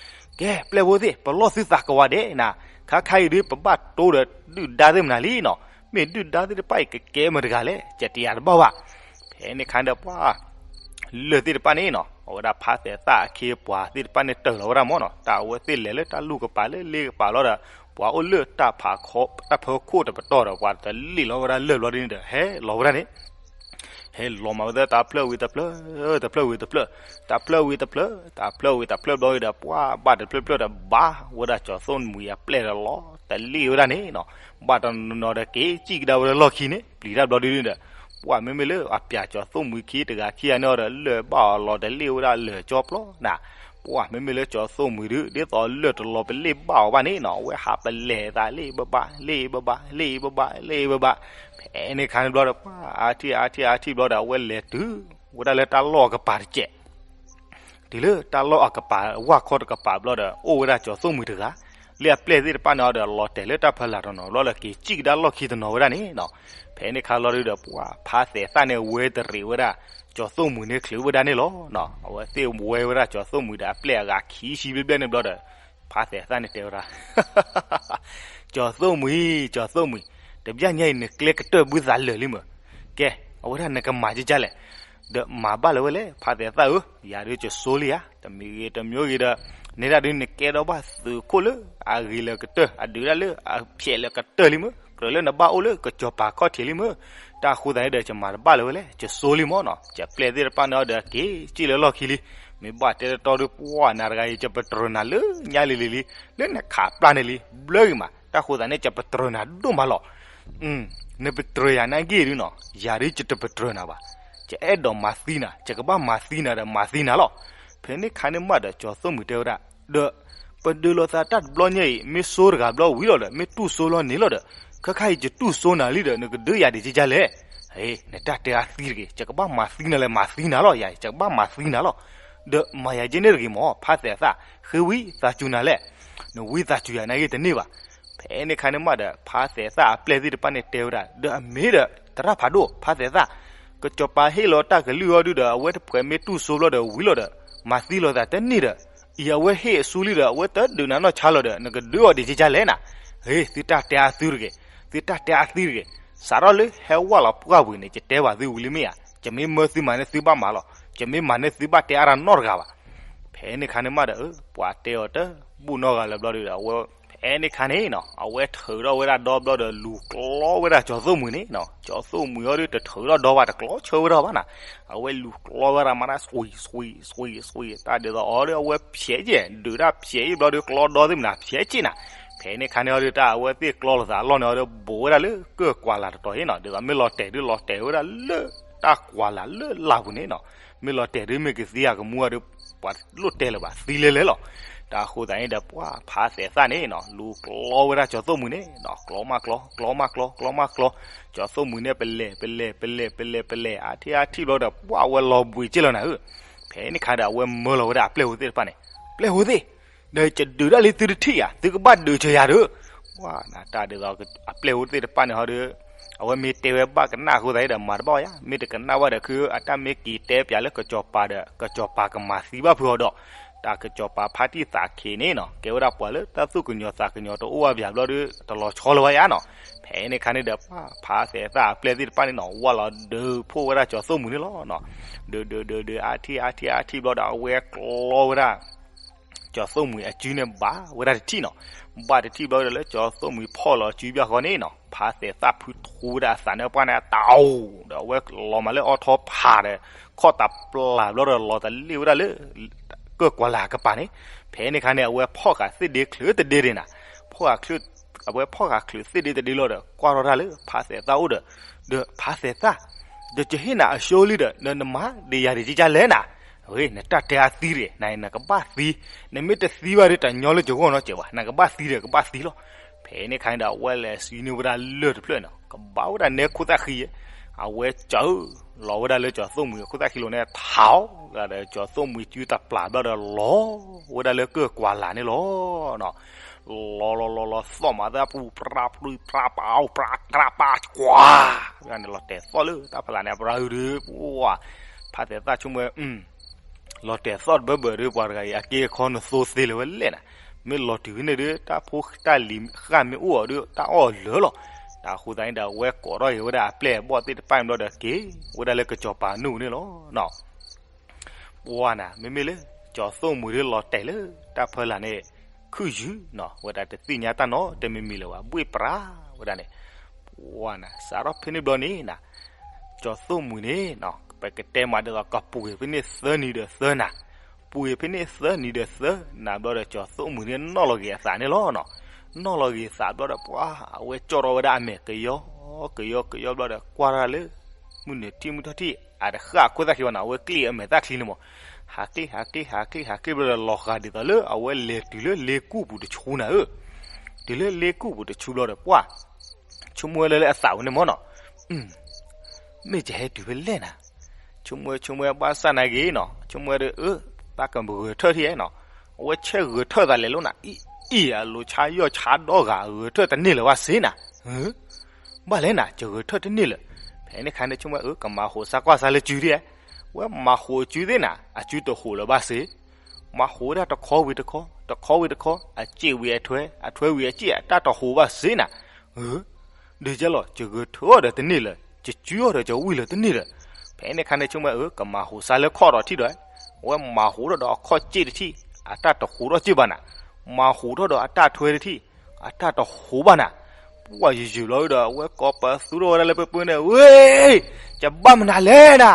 ကဲ ပျဲၢ်ဖိသ့ၣ် ပလီၢ်သုသးကဝးဒဲးနၤ, ခါခါအံၤဒုး ပဘၣ်တိဒီးဒုၣ်ဒါသ့ၣ်မနုၤလံနီၤ, မ့ၢ်ဒုၣ်ဒါသ့ၣ်တဖၣ်အံၤ ကကဲမတၤတဂၤလဲၣ် ကတဲယၤတဘၣ်ဘၣ်. ဖဲန့ၣ်ခါဒီးပှၤ လၢာ်သ့ၣ်တဖၣ်န့ၣ်နီၤ အဝဲဒၣ်ဖါသဲးသၣ်အခ့အပှၤသ့ၣ်တဖၣ်န့ၣ် တၢၢ်လီၤဝဲဒၣ်မၢ်နီၤ, တၢ်အဝဲသ့ၣ်လဲၤလၢတၢ်လူၢ်ကပၤလၢလ့ကပၤလီၤဒီး ပှၤအိၣ်လၢတၢ်ဖးခီ တၢ်ဖၢခိၣ်တပတီၢ်ဒီး ပှၤတလ့ၣ်လီၤဝဲဒၣ်လၢာ်ဘျီဒ်န့ၣ်ဒီး ဟဲလီၤဝဲဒၣ်န့ၣ် ဟဲလီၤမးဝဲသ့ၣ် တၢ်ဖျၢၣ်ဝံၤတဖျၢၣ်, တဖျၢၣ်ဝံၤတဖျၢၣ်, တၢ်ဖျၢၣ်ဝံၤတဖျၢၣ်, တၢ်ဖျၢၣ်ဝံၤတဖျၢၣ်ဘျီဝံၤဒီး ပှၤဘၣ်တဖျၢၣ်ဖျၢၣ်ဒီး ဘၣ်ဝဲဒၣ်ကၠီၤသိၣ်မှံၤအပျဲၢ်ဒီးလီၤတလ့ၣ်ဝဲဒၣ်န့ၣ်နီၤ, ဘၣ်တနီၤနီၤဒီးက့ၤစံၣ်ကဒါဝဲလၢလီၢ်ခံန့ၣ် ပျံၤတၢ်ဘျီဒ်န့ၣ်ဒီး ပှၤမ့မ့ၢ်လၢအပျးကၠီၤသိၣ်မှံၤခံတဂၤခံဂၤန့ၣ်ဒီး လၢာ်ဘၣ်အီၤလီၤတလ့ၣ်ဝဲဒၣ်လၢာ်ကၠီပျီနၤ, ပှၤမ့မ့ၢ်လၢကၠီၤသိၣ်မှံၤဒုး ဒ်သိးလၢာ်တလီၤပလ့ၣ်ဘၣ်အီၤဘၣ်န့ၣ်နီၤ အဝဲဟးပလဲၤသးလ့ၣ်ဘၣ်ဘၣ် လ့ၣ်ဘၣ်ဘၣ် လ့ၣ်ဘၣ်ဘၣ် လ့ၣ်ဘၣ်ဘၣ်, ဖဲန့ၣ်ခါန့ၣ်ဘျီဒီး ပှၤအါထံၣ်အါထံၣ်အါထံၣ်ဘျီဒီး အဝဲလဲၤတုၤဝဲဒၣ်လၢတၢ်လီၢ်အကပၤတစဲး တုၤလၢတၢ်လီၢ်အကပၤ ဝၢ်ခီတကပၤဘျီဒီး အိၣ်ဝဲဒၣ်ကၠီၤသိၣ်မှံၤတဂၤ, လၢအပျဲၢ်သ့ၣ်တဖၣ်န့ၣ်အီၤဒီး လီၤတဲာ်လၢတၢ်ဖီလာ်တနီၤဘျီဒီး က့ၤစံၣ်ကဒါလီၢ်ခံတနီၤဝဲဒၣ်န့ၣ်နီၤ, ဖဲန့ၣ်ခါလီၤဒုးဒီး ပှၤဖါသဲးသၣ်န့ၣ်ဝဲတရံးဝဲဒၣ် ကၠီၤသိၣ်မှံၤန့ၣ်ချုးဝဲဒၣ်န့ၣ်လီၤ. အဝဲသ့ၣ်ဝဲဝဲဒၣ်ကၠီၤသိၣ်မှံၤဒီးအပျဲၢ်အဂၤခံဆံဘျဲၣ်ဘျဲၣ်န့ၣ်ဘျီဒီး ဖါသဲးသၣ်န့ၣ်တဲဝဲဒၣ် ကၠီၤသိၣ်မှံၤ ကၠီၤသိၣ်မှံၤ, တဘျီညါအံၤ နကျဲကတၢၢ်ဘုသးလၢာ်လံမၢ်, ကဲ အဝဲဒၣ်နကမၤကၢ်ကၢ်လဲၣ်, ဒီးမၤဘၣ်လၢၤဝဲလဲၣ် ဖါသဲးသၣ်ဧၢ, ယၤဒုးကၠိဆိလံဧါ, တမံၤဂ့ၤတမံၤဂ့ၤဒီး နဲဒၣ်ဒုးနကဲထီၣ်ဘၣ်သုးခိၣ်လၢအဂ့ၤလၢကတၢၢ် အဒုးဒၣ်လၢအဖျဲးလၢကတၢၢ်လံမၢ်, ကြၢးလၢနဘၣ်အိၣ်လၢကစီၤပၤခီၣ်ထံးလံမၢ်, တၢ်ဃိသတးန့ၣ်ဒီး ယမၤတဘၣ်လၢၤဝဲလဲၣ်, ကၠိဆိလံမၢ်နီၤ, ကၠိပျဲၢ်သ့ၣ်တဖၣ်န့ၣ်ဒီး က့ၤစံၣ်လၢလီၢ်ခံလံ, မ့ၢ်ဘၣ်တဲတတီဒီး ပှၤနၤတဂၤအံၤ ကၠိပတြၢၤနၤလၢညါလံလံလံ, လၢနခးပျၢ်န့ၣ်လံ, ဘျၢဂ့ၤမး, တၢ်ဃိသတးန့ၣ် ကၠိပတြၢၤနၤဒိၣ်မးလီၤ. နပတြၢၤယၤနာ်က့ဒုးနီၤ, ယၤဒုးကၠိတပတြၢၤနၤဘၣ်, ကၠိအဲၣ်ဒိးမၤသံနၤ, ကၠိကဘၣ်မၤသံနၤဒီးမၤသံနၤလီၤ. ဖဲန့ၣ်ခါန့ၣ်မးဒီး ကၠိသိၣ်မှံၤတဲဝဲဒၣ်, ဒီး ပဒုးလိာ်သးတၢ်တဘျီညါအံၤ မ့ၢ်ဆိတဂၤဘျီဝံၤလီၤဒီး မ့ၢ်တူၢ်ဆိလီၤန့ၣ်လီၤဒီး ခဲခါအံၤ ကၠိတူၢ်ဆိနၤလံဒီး နကဒုးယၤဒံးကၠၢ်ကၠၢ်လဲၣ်. နတၢ်တဲအါသံတဂ့ၤ, ကၠိကဘၣ်မၤသံနၤလဲၣ်, မၤသံနၤလီၤ, ယၤ ကၠိကဘၣ်မၤသံနၤလီၤ. ဒီးမၤယၤက့န့ၣ်တဂ့ၤမး, ဖါသဲးသၣ်, ဃ့ဝံသးစူၤနၤလဲၣ်, နဝံသးစူၤယၤနာ်က့တန့ၢ်ဘၣ်. ဖဲန့ၣ်ခါန့ၣ်မးဒီး ဖါသဲးသၣ်အပျဲၢ်သ့ၣ်တဖၣ်န့ၣ်တဲဝဲဒၣ်, ဒီးအမ့ၢ်ဒီး သရၣ်ဖးဒိၣ်, ဖါသဲးသၣ်, ကစီၤပၤဟ့ၣ်လီၤတၢ်ကလုၢ်အီၤဒုဒီး အဝဲတဖှဲးမ့ၢ်တူၢ်ဆိဘျီဒီးဝံၤလီၤဒီး မၤသံလိာ်သးတန့ၢ်ဒီး အံၤအဝဲဟ့ၣ်အစုလံဒီး အဝဲတဒုးနၤနီၢ်ဆါလီၤဒီး နကဒုးအီၤဒံးကၠၢ်ကၠၢ်လဲၣ်နၤ. ဟ့ၣ် သုတၢ်တဲအါသုတဂ့ၤ, သုတၢ်တဲအါသုတဂ့ၤ, စးထီၣ်လၢဟဲဝဲလီၤပှၢ်ပူၤန့ၣ် ကၠိတဲဘၣ်သုဝံၤလံမ့ၢ်ဧါ, ကၠိမ့ၢ်မၢသုမၤန့ၢ်သုဘၣ်မၤလီၤ, ကၠိမ့ၢ်မၤန့ၢ်သုဘၣ်တဲအါတၢ်နီတဂၤဘၣ်. ဖဲန့ၣ်ခါန့ၣ်မးဒီး ပှၤတဲအီၤတဘူၣ်နီတဂၤလၢၤဘျီဒီး အဝဲ ဖဲ ဖဲန့ၣ်ခါန့ၣ်နီၤ အဝဲထုးထီၣ်ဝဲဒၣ်ဒီဘျီဒီး လူၤကျီဝဲဒၣ်ကၠီၤသိၣ်မှံၤန့ၣ်နီၤ. ကၠီၤသိၣ်မှံၤဟီဒီး တထုးထီၣ်ဒီဘၣ် တကျီဆၢဝဲဒၣ်ဘၣ်နီၤ. အဝဲလူၤကျီဝဲဒၣ်မး စွံးစွံးစွံးစွံး တၢ်ဒ်သိးအီၤဒီး အဝဲဖျဲးယဲၢ် ဒုးတၢ်ဖျဲးယဲၢ်ဘျီဒီး ကျီဒီသ့ၣ်မနၤ ဖျဲးက့ၢ်နၤ. ဖဲန့ၣ်ခါန့ၣ်ဟီဒီး တၢ်အဝဲသ့ၣ်ကျီလိာ်သးအလီၢ်န့ၣ်ဟီဒီး ဘူးဝဲဒၣ်လၢကၢၢ်ကွၢ်လၢ်တတီၤအံၤနီၤ. ဒ်သိးမ့ၢ်လီၤတဲာ်ဒီး လီၤတဲာ်ဝဲဒၣ်လၢတၢ်ကွၢ်လၢ်လၢလၢ်ပူၤန့ၣ်နီၤ. မ့ၢ်လီၤတဲာ်ဒီး မ့ၢ်ကသံအကမူအီၤဒီး ပှၤလိၣ်တဲလၢၤဘၣ် သံလဲၤလဲၤလီၤ. တၢ်အဃိသတးန့ၣ်ဒီး ပှၤဖးသဲးသၣ်န့ၣ်နီၤ လူၤကျီဝဲဒၣ်ကၠီၤသိၣ်မှံၤန့ၣ်နီၤ ကျီမးကျီ ကျီမးကျီ ကျီမးကျီ. ကၠီၤသိၣ်မှံၤန့ၣ် ပလဲၤ ပလဲၤ ပလဲၤ ပလဲၤ ပလဲၤ အါထံၣ်အါထံၣ်ဘျီဒီး ပှၤဝဲလီၤဘှံးက့ၢ်လီၤနၤဧၢ. ဖဲန့ၣ်ခါဒီး အဝဲမၢလီၤဝဲဒၣ်အပျဲၢ်ဖိသ့ၣ်တဖၣ်န့ၣ်, ပျဲၢ်ဖိသ့ၣ်, ဒီးယဒုးဒၣ်လံသုတထံၣ်ဧါ, သုကဘၣ်ဒုးစၢၤယၤဒီး, ပှၤနတၢ်ဒ်သိးအပျဲၢ်ဖိသ့ၣ်တဖၣ်န့ၣ်ဟီဒီး, အဝဲမ့ၢ်တဲဝဲဘၣ်ကနၣ်အဃိသတးဒီး မၤတဘၣ်ယါ, မ့ၢ်တကနၣ်ဘၣ်ဒီး ခုအတၢ်မ့ၢ်က့ၤတဲပၠးလၢကစီၤပၤဒီး ကစီၤပၤကမၤသံဘၣ်ဖုးအီၤဒီး, တၢ်ကစီၤပၤဖါတံၢ်သးခ့န့ၣ်နီၤ ကဲဝဲဒၣ်ပှၤလၢ တၢ်သူၣ်ကညီၤသးကညီၤတအိၣ်ဘၣ်ဘၣ်ဘျီဒီး တလီၤဆီလၢၤဝဲယါနီၤ. ဖဲန့ၣ်ခါန့ၣ်ဒီး ပှၤဖးသဲးသၣ်အပျဲၢ်သ့ၣ်တဖၣ်န့ၣ်နီၤ ဝၢ်လီၤဒုးဖှိၣ်ဝဲဒၣ်ကၠီၤသိၣ်မှံၤန့ၣ်လီၤ. ဒုးဒုးဒုးဒုး အါထံၣ်အါထံၣ်အါထံၣ်ဘျီဒီး အဝဲကျီဝဲဒၣ် ကၠီၤသိၣ်မှံၤအစုန့ၣ်ဘၣ်ဝဲဒၣ်တထံၣ်နီၤ. ဘၣ်တထံၣ်ဘျီဒီး လၢကၠီၤသိၣ်မှံၤဖီၣ်လီၤအစုဘၣ်ဃီန့ၣ်နီၤ ဖးသဲးသၣ်ဖုထူဝဲဒၣ်အသးန့ၣ်ပှၢ်န့ၣ် တၢ်အိၣ်ဒီး အဝဲလီၤမးလၢအီထီဖးဒီး ခီၣ်တးပျၢ်ဘျီဒီး လီၤတလ့ၣ်ဝဲဒၣ်လၢ ကၢၢ်ကွၢ်လၢ်အကပၤန့ၣ်. ဖဲန့ၣ်ခါန့ၣ် အဝဲဖီၣ်ဃာ်သ့ၣ်ဒ့ချုးတဒ့ဒ့နၤ, ဖီၣ်ဃာ်ချုး အဝဲဖီၣ်ဃာ်ချုးသ့ၣ်ဒ့တဒ့လီၤဒီး ကွၢ်ထီၣ်တၢ်လၢဖးသဲးသၣ်အိၣ်ဒီး, ဒီးဖးသဲးသၣ်, ဒီးယဟ့ၣ်နၤအဆှိလံဒီး နနမၤဒံးယၤဒံးကကလဲၣ်နၤ, ဝဲ နတၢ်တဲအသံတဂ့ၤ, နကဘၣ်သံ, နမ့ၢ်တသံဘၣ်ဒီး တညီလၢယဂီၢ်နီတစဲးဘၣ်, နကဘၣ်သံဒီးကဘၣ်သံလီၤ. ဖဲန့ၣ်ခါန့ၣ်ဒီး အဝဲလဲၤစံးန့ၢ်ဝဲဒၣ်လၢၢ်တဖျၢၣ်န့ၣ် ကဘၣ်ဝဲဒၣ်နဲခိၣ်သၣ်ဃံ, အဝဲစၢလီၤဝဲဒၣ်လၢကၠီၤသိၣ်မှံၤအခိၣ်သၣ်ဃံလိၤန့ၣ် ထးအီၤဒီး ကၠီၤသိၣ်မှံၤစုတပျၢ်ဘျီဒီး လီၤဝဲဒၣ်လၢကၢၢ်ကွၢ်လၢ်န့ၣ်လီၤ. လီၤလီၤလီၤလီၤ သီၣ်မးသၣ်ပူၤ ပြးပြံပြးပာ် ပြးပြးပာ်ကွၢ်, န့ၣ်လီၤတဲာ်သီၣ်လၢတၢ်ဖးလၢ်န့ၣ် ပြးအုဒီး ပှၤ ဖးသဲးသၣ်ဆိကမိၣ် လီၤတဲာ်သီၣ်တဘၢဘၢဒီး ပှၤတဂၤအံၤ အက့အခီနသိသ့လၢၤဝဲလဲၣ်နၤ, မ့ၢ်လီၤတုၤဖဲန့ၣ်ဒီး တၢ်ဖိတၢ်လံၤဃၣ်မ့ၢ်အိၣ်အီၤဒီး တၢ်အီၣ်လၢာ်လီၤ. တၢ်အဃိသတးန့ၣ်ဒီး အဝဲကိးထီၣ်က့ၤဝဲဒၣ်အပျဲၢ်အဘီၣ်သ့ၣ်တဖၣ်န့ၣ်ဘျီဒီး က့ၤဝဲဒၣ်လၢကစီၤပၤနူၢ်န့ၣ်လီၤ. ပှၤနၤ မ့မ့ၢ်လၢ ကၠီၤသိၣ်မှံၤဒီးလီၤတဲာ်လၢတၢ်ဖးလၢ်န့ၣ် ခုၣ်ယုၢ်နီၤ ဝဲဒၣ်တသ့ၣ်ညါတၢ်နီတမံၤမံၤလၢၤဘၣ် ဘှ့ၣ်ပြးဝဲဒၣ်န့ၣ်. ပှၤနၤ စးထီၣ်ဖဲန့ၣ်ဘျီန့ၣ်နၤ ကၠီၤသိၣ်မှံၤန့ၣ်နီၤ ပကတဲမးဒ်သိး ကပှ့ၤဖဲန့ၣ်သၢနံၤဒီးသၢနၤ, ပှ့ၤဖဲန့ၣ်သၢနံၤဒီးသၢနၤဘျီဒီး ကၠီၤသိၣ်မှံၤန့ၣ် နီၣ်လီၤက့ၤအသးန့ၣ်လီၤနီၤ. နီၣ်လီၤက့ၤအသးဘျီဒီး ပှၤ အဝဲကၠီၣ်ထီၣ်ဝဲဒၣ်အမဲာ်ကယီ ကယီကယီဘျီဒီး ကွၢ်ထီၣ်လၢ မုၢ်နုာ်ထံၣ်မုၢ်ထီၣ်ထံၣ် အတဃၣ်အခိၣ်သၣ်ခံဘၣ်နၤ အဝဲကျ့ၣ်အမဲာ်သၣ်ချံန့ၣ်မး, ဟးကျ့ၣ် ဟးကျ့ၣ် ဟးကျ့ၣ် ဟးကျ့ၣ်ဘျီဒီး လီၤဃာ်ဒ်သိးလၢအဝဲလဲၤတုၤလၢလ့ကူၣ်ပူၤတဆူနၤဧၢ, တုၤလၢလ့ကူၣ်ပူၤတဆူဘျီဒီး ပှၤ ဆိကမိၣ်ဝဲလၢလၢအသးဝဲန့ၣ်မးနီၤ, မ့ၢ်ယဟဲတုၤဖဲလဲၣ်နၤ, ဆိကမိၣ်ဝဲဆိကမိၣ်ဝဲဘၣ်ဆၣ်နာ်က့ၤနီၤ ဆိကမိၣ်ဝဲဒီး အၢ သးကဂဲၤထၢၣ်ထံၣ်နီၤ, အဝဲဆဲးဂဲၤထၢၣ်သးလဲၤလိာ်နၤ အံၤ အံၤ အလိၤဆါယီၢ်ဆါဒီဂၤ ဂဲၤထၢၣ်တန့ၢ်လၢၤဘၣ်စ့နၤ, ဘၣ်လဲၣ်နၤ ယဂဲၤထၢၣ်တန့ၢ်လၢၤ, ဖဲန့ၣ်ခါန့ၣ် ဆိကမိၣ်ဝဲ အၢ ကမၤဟိးစါကွၢ်စါလၢစုဒ်, ဝဲမၤဟိးအစုသ့ၣ်နၤ အစုတဟိးလၢၤဘၣ်စ့ မၤဟိးဝဲဒၣ်တခီဝံၤတခီ တခီဝံၤတခီ အစ့ၣ်ဝံၤအထွဲ အထွဲဝံၤအစ့ၣ် အတၢ်တဟိးဘၣ်စ့နၤ, ဒ်ယဲလီၤ ယဂဲၤထၢၣ်အီၤဒီးတန့ၢ်လၢၤ ယစုအီၤဒီးယဝံၣ်လၢၤတန့ၢ်လၢၤ, ဖဲန့ၣ်ခါန့ၣ် ဆိကမိၣ်ဝဲ အၢ ကမၤဟိးစါလၢခီၣ်ဒီးထံၣ်ဒီး, အဝဲမၤဟိးထီၣ်ဒီးအခီၣ်စ့ၣ်တထံၣ် အတၢ်တဟိးထီၣ်စ့ၣ်ဘၣ်နၤ, မၤဟိးထီၣ်ဒီးအတၢ်ထွဲတထံၣ် အတၢ်တဟိးဘၣ်နၤ, ပှၤယယုာ်လီၤဒီး အဝဲကိးပသူထီၣ်ဝဲဒၣ်လၢပှဲၤပှဲၤန့ၣ် ဝ့ၢ် ယဘၣ်မနုၤလဲၣ်နၤ,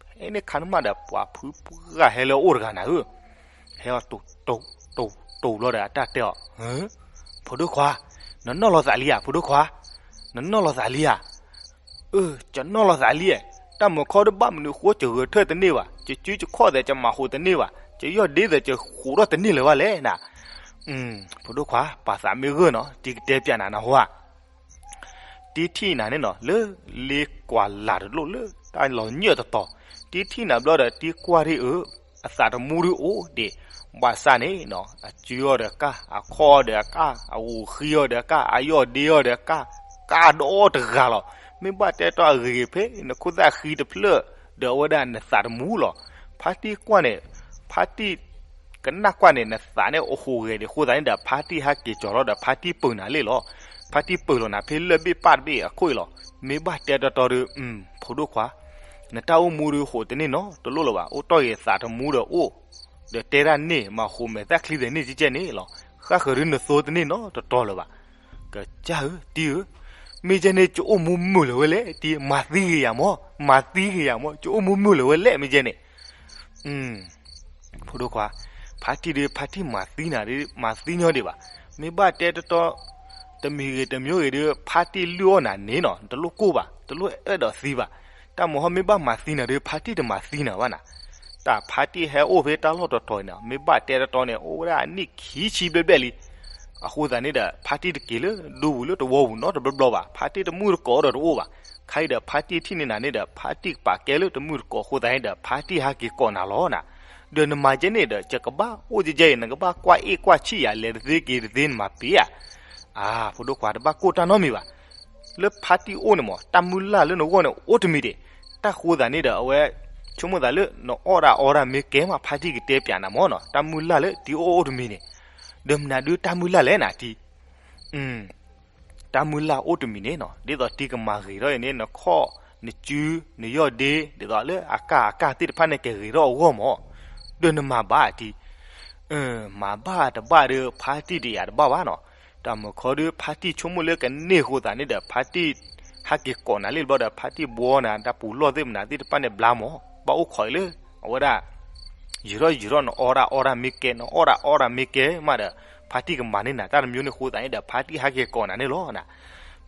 ဖဲန့ၣ်ခါန့ၣ်မးဒီး ပှၤဖုပှၢ်ဟဲလၢအအိၣ်တဂၤနၤဧၢ, ဟဲအီၤတိၢ်တိၢ်တိၢ်တိၢ်ဘျီဒီး အတၢ်တဲအီၤ, ဖိဒိၣ်ခွါ, နနီၣ်လီၤသးလံဧါ ဖိဒိၣ်ခွါ, နနီၣ်လီၤသးလံဧါ, အၢ ယနီၣ်လီၤသးလံ, တၢ်မုာ်ခီဒီးဘၣ်မနုၤဃိ ယဂဲၤထၢၣ်တန့ၢ်ဘၣ်, ယစုယခီၣ်သဲးယမၤဟိးတန့ၢ်ဘၣ်, ယယီၢ်ဒ့သဲးယဟိးထီၣ်တန့ၢ်လၢၤဘၣ်လဲၣ်နၤ, ဖိဒိၣ်ခွါ ပာ်သးမ့ၢ်ဂၢၢ်နီၤ တံၤကတဲပျးနၤနဟါ တံထံၣ်နၤန့ၣ်နီၤ လၢလ့ကွၢ်လၢ်တလိၣ်လၢတၢ်လီၤညၢၢ်တတီၤ, တံထံၣ်နၤဘျီဒီး တံကွၢ်ထံၣ်အၢ အသးတမူဒုအိၣ်ဒံး, ဘၣ်ဆၣ်န့ၣ်နီၤ အစုအီၤဒီးကၢ် အခီၣ်အီၤဒီးကၢ် အဂိၢ်ဃံအီၤဒီးကၢ် အယီၢ်ဒ့အီၤဒီးကၢ်, ကၢ်ဒီတဂၤလီၤ, မ့ၢ်ဘၣ်တဲတီအဂ့ၤဖဲနခိၣ်သၣ်ဃံတဖျၢၣ် ဒီးအဝဲဒၣ်နသးတမူလီၤ, ဖါတံၢ်ကွၢ်န့ၣ်, ဖါတံၢ် ကနၣ်ကွၢ်န့ၣ် နသးန့ၣ်အိၣ်ဟူးဂဲၤဒံးအဃိသတးန့ၣ်ဒီး ဖါတံၢ်ဟဲက့ၤကၠီၤလီၤဒီး ဖါတံၢ်ပၢၢ်နၤလံလီၤ. ဖါတံၢ်ပၢၢ်လီၤနၤဖဲလၢၢ်ဘ့ၣ်ပၢ်တဘ့ၣ်အခိၣ်အံၤလီၤ. မ့ၢ်ဘၣ်တဲတီတီဒီး ဖိဒိၣ်ခွါ, နတၢ်အိၣ်မူဒီးဟိးတန့ၢ်နီတလိၣ်လၢၤဘၣ်. အိၣ်တီၢ်ဂ့ၤသးတမူဒီးအိၣ်, ဒီးတဲဒၣ်န့ၣ် မၤဟူးမဲာ်သၣ်ချံသဲးန့ၣ်ကဲကဲန့ၣ်လီၤ. ဃၣ်ဃၢၤဒုးနသိတန့ၢ်နီတတီၤလၢၤဘၣ်. ကစၢ်ဧၢ တံၤဧၢ, မ့ၢ်ကဲန့ၣ် ကအိၣ်မူမုာ်လၢၤဝဲလဲၣ်, တံၤ မၤသံက့ၤယၤမၢ်, မၤသံက့ၤယၤမၢ်, ကအိၣ်မူမုာ်လၢၤဝဲလဲၣ် မ့ၢ်ကဲန့ၣ်. ဖိဒိၣ်ခွါ, ဖါတံၢ်ဒုး ဖါတံၢ်မၤသံနၤဒုး မၤသံညီဒံးဘၣ်. မ့ၢ်ဘၣ်တဲတတီ တမံၤဂ့ၤတမံၤဂ့ၤဒုး ဖါတံၢ်လုၢ်အီၣ်နၤန့ၣ်နီၤ တလိၣ်ကိၢ်ဘၣ်, တလိၣ်အဲၣ်ဒိးသံဘၣ်. တၢ်မုၢ်ဟီၣ်မ့ၢ်ဘၣ်မၤသံနၤဒုး ဖါတံၢ်တမၤသံနၤဘၣ်နၤ. တၢ်ဖါတံၢ်ဟဲအိၣ်ဖဲတၢ်လီၢ်တတီၤန့ၣ် မ့ၢ်ဘၣ်တဲတတီန့ၣ် အိၣ်ဝဲဒၣ်အနံၣ်ခံဆံဘျဲၣ်ဘျဲၣ်လံ. အဃိသတးန့ၣ်ဒီး ဖါတံၢ်တက့ၤလၢဒူပူၤလၢတဝီပူၤနီတဘျီဘျီဘၣ်, ဖါတံၢ်တမုၢ်တကိးဒီးတအိၣ်ဘၣ်. ခဲအံၤဒီး ဖါတံၢ်ထံၣ်န့ၢ်နၤန့ၣ်ဒီး ဖါတံၢ်ကပာ်ကဲလၢတမုၢ်တကိးအဃိသတးန့ၣ်ဒီး ဖါတံၢ်ဟးက့ၤကိးနၤလီၤနၤ. ဒီးနမၤကဲန့ၣ်ဒီး ယကဘၣ်အိၣ်ကဲကဲအံၤ နကဘၣ်ကွၢ်အ့ၣ်ကွၢ်ဆံၣ်ယၤ လဲၤတသ့က့ၤတသ့ နမၤပ့ၤဧါ. အါ ဖိဒိၣ်ခွါ တဘၣ်ကိၢ်တၢ်နီတမံၤဘၣ်. လၢဖါတံၢ်အိၣ်န့ၣ်မၢ် တၢ်မုၢ်လၢ်လၢနဂီၢ်န့ၣ် အိၣ်တမံၤဒံး. တၢ်ဃိသးန့ၣ်ဒီး အဝဲဆိကမိၣ်သးလၢ နအီၣ်တၢ်အီတၢ်မ့ၢ်ကဲမး ဖါတံၢ်ကတဲပၠးနၤမၢ်နီၤ. တၢ်မုၢ်လၢ်လၢတံၤအိၣ်အိၣ်တမံၤန့ၣ် ဒီးမနုၤဒုးတၢ်မုၢ်လၢ်လဲၣ်နၤတံၤ. တၢ်မုၢ်လၢ်အိၣ်တမံၤန့ၣ်နီၤ ဒ်သိးတံၤကမၤဂ့ၤထီၣ်အံၤန့ၣ် နခီၣ် နစု နယီၢ်ဒ့ ဒ်သိးလၢအကၢ်အကၢ်သ့ၣ်တဖၣ်န့ၣ် ကဂ့ၤထီၣ်အဂီၢ်မၢ်. ဒီးနမၤဘၣ်တံၤ မၤဘၣ်တဘၣ်ဒီး ဖါတံၢ်တယာ်တဘၣ်ဘၣ်နီၤ. တၢ်မုၢ်ခီဒုး ဖါတံၢ်ဆိကမိၣ်လၢကန့ၢ်အဃိသတးန့ၣ်ဒီး ဖါတံၢ်ဟဲက့ၤကိးနၤလံတဘျီဒီး ဖါတံၢ်ဘှီနၤ တၢ်ပူၤလီၢ်သ့ၣ်မနုၤသ့ၣ်တဖၣ်န့ၣ် ဘျါမၢ်. ဘၣ်အိၣ်ခိးအံၤလၢ အဝဲဒၣ် ယံာ်ထီၣ်ယံာ်ထီၣ် နအီၣ်တၢ်အီတၢ်မ့ၢ်ကဲ နအီၣ်တၢ်အီတၢ်မ့ၢ်ကဲမးဒီး ဖါတံၢ်ကမၤန့ၢ်နၤတၢ်တမျိုးန့ၣ်အဃိသတးန့ၣ်ဒီး ဖါတံၢ်ဟဲက့ၤကိးနၤန့ၣ်လီၤနၤ.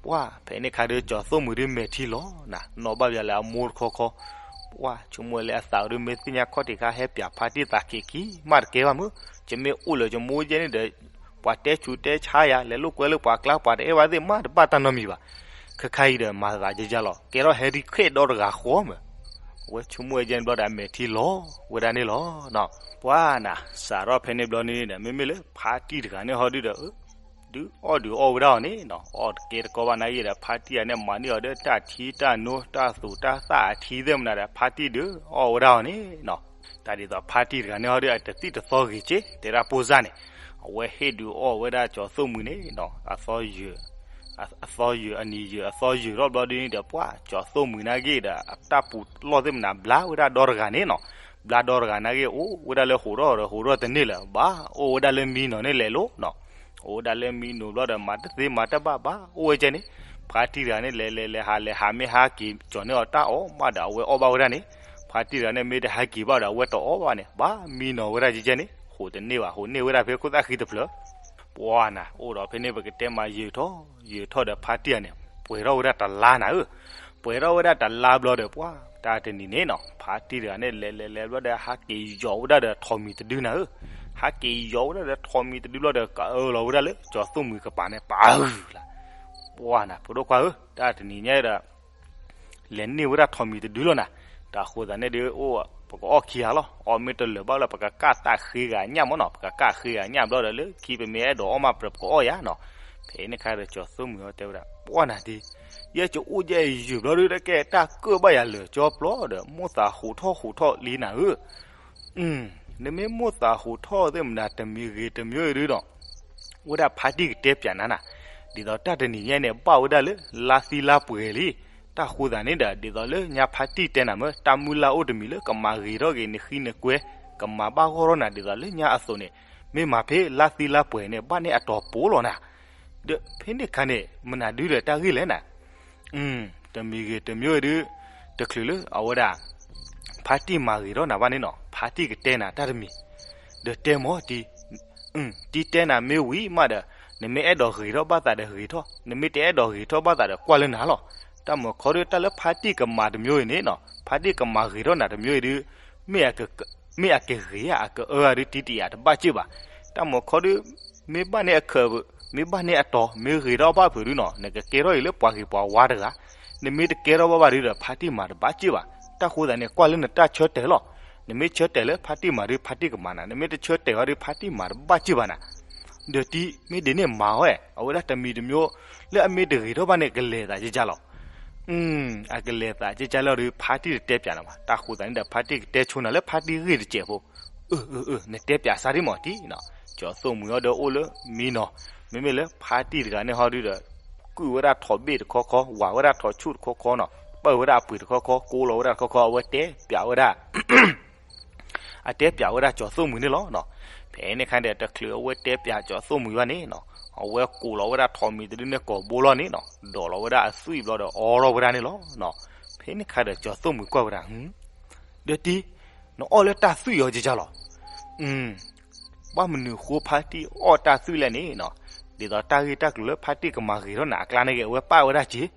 ပှၢ် ဖဲန့ၣ်အခါဒီး ကၠီၤသိၣ်မှံၤဒုးမဲာ်ထံလီၤနၤ နီၣ်ဘၣ်ယၤလၢအမိၢ်တခီခီ ပှၢ် ဆိကမိၣ်လၢအသးဒုး မ့ၢ်သ့ၣ်ညါခီၣ်ထံးခါ ဟဲပၠးဖါတံၢ်သးက့ၤခံမးတကဲဘၣ်မုၢ်, ယမ့ၢ်အိၣ်လၢယမိၢ်ယဲန့ၣ်ဒီး ပှၤတဲဆူးတဲဆါယၤ လဲၤလိာ်ကွဲလၢပှၤကျါ ပှၤတအဲၣ်ဝဲသ့ၣ်မး တဘၣ်တၢ်နီတမံၤဘၣ်. ခဲခါအံၤဒီး မၤသးယယလီၤ ကဲထီၣ်ဟဲရံၣ်ခဲဒီတဂၤဃီမး. အဝဲဆိကမိၣ်ဝဲယဲန့ၣ်ဘျီဒီး အမဲာ်ထံလီၤဝဲဒၣ်န့ၣ်လီၤ. ပှၢ်နၤ စးထီၣ်ဖဲန့ၣ်ဘျီန့ၣ်ဒီး မ့မ့ၢ်လၢဖါတံၢ်တဂၤန့ၣ်ဟီဒုဒီး ဒုးအီၣ်ဒုးအီၣ်ဝဲဒၣ်အီၤန့ၣ်နီၤ, အီၣ်တကဲတကီဘၣ်နာ်က့ဒီး ဖါတံၢ်တဂၤန့ၣ် မၤန့ၢ်အီၤဒီးတၢ်ထံတၢ်နိ တၢ်သူးတၢ်သၣ်အထံသ့ၣ်မနုၤဒီး ဖါတံၢ်ဒုးအီၣ်ဝဲဒၣ်အီၤန့ၣ်နီၤ. တၢ်ဒ်သိးဖါတံၢ်တဂၤန့ၣ်ဟီဒု အတသံၣ်တသီဂ့ၤက့ တဲဒၣ်ပိၢ်စၢ်န့ၣ်, အဝဲဟ့ၣ်ဒုးအီၣ်ဝဲဒၣ်ကၠီၤသိၣ်မှံၤန့ၣ်နီၤ, အသီယုာ် အသီယုာ် အနံၤယုာ်အသီယုာ်ထီၣ်ဘျီဒုန့ၣ်ဒီး ပှၢ်ကၠီၤသိၣ်မှံၤနာ်က့ဒီး အတၢ်ပူၤလီၢ်သ့ၣ်မနုၤ ဘျါဝဲဒၣ်ဒီတဂၤန့ၣ်နီၤ. ဘျါဒီတဂၤနာ်က့ အိၣ်ဝဲဒၣ်လၢဟိးထီၣ်ဒီးဟိးထီၣ်တန့ၢ်လၢၤဘၣ်, အိၣ်ဝဲဒၣ်လၢမံနီၤန့ၣ်လဲၤလိၤနီၤ. အိၣ်ဝဲဒၣ်လၢမံနီၤဘျီဒီး မၤတသ့မၤတဘၣ်ဘၣ် အိၣ်ဝဲကဲန့ၣ်, ဖါတံၢ်တဂၤန့ၣ် လဲၤလဲၤလဲၤဟးလဲၤဟးမ့ၢ်ဟးက့ၤကၠီၤန့ၢ်အီၤတၢ်အီၣ်မးဒီး အဝဲအီၣ်ဘၣ်ဝဲဒၣ်န့ၣ်, ဖါတံၢ်တဂၤန့ၣ် မ့ၢ်တဟဲက့ၤဘၣ်ဒီး အဝဲတအီၣ်ဘၣ်န့ၣ် ဘၣ်မံနီၤဝဲဒၣ်ကဲကဲန့ၣ် ဟိးတန့ၢ်ဘၣ်, ဟိးန့ၢ်ဝဲဒၣ်ဖဲခိၣ်သၣ်ဃံတဖျၢၣ်. ပှၢ်နၤ အိၣ်ဒီးဖဲန့ၣ် ပကတဲမးယံာ်ထီၣ်ယံာ်ထီၣ်ဒီး ဖါတံၢ်တဂၤန့ၣ် ပှဲၤထီၣ်ဝဲဒၣ်တလါနၤဧၢ. ပှဲၤထီၣ်ဝဲဒၣ်တလါဘျီဒီး ပှၢ်တၢ်တနံၤန့ၣ်နီၤ, ဖါတံၢ်တဂၤန့ၣ် လဲၤလဲၤလဲၤဘျီဒီး ဟးက့ၤယီၤဝဲဒၣ်ဒီးထိးမံၤတဒုနၤဧၢ. ဟးက့ၤယီၤဝဲဒၣ်ဒီးထိးမံၤတဒုဘျီဒီး ကအၢၣ်လီၤဝဲဒၣ်လၢကၠီၤသိၣ်မှံၤကပၤန့ၣ် ပာ်ဂုာ်လၢ်. ပှၢ်နၤ ဖိဒိၣ်ခွါဧၢ, တၢ်တနံၤညါဒီး လဲၤန့ၢ်ဝဲဒၣ်ထိးမံၤတဒုလီၤနၤ. တၢ်ဃိသးန့ၣ်ဒုး အိၣ် ပကအီၣ်ခံဂၤလီၤ. အီၣ်မ့ၢ်တလၢာ်ဘၣ်လၢ ပကကၢ်တၢ်ဃ့ဂၤညၣ်မးနီၤ, ပကကၢ်ဃ့ဂၤညၣ်ဘျီဒီး လၢခံပမ့ၢ်အဲၣ်ဒိးအီၣ်မးပြၢး ပကအီၣ်ယၤနီၤ. ဖဲန့ၣ်ခါဒီး ကၠီၤသိၣ်မှံၤအီၤတဲဝဲဒၣ် ပှၢ်နၤဒုး, ယဲယအိၣ်ယဲယုာ်ဘျီဒုး တကဲတၢ်ကၢၣ်ဘၣ်ယၤလၢာ်ကၠီပျီဒီး မိၢ်သးဟူးထီၣ်ဟူးထီၣ်လံနၤဧၢ. နမ့ၢ်မိၢ်သးဟူးထီၣ်သ့ၣ်မနုၤ တမံၤဂ့ၤတမံၤဂ့ၤဒုးနီၤ, ဝဲဒၣ်ဖါတံၢ်ကတဲပၠးနၤနၤ, ဒ်သိးတၢ်တနံၤညါန့ၣ် ဘၣ်ဝဲဒၣ်လၢလါသံလါပှဲၤလံ. တၢ်ဃိသးန့ၣ်ဒီး ဒ်သိးလၢညါဖါတံၢ်တဲနၤမ့ၢ် တၢ်မုၢ်လၢ်အိၣ်တမံၤလၢကမၤဂ့ၤထီၣ်က့ၤနဃံနကွဲ, ကမၤဘၣ်ဂီၢ်ထီၣ်နၤဒ်သိးလၢညါအသိးန့ၣ်, မ့ၢ်မၤဖဲလါသံလါပှဲၤန့ၣ် ဘၣ်န့ၢ်အတီၤပိာ်လီၤနၤ. ဒီးဖဲန့ၣ်ခါန့ၣ် မနုၤဒုးဒီးတၢ်ဂ့ၢ်လဲၣ်နၤ. တမံၤဂ့ၤတမံၤဂ့ၤဒုး တချုးလၢအဝဲဒၣ် ဖါတံၢ်မၤဂ့ၤထီၣ်နၤဘၣ်န့ၣ်နီၤ, ဖါတံၢ်ကတဲနၤတၢ်တမံၤ, ဒီးတဲမၢ်တံၤ, တံၤတဲနၤမ့ၢ်ဝံၤမးဒီး နမ့ၢ်အဲၣ်ဒိးဂ့ၤထီၣ်ဘၣ်သးဒီးဂ့ၤထီၣ်, နမ့ၢ်တအဲၣ်ဒိးဂ့ၤထီၣ်ဘၣ်သးဒီးကွၢ်လၢနၤလီၤ. တၢ်မုၢ်ခီဒုး တၢ်လၢဖါတံၢ်ကမၤတမံၤအံၤန့ၣ်နီၤ, ဖါတံၢ်ကမၤဂ့ၤထီၣ်နၤတမံၤအံၤဒုး မ့ၢ်အကဂ့ၤဧါ အကအၢဧါဒုး တံၤတယာ်တဘၣ်စ့ၢ်ဘၣ်. တၢ်မုၢ်ခီဒုး မ့ၢ်ဘၣ်န့ၢ်အခၢး, မ့ၢ်ဘၣ်န့ၢ်အတီၤ, မ့ၢ်ဂ့ၤထီၣ်ဘၣ်ဖုးဒုးနီၤ, နကကဲထီၣ်အံၤလၢပှၤဂ့ၤပှၤဝါတဂၤ, နမ့ၢ်တကဲထီၣ်ဘၣ်ဘၣ်ဒုးဒီး ဖါတံၢ်မၤတဘၣ်စ့ၢ်ဘၣ်. တၢ်ဃိသးန့ၣ် ကွၢ်လၢနတၢ်ဆၢတဲာ်လီၤ. နမ့ၢ်ဆၢတဲာ်လၢဖါတံၢ်မၤဒုး ဖါတံၢ်ကမၤနၤ, နမ့ၢ်တဆၢတဲာ်ဘၣ်ဒုး ဖါတံၢ်မၤတဘၣ်စ့ၢ်ဘၣ်နၤ. ဒီးတံၤမ့ၢ်ဒ်န့ၣ်မၤဝဲ, အဝဲဒၣ်တမံၤတမံၤ လၢအမ့ၢ်တဂ့ၤထီၣ်ဘၣ်န့ၣ် ကလဲၤသးကကၢ်လီၤ. အကလဲၤသးကကၢ်လီၤဒီး ဖါတံၢ်တတဲပၠးနၤဘၣ်. တၢ်ဃိသးန့ၣ်ဒီး ဖါတံၢ်ကတဲဆိနၤလၢဖါတံၢ်ဂ့ၢ်တစဲးဖိ, အၢ အၢ အၢ နတဲပၠးစၢ်ဒ်မၢ်တံၤနီၤ. ကၠီၤသိၣ်မှံၤအီၤဒီးအိၣ်လၢမံနီၤ, မ့မ့ၢ်လၢဖါတံၢ်တဂၤန့ၣ်ဟီဒုးဒီး ကုၢ်ဝဲဒၣ်ထိးဘ့ၣ်တခီခီ, ဝးဝဲဒၣ်ထိးဆူၣ်တခီခီနီၤ, ပၢၢ်ဝဲဒၣ်အပှ့ၤတခီခီ, ကိးလီၤဝဲဒၣ်တခီခီ, အဝဲတဲပၠးဝဲဒၣ် အတဲပၠးဝဲဒၣ်ကၠီၤသိၣ်မှံၤန့ၣ်လီၤနီၤ. ဖဲန့ၣ်ခါဒီး တချုးအဝဲတဲပၠးကၠီၤသိၣ်မှံၤဘၣ်န့ၣ်နီၤ, အဝဲကိးလီၤဝဲဒၣ်ထိးမံၤတဒုန့ၣ်ကိာ်ဘိလီၤန့ၣ်နီၤ, ဒိးလီၤဝဲဒၣ်အသွံၣ်ဘျီဒီးအီထီၣ်ဝဲဒၣ်န့ၣ်လီၤနီၤ. ဖဲန့ၣ်ခါဒီးကၠီၤသိၣ်မှံၤကွၢ်ဝဲဒၣ်, ဒီးတံၤ, နအီၣ်လၢတၢ်သွံၣ်အီၤကကလီၤ. ဘၣ်မနုၤဃိဖါတံၢ်အီၣ်တၢ်သွံၣ်လဲၣ်န့ၣ်နီၤ, ဒ်သိးတၢ်ဂ့ၢ်တၢ်ကျိၤလၢဖါတံၢ်ကမၤဂ့ၤထီၣ်နၤအကျါန့ၣ်ဂ့ၤ အဝဲပာ်ဝဲဒၣ်က့ၤ,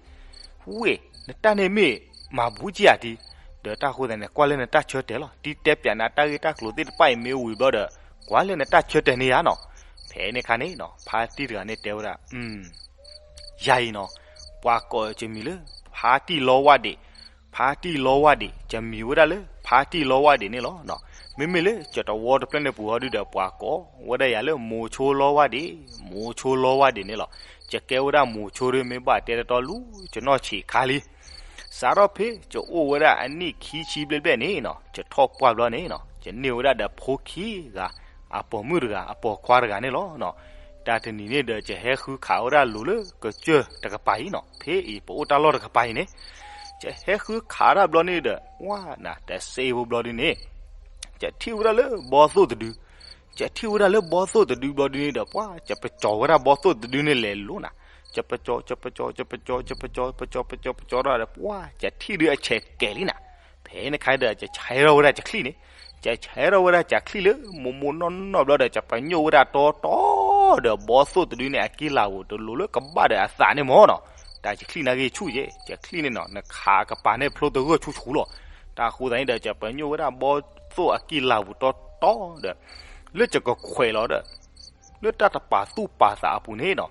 ဝ့ၢ်, နတၢ်န့ၣ်မ့ၢ်မၤဘူးကံယၤတံၤ, ဒီးတၢ်ဃိသးန့ၣ် ကွၢ်လၢနတၢ်ဆၢတဲာ်လီၤ. တံၤတဲပၠးနၤတၢ်ဂ့ၢ်တၢ်ကျိၤသ့ၣ်တဖၣ်အံၤမ့ၢ်ဝံၤဘျီဒီး ကွၢ်လၢနတၢ်ဆၢတဲာ်န့ၣ်ယါနီၤ. ဖဲန့ၣ်ခါန့ၣ်နီၤ ဖါတံၢ်တဂၤန့ၣ်တဲဝဲဒၣ် ယၤအံၤနီၤ, ပှၤကိးကမံၤလၢ ဖါတံၢ်လီဝၢ်ဒံး, ဖါတံၢ်လီဝၢ်ဒံး, ကမံၤဝဲဒၣ်လၢ ဖါတံၢ်လီဝၢ်ဒံးန့ၣ်လီၤ. မ့မ့ၢ်လၢကတဝီတဖျၢၣ်န့ၣ်ပူၤဟီဒုဒီး ပှၤကိးဝဲဒၣ်ယၤလၢ မိၤဆိလီဝၢ်ဒံး, မိၤဆိလီဝၢ်ဒံးန့ၣ်လီၤ. ယကဲဝဲဒၣ်မိၤဆိဒီး မ့ၢ်ဘၣ်တဲတတီလူၤ ယနီၢ်ဆံးခါလံ. စးထီၣ်ဖဲယအိၣ်ဝဲဒၣ်အနံၣ်ခံဆံဘျဲၣ်ဘျဲၣ်န့ၣ်နီၤ, ယထီၣ်ပှၢ်ဘျီန့ၣ်နီၤ, ယန့ၢ်ဝဲဒၣ်ဒီးဖိခံဂၤ, အပိာ်မုၣ်တဂၤ အပိာ်ခွါတဂၤန့ၣ်လီၤ. တၢ်တနံၤန့ၣ်ဒီး ယဟဲဃုခးဝဲဒၣ်လိၤလၢကစၢၢ်တကပၤအံၤနီၤ, ဖဲအံၤပအိၣ်တၢ်လီၢ်တကပၤအံၤန့ၣ်, ယဟဲဃုခးတၢ်ဘျီန့ၣ်ဒီး ဝါနၤတစဲးဖိဘျီဒုန့ၣ် ယထံၣ်ဝဲဒၣ်လၢဘီသိၣ်တဒု, ယထံၣ်ဝဲဒၣ်လၢဘီသိၣ်တဒုဘျီဒုန့ၣ်ဒီး ပှၤ ယပကၠီၤဝဲဒၣ်ဘီသိၣ်တဒုန့ၣ်လဲၤလိၤနၤ, ယပကၠီၤ ယပကၠီၤ ယပကၠီၤ ယပကၠီၤ ယပကၠီၤ ယပကၠီၤထီၣ်ဒီး ပှၤ ယထံၣ်ဒုအဆဲးကဲးလံနၤ. ဖဲန့ၣ်ခါဒီး ယဆဲးထီၣ်ဝဲဒၣ်ယချံၣ်န့ၣ်, ယဆဲးထီၣ်ဝဲဒၣ်ယချံၣ်လၢ မိၢ်မိၢ်နီၢ်နီၢ်ဘျီဒီး ယပညိၣ်ဝဲဒၣ်တီတီဒီး ဘီသိၣ်တဒုန့ၣ် အကံလၤပူၤတလိၤလၢကဘၣ်ဒီးအသးန့ၣ်မ့ၢ်နီၤ, တၢ်ယချံၣ်န့ၣ်ဂ့ၢ်ဆူၣ်ယဲ, ယချံၣ်န့ၣ်နီၤ နခးကပၤန့ၣ်ဖျိတဂၢၢ်ဆူၣ်ဆူၣ်လီၤ. တၢ်ဃိသတးန့ၣ်ဒီး ယပညိၣ်ဝဲဒၣ်ဘီသိၣ်အကံလၤပူၤတီတီဒီး လၢယကခွဲးလီၤဒီး လၢတၢ်တပာ်သူၣ်ပာ်သးအပူၤန့ၣ်နီၤ,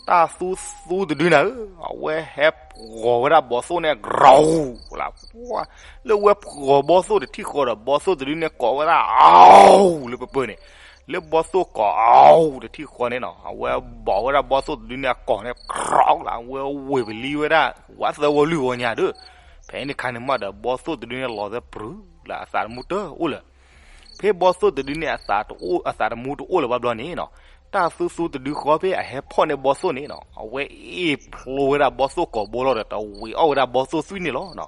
တၢ်သူသူတဒုနၤဧၢ, အဝဲဟဲဖှီၣ်ဝဲဒၣ်ဘီသိၣ်န့ၣ် ကရီၤလၢ, လၢဝဲဖှီၣ်ဘီသိၣ်တထံၣ်ဃီဒီး ဘီသိၣ်တဒုန့ၣ်ကိးဝဲဒၣ် အီလၢပပၢၤန့ၣ်, လၢဘီသိၣ်ကိးအီတထံၣ်ဃီန့ၣ်နီၤ, အဝဲဘီၣ်ဝဲဒၣ်ဘီသိၣ်တဒုန့ၣ်အကိာ်န့ၣ် ကရီၤလၢ, အဝဲဝ့ၢ်ပလံဝဲဒၣ် ဝးသၢဝီလွံၢ်ဝီညါဒီး, ဖဲန့ၣ်ခါန့ၣ်မးဒီး ဘီသိၣ်တဒုန့ၣ်လီၤသပြူၤလၢ အသးတမူတအိၣ်လၢ ဖဲဘီသိၣ်တဒုန့ၣ် အသးတအိၣ် အသးတမူတအိၣ်လၢၤဘၣ်ဘျီန့ၣ်နီၤ, တၢ်သူသူတဒုဃီဖဲအဟဲဖီၣ်န့ၢ်ဘီသိၣ်န့ၣ်နီၤ, အဝဲအ့ၣ်ဖျိဝဲဒၣ်ဘီသိၣ်ကိာ်ဘိလီၤဒီး တဝံးအီၣ်ဝဲဒၣ်ဘီသိၣ်သွံၣ်န့ၣ်လီၤနီၤ.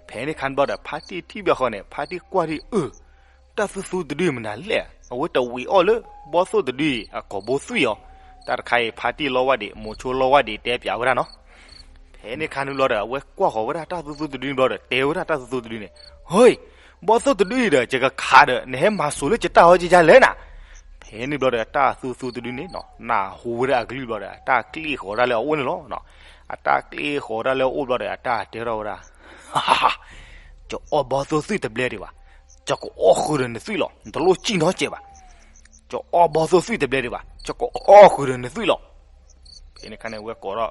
ဖဲန့ၣ်ခါန့ၣ်ဘျီဒီး ဖါတံၢ်ထံၣ်ဘၣ်ဃီန့ၣ် ဖါတံၢ်ကွၢ်ထံၣ်အၢ တၢ်သူသူတဒုမနုၤလဲၣ်, အဝဲတဝံးအီၣ်လၢဘီသိၣ်တဒုအံၤ အကိာ်ဘိသွံၣ်အီၤ, တၢ်တခါအံၤ ဖါတံၢ်လီဝၢ်ဒံး မိၤဆိလီဝၢ်ဒံးတဲပၠးဝဲဒၣ်နီၤ. ဖဲန့ၣ်ခါန့ၣ်ဘျီဒီး အဝဲကွၢ်ဃီၤဝဲဒၣ်တၢ်သူသူတဒုန့ၣ်ဘျီဒီး တဲဝဲဒၣ်တၢ်သူသူတဒုန့ၣ်, ဟ့, ဘီသိၣ်တဒုအံၤဒီး ယကခးဒီး နဟဲမၤစိၤလၢယတၢ်ဟီကယါလဲၣ်နၤ. ဖဲန့ၣ်ဘျီဒီး တၢ်သူသူတဒုန့ၣ်နီၤ နၢ်ဟူဝဲဒၣ်အကလုၢ်ဘျီဒီး အတၢ်ကျ့ၣ်ဃီၤဒၣ်လၢအအိၣ်န့ၣ်လီၤ. အတၢ်ကျ့ၣ်ဃီၤဒၣ်လၢအအိၣ်ဘျီဒီး အတၢ်တဲထီၣ်ဝဲဒၣ်, ယအီၣ်ဘီသိၣ်သွံၣ်တဘျဲဒံးဘၣ်, ယကအီၣ်ဃုာ်ဒီးနသွံၣ်လီၤ, နတလိၣ်စံၣ်နီတစဲးဘၣ်. ယအီၣ်ဘီသိၣ်သွံၣ်တဘျဲဒံးဘၣ်, ယကအီၣ်ဃုာ်ဒီးနသွံၣ်လီၤ. ဖဲန့ၣ်ခါန့ၣ် အဝဲကိးထီၣ်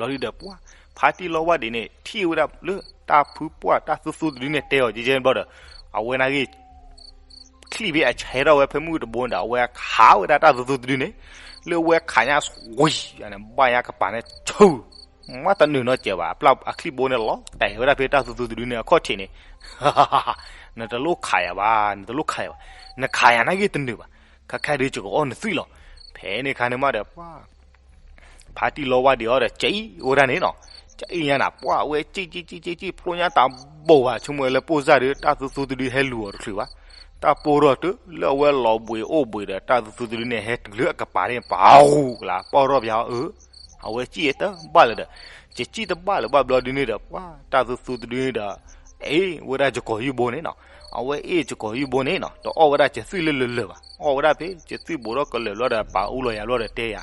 ဘျီဒုဒီး ပှၤ ဖါတံၢ်လီဝၢ်ဒံးန့ၣ် ထံၣ်ဝဲဒၣ်လၢတၢ်ဖုပှၢ်တၢ်သူသူတဒုန့ၣ်တဲအီၤကဲကဲဘျီဒီး အဝဲန့ၣ်ဂ့ၢ် ချံၣ်ဖဲအဆဲးထီၣ်ဝဲဖဲမုၢ်တဘိန့ၣ်ဒီး အဝဲခးဝဲဒၣ်တၢ်သူသူတဒုန့ၣ်, လၢအဝဲခးညါဝံၤန့ၣ် ဘၣ်ညါကပၤန့ၣ်ဆူၣ်, မ့ၢ်တနုာ်နီတစဲးဘၣ်, အပျၢ်အချံၣ်ဘိန့ၣ်လီၤတဲာ်ဝဲဒၣ်ဖဲတၢ်သူသူတဒုန့ၣ်အခီၣ်ထံးန့ၣ်, နတလိၣ်ခးယၤဘၣ်, နတလိၣ်ခးယၤဘၣ်, နခးယၤန့ၣ်ဂ့ၢ်တနုာ်ဘၣ်, ခဲခါဒုးယကအီၣ်နသွံၣ်လီၤ. ဖဲန့ၣ်ခါန့ၣ်မးဒီး ပှၤ ဖါတံၢ်လီဝၢ်ဒံးအီၤဒီး ကအံၣ်ဝဲဒၣ်န့ၣ်နီၤ, ကအံၣ်ညါန့ၣ် ပှၤအဝဲကံၣ်ကံၣ်ကံၣ်ကံၣ်ကံၣ် ဖျိညါတၢ်ဘိၣ်ဘၣ် ဆိကမိၣ်လၢပိၢ်စၢ်ဒီး တၢ်သူသူတဒုဟဲလူၤအီၤတချုးဘၣ်, တၢ်ပိၢ်ထီၣ်တုၤလၢအဝဲလီၤဘှံးအိၣ်ဘှံးဒီး တၢ်သူသူတဒုန့ၣ် ဟဲတုၤလၢအကပၤန့ၣ် ပှၤဟူကလါ ပီၢ်ထီၣ်ပၠးအီၤအၢ အဝဲကံၣ်တဘၣ်လၢၤဒီး ယကံၣ်တဘၣ်လၢၤဘၣ်ဘျီဒုန့ၣ်ဒီး ပှၤတၢ်သူသူတဒုန့ၣ်ဒီး အ့ၣ်ဝဲဒၣ်ယကီၢ်ယူၢ်ဘိန့ၣ်နီၤ, အဝဲအ့ၣ်ယကီၢ်ယူၢ်ဘိန့ၣ်နီၤ တအီၣ်ဝဲဒၣ်ယသွံၣ်လၢလၢာ်လၢာ်ဘၣ်, အီၣ်ဝဲဒၣ်ဖဲယသွံၣ်ဘိးထီၣ်ကလၢာ်ဘျီဒီး ပာ်အူလီၤယၤဘျီဒီးတဲယၤ,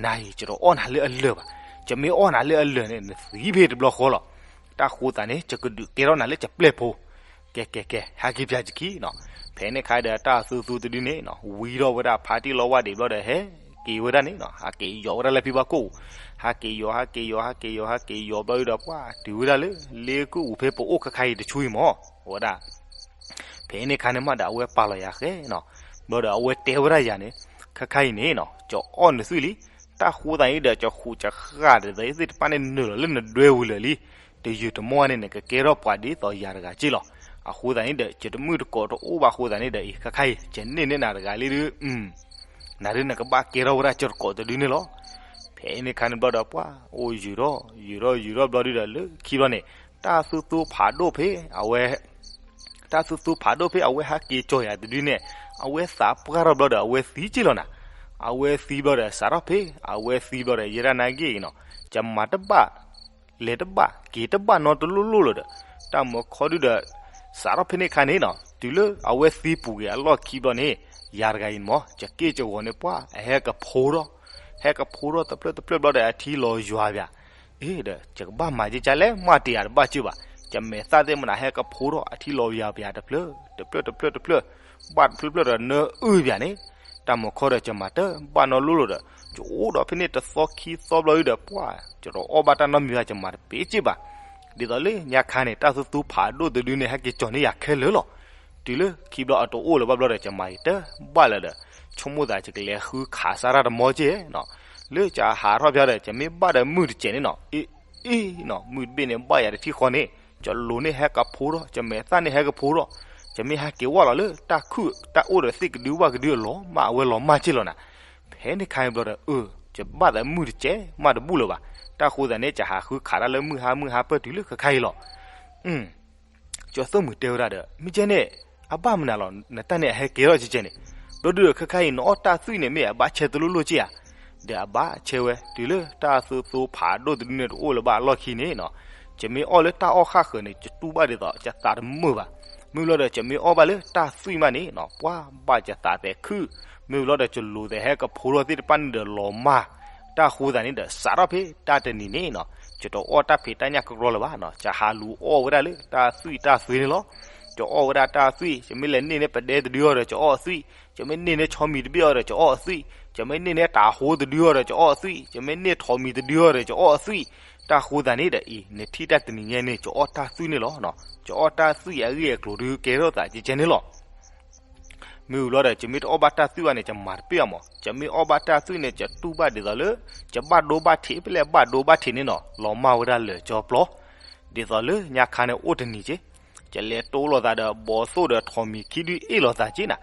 နၤအံၤ ယတအီၣ်နၤလၢအလၢာ်ဘၣ်, ယမ့ၢ်အီၣ်နၤလၢအလၢာ်န့ၣ် နသံဖဲတဘျီဃီလီၤ, တၢ်ဃိသးန့ၣ် ယကဒုးကဲထီၣ်နၤလၢယပျဲၢ်ဖိ ကဲကဲကဲ ဟဲက့ၤပၠးယခံနီၤ, ဖဲန့ၣ်ခါဒီးတၢ်သူသူတဒုန့ၣ်နီၤ ဝံထီၣ်ဝဲဒၣ်ဖါတံၢ်လီဝၢ်ဒံးဘျီဒီး ဟဲက့ၤဝဲဒၣ်န့ၣ်နီၤ ဟးက့ၤယီၤဝဲဒၣ်လၢဖံဘၣ်ကိၣ်ပူၤ, ဟးက့ၤယီၤ ဟးက့ၤယီၤ ဟးက့ၤယီၤ ဟးက့ၤယီၤဘျီဒီး ပှၤတုၤဝဲဒၣ်လၢ လ့ကအိၣ်ဖဲပအိၣ်ခါခါအံၤတဆူအံၤမး, အဝဲဒၣ် ဖဲန့ၣ်ခါန့ၣ်မးဒီး အဝဲပာ်လီၤယၤဃဲနီၤ, ဘျီဒီးအဝဲတဲဝဲဒၣ်ယၤန့ၣ်, ခါခါအံၤန့ၣ်နီၤ ယအီၣ်နသွံၣ်လံ, တၢ်ဃိသးအံၤဒီး ယဃူးယဃၣ်ဒီးသ့ၣ်တဖၣ်န့ၣ် နုာ်လီၤလၢနဒွဲပူၤလၢာ်လံ, တယုၢ်တမီၢ်န့ၣ် နကကဲထီၣ်ပှၤဒ်သိးယၤတဂၤက့လီၤ, အဃိသတးန့ၣ်ဒီး ယတမုၣ်တကိးတအိၣ်ဘၣ်အဃိသတးန့ၣ်ဒီး အံၤ ခါခါအံၤ ယန့ၢ်န့ၢ်နၤတဂၤလံဒီး နၤဒုးနကဘၣ်ကဲထီၣ်ဝဲဒၣ်ယတကိးတဒုန့ၣ်လီၤ. ဖဲန့ၣ်ခါန့ၣ်ဘျီဒီး ပှၤအိၣ်ယုၢ်ထီၣ် ယုၢ်ထီၣ် ယုၢ်ထီၣ်ဘျီဒုဒီး လၢခံဘျီန့ၣ် တၢ်သူသူဖးဒိၣ်ဖဲ အဝဲ တၢ်သူသူဖးဒိၣ်ဖဲအဝဲဟဲက့ၤကၠီၤယၤတဒုန့ၣ်, အဝဲသးပှၢ်ထီၣ်ဘျီဒီး အဝဲသံက့လီၤနၤ. အဝဲသံဘျီဒီး စးထီၣ်ဖဲအဝဲသံဘျီဒီး ယဲဒၣ်နာ်က့အံၤနီၤ, ယမၤတဘၣ် လဲၤတဘၣ် က့ၤတဘၣ်နီတလိၣ်လိၣ်လၢၤဒီး တၢ်မုၢ်ခီဒုဒီး စးထီၣ်ဖဲန့ၣ်ခါန့ၣ်နီၤ, တုၤလၢအဝဲသံပူၤက့ၤအလီၢ်ခံဘျီန့ၣ်, ယၤတဂၤအံၤမ့ၢ် ယက့ၢ်ယဂီၤန့ၣ်ပှၢ် အဟဲကဖိထီၣ်, ဟဲကဖိထီၣ်တဖျၢၣ်တဖျၢၣ်ဘျီဒီး အထံလီၤယွၤပၠး. အ့ဒီး ယကဘၣ်မၤကကလဲၣ် မ့ၢ်တယၤတဘၣ်ကၢၢ်ဘၣ်, ယမဲာ်သၣ်သ့ၣ်မနုၤ ဟဲကဖိထီၣ် အထံလီၤယွၤပၠးတဖျၢၣ် တဖျၢၣ်တဖျၢၣ်တဖျၢၣ်, ဘၣ်တဖျၢၣ်တဖျၢၣ်ဒီး နၢအုၣ်ပၠးန့ၣ်, တၢ်မုၢ်ခီဒီး ယမၤတဘၣ်နီတလိၣ်လိၣ်ဒီး ယအိၣ်ဒီးဖဲန့ၣ်တသီခံသီဘျီဒီး ပှၢ် ယတအီၣ်ဘၣ်တၢ်နီတမံၤဘၣ် ယမၤတပ့ၤကၢၢ်ဘၣ်. ဒ်သိးလၢညါခါန့ၣ် တၢ်သူသူဖးဒိၣ်တဒုန့ၣ် ဟဲက့ၤကၠီၤန့ၢ်ယၤခဲလၢာ်လီၤ. တုၤလၢခံဘျီအတအိၣ်လၢၤဘၣ်ဘျီဒီး ယမၤယတဘၣ်လၢၤဒီး ဆိကမိၣ်သး ယကလဲၤဃုခးစၢ်တၢ်တမီက့ၢ်နီၤ. လၢယဟးထီၣ်ဖျါဒီး ယမ့ၢ်ဘၣ်ဒီးမုၢ်တစဲးန့ၣ်နီၤ, အ့ အ့နီၤ, မုၢ်တဘ့ၣ်န့ၣ် ဘၣ်ယၤတထံၣ်ဃီန့ၣ်, ယလိၤန့ၣ်ဟဲကဖိထီၣ်, ယမဲာ်သၣ်န့ၣ်ဟဲကဖိထီၣ်, ယမ့ၢ်ဟဲက့ၤဝဲလီၤလၢတၢ်ခုၣ်တၢ်အိၣ်ဒီးသ့ၣ်ကဒုဘၣ်ကဒုအလီၤမၢ် အဝဲလီၤမၢ်က့ၢ်လီၤနၤ. ဖဲန့ၣ်ခါအံၤဘျီဒီး အၢ ယဘၣ်သးမုၢ်တစဲးမးတဘူၣ်လၢၤဘၣ်. တၢ်ဃိသးန့ၣ် ယဟးဃုခးတၢ်လၢမုၢ်ဟါမုၢ်ဟါပၢၢ်တုၤလၢခဲခါအံၤလီၤ. ကၠီၤသိၣ်မှံၤတဲဝဲဒၣ်ဒီး မ့ၢ်ကဲန့ၣ် အဘၣ်မနုၤလီၤ နတၢ်န့ၣ်အဟဲကဲထီၣ်ကဲကဲန့ၣ်, ဘျီဒုဒီးခဲခါအံၤ နအီၣ်တၢ်သွံၣ်န့ၣ် မ့ၢ်အဘၣ်ဆဲတလိၣ်လိၣ်က့ၢ်ဧါ. ဒီးအဘၣ်ဆဲဝဲ တုၤလၢတၢ်သူသူဖးဒိၣ်တဒုန့ၣ်တအိၣ်လၢၤဘၣ်အလီၢ်ခံန့ၣ်နီၤ, ယမ့ၢ်အီၣ်လၢတၢ်အီၣ်ဃၣ်ဃၢၤန့ၣ် ယတူၢ်ဘၣ်ဒ်သိး ယသးတမုာ်ဘၣ်. မ့ၢ်ဘျီဒီး ယမ့ၢ်အီၣ်ဘၣ်လၢတၢ်သွံၣ်မးန့ၣ်နီၤ ပှၤဘၣ်ယသးသဲခုၣ်, မ့ၢ်ဘျီဒီး ယလိၤသးဟဲကဖိထီၣ်သ့ၣ်တဖၣ်န့ၣ်ဒီးလီၤမၢ်. တၢ်ဃိသးန့ၣ်ဒီးစးထီၣ်ဖဲတၢ်တနံၤန့ၣ်နီၤ, ယတအီၣ်တၢ်ဖံးတၢ်ညၣ်ကရီလၢၤဘၣ်နီၤ, ယဟးလူၤအီၣ်ဝဲဒၣ်လၢတၢ်သွံၣ်တၢ်သွံန့ၣ်လီၤ. ယအီၣ်ဝဲဒၣ်တၢ်သွံၣ်, ယမ့ၢ်လဲၤန့ၢ်န့ၢ်ပဒဲတဒုအီၤဒီး ယအီၣ်အသွံၣ်, ယမ့ၢ်န့ၢ်န့ၢ်ဆီမံၤတဘ့ၣ်အီၤဒီး ယအီၣ်အသွံၣ်, ယမ့ၢ်န့ၢ်န့ၢ်တၤဟိတဒုအီၤဒီး ယအီၣ်အသွံၣ်, ယမ့ၢ်န့ၢ်ထိးမံၤတဒုအီၤဒီး ယအီၣ်အသွံၣ်. တၢ်ဃိသးန့ၣ်ဒီးအံၤ နထံၣ်တၢ်တနံၤညါန့ၣ် ယအီၣ်တၢ်သွံၣ်န့ၣ်လီၤ. ယအီၣ်တၢ်သွံၣ်အဂ့ၢ်အကျိၤဒုကဲထီၣ်သးကဲကဲန့ၣ်လီၤ. မ့ၢ်ဝံၤလီၤဒီး ယမ့ၢ်တအီၣ်ဘၣ်တၢ်သွံၣ်ဘၣ်န့ၣ် ယမၤတပ့ၢ်အီၤမး, ယမ့ၢ်အီၣ်ဘၣ်တၢ်သွံၣ်န့ၣ် ယတူၢ်ဘၣ်ဒ်သိးလၢ ယဘၣ်ဒိဘၣ်ထံး ဖဲလဲၣ်ဘၣ်ဒိဘၣ်ထံးန့ၣ်နီၤ လီၤမၢ်ဝဲဒၣ်လၢာ်ကၠီပျီ. ဒ်သိးလၢညါခါန့ၣ်အိၣ်တနံၤက့ၢ်, ယလဲၤတိလိာ်သးဒီး ဘီသိၣ်ဒီးထိးမံၤခံဒုအ့ၣ်လိာ်သးက့ၢ်နၤ.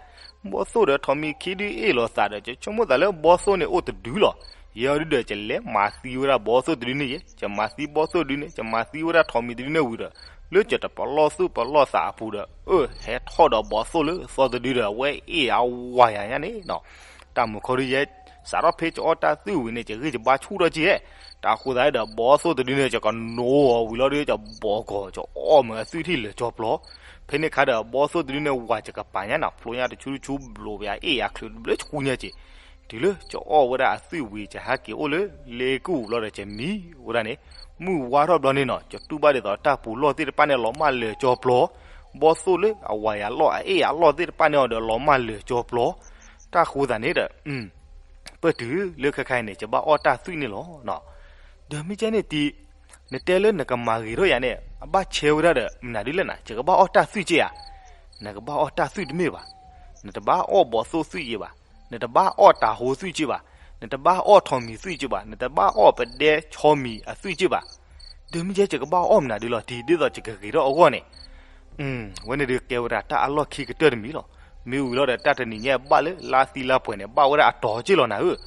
ဘီသိၣ်ဒီးထိးမံၤခံဒုအ့ၣ်လိာ်သးဒီး ယဆိကမိၣ်သးလၢဘီသိၣ်န့ၣ်အိၣ်တဒုလီၤ. ယဲဒုဒီး ယလဲၤမၤသံဝဲဒၣ်ဘီသိၣ်တဒုန့ၣ်ယဲ, ယမၤသံဘီသိၣ်ဒုန့ၣ် ယမၤသံဝဲဒၣ်ထိးမံၤတဒုန့ၣ်ဝံၤဒီး လၢယတပလီၢ်သူၣ်ပလီၢ်သးအပူၤဒီး အၢ ဟဲထီၣ်ဒီးဘီသိၣ်လၢသီတဒုဒီး အဝဲအ့ၣ်အဝၤယၤညါန့ၣ်နီၤ. တၢ်မုၢ်ခီဒုယဲ စးထီၣ်ဖဲယအီၣ်တၢ်သွံၣ်ဝံၤန့ၣ် ယဂံၢ်ယဘါဆူၣ်ထီၣ်က့ၢ်ဧဲ. တၢ်ဃိသးဒီး ဘီသိၣ်တဒုန့ၣ် ယကနိးအီၤဝံၤလီၤဒီး ယဘီကီၢ် ယအီၣ်မ့ၢ်အသွံၣ်ထံၣ်လၢာ်ကၠီပျီ. ဖဲန့ၣ်ခါဒီး ဘီသိၣ်တဒုန့ၣ် ဝၤယကပၤညါနီၤ ဖျိညါတဆူတဆူဘျိးဘၣ်အ့ၣ်ယၤချုးဘျၢဆူညါက့ၢ်. တုၤလၢယအီၣ်ဝဲဒၣ်အသွံၣ်ဝံၤ ယဟဲက့ၤအိၣ်လၢလ့ကူၣ်ဝံၤလီၤဒီး ယမံဝဲဒၣ်န့ၣ် မုၢ်ဝါထီၣ်ဘျီန့ၣ်နီၤ ယတူၢ်ဘၣ်ဒ်သိးတၢ်ပူၤလီၢ်သ့ၣ်တဖၣ်န့ၣ် လီၤမၢ်လၢာ်ကၠီပျီ, ဘီသိၣ်လၢအဝၤယၤလီၢ် အအ့ၣ်ယၤလီၢ်သ့ၣ်တဖၣ်န့ၣ်အီၤဒီး လီၤမၢ်လၢာ်ကၠီပျီ. တၢ်ဃိသးန့ၣ်ဒီး ပၢၢ်တုၤလၢခဲခါအံၤန့ၣ် ယဘၣ်အီၣ်တၢ်သွံၣ်န့ၣ်လီၤ. ဒီးမ့ၢ်ကဲန့ၣ်တံၤ နတဲလၢနကမၤဂ့ၤထီၣ်ယၤန့ၣ် အဘၣ်ဆဲဝဲဒၣ်ဒီး မနုၤဒ်လဲၣ်နၤ ယကဘၣ်အီၣ်တၢ်သွံၣ်က့ၢ်ဧါ. နကဘၣ်အီၣ်တၢ်သွံၣ်တမ့ၢ်ဘၣ်. နတဘၣ်အီၣ်ဘီသိၣ်သွံၣ်က့ၢ်ဘၣ်. နတဘၣ်အီၣ်တၤဟိသွံၣ်က့ၢ်ဘၣ်. နတဘၣ်အီၣ်ထိးမံၤသွံၣ်က့ၢ်ဘၣ်. နတဘၣ်အီၣ်ပဒဲဆီမံၤအသွံၣ်က့ၢ်ဘၣ်. ဒီးမ့ၢ်ကဲ ယကဘၣ်အီၣ်မနုၤဒ်လဲၣ်တံၤ ဒ်သိးယကဂ့ၤထီၣ်အဂီၢ်န့ၣ် ဝဲန့ၣ်ဒုးကဲဝဲဒၣ်တၢ်အလီၢ်ခံကတၢၢ်တမံၤလီၤ. မ့ၢ်ဝံၤလီၤဒီး တၢ်တနံၤညါဘၣ်လၢလါသံလါပှဲၤန့ၣ် ဘၣ်ဝဲဒၣ်အတီၤက့ၢ်လီၤနၤဧၢ.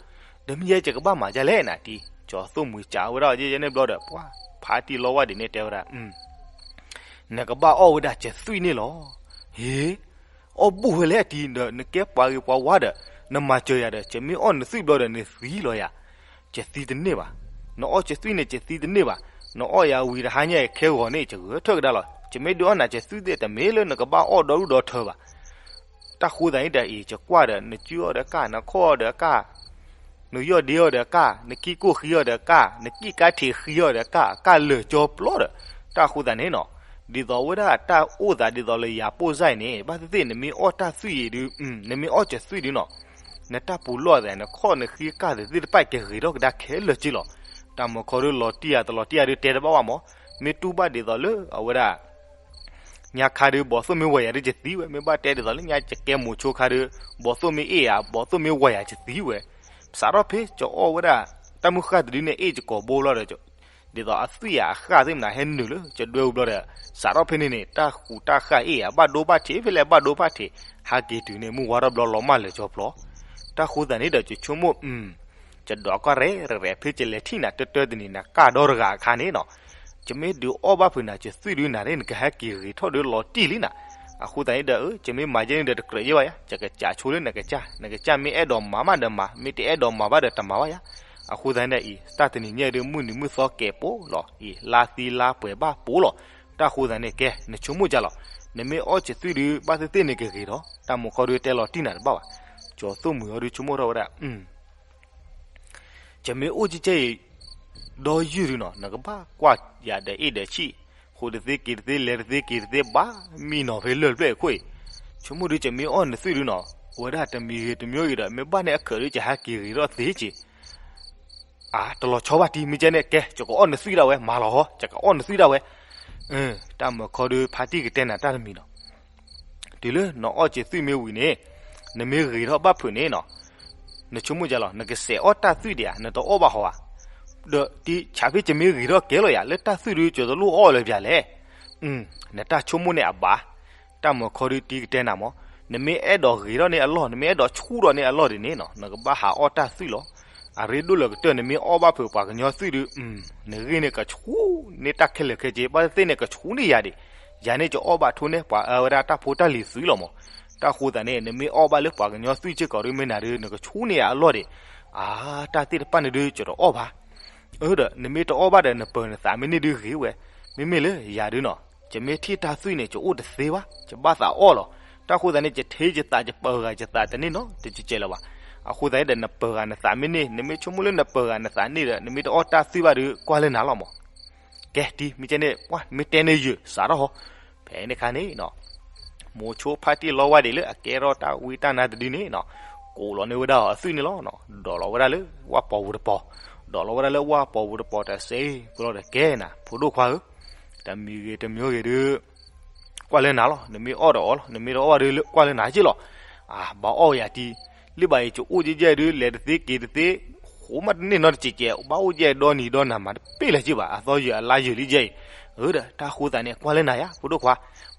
ဒီးမ့ၢ်ယဲ ယကဘၣ်မၤဒ်လဲၣ်နၤတံၤ ကၠီသိၣ်မှံၤစံးဝဲဒၣ်ယဲန့ၣ်ဘျီဒီး ပှၤဖးတံၢ်လီဝဲဒ်န့ၣ်တဲဝဲဒၣ် နကဘၣ်အီၣ်ဝဲဒၣ်ယသွံၣ်န့ၣ်လီၤ. ဟ့ အီၣ်ဘူးဝဲလဲၣ်တံၤ ဒီးနကဲပှၤဂ့ၤပှၤဝါဒီး နမၤစၢၤယၤဒီး ယမ့ၢ်အီၣ်နသွံၣ်ဘျီဒီး နသံလီၤယၤ ယသံတန့ၢ်ဘၣ်. နအီၣ်ယသွံၣ်န့ၣ် ယသံတန့ၢ်ဘၣ်. နအီၣ်ယၤဝံၤတဟါညါအံၤခဲဂီၤန့ၣ် ယဂဲၤထၢၣ်ကဒါလီၤ. ယမ့ၢ်ဒုးအီၣ်နၤယသွံၣ်သ့ၣ် တမ့ၢ်လၢနကဘၣ်အီၣ်ဒီဒူၣ်ဒီထၢဘၣ်. တၢ်ဃိသးန့ၣ်ဒီးအံၤ ယကွၢ်ဒီး နစုအီၣ်ဒီးကၢ် နခီၣ်အီၣ်ဒီးကၢ် နယီၢ်ဒ့အီၣ်ဒီးကၢ် နကံၢ်ကိၢ်ဃံအီၣ်ဒီးကၢ် နကံၢ်ကါထံးဃံအီၣ်ဒီးကၢ် ကၢ်လၢာ်ကၠီပျီဒီး တၢ်ဃိသးန့ၣ်နီၤ ဒ်သိးဝဲဒၣ်တၢ်အိၣ်သးဒ်သိးလၢယၤပိၢ်စၢ်အံၤန့ၣ် ဘၣ်သ့ၣ်သ့ၣ်နမ့ၢ်အီၣ်တၢ်သွံၣ်အံၤဒုး နမ့ၢ်အီၣ်ကသွံၣ်ဒုးနီၤ နတၢ်ပူၤလီၢ်သး နခီၣ်နဃံကၢ်သ့ၣ်တဖၣ်ကဂ့ၤထီၣ်ကဒါခဲလၢာ်က့လီၤ. တၢ်မုၢ်ခီဒုးလီၤတံၢ်ယၤတလီၤတံၢ်ယၤဒုးတဲတဘၣ်ဘၣ်မး မ့ၢ်တူၢ်ဘၣ်ဒ်သိးလၢအဝဲဒၣ် ညါခါဒုးဘီသိၣ်မ့ၢ်ဝဲယၤဒုးယသံဝဲ မ့ၢ်ဘၣ်တဲဒ်သိးလၢညါယကဲမိၤဆိခါဒုး ဘီသိၣ်မ့ၢ်အ့ၣ်ယၤ ဘီသိၣ်မ့ၢ်ဝဲယၤယသံဝဲ စးထီၣ်ဖဲကၠီအီၣ်ဝဲဒၣ် တၢ်မုၢ်ဃၢ်တဒုန့ၣ် အ့ၣ်ယကိာ်ဘိလီၤဒီး ဒ်သိးအသွံၣ်ယၤအဃၢ်သ့ၣ်မနုၤဟဲနုာ်လၢကၠီဒွဲၣ်အူဘျီဒီး စးထီၣ်ဖဲန့ၣ်န့ၣ် တၢ်ဃူးတၢ်ဃၢ်အ့ၣ်ယၤ ဘၣ်ဒိဘၣ်ထံးဖဲလဲၣ်ဘၣ်ဒိဘၣ်ထံး ဟးက့ၤတုၤန့ၣ် မုၢ်ဝါထီၣ်ဘျီလီၤမၢ်လၢာ်ကၠီပျီ တၢ်ဃိသးန့ၣ်ဒီး ယဆိကမိၣ် ယဒိးကီၢ်ရဲၣ်ရဲၣ် ဖဲယလဲၤထံၣ်နၤတၢတၢတနံၤ နကၢ်ဒီတဂၤအခါန့ၣ်နီၤ ယမ့ၢ်ဒုးအီၣ်ဘၣ်ဖုးနၤယသွံၣ်ဒုးနၤန့ၣ် နကဟဲက့ၤဂ့ၤထီၣ်ဒုးလီၤတံၢ်လံနၤ အဃိသတးန့ၣ်ဒီး အၢ ယမ့ၢ်မၤယဲန့ၣ်ဒီးတကြၢးယဲဘၣ်ယၤ, ယကစးဆိလၢနကစၢ်, နကစၢ်မ့ၢ်အဲၣ်ဒိးမၤမးဒီးမၤ, မ့ၢ်တအဲၣ်ဒိးမၤဘၣ်ဒီးတမၤဘၣ်ယၤ. အဃိသတးန့ၣ်ဒီးအံၤ တၢ်တနံၤညါအံၤဒုး မုၢ်နံၤမုၢ်သီကဲးပိာ်လီၤအံၤ, လါသံလါပှဲၤဘၣ်ပိာ်လီၤ. တၢ်ဃိသတးန့ၣ် ကဲ နဆိကမိၣ်ကၢ်လီၤ, နမ့ၢ်အီၣ်က့ၤသွံၣ်ဒုး ဘၣ်သ့ၣ်သ့ၣ်န့ၣ်ကဂ့ၤဒီး တၢ်မုၢ်ခီဒုးတဲလီၤတံၢ်နၤတဘၣ်ဘၣ်. ကၠီၤသိၣ်မှံၤဟီဒုးဆိကမိၣ်ထီၣ်ဝဲဒၣ် ယမ့ၢ်အိၣ်ကဲကဲအံၤ ဒီးယုၢ်ဒုးနီၤ နကဘၣ်ကွၢ်ယၤဒီးအ့ၣ်ဒီးဆံၣ်, ဃိးတသ့က့ၤတသ့ လဲၤတသ့က့ၤတသ့ ဘၣ်မံနီၤဖဲလၢၢ်တဖျၢၣ်အံၤခိၣ်အံၤ, ဆိကမိၣ်ဒုး ယမ့ၢ်အီၣ်နသွံၣ်ဒုးနီၤ ဝဲဒၣ်တမံၤဂ့ၤတမံၤဂ့ၤဒီး မ့ၢ်ဘၣ်န့ၣ်အခၢးဒုး ယဟဲက့ၤဂ့ၤထီၣ်သ့က့ၤ အတလီၤဆီဘၣ်တံၢ် မ့ၢ်ကဲန့ၣ် ကဲ ယကအီၣ်နသွံၣ်ဒၣ်ဝဲ မၤလီၤဟီ ယကအီၣ်နသွံၣ်ဒၣ်ဝဲ. တၢ်မုၢ်ခီဒုး ဖါတံၢ်ကတဲနၤတၢ်တမံၤနီၤ တုၤလၢနအီၣ်က့ၤသွံၣ်မ့ၢ်ဝံၤန့ၣ် နမ့ၢ်ဂ့ၤထီၣ်ဘၣ်ဖုးန့ၣ်နီၤ, နဆိကမိၣ်ကၢ်လီၤ နကစဲးအီၣ်တၢ်သွံၣ်ဒံးဧါ နတအီၣ်ဘၣ်ဟီဧါ. ဒီးတံၢ်ဆးဖဲယမ့ၢ်ဂ့ၤထီၣ်ကဲလီၤယၤ လၢတၢ်သွံၣ်ဒုး ကၠီၤတလိၣ်အီၣ်လၢပျၢၤလဲၣ်. နတၢ်ဆိကမိၣ်န့ၣ်အဘၣ် တၢ်မုၢ်ခီဒုးတံၢ်ကတဲနၤမး, နမ့ၢ်အဲၣ်ဒိးဂ့ၤထီၣ်န့ၢ်အလီၢ် နမ့ၢ်အဲၣ်ဒိးဆူၣ်ထီၣ်န့ၢ်အလီၢ်ဒ်န့ၣ်နီၤ နကဘၣ်ဟးအီၣ်တၢ်သွံၣ်လီၤ. အရ့ဒိၣ်လၢကတၢၢ် နမ့ၢ်အီၣ်ဘၣ်ဖုးပှၤကညီသွံၣ်ဒုး နဂ့ၢ်န့ၣ်ကဆူၣ်န့ၢ်တၢ်ခဲလၢာ်ခဲဆ့ ဘၣ်သ့ၣ်သ့ၣ်န့ၣ် ကဆူၣ်န့ၢ်ယၤဒံး, ယၤန့ၣ် ကအီၣ်ဘၣ်ထိၣ်န့ၢ်ပှၤအၢဝဲဒၣ်တၢ်ဖိတၢ်လံၤသွံၣ်လီၤမး. တၢ်ဃိသတးန့ၣ် နမ့ၢ်အီၣ်ဘၣ်လၢပှၤကညီသွံၣ်စ့ၢ်ကီးဒုး မ့ၢ်နၤဒုး နကဆူၣ်န့ၢ်ယၤအလီၢ်ဒံး, အါ တၢ်သ့ၣ်တဖၣ်န့ၣ်ဒုး ယတအီၣ်ဘၣ်. အၢ ဒီး နမ့ၢ်တအီၣ်ဘၣ်ဒီး နပၢၤနသးမ့ၢ်န့ၢ်ဒုးဂ့ၤဝဲ, မ့မ့ၢ်လၢယၤဒုးနီၤ ယမ့ၢ်ထံၣ်တၢ်သွံၣ်န့ၣ် ယအိၣ်တသ့ဘၣ် ယဘၣ်သးအီၣ်လီၤ. တၢ်ဃိသတးန့ၣ် ယထံၣ်ယသး ယပၢၤဂၤယသးတန့ၢ်နီတစဲးစဲးလၢၤဘၣ်. အဃိသတးန့ၣ်ဒီး နပၢၤဂၤနသးမ့ၢ်န့ၢ် နမ့ၢ်ဆိကမိၣ်လၢနပၢၤဂၤနသးန့ၢ်ဒီး နမ့ၢ်တအီၣ်တၢ်သွံၣ်ဘၣ်ဒုးကွၢ်လၢနၤလီၤမး. ကဲတံၢ် မ့ၢ်ကဲန့ၣ် ပှၢ် မ့ၢ်တဲန့ၢ်ယုာ်စးထီၣ်ဟီ ဖဲန့ၣ်ခါန့ၣ်နီၤ မိၤဆိဖါတံၢ်လီဝါဒံးလၢအကဲထီၣ်တၢ်ဝံတၢ်နါတဒုန့ၣ်နီၤ ကိးလီၤန့ၢ်ဝဲဒၣ်အီၤအသွံၣ်န့ၣ်လီၤ. ဒိးလီၤဝဲဒၣ်လၢဝၣ်ပီၤပူၤတပီၤ, ဒိးလီၤဝဲဒၣ်လၢဝၣ်ပီၤပူၤတပီၤတစဲးဖိလီၤဒီး ကဲနၤ ဖိဒိၣ်ခွါဧၢ, တမံၤဂ့ၤတမံၤဂ့ၤဒုး ကွၢ်လၢနၤလီၤ. နမ့ၢ်အီၣ်ဒီးအီၣ်လီၤ, နမ့ၢ်တအီၣ်ဘၣ်ဒုး ကွၢ်လၢနၤက့လီၤ. အါ ဘၣ်အီၣ်ယၤတံၢ်, လၢဘၣ်အံၤ ကအိၣ်ကဲကဲဒုး လဲၤတသ့က့ၤတသ့, ဃိမးတန့ၢ်နီတစဲးစဲး, ဘၣ်အိၣ်ကဲဒီနံၤဒီနၤ မၤတပ့ၢ်လၢၤက့ဘၣ်, အသီယုာ်အလါယုာ်လံကဲအံၤ. အၢ ဒီးတၢ်ဃိသးန့ၣ် ကွၢ်လၢနၤယါ ဖိဒိၣ်ခွါ.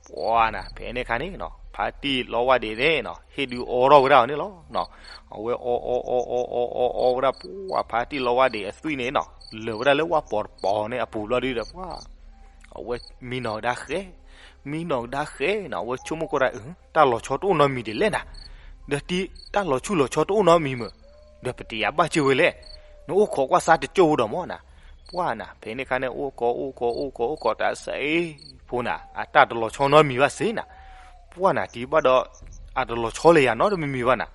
ပှၢ်နၤ ဖဲန့ၣ်ခါန့ၣ်နီၤ ဖါတံၢ်လီဝါဒံးန့ၣ်နီၤ ဟ့ၣ်ဒုးအိးထီၣ်ဝဲဒၣ်အီၤန့ၣ်လီၤ. အဝဲအိးအိးအိးအိးအိးအိးအိးဝဲဒၣ် ပှၢ်ဖါတံၢ်လီဝါဒံးအသွံၣ်န့ၣ်နီၤ လၢာ်ဝဲဒၣ်လၢဝၣ်ပီၤတပီၤန့ၣ်အပူၤဘျီဒုးဒီး ပှၢ် အဝဲမံနီၤကဒါဃဲ, မံနီၤကဒါဃဲနီၤ အဝဲဆိကမိၣ်ကွၢ်ဒၣ် အၢ တၢ်လီၤဆီတအိၣ်နီတမံၤဒံးလဲၣ်နၤ, ဒီးတံၢ် တၢ်လီၤဆူၣ်လီၤဆီတအိၣ်နီတမံၤမ့ၢ်, ဒီးပတယာ်ဘၣ်စၢၤဝဲလဲၣ်, နအိၣ်ခိးကွၢ်စါတကၠိၢ်ဖိဒီးမ့ၢ်နၤ, ပှၢ်နၤ ဖဲန့ၣ်ခါန့ၣ် အိၣ်ခိးအိၣ်ခိးအိၣ်ခိးအိၣ်ခိးတၢ်စဲးဖိနၤ အတၢ်တလီၤဆီနီတမံၤဘၣ်စ့ၢ်နၤ, ပှၢ်နၤ တံၢ်ဘၣ်ဒီး အတလီၤဆီလၢယၤနီတမံၤမံၤဘၣ်နၤ,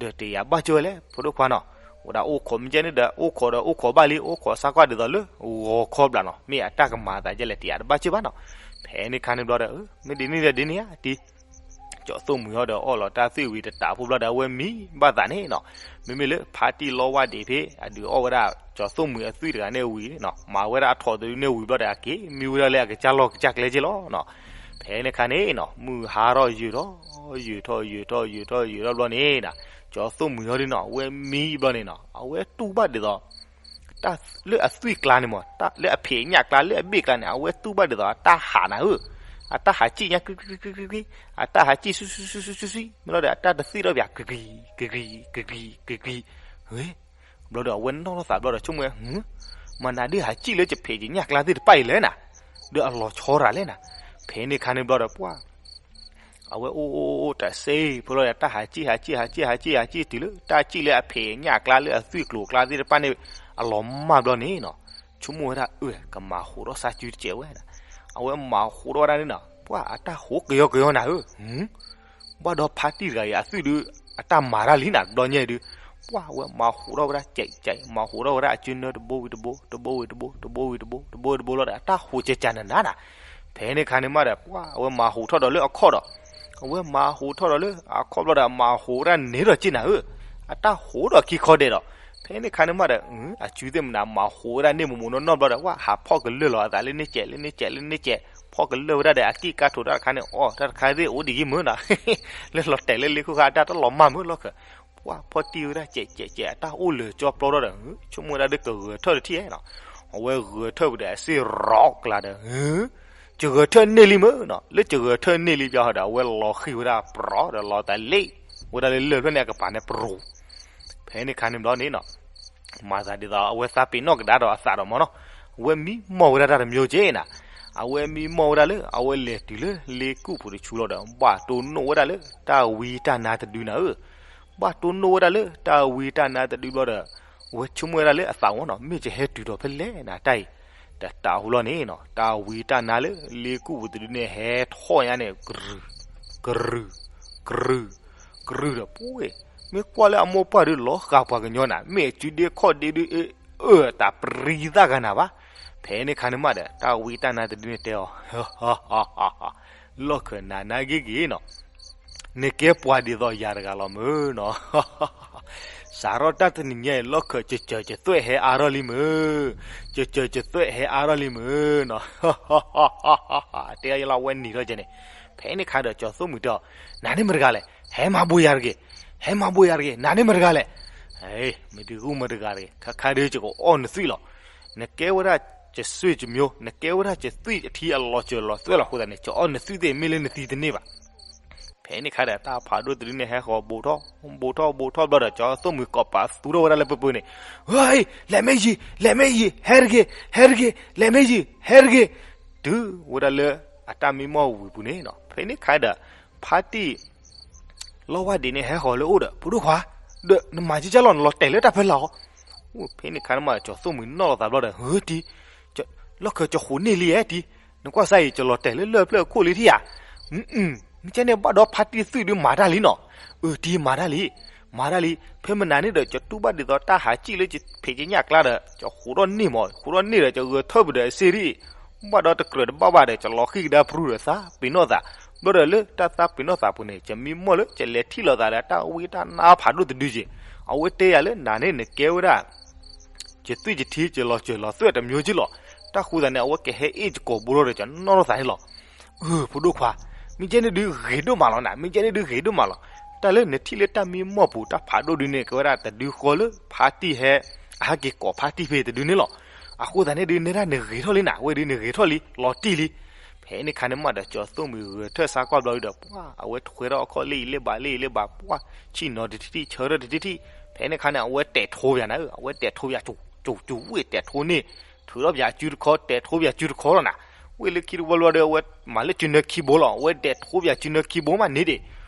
ဒီးတယာ်ဘၣ်စၢၤဝဲလဲၣ် ဖိဒိၣ်ခွါနီၤ. ဝဲဒၣ်အိၣ်ခိးမ့ၢ်ကဲန့ၣ်ဒီး အိၣ်ခိးဒီးအိၣ်ခိးဘၣ်လံ အိၣ်ခိးစါကွၢ်ဒ်သိးလၢ ဂီၤခီဘျီနီၤ မ့ၢ်အတၢ်ကမၤအသးဒ်လဲၣ် တယာ်တဘၣ်စၢၤဘၣ်နီၤ. ဖဲန့ၣ်ခါန့ၣ်ဘျီဒီး မ့ၢ်ဒ်န့ၣ်ဒီးဒ်န့ၣ်ဧါတံၢ် ကၠီၤသိၣ်မှံၤဟီဒီးအီၣ်လီၤတၢ်သွံၣ်ဝံၤတတးဖိဘျီဒီး အဝဲမံဘၣ်သးန့ၣ်နီၤ. မ့မ့ၢ်လၢဖါတံၢ်လီဝါဒံးဖဲ အဒုးအီၣ်ဝဲဒၣ်ကၠီၤသိၣ်မှံၤအသွံၣ်တဂၤန့ၣ်ဝံၤနီၤ မၤဝဲဒၣ်အထီၣ်တဒုန့ၣ်ဝံၤဘျီဒီး အက့ၤမံဝဲဒၣ်လၢအကစၢ်လီၢ်ကစၢ်ကျဲက့လီၤနီၤ. ဖဲန့ၣ်ခါန့ၣ်နီၤ မုၢ်ဟါထီၣ်ယုာ်ထီၣ် ယုာ်ထီၣ်ယုာ်ထီၣ်ယုာ်ထီၣ်ယုာ်ထီၣ်ဘျီန့ၣ်နီၤ ကၠီၤသိၣ်မှံၤဟီဒ်နီၤ အဝဲမံဘျီန့ၣ်နီၤ အဝဲတူၢ်ဘၣ်ဒ်သိး တၢ်လၢအသွံၣ်ကျါန့ၣ်မ့ၢ် လၢအဖံးအညၣ်ကျါ လၢအဘ့ၣ်ကျါန့ၣ် အဝဲတူၢ်ဘၣ်ဒ်သိးအတၢ်ဟးနၤဧၢ, အတၢ်ဟးစံၣ်ညါ ကွံကွံကွံကွံကွံ, အတၢ်ဟးစံၣ် စွံစွံစွံစွံစွံစွံ မ့ၢ်လီၤဒီး အတၢ်တသွံၣ်ထီၣ်ပၠး ကွံကွံကွံကွံကွံကွံကွံ, ဘျီဒီး အဝဲနီၣ်ထီၣ်သးဘျီဒီး ဆိကမိၣ်ဝဲ မနုၤဒ်ဟးစံၣ်လၢယဖံးယညၣ်ကျါသ့ၣ်တဖၣ်အံၤလဲၣ်နၤ, ဒီးအလီၤဆီရၤလဲၣ်နၤ. ဖဲန့ၣ်ခါန့ၣ်ဘျီဒီး ပှၢ် အဝဲအိၣ်အိၣ်အိၣ်အိၣ်တၢ်စ့ၢ်ဖိလီၤဒီး တၢ်ဟးစံၣ်ဟးစံၣ်ဟးစံၣ်ဟးစံၣ်ဟးစံၣ် တုၤလၢတၢ်စံၣ်လၢအဖံးအညၣ်ကျါ လၢအသွံၣ်ကျိၤကျါသ့ၣ်တဖၣ်န့ၣ် အလီၤမၢ်ဘျီန့ၣ်နီၤ, ဆိကမိၣ်ဝဲဒၣ် အၢ ကမၤဟးထီၣ်စၢ်စုတစဲးဝဲဒၣ်, အဝဲမၤဟးထီၣ်ဝဲဒၣ်န့ၣ်နီၤ ပှၢ်အတၢ်ဟးကယီကယီနၤဧၢ ဘၣ်ဒီးဖါတံၢ်တဂၤအံၤအသွံၣ်ဒုး အတၢ်မၤတၢ်လံနၤ တဘျီညါအံၤဒုး, ပှၢ်အဝဲမၤဟးထီၣ်ဝဲဒၣ် ကဲးကဲး မၤဟးထီၣ်ဝဲဒၣ်အစုနၢတဘိဝံၤတဘိ တဘိဝံၤတဘိ တဘိဝံၤတဘိ တဘိဝံၤတဘိလီၤဒီး အတၢ်ဟးကဲးကဲးနၤနၤနၤ, ဖဲန့ၣ်ခါန့ၣ်မးဒီး ပှၢ်အဝဲမၤဟးထီၣ်ဒီးလၢအခီၣ်ဒီး အဝဲမၤဟးထီၣ်ဒီးလၢအခီၣ်ဘျီဒီး မၤဟးဝဲဒၣ်န့ၣ်ဒီးက့နၤဧၢ, အတၢ်ဟးဒီးခံခီဒဲးဒီး, ဖဲန့ၣ်ခါန့ၣ်မးဒီး အစုသ့ၣ်မနုၤ မၤဟးဝဲဒၣ်န့ၣ်မိၢ်မိၢ်နီၢ်နီၢ်ဘျီဒီး ဝဲဟးဖီၣ်ကလၢာ်လီၤအသးလၢန့ၣ်ကဲး လၢန့ၣ်ကဲး လၢန့ၣ်ကဲး, ဖီၣ်ကလၢာ်ဝဲဒၣ်ဒီး အကံၢ်ကါထိးတၢ်တခါန့ၣ် အီၣ် တၢ်တခါသ့ၣ်အိၣ်ဒံးက့မုၢ်နီၤ, လၢလီၤတဲာ်လၢလ့ခိၣ်ခါ အတၢ်တလီၤမၢ်မုၢ်လီၢ်ခၢၣ်, ပှၢ်ဖီၣ်တံၢ်ဝဲဒၣ် ကဲးကဲးကဲး အတၢ်အိၣ်လၢာ်ကၠီပျီထီၣ်ဒီး ဆိကမိၣ်ဝဲဒၣ်ဒီးကဂဲၤထၢၣ်တထံၣ်နီၤ, အဝဲဂဲၤထၢၣ်ဝံၤဒီး အစ့ၢ်ရီကျါဒီး ကဂဲၤထၢၣ်န့ၢ်လံမုၢ်နီၤ, လၢကဂဲၤထၢၣ်န့ၢ်လံပျီဒီး အဝဲလီၤဃံၤဝဲဒၣ်ပြီဒီး လီၤသးလ့ၣ်ဝဲဒၣ်လၢလၢၢ်ဖျၢၣ်န့ၣ်အကပၤန့ၣ်ပြီ, ဖဲန့ၣ်ခါန့ၣ်ဘျီန့ၣ်နီၤ မၤသးဒ်သိး အဝဲသးပ့ၤနီၣ်ကဒါဒီးအသးဒီးမ့ၢ်နီၤ, အဝဲမံမီၢ်ဝဲဒၣ်တၢ်တမျိုးက့နၤ, အဝဲမံမီၢ်ဝဲဒၣ်လၢ အဝဲလဲၤတုၤလၢလ့ကူၣ်ပူၤတဆူလီၤဒီး ဘၣ်တိၢ်နီၣ်ဝဲဒၣ်လၢတၢ်ဝံတၢ်နါတဒုနၤဧၢ, ဘၣ်တိၢ်နီၣ်ဝဲဒၣ်လၢတၢ်ဝံတၢ်နါတဒုဘျီဒီး ဝဲဆိကမိၣ်ဝဲဒၣ်လၢအသးဝီနီၤ မ့ၢ်ယဟဲတုၤဒီးဖဲလဲၣ်နၤတၢ်အံၤ, တတးဟူလီၤန့ၣ်နီၤ တၢ်ဝံတၢ်နါလၢလ့ကူၣ်ပူၤတဒုန့ၣ် ဟဲထီၣ်ညါန့ၣ် ကရုၢ် ကရုၢ် ကရုၢ် ကရုၢ်ဒီးပှ့ၤ, မ့ၢ်ကွၢ်လၢအမိၢ်ပှၢ်ဒုးလီၤဃာ်ပှၤကညီနၤ မ့ၢ်အစုဒ့ခီၣ်ဒ့ဒုး အၢ တၢ်ပြံသၣ်ဂၤနၤဘၣ်. ဖဲန့ၣ်ခါန့ၣ်မးဒီး တၢ်ဝံတၢ်နါတဒုန့ၣ်တဲအီၤ, လီၢ်ခၢၣ်နၤနါဂ့ၤဂ့ၤနီၤ, နကဲပှၤဒ်သိးယၤတဂၤလီၤမုၢ်နီၤ, စးထီၣ်တၢ်တနံၤညါအံၤ လီၢ်ခၢၣ်ကစၢၢ်ကသွဲၣ်ဟဲအါထီၣ်လံမုၢ်, ကစၢၢ်ကသွဲၣ်ဟဲအါထီၣ်လံမုၢ်နီၤ, တဲအီၤယလီၤဝဲနံၤထီၣ်ကဲန့ၣ်, ဖဲန့ၣ်ခါဒီးကၠီၤသိၣ်မှံၤတဲအီၤ, နၤန့ၣ်မတဂၤလဲၣ်, ဟဲမၤဘိးယၤတဂ့ၤ, ဟဲမၤဘိးယၤတဂ့ၤ, နၤန့ၣ်မတဂၤလဲၣ်, ဟဲ မ့ၢ်တဂုၢ်မတဂၤတဂ့ၤ ခါခါဒုးယကအီၣ်နသွံၣ်လီၤ, နကဲဝဲဒၣ်ယစွံၣ်ယမျိုး နကဲဝဲဒၣ်ယသွံၣ်အထံအလီၤစၢၤလီၤသွဲၣ်လီၤအဃိသတးန့ၣ် ကအီၣ်နသွံၣ်သ့ၣ်မ့ၢ်လၢနသံတန့ၢ်ဘၣ်. ဖဲန့ၣ်ခါဒီးတၢ်ဖးဒိၣ်တဒုန့ၣ်ဟဲဃီၤဘူးထီၣ် ဘူးထီၣ်ဘူးထီၣ်ဘျီဒီး ကၠီၤသိၣ်မှံၤကိးပသူထီၣ်ဝဲဒၣ်လၢပပၢၤန့ၣ်, ဟဲ လဲၤမ့ၢ်ယံၤ လဲၤမ့ၢ်ယံၤ ဟဲတဂ့ၤ ဟဲတဂ့ၤ လဲၤမ့ၢ်ယံၤ ဟဲတဂ့ၤ, တုၤဝဲဒၣ်လၢအတၢ်မံမီၢ်ဝံၤပူၤန့ၣ်နီၤ, ဖဲန့ၣ်ခါဒီး ဖါတံၢ် လီဝါဒံးန့ၣ်ဟဲဃီၤလၢအအိၣ်ဒီး ဖိဒိၣ်ခွါ, ဒီးနမၤကကၢ်လီၤ နလီၤတဲာ်လၢတၢ်ဖဲလီၤ, အိၣ်ဖဲန့ၣ်ခါန့ၣ်မး ကၠီၤသိၣ်မှံၤနီၣ်လီၤသးဘျီဒီး ဟၢတံၢ်, လီၢ်ခၢၣ်ကၠီၤဃိးန့ၢ်လံဧါတံၢ်, နကွၢ်စါအံၤ ကလီၤတဲာ်လၢလၢၢ်ဖျၢၣ်အခိၣ်လံထံၣ်ဧါ, မ့ၢ်ကဲန့ၣ်ဘၣ်ဒီးဖါတံၢ်သွံၣ်ဒုးမၤတၢ်လံနီၤ, အၢတံၢ်မၤတၢ်လံ, မၤတၢ်လံ, ဖဲမနုၤန့ၣ်ဒီး ကတူၢ်ဘၣ်ဒ်သိးတၢ်ဟးစံၣ်လၢဖံးကညၣ်ကျါဒီး ကဃိးထီၣ်န့ၢ်မး ဃိးထီၣ်န့ၢ်ဒီး ကဂဲၤထၢၣ်ပဒီးအစ့ရံၣ် ဘၣ်ဒီးတကြၢးတဘၣ်ဘၣ်ဒီး ကလီၤဃံၣ်ကဒါပြူဒီးသးပ့ၤနီၣ်သး, ဘျီဒီးလၢတၢ်သးပ့ၤနီၣ်သးပူၤန့ၣ် ကမံမီၢ်လၢကလဲၤထံၣ်လိာ်သးဒီးတၢ်ဝံတၢ်နါဖးဒိၣ်တဒုက့ၤ, အဝဲတဲယၤလၢနၤန့ၣ်နကဲဝဲဒၣ် ယသွံၣ်ယထံ ယလီၤစၢၤလီၤသွဲၣ်တမျိုးက့ၤလီၤ, တၢ်ဃိသတးန့ၣ် အဝဲကဟဲအ့ၣ်ကကိာ်ဘိထီၣ်ဒီး ကနီၣ်ထီၣ်သးန့ၣ်လီၤ. အၢ ဖိဒိၣ်ခွါ, မ့ၢ်ကဲန့ၣ်ဒုးဂ့ၤဒိၣ်မးလီၤနၤ, မ့ၢ်ကဲန့ၣ်ဒုးဂ့ၤဒိၣ်မးလီၤ. တၢ်လၢနထံၣ်လၢတၢ်မံမီၢ်ပူၤ တၢ်ဖးဒိၣ်ဒုးန့ၣ် ကဝဲဒၣ်တဒုဃီလၢဖါတံၢ်ဟဲ အဟဲက့ၤကိးဖါတံၢ်ဖဲတဒုန့ၣ်လီၤ. အဃိသတးန့ၣ်ဒုး နဲဒၣ်နဂ့ၤထီၣ်လံနၤ, ဝဲဒုးနဂ့ၤထီၣ်လံ လီၤတံၢ်လံ. ဖဲန့ၣ်ခါန့ၣ်မးဒီး ကၠီၤသိၣ်မှံၤဂဲၤထၢၣ်ဆါကွၢ်ဘျီဒုးဒီး ပှၤ အဝဲထွဲထီၣ်အခီၣ်လၢအံၤလၢဘၣ်လၢအံၤလၢဘၣ် ပှၤ ဆံၣ်နီၤတထံၣ်ထံၣ် ဆၢထၢၣ်တထံၣ်ထံၣ်. ဖဲန့ၣ်ခါန့ၣ် အဝဲတဲာ်ထိပၠးနၤဧၢ, အဝဲတဲာ်ထိပၠး ကၠိကၠိဝ့ၢ်တဲာ်ထိန့ၢ် ထုးထီၣ်ပၠးစုတခီ တဲာ်ထိပၠးစုတခီလီၤနၤ. ဝ့ၢ်လၢခံတဝီလီၤဒီး အဝဲမၤလၢစုနၢခံဘိလီၤ, အဝဲတဲာ်ထိပၠးစုနၢခံဘိမးန့ၣ်ဒံး.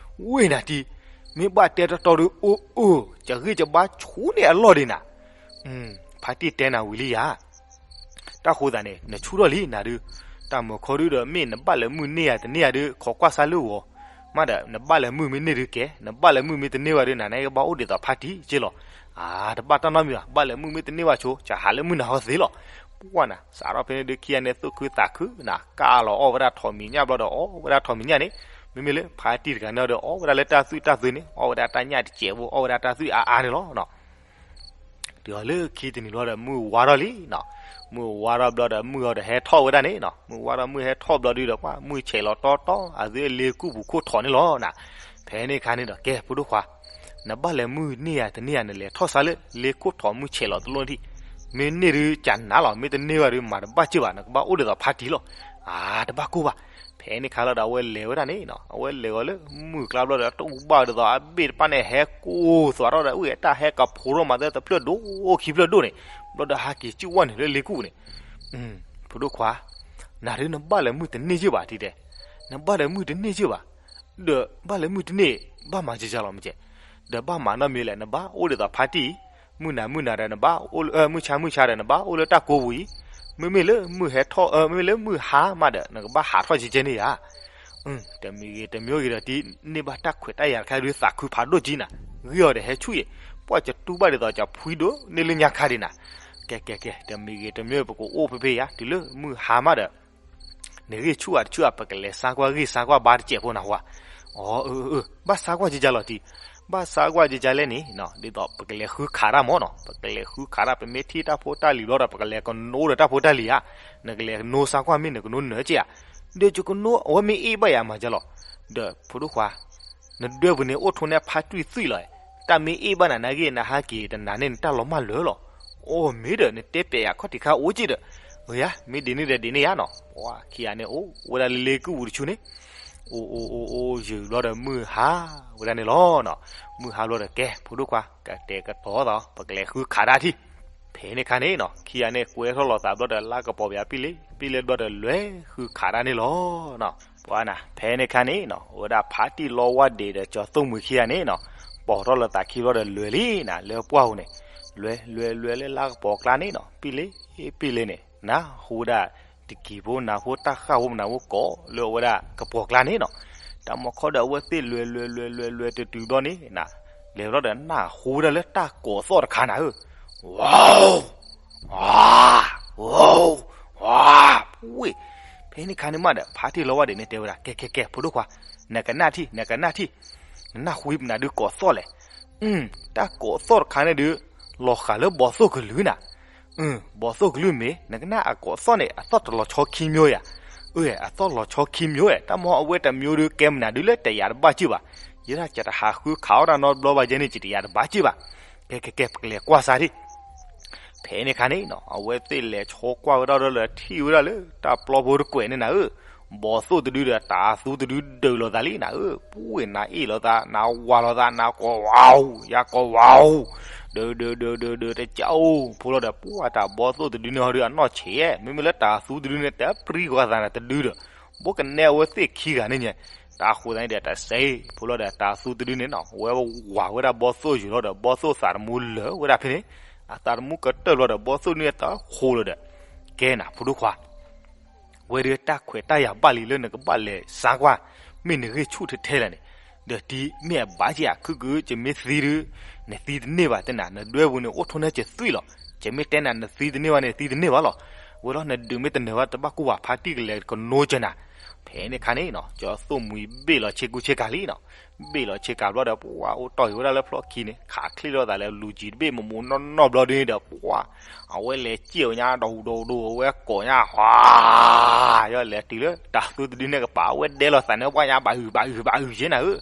ဝ့ၢ်နၤတံၢ်, မ့ၢ်ဘၣ်တဲတီတီဒီး အိၣ်အိၣ် ကဂံၢ်ကဘါဆူန့ၣ်အလီၢ်ဒံးနၤ. ဖါတံၢ်တဲနၤဝံၤလံယၤ တၢ်ဃိသးန့ၣ် နဆူၣ်ထီၣ်လံနၤဒုး, တၢ်မုၢ်ခီဒုးဒီး မ့ၢ်နဘၣ်လဲၤမုၢ်န့ၢ်ယၤတန့ၢ်ယၤဒုး ခိးကွၢ်ဆါလၢဂီၤ, မးဒီး နဘၣ်လဲၤမုၢ်မ့ၢ်န့ၢ်ဒုးကဲ, နဘၣ်လဲၤမုၢ်မ့ၢ်တန့ၢ်ဘၣ်ဒုး နၤန့ၣ်ကဘၣ်အိၣ်ဒ်သိးဖါတံၢ်က့လီၤ. အါ တဘၣ်တၢ်နီတမံၤဘၣ်, ဘၣ်လဲၤမုၢ်မ့ၢ်တန့ၢ်ဘၣ်ဆိ ကဟးလၢမုၢ်နၤဟီသ့လီၤ. ပှၢ်နၤ စးထီၣ်ဖဲန့ၣ်ဒုး ခံဂၤန့ၣ်သူၣ်ခုသးခုနၤ ကးလီၤအီၣ်ဝဲဒၣ်ထိးမံၤညၣ်ဘျီဒီး အီၣ်ဝဲဒၣ်ထိးမံၤညၣ်န့ၣ်, မ့မ့ၢ်လၢဖါတံၢ်တဂၤန့ၣ်ဒီး အီၣ်ဝဲဒၣ်လၢတၢ်သွံၣ်တၢ်သွဲန့ၣ် အီၣ်ဝဲဒၣ်တၢ်ညၣ်တစဲးဖိ အီၣ်ဝဲဒၣ်တၢ်သွံၣ်အါအါန့ၣ်လီၤ. တုၤအီၤလၢခံတနံၤဘျီဒီး မုၢ်ဝါထီၣ်လံနီၤ, မုၢ်ဝါထီၣ်ဘျီဒီး မုၢ်အီၤဒီးဟဲထီၣ်ဝဲဒၣ်န့ၣ်နီၤ, မုၢ်ဝါထီၣ်မုၢ်ဟဲထီၣ်ဘျီဒုးဒီး ပှၤမုၢ်ဆဲးလီၤတီတီ အသုလ့ကူၣ်ပူၤခိၣ်ထီၣ်န့ၣ်လီၤနၤ. ဖဲန့ၣ်အခါန့ၣ်ဒီး ကဲ ဖိဒိၣ်ခွါ, နဘၣ်လဲၤမုၢ်န့ၢ်ယၤတန့ၢ်ယၤ နလဲၤထီၣ်စါလၢလ့ခိၣ်ထီၣ်မုၢ်ဆဲးလီၤတလိၣ်ထံၣ်, မ့ၢ်န့ၢ်ဒုးကနၤလီၤ, မ့ၢ်တန့ၢ်ဘၣ်ဒုး မၤတဘၣ်စ့ၢ်ဘၣ်, နကဘၣ်အိၣ်ဒ်သိးဖါတံၢ်လီၤ. အါ တဘၣ်ကိၢ်ဘၣ်. ဖဲန့ၣ်ခါလီၤဒီး အဝဲလဲၤဝဲဒၣ်န့ၣ်နီၤ, အဝဲလဲၤဂီၤလၢမုၢ်ကျါဘျီဒီး တူၢ်ဘၣ်ဒ်သိးအဘ့ၣ်တဖၣ်န့ၣ် ဟဲကိၢ်သွးထီၣ်ဒီး အုၣ်တၢ်ဟဲကဖိထီၣ်မး သၢတဖျၢၣ်ဒိၣ်ခံဖျၢၣ်ဒိၣ်န့ၣ်, ဘျီဒီးဟးက့ၤစုၣ်ဝဲန့ၣ်လၢလ့ကူၣ်န့ၣ်, ဖိဒိၣ်ခွါ, နၤဒုးနဘၣ်လဲၤမုၢ်တန့ၢ်စ့ၢ်ဘၣ် တံၤတဲ, နဘၣ်လဲၤမုၢ်တန့ၢ်စ့ၢ်ဘၣ်, ဒီးဘၣ်လဲၤမုၢ်တန့ၢ် ဘၣ်မၤကကလီၤမ့ၢ်ကဲ, ဒီးဘၣ်မၤနီတမံၤလဲၣ်, နဘၣ်အိၣ်ဒ်သိးဖါတံၢ်အံၤ, မုၢ်နၤမုၢ်နၤဒီးနဘၣ်အိၣ်လၢ မုၢ်ဆါမုၢ်ဆါဒီးနဘၣ်အိၣ်လၢတၢ်ကိးပူၤအံၤ, မ့မ့ၢ်လၢမုၢ်ဟဲထီၣ် မ့မ့ၢ်လၢမုၢ်ဟါမးဒီး နကဘၣ်ဟးထီၣ်ကကဲန့ၢ်ယၤ တမံၤဂ့ၤတမံၤဂ့ၤဒီး တံၤန့ၢ်ဘၣ်တၢ်ခွဲးတၢ်ယာ်တခါဒုးသးခုဖးဒိၣ်ကံနၤ, ဂံၢ်အီၤဒီးဟဲဆူၣ်အံၤ, ပှၤကတူၢ်ဘၣ်ဒ်သိးကဖှံဒိၣ်န့ၢ်လၢညါခါဒံးနၤ, ကဲကဲကဲ တမံၤဂ့ၤတမံၤဂ့ၤ ပကအိၣ်ဖဲဖဲယၤ တုၤလၢမုၢ်ဟါမးဒီး နဂံၢ်ဆူၣ်အတဆူၣ်အ ပကလဲၤဆါကွၢ်ဂံၢ်ဆါကွၢ်ဘါတစဲးဖိနၤဟူဧါ, အၢ အၢ အၢ ဘၣ်ဆါကွၢ်ကကလီၤတံၤ, ဘၣ်ဆါကွၢ်ကကလဲၣ်န့ၣ် ဒ်သိးပကလဲၤဃုခးတၢ်မၢ်နီၤ, ပကလဲၤဃုခးတၢ် ပမ့ၢ်ထံၣ်တၢ်ဖိတၢ်လံၤဘျီဒီး ပကလဲၤကနိဒီးတၢ်ဖိတၢ်လံၤဧါ, နကလဲၤကနိဆါကွၢ်မ့ၢ်နကနိနၢၤက့ဧါ, ဒီးယကနိအဝဲမ့ၢ်အ့ၣ်ဘၣ်ယၤမၤကလီၤ, ဒီးဖိဒိၣ်ခွါ နဒွဲပူၤန့ၣ်အိၣ်ထိးန့ၢ်ဖါတံၢ်သွံၣ်လီၤ, တၢ်မ့ၢ်အ့ၣ်ဘၣ်နၤနာ်က့ နဟးက့ၤတနၤန့ၣ်နတၢ်လီၤမၢ်လၢာ်လီၤ, အိၣ်မ့ၢ်ဒီးနတဲပျဲယၤခီၣ်ထံးခါအိၣ်က့ဒီး, ဂ့ၤဧါ မ့ၢ်ဒ်န့ၣ်ဒီးဒ်န့ၣ်ဧါနီၤ, ပှၤခံဂၤန့ၣ်အိၣ်ဝဲဒၣ်လၢလ့ကူၣ်ပူၤတဆူန့ၣ်, အိၣ်အိၣ်အိၣ်အိၣ်ယုာ်ဘျီဒီး မုၢ်ဟါဝဲဒၣ်န့ၣ်လီၤနီၤ, မုၢ်ဟါဘျီဒီး ကဲ ဖိဒိၣ်ခွါ ကတဲာ်ကတီၤသး ပကလဲၤဃုခးတၢ်ထံၣ် ဖဲန့ၣ်ခါန့ၣ်နီၤ ခံဂၤန့ၣ် ကွဲထီၣ်လိာ်သးဘျီဒီး လါကပီၤပယၤပံလ့ပံလ့ဘျီဒီး လွဲၤဃုခးတၢ်န့ၣ်လီၤနီၤ. ပှၤနၤ ဖဲန့ၣ်ခါန့ၣ်နီၤ အဝဲဒၣ်ဖါတံၢ်လီဝါဒ့းဒီးကၠီၤသိၣ်မှံၤခံဂၤန့ၣ်နီၤ ပိာ်ထီၣ်လိာ်သးခံဘျီဒီး လွဲၤလံနၤ လၢပှၢ်ပူၤန့ၣ် လွဲၤ လွဲၤ လွဲၤလၢလါကပီၤကျါန့ၣ်နီၤ ပံလ့ပံလ့န့ၣ် နၢ်ဟူဝဲဒၣ် တကံၤဖိနၢ်ဖိတၢ်ဃၣ်ဖိမနၤဖိကိးလၢအဝဲဒၣ်ကပီၤကျါန့ၣ်နီၤ. တၢ်မီခီဒီး အဝဲသ့ၣ်လွဲၤ လွဲၤ လွဲၤ လွဲၤ လွဲၤတတုၤဘျီန့ၣ်နၤ လဲၤဘျီဒီး နၢ်ဟူဝဲဒၣ်လၢတၢ်ကိးသီၣ်တခါနၤဧၢ, ဝါ ဝါ ဝါ ဝါ ဝ့ၢ်. ဖဲန့ၣ်ခါန့ၣ်မးဒီး ဖါတံၢ်လီဝါဒ့းန့ၣ်တဲဝဲဒၣ် ကဲ ကဲ ကဲ ဖိဒိၣ်ခွါ, နကနၣ်ထံၣ် နကနၣ်ထံၣ်, နနၢ်ဟူမနုၤဒုးကိးသီၣ်လဲၣ်. တၢ်ကိးသီၣ်တခါန့ၣ်ဒုး လီၤဃာ်လၢဘီသိၣ်ကလုာ်နၤ. ဘီသိၣ်ကလုာ်မ့ၢ် နကနၣ်အကိးသီၣ်န့ၣ် အသီၣ်တလီၤဆီခံမျိုးဧါ. အသီၣ်လီၤဆီခံမျိုးဧါ, တၢ်မီအဝဲတမျိုးဒုး ကဲမနုၤဒုးလၢတယာ်တဘၣ်စ့ၢ်ဘၣ်. ယဲဒၣ်ကတဟးဃုခးအီၣ်တၢ်နီတဘျီဘၣ်ယဲန့ၣ် ယတယာ်တဘၣ်စ့ၢ်ဘၣ်. ကဲ ကဲ ကဲ ပကလဲၤကွၢ်စၢ်ဒံး. ဖဲန့ၣ်ခါန့ၣ်နီၤ အဝဲသ့ၣ်လဲၤဆိကွၢ်ဝဲဒၣ်ဒီး ထံၣ်ဝဲဒၣ်လၢတၢ်ပျီဖိတကွဲးန့ၣ်နၤဧၢ, ဘီသိၣ်တဒုဒီးတၤသူတဒုဒုးလိာ်သးလံနၤဧၢ. ပှၤနၤအ့ၣ်လိာ်သး နၤဝၤလိာ်သး နၤကိးဝၤဧိၤ ယၤကိးဝၤဧိၤ, ဒုး ဒုး ဒုး ဒုး ဒုး တကအိၣ်ဖိလီၤဒီး ပှၤတၢ်ဘီသိၣ်တဒုန့ၣ်ဟီဒုးအနီၢ်ဆံး, မ့မ့ၢ်လၢတၤသူတဒုန့ၣ် တပြံဂီၤသးနၤတဒုဒီး ဘိကနဲအဝဲသ့ၣ်ခံဂၤန့ၣ်ညါ. တၢ်ဃိသတးန့ၣ်ဒီး တစဲးဖိလီၤဒီး တၤသူတဒုန့ၣ်နီၤ ဝဲဝၤဝဲဒၣ်ဘီသိၣ်ယိာ်လီၤဒီး ဘီသိၣ်သးတမူလၢာ်ဝဲဒၣ်ဖဲန့ၣ်, အသးတမူကတၢၢ်ဘျီဒီး ဘီသိၣ်န့ၣ်တဃိလီၤဒီး, ကဲနၤ ဖိဒိၣ်ခွါ ဝဲဒၣ်တၢ်ခွဲးတၢ်ယာ်ဘၣ်လံလၢနကဘၣ်လဲၤစါကွၢ်, မ့ၢ်နဂံၢ်ဆူၣ်ထဲထဲလဲၣ်န့ၣ်, ဒီးတံၤမ့ၢ်အဘၣ်က့ၤအခုၣ်ကု ယမ့ၢ်သံဒုး, နသံတန့ၢ်ဘၣ်တဲနၤ, နဒွဲပူၤန့ၣ် အိၣ်ထီၣ်န့ၢ်က့ၤသွံၣ်လီၤ. ယမ့ၢ်တဲနၤ နသံတန့ၢ်ဘၣ်န့ၣ် သံတန့ၢ်ဘၣ်လီၤ. ဝဲလီၤ နဒုးမ့ၢ်တနၢၤဘၣ် တဘၣ်ကိၢ်ဘၣ် ဖါတံၢ်ကလဲၤကနိကနၤ. ဖဲန့ၣ်ခါန့ၣ်နီၤ ကၠီသိၣ်မှံၤဘ့ၣ်လီၤဆ့ကူဆ့ကၤလံနီၤ. ဘ့ၣ်လီၤဆ့ကၤဘျီဒီး ပှၤအိၣ်တီၢ်ဃီၤဝဲဒၣ်လၢဖျီၣ်ခံန့ၣ် ခးချ့လိာ်သးလၢလူၤကံတဘ့ၣ် မမူနီၢ်နီၢ်ဘျီဒုန့ၣ်ဒီး ပှၤ အဝဲလဲၤစံၣ်အီၤညါ ဒိၣ်ဒိၣ်ဒိၣ် အဝဲကိးညါ ဟါ ယလဲၤတုၤလၢတၤသူတဒုန့ၣ်ကပၤ အဝဲဒဲလိာ်သးန့ၣ် ပှၤညါဘၣ်အုၣ် ဘၣ်အုၣ် ဘၣ်အုၣ်က့နၤဧၢ.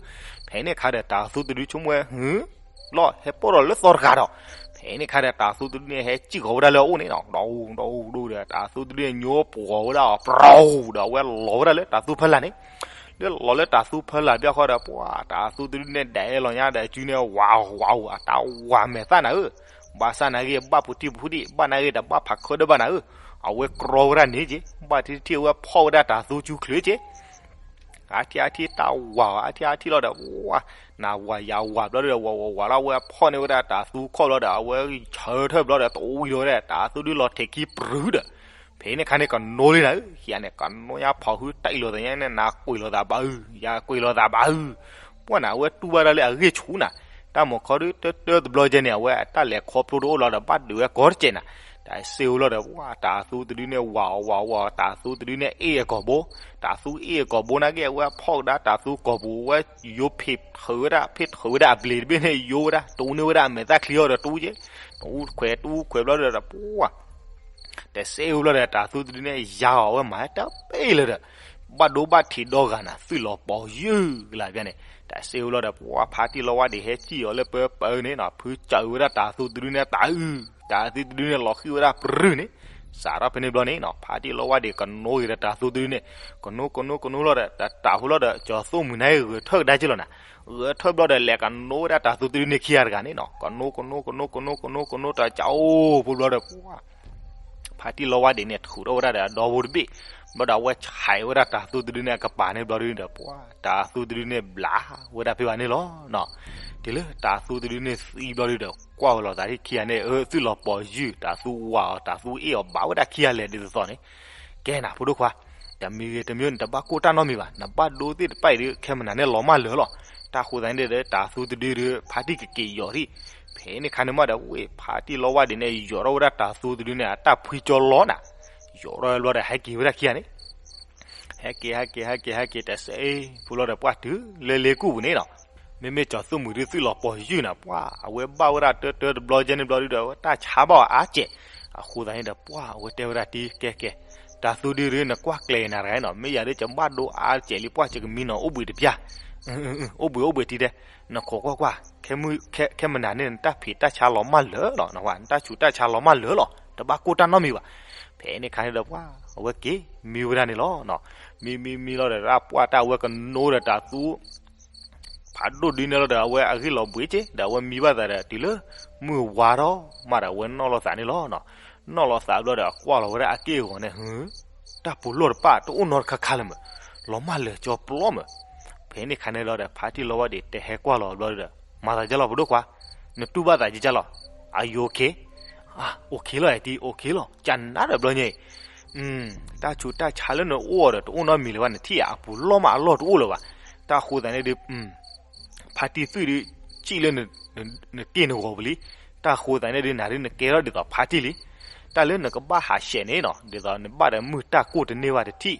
ဖဲန့ၣ်ခါဒီး တၤသူတဒုဆိကမိၣ်ဝဲ ဟု လီၤ ဟဲပိာ်ဒီးလၢသီတဂၤဒီး, ဖဲန့ၣ်ခါဒီး တၤသူတဒုန့ၣ် ဟဲစံၣ်ဃီၤဝဲဒၣ်လၢအအိၣ်န့ၣ်နီၤ, ဒီး ဒီး ဒီး ဒီး တၤသူတဒုန့ၣ် ညိပှီၤဝဲဒၣ်အီၤ ပြီၤဒီး အဝဲလီၤဝဲဒၣ်လၢတၤသူဖီလာ်န့ၣ်, လၢလီၤလၢတၤသူဖီလာ်ဘၣ်ဃီဒီး ပှၤ တၤသူတဒုန့ၣ် ဒဲလိာ်ညါဒီး အစုန့ၣ် ဝး ဝး အတၢ်ဝးမဲာ်သၣ်နၤဧၢ. ဘၣ်ဆၣ်နာ်က့ ဘၣ်ဖူးတံၢ်ဖူးဒံး ဘၣ်နာ်က့ တဘၣ်ဖးခၢၣ်ဒၢးဘၣ်နၤဧၢ. အဝဲကြီဝဲဒၣ်န့ၣ်က့, ဘၣ်ထံထံၣ်အဝဲဖီၣ်ဝဲဒၣ်တၤသူစုချုးက့ အါထံၣ်အါထံၣ်တၢ်ဝးအီၤ အါထံၣ်အါထံၣ်လီၤဒီး ဝး, နဝးယၤဝးဘျီဒီး ဝးဝးဝးလီၤ အဝဲဖီၣ်န့ၢ်ဝဲဒၣ်တၤသူခီၣ်ဘျီဒီး အဝဲဆၢထၢၣ်ဘျီဒီး တဝံၤလီၤဝဲဒၣ် တၤသူဒုးလီၤထဲးခံပြူၤဒီး, ဖဲန့ၣ်ခါန့ၣ် ကနိလံနၤဧၢ, ခံဂၤန့ၣ် ကနိညါဖီၣ်ဟုတၢ်အံၤလိာ်သးညါန့ၣ် နကွံာ်လိာ်သးဘၣ်အုၣ် ယကွံာ်လိာ်သးဘၣ်အုၣ်, ပှၤန့ၣ် အဝဲတူၢ်ဘၣ်ဒၣ်လၢအဂ့ၢ်ဆူၣ်နၤ, တၢ်မၤခီဒုးတၢတၢတဘျီကဲန့ၣ် အဝဲအတၢ်လဲၤခီဖျိတအိၣ်လီၤဒီး ဘၣ်ဒုးဝဲကီတကဲးနၤ, တၢ်စ့ဝဲလီၤဒီး ပှၤ တၤသူတဒုန့ၣ် ဝးအီၤဝးအီၤ တၤသူတဒုန့ၣ် အ့ၣ်အကိာ်ဘိ, တၤသူအ့ၣ်အကိာ်ဘိနာ်က့ အဝဲဖီၣ်ကဒါတၤသူကိာ်ပူၤ အဝဲယိဖ့းထုးဝဲဒၣ် ဖ့းထုးဝဲဒၣ်အဘျ့းတဘ့ၣ်န့ၣ် ယိဝဲဒၣ် တူၢ်န့ၢ်ဝဲဒၣ်အမဲာ်သၣ်ချံအီၤဒီးတူၢ်က့, တူၢ်ခွဲးတူၢ်ခွဲးဘျီဒီး ပှၤ တစ့ဝဲဘျီဒီး တၤသူတဒုန့ၣ် ယါအီၤဝဲမၤတပ့ၢ်လၢၤဒီး ဘၣ်ဒိဘၣ်ထံးဒီဂၤနၤ သွံၣ်လီၤပီၤယုၢ်ကလၤဘၣ်န့ၣ်, တၢ်စ့ဝဲလီၤဒီး ပှၤဖါတံၢ်လီဝါဒ့းဟဲစံၣ်အီၤလၢပၢပၢန့ၣ်နီၤ ဖုစၢၤဝဲဒၣ်တၤသူတဒုန့ၣ် တၤအုၣ်, တၤသူတဒုန့ၣ် လီၤဃံၣ်ဝဲဒၣ်ပြူၤန့ၣ်, စးထီၣ်ဖဲန့ၣ်ဘျီန့ၣ်နီၤ ဖါတံၢ်လီဝါဒ့းကနိက့ၤဒီးတၤသူတဒုန့ၣ်, ကနိကနိကနိလီၤဒီး တၢ်တၤဖိလီၤဒီး ကၠီသိၣ်မှံၤန့ၣ်ဂဲၤထၢၣ်ကဒါက့လီၤနၤ, ဂဲၤထၢၣ်ဘျီဒီး လဲၤကနိဝဲဒၣ်တၤသူတဒုန့ၣ်ခံဂၤတဂၤန့ၣ်နီၤ ကနိကနိကနိကနိကနိကနိတၢ်ကၠီအိၣ်ဖိဘျီဒီး ပှၤ ဖါတံၢ်လီဝါဒ့းန့ၣ် ထုးထီၣ်ဝဲဒၣ်ဒီးအဒီဖိတဘ့ၣ်, ဘျီဒီးအဝဲဆဲးဝဲဒၣ်တၤသူတဒုန့ၣ်အကပၤန့ၣ်ဘျီဒုဒီး ပှၤ တၤသူတဒုန့ၣ်ဘျးဝဲဒၣ်ဖဲဘၣ်န့ၣ်လီၤနီၤ. တုၤလၢတၤသူတဒုန့ၣ်သံဘျီဒုဒီး ကွၢ်ဝဲလိာ်သးခံဂၤန့ၣ် အၢ သွံၣ်လီၤပီၤယုၢ် တၤသူဝးအီၤ တၤသူအ့ၣ်အီၤဘၣ်ဝဲဒၣ်ခံဂၤလဲၤဒ်သိးသိးန့ၣ်, ကဲနၤဖိဒိၣ်ခွါ, တမံၤဂ့ၤတမံၤန့ၣ် တဘၣ်ကိၢ်တၢ်နီတမံၤဘၣ်, နဘၣ်ဒိသ့ၣ်တဖၣ်အံၤဒီး ခဲမနၤန့ၣ်လီၤမၢ်လၢာ်လီၤ. တၢ်ဃိသတးန့ၣ်ဒီး တၤသူတဒုဒီး ဖါတံၢ်ကက့ၤယီၤထံၣ်, ဖဲန့ၣ်ခါန့ၣ်မးဒီး ဝ့ၢ်ဖါတံၢ်လီဝါဒ့းန့ၣ် ယီၤထီၣ်ဝဲဒၣ်တၤသူတဒုန့ၣ် အတၢ်ဖှံကၠီလီၤနၤ, ယီၤထီၣ်ဝဲဘျီဒီး ဟဲက့ၤဝဲဒၣ်ခံဂၤန့ၣ် ဟဲက့ၤ ဟဲက့ၤ ဟဲက့ၤ ဟဲက့ၤ တစဲးဖိလီၤဒီး ပှၤတုၤလၢလ့ကူၣ်ပူၤန့ၣ်နီၤ, မ့မ့ၢ်ကၠီသိၣ်မှံၤဒုးသွံၣ်လီၤပီၤယုၢ်နၤ ပှၤ အဝဲဘၣ်ဝဲဒၣ်တၢတၢတဘျီကဲန့ၣ်ဘျီဒုဒီး တၢ်ဆါဘၣ်အီၤအါစဲး, အဃိသတးန့ၣ်ဒီး ပှၤ အဝဲတဲဝဲဒၣ်တံၤ ကဲကဲ, တၤသူဒုဒီး နကွၢ်ကျဲၤနၤတဂၤနီၤ မ့ၢ်ယၤဒုး ယဘၣ်ဒိအါစဲးလံ ပှၤ ယကမံနီၤ အိၣ်ဘှံးတပျၢ်, အိၣ်ဘှံး အိၣ်ဘှံးတံၤတဲ, နခိးကွၢ်ကွၢ်, ခဲမနၤန့ၣ် နတၢ်ဖံးတၢ်ဆါလီၤမၢ်လၢာ်လီၤ, နတၢ်ဆူးတၢ်ဆါလီၤမၢ်လၢာ်လီၤ, တဘၣ်ကိၢ်တၢ်နီတမံၤဘၣ်. ဖဲန့ၣ်ခါန့ၣ်ဒီး ပှၤ အဝဲက့ၤမံဝဲဒၣ်န့ၣ်လီၤ. မံမံမံလီၤဒီး ပှၤတၢ်အဝဲကနိဒီးတၤသူ ဖ အဒိၣ်ဒုန့ၣ်လီၤဒီး အဝဲအဂ့ၢ်လီၤဘှံးက့ ဒီးအဝဲမံဘၣ်သးဒီး တုၤလၢမုၢ်ဝါထီၣ်မးဒီး အဝဲနီၣ်လီၤသးန့ၣ်လီၤ. နီၣ်လီၤသးဘျီဒီး အကွၢ်လီၤဝဲဒၣ်အက့ၢ်အဂီၤန့ၣ် ဟု တၢ်ပူၤလီၢ်တပၣ် တအိၣ်နီတခါခါလၢၤမး, လီၤမၢ်လၢာ်ကၠီပျီမး. ဖဲန့ၣ်ခါန့ၣ်လီၤဒီး ဖါတံၢ်လီဝါဒံး တဲဟဲကွၢ်လီၤဘျီဒီး မၤသးဒ်လဲၣ် ဖိဒိၣ်ခွါ, နတူၢ်ဘၣ်သးဒ်လဲၣ်. Are you okay? အ okay လီၤ တံၢ် okay လီၤ. ကနၣ်ဒီးဘျီညါအံၤ တၢ်ဆူးတၢ်ဆါလၢနအိၣ်အီၤဒီး တအိၣ်နီတမံၤလၢၤဘၣ်, နထံၣ်ဧါ, အပူၤလီၢ်မးအလီၢ်တအိၣ်လၢၤဘၣ်. တၢ်ဃိသးန့ၣ်ဒီး ဖါတံၢ်သွံၣ်ဒီး စံၣ်လၢနက့ၢ်နဂီၤပူၤလံ. တၢ်ဃိသးန့ၣ်ဒီး နၤဒ်နကဲထီၣ်ဒ်သိးဖါတံၢ်လံ. တၢ်လၢနကဘၣ်ဟးဆှဲးန့ၣ်နီၤ, ဒ်သိးနဘၣ်ဒီးမုၢ်တၢ်ကိၢ်တန့ၢ်ဘၣ်တထံၣ်.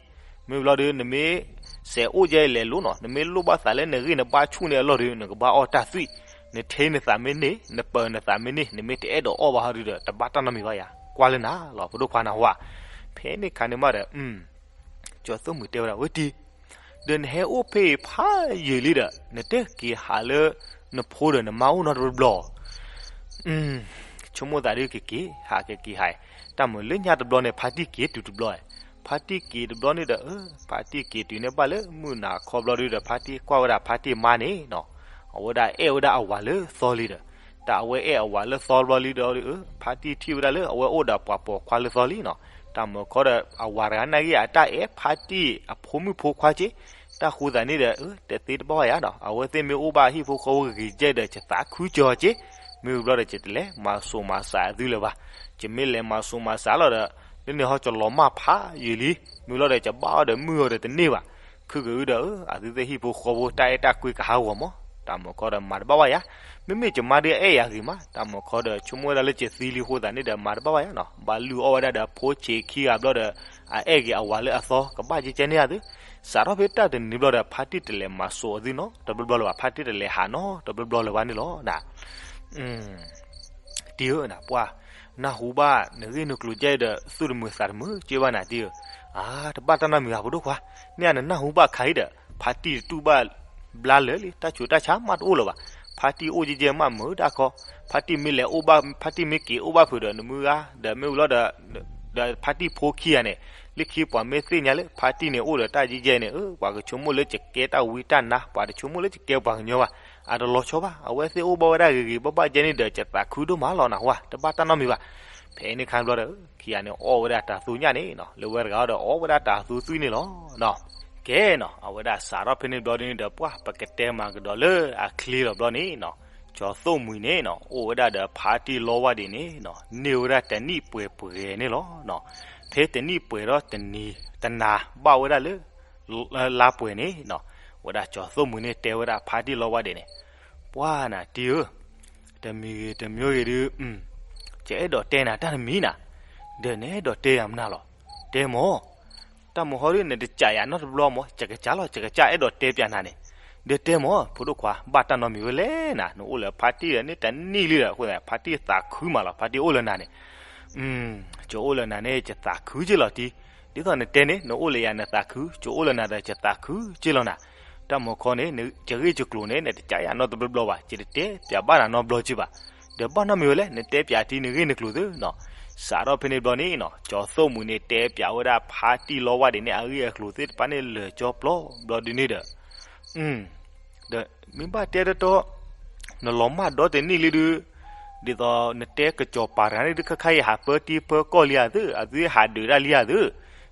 မ့ၢ်ဘျီဒီး နမ့ၢ်စဲးအိၣ်ကဲလဲၤလိနီၤ, နမ့ၢ်လိၣ်ဘၣ်သးလၢနဂ့ၢ်နဘါဆူၣ်န့ၢ်အလီၢ်ဒီး နကဘၣ်အီၣ်တၢ်သွံၣ်, နထ့နသးမ့ၢ်န့ၢ်, နပၢၤနသးမ့ၢ်န့ၢ်, နမ့ၢ်တအဲၣ်ဒိးအီၣ်ဘၣ်ဟီဒုဒီး တဘၣ်တၢ်နီတမံၤဘၣ်ယၤ, ကွၢ်လၢနၤလီၤ ဖိဒိၣ်ခွါနၢ်ဟူဧါ. ဖဲန့ၣ်ခါန့ၣ်မးဒီး ကၠီၤသိၣ်မှံၤတဲဝဲဒၣ် ဝဲတံၢ်, ဒီးနဟဲအိၣ်ဖဲအံၤဖးယံာ်လံဒီး နတက့ၤဟးလၢနဖိဒီးနမါအိၣ်နီတဘျီဘျီ ဆိကမိၣ်သးဒ်ကက့ၤဟးကက့ၤဟး, တၢ်မၤလၢညါတဘျီန့ၣ် ဖါတံၢ်က့ၤတုၤတဘျီ, ဖါတံၢ်က့ၤတဘျီန့ၣ်ဒီး ဖါတံၢ်က့ၤတုၤန့ၣ်ဘၣ်လၢမုၢ်နၤခီဘျီဒုဒီး ဖါတံၢ်ကွၢ်ဝဲဒၣ်ဖါတံၢ်မါန့ၣ်နီၤ, အဝဲဒၣ်အဲၣ်ဝဲဒၣ်အဝၤလၢသီလံဒီး, တၢ်အဝဲအဲၣ်အဝၤလၢသီဘျီလံဒီး ဖါတံၢ်ထံၣ်ဝဲဒၣ်လၢအဝဲအိၣ်ဒီးပှၤပိာ်ခွါလၢသီလံနီၤ, တၢ်မၤခီဒီး အဝၤတဂၤနာ်က့အတၢ်အဲၣ်ဖါတံၢ်အဖိမုၣ်ဖိခွါက့, တၢ်ဃိသးန့ၣ်ဒီး တသ့တဘၣ်ဘၣ်ယၤဒီး အဝဲသ့ၣ်မ့ၢ်အိၣ်ဘၣ်ဟံၣ်ဖိဃီဖိဂ့ၤကဲဒီး ယသးခုကၠီၤက့, မ့ၢ်ဘျီဒီး ယတလဲၤမၤစိာ်မၤစးအသုလၢၤဘၣ်, ယမ့ၢ်လဲၤမၤစိာ်မၤစးလီၤဒီး လၢန့ၣ်ဟီ ယလီၤမၢ်ဖးယံာ်လံ, မ့ၢ်ဘျီဒီး ယဘၣ်အီၣ်ဒီးမုၢ်အီၤဒီးတန့ၢ်ဘၣ်, ခုကအုဒီး အသုသ့ၣ်ဟံၣ်ဖိဃီဖိတၢ်အဲၣ်တၢ်ကွံကဟးဂီၤမး, တၢ်မၤခီဒီးမၤတဘၣ်ဘၣ်ယၤ, မ့မ့ၢ်ယမါဒုးအဲၣ်ယၤဂ့ၤမး, တၢ်မၤခီဒီး ဆိကမိၣ်ဝဲဒၣ်လၢယသံလံအဃိသတးန့ၣ်ဒီး မၤတဘၣ်ဘၣ်ယၤနီၤ, ဘၣ်လုၢ်အီၣ်ဝဲဒၣ်ဒီးဖိဆံးခံဂၤဘျီဒီး အအဲၣ်က့ၤအဝၤလၢအသီ ကဘၣ်ကဲကဲန့ၢ်အသု, စးထီၣ်ဖဲတၢ်တနံၤဘျီဒီး ဖါတံၢ်တလဲၤမၤစိာ်အသုနီတဘျီဘျီလၢၤဘၣ်, ဖါတံၢ်တလဲၤဟးနီတဘျီဘျီလၢၤဘၣ်န့ၣ်လီၤနၤ တံၢ်ဧၢ နပှၢ်, နၢ်ဟူဘၣ်နဂ့ၢ်နကျိၤကဲဒီး သူၣ်တမုာ်သးတမုာ်က့ဘၣ်နၤတံၢ်ဧၢ, အါ တဘၣ်တၢ်နီတမံၤဘၣ် ဖိဒိၣ်ခွါ, မ့ၢ်အနနၢ်ဟူဘၣ်ခါအံၤဒီး ဖါတံၢ်တတူၢ်ဘၣ်ဘျါလၢာ်လံ, တၢ်ဆူးတၢ်ဆါမးတအိၣ်လၢၤဘၣ်, ဖါတံၢ်အိၣ်ကဲကဲမးမုာ်တၢ်ခီ, ဖါတံၢ်မ့ၢ်လဲၤအိၣ်ဘၣ် ဖါတံၢ်မ့ၢ်က့ၤအိၣ်ဘၣ်ဖုးဒီးနမုၢ်ဂၤ ဒီးမ့ၢ်ဝံၤလီၤဒီး ဒီးဖါတံၢ်ဖိခံဂၤန့ၣ်, လၢခံပှၤမ့ၢ်သ့ၣ်ညါလၢ ဖါတံၢ်န့ၣ်အိၣ်ဒီးတၢ်ကဲကဲန့ၣ် အၢ ပှၤကဆိကမိၣ်လၢယကဲတၢ်ဝံတၢ်နါ, ပှၤတဆိကမိၣ်လၢယကဲပှၤကညီဘၣ်, အတလီၤဆီဘၣ်, အဝဲသ့ၣ်အိၣ်ဘၣ်ဝဲဒၣ်ဂ့ၤဂ့ၤဘၣ်ဘၣ်ကဲန့ၣ်ဒီး ယသးခုဒိၣ်မးလီၤနၢ်ဟူဧါ, တဘၣ်တၢ်နီတမံၤဘၣ်, ဖဲန့ၣ်ခါဘျီဒီး ခံဂၤန့ၣ်အီၣ်ဝဲဒၣ်တၤသူညၣ်န့ၣ်နီၤ, လၢဝဲတဂၤဒီး အီၣ်ဝဲဒၣ်တၤသူသွံၣ်န့ၣ်လီၤနီၤ, ကဲနီၤ, အဝဲဒၣ်စးထီၣ်ဖဲန့ၣ်ဘျီန့ၣ်ဒီး ပှၢ်ပကတဲမၤကဒီးလၢအချ့လီၤဘျီန့ၣ်နီၤ, ကၠီၤသိၣ်မှံၤန့ၣ်နီၤ အိၣ်ဝဲဒၣ်ဒီးဖါတံၢ်လီဝါဒံးန့ၣ်နီၤ န့ၢ်ဝဲဒၣ်တနံၣ်ပှဲၤပှဲၤန့ၣ်လီၤနီၤ, ဖဲတနံၣ်ပှဲၤဒီးတနံၤတနၤဘၣ်ဝဲဒၣ်လၢ လါပှဲၤန့ၣ်နီၤ, ဝဲဒၣ်ကၠီၤသိၣ်မှံၤန့ၣ်တဲဝဲဒၣ်ဖါတံၢ်လီဝါဒံးန့ၣ်, ပှၢ်နၤတံၢ်ဧၢ, တမံၤဂ့ၤတမံၤဂ့ၤဒုး, ယအဲၣ်ဒိးတဲနၤတၢ်တမံၤနၤ, ဒီးနအဲၣ်ဒိးတဲယၤမနုၤလီၤ, တဲမၢ် တၢ်မုၢ်ဟီဒုး နတကးယၤနီတဘျီမၢ်, ယကစၢ်လီၤ ယကစၢ်အဲၣ်ဒိးတဲပျးနၤန့ၣ်, ဒီးတဲမၢ် ဖိဒိၣ်ခွါ ဘၣ်တၢ်နီတမံၤဝဲလဲၣ်နၤ, နအိၣ်လၢဖါတံၢ်ဒီးန့ၣ်တနံၣ်လံဒီး အဃိသတး ဖါတံၢ်သးခုမးလီၤ ဖါတံၢ်အိၣ်လၢနၤန့ၣ်, ယအိၣ်လၢနၤန့ၣ် ယသးခုက့လီၤတံၢ်, ဒ်သိးနတဲန့ၣ် နအိၣ်လၢယၤနသးခု, ယအိၣ်လၢနၤဒီးယသးခုက့လီၤနၤ, တၢ်မုၢ်ဟီန့ၣ် ယဂ့ၢ်ယကျိၤန့ၣ် နတကးယၤနီတဘျီဘျီဘၣ်, ယတတဲပျးဘၣ်နၤနီတဘျီက့ဘၣ် ဒီးဘၣ်နီတမံၤဝဲလဲၣ် နတဲပျးတံၢ်နဂ့ၢ်နကျိၤသုနီၤ, စးထီၣ်ဖဲန့ၣ်ဘျီန့ၣ်နီၤ ကၠီၤသိၣ်မှံၤန့ၣ်တဲပျးဝဲဒၣ်ဖါတံၢ်လီဝါဒံးန့ၣ် အဂ့ၢ်အကျိၤသ့ၣ်တဖၣ်န့ၣ်လၢာ်ကၠီပျီဘျီဒုးန့ၣ်ဒီး, ဒီးမ့ၢ်ဘၣ်တဲတတီ, နလီၤမၢ်ဒီတနံၣ်လံဒုး, ဒ်သိးနတဲကစီၤပၤတဂၤန့ၣ်ဒုး ခဲခါအံၤဟးပၢတံၢ်ပၢကီၢ်လံဧါသု, အသုဟးဒုးတၢ်လံဧါသု,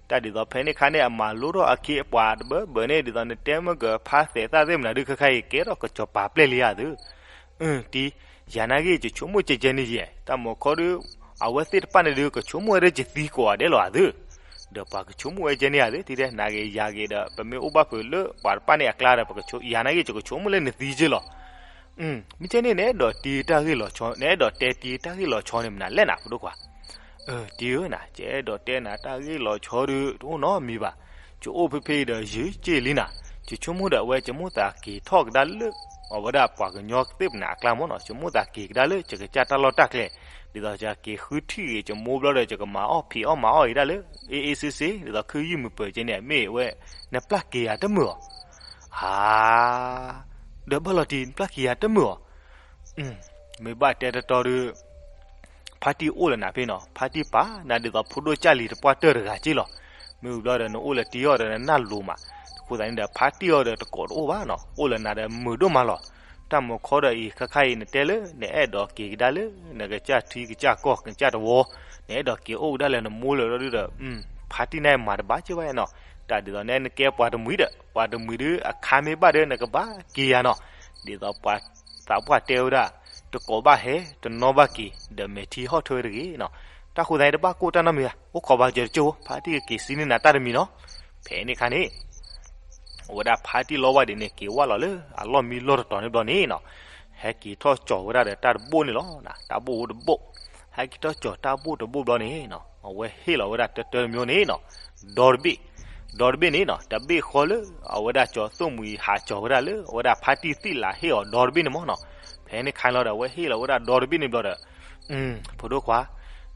တၢ်ဒ်သိးဖဲန့ၣ်ခါန့ၣ် အမၤလိထီၣ်အခ့အပှၤတဘၢဘၢန့ၣ် ဒ်သိးနတဲမ့ၢ်ကဖါသဲးသၣ်သ့ၣ်မနုၤဒုး ခဲခါအံၤ ကဲထီၣ်ကစီၤပၤပျဲၢ်လံဧါသု အၢ တံၢ်, ယၤနာ်က့ ယဆိကမိၣ်ကဲကဲန့ၣ်ယဲ, တၢ်မုၢ်ဟီဒုး, အဝဲသ့ၣ်တဖၣ်န့ၣ်ဒုး ကဆိကမိၣ်ဝဲဒၣ်ယသံကိးဂၤဒဲးလီၤဧါသု, ဒီးပှၤကဆိကမိၣ်ဝဲကဲန့ၣ်ဧါသု, တံၢ်တဲ နၤဂ့ၤယၤဂ့ၤဒီး ပမ့ၢ်အိၣ်ဘၣ်ဖုးလၢပှၤတဖၣ်န့ၣ်အကျါဒီး ပကဆိ, ယၤနာ်က့ ယကဆိကမိၣ်လၢနသံက့လီၤ, မ့ၢ်ကဲန့ၣ် နအဲၣ်ဒိးတ့တၢ်ဂ့ၢ်လီၤဆီ, နအဲၣ်ဒိးတဲတ့တၢ်ဂ့ၢ်လီၤဆီန့ၣ်မနုၤလဲၣ်နၤ ဖိဒိၣ်ခွါ တံၢ်ဧၢနၤ, ယအဲၣ်ဒိးတဲနၤတၢ်ဂ့ၢ်လီၤဆီဒုး တအိၣ်နီတမံၤဘၣ်, ယအိၣ်ဖဲဖဲအံၤဒီးယံာ်က့ၢ်လံနၤ, ယဆိကမိၣ်ဒီးအဝဲ ယမိၣ်သးက့ၤထီၣ်ကဒါလၢ အဝဲဒၣ်ပှၤကညီသ့ၣ်မနုၤအကျါမ့ၢ်နီၤ, ယမိၣ်သးက့ၤကဒါလၢ ယကစၢ်တၢ်လီၢ်တၢ်ကျဲ, ဒ်သိးယက့ၤဃုထံၣ်ဂ့ၤ ယမိၢ်ဘျီဒီး ယကမၤအီၣ်ဖံးအီၣ်မၤအီၣ်အံၤဒၣ်လၢ အ့ၣ်အ့ၣ်စ့စ့ ဒ်သိးခုယုၢ်မုာ်ပၢၤကဲန့ၣ် မ့ၢ်ဝဲ နပျၢ်က့ၤယၤတမုာ်အီၤ, ဧါ ဒီးဘၣ်လီၤတံၢ် နပျၢ်က့ၤယၤတမုာ်အီၤ မ့ၢ်ဘၣ်တဲတတီဒုး ဖါတံၢ်အိၣ်လၢနၤဖဲနီၤ, ဖါတံၢ်ပာ်နၤဒ်သိးဖိဒိၣ်ကၢ်လံၤတပှၢ်တၢၢ်တဂၤက့လီၤ. မ့ၢ်ဝံၤဘျီဒီး နအိၣ်လၢတံၢ်အီၤဒီးနနၢ်လိၤမး, တ အဃိသတးန့ၣ်ဒီး ဖါတံၢ်အီၤဒီးတကိးတအိၣ်ဘၣ်နီၤ, အိၣ်လၢနၤဒီးမုာ်ဒိၣ်မးလီၤ. တၢ်မုာ်ခီဒီးအံၤ ခဲခါအံၤနတဲလၢ နအဲၣ်ဒိးက့ၤကဒါလၢ နကစၢ်ထံကစၢ်ကီၢ် ကစၢ်တဝီ, နအဲၣ်ဒိးက့ၤအိၣ်ကဒါလၢနမိၢ်လၢၤဒီး ဖါတံၢ်န့ၣ်မၤတဘၣ်က့ၤဘၣ်နီၤ. တၢ်ဒ်သိးန့ၣ် နကဲပှၤတမှံၤဒီး ပှၤတမှံၤဒီးအခါမ့ၢ်ဘၣ်ဒီး နကဘၣ်က့ၤယၤနီၤ. ဒ်သိးပှၤသးပှၢ်တဲဝဲဒၣ် တကိးဘၣ်ဟဲ တနီၤဘၣ်က့ၤ ဒီးမဲာ်ထံဟီၣ်ထၢဝဲတဂ့ၤနီၤ. တၢ်ဃိသတးန့ၣ် တဘၣ်ကိၢ်တၢ်နီတမံၤဘၣ်, အိၣ်ခိးဘၣ်စၢၤတကၠိၢ်ဖိ ဖါတံၢ်ကက့ၤစံးန့ၢ်နၤတၢ်တမံၤနီၤ. ဖဲန့ၣ်ခါန့ၣ် အဝဲဒၣ်ဖါတံၢ်လီဝါဒံးန့ၣ် က့ၤဝဲလီၤလၢအလီၢ်မံလီၢ်တတီၤန့ၣ်ဘျီန့ၣ်နီၤ, ဟဲက့ၤထီၣ်ကၠီၤဝဲဒၣ်ဒီးတၢ်တဘိၣ်န့ၣ်လီၤ. တၢ်ဘိၣ်အိၣ်တဘိၣ်, ဟဲက့ၤထီၣ်ကၠီၤတၢ်ဘိၣ်တဘိၣ်ဘျီန့ၣ်နီၤ, အဝဲဟ့ၣ်လီၤဝဲဒၣ်တၢတၢတမျိုးန့ၣ်နီၤ, ဒီတဘ့ၣ်, ဒီတဘ့ၣ်န့ၣ်နီၤ, တဘ့ၣ်ဃီလၢ အဝဲဒၣ်ကၠီၤသိၣ်မှံၤဟးကၠီၤဝဲဒၣ်လၢ အဝဲဒၣ်ဖါတံၢ်သ့ၣ်လးဟ့ၣ်အီၤဒီတဘ့ၣ်န့ၣ်မ့ၢ်နီၤ. ဖဲန့ၣ်ခါန့ၣ်လီၤဒီး အဝဲဟ့ၣ်လီၤဝဲဒၣ်ဒီတဘ့ၣ်န့ၣ်ဘျီဒီး ဖိဒိၣ်ခွါ,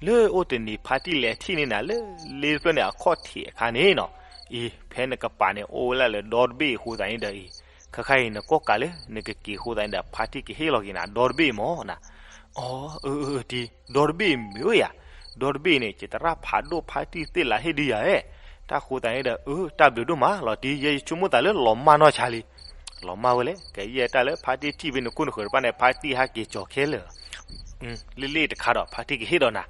လၢအိၣ်တနံၤဖါတံၢ်လဲၤထံၣ်န့ၢ်နၤလၢ လ့တဖျၢၣ်န့ၣ်အခီၣ်ထံးအခါန့ၣ်နီၤ, အံၤ ဖဲနကပၤန့ၣ်အိၣ်ဝဲဒၣ်လၢဒီတဘ့ၣ်အဃိသတးန့ၣ်ဒီးအံၤ, ခဲခါအံၤနကိးကးလၢ နကက့ၤအဃိသတးန့ၣ်ဒီး ဖါတံၢ်ကဟ့ၣ်လီၤက့ၤနၤ ဒီတဘ့ၣ်မ့ၢ်နီၤ. အီ အၢ အၢ တံၤ ဒီတဘ့ၣ်မ့ၢ်ဝဲယၤ, ဒီတဘ့ၣ်န့ၣ် ကတရၣ်ဖးဒိၣ်ဖါတံၢ်သ့ၣ်လးဟ့ၣ်ဒုယၤဧၢ, တၢ်ဃိသတးန့ၣ်ဒီး အၢ တၢ်ဘျုးဒိၣ်မးလီၤတံၤ ယဲယဆိကမိၣ်သးလၢလီၤမၢ်နီၢ်ဆါလံ လီၤမၢ်ဝဲလဲၣ်, ကယဲၢ်တၢ်လၢဖါတံၢ်ထံၣ်ဖဲနကိၢ်နဃၢၤတဖၣ်န့ၣ် ဖါတံၢ်ဟဲက့ၤကၠီၤခဲလၢာ်, လ့ၣ်လ့ၣ်တခါဒီး ဖါတံၢ်ကဟ့ၣ်ဒီးနၤ,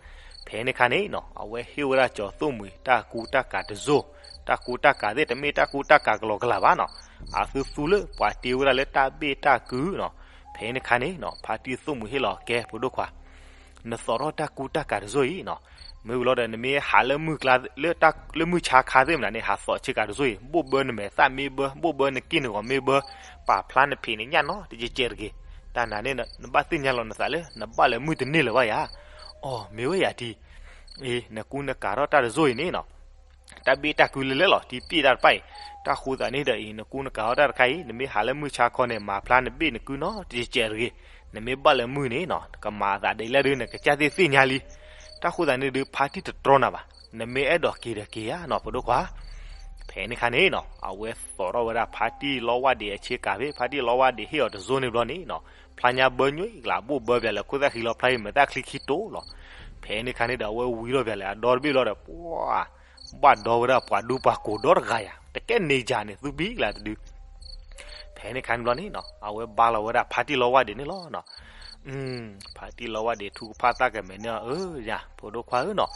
ဖဲန့ၣ်ခါန့ၣ်နီၤ အဝဲဟ့ၣ်ဝဲဒၣ်ကၠီၤသိၣ်မှံၤ တၢ်ကူတၢ်ကၤတစိၢ်, တၢ်ကူတၢ်ကၤသ့ၣ်တမ့ၢ်တၢ်ကူတၢ်ကၤကလီကလီဘၣ်နီၤ, အသုသူလၢပှၤတ့ဝဲဒၣ်လၢတၢ်ဘ့ၣ်တၢ်ကုနီၤ, ဖဲန့ၣ်ခါန့ၣ်နီၤ ဖါတံၢ်သိၣ်မှံၤဟ့ၣ်လီၤကဲ ဖိဒိၣ်ခွါ နသိးထီၣ်တၢ်ကူတၢ်ကၤတစိၢ်အံၤနီၤ, မ့ၢ်ဝံၤလီၤဒီး နမ့ၢ်ဟးလၢမုၢ်ကျါ လၢမုၢ်ဆါခါသ့ၣ်မနၤန့ၣ် ဟးသိးဆ့ကၤတစိၢ်အံၤ, ဘိၣ်ဘၢနမဲာ်သၣ်မ့ၢ်ဘၢ, ဘိၣ်ဘၢနက့ၢ်နဂီၤမ့ၢ်ဘၢ, ပာ်ဖျါနဖံးနညၣ်နီတကဲးကဲးတဂ့ၤ, တၢ်နာ်န့ၣ် နဘၣ်သ့ၣ်ညါလီၤနသးလၢ နဘၣ်လၢမုၢ်တန့ၢ်လၢၤဘၣ်ယၤ, အီၤ မ့ၢ်ဝဲယၤတံၤ, အ့ နကူနကၤထီၣ်တၢ်တစိၢ်အံၤန့ၣ်နီၤ တၢ်ဘ့ၣ်တၢ်ကုလၢလဲၣ်လီၤ တံၤပျ့ၣ်တၢ်တဖၣ်အံၤ, တၢ်ဃိသးန့ၣ်ဒီးအံၤ နကူနကၤထီၣ်တၢ်တခါအံၤ နမ့ၢ်ဟးလၢမုၢ်ဆါခီန့ၣ် မၤဖျါနဘ့ၣ်နကုနီတကဲးကဲးတဂ့ၤ, နမ့ၢ်ဘၣ်လၢမုၢ်န့ၣ်နီၤ ကမၤအသးဒ်လဲၣ်ဒီး နကစၢ်သ့ၣ်သ့ၣ်ညါလံ, တၢ်ဃိသးန့ၣ်ဒီး ဖါတံၢ်တတြီနၤဘၣ်, နမ့ၢ်အဲၣ်ဒိးက့ၤဒီးက့ၤယၤနီၤ ဖိဒိၣ်ခွါ ဖဲန့ၣ်ခါန့ၣ်နီၤ အဝဲသိးထီၣ်ဝဲဒၣ်ဖါတံၢ်လီဝါဒံးအဆ့ကၤဖဲ ဖါတံၢ်လီဝါဒံးဟ့ၣ်အီၤတစိၢ်န့ၣ်ဘျီန့ၣ်နီၤ, ဖျါညါဘၢညွံကျးဘိၣ်ဘၢပၠးလဲၣ် ခိၣ်သၣ်ဃံလီၤဖျါအံၤ မဲာ်သၣ်ချံခံတိာ်လီၤ, ဖဲန့ၣ်ခါန့ၣ်ဒီး အဝဲဝံထီၣ်ပၠးလဲၣ် အဒီတဘ့ၣ်ဘျီဒီး ပှၤ ဘၣ်ဒီဝဲဒၣ်ပှၤဒူပှၤကိးဒီတဂၤယၤ တကဲန့ၢ်ယၤန့ၣ် သုပံၤကျါတဒု ဖဲန့ၣ်ခါန့ၣ်ဘျီန့ၣ်နီၤ အဝဲဘါလီၤဝဲဒၣ်ဖါတံၢ်လီဝါဒံးန့ၣ်လီၤနီၤ, ဖါတံၢ်လီဝါဒံးထူကဖၣ်သၣ်ကမဲာ်န့ၣ် အၢ ယၤ ဖိဒိၣ်ခွါဧၢနီၤ,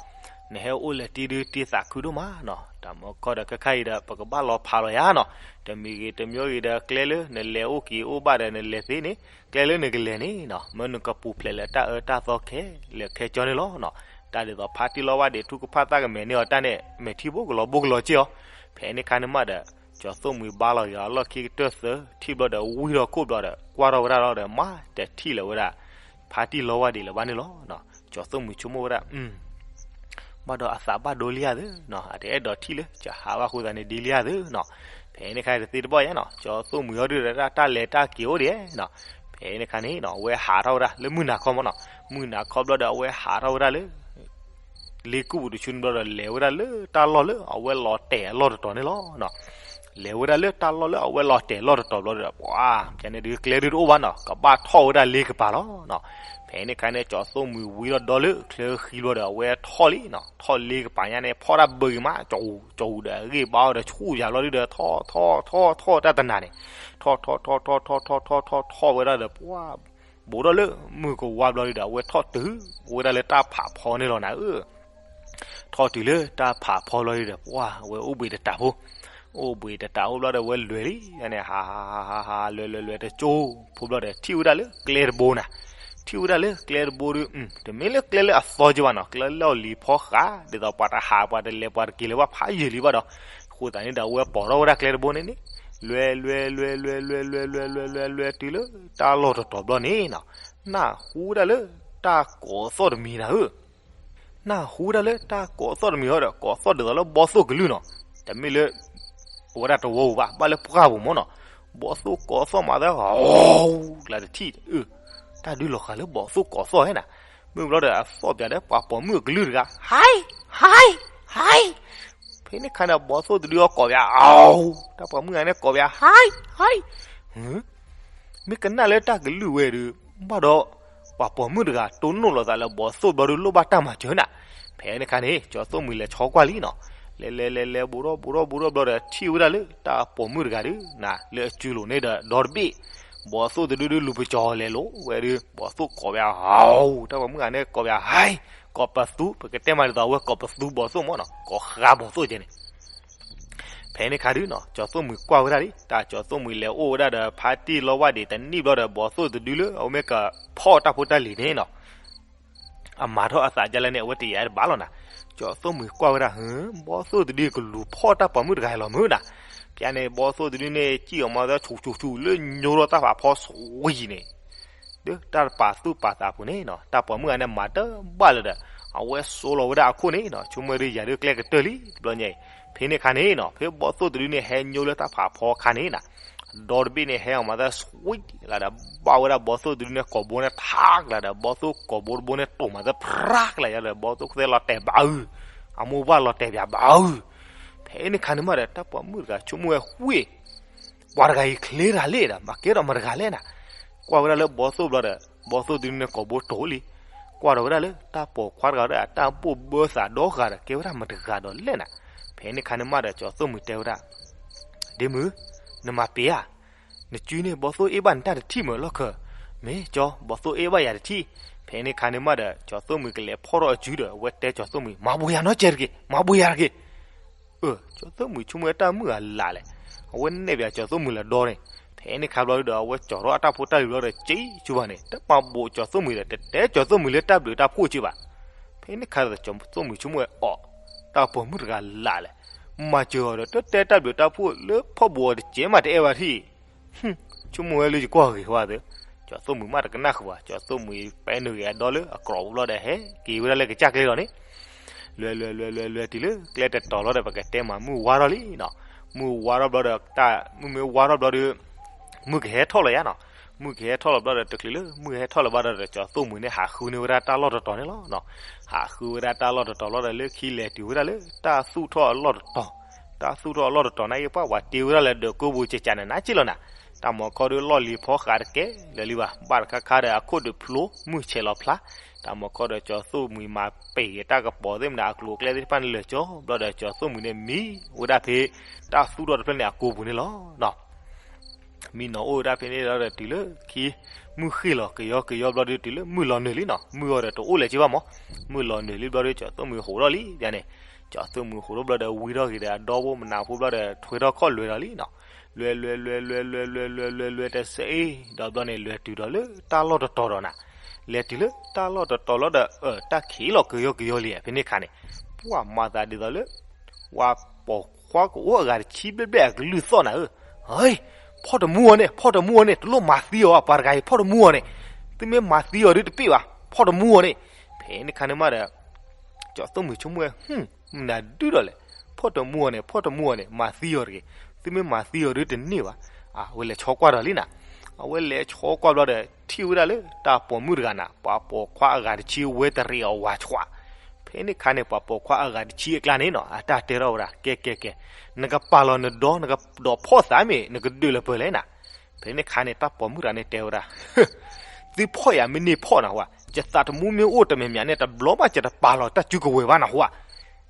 နဟဲအိၣ်လဲၤတ့ဒုတ့သးခုဒိၣ်မးနီၤ, တၢ်မၢခီဒီးခဲခါအံၤဒီး ပကဘၣ်လီၤဖးလီၤယၤနီၤ, တမံၤဂ့ၤတမံၤဂ့ၤဒီး ကျဲလၢနလဲၤအိၣ်က့ၤအိၣ်ဘၣ်ဒီး နလဲၤသ့န့ၣ် ကျဲလၢနကလဲၤန့ၣ်နီၤ မၢနကပူၤဖျဲးလၢတၢ်အၢတၢ်သီခဲလၢာ်ခဲဆ့န့ၣ်လီၤနီၤ, တၢ်ဒ်သိးဖါတံၢ်လီဝါဒံးထူကဖၣ်သၣ်ကမဲာ်န့ၢ်အီၤတၢ်န့ၣ် မဲာ်ထံဘိကလီၤဘိကလီၤက့ၢ်အီၤ, ဖဲန့ၣ်ခါန့ၣ်မးဒီး ကၠီၤသိၣ်မှံၤဘါလီၤယၤအလီၢ်ခံကတၢၢ်သၢထံၣ်ဘျီဒီး ဝံထီၣ်ခိၣ်ဘျီဒီး ကွၢ်ထီၣ်ဝဲဒၣ်လီၤဒီး မၤတထံၣ်လၢၤဝဲဒၣ် ဖါတံၢ်လီဝါဒံးလၢၤဘၣ်န့ၣ်လီၤ, ကၠီၤသိၣ်မှံၤဆိကမိၣ်ဝဲဒၣ် ဘၣ်ဒီးအသးဘၣ်ဒိလံဧါသၢနီၤ, အတအဲၣ်ဒိးထံၣ်လၢ ကဟးဘၣ်ဃိသးန့ၣ်ဒ်လံဧါသၢနီၤ, ဖဲန့ၣ်ခါတသ့တဘီၣ်ယါနီၤ, ကၠီၤသိၣ်မှံၤအီၤဒုးဒီးတၢ်လဲၤတၢ်က့ၤအိၣ်ဒံးနီၤ, ဖဲန့ၣ်ခါန့ၣ်နီၤ အဝဲဟးထီၣ်ဝဲဒၣ်လၢမုၢ်နၤခီမးနီၤ, မုၢ်နၤခီဘျီဒီး အဝဲဟးထီၣ်ဝဲဒၣ်လၢ လ့ကူပူၤတဆူန့ၣ်ဘျီဒီး လဲၤဝဲဒၣ်လၢတၢ်လီၢ်လၢအဝဲလီၤတဲာ်အလီၢ်တတီၤန့ၣ်လီၤ. လဲၤဝဲဒၣ်လၢတၢ်လီၢ်လၢအဝဲလီၤတဲာ်လီၢ်တတီၤဘျီဒီး ပှၤ ကန့ၣ်ဒုးကျဲဒုးတအိၣ်ဘၣ်နီၤ, ကဘၣ်ထီၣ်ဝဲဒၣ်လ့ကပၤလီၤနီၤ. ဖဲန့ၣ်ခါန့ၣ် ကၠီၤသိၣ်မှံၤဝံၤလီၤဒီလၢချၢဃံဘျီဒီး အဝဲထီၣ်လံနီၤ, ထီၣ်လ့ကပၤညါန့ၣ် ဖီၣ်တၢ်ဘၢက့ၤမး ကၠီၤအူၤဒီးအဂ့ၢ်ဘါအီၤဒီးဆူၣ်ယၤဘျီဒုးဒီး ထီၣ်ထီၣ်ထီၣ်ထီၣ်တၢ်တနၤန့ၣ်, ထီၣ်ထီၣ်ထီၣ်ထီၣ်ထီၣ်ထီၣ်ထီၣ်ထီၣ်ထီၣ်ဝဲဒၣ်ဒီး ပှၤ ဘူးထီၣ်လၢမုၢ်ကဝါဘျီဒုးဒီး အဝဲထီၣ်တုၤဝဲဒၣ်လၢတၢ်ဖးဖီန့ၣ်လီၤနၤဧၢ. ထီၣ်တုၤလၢတၢ်ဖးဖီလီၤဒုးဒီး ပှၤ အဝဲအိၣ်ဘှံးတတးဖိ, အိၣ်ဘှံးတတးအိၣ်ဘျီဒီး အဝဲလဲၤလံန့ၣ် ဟးဟးဟးဟးဟး လဲၤလဲၤလဲၤတကၠိဖိဘျီဒီး ထံၣ်ဝဲဒၣ်လၢကျဲတဘိနၤ, ထံၣ်ဝဲဒၣ်လၢကျဲတဘိဒုး တမ့ၢ်လၢကျဲလၢအသီက့ဘၣ်နီၤ, ကျဲလၢအီၣ်လံၤဖီဃး ဒ်သိးပှၤတဟးပှၤတလဲၤပှၤတက့ၤလၢၤဘၣ်ဖးယံာ်လံဘၣ်ဒီး, အဃိသတးန့ၣ်ဒီး အဝဲပိာ်ထီၣ်ဝဲဒၣ်ကျဲတဘိန့ၣ်န့ၣ်, လဲၤလဲၤလဲၤလဲၤလဲၤလဲၤလဲၤလဲၤလဲၤလဲၤလဲၤလဲၤလဲၤ တုၤလၢတၢ်လီၢ်တတီၤဘျီန့ၣ်နီၤ, နၢ်ဟူဝဲဒၣ်လၢတၢ်ကိးသီၣ်တမံၤနၤဧၢ. နၢ်ဟူဝဲဒၣ်လၢတၢ်ကိးသီၣ်တမံၤဟီဒီး ကိးသီၣ်ဒ်သိးလၢဘီသိၣ်ကလုၢ်နီၤ, တမ့ၢ်လၢ အဝဲဒၣ်တဝီပူၤဘၣ်, ဘၣ်လၢပှၢ်ပူၤမ့ၢ်နီၤ, ဘီသိၣ်ကိးသီၣ်မးသၢ အီ ကျါတထံၣ်, တၢ်ဒုးလီၤဃာ်လၢဘီသိၣ်ကိးသီၣ်ဟဲနၤ, မ့ၢ်ဘျီဒီးအသီၣ်ပၠးဒီးပှၤပိာ်မုၣ်အကလုၢ်တဂၤ, ဟဲ ဟဲ ဟဲ ဖဲန့ၣ်ခါန့ၣ် ဘီသိၣ်တဒုအီကိးပၠး, အီ တၢ်ပိာ်မုၣ်ဂၤန့ၣ်ကိးပၠး, ဟဲ ဟဲ မ့ၢ်ကနၣ်လၢတၢ်ကလုၢ်ဝဲဒီး ဘၣ်ဒီး ပှၤပိာ်မုၣ်တဂၤ တိၢ်နီၣ်လိာ်သးလၢဘီသိၣ်ဘျီဒုးလိၣ်ဘၣ်တၢ်မၤစၢၤနၤ, ဖဲန့ၣ်ခါန့ၣ် ကၠီသိၣ်မှံၤလဲၤဆီကွၢ်လံနီၤ, လဲၤလဲၤလဲၤလဲၤ ဘူးထီၣ်ဘူးထီၣ်ဘူးထီၣ်ဘျီဒီး ထံၣ်ဝဲဒၣ်လၢတၢ်ပိာ်မုၣ်တဂၤဒုး နၤလၢအစုလိၤန့ၣ်ဒီးဒီတဘ့ၣ်, ဘီသိၣ်တဒုဒုးလူၤပကၠီၤလဲၤလိၤဝဲဒုး ဘီသိၣ်ကိးဝဲအဟီ, တၢ်ပိာ်မုၣ်တဂၤန့ၣ်ကိးဝဲအဟါ, ကိးပသူ, ပကတဲမးဒ်သိးအဝဲကိးပသူဘီသိၣ်မ့ၢ်နီၤ, ကိးဃါဘီသိၣ်ကဲန့ၣ် ဖဲန့ၣ်ခါဒုးနီၤ ကၠီသိၣ်မှံၤကွၢ်ဝဲဒၣ်လံ, တၢ်ကၠီသိၣ်မှံၤလဲၤအိၣ်ဝဲဒၣ်ဒီး ဖါတံၢ်လီဝါဒံးတနံၣ်ဘျီဒီး ဘီသိၣ်တဒုလၢအဝဲမ့ၢ်ကဖီၣ်တၢ်ဖိတၢ်လံၤန့ၣ်နီၤ အမၤထီၣ်အသးဒ်လဲၣ်န့ၣ် အဝဲတယာ်တဘၣ်လီၤနၤ. ကၠီသိၣ်မှံၤကွၢ်ဝဲဒၣ် ဟၢ, ဘီသိၣ်တဒုကလူၤဖီၣ်တၢ်ပိာ်မုၣ်တဂၤလီၤမုၢ်နၤ. ပျဲန့ၣ် ဘီသိၣ်တဒုန့ၣ် စံၣ်အီၤမၤသးဆူးဆူးဆူးလၢညိထီၣ်တၢ်ဖးဖီဆှံန့ၣ် ဒီးတၢ်တပာ်သူၣ်ပာ်သးပူၤန့ၣ်နီၤ တၢ်ပိာ်မုၣ်ဂၤန့ၣ် မၤတဘၣ်လၢၤဒီး အဝဲစိလီၤဝဲဒၣ်အခိၣ်န့ၣ်နီၤ, ဆိကမိၣ်ဒုးယၤဒုးကျဲကတၢၢ်လံတဘျီညါအံၤ. ဖဲန့ၣ်ခါန့ၣ်နီၤ ဖဲဘီသိၣ်တဒုန့ၣ် ဟဲညိလၢတၢ်ဖးဖီအခါန့ၣ်နီၤ ဒီတဘ့ၣ်န့ၣ် ဟဲအီၤမၤသးဆှံကလၤဒီး ဘၣ်ဝဲဒၣ်ဘီသိၣ်တဒုန့ၣ် ကိာ်ဘိန့ၣ်ထးကလၤဒီး ဘီသိၣ်ကိာ်ဘိတဘိန့ၣ် တိာ်မၤသးဖြါကလၤယၤဒီး ဘီသိၣ်သဲလီၤတဲာ်ဘၣ်အု, အမိၢ်ပှၢ်လီၤတဲာ်ဘၣ်ဘၣ်အု. ဖဲန့ၣ်ခါန့ၣ်မးဒီး တၢ်ပိာ်မုၣ်တဂၤဆိကမိၣ်ဝဲ ဝ့ၢ် ပှၤတဂၤအံၤချ့တၢ်လဲၣ်ဒီး မၤကဲထီၣ်မတၤတဂၤလဲၣ်နၤ. ကွၢ်ဝဲဒၣ်လၢဘီသိၣ်ဘျီဒီး ဘီသိၣ်တဒုန့ၣ်ကိာ်ဘိတိာ်လံ. ကွၢ်ထီၣ်ဝဲဒၣ်လၢတၢ်ပိာ်ခွါတဂၤဒီး အတၢ်ဘိၣ်ဘၢသးဒီဂၤဒီး ကဲဝဲဒၣ်မတၤတဂၤဒီးလဲၣ်နၤ. ဖဲန့ၣ်ခါန့ၣ်မးဒီး ကၠီသိၣ်မှံၤတဲဝဲဒၣ် ဒ့မုၣ်, နမၤပ့ၤဧါ, နစုန့ၣ် ဘီသိၣ်အ့ၣ်ဘၣ်နတၢ်တထံၣ်မးလီၢ်ခၢၣ်. မ့ၢ်ကၠီ, ဘီသိၣ်အ့ၣ်ဘၣ်ယၤတထံၣ်. ဖဲန့ၣ်ခါန့ၣ်မးဒီး ကၠီသိၣ်မှံၤကလဲၤဖီၣ်ထီၣ်အစုဒီး အဝဲတဲကၠီသိၣ်မှံၤ မၤဘှံးယၤနီတစဲးတဂ့ၤ, မၤဘှံးယၤတဂ့ၤ. အၢ, ကၠီသိၣ်မှံၤဆိကမိၣ်ဝဲတၢ်မုၣ်အလၢ်လဲၣ်, အဝဲနဲၣ်ပၠးကၠီသိၣ်မှံၤလၢဒီန့ၣ်. ဖဲန့ၣ်ခါဘျီဒီး အဝဲကၠီထီၣ်အတၢ်ဖိတၢ်လံၤဘျီဒီး က့ၤဆူဘၣ်န့ၣ် တမၤဘိးကၠီသိၣ်မှံၤဒီး တတဲကၠီသိၣ်မှံၤလၢတၢ်ဘျုးတၢ်ဖှိၣ်က့ၤဘၣ်. ဖဲန့ၣ်ခါဒီး ကၠီသိၣ်မှံၤဆိကမိၣ်ဝဲအီၤ, တၢ်ပိာ်မုၣ်တဂၤလၢ်လဲၣ်, မၤစၢၤအီၤဒီး တတဲတၢ်ဘျုးတၢ်ဖှိၣ်လၢဖီၣ်ဘူးအီၤတစဲးမးတအဲၣ်ဘၣ်ထံၣ် ဆိကမိၣ်ဝဲလၢယကွၢ်ဂ့ၤဝဲသ့, ကၠီသိၣ်မှံၤမးတကနၣ်ဃုာ်ဘၣ်, ကၠီသိၣ်မှံၤပဲနုာ်ဂ့ၤအဒီလၢအကြီဘျီဒီး ဟဲက့ၤဝဲဒၣ်လၢကစၢ်ကျဲလီၤန့ၣ်, လွဲလွဲလွဲလွဲလွဲတုၤလၢကျဲတတီၤလီၤဒီး ပကတဲမးမုၢ်ဝါထီၣ်လံနီၤ, မုၢ်ဝါထီၣ်ဘျီဒီး တၢ်မုၢ်မ့ၢ်ဝါထီၣ်ဘျီဒီး မုၢ်ကဟဲထီၣ်လီၤယါနီၤ, မုၢ်ကဟဲထီၣ်လီၤဘျီဒီး တချုးလၢမုၢ်ဟဲထီၣ်လီၤဘၣ်ဒီး ကၠီသိၣ်မှံၤန့ၣ် ဟးဃုန့ၢ်ဝဲဒၣ်တၢ်လီၢ်တတီၤန့ၣ်လီၤ. ဟးဃုဝဲဒၣ်တၢ်လီၢ်တတီၤလီၤဒီး လၢခံလဲၤတုၤဝဲဒၣ်လၢ တၢ်သူၣ်ထီၣ်အလီၢ်တတီၤ, တၢ်သူၣ်ထီၣ်အလီၢ်တတီၤန့ၣ် ယပှၢ်ဝဲတ့ဝဲဒၣ်လၢဒၢးကိပူၤကကးန့ၣ် နးက့လီၤနၤ, တၢ်မီၤခီဒီးလီၢ်လံၤဖီဃးတကဲလၢာ်လံဘၣ်, ဘၣ်တခါခါဒီးအခိၣ်ဒုးဖျိ မုၢ်ဆဲးလီၤဖျါ, တၢ်မီၤခီဒီးကၠီသိၣ်မှံၤမၤပ့ၤတၢ်ကပီၤသ့ၣ်မနုၤ အကျိၤအကျဲသ့ၣ်တဖၣ်န့ၣ်လၢာ်ကၠီ ဘျီဒီးကၠီသိၣ်မှံၤန့ၣ်မံဝဲဒၣ်ဖဲ တၢ်သူၣ်ထီၣ်တဖျၢၣ်န့ၣ်အကိာ်ပူၤန့ၣ်လီၤ. မံနီၤအိၣ်ဝဲဒၣ်ဖဲန့ၣ်ဒီးတုၤလၢခံ မုၢ်ဃ့ၢ်လီၤကယီကယီဘျီဒီး တုၤလၢမုၢ်လီၤနုာ်လံနီၤ, မုၢ်အီၤဒီးတအိၣ်လၢၤက့ဘၣ်မး, မုၢ်လီၤနုာ်လံဘျီဒီး ကၠီသိၣ်မှံၤဟိးထီၣ်လံန့ၣ်, ကၠီသိၣ်မှံၤဟိးထီၣ်ဘျီဒီး ဝံထီၣ်က့ၤဒီးအဒီဘိမနၤဖိဘျီဒီး ထွဲထီၣ်ခီၣ်လွဲၤဒီးလံနီၤ, လွဲၤလွဲၤလွဲၤလွဲၤလွဲၤလွဲၤလွဲၤလွဲၤတစဲးအံၤ ဒီးဘျီန့ၣ် လဲၤတုၤဒီးလၢတၢ်လီၢ်တတီၤဒီးနၤ, လဲၤတုၤလၢတၢ်လီၢ်တတီၤလီၤဒီး တၢ်ခံးလီၤကယီကယီလံ ဖဲန့ၣ်ခါန့ၣ်, ပှၢ်မၤသးဒ်သိးလၢ ပှၤပိာ်ခွါကအိၣ်အဂၤတဆံဘျဲၣ်ဘျဲၣ်အကလုၢ်သီၣ်နၤဧၢ, ဟဲ, ဖီၣ်တမူအီၤန့ၣ် ဖီၣ်တမူအီၤန့ၣ် တလိၣ်မၤသံအီၤ ပှၤတဂၤအံၤ ဖီၣ်တမူအီၤန့ၣ်, သုမ့ၢ်မၤသံအီၤဒုးတပ့ၢ်ဘၣ်, ဖီၣ်တမူအီၤန့ၣ်, ဖဲန့ၣ်ခါန့ၣ်မးဒီး ကၠီသိၣ်မှံၤဆိကမိၣ်ဝဲ မနုၤဒုဒီးလဲၣ်, ဖီၣ်တမူအီၤန့ၣ် ဖီၣ်တမူအီၤန့ၣ် မၤသံအီၤတဂ့ၤ, သုမ့ၢ်မၤသံအီၤဒုးတန့ၢ်ဘၣ်, အဝဲလဲၤဆီကွၢ်ဒီးလံနၤ, အဝဲလဲၤဆီကွၢ်ဘျီဒီး ထံၣ်ဝဲဒၣ်လၢတၢ်ပိာ်မုၣ်တဂၤနၤ ပှၤပိာ်ခွါအဂၤတဆံဝဲတရံးအီၤဝၤဆှး, ဖဲန့ၣ်ခါန့ၣ် ပှၤပိာ်ခွါအဂၤတဆံအကျါန့ၣ်နီၤ အတၢ်တဲထီၣ်ဝဲဒၣ် ကဲကဲကဲ, နကပာ်လီၤနဒီ နကဒီးဖီၣ်သးမ့ၢ် နကဒုးလၢပှဲၤလဲၣ်နၤ, ဖဲန့ၣ်ခါန့ၣ် တၢ်ပိာ်မုၣ်တဂၤန့ၣ်တဲဝဲဒၣ် သုဖီၣ်ယၤမ့ၢ်န့ၢ်ဖီၣ်နၤဟူဧါ, ယသးသမူမ့ၢ်အိၣ်တမံၤမံၤန့ၣ် တဘျီဘၣ်ယတပာ်လီၤတၢ်စုကဝဲၤဘၣ်နၤဟူဧါ, ဒ်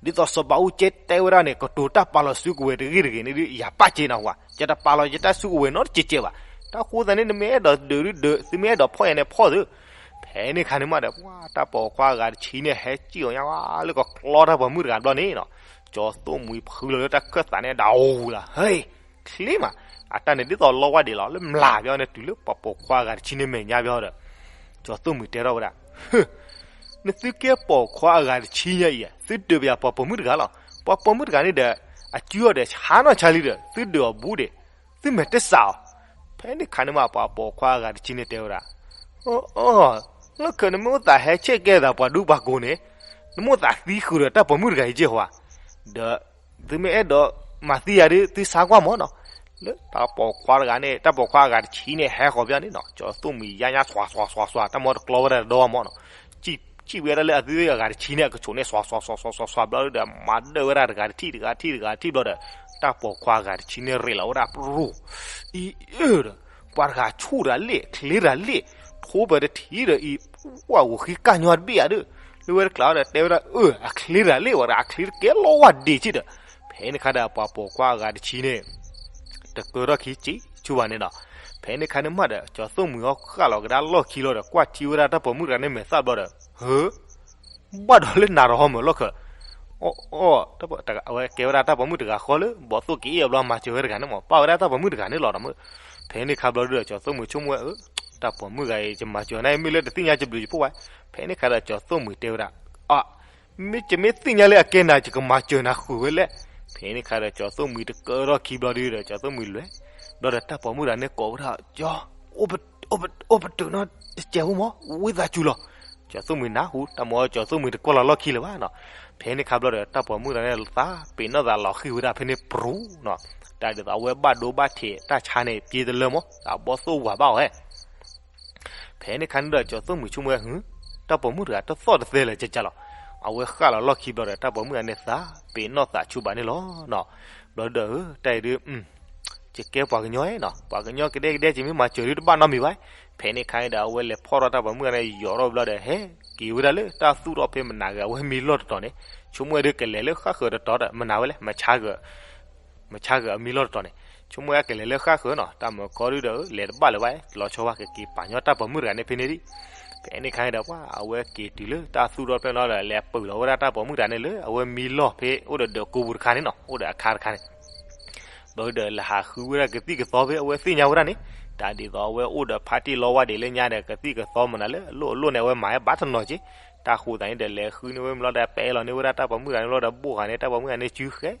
သိးစီၤဘးအူကၠဲတဲဝဲဒၣ်န့ၣ် ကတိၤတၢ်ပာ်လီၤစုကဝဲၤတဂ့ၢ်တဂ့ၤန့ၣ်ဒီး ယပာ်စ့နၤဟူဧါ, ယတပာ်လီၤယတၢ်စုကဝဲၤနီတစဲးစဲးဘၣ်, တၢ်ဃိသတးန့ၣ် နမ့ၢ်အဲၣ်ဒိးဒုးဒုး သုမ့ၢ်အဲၣ်ဒိးဖီၣ်ယၤန့ၣ်ဖီၣ်သု, ဖဲန့ၣ်ခါန့ၣ်မးဒီး ပှၤတၢ်ပိာ်ခွါအဂၤတဆံန့ၣ် ဟဲစံၣ်အီၤညါလၢကကျီတၢ်ပိာ်မုၣ်တဂၤဘျီန့ၣ်နီၤ, ကၠီသိၣ်မှံၤဖုလီၤလၢတၢ်ခၢၣ်သးန့ၣ် ဒၣ်အူလၢ ဟဲ ချ့မး, အတၢ်န့ၣ်ဒ်သိးလီဝါဒံးလီၤ လၢမျးဘျီန့ၣ် တုၤလၢပှၤပိာ်ခွါအဂၤတဆံန့ၣ်မဲာ်ညါဘျီဒီး, ကၠီသိၣ်မှံၤတဲထီၣ်ဝဲဒၣ်, နသုကဲပိာ်ခွါအဂၤတဆံညါအံၤ သုဒုးပယၤပှၤပိာ်မုၣ်တဂၤလီၤ, ပှၤပိာ်မုၣ်တဂၤန့ၣ်ဒီး အစုအီၤဒီးဆါနီၢ်ဆါလံဒီး သုဒုးအီၤဘူးဒံး, သုမဲာ်တစးအီၤ, ဖဲန့ၣ်ခါန့ၣ်မး ပှၤပိာ်ခွါအဂၤတဆံန့ၣ်တဲဝဲဒၣ်, အ လီၢ်ခၢၣ် နမ့ၢ်အိၣ်သးဟဲဆဲးကဲသးပှၤဒူပှၤကိးန့ၣ်, နမ့ၢ်အိၣ်သးသံဃုာ်ဒီးတၢ်ပိာ်မုၣ်တဂၤအံၤက့ၢ်ဟူဧါ, ဒီး သုမ့ၢ်အဲၣ်ဒိးမၤသံယၤဒီး သုဆါကွၢ်မးနီၤ, လၢတၢ်ပိာ်ခွါတဂၤန့ၣ် တၢ်ပိာ်ခွါအဂၤတဆံန့ၣ် ဟဲဃီၤဘၣ်န့ၣ်နီၤ, ကၠီသိၣ်မှံၤယါညါသွးသွးသွးသွး တၢ်မီတကျီဝဲဒၣ်တဒီမးနီၤ, စံၣ်ဝဲဒၣ်လၢအသုအဂၤတဆံန့ၣ် အကဆိးန့ၣ် သွးသွးသွးသွးသွးသွးဘျီဒီး မၤဒၢၣ်ဝဲဒၣ်တဂၤတထံၣ်တဂၤထံၣ်တဂၤထံၣ်ဘျီဒီး တၢ်ပိာ်ခွါအဂၤတဆံန့ၣ် ရ့းလီၤဝဲဒၣ်ပြူၤ အံၤအၢဒီး ပှၤတဂၤဆူၣ်တဂၤလ့ၣ် ချ့တဂၤလ့ၣ် ထိပၢၤတထံၣ်ဒီးအံၤ ပှၢ်ဂိၤဃံကၢ်ညီတဘ့ၣ်ဧါဒီး လၢဝဲတကျးဒီး တဲဝဲဒၣ် အၢ အချ့တဂၤလံဝဲဒၣ် အချ့တကဲလီၤဝဲဒၣ်ဒံးဆံးဒီး, ဖဲန့ၣ်ခါဒီး ပှၤပိာ်ခွါအဂၤတဆံန့ၣ် တကၢထီၣ်ခံစ့ဆူဘၣ်န့ၣ်နီၤ. ဖဲန့ၣ်ခါန့ၣ်မးဒီး ကၠီၤသိၣ်မှံၤဟီဃၣ်လီၤကဒါလီၢ်ခံလီၤဒီး ကွၢ်ထံဝဲဒၣ်တၢ်ပိာ်မုၣ်တဂၤန့ၣ်မဲာ်သၣ်ဘျီဒီး ဟၢ ဘၣ်ဒီးလၢနၤဒီးဟီမၢ်လီၢ်ခၢၣ်, အီ အီ အဝဲကဲဝဲဒၣ်တၢ်ပိာ်မုၣ်တဂၤဃီလၢ ဘီၣ်သိၣ်က့ၤအ့ၣ်အဘျီမၤစၢၤဝဲတဂၤန့ၣ်မး ပၢ်ဝဲဒၣ်တၢ်ပိာ်မုၣ်တဂၤန့ၣ်လီၤဒီးမ့ၢ်, ဖဲန့ၣ်ခါဘျီဒီး ကၠီၤသိၣ်မှံၤဆိကမိၣ်ဝဲ အၢ တၢ်ပိာ်မုၣ်တဂၤအံၤ ယမၤစၢၤနၤအံၤ မ့ၢ်လၢတသ့ၣ်ညါယဘျုးယဖှိၣ်ဝဲ, ဖဲန့ၣ်ခါဒီးကၠီၤသိၣ်မှံၤတဲဝဲဒၣ် အ မ့ၢ်ယမ့ၢ်သ့ၣ်ညါလၢအကဲနၤ ယကမၤစၢၤနၤဃုာ်ဝဲလဲၣ်. ဖဲန့ၣ်ခါဒီးကၠီၤသိၣ်မှံၤတကၢထီၣ်ခံဘျီဒီး ကၠီၤသိၣ်မှံၤလဲၤ, ဘျီဒီးတၢ်ပိာ်မုၣ်တဂၤန့ၣ်ကိးဝဲဒၣ် ကၠီ အိၣ်ပတုာ်နီတစဲးဖိမး ဝံသးစူၤလီၤ. ကၠီၤသိၣ်မှံၤနၢ်ဟူ တၢ်မ့ၢ်ကၠီၤသိၣ်မှံၤတကွၢ်လီၤလီၢ်ခံလၢၤဘၣ်နီၤ. ဖဲန့ၣ်ခါဘျီဒီး တၢ်ပိာ်မုၣ်တဂၤန့ၣ် သးပ့ၤနီၣ်သးလီၤဃံၤဝဲဒၣ်ဖဲန့ၣ်ပြူၤနီၤ, တၢ်ဒ်သိးအဝဲဘၣ်ဒိဘၣ်ထံးတၢ်ဆါန့ၣ် ပျ့တလၢမး အဘီၣ်သိၣ်ဝၤဘၣ်အီၤဝဲ ဖဲန့ၣ်ခါန့ၣ်ဒီး ကၠီၤသိၣ်မှံၤဆိကမိၣ်ဝဲ ဟူ တၢ်ပိာ်မုၣ်တဂၤတသီၣ်တသဲလၢၤကကလီၤ. အဝဲဃၣ်လီၤလီၢ်ခံဘျီဒီး တၢ်ပိာ်မုၣ်တဂၤန့ၣ်သးပ့ၤနီၣ်သးဆူဘၣ်န့ၣ်လီၤနီၤ. ဘျီဒီး တၢ်အံၤဒုး ယကဲပှၤကညီနီၤ, ပှၤကညီကဒဲကဒဲ ယမ့ၢ်မၤစၢၤဒုးတဘၣ်နီတမံၤဘၣ်. ဖဲန့ၣ်ခါန့ၣ်ဒီး အဝဲလဲၤဖီၣ်ထီၣ်တၢ်ပိာ်မုၣ်တဂၤန့ၣ် ယိးထီၣ်ဘျီဒီး ဟဲက့ၤဝဲဒၣ်လၢတၢ်သူၣ်ထီၣ်ဖဲမနၤဂ့ၤ အဝဲမံလီၢ်တတီၤန့ၣ်, ဆိကမိၣ်ဝဲဒုးကလဲၤလၢဃၣ်ဃၢၤတတီၤဒီး မနၤဝဲလဲၣ် မၤဆါ မဆါဂ့ၤအမံလီၢ်တတီၤန့ၣ်, ဆိကမိၣ်ဝဲကလဲၤလၢဃၣ်ဃၢၤနီၤ, တၢ်မၤခီဒုဒီး လဲၤတဘၣ်လၢၤဘၣ်, လီၤဆီဝဲကက့ၤပာ်ညီတၢ်ပိာ်မုၣ်တဂၤန့ၣ်ဖဲန့ၣ်ဒံး. ဖဲန့ၣ်ခါန့ၣ်ဒီး ပှၤအဝဲက့ၤတုၤလၢတၢ်သူၣ်ထီၣ်ဖဲန့ၣ်လီၤဒီး လဲၤပၢၢ်လီၤဝဲဒၣ်တၢ်ပိာ်မုၣ်တဂၤန့ၣ်လၢ အဝဲမံလီၢ်ဖဲအိၣ်ဒီးဒၢးကိးပူၤတခါန့ၣ်နီၤ, အိၣ်ဒီးအခါတခါန့ၣ် ဘျီဒီးလဲၤဟးဃုဝဲဒၣ်ကသံၣ်ကသီဖဲအဝဲသ့ၣ်ညါဝဲဒၣ်န့ၣ်, တၢ်ဒ်သိးအဝဲအိၣ်ဒီးဖါတံၢ်လီဝါဒံးလၢညါဒီး ကသံၣ်ကသီမနုၤလၢအလိၣ်အလိၣ်န့ၣ် အဝဲမၤဝဲဘၣ်တနီၤက့, တၢ်ဃိသးန့ၣ်ဒီး လဲၤဃုန့ၢ်ဝဲမ့ၢ်လီၤဒီး ပဲလီၤန့ၢ်ဝဲဒၣ်တၢ်ပိာ်မုၣ်တဂၤန့ၣ်လီၤဒီး ဘိၣ်ဃာ်န့ၢ်တၢ်ပိာ်မုၣ်တဂၤန့ၣ်စုဃဲ,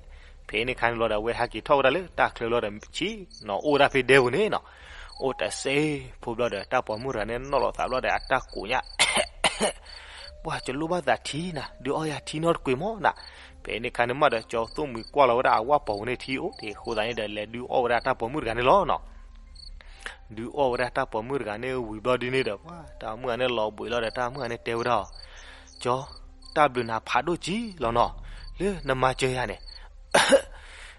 ဖဲန့ၣ်ခါန့ၣ်လီၤဒီး အဝဲဟဲက့ၤထီၣ်ဝဲဒၣ်လၢတၢ်ချၢလီၤဒီး ဆ့ၣ်နီၤအိၣ်ဝဲဒၣ်ဖဲဒဲပူၤန့ၣ်နီၤ, အိၣ်တစဲးဖိဘျီဒီး တၢ်ပိာ်မုၣ်တဂၤန့ၣ်နီၣ်လီၤသးဘျီဒီး အတၢ်ကိးညၣ် ပှၤကလိၣ်ဘၣ်သးထံနၤ, ဒုးအီၣ်ယၤထံနီတကွံာ်မးနၤ. ဖဲန့ၣ်ခါန့ၣ်မးဒီး ကၠီၤသိၣ်မှံၤကွၢ်လီၤဝဲဒၣ်အဝၣ်ပိာ်ပူၤန့ၣ်ထံအိၣ်တ့ၢ်အဃိသတးန့ၣ်ဒီး လဲၤဒုးအီၣ်ဝဲဒၣ်တၢ်ပိာ်မုၣ်တဂၤန့ၣ်လီၤနီၤ. ဒုးအီၣ်ဝဲဒၣ်တၢ်ပိာ်မုၣ်တဂၤန့ၣ်ဝံၤဘျီဒ်န့ၣ်ဒီး ပှၤတၢ်မုၣ်ဂၤန့ၣ်လီၤဘှံးလီၤဒီး တၢ်မုၣ်ဂၤန့ၣ်တဲဝဲဒၣ်အီၤ, ကၠီ, တၢ်ဘျုးနၤဖးဒိၣ်ကံလီၤနီၤ, လၢနမၤစၢၤယၤန့ၣ်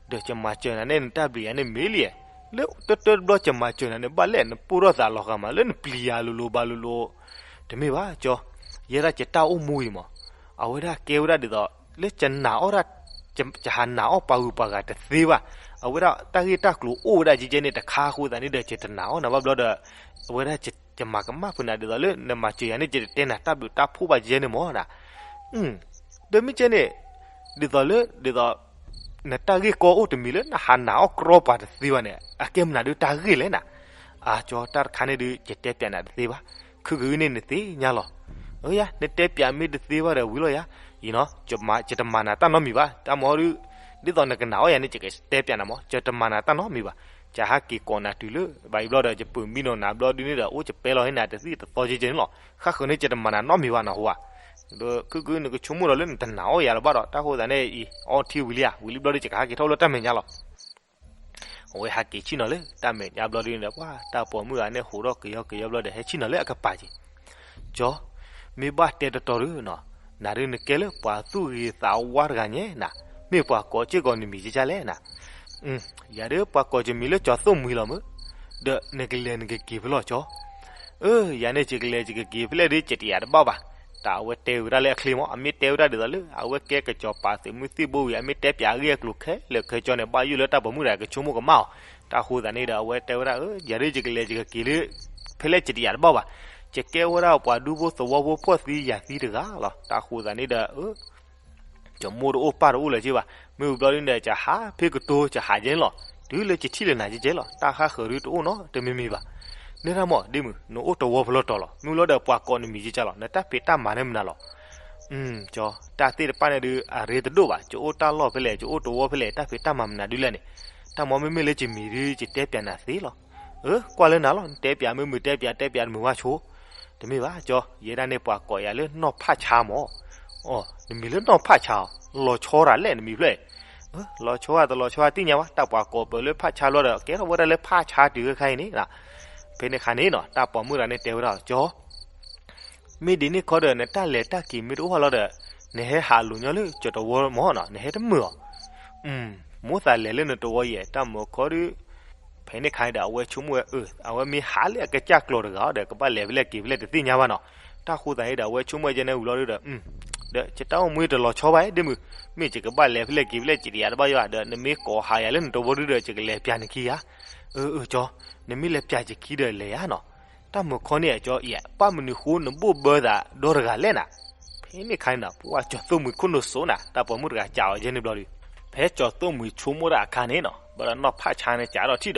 ဒီးယမၤစၢၤနၤန့ၣ် နတၢ်ဘျုးယၤန့ၣ်မ့ၢ်လံ, လၢတၢတၢတဘျီယမၤစၢၤနၤန့ၣ် ဘၣ်လဲၣ်နပိၢ်ထီၣ်သးလီၤဂာ်မး လၢနပျံၤယၤလိၤလိၤဘၣ်လိၤလိၤ, တမ့ၢ်ဘၣ်ကၠီ, ယဲဒၣ်ယတၢ်အိၣ်မူအံၤမး, အဝဲဒၣ်ကဲဝဲဒၣ်ဒ်သိး လၢယနာ်အီၣ်ဒၣ်, ယဟးနာ်အီၣ်ပှၤဂုၤပှၤဂၤတသ့ဘၣ်, အဝဲဒၣ်တၢ်ဂ့ၢ်တၢ်ကျိၤအိၣ်ဝဲဒၣ်ကဲကဲန့ၣ် တခါအဃိသတးန့ၣ်ဒီး ယတနာ်အီၣ်နၤဘၣ်ဘျီဒီး အဝဲဒၣ်ယမၤကမၣ်ဖုးနၤဒ်သိးလၢနမၤစၢၤယၤန့ၣ် ယတတဲနၤတၢ်ဘျုးတၢ်ဖှိၣ်ဘၣ်ကဲန့ၣ်မးနၤ ဒီးမ့ၢ်ကဲန့ၣ်, ဒ်သိးလၢ ဒ်သိး နတၢ်ဂ့ၢ်ကီအိၣ်တမံၤလၢနဟးနာ်အီၣ်ကြီပှၤတသ့ဘၣ်န့ၣ် အကဲမနုၤဒုးတၢ်ဂ့ၢ်လဲၣ်နၤ, အကၠီတၢ်တခါန့ၣ်ဒုး ယတဲပျးနၤတသ့ဘၣ်, ခုကန့ၣ်နသ့ၣ်ညါလီၤ, အၢယၤ နတဲပျးမ့ၢ်တသ့ဘၣ်ဒီးဝံၤလီၤယၤ, ယတမၤနၤတၢ်နီတမံၤဘၣ်, တၢ်မၤဒုး, ဒ်သိးနကနာ်အီၣ်ယၤန့ၣ် ယကတဲပျးနၤမး, ယတမၤနၤတၢ်နီတမံၤဘၣ်, ယဟးက့ၤကိးနၤတုၤလၢ ဘၣ်အံၤဘျီဒီး ယပၢၤမံနီၤနၤဘျီဒုးန့ၣ်ဒီး အိၣ်ယပဲလီၤဟ့ၣ်နၤတသံၣ်တသီကဲကဲန့ၣ်လီၤ, ဃၣ်ဃၢၤန့ၣ် ယတမၤနၤနီတမံၤဘၣ်နဟူဧါ ဒီးခုကနကဆိကမိၣ်ဒီးလၢနတနာ်အီၣ်ယၤလၢၤဘၣ်ဒီး တၢ်ဃိသတးန့ၣ်အံၤ အီထံဝံၤလံဧါ, ဝံၤလံဘျီဒီးယကဟးက့ၤထီၣ်လၢတၢ်မဲာ်ညါလီၤ. အဝဲဟးက့ၤဆ့ၣ်နီၤလၢတၢ်မဲာ်ညါဘျီဒုးန့ၣ်ဒီး ပှၤတၢ်ပိာ်မုၣ်တဂၤန့ၣ် ဟးထီၣ်ကယီကယီဘျီဒီး ဟဲဆ့ၣ်နီၤလၢအကပၤက့ၤ, ကၠီ, မ့ၢ်ဘၣ်တဲတတီၤဒုးနီၤ, နၤဒုးနကဲလၢပှၤသူၣ်ဂ့ၤသးဝါတဂၤညါနၤ, မ့ၢ်ပှၤကိးစ့ၢ်ကီးနမံၤကကလဲၣ်နၤ ယၤဒုးပှၤကိးယမံၤလၢကၠီၤသိၣ်မှံၤလီၤမ့ၢ်, ဒီးနကလဲၤနကက့ၤဖဲလဲၣ်ကၠီ, အၢ ယၤန့ၣ် ယကလဲၤယကက့ၤဖဲလဲၣ်ဒုး ယတယာ်တဘၣ်ဘၣ်, တၢ်အဝဲတဲဝဲဒၣ်လၢအချ့မး, အမ့ၢ်တဲဝဲဒၣ်ဒ်သိးလၢ အဝဲကဲကစီၤပၤသုးမုၢ်သံၣ်ဘိဝံၤ အမ့ၢ်တဲပျးအဂ့ၢ်အကျိၤခဲလၢာ်ခဲဆ့န့ၣ် ဘၣ်ယိၣ်လၢတၢ်ပိာ်မုၣ်တဂၤကဆိကမိၣ်ကမၣ်အီၤ, တၢ်ဃိသတးန့ၣ်ဒီး အဝဲတဲဝဲဒၣ် အၢ ယၤဒုးယကလဲၤယကက့ၤလၢ ဖဲလဲၣ်ယတယာ်တဘၣ်ဘၣ်, ယကဲဝဲဒၣ်ပှၤဒူဖိသဝီဖိဖှီၣ်သံယာ်သံတဂၤလီၤ, တၢ်ဃိသတးန့ၣ်ဒီး အၢ ယမိၢ်တအိၣ်ပၢ်တအိၣ်လၢၤက့ဘၣ်, မ့ၢ်ဝံၤဘျီဒုးန့ၣ် ယဟးဖဲကတိၤ ယဟးကဲန့ၣ်လီၤ, တုၤလၢယထံၣ်လၢနၤကဲကဲလီၤ, တၢ်ဃၣ်ဃၢၤဒုးတအိၣ်နီတမံၤမံၤဘၣ်, နဲဒၣ်မး ဒ်မုၢ် နအိၣ်တဝီဖဲလဲၣ်တီၤလီၤ, မ့ၢ်လီၤဒီးပှၤကိးနမံၤကကလီၤ, နတၢ်ဖံးတၢ်မၤန့ၣ်မနုၤလီၤ, ကၠီ, တၢ်သ့ၣ်တဖၣ်န့ၣ်ဒုး အရ့တဒိၣ်ဘၣ်, ယအိၣ်တၢ်လီၢ်ဖဲလဲၣ် ယအိၣ်တဝီဖဲလဲၣ် တၢ်ဖံးတၢ်မၤမနုၤဒုးလဲၣ်န့ၣ်, တၢ်မ့ၢ်မ့မ့ၢ်လၢယမံၤဒုး ယတဲပျးနၤသ့လီၤ, အၢ ကွၢ်လၢနၤလီၤ, နတဲပျးမ့ၢ်မုာ်တဲပျး တဲပျးတမုာ်ဝဲဆိ, တမ့ၢ်ဘၣ်ကၠီ, ယဲဒၣ်န့ၣ်ပှၤကိးယၤလၢနီၢ်ဖးဆါမး, အီ နမံၤလၢနီၢ်ဖးဆါအီၤ, လီၤဆီဒၣ်လဲၣ်နမံၤဖျၢၣ်, လီၤဆီဧါတလီၤဆီဧါတသ့ၣ်ညါဘၣ်, တၢ်ပှၤကိးပၢၤလၢဖးဆါဘျီဒီး ကဲထီၣ်ဝဲဒၣ်လၢဖးဆါတုၤခဲအံၤန့ၣ်, ဖဲန့ၣ်အခါန့ၣ်နီၤ တၢ်ပိာ်မုၣ်တဂၤန့ၣ်တဲဝဲဒၣ်ကၠီ မ့ၢ်ဒ်န့ၣ်ခီဒီး နတၢ်လဲၤတၢ်က့ၤမ့ၢ်တအိၣ်ဘၣ်လီၤဒီး နဟဲဟးလိၤညီလၢကၠီၤတဝီမးနီၤ နဟဲတမုာ်အီၤ, မိၣ်သးလဲၤလၢနတဝီယဲၢ် တၢ်မုာ်ခီဒီး, ဖဲန့ၣ်ခါဒီး အဝဲဆိကမိၣ်ဝဲအၢ အဝဲမ့ၢ်ဟးလၢအကစၢ်ကျိၤတဂၤဒီး ကဘၣ်လဲၤဖဲလဲၣ်က့ၤဖဲလဲၣ်တသ့ၣ်ညါဘၣ်နီၤ, တၢ်ဃိသးအံၤဒီး အဝဲဆိကမိၣ်ကဲန့ၣ်ဝံၤလီၤဒုဒီး, ဒီးယတၢ်အိၣ်မူတလီၤဆီဘၣ်ဒ့မုၣ်, မ့ၢ်ယကဘၣ်လဲၤဖဲလဲၣ်က့ၤဖဲလဲၣ် ယတယၤတဘၣ်ယိၣ်ဧါ, ဒီးနမ့ၢ်ကိးဟးယၤလၢနတဝီဒုဒီး ယကလဲၤပျးနခံဧါ. အၢ အၢ ကၠီ, နမ့ၢ်လဲၤပျးယခံဒီးလဲၤဧါနီၤ. တၢ်မုာ်ခီန့ၣ် ကၠီအံၤ ဘၣ်မနုၤဃိနဘိၣ်ဘၢသးဒီတဂၤလဲၣ်နၤ. ဖဲန့ၣ်ခါန့ၣ်နီၤ ပှၢ်ကၠီၤသိၣ်မှံၤခိၣ်နူာ်စိးနၤ တၢ်ပိာ်မုၣ်တဂၤစံးအီၤယဲန့ၣ်ဘျီဒီး, ဖဲကၠီၤသိၣ်မှံၤဆိကမိၣ်တၢ်အခါန့ၣ်နီၤ ဘၣ်ဒီးနီၢ်ဖးဆါန့ၣ်စံးထီၣ်ထံၣ်ဒီး,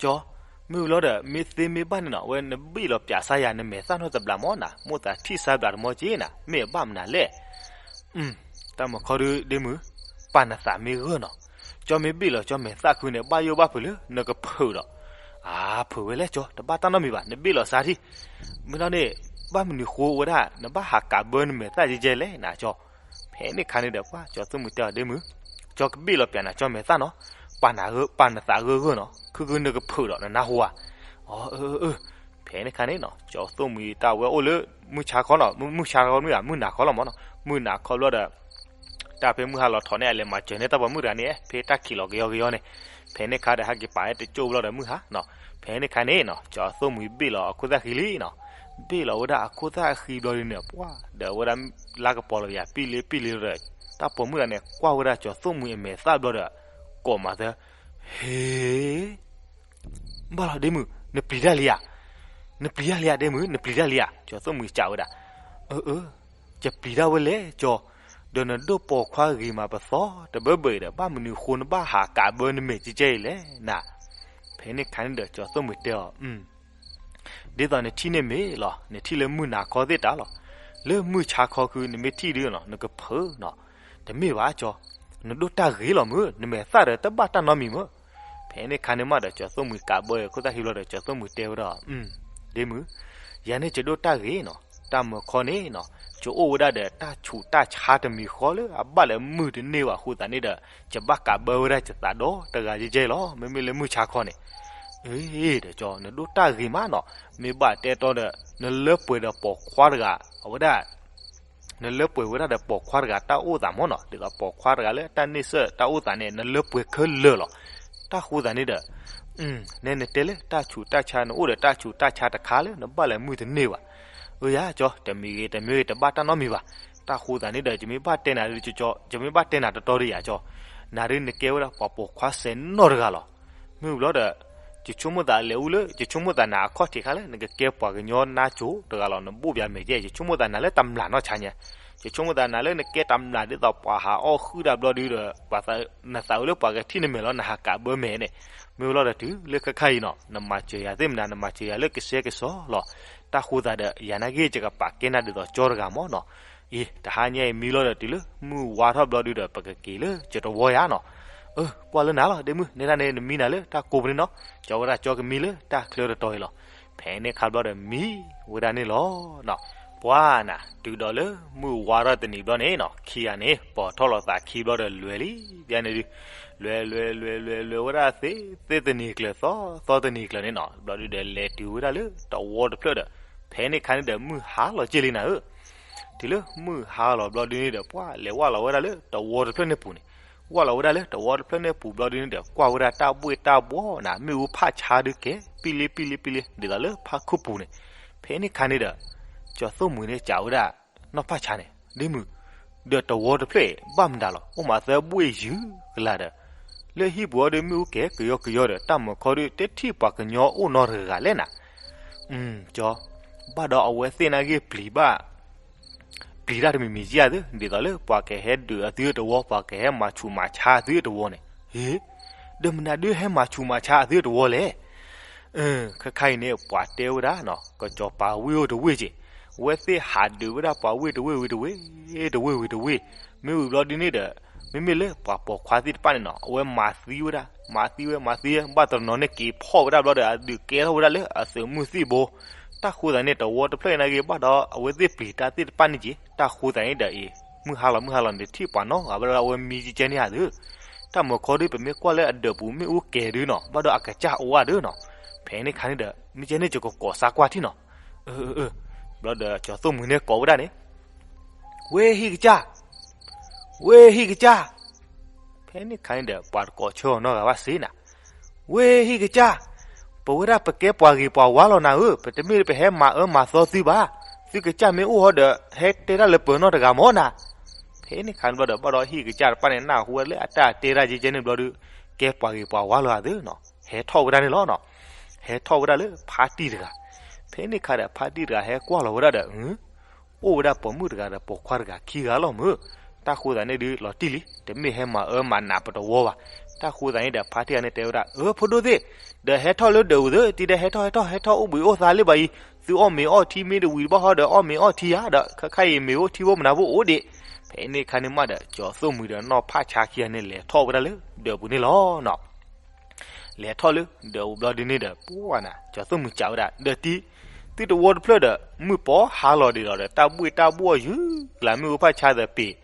ကၠီ, မ့ၢ်ဝံၤလီၤဒီး မ့ၢ်သ့မ့ၢ်ဘၣ်န့ၣ်နီၤ အဝဲနဘ့ၣ်လီၤပျးစါယၤနမဲာ်သၣ်နီတဘျီမၢ်နၤ, မိၣ်သးထံၣ်စါဘျးတမီၢ်က့နၤ, မ့ၢ်အဘၣ်မနုၤလဲၣ်. တၢ်မုာ်ခီဒုဒ့မုၣ်, ပာ်နသးမ့ၢ်ဂၢၢ်နီၤ. ကၠီမ့ၢ်ဘ့ၣ်လီၤကၠီမဲာ်သၣ်ဃုာ်န့ၣ် ဘၣ်ယိၣ်ဘၣ်ဖုးလၢနကဖုးဒီး, အါ ဖုးဝဲလဲၣ်ကၠီ တဘၣ်တၢ်နီတမံၤဘၣ် နဘ့ၣ်လီၤစါထံၣ်. မ့ၢ်လီၤန့ၣ်, ဘၣ်မနုၤဃိဝဲဒၣ် နဘၣ်ဟးကးဘၢနမဲာ်သၣ်ကဲကဲလဲၣ်နၤကၠီ. ဖဲန့ၣ်ခါန့ၣ်ဒီး ပှၢ်ကၠီၤသိၣ်မှံၤတဲအီၤဒ့မုၣ်, ကၠီကဘ့ၣ်လီၤပျးနၤကၠီမဲာ်သၣ်နီၤ, ပာ်နၤဂၢၢ် ပာ်နသးဂၢၢ်ဂၢၢ်နီၤ ခုခုနကဖုးဒီးနနၢ်ဟူဧါ. အၢ အၢ အၢ, ဖဲန့ၣ်ခါန့ၣ်နီၤ ကၠီၤသိၣ်မှံၤတၢ်ဝဲအိၣ်လၢ မုၢ်ဆါခီနီၤ, မုၢ်ဆါခီမုၢ်ဧါ မုၢ်နၤခီလီၤမၢ်နီၤ, မုၢ်နၤခီဘျီဒီး တၢ်ဖဲမုၢ်ဟါလီၤထီၣ်န့ၣ် အလဲၤမၤစၢၤန့ၢ်တၢ်ပိာ်မုၣ်တဂၤန့ၣ် ဖဲတၢ်ခံးလီၤကယီကယီန့ၣ်, ဖဲန့ၣ်ခါဒီးဟဲက့ၤပာ်ဝဲတကၠိၢ်ဘျီဒီးမုၢ်ဟါနီၤ, ဖဲန့ၣ်ခါန့ၣ်နီၤ ကၠီၤသိၣ်မှံၤဘ့ၣ်လီၤအခိၣ်သၣ်ဃံလံနီၤ, ဘ့ၣ်လီၤဝဲဒၣ်အခိၣ်သၣ်ဃံဘျီဒုန့ၣ် ပှၢ်ဒီးဝဲဒၣ်လါကပီၤလီၤယၤပံၣ်လ့ပံၣ်လ့ဒီး, တၢ်ပိာ်မုၣ်တဂၤန့ၣ် ကွၢ်ဝဲဒၣ်ကၠီၤသိၣ်မှံၤအမဲာ်သၣ်ဘျီဒီး, ကိးမၤသၢ, ဟ့ ဘၣ်လီၤဒ့မုၣ် နပျံၤတၢ်လံဧါ, နပျံၤတၢ်လံဧါဒ့မုၣ် နပျံၤတၢ်လံဧါ ကၠီၤသိၣ်မှံၤစံးဝဲဒၣ်, အၢ အၢ, ယပျံၤတၢ်ဝဲလဲၣ်ကၠီ, ဒီးနဒိၣ်ပိာ်ခွါဂ့ၤမးပသီတဘၢဘၢအံၤဒီး ဘၣ်မနုၤဃိနဘၣ်ဟးကးဘၢနမဲာ်ကဲကဲအံၤလဲၣ်နၤ. ဖဲန့ၣ်ခါန့ၣ်ဒီးကၠီၤသိၣ်မှံၤတဲအီၤ, ဒ်သိးနထံၣ်န့ၣ်မ့ၢ်လီၤ နထံၣ်လၢမုၢ်နၤခီသ့ၣ်တၢ်လီၤ, လၢမုၢ်ဆါခီဃုနမ့ၢ်ထံၣ်ဒုနီၤ နကဖုးနီၤ, တမ့ၢ်ဘၣ်ကၠီ, နဒိၣ်တၢ်ဂ့ၤလီၤမုၢ် နမဲာ်သၣ်ဒီးတဘၣ်တၢ်နီတမံၤမုၢ်. ဖဲန့ၣ်ခါန့ၣ်မးဒီးကၠီၤသိၣ်မှံၤကးဘၢအခိၣ်သၣ်ဃံဘျီဒီး ကၠီၤသိၣ်မှံၤတဲဝဲဒၣ်, ဒ့မုၣ်, ယၤန့ၣ်ယဒိၣ်တၢ်ဂ့ၤနီၤ, တၢ်မုာ်ခီန့ၣ်နီၤ, ယအိၣ်ဝဲဒၣ်ဒီးတၢ်ဆူးတၢ်ဆါတမံၤဃီလၢအဘၣ်လဲၤမုၢ်တန့ၢ်ဘၣ်အဃိသတးန့ၣ်ဒီး, ယဘၣ်ကးဘၢဝဲဒၣ်ယသးဒီတဂၤယဲကဲလီၤ မ့မ့ၢ်လၢမုၢ်ဆါခီန့ၣ်. အ့ ဒီးကၠီၤ နဒိၣ်တၢ်ဂ့ၤမးနီၤ, မ့ၢ်ဘၣ်တဲတီဒီး နလၢပှဲၤဒီးပိာ်ခွါတဂၤ, အဝဲဒၣ် နလၢပှဲၤဝဲဒၣ်ဒီးပိာ်ခွါတဂၤတၢ်အိၣ်သးမၢ်နီၤ, ဒ်သိးပိာ်ခွါတဂၤလၢတၢ်န့ၢ်စၢၣ်တၢ်အိၣ်သးန့ၣ် နလၢပှဲၤခဲလၢာ်လီၤ. တၢ်ဃိသတးန့ၣ်ဒီး, နဲနတဲလၢတၢ်ဆူးတၢ်ဆါ နအိၣ်ဒီးတၢ်ဆူးတၢ်ဆါတခါလၢနဘၣ်လဲၤမုၢ်တန့ၢ်ဘၣ်. အၢယၤကၠီၤ တမံၤဂ့ၤတမံၤဂ့ၤတဘၣ်တၢ်နီတမံၤဘၣ်. တၢ်ဃိသတးန့ၣ်ဒီး ယမ့ၢ်ဘၣ်တဲနၤဒီး, ယမ့ၢ်ဘၣ်တဲနၤတတီဒီးယၤကၠီၤ, နၤဒုးနကဲဝဲဒၣ်ပှၤပိာ်ခွါစဲးနီၢ်တဂၤလီၤ. မ့ၢ်ဝံၤလီၤဒီး, ယဆိကမိၣ်သးလဲၤအူလၢ ယဆိကမိၣ်သးနၤအခီၣ်ထံးခါလၢ နကကဲပှၤကညီနါစိၤတဂၤလီၤ နဘိၣ်ဘၣ်မဲာ်ကဲ ယဆိကမိၣ်သးနၤလၢတမျးနီၢ်ဆါညါ, ယဆိကမိၣ်သးနၤလၢနကဲတမျးဒ်သိးပှၤဟးအီၣ်ဃုာ်တၢ်ဘျီဒုဒီး နသးအုးလၢပှၤကထံၣ်နမဲာ်လီၤ နဟးကးဘၢမဲာ်န့ၣ်, မ့ၢ်ဝံၤလီၤဒီးတုၤလၢခဲခါအံၤနီၤ နမၤစၢၤယၤသ့ၣ်မနၤ နမၤစၢၤယၤလၢကစဲကစီလီၤ. တၢ်ဃိသတးဒီး ယၤနာ်က့ ယကပာ်ကဲနၤဒ်သိးကၠီၤတဂၤမၢ်နီၤ. အ့ တဟါညါအံၤမံလီၤဒီးတုၤလၢမုၢ်ဝါထီၣ်ဘျီဒုဒီး ပကက့ၤလၢကၠီၤတဝီယၤနီၤ. အၢ ကွၢ်လၢနၤလီၤ ဒ့မုၣ် နဲဒၣ်န့ၣ် နမံနၤလၢတၢ်ကိးပူၤန့ၣ်နီၤ, ကၠီၤဝဲဒၣ်ကၠီၤကမံလၢတၢ်ချၢတတီၤအံၤလီၤ. ဖဲန့ၣ်ခါဘျီဒီးမံဝဲဒၣ်န့ၣ်လီၤ. ပှၤနၤ တုၤဒီးလၢမုၢ်ဝါထီၣ်တနံၤဘျီန့ၣ်နီၤ ခံဂၤန့ၣ် ပိာ်ထီၣ်လိာ်သးခံဘျီဒီးလဲၤလံ, ဘၣ်န့ၣ်ဒုး, လဲၤလဲၤလဲၤလဲၤလဲၤဝဲဒၣ်သ့, သ့တနံၤကျၢၤသီ, သီတနံၤကျၢၤန့ၣ်နီၤ ဘျီဒုဒီးလဲၤတုၤဝဲဒၣ်လၢတဝီတဖျၢၣ်ဒီး, ဖဲန့ၣ်ခါန့ၣ်ဒီး မုၢ်ဟါလီၤက့ၤလံနၤဧၢ. တုၤလၢမုၢ်ဟါလီၤဘျီဒုန့ၣ်ဒီး ပှၤလဲၤဝၢ်လီၤဝဲဒၣ်လၢတဝီတဖျၢၣ်န့ၣ်ပူၤန့ၣ်, ဝၢ်လီၤဝဲဒၣ်လၢတဝီတဖျၢၣ်န့ၣ်ပူၤဘျီဒုန့ၣ်ဒီး ကွၢ်ဝဲဒၣ်တၢ်ဘှ့ၣ်တၢ်ဘှီနၤ မ့ၣ်အူဖးဆါဒုကဲ ပံလ့ပံလ့ပံလ့ ဒ်သိးလၢဖးခူၣ်ပူၤန့ၣ်. ဖဲန့ၣ်ခါန့ၣ်ဒီး ကၠီၤသိၣ်မှံၤန့ၣ်စံးဝဲဒၣ် နီၢ်ဖးဆါန့ၣ် ဒ့မုၣ်, ဒီးတဝီတဖျၢၣ်အံၤ ဘၣ်မတၤလီၤ အိၣ်မးသၢဘှ့ၣ်ယုၢ်ကလာ်ဒီး, လၢဟံၣ်ပူၤအီၤဒုးမ့ၣ်အူကဲကယီကယီဒီး တၢ်မုာ်ခီဒုးတထံၣ်ပှၤကညီအိၣ်နီတဂၤလဲၣ်နၤ. ကၠီၤ, ဘၣ်ဒီးအဝဲသ့ၣ်နာ်က့ပျံၤဘၣ် ပျံၤတၢ်တမံၤမံၤကယၤသု ဒ်သိးလၢပှၤကဟဲဒုးအသုတဝီ ပှၤကဟဲမၤဆူးမၤဆါအသုတဝီန့ၣ်, ဟ့, ဒီးမနုၤဒုးဟဲမၤဆူးမၤဆါအသုတဝီလဲၣ်. ခဲခါအံၤန့ၣ် ပှၤတဲဝဲဒၣ်နီၤ ကစီၤပၤဝ့ၢ်အိၣ်တဝ့ၢ်က့ၤ, အဝဲသ့ၣ်ဟးဒုးဝဲဒၣ်ပှၤဝ့ၢ်တဝ့ၢ်ဝံၤတဝ့ၢ်, တဝ့ၢ်ဝံၤတဝ့ၢ်, မ့ၢ်ဝံၤဘျီဒုန့ၣ်ဒီး, မ့မ့ၢ်လၢပှၤပိာ်ခွါသ့ၣ်တဖၣ်န့ၣ်နီၤ အဝဲမၤသံဝဲဒၣ်, မၤသံဝဲ မၤသံဝဲ ဘၣ်တနီၤန့ၣ်က့ၤဖီၣ်ဝဲဒၣ်ဘျီဒီး အဒုးကဲထီၣ်ဝဲဒၣ်လၢအသုးမုၢ်သံၣ်ဘိ, တၢ်ဃိသတးန့ၣ် တဝီတဖျၢၣ်အံၤနာ်က့ ဘၣ်ဒီးအဝဲသ့ၣ်ပျံၤတၢ်သ့ၣ်တဖၣ်န့ၣ်က့ၤ, တၢ်ဃိသတးန့ၣ်ဒီးအံၤ, မုၢ်ဟါလီၤ မုၢ်ဟါလီၤန့ၣ် ထံၣ်ပှၤနီတဂၤဘၣ်ဒီး အဝဲမံကဲကဲန့ၣ်ဧါသု, တၢ်မုာ်ခီဒုး ပမ့ၢ်ကွၢ်လၢအဒၢးပူၤမ့ၣ်အူကဲၤဒုနီၤ ဘၣ်ဒီးအကစၢ်အိၣ်ဧါဒုနီၤ, ဖဲန့ၣ်ခါန့ၣ်ဒီး မ့ၢ်ကဲန့ၣ် ယကကိးစါကွၢ်ထံၣ်နီၤ, အၢ အၢ အၢ, ဘျီဒီးကၠီၤသိၣ်မှံၤန့ၣ်ကိးဝဲဒၣ်န့ၣ် ဝ့ၢ်ဟံၣ်ကစၢ်, ဝ့ၢ်ဟံၣ်ကစၢ်, ဖဲန့ၣ်ခါန့ၣ်ဒီး ပှၤတကိးဆၢအီၤနီတဂၤဘၣ်စ့နၤ, ဝ့ၢ်ဟံၣ်ကစၢ်, ပဝဲဒၣ်ပကဲပှၤဂ့ၤပှၤဝါလီၤနၤဧၢ, ပတမ့ၢ်လၢပဟဲမၤအၢမၤသီသုဘၣ်, သုကစၢ်မ့ၢ်အိၣ်ဟီဒီး ဟဲတဲတၢ်လၢပၢၤနီၢ်တဂၤမၢ်နၤ. ဖဲန့ၣ်ခါန့ၣ်ဘျီဒီး ဘၣ်ဒီးဟံၣ်ကစၢ်တဖၣ်န့ၣ် နၢ်ဟူဝဲလၢအတၢ်တဲတၢ်ကဲကဲန့ၣ်ဘျီဒီး ကဲပှၤဂ့ၤပှၤဝါလီၤသ့နီၤ, ဟဲထီၣ်ဝဲဒၣ်န့ၣ်လီၤနီၤ. ဟဲထီၣ်ဝဲဒၣ်လၢဖါတံၢ်တဂၤ. ဖဲန့ၣ်ခါဒီး ဖါတံၢ်တဂၤဟဲကွၢ်လီၤဝဲဒၣ်ဒီး အိၣ်ဝဲဒၣ်ပိာ်မုၣ်တဂၤဒီးပိာ်ခွါတဂၤခံဂၤလီၤမၢ်. တၢ်ဃိသးန့ၣ်ဒုး လီၤတံၢ်လံ, တမ့ၢ်ဟဲမၤအၢမၤနးပတဝီဘၣ်. တၢ်ဃိသးန့ၣ်ဒီး ဖါတံၢ်တဂၤန့ၣ်တဲဝဲဒၣ် အၢ ဖိဒိၣ်သ့ၣ်, ဒီးဟဲထီၣ်လၢဒၢးအူသ့ၣ် တံၤဒီး ဟဲထီၣ်ဟဲထီၣ် ဟဲထီၣ်အိၣ်ဘှံးအိၣ်သါလၢၤဘၣ်အံၤ, သုအီၣ်မ့ၤအီထံမ့ၢ်တဝံၤတဘၣ်ဟီဒီး အီၣ်မ့ၤအီထံဧါ, ဒီးခဲခါအံၤမ့ၤအိၣ်ထံဖိမနၤဖိအိၣ်ဒံး. ဖဲန့ၣ်ခါန့ၣ်မးဒီး ကၠီၤသိၣ်မှံၤဒီးနီၢ်ဖးဆါခံဂၤန့ၣ် လဲၤထီၣ်ဝဲဒၣ်လၢဒၢးပူၤန့ၣ်လီၤနီၤ. လဲၤထီၣ်လၢဒၢးပူၤဘျီဒုန့ၣ်ဒီး ပှၤနၤ ကၠီၤသိၣ်မှံၤစံးဝဲဒၣ် ဒီးတံၤ, သုတဝီတဖျၢၣ်ဒီး မုၢ်ပီဟါလီၤဒံးလီၤဒီး တၢ်ဘှ့ၣ်တၢ်ဘှီၣ်ယုၢ်လၢမ့ၣ်အူဖးဆါသပ့ၤ,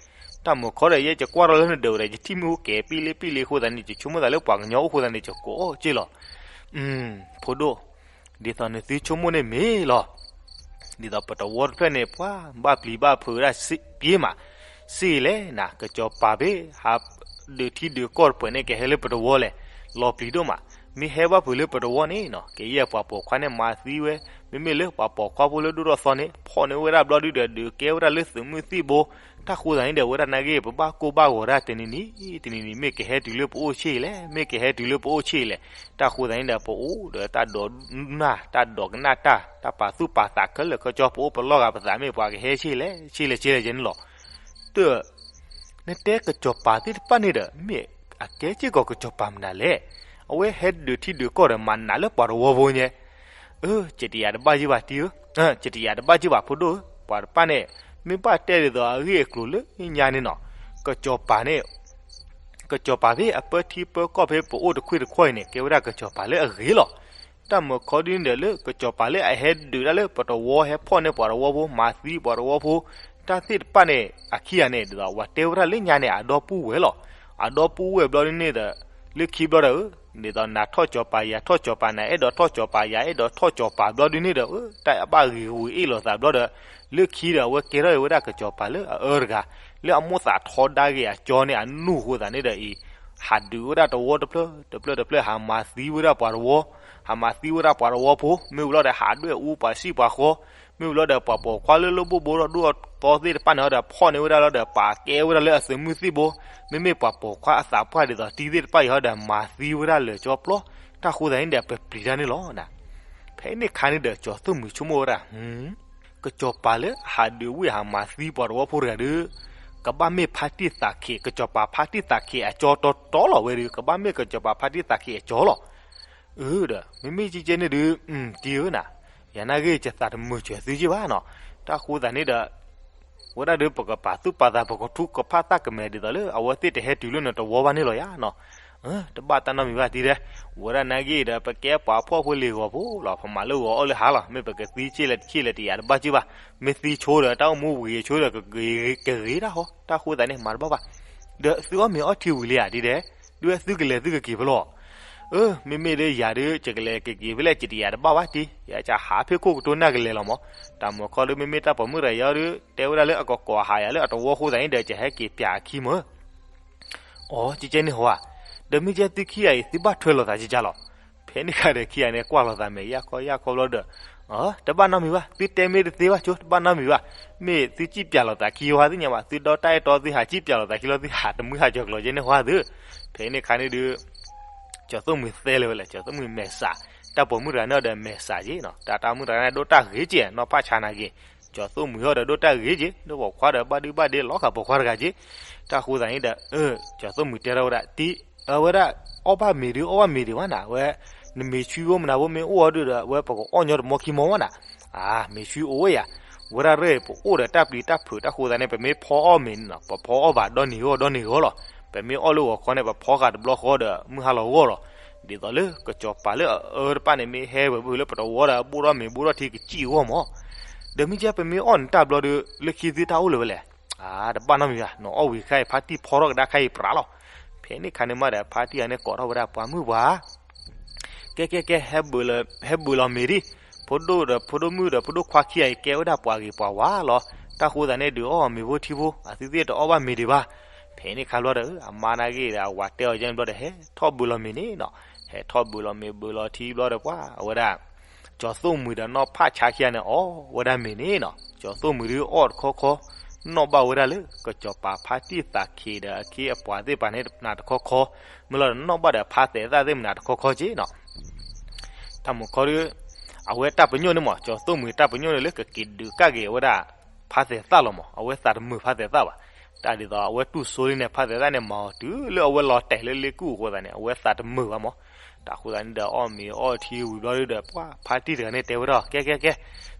တၢ်မုာ်ခီဒီး ယဲယကွၢ်ထီၣ်လၢနဒၢးပူၤဒီး ယထံၣ်မ့ၣ်အူကဲၤပံလ့ပံလ့အဃိသတးန့ၣ် ယဆိကမိၣ်သးလၢပှၤကညီအိၣ်အဃိသတးန့ၣ် ယကိးအီၤက့ၢ်လီၤ. ဖိဒိၣ်, ဒ်သိးနသုဆိကမိၣ်န့ၣ်မ့ၢ်လီၤ. ဒ်သိးပတဝီတဖျၢၣ်န့ၣ် ပှၤဘၣ်ပျံၤဘၣ်ဖုးဝဲဒၣ်စ့ၢ်ကီးမး, စ့ၢ်လဲၣ်နၤ ကစီၤပၤဖဲဟးဒုးထံဒုးကီၢ်တပှဲၤန့ၣ် ကဟဲလၢပတဝီလဲၣ်, လီၤပျံၤဒိၣ်မး, မ့ၢ်ဟဲဘၣ်ဖုးလၢပတဝီန့ၣ်နီၤ ကယဲၢ်ပှၤပိာ်ခွါန့ၣ်မၤသံဝဲ, မ့မ့ၢ်လၢပှၤပိာ်ခွါဖိလၢဒိၣ်ထီၣ်သီန့ၣ် ဖီၣ်န့ၢ်ဝဲဒၣ်ဘျီဒုဒီး ဒုးကဲဝဲဒၣ်လၢသုးမုၢ်သံၣ်ဘိ, တၢ်ဃိသးန့ၣ်ဒီး ဝဲဒၣ်နာ်က့ ပဘၣ်ကိၢ်ဘၣ်ဂီၤဒၣ်တနံၤနံၤ, တနံၤနံၤ မ့ၢ်ကဟဲတုၤလၢပအိၣ်ဆ့ၣ်လဲၣ်, မ့ၢ်ကဟဲတုၤလၢပအိၣ်ဆ့ၣ်လဲၣ်, တၢ်ဃိသးန့ၣ်ဒီး ပအိၣ်ဒီးတၢ်ဒိးနၢ် တၢ်ဒိးကနၣ်တၢ် တၢ်ပာ်သူၣ်ပာ်သးခဲလၢာ်ခဲဆ့ ပအိၣ်ပလီၢ်ဂၤပသး မ့ၢ်ပှၤကဟဲဆ့ၣ်လဲၣ် ဆ့ၣ်လဲၣ်ဆ့ၣ်လဲၣ်ယဲန့ၣ်လီၤ. တၢ် နတဲကစီၤပၤသ့ၣ်တဖၣ်န့ၣ်ဒီး မ့ၢ်အကဲစ့ၢ်ကီးကစီၤပၤမနုၤလဲၣ်, အဝဲဟဲဒုးထံဒုးကီၢ်ဒီး မၤနးလၢပှၤတဝီဖိညါ, အၢ ကတယၤတဘၣ်ယ့ၢ်ဘၣ်တံၤဧၢ, ကတယၤတဘၣ်ယ့ၢ်ဘၣ်ဖိဒိၣ်ဧၢ, ပှၤတဖၣ်န့ၣ် မ့ၢ်ဘၣ်တဲဒ်သိးအဂ့ၢ်အကျိၤလၢညါန့ၣ်နီၤ, ကစီၤပၤန့ၣ် ကစီၤပၤဖဲအပၢထံပၢကီၢ်ဖဲပအိၣ်တခွ့ၣ်တခီအံၤန့ၣ် ကဲဝဲဒၣ်ကစီၤပၤလၢအဂ့ၤလီၤ. တၢ်မုာ်ခီဒ်န့ၣ်ဒီး လၢကစီၤပၤလၢအဟဲဒုးတၢ်လၢပတဝီ ဟဲဖီၣ်န့ၢ်ပှၤတဝီဖိ မၤသံပှၤတဝီဖိ တၢ်သ့ၣ်တဖၣ်န့ၣ် အခံဂၤန့ၣ် ဒ်သိးပှၤတဲဝဲဒၣ်လၢညါန့ၣ် အဒီပုၢ်ဝဲၢ်လီၤ. အဒီပုၢ်ဝဲၢ်ဘျီဒ်န့ၣ်ဒီး လၢခံဘျီဒီး ဒ်သိးနၤထီၣ်ကစီၤပၤ ယၤထီၣ်ကစီၤပၤ နအဲၣ်ဒိးထီၣ်ကစီၤပၤ ယၤအဲၣ်ဒိးထီၣ်ကစီၤပၤဘျီဒ်န့ၣ်ဒီး တၢ်ဘၣ်ဂ့ၤဂူာ်အ့ၣ်လိာ်သးဘျီဒီး လၢခံဒီးအဝဲကဲထီၣ်အံၤဝဲဒၣ်ကစီၤပၤလၢအအၢတဂၤ လၢအမိၣ်သးထီဒါက့ၤအကၠီန့ၣ် အနူၢ်အဃိသးန့ၣ်ဒီးအံၤ ဟးဒုးဝဲဒၣ်တဝီတဖျၢၣ်တဖျၢၣ်တဖျၢၣ် ဟးမၤသံဝဲဒၣ်ပှၤတဝီ, ဟးမၤသံဝဲဒၣ်ပှၤတဝီဖိ မ့ၢ်ဝံၤလီၤဒီး ဟးဒွဲၣ်အူပှၤစံၣ်ပှၤဃီ, မ့ၢ်ဝံၤလီၤဒီး ပှၤပိာ်ခွါလၢလၢဘိဘိဒီး ဒိၣ်အသီသ့ၣ်တဖၣ်န့ၣ်ဟီဒီး ဖီၣ်န့ၢ်ဝဲဒၣ်လီၤဒီး ပာ်ကဲဝဲဒၣ်လၢအသုးမုၢ်သံၣ်ဘိ, မ့မ့ၢ်ပှၤပိာ်ခွါအသးပှၢ်ဒ်သိးတံၤသ့ၣ်တဖၣ်အံၤဟီဒီး မၤသံဝဲဒၣ်လၢာ်ကၠီပျီ, တၢ်ဃိသးန့ၣ်ဒီး ပပျံၤတၢ်န့ၣ်လီၤ. ဖဲန့ၣ်ခါန့ၣ်ဒီး ကၠီၤသိၣ်မှံၤဆိကမိၣ်ဝဲဒၣ် ကစီၤပၤလၢအဟးဒုးဝ့ၢ်ဟးမၤသံပှၤတဝီဖိတဂၤဒီး ကဘၣ်မ့ၢ်ဖါတံၢ်သးခံး ကစီၤပၤဖါတံၢ်သးခံးအကၠီတီတီလီၤဝဲဒီး ကဘၣ်မ့ၢ်ကစီၤပၤဖါတံၢ်သးခံးအကၠီလီၤ. အၢဒီး မ့မ့ၢ်ကကဲန့ၣ်ဒီး တံၤဧၢနၤ, ယၤနာ်ဂ့ၢ်ယသးတမုာ်စၢၤသုက့ဘၣ်နီၤ, တၢ်ဃိသးန့ၣ်ဒီး ဝဲဒၣ်ဒီးပကပာ်သူၣ်ပာ်သး ပကထူကဖၣ်သးကမဲာ်ဒ်သိးလၢ အဝဲသ့ၣ်တဟဲတုၤလၢနတဝီဘၣ်န့ၣ်လီၤယၤနီၤ. တဘၣ်တၢ်နီတမံၤဘၣ်တံၤဒဲး, ဝဲဒၣ်နာ်ဂ့ၢ်ဒီး ပကဲပှၤဖှီၣ်ဖိလံၤဂီၤဖိလီၤ, ပမၤလၢဂီၤအီၣ်လၢဟါလီၤ, မ့ၢ်ပကသံဆ့ၣ်လဲၣ်တဆ့ၣ်လဲၣ် တယၤတဘၣ်က့ဘၣ်, မ့ၢ်သံဆိဒီး တၢ်အိၣ်မူဝံၤဆိဒီး ကဂ့ၤတၢ်ဟီ, တၢ်ဃိသးန့ၣ် မၤတဘၣ်ဘၣ်. ဒီးသုအီၣ်မ့ၤအီထံဝံၤလံဧါတံၤဒဲး, ဒ်ဝဲသုကလဲၤသုကက့ၤဖဲလဲၣ်. အၢ မ့မ့ၢ်ဒီးယၤဒီး ယကလဲၤကက့ၤဖဲလဲၣ် ကတယၤတဘၣ်ဘၣ်တံၤ, ယကဟးဖဲခိၣ်ကတိၤနၢ်ကလဲၤလီၤမး, တၢ်မုာ်ခီဒီး မ့မ့ၢ်တၢ်ပိာ်မုၣ်တဂၤအံၤဒီး တဲဝဲဒၣ်လၢအကကိးဟးယၤလၢအတဝီအဃိသတးန့ၣ်ဒီး ယဟဲက့ၤပျးအခံမး. အိ ကကဲန့ၣ်ဟီဧါ, ဒီးမ့ၢ်ကဲသုခံဂၤအံၤ သုဘၣ်ထွဲလိာ်သးကကလီၤ. ဖဲန့ၣ်ခါဒီးခံဂၤန့ၣ် ကွၢ်လိာ်သးမဲာ်ယၢ်ခီယၢ်ခီဘျီဒီး, တဘၣ်နီတမံၤဘၣ်, သုတဲမ့ၢ်တသ့ဘၣ်ဆိ တဘၣ်နီတမံၤဘၣ်, မ့ၢ်သုစံၣ်ပျးလိာ်သးခံဝဲသ့ၣ်ညါဘၣ်, သုဒီတၢ်အဲၣ်တီ သုဟးစံၣ်ပျးလိာ်သးခံလီၤ, သုဟးတမုၢ်ဟးကၠီၤကျိၤကဲန့ၣ်ဟီဧါသု. ဖဲန့ၣ်ခါန့ၣ်ဒီး ကၠီၤသိၣ်မှံၤသဲလၢၤဝဲလဲၣ်, ကၠီၤသိၣ်မှံၤမဲာ်ဆှး, တၢ်ပိာ်မုၣ်တဂၤန့ၣ်ဒီးမဲာ်ဆှးက့နီၤ, တၢ်တၢ်မုၣ်တဂၤန့ၣ် ဒိၣ်တၢ်ဂ့ၤက့ နီၢ်ဖးဆါနၤက့, ကၠီၤသိၣ်မှံၤဟီဒီးဒိၣ်တၢ်ဂ့ၤက့, ဒိၣ်ပိာ်ခွါဒီးဘၣ်ဒုဘၣ်ဒ့လီၤဃာ်ပိာ်ခွါတဂၤက့, တၢ်ဃိသတးန့ၣ်ဒီး ကၠီၤသိၣ်မှံၤတဲထီၣ်ဝဲဒၣ် တံၤ, အဝဲဒၣ် အီၣ်ဘၣ်မ့ၤဒုး အီၣ်ဘၣ်မ့ၤဒံးဘၣ်နၤ, အဝဲ နမ့ၤဆှံဖိမနၤဖိမ့ၢ်အိၣ်အီၤဒုးဒီး အဝဲပကအီၣ်ညီတမီခံမီဝဲနၤ, အါ မ့ၤဆှံအိၣ်ဝဲယၤ, ဝဲဒၣ်ရဲၣ် ပအိၣ်ဒီးတၢ်ပျံၤတၢ်ဖုးတၢ်ဃိသတးန့ၣ် ပမ့ၢ်ဖီအီၣ်မ့ၤန့ၣ်နီၤ ပဖီအီၣ်ဘၣ်ဒီနံၤဂီၢ်ဒီနံၤဂီၢ်လီၤ, ပမ့ၢ်အီၣ်လၢဂီၤခီန့ၣ် ပဖီဃာ်တဘျီဃီဒီး မုၢ်ဟါလီၤဂီၢ်လီၤ, ဒ်သိးလၢကစီၤပၤလၢအအၢတဖၣ်န့ၣ် မ့ၢ်ဟဲဝဲဖဲလၢပတဝီဒီး ဘိၣ်ထီၣ်မ့ၤဘိၣ်ထီၣ်ထံကစံၣ်အဂီၢ်မး, ဒီးမ့ၢ်ကဲပမ့ၢ်အီၣ်နတၢ်ဘျီဒီး လၢခံသုတၢ်အိၣ်လၢၤဝဲလဲၣ်, အါ တဘၣ်နီတမံၤဘၣ်, နအီၣ်ဝံၤခါအံၤ ဖါတံၢ်ဖီထီၣ်ကဒါခါအံၤပြးလီၤ. ဖဲန့ၣ်ခါန့ၣ်မးဒီး ဖါတံၢ်ဂၤန့ၣ်ကိးထီၣ်ဝဲဒၣ်ပှၤမုၣ်ပှၢ် ကဲကဲကဲ ဟဲဘုးလီၤမ့ၤဒံး, ဖိဒိၣ်ဒီးဖိဒိၣ်မုၣ်ဒီးဖိဒိၣ်ခွါခံဂၤအံၤ ကဲဝဲဒၣ်ပှၤဂ့ၤပှၤဝါလီၤ, တၢ်ဃိသတးန့ၣ် ဒုးအီၣ်မ့ၤဖိထံဖိ အသုသ့ၣ်တအီၣ်ဘၣ်မ့ၤဒံးဘၣ်. ဖဲန့ၣ်ခါဘျီဒီး အမါနာ်ဂ့ၤဒီး အဝၤတဲအီၤယဲန့ၣ်ဘျီဒီး ဟဲထီၣ်ဘုးလီၤမ့ၤန့ၣ်နီၤ, ဟဲထီၣ်ဘုးလီၤမ့ၤဘုးလီၤထံဘျီဒီး ပှၤအဝဲဒၣ် ကၠီၤသိၣ်မှံၤဒီးနီၢ်ဖးဆါခံဂၤန့ၣ် အီၣ်ဝဲဒၣ်မ့ၤန့ၣ်နီၤ, ကၠီၤသိၣ်မှံၤဒုးအီၣ်တခီခီ, နီၣ်ဘၣ်ဝဲဒၣ်လၢ ကစီၤပၤဖါတံၢ်သးခ့ဒီးအခ့အပှၤသ့ၣ်တဖၣ်န့ၣ်မနၤတခီခီ, မ့ၢ်လီၤဒီးနီၣ်ဘၣ်ဒီးဖါသဲးသၣ်သ့ၣ်မနၤတခီခီက့နီၤ. တၢ်မုၢ်ခီဒီး အဝဲတၢ်ပညိၣ်န့ၣ်မး ကၠီၤသိၣ်မှံၤတၢ်ပညိၣ်န့ၣ်လၢကက့ၤဒုးကၣ်က့ၤဝဲဒၣ် ဖါသဲးသၣ်လီၤမး, အဝဲသးတမုာ်ဖါသဲးသၣ်ဘၣ်. တၢ်ဒ်သိးအဝဲတူၢ်စိလံန့ၣ် ဖါသဲးသၣ်န့ၣ်မၤအီၤတုၤလၢအဝဲလီၤတဲာ်လၢလ့ကူၣ်အဃိသတးန့ၣ် အဝဲသးတမုာ်ဘၣ်မး. တၢ်အဃိသတးန့ၣ်ဒီးအီၣ်မ့ၤအီထံဝံၤဘျီဒုးဒီး ပှၤဖါတံၢ်တဂၤန့ၣ်တဲဝဲဒၣ် ကဲကဲကဲ,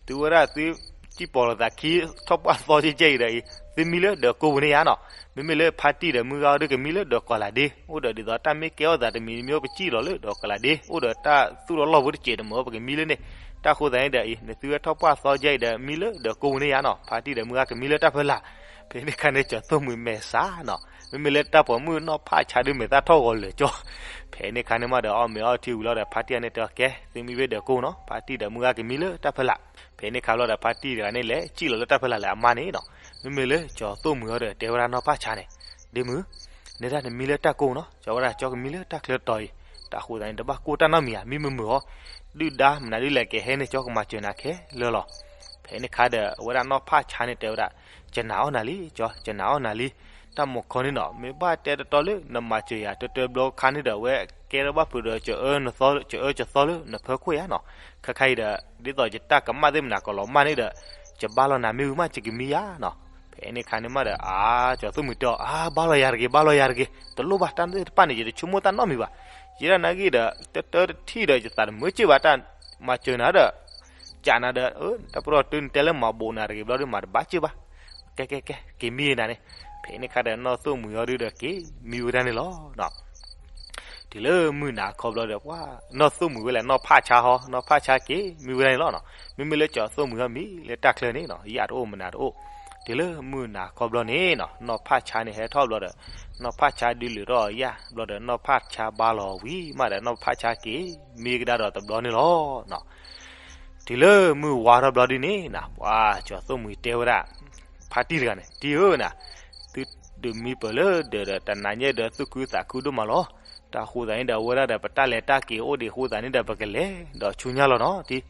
သုဝဲဒၣ်သုစံၣ်ပီၤလိာ်သးခံထီၣ်ပှၢ်သီကဲကဲအံၤဒီးအံၤ သုမံလၢဒၢးကိၢ်ပူၤန့ၣ်ယါနီၤ. မ့မ့ၢ်လၢဖါတံၢ်ဒီးမုၢ်ဂၤအီၤဒုးကမံလၢဒၢးကီၤလးဒ့, အိၣ်ဒီးဒ်သိးတၢ်မ့ၢ်ကဲအီၣ်သးတမံၤမ့ၢ်အိၣ်ပစံၣ်လီၤလၢဒၢးကီၤလးဒ့, အိၣ်ဒီးတၢ်သူၣ်လီၤလီၢ်ဖိတစဲးတမုာ် ပကမံလၢန့ၣ်. တၢ်အဃိသတးန့ၣ်ဒီးအံၤ နသုဝဲထီၣ်ပှၢ်သီကဲအံၤဒီးမံလၢဒၢးကိၢ်ပူၤန့ၣ်ယါနီၤ, ဖါတံၢ်ဒီးမုၢ်ဂၤကမံလၢတၢ်ဖီလာ်. ဖဲန့ၣ်ခါန့ၣ် ကၠီၤသိၣ်မှံၤမဲာ်ဆှးနီၤ, မ့မ့ၢ်လၢတၢ်ပိာ်မုၣ်နီၢ်ဖးဆါဒုးမဲာ်သၣ်ထီၣ်ဂီၤလၢာ်ကၠီ. ဖဲန့ၣ်ခါန့ၣ်မးဒီးအီၣ်မ့ၤအီထံဝံၤလီၤဒီး ဖါတံၢ်န့ၣ်တဲအီၤ ကဲ သုမံဖဲဒၢးကိၢ်နီၤ, ဖါတံၢ်ဒီးမုၢ်ဂၤကမံလၢတၢ်ဖီလာ်. ဖဲန့ၣ်ခါလီၤဒီးဖါတံၢ်တဂၤန့ၣ်လဲၤစံၣ်လီၤလၢတၢ်ဖီလာ်လၢအမါန့ၣ်နီၤ. မ့မ့ၢ်လၢကၠီၤသိၣ်မှံၤအီၤဒီးတဲဝဲဒၣ်နီၢ်ဖးဆါန့ၣ်, ဒ့မုၣ်, နဲဒၣ်နမံလၢတၢ်ကိၢ်နီၤ, ကၠီဝဲဒၣ်ကၠီကမံလၢတၢ်ချၢတီၤအံၤ. တၢ်အဃိသတးန့ၣ် တဘၣ်ကိၢ်တၢ်နီတမံၤဧါ, မံမုာ်မုာ်အီၤ, ဒုၣ်ဒါမနုၤဒုးလဲၤကဟဲန့ၣ် ကၠီကမၤစၢၤနၤခဲလၢာ်လီၤ. ဖဲန့ၣ်ခါဒီး အဝဲဒၣ်နီၢ်ဖးဆါန့ၣ်တဲဝဲဒၣ်, ကနၣ်အီၣ်နၤလံ ကၠီ, ကနၣ်အီၣ်နၤလံ. တၢ်မုၢ်ခီန့ၣ်နီၤ မ့ၢ်ဘၣ်တဲတတီလၢနမၤစၢၤယၤ တၢတၢဘျီခါန့ၣ်ဒီး အဝဲကဲထီၣ်ဘၣ်ဖုးဒီး ကအၢကၢသီလၢနဖၢခိၣ်ယါနီၤ. ခဲခါအံၤဒီး ဒ်သိးယတၢ်ကမၣ်သ့ၣ်မနၤကလီၤမၢ်န့ၣ်ဒီး ယဘါလီၤနၤမ့ၢ်ဝံၤမး ယကမံယါနီၤ. ဖဲန့ၣ်ခါန့ၣ်မးဒီး အါ ကၠီၤသိၣ်မှံၤတဲအီၤ အါ ဘါလီၤယၤတဂ့ၤ ဘါလီၤယၤတဂ့ၤ, တလိၣ်ဘၣ်တၢ်သ့ၣ်တဖၣ်န့ၣ် ယတဆိကမိၣ်တၢ်နီတမံၤဘၣ်. ယဲဒၣ်နာ်ဂ့ၤဒီး တၢတၢတထံၣ်ဒီး ယသးတမုာ်စ့ၢ်ဘၣ် တၢ်မၤစၢၤနၤဒီး ကနၤဒီး တၢ်ပရီၣ်တုၤနတဲလၢမၤဘိးနၤတဂ့ၤဘျီဒီး မၤတဘၣ်စ့ၢ်ဘၣ်. ကဲကဲကဲ က့ၤမံနၤန့ၣ်. ဖဲန့ၣ်ခါဒီး နီၢ်သိၣ်မှံၤအီၤဒုးဒီးက့ၤမံဝဲဒၣ်န့ၣ်လီၤ. တုၤလၢမုၢ်နၤခီဘျီဒီး ပှၤနီၢ်သိၣ်မှံၤဝဲလဲၣ် နီၢ်ဖးဆါဟီ နီၢ်ဖးဆါက့ၤမံဝဲဒၣ်န့ၣ်လီၤ. မ့မ့ၢ်လၢကၠီၤသိၣ်မှံၤဟီမံလၢတၢ်ချၢန့ၣ်နီၤ ယၣ်တအိၣ်မနၤတအိၣ်. တုၤလၢမုၢ်နၤခီဘျီန့ၣ်နီၤ နီၢ်ဖးဆါန့ၣ်ဟဲထီၣ်ဘျီဒီး နီၢ်ဖးဆါဒုးလုာ်ထီၣ်ယၣ်ဘျီဒီး နီၢ်ဖးဆါဘါလီၤဝံၤမးဒီး နီၢ်ဖးဆါက့ၤမံကဒါဒီးတဘျီန့ၣ်လီၤ. တုၤလၢမုၢ်ဝါထီၣ်ဘျီဒ်န့ၣ်နီၤ ပှၤကၠီၤသိၣ်မှံၤတဲဝဲဒၣ် ဖါတံၢ်တဂၤန့ၣ် တံၢ်ဧၢနၤ, သုဒုးမံပၢၢ်လၢဒၢးဒီး တနၤညါဒီးသူၣ်ခုသးခုဒိၣ်မးလီၤ. တၢ်ဃိသးန့ၣ်ဒီး အဝဲဒၣ်ဒီး ပတၢ်လဲၤတၢ်က့ၤအိၣ်ဒံးဃိသးန့ၣ်ဒီး ပကလဲၤဒီးဆူညါလီၤနီၤ တံၢ်.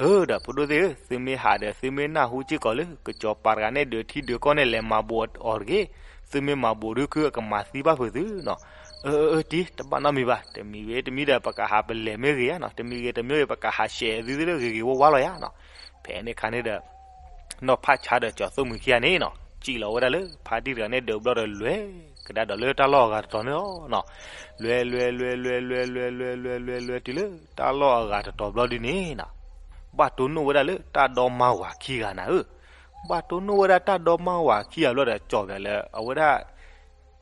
အၢ ဒီးဖိဒိၣ်သ့ၣ်ဧၢ, သုမ့ၢ်ဟးဒီး သုမ့ၢ်နၢ်ဟူစ့ၢ်ကီးလၢ ကစီၤပၤတဂၤန့ၣ် ဒုးထံဒုးကီၢ်န့ၣ် လဲၤမၤဘူးအီၤတဂ့ၤ. သုမ့ၢ်မၤဘူးဒုးခု အကမၤသံဘၣ်ဖုးသုနီၤ. အၢ အၢ တံၢ် တဘၣ်နီတမံၤဘၣ်. တမံၤဝဲတမံၤဒီး ပကဟးပလဲၤမ့ၢ်ဂ့ၤဧါနီၤ, တမံၤဂ့ၤတမံၤဂ့ၤ ပကဟးရှဲးသုသ့ၣ်ဂ့ၤဂ့ၤဝါဝါလီၤယါနီၤ. ဖဲန့ၣ်ခါန့ၣ်ဒီး နီၢ်ဖးဆါဒီးကၠီၤသိၣ်မှံၤခံဂၤန့ၣ်နီၤ စံၣ်လီၤဝဲဒၣ်လၢဖါတံၢ်တဂၤန့ၣ် ဒုးဘျီဒီး လဲၤကဒါဒီးလၢတၢ်လီၢ်အဂၤတတီၤန့ၣ်လီၤ. လဲၤ လဲၤ လဲၤ လဲၤ လဲၤ လဲၤ လဲၤ လဲၤ လဲၤ လဲၤ တုၤလၢတၢ်လီၢ်အဂၤတတီၤဘျီဒ်န့ၣ်နီၤ ဘၣ်တိၢ်နီၣ်ဝဲဒၣ်လၢ တၢ်ဒီမါဝၤခံဂၤနၤဧၢ. ဘၣ်တိၢ်နီၣ်ဝဲဒၣ်တၢ်ဒီမါဝၤခံဂၤဘျီဒီး ကၠီၤဘၣ်လၢအဝဲဒၣ်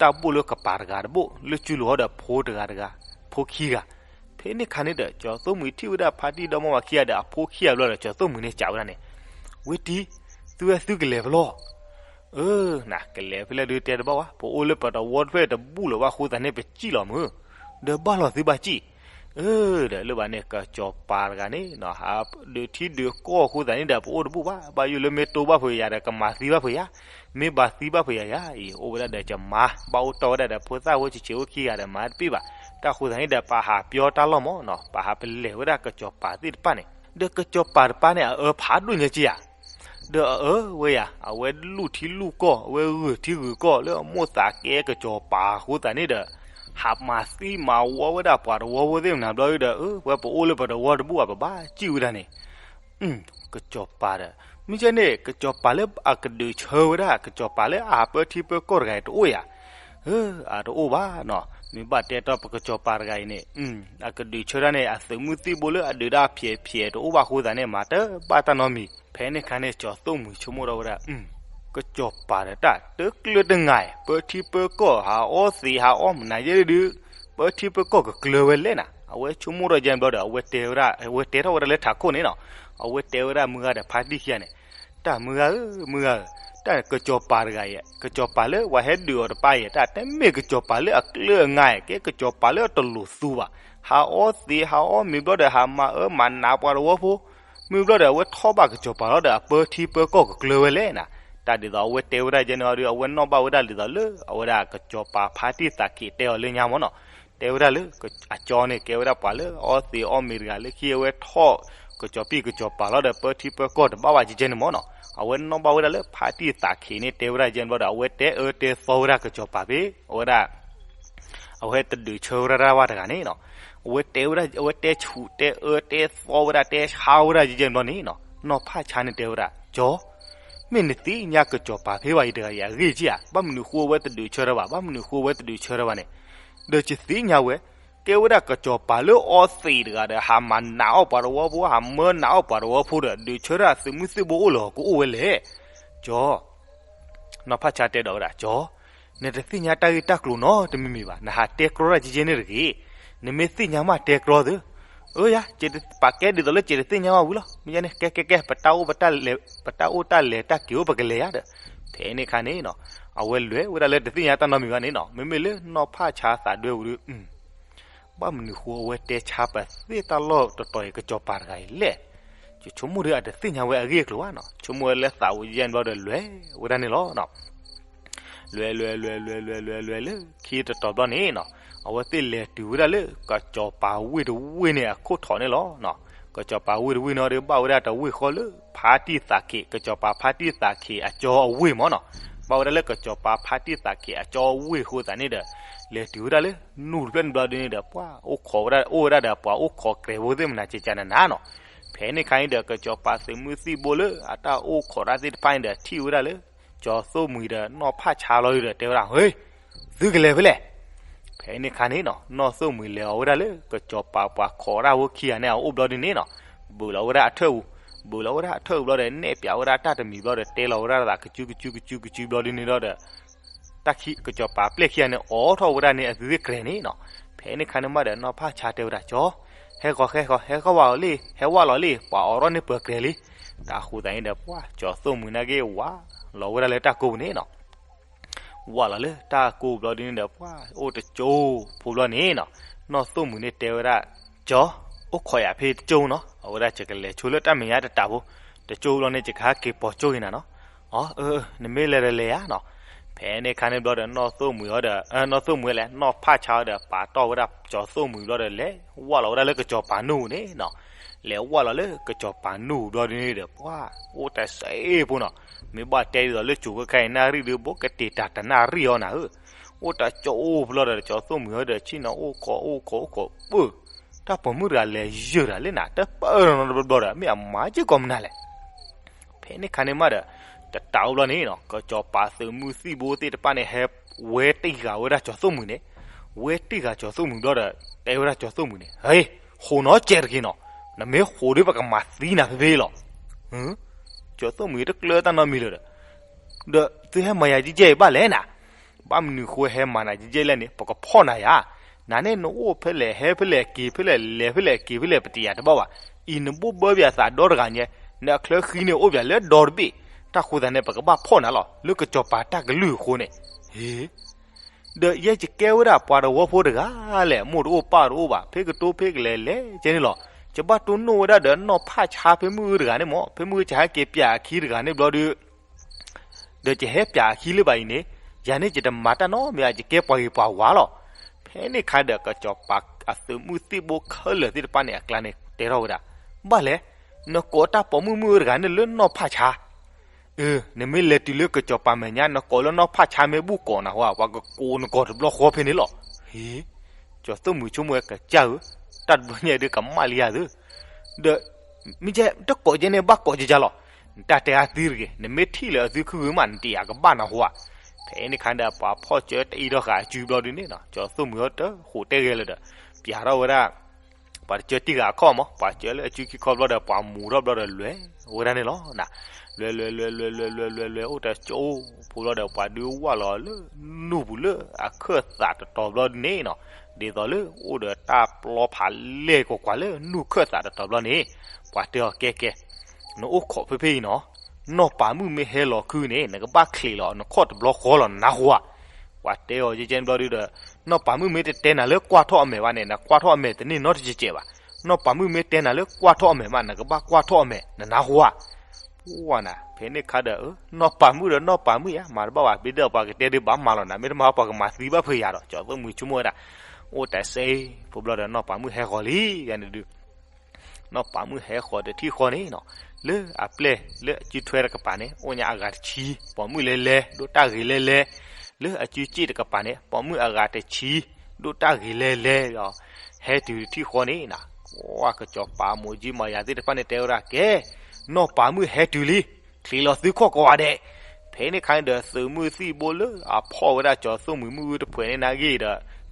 တၢ်ဘိၣ်လၢကပၤတဂၤတဘိၣ် လၢကူလိာ်ဟီဒီးဖိတဂၤတဂၤ ဖိခံဂၤ. ဖဲန့ၣ်ခါန့ၣ်ဒီး ကၠီၤသိၣ်မှံၤထံၣ်ဝဲဒၣ်ဖါတံၢ်ဒီမါဝၤခံဂၤဒီးအဖိခံဂၤဘျီဒီး ကၠီၤသိၣ်မှံၤန့ၣ်စံးဝဲဒၣ်န့ၣ်, ဝဲတံၢ်, သုဝဲသုကလဲၤဖဲလဲၣ်. အၢ နကလဲၤဖဲလဲၣ်ဒုးတဲတဘၣ်ဝဲ, ပအိၣ်လၢပတဝီတဖျၢၣ်တဘူၣ်လၢၤဘၣ်အဃိသတးန့ၣ် ပစံၣ်လီၤမုၢ်, ဒီးဘၣ်လီၤသုဘၣ်စံၣ်. အၢ ဒီးလၢဘၣ်န့ၣ် ကစီၤပၤတဂၤန့ၣ် ဟးဒုးထံဒုးကီၢ်အဃိသတးန့ၣ်ဒီး ပအိၣ်တဘူၣ်ဘၣ်, ဘၣ်ယိၣ်လၢမ့ၢ်တိၢ်ဘၣ်ဖုးယၤဒီး ကမၤသံဘၣ်ဖုးယၤ, မ့ၢ်ဘၣ်သံဘၣ်ဖုးယၤယၤအံၤ အိၣ်ဝဲဒၣ်ဒီးကမါ, ဘၣ်အိၣ်တီၢ်ဝဲဒၣ်ဒီးဖိသၣ်ဝဲဆံးဆံးအိၣ်ခံဂၤဒီးမၤတပ့ၢ်ဘၣ်. တၢ်ဃိသတးန့ၣ်ဒီး ပဟးပျီတၢ်လီၢ်မးနီၤ, ပဟးပလဲၤဝဲဒၣ်ကစီၤပၤသ့ၣ်တဖၣ်န့ၣ်, ဒီးကစီၤပၤတဖၣ်န့ၣ် အအၢဖးဒိၣ်ညါက့ယၤ ဒီးအအၢဝဲယၤ အဝဲလူၢ်ထံလူၢ်ကီၢ် အဝဲဂုာ်ထံဂုာ်ကီၢ်လၢအမိၢ်သးကဲကစီၤပၤအဃိသတးန့ၣ်ဒီး ဟးမၤသံမၤဝီဝဲဒၣ်ပှၤတဝီဖိသ့ၣ်မနၤဘျီဒီး အၢ ပဝဲပအိၣ်လၢပတဝီတဘူၣ်ဘၣ် ပဘၣ်စံၣ်ဝဲဒၣ်န့ၣ်. ကစီၤပၤဒီး မ့ၢ်ကဲန့ၣ် ကစီၤပၤလၢအကဒုးဆၢဝဲဒၣ် ကစီၤပၤလၢအဟးပၢထံပၢကီၢ်တဂၤအံၤတအိၣ်ယၤ အတအိၣ်ဘၣ်နီၤ, မ့ၢ်ဘၣ်တဲတီပကစီၤပၤတဂၤအံၤန့ၣ် အကဒုးဆၢဒၣ်န့ၣ် အသုးမုၢ်သံၣ်ဘိလၢအဒုးဒၣ်ဖျဲးဖျဲးတအိၣ်ဘၣ်အဃိသတးန့ၣ် မၤတဘၣ်တၢ်နီတမံၤ. ဖဲန့ၣ်ခါန့ၣ် ကၠီၤသိၣ်မှံၤဆိကမိၣ်ထီၣ်ဝဲဒၣ် ကစီၤပၤဒီးတၢ်တကျၢတငါအံၤ ပၢထံပၢကီၢ် ဟးအီသံးဟးအီမနုၤယဲဒုး ပၢထံပၢကီၢ်ကကျၢၤဝဲလဲၣ်နၤ. အဝဲဆိကမိၣ်ထီၣ်ယဲၢ်ဘျီဒီး အဝဲတဲဝဲဒၣ် အဝဲတဲထီၣ်ဝဲဒၣ်လၢထးခိၣ်န့ၣ်နီၤ, အဝဲတဲဝဲဒၣ်မုၢ်ဂၤဒီးဖါတံၢ်ခံဂၤန့ၣ်, တၢ်မုၢ်ဂၤဧၢ မုၢ်ဂၤဧၢ, တၢ်ကစီၤပၤတဂၤအံၤ ကစီၤပၤလၢပှၤဟဲဒုးအီၤတပၢ်အံၤ တၢ်တမ့ၢ်ကစီၤပၤလၢအကျၢၤအငါအံၤ ကဲကစီၤပၤလၢအတလိၣ်သူဘၣ်, ဟးအီသံးဟးအီမ့ၤဘျီဒီး ဟးမၤအၢမၤနးပှၤတဝီဖိ မ့ၢ်ဘျီဒီး အဝဲထီၣ်ဘၣ်ကစီၤပၤလီၤဒီး အပၢထံပၢကီၢ်ကကျၢၤဝဲလဲၣ်နၤ. တၢ်ဒ်သိးအဝဲတဲဝဲဒၣ်ယဲၢ်န့ၣ်ဒီး အဝဲနီၣ်ဘၣ်ဝဲဒၣ်ဒ်သိးလၢ အဝဲဒၣ်ကစီၤပၤဖါတံၢ်သးခ့တဲအီၤလၢညါမ့ၢ်နီၤ, တဲဝဲဒၣ်လၢ အကၠီန့ၣ် ကဲဝဲဒၣ်ပှၤလၢအအီသံးအီမ့ၤတဂၤ လၢခံအဝဲထီၣ် ကစီၤပံၣ်ကစီၤပၤလီၤဒီး ပၢထံပၢကီၢ်တဘၣ်ဘၣ်ကဲကဲန့ၣ်မ့ၢ်နီၤ, အဝဲနီၣ်ဘၣ်ဝဲဒၣ်လၢဖါတံၢ်သးခ့န့ၣ် တဲဝဲဒၣ်ကဲန့ၣ်ဘျီဒီး အဝဲတဲအၢတဲသီဝဲဒၣ်ကစီၤပၤဖဲ အဝဲဒၣ် အဝဲတဒုးဆၢဝဲဒၣ်တၢ်ဘၣ်တဂၤန့ၣ်နီၤ, အဝဲတဲဝဲဒၣ် အဝဲတဲဆူးတဲအၢတဲသီဝဲဒၣ် တဲဆါဝဲဒၣ်ကဲကဲန့ၣ်ဘျီန့ၣ်နီၤ, နီၢ်ဖၣ်ဆါန့ၣ်တဲဝဲဒၣ် ကၠီ မ့ၢ်နသ့ၣ်ညါကစီၤပၤဖဲဘၣ်အံၤတဂၤအံၤအဂ့ၢ်ဧါ, ဘၣ်မနုၤဃိအဝဲတဒုးဆၢထၢၣ်ဘၣ်, ဘၣ်မနုၤဃိအဝဲတဒုးဆၢထၢၣ်ဘၣ်န့ၣ်, ဒီးယသ့ၣ်ညါဝဲ ကဲဝဲဒၣ်ကစီၤပၤလၢအီသံးတဂၤဒီး ဟးမၤနးအီၣ်ပှၤတဝီဖိ ဟးမၢနးအီၣ်ပှၤတဝီဖိဒီး ဒုးဆၢထၢၣ်သုးမုၢ်သံၣ်ဘိအိၣ်လၢၤကအိၣ်ဝဲလဲၣ်. ကၠီ နီၢ်ဖၣ်ဆါတဲဒီးဝဲဒၣ် ကၠီ နတသ့ၣ်ညါတၢ်ဂ့ၢ်တၢ်ကျိၤနီတမံၤမံၤဘၣ်, နဟးတဲကြီတၢ်ကဲကဲန့ၣ်တဂ့ၤ, နမ့ၢ်သ့ၣ်ညါမးတဲကြီသု, အၢယၤ ပာ်ကဲဒ်သိးလၢကဲတသ့ၣ်ညါဘၣ်ဝံၤလီၤ, မ့ၢ်န့ၣ် ကဲကဲကဲ ပတၢ်အိၣ်ပတၢ်လဲၤ ပတၢ်အိၣ်တၢ်လဲၤတၢ်က့ၤအိၣ်ပကလဲၤယၤဒီး, ဖဲန့ၣ်ခါန့ၣ်နီၤ, အဝဲလဲၤဝဲဒၣ်လၢတသ့ၣ်ညါတၢ်နီတမံၤဘၣ်န့ၣ်နီၤ, မ့မ့ၢ်လၢနီၢ်ဖၣ်ဆါသးဒွဲၣ်ဝံၤဒီး ဘၣ်မနုၤဃိအဝဲတဲဆါပသ့ၣ်တၢ်လီၢ်တတီၤအံၤ ကစီၤပၤတဂၤအံၤလဲၣ်, ယဆိကမိၣ်ဒီးအတသ့ၣ်ညါဝဲအဂ့ၢ်အကျိၤဘၣ်နီၤ, ဆိကမိၣ်ဝဲလၢသးဝံၤယဲန့ၣ်ဘျီဒီးလဲၤဝဲဒၣ်န့ၣ်လီၤ. လဲၤလဲၤလဲၤလဲၤလဲၤလဲၤလဲၤလဲၤလၢခံတတီၤဘျီန့ၣ်နီၤ, အဝဲသ့ၣ်လဲၤတုၤဝဲဒၣ်လၢကစီၤပၤဝ့ၢ်တဝ့ၢ်န့ၣ်အခိၣ်ထံးန့ၣ်လီၤ. ကစီၤပၤဝ့ၢ်တဝ့ၢ်န့ၣ်ဒီး ဘၣ်ဝဲဒၣ်တဝ့ၢ်ဃီလၢ ဖါတံၢ်သးခ့, ကစီၤပၤဖါတံၢ်သးခ့အကၠီအဝ့ၢ်မ့ၢ်နီၤ, ဘၣ်ဝဲဒၣ်လၢကစီၤပၤဖါတံၢ်သးခ့အကၠီအဝ့ၢ်အဃိသတးန့ၣ်ဒီး လဲၤတုၤဝဲဒၣ်လၢနူၢ်တဖျၢၣ်န့ၣ်ဘျီဒ်န့ၣ်ဒီး ပှၤအိၣ်ခိးဝဲဒၣ် အိၣ်ဝဲဒၣ်ဒီးပှၤအိၣ်ခိးကြဲးဖိသ့ၣ်မနၤကကနနၤနီၤ, ဖဲန့ၣ်ခါန့ၣ်ဒီး ကစီၤပၤသုးမုၢ်သံၣ်ဘိလၢအတၢ်အိၣ်ခိးတၢ်သ့ၣ်တဖၣ်န့ၣ်ဒီး ထံၣ်ဝဲဒၣ်လၢ ကၠီသိၣ်မှံၤဒီးနီၢ်ဖၣ်ဆါလီၤဒီး တဲဝဲဒၣ် ဟ့ သုကလဲၤဖဲလဲၣ်. ဖဲန့ၣ်ခါန့ၣ်နီၤ နီၢ်သိၣ်မှံၤလဲၤအီၤဝဲဒၣ်လၢ ကစီၤပၤပှၤခိးတၢ်ဖိခံဂၤန့ၣ်အအိၣ်ဘျီဒ်န့ၣ်နီၤ, ဘုးလီၤဝဲဒၣ်အထၢၣ်ပူၤ, ဘုးလီၤဝဲဒၣ်အထၢၣ်ပူၤဘျီဒီး နဲၣ်ပၠးဝဲဒၣ်တၢ်တမံၤဘျီဒီး တဲလီၤဝဲဒၣ်သးကစုကစုကစုကစုဘျီဒ်န့ၣ်ဒီး တၢ်ခံ ကစီၤပၤပျဲၢ်ခံဂၤန့ၣ် အိးထီၣ်ဝဲဒၣ်န့ၣ်အသုသ့ၣ်ကြဲးန့ၣ်နီၤ. ဖဲန့ၣ်ခါန့ၣ်မးဒီး နီၢ်ဖၣ်ဆါတဲဝဲဒၣ် ကၠီ ဟဲဃီၤ ဟဲဃီၤ ဟဲဃီၤဝဲလံ ဟဲဝဲလီၤလံ ပှၤအိးထီၣ်န့ၢ်ပှၤကြဲးလံ. တၢ်ဃိသတးန့ၣ်ဒီး ပှၤကၠီသိၣ်မှံၤန့ၣ်က့ၤဝးလီၤဝဲဒၣ်လၢတၢ်ကိးပူၤန့ၣ်နီၤ. ဝးလီၤလၢတၢ်ကိးပူၤဘျီဒ်န့ၣ်ဒီး ပှၤအိၣ်တကၠိဖိဘျီန့ၣ်နီၤ, နီၢ်သိၣ်မှံၤန့ၣ်တဲဝဲဒၣ် ကၠီ အိၣ်ခိးယၤဖဲတကၠိနီၤ, အဝဲဒၣ်ယကလဲၤဆိလၢတၢ်မဲာ်ညါတတးဖိ, တကၠိဘျီန့ၣ် ယကဟဲက့ၤပိာ်ကၠိက့ၤနၤနီၤ. အၢ အၢ နမ့ၢ်လဲၤဒီးလဲၤယၤနီၤ. ဖဲန့ၣ်ခါန့ၣ်ဘျီဒီး နီၢ်သိၣ်မှံၤအီၤဒီး နီၢ်သိၣ်မှံၤလဲၣ် နီၢ်ဖၣ်ဆါအီၤဒီး ပာ်တီၢ်ဝဲဒၣ်ကၠီသိၣ်မှံၤဘျီဒီး လဲၤဝးလီၤဝဲဒၣ်လၢကစီၤပၤနူၢ်ပူၤန့ၣ်နီၤ. လဲၤဝးလီၤလၢကစီၤပၤနူၢ်ပူၤဘျီဒ်န့ၣ်ဒီး ပှၤအိၣ်တၢ်စ့ဖိနီၤ, မ့ၢ်ဘၣ်တဲဒ်သိးလၢကၠိၤခဲခါအံၤ နၣ်ရံၣ်ဒီး ဘိကတ့ၤတၢ်တနၣ်ရံၣ်အီၤနၤဧၢ. အိၣ်တၢ်ကၠိဖိလီၤဒီး ကၠီသိၣ်မှံၤအီၤဒီး ဆ့ၣ်နီၤအိၣ်ခိး အိၣ်ခိး အိၣ်ခိး ပၢၢ် တၢ်ပိာ်မုၣ်တဂၤလဲၤယၢၢ်တၢ်လၢနၤ တပၢၢ်နီတဘျီဒီး မ့ၢ်အမၤက့ၤကိးမနုၤလဲၣ်. ဖဲန့ၣ်ခါန့ၣ်မးဒီး တတးအိၣ်ဘျီန့ၣ်နီၤ ကစီၤပၤသုးမုၢ်သံၣ်ဘိသ့ၣ်တဖၣ်န့ၣ် ဟဲဝဲတ့ၢ်ဃာ်ဝဲဒၣ်ကၠီသိၣ်မှံၤန့ၣ်, ဝဲတ့ၢ်ဃာ်ကၠီသိၣ်မှံၤဘျီဒီး တဲဝဲဒၣ်ကၠီသိၣ်မှံၤန့ၣ် ဟ့ ဃိးနီၢ်ကဲတဂ့ၤနီၤ, နမ့ၢ်ဃိးဒီး ပကမၤသံနၤဖဲဖဲလီၤ. ကၠီသိၣ်မှံၤတကျၢၤတၢ်နီတမံၤလၢၤဒီး ဒီးသုဟဲမၤယၤကဲကဲအံၤဘၣ်လဲၣ်နၤ, ဘၣ်မနုၤဃိဟဲမၤနၤကဲကဲလဲၣ်န့ၣ် ပကဖီၣ်နၤယၤ, နၤန့ၣ်နအိၣ်ဖဲလဲၣ် ဟဲဖဲလဲၣ် က့ၤဖဲလဲၣ် လဲၤဖဲလဲၣ် က့ၤဖဲလဲၣ် ပတယၤတဘၣ်ဘၣ်, အံၤနဘိၣ်ဘၢပယၤသးဒီတဂၤညါ, နအချၢဃံန့ၣ်အိၣ်ပယၤလၢဒီတဘ့ၣ်, တၢ်ဃိသတးန့ၣ် ပကဘၣ်ဖီၣ်နၤလီၤ လၢကစီၤပၤတၢ်ကလုၢ်အဃိန့ၣ်, ဟ့ ဒီးယဲယကဲဝဲဒၣ်ပှၤတဝီဖိတဂၤလဲၣ် မိၢ်တအိၣ်ပၢ်တအိၣ်ဘၣ် ဖဲကတိၤဖဲကလဲၤလဲၤကဲန့ၣ်လီၤ, ယဘၣ်တိၢ်နီၣ်ဝဲဒၣ်ဒီးနီၢ်ဖၣ်ဆါဖဲမုၢ်အၢတဂၤန့ၣ်မး ဖဲမုၢ်အၢယဟဲက့ၤပျးအခံတဂၤန့ၣ်ဘျီဒီး ဒီးယဟဲပျးအခံလၢၤဘၣ်အံၤန့ၣ်, ယၤန့ၣ်ယတမၤတၢ်နီတမံၤ ယကဲပှၤဂ့ၤပှၤဝါလီၤ. ဖဲန့ၣ်ခါဒီး ကစီၤပၤအသုးမုၢ်သံၣ်ဘိခဲလၢာ်သ့ၣ်တဖၣ်န့ၣ် အကျါန့ၣ်တဲထီၣ်ဝဲဒၣ်, ဘၣ်လဲၣ်, နကိးတၢ်ပိာ်မုၣ်မုၣ်အၢတဂၤန့ၣ်လၢနီၢ်ဖၣ်ဆါ အၢ နမ့ၢ်လဲၤတုၤလၢကစီၤပၤမဲာ်ညါ နကိးလၢနီၢ်ဖၣ်ဆါမ့ၢ်ဘူၣ်ကိးနၤဟီ ပှၤကကိးနကိးတဘျီဃီဖဲန့ၣ်လီၤ. ဟ့ ကၠီသိၣ်မှံၤဆိကမိၣ်ဝဲကစၢ်ဧၢ, တၢ်တဘျီညါဒုးကမၣ်လံယၤသု, ဒီး မ့ၢ်ကဲတကိးကဲန့ၣ်ဘၣ်ကိးကဲကဲလီၤ. နတၢ်တဲအါသံတဂ့ၤ, နမ့ၢ်ထံၣ်လၢအသုခုဂုၤမး နတယာ်ကဘၣ်နၤဟီဧါ. ဖဲန့ၣ်ခါဒီး ပှၤဖီၣ်ကၢတအံၤထီၣ်ဃာ်အစုဘျီဒ်န့ၣ်နီၤ, ကၠီသိၣ်မှံၤဟီတဃိးတဲဂဲၤလၢၤဒီး ပျးထီၣ်ဝဲဒၣ် ပှၤတကၢတံၢ်ဃာ်အခီၣ်မး, ပှၤကၢလၢအစုခံခီဘျီဒီး ပှၤမူၤထီၣ်ဘျီဒီးလဲၤဝဲဒၣ်န့ၣ်လီၤ. လဲၤလဲၤလဲၤလဲၤလဲၤလဲၤလဲၤလဲၤ အိၣ်တကၠိဖိဘျီဒီး ပှၤဒုးဝၢ်လီၤလၢနူၢ်ပူၤလၢအခၢၣ်သးတတီၤဘျီဒ်န့ၣ်နီၤ, ဒ်သိးလၢအိၣ်ဒီးတၢ်ပျီဖးလဲၢ်ကွၢ်ကွၢ်လၢနူၢ်ခၢၣ်သးတတီၤဘျီန့ၣ်, ပှၤတဲအီၤကဲကဲ, နအိၣ်ခိးဖဲဖဲအံၤနီၤ, နီၢ်ပၤမုၣ်မ့ၢ်ဟဲလီၤခုန့ၣ် နကဘၣ်ချံးလီၤနခီၣ်တဘျီဃီလီၤ နနၢ်ဟူဧါ. ပှၤတဲအီၤကဲကဲဘျီဒုဒီး နီၢ်ပၤမုၣ်မ့ၢ်တတဲနၤလၢကွၢ်ထီၣ်အမဲာ်ဘၣ်န့ၣ် နကွၢ်ထီၣ်အမဲာ်တန့ၢ်နီတစဲးစဲးဘၣ်. နီၢ်ပၤမုၣ်မ့ၢ်တဲနၤလၢကွၢ်ထီၣ်အမဲာ်မး နကဘၣ်ကွၢ်ထီၣ်အမဲာ် နနၢ်ဟူဧါ. ပှၤနၤ ဖဲန့ၣ်ခါဒီး နီၢ်ပၤမုၣ်ဧါ မၤတဘၣ်ဘၣ် ဘၣ်ဒီးပှၤကတဲဒုးဘၣ်မၤလီၤနၤ မ့ၢ်တမၤပှၤကမၤသံဘၣ်ဖဲယၤဒီး ကၠီသိၣ်မှံၤဆိကမိၣ်ဝဲဒၣ်, အိၣ်တစဲးဖိဘျီဒီး နီၢ်ပၤမုၣ်ဟဲဃီၤလံ ယၤန့ၣ်ဒုး နီၢ်ပၤမုၣ်ဟဲဃီၤတထံၣ်ဃီန့ၣ်နီၤ, လၢအပျဲၢ်လၢအစုထွဲတကပၤန့ၣ် အိၣ်ညါအဂၤတဆံ, ပိာ်မုၣ်လဲၤလဲၤ ဒိၣ်တၢ်ဂ့ၤလဲၤလဲၤ, လၢအစုစ့ၣ်တကပၤန့ၣ် ပိာ်မုၣ်အဂၤတဆံ, ဒိၣ်တၢ်ဂ့ၤလဲၤလဲၤဒီး ဟဲတုၤတထံၣ်ဃီန့ၣ်နီၤ, ကွၢ်ကစီၤပၤမိၢ်ကၠံမၤယၤသ့ၣ်တဖၣ်န့ၣ်တဲဝဲဒၣ် ကဲ, နီၢ်ပၤမုၣ်ဟဲတုၤလံ, ချံးလီၤသုခီၣ်ကိးဂၤဒဲး, ဖဲန့ၣ်ခါန့ၣ်ဒီး သုးမုၢ်သံၣ်ဘိလၢအဖီၣ်ဝဲဒၣ်ကၠီၤသိၣ်မှံၤမုၢ်ဂုၢ်တဖှဲးန့ၣ်နာ်ဂ့ၤဒီး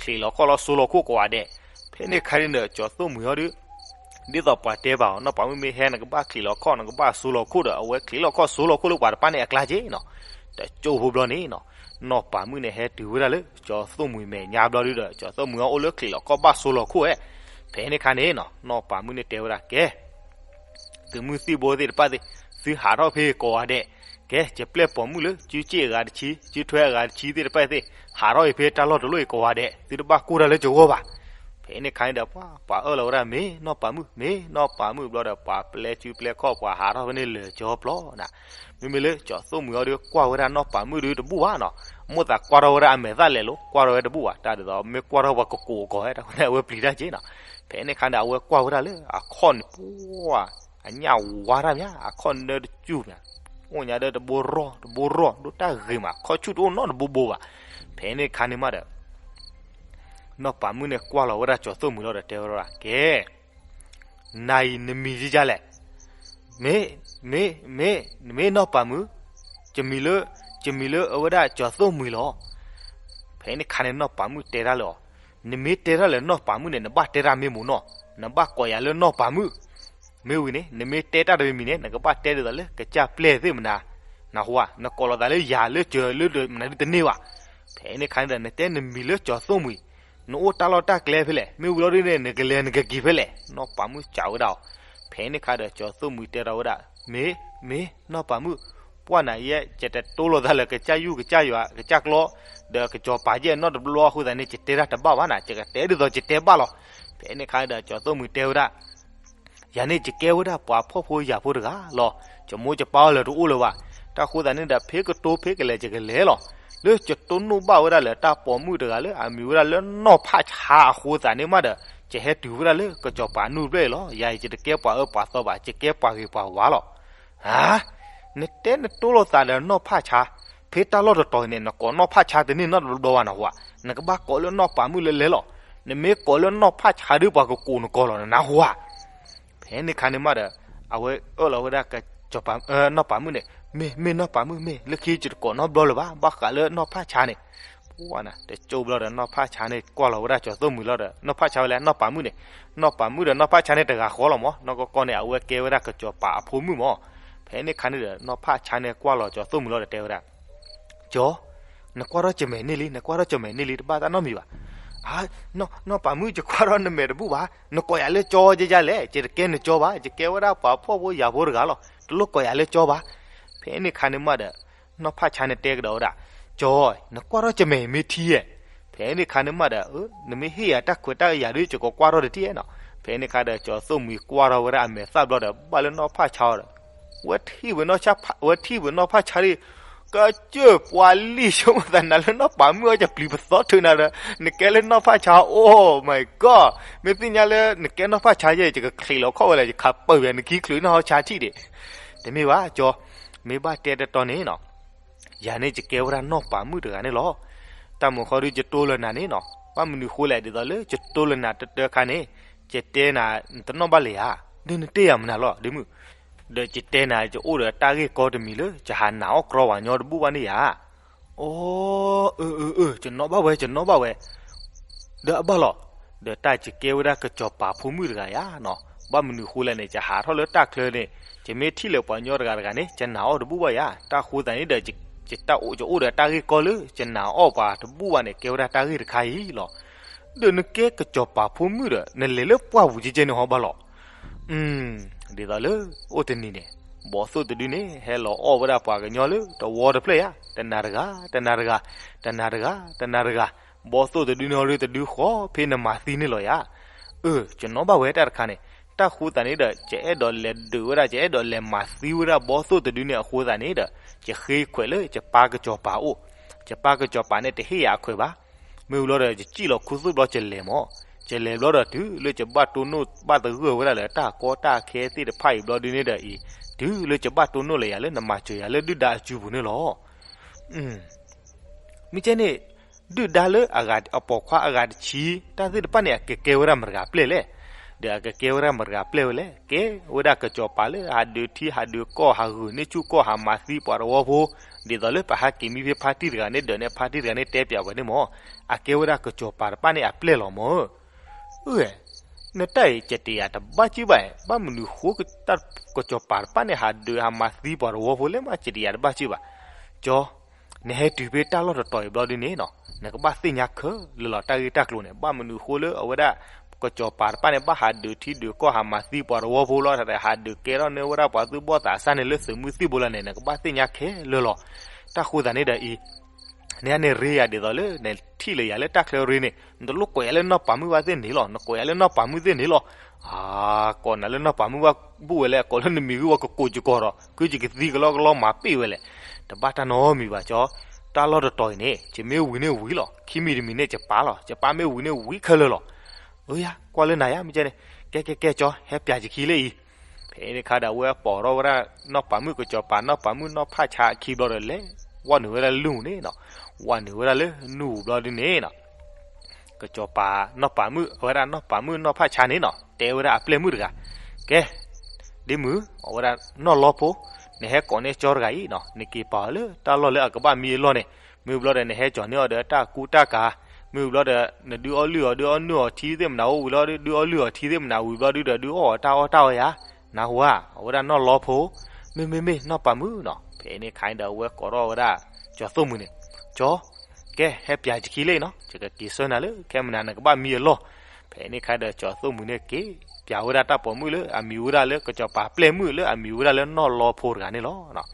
ချံးလီၤခီၣ်လီၤစိလီၤခိၣ်ကိးဂၤဒဲး, ဖဲန့ၣ်ခါန့ၣ်ဒီး ကၠီၤသိၣ်မှံၤဟီဒီး ဒ်သိးပှၤတဲဘၣ်အီၤ နီၢ်ပၤမုၣ်မ့ၢ်ဟဲ နကဘၣ်ချံးလီၤခီၣ် နကဘၣ်စိလီၤခိၣ်ဒီး အဝဲချံးလီၤခီၣ်စိလီၤခိၣ်လၢပှၤတဖၣ်န့ၣ်အကျါက့နီၤ, တကၠိဖိဘျီန့ၣ်နီၤ, နီၢ်ပၤမုၣ်န့ၣ်ဟဲတုၤဝဲဒၣ်လၢ ကၠီၤသိၣ်မှံၤမဲာ်ညါဘျီဒီး ကၠီၤသိၣ်မှံၤအီၤအိၣ်လၢချံးလီၤခီၣ်ဘၣ်စိလီၤခိၣ်ဝဲ, ဖဲန့ၣ်ခါန့ၣ်နီၤ နီၢ်ပၤမုၣ်န့ၣ်တဲဝဲဒၣ် ကဲ သုးမုၢ်သံၣ်ဘိသ့ၣ်တဖၣ်သ့ၣ်, သုဟးထီၣ်ဖဲကိးဂၤဒဲး, ကဲ ယပျဲၢ်ပိာ်မုၣ်လၢ စုစ့ၣ်အဂၤတဆံ စုထွဲအဂၤတဆံသ့ၣ်တဖၣ်သ့ၣ် ဟးထီၣ်အံၤဖဲတၢ်လီၢ်တလီၢ်အံၤကိးဂၤဒဲး သုတဘၣ်ကိၢ်တၢ်လၢကဂီၢ်ဘၣ်, ဖဲန့ၣ်ခါန့ၣ်ဒီး ပှၤအၢၣ်လီၤဝဲဒၣ် မ့ၢ်နီၢ်ပၤမုၣ် မ့ၢ်နီၢ်ပၤမုၣ်ဘျီဒီး ပှၤပျဲစုပျဲခီၣ် ပှၤဟးထီၣ်ဖဲန့ၣ်လၢာ်ကၠီပျီနၤ, မ့မ့ၢ်လၢကၠီၤသိၣ်မှံၤအီၤဒီး ကွၢ်ဝဲဒၣ်နီၢ်ပၤမုၣ်ဒီးတဘူၣ်ဘၣ်နီၤ, မိၣ်သးကွၢ်ထီၣ်ဝဲဒၣ်အမဲာ်သၣ်လဲာ်လီၤ ကွၢ်ထီၣ်ဝဲတဘူၣ်ဘၣ် တၢ်ဒ်သိး မ့ၢ်ကွၢ်ထီၣ်ပှၤကကိးအကိးဝဲ တၢ်ဝဲန့ၣ်အဝဲပျံၤတၢ်က့နီၤ, ဖဲန့ၣ်ခါန့ၣ်ဒီး အဝဲကွၢ်ဝဲဒၣ်လၢအခီၣ်န့ၣ် ပှၤ အညၣ်ဝါတၢ်မး အခီၣ်နၢတစူၢ်မး, အိၣ်ညါဒီးတဘိရီၢ်တဘိရီၢ် ဒိၣ်တၢ်ဂ့ၤမး ခီၣ်ဆူၣ်တအိၣ်နီတဘိဘိဘၣ်, ဖဲန့ၣ်ခါန့ၣ်မးဒီး နီၢ်ပၤမုၣ်န့ၣ်ကွၢ်လီၤဝဲဒၣ်ကၠီၤသိၣ်မှံၤလီၤဒီးတဲဝဲဒၣ် ကဲ နၤအံၤနမံၤဒ်လဲၣ်, မ့ၢ် မ့ၢ် မ့ၢ် နမ့ၢ်နီၢ်ပၤမုၣ်, ယမံၤလၢ ယမံၤလၢအဝဲဒၣ်ကၠီၤသိၣ်မှံၤလီၤ, ဖဲန့ၣ်ခါန့ၣ် နီၢ်ပၤမုၣ်တဲတၢ်လၢအီၤ, နမ့ၢ်တဲတၢ်လၢနီၢ်ပၤမုၣ်န့ၣ် နဘၣ်တဲတၢ်မ့ၢ်မ့ၢ်နီၤ, နဘၣ်ကိးယၤလၢနီၢ်ပၤမုၣ်, မ့ၢ်ဝံၤန့ၣ် နမ့ၢ်တဲတၢ်တမံၤမံၤန့ၣ် နကဘၣ်တဲဒ်သိးလၢကစၢ်ပျဲၢ်သ့ၣ်မနၤ, နဟူဧါ နကိးလီၤသးလၢယၤလၢကၠီၤလၢမနၤဒ်တန့ၢ်ဘၣ်, ဖဲန့ၣ်ခါန့ၣ်ဒီး နတဲနမံၤလၢကၠီၤသိၣ်မှံၤ, နအိၣ်တၢ်လီၢ်တၢ်ကျဲဖဲလဲၣ်, မ့ၢ်ဝံၤလီၤဒ်န့ၣ် နကလဲၤနကက့ၤဖဲလဲၣ်, နီၢ်ပၤမုၣ်စံးဝဲဒၣ်အီၤ, ဖဲန့ၣ်ခါဒီးကၠီၤသိၣ်မှံၤတဲထီၣ်ဝဲဒၣ်, မ့ၢ် မ့ၢ်နီၢ်ပၤမုၣ်, ပှၢ်နၤယဲ ယတတိလိာ်သးလၢကစၢ်ယုၢ်ကစၢ်ယွၤကစၢ်ကျီ, ဒီးကစီၤပၤယဲၢ်နီတဘျီအဃိသတးန့ၣ် ယတဲတၢ်တဘၣ်ဘၣ်နၤ, ယကတဲဒ်သိးယတဲဘၣ်လီၤ, ဖဲန့ၣ်ခါဒီးကၠီၤသိၣ်မှံၤတဲဝဲဒၣ် ယၤန့ၣ်ယကဲဝဲဒၣ်ပှၤဖှီၣ်ဖိယာ်ဖိတဂၤလီၤ, ယမိၢ်ယပၢ်အီၤလၢတအိၣ်လၢၤဘၣ်, တၢ်ဃိသတးန့ၣ်ဒီး ဖဲကတိၤဖဲကလဲၤယကလဲၤလီၤ, လၢယတိၢ်နီၣ်ဘၣ်ဝဲဒၣ်လၢတၢ်ပိာ်မုၣ်တဂၤလၢအမံၤဝဲဒၣ်လၢနီၢ်ဖးဆါအဃိသတးန့ၣ်မးဒီး ယဟဲတုၤဝဲဒၣ်လၢကစီၤပၤနူၢ်တဖျၢၣ်အံၤလီၤ, ယၤအံၤယတကဲပှၤအၢပှၤသီဘၣ်, ယကဲပှၤဂ့ၤပှၤဝါလီၤ, ဧါ, နတဲနတိလိာ်သးဒီးနီၢ်ဖးဆါ, ဖဲတၢ်လီၢ်တတီၤအံၤန့ၣ် နကိးနီၢ်ဖးဆါတန့ၢ်နီတဘျီဘၣ်နဟူဧါ, နကဘၣ်ကိးလၢနီၢ်ပၤမုၣ်လၢလဲၤလီၤ, နမ့ၢ်ကိးလၢနီၢ်ဖးဆါဒီးပှၤကကိးနကိးလီၤနနဟူဧါ ဖဲန့ၣ်ခါန့ၣ်မးဒီး အဝဲအၢၣ်လီၤဝဲဒၣ်ကစီၤပၤ နီၢ်ပၤမုၣ်န့ၣ်, မ့ၢ် မ့ၢ်နီၢ်ပၤမုၣ်မ့ၢ် လၢခံယတကိးနီတဘျီလၢၤဘၣ်, ဘၣ်ဃးလၢနီၢ်ဖးဆါန့ၣ်, ပှၢ်နၤ တကၠိဘျီဒီးနီၢ်ဖးဆါန့ၣ်ကွၢ်လီၤဝဲဒၣ်ကၠီၤသိၣ်မှံၤလီၤဒီး နီၢ်ဖးဆါဝဲလဲၣ် နီၢ်ပၤမုၣ်န့ၣ်, နီၢ်ပၤမုၣ်ဒီးနီၢ်ဖးဆါန့ၣ်တဂၤဃီလီၤမး, နီၢ်ကီၢ်ကီၢ်န့ၣ် အဝဲကဲဝဲဒၣ်ကစီၤပၤအဖိမုၣ်မး, ဖဲန့ၣ်ခါန့ၣ်ဒီး နီၢ်ဖးဆါန့ၣ်ကွၢ်လီၤကၠီၤသိၣ်မှံၤလီၤဒီးတဲဝဲဒၣ် ကၠီ, နကွၢ်ထီၣ်ကမဲာ်န့ၢ်လံ နကွၢ်ထီၣ်ကမဲာ်န့ၢ်လံ တဘၣ်တၢ်နီတမံၤဘၣ်, ဧါ, နီၢ်ပၤမုၣ် ယကွၢ်ထီၣ်နမဲာ်တဘူၣ်ဘၣ်, နကိးယၤလၢကၠီယဲယဲလဲၣ်, ယတကဲနကၠီဘၣ်, ယကဲဝဲဒၣ်ပှၤဖှီၣ်ဖိယာ်ဖိတဂၤလီၤ, တလိၣ်ကိးယၤလၢကၠီဘၣ်, ဖဲန့ၣ်ခါန့ၣ်မးဒီး နီၢ်ဖးဆါန့ၣ်တဲကဒီးဝဲဒၣ်, ကၠီ, နကွၢ်ထီၣ်ကမဲာ်မ့ၢ်ထံဧါ, ဖဲန့ၣ်ခါန့ၣ်မးဒီး နမ့ၢ်ဟ့ၣ်ယၤတၢ်ခွဲးတၢ်ယာ်ဒီး ယကကွၢ်ထီၣ်တထံၣ်နီၤ, ဖဲန့ၣ်ခါဒီးကၠီၤသိၣ်မှံၤကွၢ်ထီၣ်ဝဲဒၣ်အမဲာ်သၣ်ဘျီဒီး ဘၣ်လၢနီၢ်ဖးဆါအီၤဒီး ဝဲထံၣ်ဝဲနီၢ်ဖးဆါဒီး ကစၢၢ်ပှၤလံၣ်ဆိမိၣ်သးနၤလၢနီၢ်ပၤမုၣ်အီၤ ယပျံၤပသီထုးနၤဒီး နကဲလၢနီၢ်ဖးဆါ Oh my God, မ့ၢ်သ့ၣ်ညါလၢနကဲနီၢ်ဖးဆါယဲ ယကချံးလီၤခီၣ်ဝဲလဲၣ် ယခးပၢၢ်ယၤ နခံချုးနီၢ်ဟီဆါထံၣ်ဒံး, တမ့ၢ်ဘၣ်ကၠီ, မ့ၢ်ဘၣ်တဲတတီၤန့ၣ်နီၤ ယၤန့ၣ်ယကဲဝဲဒၣ်နီၢ်ပၤမုၣ်တဂၤန့ၣ်လီၤ. တၢ်မုာ်ဃီဒုးယတိၢ်လၢနၤန့ၣ်နီၤ, ဘၣ်မနုၤဃိလဲၣ် ဒ်သိးလၢယတိၢ်လၢနၤတတၢခါန့ၣ်, ယတဲနၤ နတနီၣ်ဘၣ်လၢၤဧါ, ဒ်နတဲယၤမနုၤလီၤ ဒ်မုၢ်, ဒီးယတဲနၤ ယအိၣ်ဒီးတၢ်ဂ့ၢ်ကီတမံၤလၢ ယဟးနာ်အီၣ်ကြီပှၤညီတဘူၣ်ဘၣ်န့ၣ်ယၤ အိ, အၢ အၢ အၢ ယနီၣ်ဘၣ်ဝဲ ယနီၣ်ဘၣ်ဝဲ, ဒီးအဘၣ်လီၤ, ဒီးတၢ်ယကဲဝဲဒၣ်ကစီၤပၤဖိမုၣ်တဂၤယၤနီၤ, ဘၣ်မနုၤဃိလဲၣ်န့ၣ် ယဟးထီၣ်လၢတၢ်ချၢန့ၣ်, ယမ့ၢ်ထံၣ်လၢပှၤညီတဂၤတဂၤန့ၣ် ယနာ်အီၣ်တဘူၣ်ဘၣ်ယၤ, တၢ်ဃိသတးန့ၣ်ဒီး ယအိၣ်ဒီးတၢ်ဂ့ၢ်ကီလၢ ယနာ်အီၣ်ပှၤတဘူၣ်ဘၣ်န့ၣ် ကဲဝဲဒၣ်တၢ်ဂ့ၢ်တခါအံၤလီၤ. ဒီးနကဲကစီၤပၤဖိမုၣ်ဒီး နလဲၤလၢပှၢ်ပူၤကဲကဲန့ၣ်ဟီဘၣ်လီၤ. ဒ်သိးလၢ အိၣ်တနံၤန့ၣ်, ဘီသိၣ်တဒုန့ၣ် ဟဲလီၤအီၣ်ဝဲဒၣ်ပှၤကညီလၢတဝီတဖျၢၣ်ယၤ, တနၤတဂၤ, တနၤတဂၤ, တနၤတဂၤ, တနၤတဂၤ, ဘီသိၣ်တဒုန့ၣ်ဟီဒီးတဒုဃီ ဖဲနမၤသံန့ၣ်လီၤယၤ. အၢ ယနီၣ်ဘၣ်ဝဲတၢ်တခါန့ၣ်, တၢ်ဃိသတးန့ၣ်ဒီး ယအဲၣ်ဒိးလဲၤဒုးဝဲဒၣ် ယအဲၣ်ဒိးလဲၤမၤသံဝဲဒၣ်ဘီသိၣ်တဒုန့ၣ်အဃိသတးန့ၣ်ဒီး ယဃ့ခွဲးလၢယပၢ်ကစီၤပၤအိၣ်, ယပၢ်ကစီၤပၤန့ၣ်တဟ့ၣ်ယၤအခွဲးဘၣ်. မ့ၢ်ဝံၤလီၤဒီး ယစံၣ်လီၤခူသူၣ်ဘျီယလဲၤမး, ယ ကလဲၤဘျီဒီးတုၤလၢယဘၣ်တိၢ်နီၣ်ဘၣ်သဂၢၢ်ဝဲဒၣ်လၢတၢ်ကီတၢ်ခဲသ့ၣ်တဖၣ်အံၤဘျီဒုန့ၣ်ဒီးအံၤ, တုၤလၢယဘၣ်တိၢ်နီၣ်လၢယၤလၢနမၤစၢၤယၤလၢဒုၣ်ဒါအစုပူၤန့ၣ်လီၤ. မ့ၢ်ကဲန့ၣ်, ဒုၣ်ဒါလၢအပိာ်ခွါအဂၤတဆံ တၢ်သ့ၣ်တဖၣ်န့ၣ် အကကဲဝဲဒၣ်မတၤတဂၤပျဲၢ်လဲၣ်. ဒီးအကကဲဝဲဒၣ်မတၤတဂၤပျဲၢ်ဝဲလဲၣ်. ကဲဝဲဒၣ်ကစီၤပၤလၢဟးဒုးထံဟးဒုးကီၢ် ဟးဂုာ်န့ၢ်ဆူၣ်ကီၢ် ဟးမၤသံပှၤတဝီဖိ, ဒ်သိးလၢပဟးက့ၤမံဖဲဖါတံၢ်တဂၤန့ၣ်ဒီးန့ၣ် ဖါတံၢ်တဂၤန့ၣ်တဲပၠးဝဲန့ၣ်မၢ်, အကဲဝဲဒၣ်ကစီၤပၤတဖၣ်န့ၣ်အပျဲၢ်လီၤမၢ်. အၢ, နတၢ်အံၤကတယၤတဘၣ်စ့ၢ်ဘၣ်, ဘၣ်မနုၤဃိ ကစီၤပၤတဖၣ်န့ၣ် ဟးဒုးဟးမၤသံပှၤတဝီဖိလဲၣ်မး ကတယၤတဘၣ်စ့ၢ်ဘၣ်. ကၠီ, နဟဲတုၤဖဲတၢ်လီၢ်တတီၤအံၤဘျီဒုန့ၣ်နီၤ, နကဘၣ်သ့ၣ်ညါခဲလၢာ်လီၤ တၢ်ဂ့ၢ်တၢ်ကျိၤန့ၣ် ဘၣ်မနုၤဃိလၢအဝဲဒၣ် ကစီၤပၤတဖၣ်န့ၣ် ဘၣ်ဟးဒုးထံဒုးကီၢ် ဟးမၤသံပှၤတဝီဖိလီၤ, တၢ်ဟးဒုးကဲထီၣ်န့ၢ်ဝဲဒၣ်ပှၤသူၣ်ဘီၣ်သးစၢ်န့ၣ် လၢသုးမုၢ်သံၣ်ဘိလီၤန့ၣ် နကဘၣ်သ့ၣ်ညါခဲလၢာ်လီၤ. တၢ်ဃိသတးန့ၣ်ဒီးအံၤ နန့ၣ်ရ့ယၤဒ်သိးလၢ နထံၣ်လၢယၤလၢတၢ်ချၢရ့န့ၣ် နတလိၣ်ကိးယၤလၢနီၢ်ပၤမုၣ်ဘၣ်သ့ၣ်န့ၣ်လီၤ, နကိးယၤလၢနီၢ်ပၤမုၣ်သ့ၣ်န့ၣ်လီၤ. အါ, ကိးနၤလၢနီၢ်ပၤမုၣ်ဘၣ်ဘူၣ်ဝဲလဲၣ်, ကိးလၢနမံၤဂ့ၢ်ဝဲကကိးကကိးဒီး ကုကကသံကလီကလီမၤပ့ၢ်ဝဲလဲၣ်. တဘၣ်တၢ်နီတမံၤဘၣ်ကၠီ, တၢ်လီၢ်တတီၤအံၤန့ၣ် ယမ့ၢ်ဝံၤန့ၣ်ဝံၤလီၤ, ခံမံၤတမံၤန့ၣ်ယပၢ်လီၤ, ယပၢ်မ့ၢ်ဝံၤန့ၣ်ဝံၤခဲလၢာ်လီၤ. အၢယၤ, ကွၢ်လၢနၤယၤ မ့ၢ်ကဲန့ၣ်, ကဲကဲကဲကၠီ, ဟဲပၠးယခံလၢအံၤ. ဖဲန့ၣ်အခါဒီး အဝဲပိာ်ထီၣ်ဝဲဒၣ်နီၢ်ပၤမုၣ် ကစီၤပၤနီၢ်ပၤမုၣ်နီၢ်ဖးဆါအခံဘျီဒီး လဲၤဝဲနုာ်ဝဲဒၣ်လၢနူၢ်န့ၣ်နီၤ, ဝဲနုာ်ဝဲဒၣ်လၢနူၢ်ပူၤဘျီဒုန့ၣ်နီၤ, ကစီၤပၤနီၢ်ပၤမုၣ် အဝဲဒၣ်နီၢ်ပၤမုၣ်နီၢ်ဖးဆါန့ၣ်နီၤ တဲဝဲဒၣ်အပျဲၢ်မုၣ်တဂၤ, ကဲ, ဒ့မုၣ်, အဝဲဒၣ်နီၢ်လီဖိ, နဟဲကိးန့ၢ်ကၠီတဂၤအံၤနီၤ, နက့ၤပာ်အီၤလၢတၢ်လီၢ်လၢအကဘၣ်မံအလီၢ်န့ၣ်, မ့ၢ်ဘျီဒီး နဟဲကၠီၤန့ၢ်အီၤဒီးတၢ်ကူတၢ်ကၤ, မ့ၢ်ဘျီဒီး နဒုးအီၣ်လုၢ်အီၤ ဒုးအီၣ်နုၢ်အီၤထံသ့ၣ်မနၤအိၣ်ဝံၤလီၤ, ဒုးအီၣ်လုၢ်အီၤထံသ့ၣ်မနၤဝံၤဘျီဒုဒီး ဒုးအီၣ်အီၤတၢ်အီၣ်တၢ်အီယၤ, နၢ်ဟူဧါ, အဝဲဒၣ်နီၢ်လီဖိ, မ့ၢ်မ့ၢ်မ့ၢ်နီၢ်ပၤမုၣ်နီၤ. ဖဲန့ၣ်အခါန့ၣ်ဒီး အဝဲကိးထီၣ်ဝဲဒၣ် ကၠီၤသိၣ်မုၢ်န့ၣ်, ကၠီ, ကဲ ဟဲပၠးယခံလၢအံၤနီၤ, ယကက့ၤဆှၢနၤလၢ ခဲမုၢ်နၤနကဘၣ်မံအလီၢ်. ဖဲန့ၣ်အခါဒီး ကၠီၤသိၣ်မုၢ်န့ၣ် က့ၤပၠးဝဲဒၣ်တၢ်ပိာ်မုၣ်လၢအမံၤဝဲဒၣ်လၢ ကစီၤပၤပျဲၢ်မုၣ်လၢအမံၤဝဲဒၣ်လၢနီၢ်လီဖိတဂၤန့ၣ်လီၤ.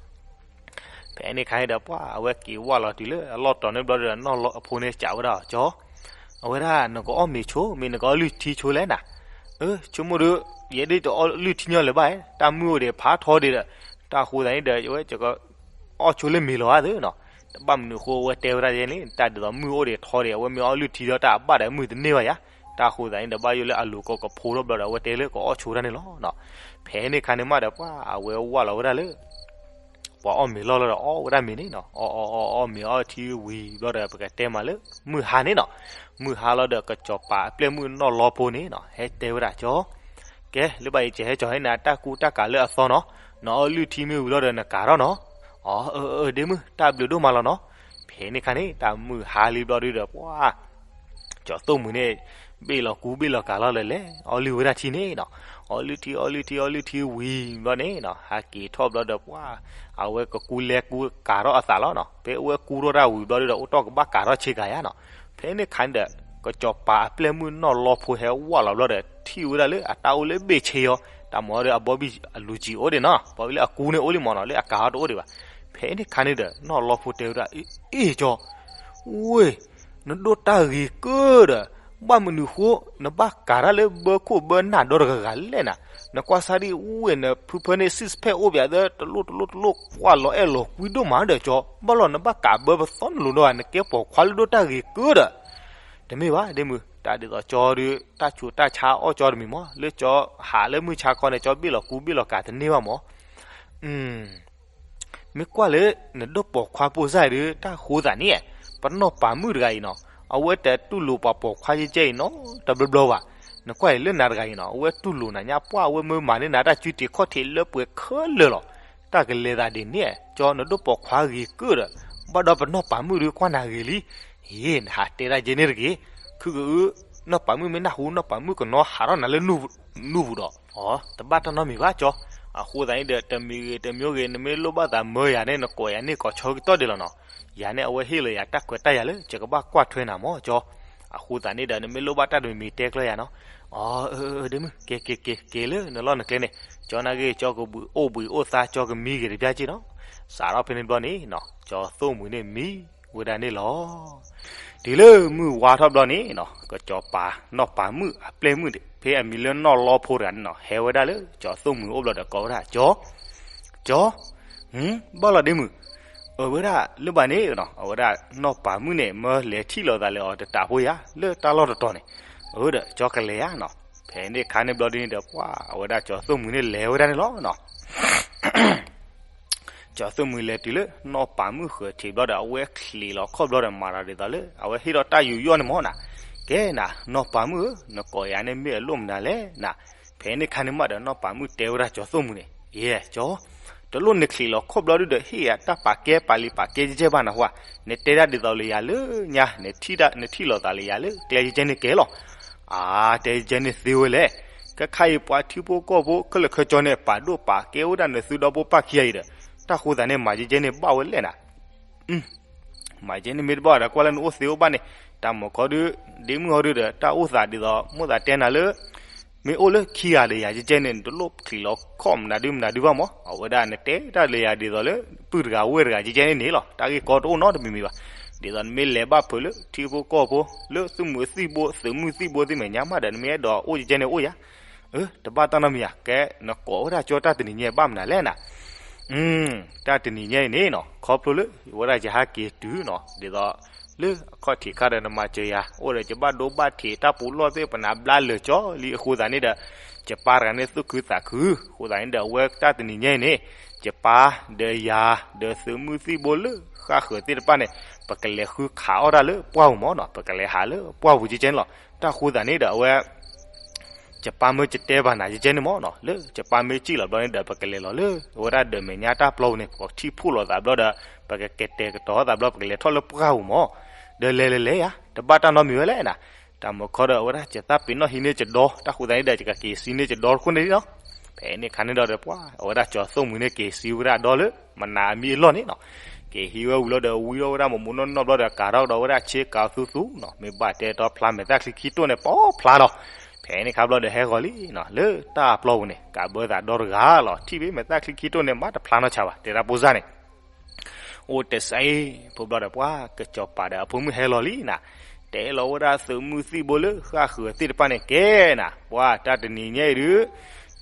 ဖဲန့ၣ်အခါန့ၣ်ဒီး ပှၤအဝဲက့ၤဝၢ်လီၤတုၤလၢအလီၢ်တီၤန့ၣ်ဘျီဒီး နီၢ်လီဖိန့ၣ်စံးဝဲဒၣ် ကၠီၤ, အဝဲဒၣ်နကအီၣ်မ့ၤဆိ မ့ၢ်နကအီၣ်လုၢ်ထံဆိလဲၣ်နၤ. အၢ ဆိကမိၣ်ဒီး ယဲဒၣ်တအီၣ်လုၢ်ထံညီလၢၤဘၣ်, တၢ်မုၢ်အိၣ်ဒံးဖးထီဒံးဒီး, တၢ်ဃိသတးန့ၣ်ဒီး ယဝဲယကအီၣ်ဆိလၢမ့ၤလီၤဧါသ့နီၤ. တဘၣ်မနုၤဃိအဝဲတဲဝဲဒၣ်ယဲန့ၣ် တၢ်ဒ်သိးမုၢ်အိၣ်ဒံးထီဒံး အဝဲမ့ၢ်အီၣ်လုၢ်ထံဒီးတၢ်အဘၣ်ဒီးမုၢ်တန့ၢ်ဘၣ်ယၤ. တၢ်ဃိသတးန့ၣ်ဒီး ဘၣ်ယိၣ်လၢအလိၤကီကဖိထီၣ်ဘျီဒီး အဝဲတဲလၢကအီၣ်ဆိတၢ်န့ၣ်လီၤ. ဖဲန့ၣ်အခါန့ၣ်မးဒီး ပှၤအဝဲဝၢ်လီၤဝဲဒၣ်လၢ ပှၤအီၣ်မ့ၤလီၢ်လီၤဒီးအီၣ်ဝဲဒၣ်မ့ၤန့ၣ်နီၤ, အီၣ်အီၣ်အီၣ် အီၣ်မ့ၤအီထံဝံၤဘျီဒီး ပကတဲမးလၢ မုၢ်ဟါန့ၣ်နီၤ, မုၢ်ဟါလီၤဒီး ကစီၤပၤအပျဲၢ်မုၣ်နီၢ်လီဖိန့ၣ်နီၤ ဟဲတဲဝဲဒၣ် ကၠီၤ, ကဲ လၢဘၣ်အံၤ ယဟဲကၠီၤဟဲနၤတၢ်ကူတၢ်ကၤလၢအသီနီၤ, နအီၣ်လုၢ်ထံမ့ၢ်ဝံၤလီၤဒီးနကၤထီၣ်နီၤ. အီ အၢ အၢ ဒ့မုၣ် တၢ်ဘျုးဒိၣ်မးလီၤနီၤ. ဖဲန့ၣ်အခါန့ၣ် တၢ်မုၢ်ဟါလံဘျီဒုဒီး ပှၤ ကၠီၤသိၣ်မုၢ်န့ၣ် ဘ့ၣ်လီၤကူဘ့ၣ်လီၤကၤလီၤလၢလဲၣ် အီၣ်လုၢ်ဝဲဒၣ်ထံန့ၣ်နီၤ, အီၣ်လုၢ်ထံ အီၣ်လုၢ်ထံ အီၣ်လုၢ်ထံဝံၤဘျီန့ၣ်နီၤ ဟးက့ၤထီၣ်ဘျီဒီး ပှၤ အဝဲကကူလဲကူကၤထီၣ်အသးလီၤနီၤ. ဖဲအဝဲကူထီၣ်တၢ်ဝံၤဘျီဒုဒီး အိၣ်တီၢ်ကဘၣ်ကၤထီၣ်ဆ့ကၤယါနီၤ. ဖဲန့ၣ်အခါန့ၣ်ဒီး ကစီၤပၤအပျဲၢ်မုၣ်နီၢ်လီဖိဟဲဝၢ်လီၤဘျီဒီး ထံၣ်ဝဲဒၣ်လၢအတၢ်အိၣ်လၢဘ့ၣ်ဆ့အီၤ, တၢ်မၤအီၤဒီးအဘီဘံၣ်အလူၤကံၤအိၣ်ဒံးနီၤ, ဘီဘံၣ်လၢအကူန့ၣ်အိၣ်လံမးနီၤ လၢအကၤအီၤတအိၣ်ဒံးဘၣ်. ဖဲန့ၣ်အခါန့ၣ်ဒီး နီၢ်လီဖိတဲဝဲဒၣ် အ့ၣ် ကၠီၤ ဝ့ၢ် နဒိၣ်တၢ်ဂ့ၤကၢဒီး ဘၣ်မနုၤဃိ နဘၣ်ကၤတၢ်လၢဘၢခိၣ်ဘၢနၢ်ဒီတဂၤဂၤလဲၣ်နၤ. နကွၢ်စၢ်ဒံးဝ့ၢ် နဖုဖၢန့ၣ် six pack အိၣ်ဘၣ်သၢ တလိၣ်တလိၣ်တလိၣ် ကွၢ်လီၤအဲၣ်လီၤကွံဒိၣ်မးဒီးကၠီၤ ဘၣ်လီၤနဘၣ်ကၤဘၢပသီနလိၤဒီး နကဲပိာ်ခွါလၢဒိၣ်တၢ်ဂ့ၤကၢဒီး တမ့ၢ်ဘၣ် ဒ့မုၣ် တၢ်ဒ်သိးကၠီၤဒီး တၢ်ဆူးတၢ်ဆါအီၣ်ကၠီၤတမံၤမး လၢကၠီၤဟးလၢမုၢ်ဆါခီန့ၣ် ကၠီၤဘ့ၣ်လီၤကူဘ့ၣ်လီၤကၤတန့ၢ်ဘၣ်မး မ့ၢ်ကွၢ်လၢ နဒိၣ်ပိာ်ခွါဖိစၢ်အံၤဒီး တၢ်ဃိသးန့ၣ် ပနီၢ်ပၤမုၣ်တဂၤအံၤနီၤ အဝဲတတူၢ်လိာ်ပှၤပိာ်ခွါယဲၢ်ကဲအံၤနီၤ တဘျီဘျီဘၣ်. နကွၢ်အံၤလၢနၤတဂၤအံၤနီၤ အဝဲတူၢ်လိာ်နၤညါ ပှၢ်အဝဲမၢမၤန့ၢ်နၤတၢ်စုတံာ်ခီၣ်ထံးလၢပှဲၤခဲလၢာ်လီၤ. တၢ်ကလဲၤသးဒ်န့ၣ် ကၠီၤနဒိၣ်ပိာ်ခွါဂ့ၤကၢဒီး ဘၣ်ဒီးပနီၢ်ပၤမုၣ်ဒီးကွၢ်နၤဂ့ၤလံ. ဟ့ၣ် နဟးတဲဒၣ်ယဲန့ၣ်တဂ့ၤ. ခုကအု နီၢ်ပၤမုၣ်မ့ၢ်နၢ်ဟူ နီၢ်ပၤမုၣ်ကနီၤဟးထီၣ်နၤလၢနူၢ်ပူၤဒီး အီ တဘၣ်တၢ်နီတမံၤဘၣ်ကၠီၤ. အဃိသတးန့ၣ်ဒီး တမံၤဂ့ၤတမံၤဂ့ၤ နမ့ၢ်လိၣ်ဘၣ်သးမၢယၤန့ၣ် နကိးယၤန့ၢ်ကီးဆီကတီၢ်ဒံးလီၤနီၤ. ယၤန့ၣ် အဝဲဟ့ၣ်လီၤယၤတၢ်ခွဲးတၢ်ယာ်လၢ ယကဘၣ်ကွၢ်ထွဲနၤမးကၠီၤ. အဃိသတးန့ၣ်ဒီး နမ့ၢ်လိၣ်ဘၣ်တၢ်တမံၤမံၤတဲကျၢၤယၤနီၤ. အီ အၢ အၢ ဒ့မုၣ် က့ၤ က့ၤ က့ၤ က့ၤလၢနလီၢ်နကျဲန့ၣ် ကၠီၤနာ်က့ၤ ကၠီၤကဘှံးအိၣ်ဘှံးအိၣ်သါ ကၠီၤကမံဂ့ၤတပျၢ်က့ၤနီၤ. စးထီၣ်ဖဲန့ၣ်ဘျီန့ၣ်နီၤ ကၠီၤသိၣ်မှံၤန့ၣ်မံဝဲဒၣ်န့ၣ်လီၤ. တုၤလၢမုၢ်ဝါထီၣ်ဘျီန့ၣ်နီၤ ကစီၤပၤနီၢ်ပၤမုၣ်အပျဲၢ်မုၣ် ဖဲအမံၤလၢနီၢ်လီဖိတဂၤန့ၣ်နီၤ ဟဲဝဲဒၣ်လၢကၠီၤသိၣ်မှံၤအိၣ်ဘျီဒီးကိးဝဲဒၣ် ကၠီၤ ကၠီၤ ဘၣ်လီၤဒ့မုၣ် အဝဲဒၣ်လၢဘၣ်န့ၣ်နီၤ အဝဲဒၣ်နီၢ်ပၤမုၣ်န့ၣ် မၢလဲၤထံၣ်လိာ်သးလၢအီၤတတးဖိယၤ လၢတၢ်လီၢ်တတီၤန့ၣ် အၢ ဒီးကၠီကလဲၤဧါနီၤ. ဖဲန့ၣ်ခါန့ၣ်ဘျီဒ်န့ၣ်ဒီး ပှၤအဝဲဒၣ်ကၠီသိၣ်မှံၤန့ၣ်လဲၤဝဲဒၣ်န့ၣ်လီၤနီၤ. ကၠီသိၣ်မှံၤလဲၤတုၤလၢ နီၢ်ပၤမုၣ်ဃၢၤထံးဘျီဒီး အဝဲချံးလီၤခီၣ်ဘျီဒီး မၤဒီးဒ်သိးလၢ အဝဲဟ့ၣ်ဒီးတၢ်ယူးယီၣ်န့ၣ်မၢ်နီၤ. ကဲနၤ နီၢ်ပၤမုၣ်ဧၢ, နကိးယၤန့ၣ်မ့ၢ်အလိၣ်မနုၤလဲၣ်နၤ. ဖဲန့ၣ်ခါန့ၣ်မးဒီး နီၢ်ပၤမုၣ်တဲဝဲဒၣ်ကၠီသိၣ်မှံၤန့ၣ်, ယဲ ကၠီ, တလိၣ်နချံးလီၤခီၣ်ဘျီဒုဒီး ဟ့ၣ်ယၤတၢ်ပာ်ကဲပာ်လံာ်ပာ်ကဲကဲဘၣ်နၤဟါ, နတဲဒၣ်ဒ်သိးလၢယၤလၢညါ, နထံၣ်လီၤသးလၢယၤလၢ ကျဲယကဲန့ၣ်ကဲလီၤ. အါ, တဲယကဲန့ၣ်သ့ဝဲလဲၣ်. ခဲခါအံၤပှၤထံဖိကီၢ်ဖိခဲလၢာ်ခဲဆ့န့ၣ် ပာ်ဒိၣ်ပာ်ကဲဝဲဒၣ်နသုဒီဖိပၢ်ခံဂၤအံၤဒီး, တၢ်ဃိသးန့ၣ် မၤယကဲန့ၣ်ဘၣ်ဝဲလဲၣ်နၤ. မၤယကဲန့ၣ်မ့ၢ်တဘၣ်ဒီး ကွၢ်လၢနအိၣ်သ့အိၣ်ဘၣ်န့ၣ်, တၢ်မၤခီဒု, ဒ့မုၣ်ဟီဒုဒီး တၢ်အိၣ်သးဒ်သိး မိၣ်သးတဲနၤလၢ မ့ၢ်အိၣ်လၢခံဂၤဒီးယၤယကဲန့ၣ် နတလိၣ်ချံးလီၤခီၣ်မနုၤဒုမနုၤဒုဘၣ်မၢ်. အဝဲဒၣ်နတဲတၢ်လၢယၤဒ်သိးလၢ ပုၢ်တဂၤဝဲၢ်တဂၤယကဲန့ၣ်န့ၣ်လီၤ. တၢ်ဂ့ၢ်ကီတအိၣ်နီတမံၤမံၤဘၣ်. ဒ်သိးနမ့ၢ်လဲၤဘၣ်ဖုးလၢထံဖိကီၢ်ဖိ လၢသုးမုၢ်သံၣ်ဘိ သုးမုၢ်သံၣ်ဘိသ့ၣ်မဲာ်ညါမးဒီး နမ့ၢ်အဲၣ်ဒိးအိၣ်ယကဲန့ၣ်အိၣ်ယၤ. အၢ တဘၣ်တၢ်နီတမံၤဧါ. ကဲ နကိးဝဲဒၣ်ကၠီတၢ်တနံၤညါဘၣ်မနုၤလဲၣ်နၤ. တၢ်တနံၤညါအံၤန့ၣ်နီၤ ခီဖျိလၢ ဝဲဒၣ်ယဟးက့ၤတုၤနီၤ ဒ်သိး လၢအခီၣ်ထံးခါဒီးနမၤစၢၤယၤ အိၣ်ဒီးယဘၣ်ဒိဘၣ်ထံးတၢ်ပူၤလီၢ်သ့ၣ် ပနၢ်ဘျါလၢာ်ကၠီလံအဃိသတးန့ၣ်ဒီး ယပၢ်တဂၤန့ၣ်သူၣ်ခုသးခု, အဃိသတးန့ၣ်ဒီး အဝဲတၢ်တနံၤညါအံၤန့ၣ် ယပၢ်ဒီးယၤ ဒီးသုးမုၢ်သံၣ်ဘိလၢဃၣ်ဃၢၤသ့ၣ်တဖၣ်န့ၣ် ပကလဲၤဃုခးအီၣ်တၢ်လၢပှၢ်ပူၤမၢ်နီၤ, ပကလဲၤဟးလၢပှၢ်ပူၤကဲကဲန့ၣ်လီၤ. တၢ်ဃိသတးန့ၣ်ဒီး အဝဲ ယပၢ်မ့ၢ်ကတဲဘၣ်နၤယကဲန့ၣ်မၢ်နီၤ, လၢယပၢ်မ့ၢ်စံၣ်လီၤဘျီန့ၣ်ဒီး ပကလဲၤလီၤလၢ အဝဲဒၣ်ဒီးမဲာ်ညါတၢ်ပျီပူၤန့ၣ် ပကထံၣ်ဖှိၣ်လိာ်သးဘျီဒီး ပကကတဲာ်ကတီၤသးဘျီ ပကလဲၤထီၣ်လၢပှၢ်ပူၤမၢ်. ဒီးလဲၤလဲၤလဲၤယၤ တဘၣ်တၢ်နီတမံၤဝဲလဲၣ်နၤ. တၢ်မၤခီဒီး အဝဲဒၣ်ယသးပ့ၤနီၣ်ဟံးန့ၢ်ယဒီ တၢ်ဃိသတးန့ၣ်ဒီး ယကက့ၤစံးန့ၢ်ယဒီတခိၣ်န့ၣ်လီၤ. ဖဲန့ၣ်ခါန့ၣ်ဒီး ပှၤ အဝဲဒၣ်ကၠီသိၣ်မှံၤန့ၣ် က့ၤစံးဝဲဒၣ်ဒီလၢ မနၤအမံၤအလီၢ်န့ၣ်နီၤ. က့ၤဟံးဝဲဝံၤလီၤဒီး ဝံထီၣ်ဝဲဒၣ်မိၢ်မိၢ်နီၢ်နီၢ်ဘျီဒီး ကၤထီၣ်ကဒီးဝဲဒၣ်ဆ့ကၤသူသူနီၤ, မ့ၢ်ဘၣ်တဲတီဖျါမဲာ်သၣ်ချံခံတိၢ်န့ၣ် ပီဖျါလီၤ. ဖဲန့ၣ်ခါဘျီဒီး ဟဲဂီၤလံနီၤ လၢတၢ်ပျီပူၤန့ၣ် ကးဘၢသးဒီတဂၤလီၤ. ထံၣ်ဘၣ်မဲာ်သၣ်ချံခံတိၢ်န့ၣ် မၤတဖျါနီတဆးဘၣ် တဲဒၣ်ဖိစၢ်န့ၣ် အိၣ်တစဲး ဖိဘျီဒီး ပှၤကစီၤပၤဒီးအဖိမုၣ်ဟဲလီၤလံနၤ. တဲလီၤဝဲဒၣ်သုးမုၢ်သံၣ်ဘိလၢဃၣ်ဃၢၤသ့ၣ်တဖၣ်န့ၣ် ကဲနၤ ပှၤတၢ်တနံၤညါအံၤဒုး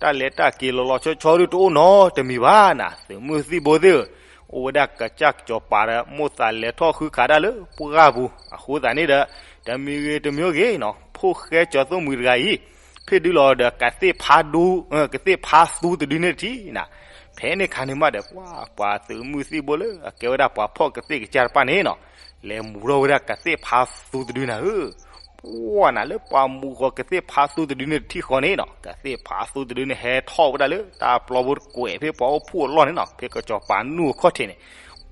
တၢ်လဲၤတၢ်က့ၤလီၤလီၤဆီဆီဒုးတအိၣ်နီတမံၤဘၣ်နၤ. သုးမုၢ်သံၣ်ဘိသ့ၣ်ဧၢ, အိၣ်ဝဲဒၣ်ကစၢ်ကစီၤပၤဒီး မိၣ်သးလဲၤထီၣ်ဃုခးတၢ်လၢပှၢ်ပူၤ အဃိသတးန့ၣ်ဒီး တမံၤဂ့ၤတမံၤဂ့ၤနီၤ ဖိၣ်ဃဲကၠီသိၣ်မှံၤတဂၤအံၤ ဖ့ၣ်ဒုလီၤဒီး ကသ့ၣ်ဖးဒူ ကသ့ၣ်ဖးသူတဒုန့ၣ်တထံၣ်နၤ. ဖဲန့ၣ်ခါန့ၣ်မးဒီး ပှၤ ပှၤသုးမုၢ်သံၣ်ဘိလၢ အကဲဝဲဒၣ်ပှၤဖီၣ်ကသ့ၣ်ကစၢ်တဖၣ်န့ၣ်နီၤ လဲၤမူထီၣ်ဝဲဒၣ်ကသ့ၣ်ဖးသူတဒုနၤဧၢ. ပှၤနၤလၢပှၤမူဃီၤကသ့ၣ်ဖးသူတဒုန့ၣ်တထံၣ်ဃီန့ၣ်နီၤ ကသ့ၣ်ဖးသူတဒုန့ၣ် ဟဲထီၣ်ဝဲဒၣ်လၢတၢ်ပျီပူၤတကွဲးဖဲပှၤအိၣ်ဖှိၣ်အလီၢ်န့ၣ်နီၤ ဖဲကစီၤပၤနူၢ်အခီၣ်ထံးန့ၣ်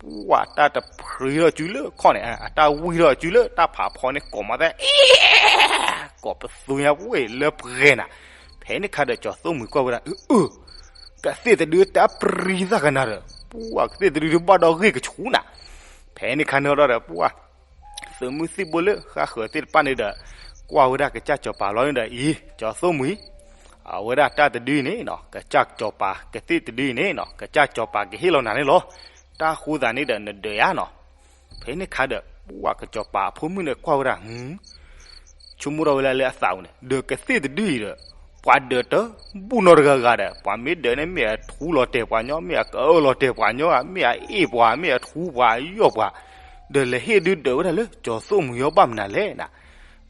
ပှၤတၢ်တဖျံထီၣ်စုလၢခီၣ်န့ၣ် အတၢ်ဝံထီၣ်စုလၢတၢ်ဖးဖီန့ၣ် ကိးမၤသး ကိးပသူညါပှ့ၤလၢပှဲၤနၤ. ဖဲန့ၣ်ခါဒီးကၠီသိၣ်မှံၤကွၢ်ဝဲဒၣ် အၢ အၢ ကသ့ၣ်တဒုတၢ်ပြံသၣ်ကနၤဒီး ပှၤကသ့ၣ်တဒုတဘၣ်ဒီးဂ့ၢ်ကဆူးနၤ. ဖဲန့ၣ်ခါန့ၣ်ဒီး ပှၤ သုးမုၢ်သံၣ်ဘိလၢဃၣ်ဃၢၤသ့ၣ်တဖၣ်န့ၣ်ဒီး ကွၢ်ဝဲဒၣ်ကစၢ်ကစီၤပၤလီၤန့ၣ်ဒီး အံၤ ကၠီသိၣ်မှံၤ အဝဲဒၣ်တၢ်တဒုအံၤန့ၣ်နီၤ ကစၢ်ကစီၤပၤကသ့ၣ်တဒုအံၤန့ၣ်နီၤ ကစၢ်ကစီၤပၤကဟ့ၣ်လီၤနၤန့ၣ်လီၤ. တၢ်ဃိသတးန့ၣ်ဒီးနဒၢးယၤနီၤ. ဖဲန့ၣ်ခါဒီး ပှၤကစီၤပၤအဖိမုၣ်န့ၣ်ကွၢ်ဝဲဒၣ် ဆိကမိၣ်ထီၣ်ဝဲလၢအသးပူၤန့ၣ် ဒီးကသ့ၣ်တဒုအံၤဒီး ပှၤဒၢးတဘူၣ်နီတဂၤဂၤဒီး ပှၤမ့ၢ်ဒၢးန့ၣ် မ့ၢ်အထူလီၤတဲာ်ပှၤညီ မ့ၢ်အကအၢလီၤတဲာ်ပှၤညီ မ့ၢ်အအ့ၣ်ပှၤ မ့ၢ်အထူပှၤယီၢ်ပှၤ ဒီးလဲၤဟ့ၣ်ဒုဒၢးဝဲဒၣ်လၢကၠီသိၣ်မှံၤအီၤဘၣ်မနုၤလဲၣ်နၤ.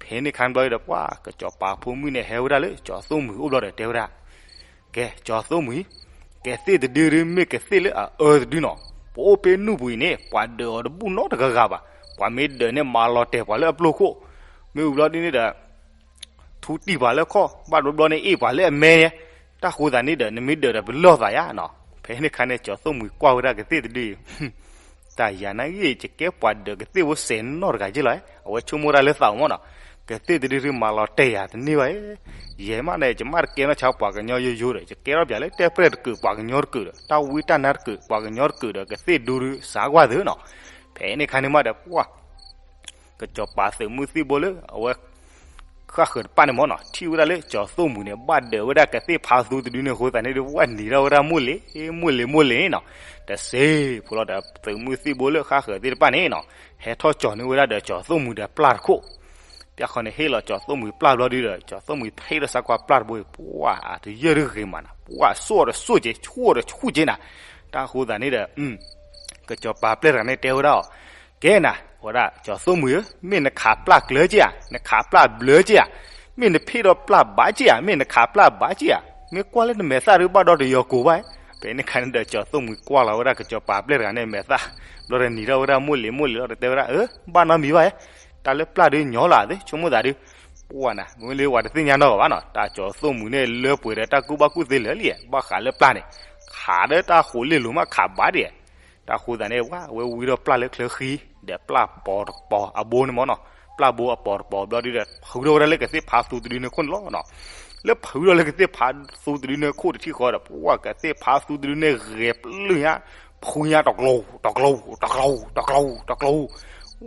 ဖဲန့ၣ်ခါဘျီဒီး ပှၤကစီၤပၤအဖိမုၣ်န့ၣ် ဟဲဝဲဒၣ်လၢကၠီသိၣ်မှံၤအိၣ်ဘျီဒီးတဲဝဲဒၣ် ကဲ ကၠီသိၣ်မှံၤ, ကသ့ၣ်တဒုဒုမ့ၢ်ကသ့ၣ်လၢအအၢတဒုနီၤ. ပအိၣ်ဖဲနူၢ်ပူၤအံၤန့ၣ် ပှၤဒၢးအီၤတဘူၣ်နီတဂၤဂၤဘၣ်. ပှၤမ့ၢ်ဒၢးန့ၣ် မၤလီၤတဲာ်ပှၤလၢအပျိၢ်ခိၣ်, မ့ၢ်ဝံၤဘျီဒ်န့ၣ်ဒီး ထူတံၢ်ပှၤလၢခီၣ်, ဘၣ်တဘျီန့ၣ် အ့ၣ်ပှၤလၢအမဲန့ၣ်, တၢ်ဃိသတးန့ၣ်ဒီး နမ့ၢ်ဒၢးဒီးပလီၢ်သးယါနီၤ. ဖဲန့ၣ်ခါန့ၣ် ကၠီသိၣ်မှံၤကွၢ်ဝဲဒၣ်ကသ့ၣ်တဒုအံၤ တၢ်ယၤနာ်ဂ့ၤ ယကဲပှၤဒၢးကသ့ၣ်ဖိစဲးနီတဂၤက့လီၤ. အဝဲဆိကမိၣ်တၢ်လၢသးပူၤမးနီၤ, ကသ့ၣ်တဒုဒုမၤလီၤတဲာ်ယၤတန့ၢ်ဘၣ်. ယဲမးန့ၣ် ယမ့ၢ်တကဲနီၢ်ဆါပှၤကညီယိယိဒီး ယကဲထီၣ်ပၠးလၢတဲပျဲၢ်တကုးပှၤကညီတကုးဒီး တၢ်ဝံတၢ်နါတကုးပှၤကညီတကုးဒီး ကသ့ၣ်ဒုဒုစးကွၢ်သုနီၤ. ဖဲန့ၣ်ခါန့ၣ်မးဒီး ပှၤ ကစီၤပၤသုးမုၢ်သံၣ်ဘိလၢအဝဲ ဃၣ်ဃၢၤတဖၣ်န့ၣ်မးနီၤ ထံၣ်ဝဲဒၣ်လၢကၠီသိၣ်မှံၤန့ၣ် ဘၣ်ဒၢးဝဲဒၣ်ကသ့ၣ်ဖးသူတဒုန့ၣ်အဃိသတးန့ၣ်ဒီး ဝဲနံၤထီၣ်ဝဲဒၣ်မိၢ်လ့ၤ မိၢ်လ့ၤ မိၢ်လ့ၤနီၤ. တစ့ဖိလီၤဒီး သုးမုၢ်သံၣ်ဘိလၢဃၣ်ဃၢၤသ့ၣ်တဖၣ်န့ၣ်နီၤ ဟဲထီၣ်ကၠီၤန့ၢ်ဝဲဒၣ်ဒီးကၠီသိၣ်မှံၤဒီးပျၢ်တခိၣ် ပျၢ်ဃီန့ၣ် ဟ့ၣ်လီၤကၠီသိၣ်မှံၤပျၢ်ဘျီဒုဒီး ကၠီသိၣ်မှံၤဖဲးဒီးစးကွၢ်ပျၢ်တဘိအံၤ ပှၤအတယၢၢ်တဂ့ၤမးနီၤ ပှၤဆိၣ်ဒီးဆိၣ်က့ၤ ဆိၣ်ဒီးဆိၣ်က့ၤနၤ. တၢ်ဃိသတးန့ၣ်ဒီး ကစီၤပၤပျဲၢ်တဂၤန့ၣ်တဲဝဲဒၣ်အီၤ, ကဲနၤ ဝဲဒၣ်ကၠီသိၣ်မှံၤဧၢ, မ့ၢ်နခးပျၢ်ကျၢၤက့ဧါ, နခးပျၢ်ဘျၢက့ဧါ, မ့ၢ်နဖ့ၣ်ဒီးပျၢ်ဘၣ်က့ၢ်ဧါ, မ့ၢ်နခးပျၢ်ဘၣ်က့ၢ်ဧါ, မ့ၢ်ကွၢ်လၢနမဲာ်သၣ်ဒုးဘၣ်ဒီးတယီၤကိၤဘၣ်. ဖဲန့ၣ်ခါန့ၣ်ဒီး ကၠီၤသိၣ်မှံၤကွၢ်လီၤဝဲဒၣ်ကစီၤပၤပျဲၢ်တဂၤန့ၣ်မဲာ်သၣ်, ဘျီဒီးနံၤထီၣ်ဝဲဒၣ်မိၢ်လံၤမိၢ်လံၤလီၤဒီးတဲဝဲဒၣ်, အၢ ဘၣ်နီတမံၤဘၣ်ဧါ, တၢ်လၢပျၢ်ဒုးညီလၢ်သ့ ဆိကမိၣ်သးဒုး, ပှၢ်နၤ မ့ၢ်လၢပှၤတသ့ၣ်ညါနီတဂၤဘၣ်နီၤ, တၢ်ကၠီၤသိၣ်မှံၤန့ၣ်လၢပှဲၤဒီးတၢ်ကူၣ်ဘၣ်ကူၣ်သ့လၢာ်လံ, ဘၣ်ဃးလၢပျၢ်န့ၣ်, ခးဒီးတၢ်ဃိးလ့ၢ်လိၤမးခးဘၣ်ဒံး တၢ်ဃိသးန့ၣ် ဝဲဝံထီၣ်ပျၢ်လၢချၢဃံ, ဒီးပျၢ်ပိာ်တပိာ်အဘိန့ၣ်မ့ၢ်နီၤ, ပျၢ်ဘိအပိာ်တပိာ်ဘျီဒုးဒီး ဖုထီၣ်ဝဲဒၣ်လၢကသ့ၣ်ဖးသူတဒုန့ၣ်ခိၣ်န့ၣ်လီၤနီၤ. လၢဖုထီၣ်လၢကသ့ၣ်ဖးသူတဒုန့ၣ်ခိၣ်တထံၣ်ဃီဒီး ပှၢ်ကသ့ၣ်ဖးသူတဒုန့ၣ်ဂဲၤပျုၢ်ညါ, ဖုညါတကျိၤ, တကျိၤ, တကျိၤ, တကျိၤ, တကျိၤ,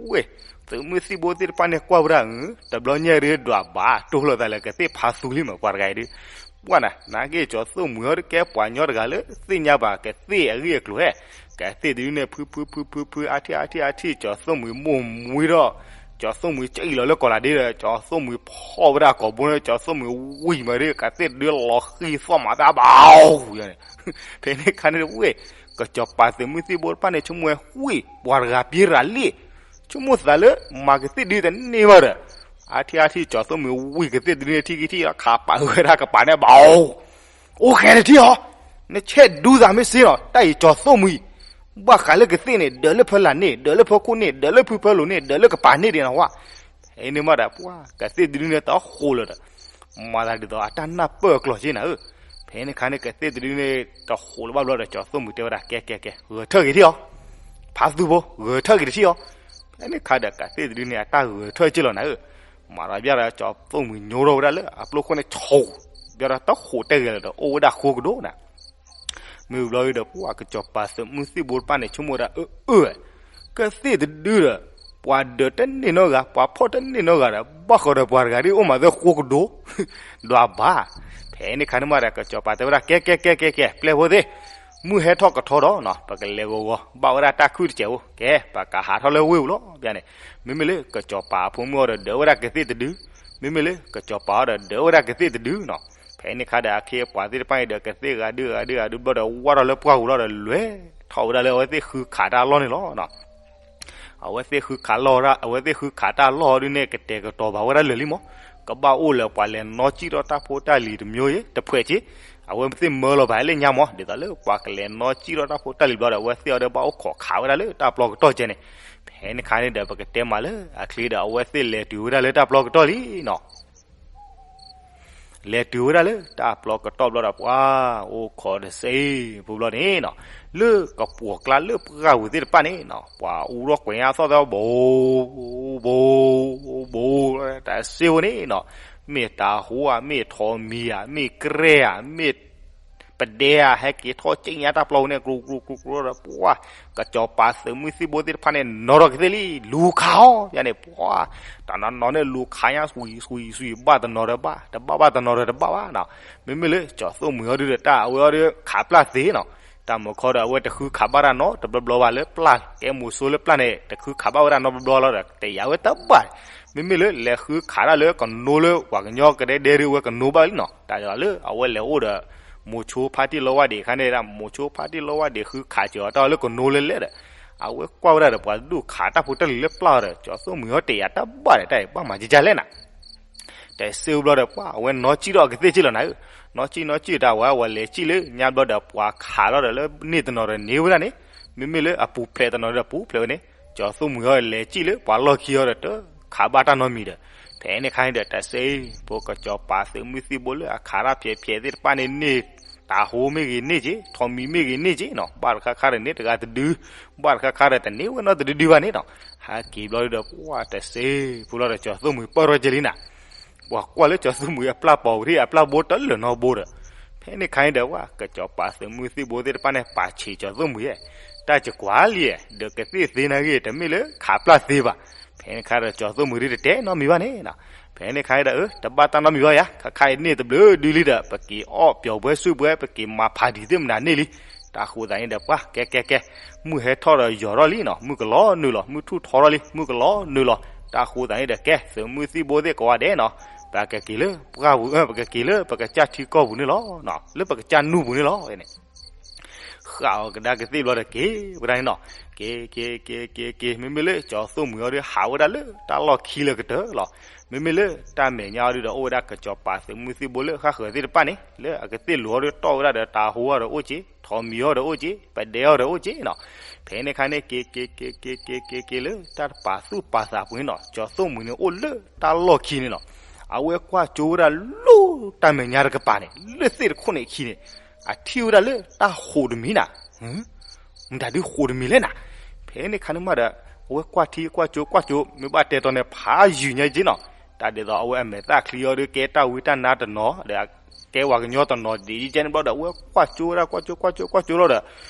ဝဲ, သုးမုၢ်သံၣ်ဘိသ့ၣ်တဖၣ်န့ၣ်ကွၢ်ဝဲဒၣ်, တဘျီညါဒုးဒွးဘၣ်တိၢ်လိာ်သးလၢကသ့ၣ်ဖးသူလံမး ပှၤတဂၤအံၤဒုး ပှၢ်နၤ နာ်က့ကၠီၤသိၣ်မှံၤအီၤတကဲပှၤညီတဂၤလၢသ့ၣ်ညါဘၣ်ကသ့ၣ်အဂ့ၢ်အကျိၤဟဲ, ကသ့ၣ်တဒုန့ၣ် ဖုဖုဖုဖုဖု အါထံၣ်အါထံၣ်အါထံၣ် ကၠီၤသိၣ်မှံၤမိၢ်မှံထီၣ်, ကၠီၤသိၣ်မှံၤကအံၣ်လီၤလၢကီးလးဒ့ဒီး ကၠီၤသိၣ်မှံၤဖီၣ်ဝဲဒၣ်ကိာ်ဘိန့ၣ် ကၠီၤသိၣ်မှံၤဝံၤမးဒုး ကသ့ၣ်တဒုလီၤဃံၤသီၣ်မးတၢ်ဘၣ်အီၤ, ဖဲန့ၣ်ခါန့ၣ်ဝဲ, ကစီၤပၤသုးမုၢ်သံၣ်ဘိတဖၣ်န့ၣ် ဆိကမိၣ်ဝဲဝံၤ ပှၤတဂၤပျံၤရၤလံ, ဆိကမိၣ်သးလၢ မၤကသ့ၣ်ဒုတန့ၢ်ဘၣ်ဒီး, အါထံၣ်အါထံၣ် ကၠီၤသိၣ်မှံၤဝံၤကသ့ၣ်တဒုန့ၣ်ထံၣ်ကထံၣ်လီၤ ခးပာ်ဝဲဒၣ်ကပၤန့ၣ်ဘၣ်အီၤ, အိၣ်ဃဲတထံၣ်အီၤ, နဆဲးဒူသးမ့ၢ်စ့နီၤ တၢ်အံၤကၠီၤသိၣ်မှံၤ, ဘၣ်ဃးလၢကသ့ၣ်န့ၣ် ဒၢးလၢဖၢလၢ်န့ၣ် ဒၢးလၢဖၢခိၣ်န့ၣ် ဒၢးလၢဖုဖၢလိၤန့ၣ် ဒၢးလၢကပၤန့ၣ်ဒံးနီၤဝဲ ဖဲန့ၣ်မးဒီးပှၤ ကသ့ၣ်တဒုန့ၣ်တဃိးလၢၤဒီး, မၤသးဒ်သိးအတၢ်နၢ်ပၢၢ်အကျိၤက့နၤဧၢ, ဖဲန့ၣ်ခါန့ၣ် ကသ့ၣ်တဒုန့ၣ် တဃိးလၢၤဘၣ်ဘျီဒီး ကၠီၤသိၣ်မှံၤတဲဝဲဒၣ် ကဲ ကဲ ကဲ ဂဲၤထၢၣ်က့ၤထံၣ်အီၤ, ဖးသူဖိ ဂဲၤထၢၣ်က့ၤတထံၣ်အီၤ, ဖဲန့ၣ်ခါဒီး ကသ့ၣ်တဒုန့ၣ် အတၢ်ဂဲၤထၢၣ်က့ၤလီၤနၤဧၢ, မၤဒီးဘၣ်ဒီး ကၠီၤသိၣ်မှံၤညိထီၣ်ဝဲဒၣ်လၢအပျိၢ်ခိၣ်န့ၣ် ဆိး, ဘၣ်ဒီးတဃိးတဲဂဲၤလၢၤဒီး အိၣ်ဝဲဒၣ်ဃိကဒိၣ်နၤ မ့ၢ်ဘျီဒုဒီး ပှၤကစီၤပၤသုးမုၢ်သံၣ်ဘိတဖၣ်န့ၣ် ဆိကမိၣ်ဝဲဒၣ် အၢ အၢ ကသ့ၣ်တဒုဒီး ပှၤဒၢးတန့ၢ်နီတဂၤ ပှၤဖီၣ်တန့ၢ်နီတဂၤဒီး ဘၣ်ဃီဒီးပှၤတဂၤဒ်အိၣ်မးသ့ၣ်ဃိကဒိၣ်, ဒွးဘၣ်, ဖဲန့ၣ်ခါန့ၣ်မးဒီး ကစီၤပၤတဲဝဲဒၣ် ကဲ ကဲ ကဲ ကဲ ကဲ ပျဲၢ်ဖိသ့ၣ်, မုၢ်ဟဲထီၣ်ကထီဒီးနီၤ ပကလဲၤဂီၤဂီၤ ဘၣ်ဝဲဒၣ်တၢ်ခုၣ်တစဲးဖိ ကဲ ပကဟးထီၣ်လၢဝ့ၢ်ပူၤလီၤ ဘၣ်န့ၣ်, မ့မ့ၢ်လၢကစီၤပၤအဖိမုၣ်အီၤဒီးဒၢးဝဲဒၣ်ကသ့ၣ်တဒု, မ့မ့ၢ်လၢကစီၤပၤအီၤဒီးဒၢးဝဲဒၣ်ကသ့ၣ်တဒုနီၤ, ဖဲန့ၣ်ခါဒီး အခ့အပှၤသ့ၣ်တဖၣ်အံၤဒီး ကသ့ၣ်ဂၤဒုးဂၤဒုးဂၤဒုးဘျီဒီး ဝၢ်ထီၣ်လၢပှၢ်ပူၤလီၤဒီး လဲၤထီၣ်ဝဲဒၣ်လၢအဝဲသ့ၣ်ဃုခးတၢ်လီၢ်န့ၣ်လီၤ. အဝဲသ့ၣ်ဃုခးလီၢ်ဝဲဒၣ် အဝဲသ့ၣ်ဃုခးတၢ်လီၢ်ဒုန့ၣ် ကတဲာ်ကတီၤဘၣ်ဝဲဒၣ်လၢာ်လံမး, ကဘၣ်အိၣ်လၢပှၤလဲၤနီၢ်ကံၣ်ထီၣ်တၢ်ဖိတၢ်လံၤတမျိုး တဖှဲးက့, အဝဲသ့ၣ်မၢလီၤဘၣ်လၢညါမး ဒ်သိးလၢပှၤကလဲၤနီၢ်ကံၣ်ထီၣ်တၢ်ဖိတၢ်လံၤဘျီဒီး အဝဲသ့ၣ်အီၤဒီးဘၣ်အိၣ်ခိးခးဝဲဒၣ်လၢတၢ်ပျီကတီၢ်ကဲန့ၣ်, ဖဲန့ၣ်ခါန့ၣ်ဒီး ပကတဲမးလၢအချ့ဒီး အဝဲသ့ၣ်လဲၤတုၤဝဲဒၣ်လၢတၢ်ပျီကတီၢ်လံနီၤ. လဲၤတုၤဝဲဒၣ်လၢတၢ်ပျီကတီၢ်ဘျီဒီး ပှၤအိၣ်ခိးတစ့ဖိဘျီန့ၣ်နီၤ, လၢကပိာ်ကျါလၢပှၢ်ပူၤသ့ၣ်တဖၣ်န့ၣ်နီၤ ပှၤအူထီၣ်ကွဲးညါအသီၣ်သီၣ် ဘိး ဘိး ဘိး တစ့ဖိန့ၣ်နီၤ, မ့ၢ်တၤဟူဧါ မ့ၢ်ထိးမံၤဧါ မ့ၢ်ကြဲၢ်ဧါ မ့ၢ် ပဒဲဧါ ဟဲက့ၤထီၣ်က့ညါတၢ်ပျီပူၤန့ၣ် ကြူးကြူးကြူးကြူးဒီး ပှၤ ကစီၤပၤသုးမုၢ်သံၣ်ဘိသ့ၣ်တဖၣ်န့ၣ် နီၣ်ထီၣ်ကသ့ၣ်လံ လူၤခးအီၤ ယၤန့ၣ် ပှၤ တနီၤနီၤန့ၣ် လူၤခးညါ စွံၢ် စွံၢ် စွံၢ် ဘၣ်တနီၤဒီးဘၣ် တဘၣ်ဘၣ်တနီၤဒီးတဘၣ်ဘၣ်နီၤ, မ့မ့ၢ်လၢကၠီၤသိၣ်မှံၤအီၤဒုဒီး တၢ်အဝဲအီၤဒု ခးပျၢ်သ့နီၤ, တၢ်မုၢ်ခီဒီး အဝဲတဃုခးဘၣ်တၢ်နီတဘျီဘျီဘၣ်လၢပျၢ် ကဲမိၤဆိလၢပျၢ်န့ၣ် တဃုခးဘၣ်ဝဲဒၣ်နီတဘျီဘျီလီၤဒီး တယာ်ဝဲတဘၣ်, မ့မ့ၢ်လၢလဲၤဃုခးတၢ်လၢကနိလၢပှၤကညီကဒဲဒဲဒု အဝဲကနိဘၣ်လံနီၤ, တၢ်လၢအဝဲလဲၤအိၣ်ဒီး မိၤဆိဖါတံၢ်လီဝါဒံးအခါန့ၣ်ဒၣ် မိၤဆိဖါတံၢ်လီဝါဒံးဃုခးစၢၤအီၤတၢ်လၢကနိလၢလဲၣ်ဒီး အဝဲကွၢ်ဝဲဒၣ်ဒီး ပှၤဒုးခးတၢ်ဖိတၢ်လံၤလၢပျၢ်အီၤဒီး ကၠီၤသိၣ်မှံၤအီၤတယာ်တဘၣ်ဒီး တၢ်အံၤဘၣ်မၤကကၢ်လဲၣ်နၤ တစ့ဘျီဒီး ပှၤအဝဲနီၢ်ကံၣ်ထီၣ်အကသ့ၣ်က့လီၤနၤဧၢ, နီၢ်ကံၣ်နီၢ်ကံၣ်တၢ်ဝဲ အဝဲလဲၤကံၣ်လၢညါဘျီဒီး ပှၤခးလီၤဒီးလၢန့ၢ်တနီၤဒီးန့ၢ်ဝဲဒၣ်န့ၣ်, မ့မ့ၢ်လၢအပူၤဖျဲးတနီၤဒီးပူၤဖျဲးဝဲန့ၣ်, ကၠီၤသိၣ်မှံၤအီၤလဲၤကံၣ်လၢပှၤလီၢ်ခံအီၤဒီးတခးဘၣ်တၢ်နီတမံၤဒီး, ဖဲန့ၣ်ခါန့ၣ်ဒီး တစ့ဖိကစီၤပၤသုးမုၢ်သံၣ်ဘိလၢအခးတၢ်ဖျဲးဖျဲးသ့ၣ်တဖၣ်န့ၣ်န့ၢ်, တၤဟူမ့ၢ်ဂ့ၤန့ၢ်က့, ထိးမံၤမ့ၢ်ဂ့ၤန့ၢ်က့နီၤ, ဘၣ်တခါခါဒီးန့ၢ်တဂၤတဒု, ဘၣ်တခါခါဒီးတန့ၢ်ဝဲနီတဒုဒုဘၣ်န့ၣ်နီၤ, ဟဲက့ၤဘျီဒီး ပှၤတစ့ဖိလီၤဒီး ကၠီၤသိၣ်မှံၤပၢၢ်ထီၣ်က့လံနၤ ပှၤကွၢ်လၢကၠီၤသိၣ်မှံၤအပျၢ်ပိာ်ဝံၤ အပျၢ်ဘိတလၢာ်နီတဘိဒီး, ဖဲန့ၣ်ခါန့ၣ်ဒီး ပှၤကစီၤပၤသုးမုၢ်သံၣ်ဘိသ့ၣ်တဖၣ်န့ၣ် ပာ်ဆံးကၠီၤသိၣ်မှံၤဧၢ, တၢ်ကကွၢ်လံဧၢ, ဒီးကသ့ၣ်သ့နာ်ဂ့ၤ တမ့ၢ်လၢခးပျၢ်သ့ဘၣ်. ဖဲန့ၣ်ခါဒီး ကၠီၤသိၣ်မှံၤဒုတတဲနီတမံၤဘၣ်န့ၣ်နီၤ. ဖဲန့ၣ်ခါဒီး အၢ တဘၣ်တၢ်နီတမံၤဘၣ်ယၤ, ခါခါအံၤန့ၣ်တဘျုးဒုလံဒီး ပက့ၤအီၣ်ပျီၤဘှဲစုၣ်ဘှဲ ပက့ၤမၤဖးဒံးသ့ၣ်မနုၤန့ၣ်လံ. တၢ်ဃိသးန့ၣ်ဒီး ပှၤကဲကဲကဲ, မုၢ်ဟဲထီၣ်ဒီးယီၤထီၣ်လံနီၤ, မုၢ်ကလီၤနုာ်လီၤ, မုၢ်ထူၣ်ထီထီၣ်လံ, မုၢ်ကလီၤနုာ်လီၤ. တၢ်ဃိသးန့ၣ်ဒီး ကဲ သုးမုၢ်သံၣ်ဘိသ့ၣ်ကိးဂၤဒဲးနီၤ, ပကက့ၤလၢပှၢ်ပူၤ, ပကက့ၤလၢပကစၢ်ထံကီၢ်ပူၤန့ၣ်လီၤ, လၢပကစၢ်နူၢ်ပူၤန့ၣ်လီၤ. ဃၣ်အီၤကဒါကသ့ၣ်ဘျီဒီး က့ၤဝဲဒၣ်န့ၣ်နီၤ. က့ၤ က့ၤ က့ၤ က့ၤ က့ၤ, မ့မ့ၢ်လၢကၠီၤသိၣ်မှံၤအီၤဒီး ဟးဝဲဒၣ်လၢတၢ်လီၢ်ခံလၢကတၢၢ်လီၤ. မ့မ့ၢ်လၢတၢ်မဲာ်ညါအီၤဒုဒီး အိၣ်ဝဲဒၣ်ကစီၤပၤသုးမုၢ်သံၣ်ဘိလၢဃၣ်ဃၢၤသ့ၣ်တဖၣ်န့ၣ် လၢအကသ့ၣ်လိၤအီၤဒီးတီၢ်ဝဲဒၣ်ဒီး တၤဟူအီၤဒီးအိၣ်က့, ထိးမံၤအီၤဒီးအိၣ်က့, ပဒဲအီၤဒီးအိၣ်က့နီၤ. ဖဲန့ၣ်အခါန့ၣ် က့ၤက့ၤက့ၤက့ၤက့ၤက့ၤက့ၤလၢတၢ်တပာ်သူၣ်ပာ်သးပူၤန့ၣ်နီၤ, ကၠီၤသိၣ်မှံၤန့ၣ်အိၣ်လၢတၢ်လီၢ်ခံန့ၣ်နီၤ. အဝဲကွၢ်ကၠိဝဲဒၣ်လၢတၢ်မဲာ်ညါတကပၤန့ၣ် လၢသ့ၣ်တခိၣ်န့ၣ်အခံန့ၣ် အထံၣ်ဝဲဒၣ်လၢတၢ်ဃိးတမံၤနၤ. မတၤဒုဃိးတမံၤလဲၣ်နၤ. ဖဲန့ၣ်ခါန့ၣ်မးဒီး အဝဲကွၢ်ထံကွၢ်ကၠိကွၢ်ကၠိ မ့ၢ်ဘၣ်တဲတီၤန့ၣ် ဖးယုာ်ညါက့နီၤ. တၢ်ဒ်သိးအဝဲအမဲာ်သၣ်ချံအီၤဒီး ကဲတၢ်ဝံတၢ်နါတနီၤဒီး ကဲဝဲကညီတနီၤဒ်ကဲန့ၣ်ဘျီဒီး အဝဲကွၢ်ကၠိဝဲဒၣ်ကွၢ်ကၠိကွၢ်ကၠိကွၢ်ကၠိလီၤဒီး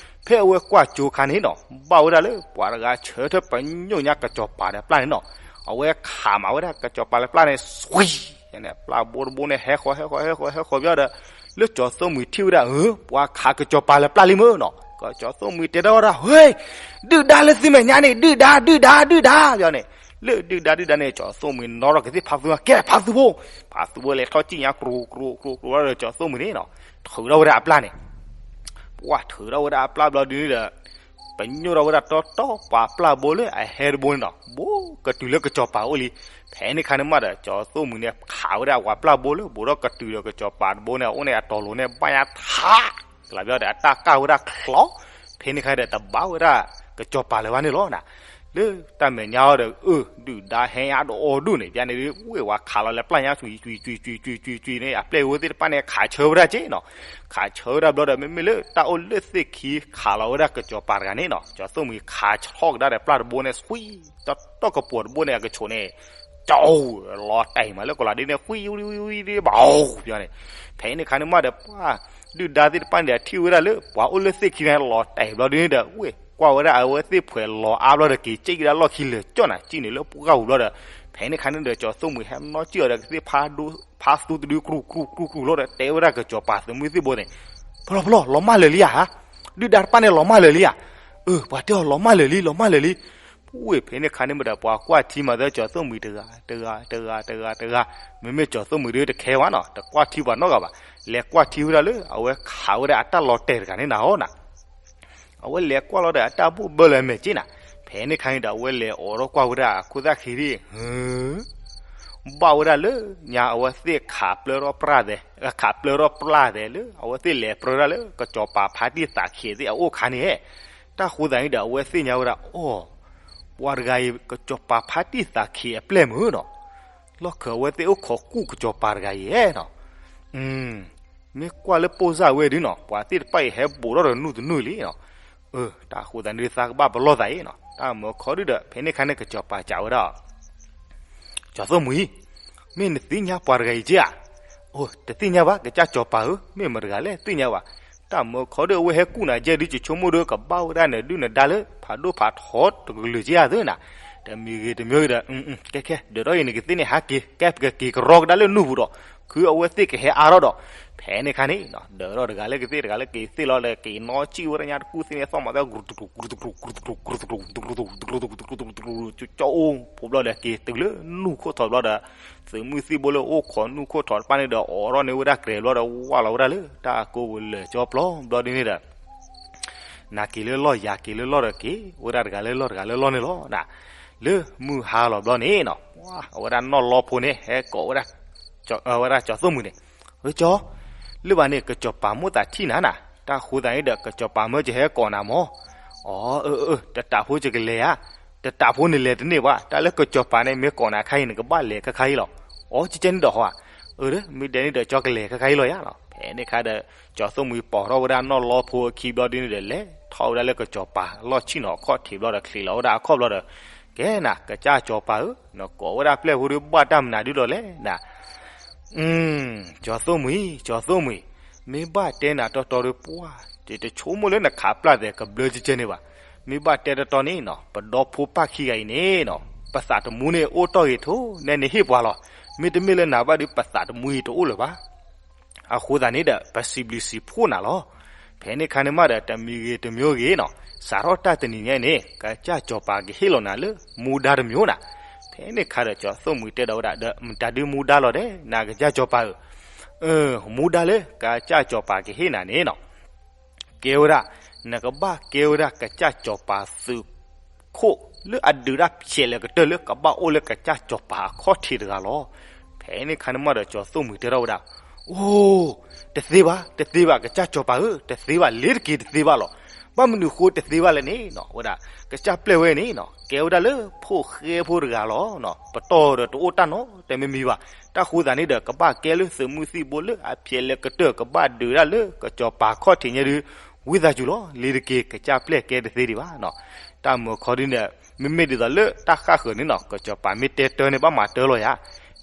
ဖဲအဝဲကွၢ်ကၠိခါန့ၣ်နီၤ ဘၣ်ဝဲဒၣ်လၢပှၤတဂၤဆၢထၢၣ်ပညိၣ်ညါကစီၤပၤဒီးပျၢ်န့ၣ်နီၤ. အဝဲခးမးဝဲဒၣ်ကစီၤပၤလၢပျၢ်န့ၣ် စွံ န့ၣ် ပျၢ်ဘိတဘိန့ၣ် ဟဲဃီၤဟဲဃီၤဟဲဃီၤဟဲဃီၤဘျီဒီး လၢကၠီၤသိၣ်မှံၤထံၣ်ဝဲဒၣ် အၢ ပှၤခးကစီၤပၤလၢပျၢ်လံမ့ၢ်နီၤ. ကၠီၤသိၣ်မှံၤတဲထီၣ်ဝဲဒၣ် ဟဲ ဒုၣ်ဒါလၢသုမဲာ်ညါန့ၣ် ဒုၣ်ဒါ ဒုၣ်ဒါ ဒုၣ်ဒါ ဘျီန့ၣ် လၢဒုၣ်ဒါဒုၣ်ဒါန့ၣ် ကၠီၤသိၣ်မှံၤနီၣ်ထီၣ်ကသ့ၣ်ဖးသူ ကဲဖးသူဖိ, ဖးသူဖိလဲၤထီၣ်စံၣ်ညါ ကြူးကြူးကြူးကြူးလီၤဒီး ကၠီၤသိၣ်မှံၤန့ၣ်နီၤ ထုးထီၣ်ဝဲဒၣ်အပျၢ်န့ၣ် ပှၢ်ထုးထီၣ်ဝဲဒၣ်အပျၢ်ဘျီဒုန့ၣ်ဒီး ပညိၣ်ထီၣ်ဝဲဒၣ်တီတီပှၤပျၢ်ဘိလၢအဟဲတဘိန့ၣ်နီၤ ဘူးကတုၤလၢကစီၤပၤအိၣ်လံ. ဖဲန့ၣ်ခါန့ၣ်မးဒီး ကၠီၤသိၣ်မှံၤန့ၣ် ခးဝဲဒၣ်ပှၤပျၢ်ဘိလၢဘူးထီၣ်ကတုၤဒီးကစီၤပၤတဘိန့ၣ် အအိၣ်န့ၣ်အတီၤလိၤန့ၣ် ဘၣ်ညါထး ကလးဘျီဒီး အတၢ်ကၢ်ဝဲဒၣ်ချီ, ဖဲန့ၣ်ခါဒီး တဘၣ်ဝဲဒၣ်ကစီၤပၤလၢၤဘၣ်န့ၣ်လီၤနၤ. လၢတၢ်မဲာ်ညါအီၤဒီး အၢ ဒုၣ်ဒါဟဲညါဒီးအီၤဒိၣ်န့ၣ် ဘျီန့ၣ် ဝ့ၢ်ဝဲခးလီၤလၢပျၢ်ညါ စွံစွံစွံစွံစွံစွံစွံန့ၣ် အပျဲၢ်ဝဲသ့ၣ်တဖၣ်န့ၣ် ခးဆၢဝဲဒၣ်က့နီၤ. ခးဆၢဝဲဒၣ်ဘျီဒီး မ့မ့ၢ်လၢတၢ်အိၣ်လၢသ့ၣ်ခံခးလီၤဝဲဒၣ်ကစီၤပၤတဂၤန့ၣ်နီၤ ကၠီၤသိၣ်မှံၤခးဆှီကဒါဒီးပျၢ်တဘိန့ၣ် စွံ တီတီကပိာ်တဘိန့ၣ် အကဆိးန့ၣ် ကၠီၤ လီၤတဲာ်မးလၢကီးလးဒ်န့ၣ် ကွံ ဝံ ဝံ ဝံ ဒ်ဘၣ်အီၤ ဘျီန့ၣ်. ဖဲန့ၣ်ခါန့ၣ်မးဒီး ပှၢ်ဒုၣ်ဒါသ့ၣ်တဖၣ်န့ၣ်ဒီး ထံၣ်ဝဲဒၣ်လၢ ပှၤအိၣ်လၢသ့ၣ်ခံန့ၣ် လီၤတဲာ်ဘျီဒ်န့ၣ်ဒီး ဝ့ၢ်ကွၢ်ဝဲဒၣ်အဝဲသ့ၣ်ဖှဲးလီၤအါဘျီဒီး က့ၤစံၣ်ကဒါလီၢ်ခံလၢာ်ကၠီၣ်နၤ စံၣ်န့ၣ်လၢပှၢ်ပူၤဘျီဒီး ဖဲန့ၣ်ခါန့ၣ်ဒီး ကၠီၤသိၣ်မှံၤဟဲနီၣ်စံၣ်အီၤဒီးကသ့ၣ်ဖးဒိ ဖးသူတဒု ကြူးကြူးကြူးကြူးလီၤဒီး တဲဝဲဒၣ်ကစီၤပၤသုးမုၢ်သံၣ်ဘိန့ၣ် ဖျီဖျီ လီၤမၢ်လၢာ်လံဧါ. ဒုၣ်ဒါတဖၣ်န့ၣ် လီၤမၢ်လၢာ်လံဧါ. အၢ ပှၤတဲအီၤ လီၤမၢ်လၢာ်လံ လီၤမၢ်လၢာ်လံ. ဝ့ၢ်ဖဲန့ၣ်ခါန့ၣ်မးဒီး ပှၤကွၢ်ထံမၤသး ကၠီၤသိၣ်မှံၤတဂၤ တဂၤ တဂၤ တဂၤ တဂၤ, မ့မ့ၢ်ကၠီၤသိၣ်မှံၤဒုတခဲဝဲနီၤ တကွၢ်ထံပှၤနီတဂၤဘၣ်. လဲၤကွၢ်ထံဝဲဒၣ်လၢ အဝဲခးဝဲဒၣ်အတၢ်လီၤတဲာ်တဂၤန့ၣ်နၤအီၤနၤ အဝဲလဲၤကွၢ်လီၤဒီးအတၢ်ဘိၣ်ဘၢလၢအမဲာ်က့နၤ. ဖဲန့ၣ်ခါန့ၣ်ဒီး အဝဲလဲၤအိးထီၣ်ကွၢ်ဝဲဒၣ်အခိၣ်သၣ်ခံဒံး ဘၣ်ဝဲဒၣ်လၢညါအဝဲသ့ၣ်ခးပျၢထီၣ်ပြၢ်သဲး ခးပျၢထီၣ်ပြၢ်သဲးလၢ အဝဲသ့ၣ်လဲၤပြၢဒၣ်လၢကစီၤပၤဖါတံၢ်သးခံးသ့ၣ်အအိၣ်ခါန့ၣ်. တၢ်ဃိသတးန့ၣ်ဒီး အဝဲသ့ၣ်ညါဝဲဒၣ် အိၣ် ပှၤတဂၤအံၤ ကစီၤပၤဖါတံၢ်သးခံးအပျဲၢ်မုၢ်နီၤ. လီၢ်ခၢးအဝဲသ့ၣ်အိၣ်ခိးကူၣ်ကစီၤပၤတဂၤအံၤနီၤ. မ့ၢ်ကွၢ်လၢပိၢ်စၢ်ဝဲဒုနီၤ ပှၤသ့ၣ်တဖၣ်အံၤဟဲဘူးထီၣ်ဒီးနုာ်တနုာ်လံနီၤ. တၢ်ဃိသတးန့ၣ်သးကဘၣ်ပလီၢ်သးအံၤနီၤ. တၢ်မၢခီဒုဒီး ဖဲန့ၣ်ခါန့ၣ် ကစီၤပၤစံးဝဲဒၣ် ကၠီၤသိၣ်မှံၤ, မ့ၢ်နသ့ၣ်ညါပှၤတဂၤအံၤက့ဧါ. အိ တသ့ၣ်ညါဘၣ် ကစၢ်စီၤပၤဧၢ, မ့ၢ်မတၤတဂၤလဲၣ်သ့ၣ်ညါဘၣ်. တၢ်မၢခီဒုအဝဲဟဲကူၣ်နၤကဲဒု ယဆိကမိၣ်ဒီး ကဘၣ်ဝဲဒၣ်နဒုၣ်နဒါလၢ ဖးဒိၣ်ဖးထီတကလုာ်က့ဧါသ့ၣ်နၤ. တမံၤဂ့ၤတမံၤဂ့ၤဒီး ကဲခဲ ဒၢးထီၣ်အံၤန့ၣ်ကသ့ၣ်န့ၣ်ဟးက့ၤ ကဲပကက့ၤကရီကဒါလၢနုၢ်ပူၤဒီး ခုအဝဲသ့ၣ်ကဟဲအါထီၣ်ဒီး ဖဲန့ၣ်ခါန့ၣ် ဒၢးထီၣ်တဂၤလၢကသ့ၣ်တဂၤလၢက့ၤသ့ၣ်လီၤဒီး က့ၤနီၣ်စံၣ်ဝဲဒၣ်ညါတကူၣ်သ့ၣ်န့ၣ် သီၣ်မၤသဲ ကရူတကရူ ကရူတကရူ ကရူတကရူ ကရူတကရူ ကရူတကရူ ကၠီအိၣ်ဖိဘျီဒီး က့ၤတုၤလၢနုၢ်ခိၣ်ထီၣ်ဘျီဒီး သုးမုၢ်သံၣ်ဘိလၢအိၣ်ခိးနုၢ်ခိၣ်ထီၣ်တဖၣ်န့ၣ်ဒီး အိးထီၣ်န့ၢ်ဝဲဒၣ်ကြဲးဘျီဒီး ဝၢ်လီၤဝဲဒၣ်လၢတၢ်ကိးပူၤလၢာ်ကၠီပျီဘျီဒ်န့ၣ်ဒီး နၤက့ၤလၢလီၢ်ယၤက့ၤလၢလီၢ်ဒီးက့ၤ ဝဲဒၣ်တဂၤလၢလီၢ်တဂၤလၢလီၢ်န့ၣ်လီၤ. လၢမုၢ်ဟါလီၤဘျီန့ၣ်နီၤ အဝဲဒၣ်နီၢ်လီဖိန့ၣ် ဟဲကိးဝဲဒၣ် ဝဲဒၣ်ကၠီၤသိၣ်မှံၤန့ၣ် ဝဲကၠီၤ လၢဘၣ်န့ၣ် ကစီၤပၤမိၣ်သးထံၣ်နၤနၤ တၢ်ဃိသတးန့ၣ်ဒီး ကစီၤပၤမၢယဟဲကိးနၤမၢ်. အိ အၢ အၢ တတးဖိယကလဲၤဧါ. တတးဖိနလဲၤတန့ၢ်ဘၣ် တၢ်လၢကစီၤပၤန့ၣ် မ့ၢ်ကိးနၤခါအံၤ နကဘၣ်လဲၤခါခါအံၤလီၤ. အိ ကကဲန့ၣ်ဒီးဟီဧါ. အၢ မ့ၢ်ဒဲန့ၣ်ဒီး ကၠီကလဲၤခါခါအံၤလီၤယါလီၤ. ဖဲန့ၣ်ခါဒီး ကၠီၤသိၣ်မှံၤပိာ်ထီၣ်ဝဲဒၣ်နီၢ်လီဖိအခံဘျီဒ်န့ၣ်ဒီး လဲၤထီၣ်ဝဲဒၣ်လၢကစီၤပၤလီၢ်ဆံၣ်နီၤအခီၣ်ထံးဘျီဒီး ချံးလီၤဝဲဒၣ်အခီၣ်ဘျီဒီး ကဲနၤ ကစၢ်စီၤပၤဧၢ, နကိးဝဲဒၣ်ပျဲၢ်ဖိဒီးဘၣ်တၢ်မနုၤဒ်လဲၣ်နၤ. ကၠီၤသိၣ်မှံၤ ကၠီၤသိၣ်မှံၤ, မ့ၢ်ဘၣ်တဲနၤတီတီဒီးပှၢ် ယတဆိကမိၣ်လၢနခးပျၢ်သဲးကဘျၢကကဲန့ၣ်ဘၣ်. မ့ၢ်ဘၣ်တဲတီတီန့ၣ်နီၤ ပဒီဖိပၢ်ခံဂၤအံၤန့ၣ်နီၤ ပသးတမူန့ၣ်အိၣ်တ့ၢ်ဂ့ၤထိ နဲနဟ့ၣ်ပှၤလီၤ. မ့တမ့ၢ်လၢနၤဘၣ်ဒီး ပသးတမူအံၤတအိၣ်လၢၤဘၣ်. အဃိသတးန့ၣ်ဒီး ပစံးဘျုးစံးဖှိၣ်နၤလီၤ. ဖဲန့ၣ်ခါန့ၣ်မးဒီး တမံၤဂ့ၤတမံၤဂ့ၤနီၤ စးထီၣ်တၢ်တနံၤညါအံၤန့ၣ် ကစၢ်စီၤပၤကဟ့ၣ်လီၤနၤလၢမူဒါတမံၤနၤ. ဖဲန့ၣ်ခါဒီး ကၠီၤသိၣ်မှံၤတဲဒီးဝဲဒၣ်ဒီး မတၤဒုမူဒါလီၤဒဲး နကစၢ်စီၤပၤဧၢ. မူဒါလၢကစၢ်စီၤပၤကဟ့ၣ်နၤန့ၣ်နီၤ ကဲဝဲဒၣ် နကဘၣ်ကဲဝဲဒၣ်ကစၢ်စီၤပၤသုးခိၣ် လၢအဒုးတၢ်ဖျဲးလဲၤကတၢၢ်လၢကဘၣ်အိၣ်လၢကစၢ်စီၤပၤအခီၣ်ထံးတဂၤလီၤ. ဖဲန့ၣ်ခါန့ၣ်မးဒီး ကၠီၤသိၣ်မှံၤတဲထီၣ်ဝဲဒၣ်, အိ, တသ့ဘၣ်, တသ့ဘၣ်, ကစၢ်စီၤပၤဧၢ, တသ့ဘၣ်, လ့ၤတက့ၤတသ့ဘၣ်လီၤ. ဘၣ်မနုၤဃိတသ့ဘၣ်လဲၣ်န့ၣ်နီၤ, ဝဲဒၣ် ကစၢ်ပျဲၢ်ဝဲန့ၣ်နီၤ ကဲဝဲဒၣ်လၢဖိၣ်ဃဲဖိတဂၤလီၤ. ပတီၢ်ဒီးတအိၣ်တၢ်နီတမံၤမံၤဘၣ်. တၢ်ဃိသးန့ၣ်ဒီး ကဘၣ်ကဲလၢသုးမုၢ်သံၣ်ဘိလၢအဖျဲးလဲၤကတၢၢ် ကဘၣ်ဒုးဒၣ်လၢကစီၤပၤခီၣ်ထံးညါဒုး ဝံသးစူၤလီၤ. လ့ၤတက့ၤ ကစၢ်ပျဲၢ်ကဲတသ့ဒံးဘၣ်နီၤ. တၢ်မုာ်ခီဒုန့ၣ် မ့မ့ၢ်ဒ်သိးလၢတၢ်ဃၣ်ဃၢၤန့ၣ်နီၤ ကစီၤပၤမ့ၢ်တဲတၢ်န့ၣ် ဘၣ်မၤတၢ်လီၤယၤ.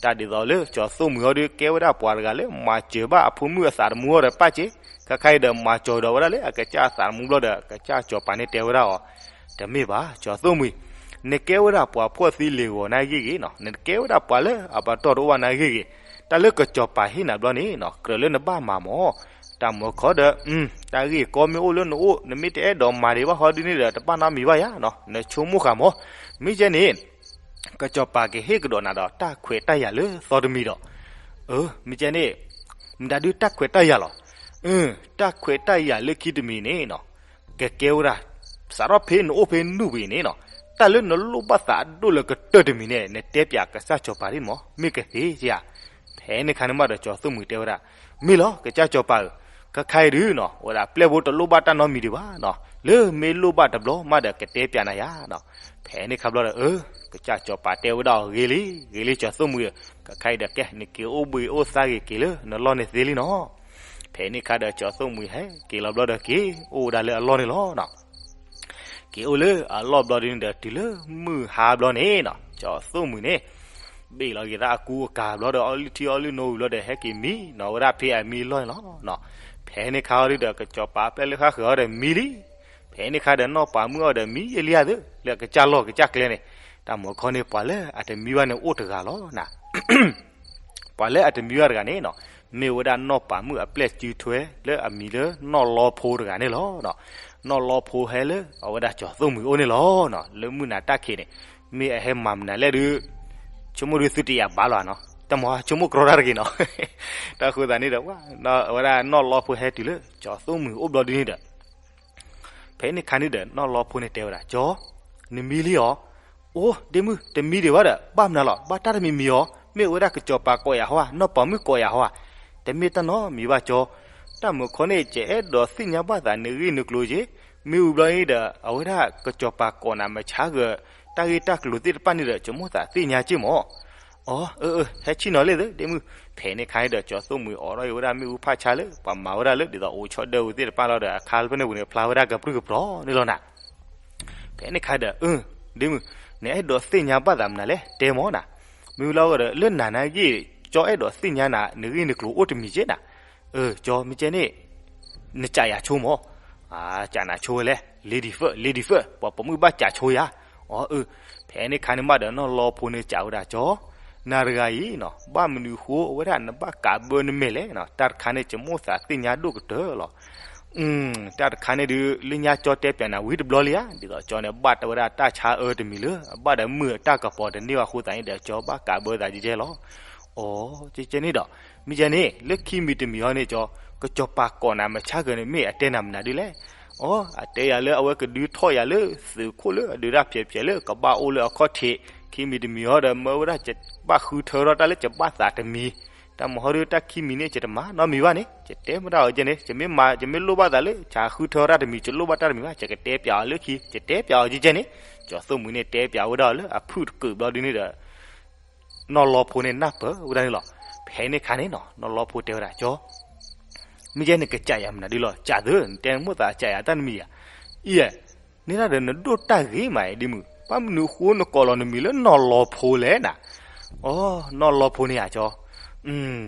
တၢ်ဒ်သိးလၢကၠီၤသိၣ်မှံၤအီၤဒုး ကဲဝဲဒၣ်ပှၤတဂၤလၢမၤစၢၤဘၣ်အဖိမုၣ်အသးတမူအီၤဒီးပၣ်စ့, ခါခါအံၤဒီးမၤစၢၤဒီးဝဲဒၣ်လၢအကစၢ်အသးတမူဘျီဒီး ကစၢ်စီၤပၤန့ၣ်တဲဝဲဒၣ်အီၤ, တမ့ၢ်ဘၣ် ကၠီၤသိၣ်မှံၤ, နကဲဝဲဒၣ်ပှၤဖှီၣ်သံလ့ၤဂီၤနၤဂ့ၢ်ဂ့ၢ်နီၤ, နကဲဝဲဒၣ်ပှၤလၢအပတီၢ်တအိၣ်ဘၣ်နၤဂ့ၢ်ဂ့ၢ်, တၢ်လၢကစီၤပၤဟ့ၣ်နၤဘျီန့ၣ်နီၤ ကြၢးလၢနဘၣ်မၤမၢ်. တၢ်မုာ်ခီဒီး တၢ်ဂ့ၢ်ကီမ့ၢ်အိၣ်လၢနအိၣ် နမ့ၢ်တအဲၣ်ဒိးမၤဒံးဘၣ်ဃီဒုန့ၣ်ဒီး တဘၣ်နီတမံၤဘၣ်ယၤနီၤ, နဆိကမိၣ်ဃာ်မၢ်. မ့ၢ်ကဲန့ၣ် ကစီၤပၤကဟ့ၣ်ကဒီးနၤဒီးတၢ်ခွဲးတၢ်ယာ်လၢသီတမံၤဒီး, မ့ၢ်ကဲန့ၣ် မတၤဒုတၢ်ခွဲးတၢ်ယာ်လီၤ. တၢ်ခွဲးတၢ်ယာ်လၢခံတမံၤန့ၣ်နီၤ ကကဲဝဲဒၣ် စးထီၣ်ဖဲနအိၣ်ဖဲနုၢ်ဝံၤန့ၣ်နီၤ တၢ်လၢနလိၣ်ဘၣ်သးအဒိၣ်လၢကတၢၢ်တမံၤန့ၣ် နတဲပၠးကစၢ်စီၤပၤဒ်မၢ် မ့ၢ်ကသ့ဧါ. ဖဲန့ၣ်ခါန့ၣ်မးဒီး ကၠီၤသိၣ်မှံၤတဲဝဲဒၣ်, မ့ၢ်လီၤ ကစၢ်စီၤပၤဧၢ, ခါခါအံၤဒုနီၤ ဝဲဒၣ်ပျဲၢ်ဖိတလိၣ်ဘၣ်တၢ်နီတမံၤဒံးဘၣ်နီၤ, လၢမ့ၢ်လိၣ်ဘၣ်တဘျီမးဒီးကတဲပၠးနၤယၤနီၤ. ဖဲန့ၣ်ခါဘျီဒီး အၢ ကစၢ်စီၤပၤတဲဝဲဒၣ်အီၤ ဂ့ၤလံ ဂ့ၤလံ ကၠီၤသိၣ်မှံၤဧၢ, ခါခါအံၤဒီးကဲ နက့ၤအိၣ်ဘှံးအိၣ်သါဂ့ၤက့ၤလၢနလီၢ်န့ၣ်သ့လံနီၤ. ဖဲန့ၣ်ခါဒီး ကၠီၤသိၣ်မှံၤဟဲက့ၤလီၤဘျီဒီး က့ၤအိၣ်ဝဲဒၣ်လၢအလီၢ်န့ၣ်လီၤနီၤ. က့ၤအိၣ်လၢအလီၢ်ဘျီဒုန့ၣ်ဒီး တုၤလၢမုၢ်ဟါဘျီန့ၣ်နီၤ ကၠီၤသိၣ်မှံၤန့ၣ် ဘ့ၣ်လီၤက့ၤသးအကူအကၤဘျီဒီး အီလုၢ်ထံအီလုၢ်နိဝံၤဘျီဒီး ဟဲက့ၤမံနီၤဝဲဒၣ်ဖဲအမံလီၢ်န့ၣ်လီၤ. ဖဲန့ၣ်ခါအီၤဒုဒီး ကစီၤပၤပျဲၢ်လၢဃၣ်ဃၢၤအီၤဒီးမံလံ. ဖဲန့ၣ်ခါဒီး နီၢ်ပၤမုၣ်အီၤဒီးမံယဲလံဧါသ့ လၢကစၢ်လီၢ်ကစၢ်ကျဲန့ၣ်, တၢ်မုာ်ခီန့ၣ် ပှၤလၢအတမံဘၣ်န့ၣ်အိၣ်တဂၤလီၤနၤ ပှၤလၢအတမံဘၣ်တဂၤန့ၣ်နီၤ မ့ၢ်ဝဲဒၣ်နီၢ်ပၤမုၣ်အပျဲၢ်စုထွဲ လၢအမံၤလၢနီၢ်လီဖိတဂၤန့ၣ်လီၤ. နီၢ်လီဖိဟဲလၢအဝဲဒၣ်ကၠီၤသိၣ်မှံၤအိၣ်န့ၣ်လီၤနီၤ. လၢမုၢ်နၤတၢ်ခံးန့ၣ် မ့ၢ်အဟဲမၤမနုၤလဲၣ်ဒုး ဆိကမိၣ်ဒုးသုတယာ်ဘၣ်လီၤနီၤ. တၢ်မၤဆိကမိၣ်ကြီတၢ်တဂ့ၤနီၤ. တၢ်ဃိသးန့ၣ်ဒီး ဝဲဒၣ်နီၢ်လီဖိဟဲတုၤလၢကၠီၤသိၣ်မှံၤအိၣ်ဘျီဒုန့ၣ်ဒီး ဖဲန့ၣ်ခါန့ၣ်ဒီး နီၢ်လီဖိန့ၣ်တဲဝဲဒၣ် ကၠီ, နမံလံအီၤ. အိၣ် ဒ့မုၣ် တမံဒံးဘၣ်ဒီး ဘၣ်မနုၤလီၤ ဘၣ်တၢ်တမံၤမံၤအီၤ မ့ၢ်ဝဲဒၣ်ကစီၤပၤကိးယၤဟီဧါ နီၢ်ပၤမုၣ်ကိးယၤဟီဧါ. တမ့ၢ်တၢ်နီတမံၤဘၣ်ကၠီ, တၢ်မုာ်ခီန့ၣ် ယအဲၣ်ဒိးသ့ၣ်ညါဘၣ်သးနဂ့ၢ်နကျိၤက့ၤ, မ့ၢ်ဝံၤဘျီန့ၣ်ဒီး အဝဲဒၣ်ကစီၤပၤကိးနၤမဆါဂၢၤ တၢ်ဂ့ၢ်တၢ်ကျိၤသ့ၣ်တဖၣ်န့ၣ်ဒီး ယမိၣ်သးသ့ၣ်ညါက့ၤမၢ်. အိၣ် အၢ အၢ ဟဲဆ့ၣ်နီၤလံသ့ ဒ့မုၣ်. ဖဲန့ၣ်ခါန့ၣ်ဒီး ကၠီၤသိၣ်မှံၤအိးထီၣ်က့ၤဝဲဒၣ်မ့ၣ်အူဖးဆါလၢ ပှၤမၤဝဲဒၣ်လၢဒ်သိးအိၣ်ဆီဒၢပူၤသ့ၣ်တဖၣ်လီၤဒီး အခါဖဲန့ၣ်ပူၤန့ၣ် ဖျါဝဲဒၣ်ကပြုၢ်ကပြီၤန့ၣ်လီၤနၤ. ဖဲန့ၣ်ခါဒီး အၢ ဒ့မုၣ် နအဲၣ်ဒိးသ့ၣ်ညါဘၣ်သးမနုၤလဲၣ် တဲမၢ်နၤ. မ့ၢ်ဝံၤလီၤဒီး လၢနၤနၤဂ့ၢ် ကၠီအဲၣ်ဒိးသ့ၣ်ညါနၤ နဂ့ၢ်နကျိၤအိၣ်တမံၤက့နၤ. အၢ ကၠီ မ့ၢ်ကဲန့ၣ် နစံးယၤဆိမၢ်. စံးနၤဆိဝဲလဲၣ် lady first lady first ပှၤပိာ်မုၣ်ဘၣ်စံးဆိယၤ. အိၣ် အၢ ဖဲန့ၣ်ခါန့ၣ်မးဒီး နီၢ်လီဖိန့ၣ်စံးဝဲဒၣ်ကၠီ, နၤတဂၤအံၤနီၤ ဘၣ်မနုၤဃိအဝဲဒၣ်နဘၣ်ကးဘၢနမဲာ်လဲၣ်နီၤ. တၢ်တခါန့ၣ် ယမိၣ်သးသ့ၣ်ညါဒိၣ်ကတၢၢ်လီၤ. တၢ်တခါန့ၣ်ဒုး လၢညါကၠီတဲပၠးနၤဝံၤတဘျီလံဧါ ဒ်သိးကၠီန့ၣ် ဘၣ်တဝဲဒၣ်တၢ်ဆါအၢတမံၤလၢ အဘၣ်ဒီးမုၢ်အတၢ်ကပီၤတန့ၢ်ဘၣ်အဃိသတးန့ၣ်ဒီး ကၠီဘၣ်ကးဘၢသးကဲကဲလီၤ. အိၣ် ကဲကဲန့ၣ်ဒီး မ့ၢ်ကဲန့ၣ် လၢခံမံၤတမံၤဟီန့ၣ်ကၠီ ကစီၤပၤကိးနၤမဆါဂၢၤန့ၣ် မ့ၢ်အတဲနၤမနုၤဒ်လဲၣ်. အိၣ် အတဲယၤလၢအဝဲကဒုးထီၣ်ယၤလၢသုးခိၣ်လၢအဒုးတၢ်ဖျဲးဖျဲးလၢကဘၣ်အိၣ်လၢအခီၣ်ထံး, ခံမံၤတမံၤဟီဒီး မၢဝဲဒၣ်ဘၣ်ဃုထၢထီၣ်တၢ်လၢယဘၣ်သးတမံၤ, တၢ်မုာ်ဟီဒုးတၢ်ခံမံၤန့ၣ် ယတမၤနီတမံၤဘၣ်န့ၣ် ယတဲမတၤအီၤကဲန့ၣ် ယမ့ၢ်မၤ ယမ့ၢ်လိၣ်ဘၣ်သးလၢ ယဃုထၢထီၣ်တၢ်တမံၤ ယလိၣ်ဘၣ်တၢ်တမံၤဘၣ် ယကတဲပၠးအီၤလၢခံ ယတဲပၠးအီၤကဲကဲန့ၣ်, ကၠီၤသိၣ်မှံၤန့ၣ်တဲပၠးဝဲဒၣ်အီၤလၢအဖုၣ်တကုးဘျီဒုန့ၣ်ဒီး နီၢ်လီဖိန့ၣ်နၢ်ပၢၢ်ဝဲဒၣ်န့ၣ်လီၤ. ဖဲန့ၣ်ခါန့ၣ်နီၤ နီၢ်လီဖိတဲဝဲဒၣ် ကၠီ မ့ၢ်ယဲနကစံးယၤမနုၤဒ်လီၤ စံးသု နတဲမိၣ်သးစံးယၤတၢ်တမံၤဧါ. အံၤ န့ၣ်ဒၣ်ဒီးနဒိၣ်တၢ်ဂ့ၤမးအံၤဒ်မုၢ် ဘၣ်မနုၤဃိနကိးလီၤနမံၤလၢနီၢ်လီဖိလဲၣ်နၤ. အိ နီၢ်လီဖိန့ၣ်ဧါကၠီ,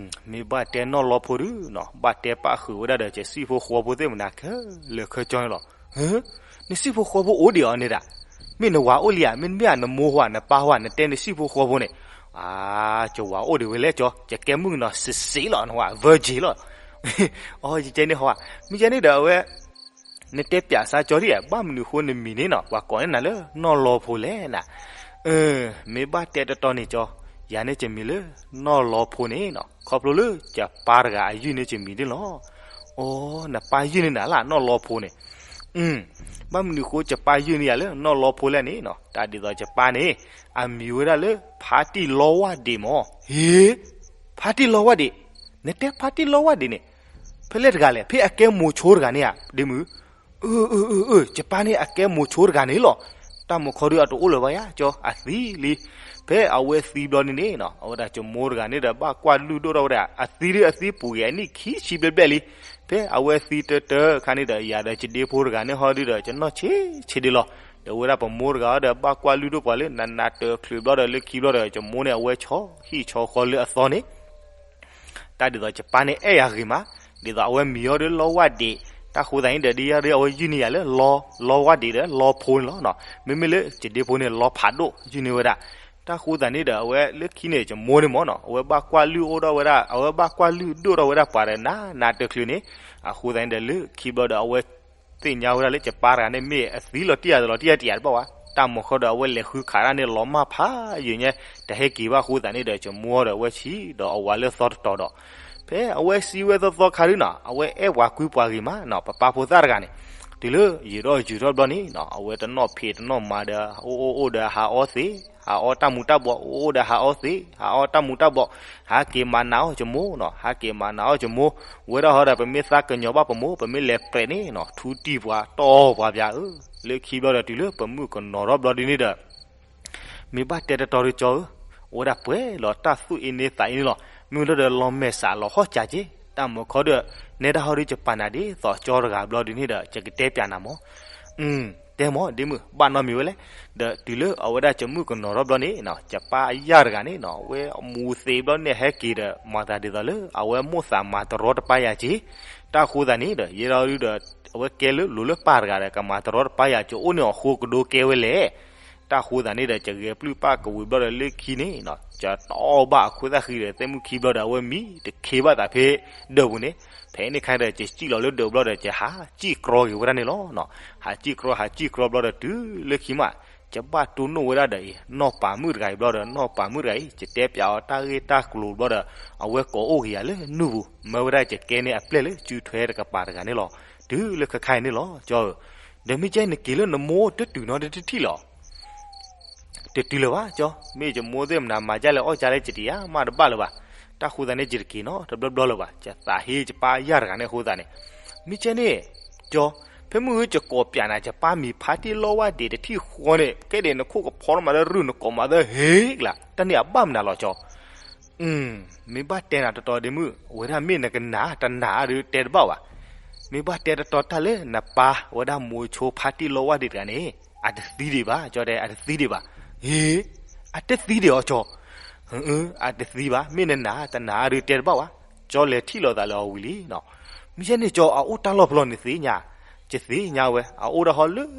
မ့ၢ်ဘၣ်တဲနီၢ်လီဖိဒုနီၤ ဘၣ်တဲပၣ်ဃုာ်ဝဲဒၣ်ဒီး ယစံၣ်ဖိဃီဖိသ့ၣ်မနၤခဲလၢာ်ခဲဆ့န့ၣ်လီၤ. နစံၣ်ဖိဃီဖိအိၣ်ဒံးအီၤန့ၣ်ဒၣ်, မ့ၢ်နဝၤအိၣ်လံဧါ မ့တမ့ၢ်ဧါ နမိၢ်ဟီဧါ နပၢ်ဟီဧါ နတဲနစံၣ်ဖိဃီဖိန့ၣ်. အါ ယဝၤအိၣ်ဒံးဝဲလဲၣ်ကၠီ, ယကဲမုၣ်ကနီၤစံးစံးလီၤ နဝၤ virgin လီၤ. အီ ယကဲန့ၣ်ဟီဧါ, မ့ၢ်ယဲန့ၣ်ဒီးအဝဲ နတဲပၠးစၢ်ကၠီဒ်ဧါ, ဘၣ်မနုၤဃိနမံၤန့ၣ်နီၤ ပှၤကိးန့ၢ်နၤလၢနီၢ်လီဖိလဲၣ်နၤ. မ့ၢ်ဘၣ်တဲတီတီန့ၣ်ကၠီ, ယၤန့ၣ်ယမံၤလၢနီၢ်လီဖိန့ၣ်နီၤ ခီဖျိလၢယပၢ်တဂၤအယုၢ်န့ၢ်ယမံၤန့ၣ်လီၤ. အိ နပၢ်ယုၢ်န့ၢ်နၤလၢနီၢ်လီဖိန့ၣ်. ဘၣ်မနုၤအဃိ ယပၢ်ယုၢ်န့ၢ်ယၤလၢနီၢ်လီဖီလဲၣ်န့ၣ်နီၤ, တၢ်ဒ်သိးယပၢ်န့ၣ် အမံၤဝဲဒၣ်လၢ ဖါတံၢ်လီဝၢ်ဒံးမၢ်. ဟ့, ဖါတံၢ်လီဝၢ်ဒံး, နတဲဖါတံၢ်လီဝၢ်ဒံးန့ၣ် ဖဲလဲၣ်တဂၤလဲၣ်, ဖဲအကဲမိၤဆိတဂၤန့ၣ်ဧါ ဒ့မုၣ်. အၢ အၢ အၢ အၢ ယပၢ်န့ၣ်အကဲမိၤဆိတဂၤန့ၣ်လီၤ. တၢ်မုၢ်ခီဒုးအတအိၣ်လၢၤဘၣ်ယါ ကၠီ အသံလံ. ဖဲအဝဲသံဘျီန့ၣ်န့ၣ်နီၤ, အဝဲဒၣ်ယမိၢ်တဂၤန့ၣ်ဒီး ဘၣ်ကွၢ်လုၢ်ဒိၣ်ထီၣ်ဝဲဒၣ်, အသံဒုးအသံပူၤဂ့ၤ အနံၣ်ခံဆံဘျဲၣ်ဘျဲၣ်လံ. ဖဲအဝဲသံတၢတၢခါန့ၣ်ဒီး ယၤဒီးယဒ့ဖိတဂၤန့ၣ်ဟီဒုးဒီး ယနီၢ်ဆံးဆံးဒံးလီၤ. ဒီးဝဲဒၣ်ပမိၢ်တဂၤဒီး ဘၣ်ကွၢ်လုၢ်ဒိၣ်ပှၤလၢ နးနးတချုးဘျီဒီး လၢခံဘျီဒီး ယမိၢ်န့ၣ် အဝဲဆီဟံၣ်ဆီဃီလၢအသီန့ၣ် တၢ်ဒ်သိးယပၢ်န့ၣ်အဲၣ်ယၤဂ့ၤမး, ဒ်သိးအဝဲမံၤအီၤဒီးလီဝၢ်ဒံး, တၢ်ဃိသတးန့ၣ်ဒီး ဒ်ယၤဒ်အဝဲယုၢ်န့ၢ်ယၤလၢ လီဝၢ်ဒံးဒီးလီဖိန့ၣ်လီၤ. မ့မ့ၢ်လၢယဒ့ဖိန့ၣ် လီဖးဒိၣ်ယုၢ်န့ၢ်ဝဲဒၣ်. တၢ်ဃိသတးန့ၣ်ဒီး အဝဲလၢခံန့ၣ် ယမိၢ်န့ၣ်မၢ်နီၤ, အဝဲဘၣ်ကွၢ်လုၢ်အိၣ်ထီၣ်ဝဲဒၣ်, အဝဲဘၣ်ကွၢ်လုၢ်ဒိၣ်ထီၣ်ဝဲဒၣ်ပှၤဒီး နးနးတချုးန့ၣ်, အဃိသတးန့ၣ်ဒီး လၢခံဘျီဒီး အဝဲသ့ၣ်ညါဝဲဒၣ်လၢယပၢ်တဂၤန့ၣ် မ့ၢ်အသံလီၤတံၢ်ယၤတလီၤတံၢ်ယၤတယၤတဘၣ်ဝဲ, တၢ်မုၢ်ခီဒီး အဝဲလဲၤဃုခးတၢ်န့ၣ် လီၤမၢ်ဖးယံာ်ညါ, တဟဲက့ၤဘၣ်အဃိသတးန့ၣ်ဒီး ယမိၢ်ဒီးအဝဲဆံးဒီးအဝၤလၢသီတတီၤဒီး ဖဲအဝဲစံးဝဲသီသီခါဒုနီၤ, အဝဲအဲၣ်ပှၤကွံပှၤဂ့ၤမးနီၤ, ပပၢ်ဖိသၣ်တဂၤန့ၣ်, တုၤလၢယံာ်ထီၣ်ယံာ်ထီၣ်ဘျီန့ၣ်နီၤ, အဝဲတနီၣ်ဖံးတနီၣ်မၤဒီး အိၣ်အိၣ်အိၣ်ဒီးဟးအီသံး, ဟးအီတၢ်မူၤတၢ်ဘှီး, အိၣ်အိၣ်ဒီးဟးအီသံး, ဟးအီတၢ်မူၤတၢ်ဘှီး, ဟးက့ၤမၤနးအီၣ်ယမိၢ်နီၤ, ဟးက့ၤမၤနးအီၣ်ယမိၢ်, ဝဲဒၣ်ဟီဒီး ပမ့ၢ်သးကညီၤဘၣ်ပမိၢ်, ပမ့ၢ်လဲၤပြဲးန့ၣ်နီၤ, ထူတံၢ်ပှၤတီၢ်ပှၤပၠးဧၢ, လၢခံဘျီဒီး တုၤလၢပမုၣ်ကနီၤထီၣ်ဘျီဒ်န့ၣ်ဒီး မ့ၢ်ဘၣ်တဲတတီၤဒီးကၠီဧၢ, အိၣ်ဝဲဒၣ်ပှဲၤလီၤတၢ်သူၣ်အ့န့သးအ့န့လီၤ, မ့ၢ်လီၤဒီးလီၤမဲာ်ဆှးလီၤဟီၣ်စးက့, တၢ်မုၢ်ခီဒီး နဲဒၣ်ဟီဒီးယပာ်နၤဒ်သိးကၠီတဂၤဘျီဒ်န့ၣ်ဒီး ယကတဲပၠးနၤမၢ်. အၢ, တဲမၢ်ဒ့မုၣ်, ဘၣ်နီတမံၤဝဲလဲၣ်. ဒီးတုၤလၢအဝဲဒၣ်ယမုၣ်ကနီၤထီၣ်ဘျီန့ၣ်, ယပၢ်အယၢ်တဂၤန့ၣ်နီၤ, အဝဲအမူၤသံးဘျီန့ၣ်ဟဲက့ၤဒီး မၤသးဒ်သိးလၢ အဝဲမိၣ်သးမၤတရီတပါယၤက့, တၢ်ဃိသတးန့ၣ်ဒီး ယဲဒၣ်ဒုဒီး အဝဲကဲလၢလိၤလၢပၢ်တဂၤဒီး ကမၤတရီတပါယၤက့ အိၣ်န့ၢ်အီၤဃိကဒိကဲဝဲလဲၣ်. တၢ်ဃိသတးန့ၣ်ဒီး ယဂဲၤပျုၢ်ပၢ်ကဝံၤဘျီဒီးလၢခံန့ၣ်နီၤ, ယတီၢ်ဘၣ်အခိၣ်သၣ်ဃံဒီး သဲမုၣ်ခံဘျီဒီး အဝဲမံတခ့ဘၣ်သးဖဲဒၢးပူၤန့ၣ်, ဖဲန့ၣ်ခါဒီး ယစံၣ်လီၤလၢဒၢးဘျီဒီး ယဟးစံၣ်ကြီက့ၤဝဲဒၣ်န့ၣ်လီၤ. ဟးစံၣ်ကြီ ဟးစံၣ်ကြီဘျီဒီးတုၤလၢခံမး, ယဘၣ်တိၢ်နီၣ်ဝဲဒၣ်ဒီးအံၤ နီၢ်ပၤမုၣ်တဂၤအံၤဘျီဒီး နီၢ်ပၤမုၣ်တဂၤအံၤ ယတဲပၠးအီၤတၢ်ဂ့ၢ်တၢ်ကျိၤဘျီဒီး အဝဲကိးအိၣ်က့ၤယၤလၢနုၢ်ပူၤ, မၢဝဲဒၣ်ယကဲန့ၢ်အပျဲၢ်လၢစုထွဲတကပၤတဂၤန့ၣ်လီၤ. တုၤလၢခဲခါအံၤန့ၣ်လီၤ ကၠီဧၢ, ဒီးမ့ၢ်ကဲနက့ၤလၢနမိၢ်တတုၤနီတထံၣ်လီၤ. တတုၤလၢၤဘၣ်ကၠီ, မ့ၢ်ယမိၢ်သ့ၣ်မနၤမၤဒ်လဲၣ်အီၣ်ဒ်လဲၣ် ယတယါမးတဘၣ်လၢၤဘၣ်. တၢ်ဃိသတးန့ၣ် ယတက့ၤနီတဘျီဘျီလၢၤဘၣ်. ယသးဟ့ယပၢ်ယၢ်တဂၤန့ၣ်အဃိသတးန့ၣ်, မ့ၢ်ကဲန့ၣ်, ကၠီ, ဖဲမုၢ်ဂ့ၤယကိးပၠးနၤ ယပၢ်မံၤဖါတံၢ်လီဝၢ်ဒံးတထံၣ်ဃီန့ၣ် ကဲဒံးနခိၣ်ကဖီထီၣ်မးလၢရုၢ် နကိးမးလၢဟ့ၣ်ကျါ တၢ်န့ၣ်အဘၣ်မနုၤလီၤကၠီ. မ့ၢ်ဘၣ်တဲနၤတတီၤဒ့မုၣ်, အဝဲဒၣ်မ့ၢ်နကနၣ်တနၣ်ဧါဒုးတဲတဘၣ်ဘၣ်. မ့ၢ်ဘၣ်တဲတတီၤတၢ်လၢနပၢ်ဝဲဒၣ်မိၤဆိဖါတံၢ်လီဝၢ်ဒံးတဂၤန့ၣ် အတသံဒံးဘၣ်, ကၠီတဲအတသံဒံးဘၣ်. ဟ့ၣ်, အတသံဒံးအီၤကၠီ. အတသံဘၣ်, မ့ၢ်နနၣ်တနၣ်ဧါဒုးတဲတဘၣ်ဘၣ်. ကၠီလဲၤထံၣ်လိာ်သးလၢအီၤဝံၤလံနီၤ. မ့ၢ်ကဲန့ၣ်ကၠီ အအိၣ်တၢ်လီၢ်ဖဲလဲၣ်နသ့ၣ်ညါ, ယသ့ၣ်ညါဝဲ အအိၣ်ဒၣ်ဟီလၢ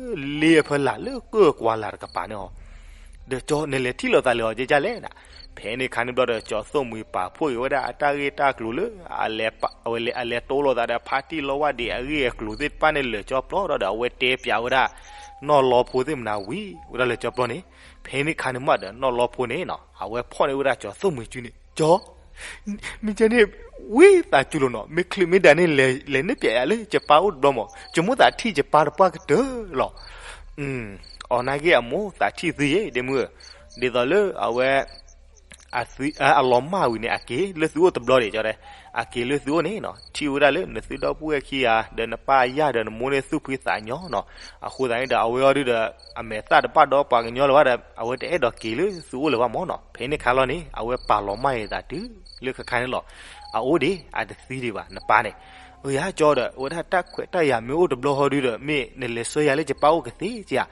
လ့အဖီလာ်လၢကၢၢ်ကွၢ်လၢ်တကပၤန့ၣ်လီၤ. ဒီးကၠီနလဲၤထံၣ်လိာ်သးလၢအီၤဒ်လဲၣ်န့ၣ်, ဖဲန့ၣ်ခါန့ၣ်ဘျီဒီး ကၠီသိၣ်မှံၤပာ်ဖှိၣ်က့ၤဝဲဒၣ်အတၢ်ဂ့ၢ်တၢ်ကျိၤလၢ အဝဲလဲၤတိလိာ်သးဒီး ဖါတံၢ်လီဝၢ်ဒံးအဂ့ၢ်အကျိၤသ့ၣ်တဖၣ်န့ၣ်လၢာ်ကၠီပျီဒီး အဝဲတဲပၠးဝဲဒၣ် နီၢ်လီဖိသ့ၣ်မနၤဝံၤဝဲဒၣ်လၢာ်ကၠီပျီန့ၣ်, ဖဲန့ၣ်ခါန့ၣ်မးဒီး နီၢ်လီဖိန့ၣ်နီၤ အဝဲဖီၣ်န့ၢ်ဝဲဒၣ်ကၠီသိၣ်မှံၤစုန့ၣ်, ကၠီ မ့ၢ်ကဲန့ၣ်, ဝံသးစူၤလိာ်နီၤ, မ့ၢ်ချုးမ့ၢ်ဒၣ်န့ၣ် လဲၤန့ၢ်ပၠးယၤလၢယပၢ်အိၣ်တဘျီမး, ယမိၣ်သးထံၣ်ယပၢ်တပှၢ်ကတၢၢ်လီၤ. အီၤနာ်က့အမိၣ်သးထံၣ်သုယဲ ဒ့မုၣ်ဧၢ, ဒ်သိးလၢအဝဲ အလီၤမၢ်ဝံၤန့ၣ် အက့ၤလၢသုအိၣ်တဘျီဒံးကၠီတဲ, အက့ၤလၢသုအိၣ်န့ၣ်နီၤ ထံၣ်ဝဲဒၣ်လၢနသုဒီပုၢ်ဝဲၢ်ခံဂၤ ဒီးနပၢ်အယၢ်ဒီးနမိၢ်န့ၣ်သူၣ်ဖှံသးညီနီၤ, အဃိသတးန့ၣ်ဒီး အဝဲအီၤဒုဒီး အမဲာ်သၣ်တဘၣ်ဒီးပှၤကညီလၢၤဘၣ်ဒီး အဝဲတအဲၣ်ဒိးက့ၤလၢသုအိၣ်လၢၤဘၣ်မးနီၤ, ဖဲန့ၣ်ခါလီၤန့ၣ် အဝဲပာ်လီၤမၢ်အသးတုၤလၢခဲခါန့ၣ်လီၤ. အအိၣ်ဒံး အတသံဒံးဘၣ် နပၢ်န့ၣ်, အၢယၤကၠီဒီး အဝဲဒၣ်တၢ်ခွဲးတၢ်ယာ်မ့ၢ်အိၣ်တဘျီဟီဒုဒီး မ့ၢ်နလဲၤဆှၢယၤလၢယပၢ်အိၣ်ကသ့ဧါ,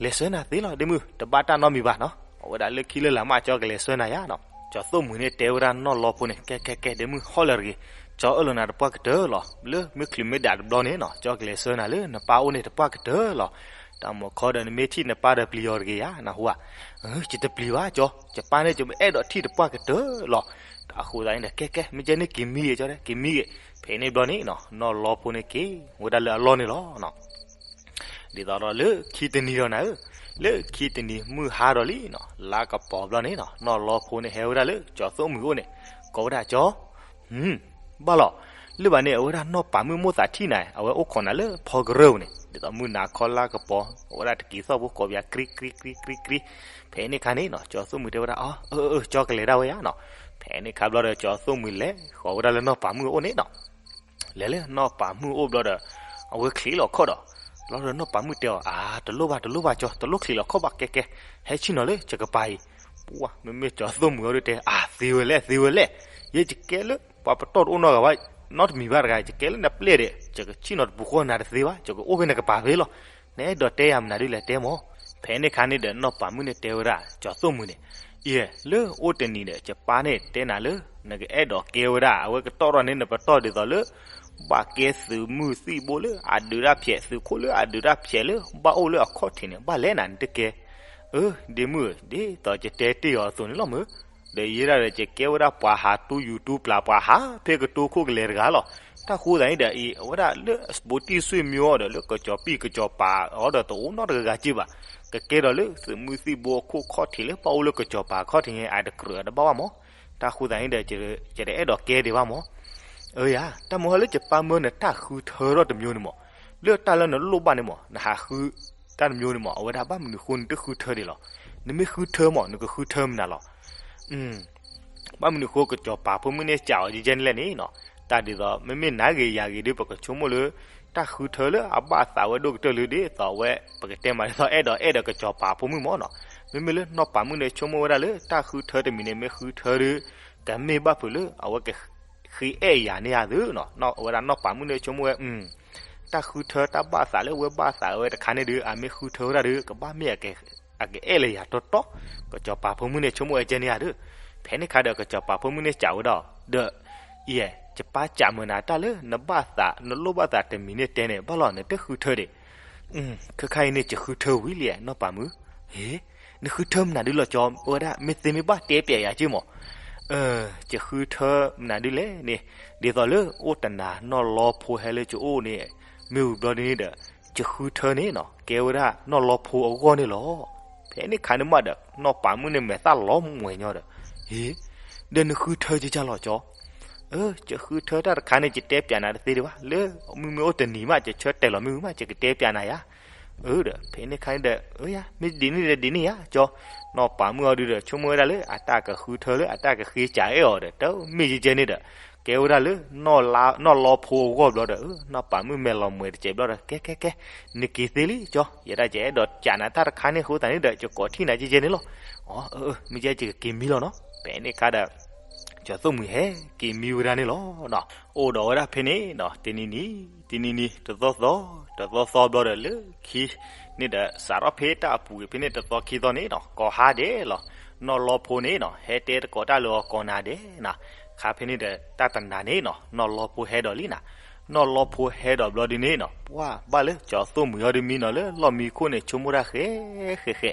လဲၤဆှၢနၤသ့လီၤ ဒ့မုၣ် တဘၣ်တၢ်နီတမံၤဘၣ်နီၤ, အဝဲဒၣ်လၢခံလၢလာ်မး ကၠီကလဲၤဆှၢနၤယၤနီၤ, ကၠီသိၣ်မှံၤန့ၣ်တဲဝဲဒၣ်နီၢ်လီဖိန့ၣ် ကဲကဲကဲ ဒ့မုၣ်ဟီၣ်လၢာ်တဂ့ၤ, ကၠီအၢၣ်လီၤနၤတပှၢ်ကတၢၢ်လီၤ, လၢမ့ၢ်ချုးမ့ၢ်ဒၣ်တဘျီန့ၣ်နီၤ ကၠီကလဲၤဆှၢနၤလၢနပၢ်အိၣ်န့ၣ်တပှၢ်ကတၢၢ်လီၤ. တၢ်မုၢ်ခီဒီး နမ့ၢ်ထံၣ်နပၢ်ဒီးပျံၤအီၤတဂ့ၤယၤ နဟူဧါ, ယတပျံၤဘၣ်ကၠီ, ယပၢ်န့ၣ် ယအဲၣ်ဒိးထံၣ်တပှၢ်ကတၢၢ်လီၤ. အဃိသတးန့ၣ်ဒီး ကဲကဲ မ့ၢ်ကဲန့ၣ်က့ၤမံဂ့ၤကၠီတဲ က့ၤမံဂ့ၤ, ဖဲန့ၣ်ဘျီန့ၣ်နီၤ နီၢ်လီဖိန့ၣ်က့ၤဝဲဒၣ်လၢအလီၢ်န့ၣ်လီၤ. ဒ်သိးဒီးလၢခံတနံၤဒီးနၤဧၢ, လၢခံတနံၤမုၢ်ဟါဒီးလံနီၤ လါကပီၤဘျီန့ၣ်နီၤ နီၢ်လီဖိန့ၣ်ဟဲဝဲဒၣ်လၢကၠီသိၣ်မှံၤအိၣ်န့ၣ်, ကိးဝဲဒၣ်ကၠီ, ဘၣ်လီၤ, လၢဘၣ်န့ၣ် အဝဲဒၣ်နီၢ်ပၤမုၣ်မိၣ်သးထံၣ်နၤ အဝဲအိၣ်ခိးနၤလၢဖီကရၢၢ်ပူၤန့ၣ်, ဒ်သိးမုၢ်နၤခီလါကပီၤ အိၣ်ဝဲဒၣ်တက့ၤသီၣ်ဖိကိးပယၤ ကြံကြံကြံကြံကြံ. ဖဲန့ၣ်ခါန့ၣ်နီၤ ကၠီၤသိၣ်မှံၤတဲဝဲဒၣ် အၢ အၢ အၢ ကၠီကလဲၤဒၣ်ဝဲယါနီၤ. ဖဲန့ၣ်ခါဘျီဒီး ကၠီၤသိၣ်မှံၤလဲၤဃီၤဝဲဒၣ်လၢနီၢ်ပၤမုၣ်အအိၣ်န့ၣ်နီၤ. လဲၤလၢနီၢ်ပၤမုၣ်အအိၣ်ဘျီဒီး အဝဲချံးလီၤခီၣ်ဒီး ဘျီဒီးနီၢ်ပၤမုၣ်တဲအီၤ အါ တလိၣ်ဘၣ် တလိၣ်ဘၣ်ကၠီ တလိၣ်ချံးလီၤခီၣ်ဘၣ် ကဲကဲ ဟဲဆ့ၣ်နီၤလၢယကပၤအံၤ. ပှၢ် မ့မ့ၢ်ကၠီၤသိၣ်မှံၤအီၤဒုးတဲ အါ သ့ဝဲလဲၣ် သ့ဝဲလဲၣ်. ယဲယကဲလၢ ပှၤပတီၢ်တအိၣ်နီတဂၤဘၣ် နီတမံၤဘၣ်တဂၤ ယကဲလၢနပျဲၢ်ဒီး ယကဆ့ၣ်နီၤတပူၤဃီနၤတသ့ဘၣ် ယကအိၣ်ဖဲနကပၤဖဲလီၤ. နအဲၣ်ဒိးတဲယၤမနုၤဒုးလဲၣ်တဲမၢ်. ဖဲန့ၣ်ခါန့ၣ်ဒီး နီၢ်ပၤမုၣ်န့ၣ်တဲဝဲဒၣ် ကၠီၤသိၣ်မှံၤန့ၣ် အံၤ လၢအိၣ်တနံၤဒီး ယပၢ်န့ၣ်တဲနၤလၢ နကအဲၣ်ဒိးကဲဝဲဒၣ် အဝဲကတီၢ်ထီၣ်န့ၢ်နပတီၢ်ဒ်သိးလၢ ဘၣ်ကဲသုးမုၢ်သံၣ်ဘိလၢအဒုးတၢ်ဖျဲး သုးခိၣ်လၢအဒုးတၢ်ဖျဲးလၢ ဘၣ်အိၣ်လၢအခီၣ်ထံးန့ၣ် ဘၣ်လဲၣ်နၤ နတကဲ. အၢ ဒ့မုၣ်ဧၢ ဒ်သိးယတဲတ့ၢ်အီၤအသိးန့ၣ်လီၤမၢ်. ဒီးယဲဒၣ်ဒီး ယကဲဝဲဒၣ်ပှၤဟးတူယူၤတူပျၢၤ ပှၤဟးဖဲကတိၤခိၣ်ကလဲာ်တဂၤလီၤ. တၢ်ဃိသးန့ၣ်ဒီး အံၤ အဝဲဒၣ်လၢ စပိတံၣ်စွ့ၣ်မံအီၤဒီး လၢကစီၤပံၣ်ကစီၤပၤအီၤဒီး တအိၣ်နီတဂၤဂၤက့ဘၣ်. ကကဲဒီးလၢသုးမုၢ်သံၣ်ဘိအခိၣ်ခီၣ်ထံးလၢ ဘၣ်အိၣ်လၢကစီၤပၤခီၣ်ထံးန့ၣ် အတကြၢးတဘၣ်ဘၣ်မၢ်. တၢ်ဃိသးန့ၣ်ဒီး ယတအဲၣ်ဒိးကဲဒံးဘၣ်မၢ်. အၢယၤ တၢ်မ့ၢ်ဟဲလၢယပၢ်မၢနတၢ်ဃုထၢထီၣ်တမျိုးန့ၣ်မၢ်. လၢတၢ်လၢနလိၣ်ဘၣ်န့ၣ်မၢ် နဟးဃုတၢ်တမျိုးန့ၣ်မၢ် အဝဲဒၣ်ဘၣ်မနုၤဃိနတဃုထၢဒံးလီၤ. နမ့ၢ်ဃုထၢမၢ် နကဃုထၢမနုၤလီၤ. ဘၣ်မနုၤဃိကစီၤပၤဖိမုၣ်န့ၣ်စံးအီၤယဲန့ၣ်လဲၣ်န့ၣ်နီၤ. တၢ်ဒ်သိး မ့မ့ၢ်နၤဂ့ၤယၤဂ့ၤဒီး ပကဆိကမိၣ်လၢ တၢ်ဃုထၢလၢအဘၣ်အသးဝဲဒိၣ်ကတၢၢ်လၢဒ်သိးဝဲ ပကတဲမးဒ်သိးအဲၣ်ဒိးအဲၣ်ဒိးကစီၤပၤဖိမုၣ်မၢ်နီၤ. မ့မ့ၢ်လၢနီၢ်ပၤမုၣ်န့ၣ်ဆိကမိၣ်ဝဲဒၣ်လၢ တၢ်ဃုထၢတမံၤန့ၣ် မ့ၢ်ဃုထၢဒီး ကမ့ၢ်ဘၣ်ဖုးလၢ အဝဲကဃ့အဲၣ်ယၤန့ၣ်ဧါသုနီၤ. အဝဲဒၣ်နီၢ်ပၤမုၣ်န့ၣ်ဆိကမိၣ်ဝဲ တၢ်ဃုထၢတၢ်ဘၣ်သးလၢဝဲဘၣ်သးဝဲတခါန့ၣ်ဒီး အမ့ၢ်ဃုထၢဝဲဒၣ်ဒီး ကဘၣ်မ့ၢ်အကအဲၣ်လၢယၤတီတီ, ကစီၤပၤဖိမုၣ်န့ၣ်ဆိကမိၣ်ဝဲကဲန့ၣ်ဧါဒီး, ဖဲန့ၣ်ခါဒီး ကစီၤပၤဖိမုၣ်န့ၣ်စံးဝဲဒၣ်ဒီး, ယဲ, ယပၢ်စံးမုာ်နၤတၢ်လၢနဘၣ်သး နလိၣ်ဘၣ်သးတမံၤန့ၣ်တဲန့ၣ် ဘၣ်လီၤ နတဃုထၢဒံး. ခဲခါအံၤန့ၣ် ယဃုထၢဝံၤလံ နီၢ်ပၤမုၣ်. ဟ့, နဃုထၢမနုၤဒုလီၤကၠီ, အဝဲဒၣ်မ့ၢ်သ့မ့ၢ်ဘၣ်တဲပျးယၤက့မး. ယဃုထၢမနုၤဒုလဲၣ်န့ၣ်, ဒ်သိးလၢအိၣ်တနၤနီၢ်လီဖိဟဲလၢယအိၣ်န့ၣ်, မ့ၢ်ဝံၤဘျီဒ်န့ၣ်ဒီး, ယဃုထၢန့ၣ်နီၤ ကဲဝဲဒၣ်နီၢ်လီဖိအဂီၢ်န့ၣ်လီၤ. ဖဲန့ၣ်ခါန့ၣ်မးဒီး နီၢ်ပၤမုၣ်န့ၣ်မဲာ်သၣ်လီၤမှဲၤညီဒီး, ဟ့, ဒီးနဃုထၢယကလီၤကၠီ. ယဃုထၢတၢ်တခါန့ၣ် ယတဲပျးနၤတသ့ဒံးဘၣ်, လၢမ့မ့ၢ်အိၣ်တနံၤမး ယဆၢတဲာ်လီၤမ့ၢ်ဝံၤမး ယကတဲပျးနၤယၤ. ဒီး ဖဲန့ၣ်ခါန့ၣ်ဒီး, မ့ၢ်ဒ်န့ၣ်ဒီးဒ်န့ၣ်ယၤကၠီ. နီၢ်ပၤမုၣ်အီၤဒုဒီး ဆိကမိၣ်ဝဲဒၣ်လၢ အတၢ်ကဃုထၢလၢအတၢ်ကဃ့စံးအဲၣ်အီၤဒီး တမ့ၢ်ယကဲန့ၣ်ဒီး, ကဲဝဲဒၣ်လၢ နီၢ်လီဖိအဂီၢ်ဘျီဒီး, နီၢ်ပၤမုၣ်မဲာ်လီၤမှဲၤတစဲးဘျီဒီး ကဲကဲကဲ, နက့ၤသ့လံကၠီ, ယဲဒၣ်ယအဲၣ်ဒိးစံးနၤတၢ်တခါန့ၣ်အဃိသတးန့ၣ်ဒီး ယကိးထံၣ်နၤယကဲန့ၣ်လီၤ. အၢ, မ့ၢ်ယဲယကက့ၤမံလီၤနီၤ. ဖဲန့ၣ်ခါဒီး ကၠီၤသိၣ်မှံၤဟဲက့ၤမံဝဲဒၣ်န့ၣ်လီၤ. အိၣ်ဒီးဝဲဒၣ်ဖဲန့ၣ်နီၤ တနံၤနံၤ, တနံၤနံၤ, တသီသီ, တသီသီဘျီဒီးလၢခံန့ၣ်ဒီး စးထီၣ်ဖဲတၢ်အပူၤကွံာ်ဖဲန့ၣ်တသီခံသီန့ၣ်နီၤ ကိးဟါဒဲးလီၤ. နီၢ်လီဖိန့ၣ်နီၤ ဟဲတဲတကိးတၢ်လၢအီၤကိးနၤဒဲးနီၤ. ခါဖဲန့ၣ်ဒီး တၢ်တနၤန့ၣ်နီၤ နီၢ်လီဖိဟဲဒီးလံနၤ. နီၢ်လီဖိဟဲဒီးဘျီဒ်န့ၣ်နီၤ ပှၢ်ဘၣ်လၢကၠီၤသိၣ်မှံၤအီၤဒုးမံနီၤလၢလီၢ်မံခိၣ်န့ၣ် ဆိကမိၣ်တၢ်ဃဲဃဲဃဲ,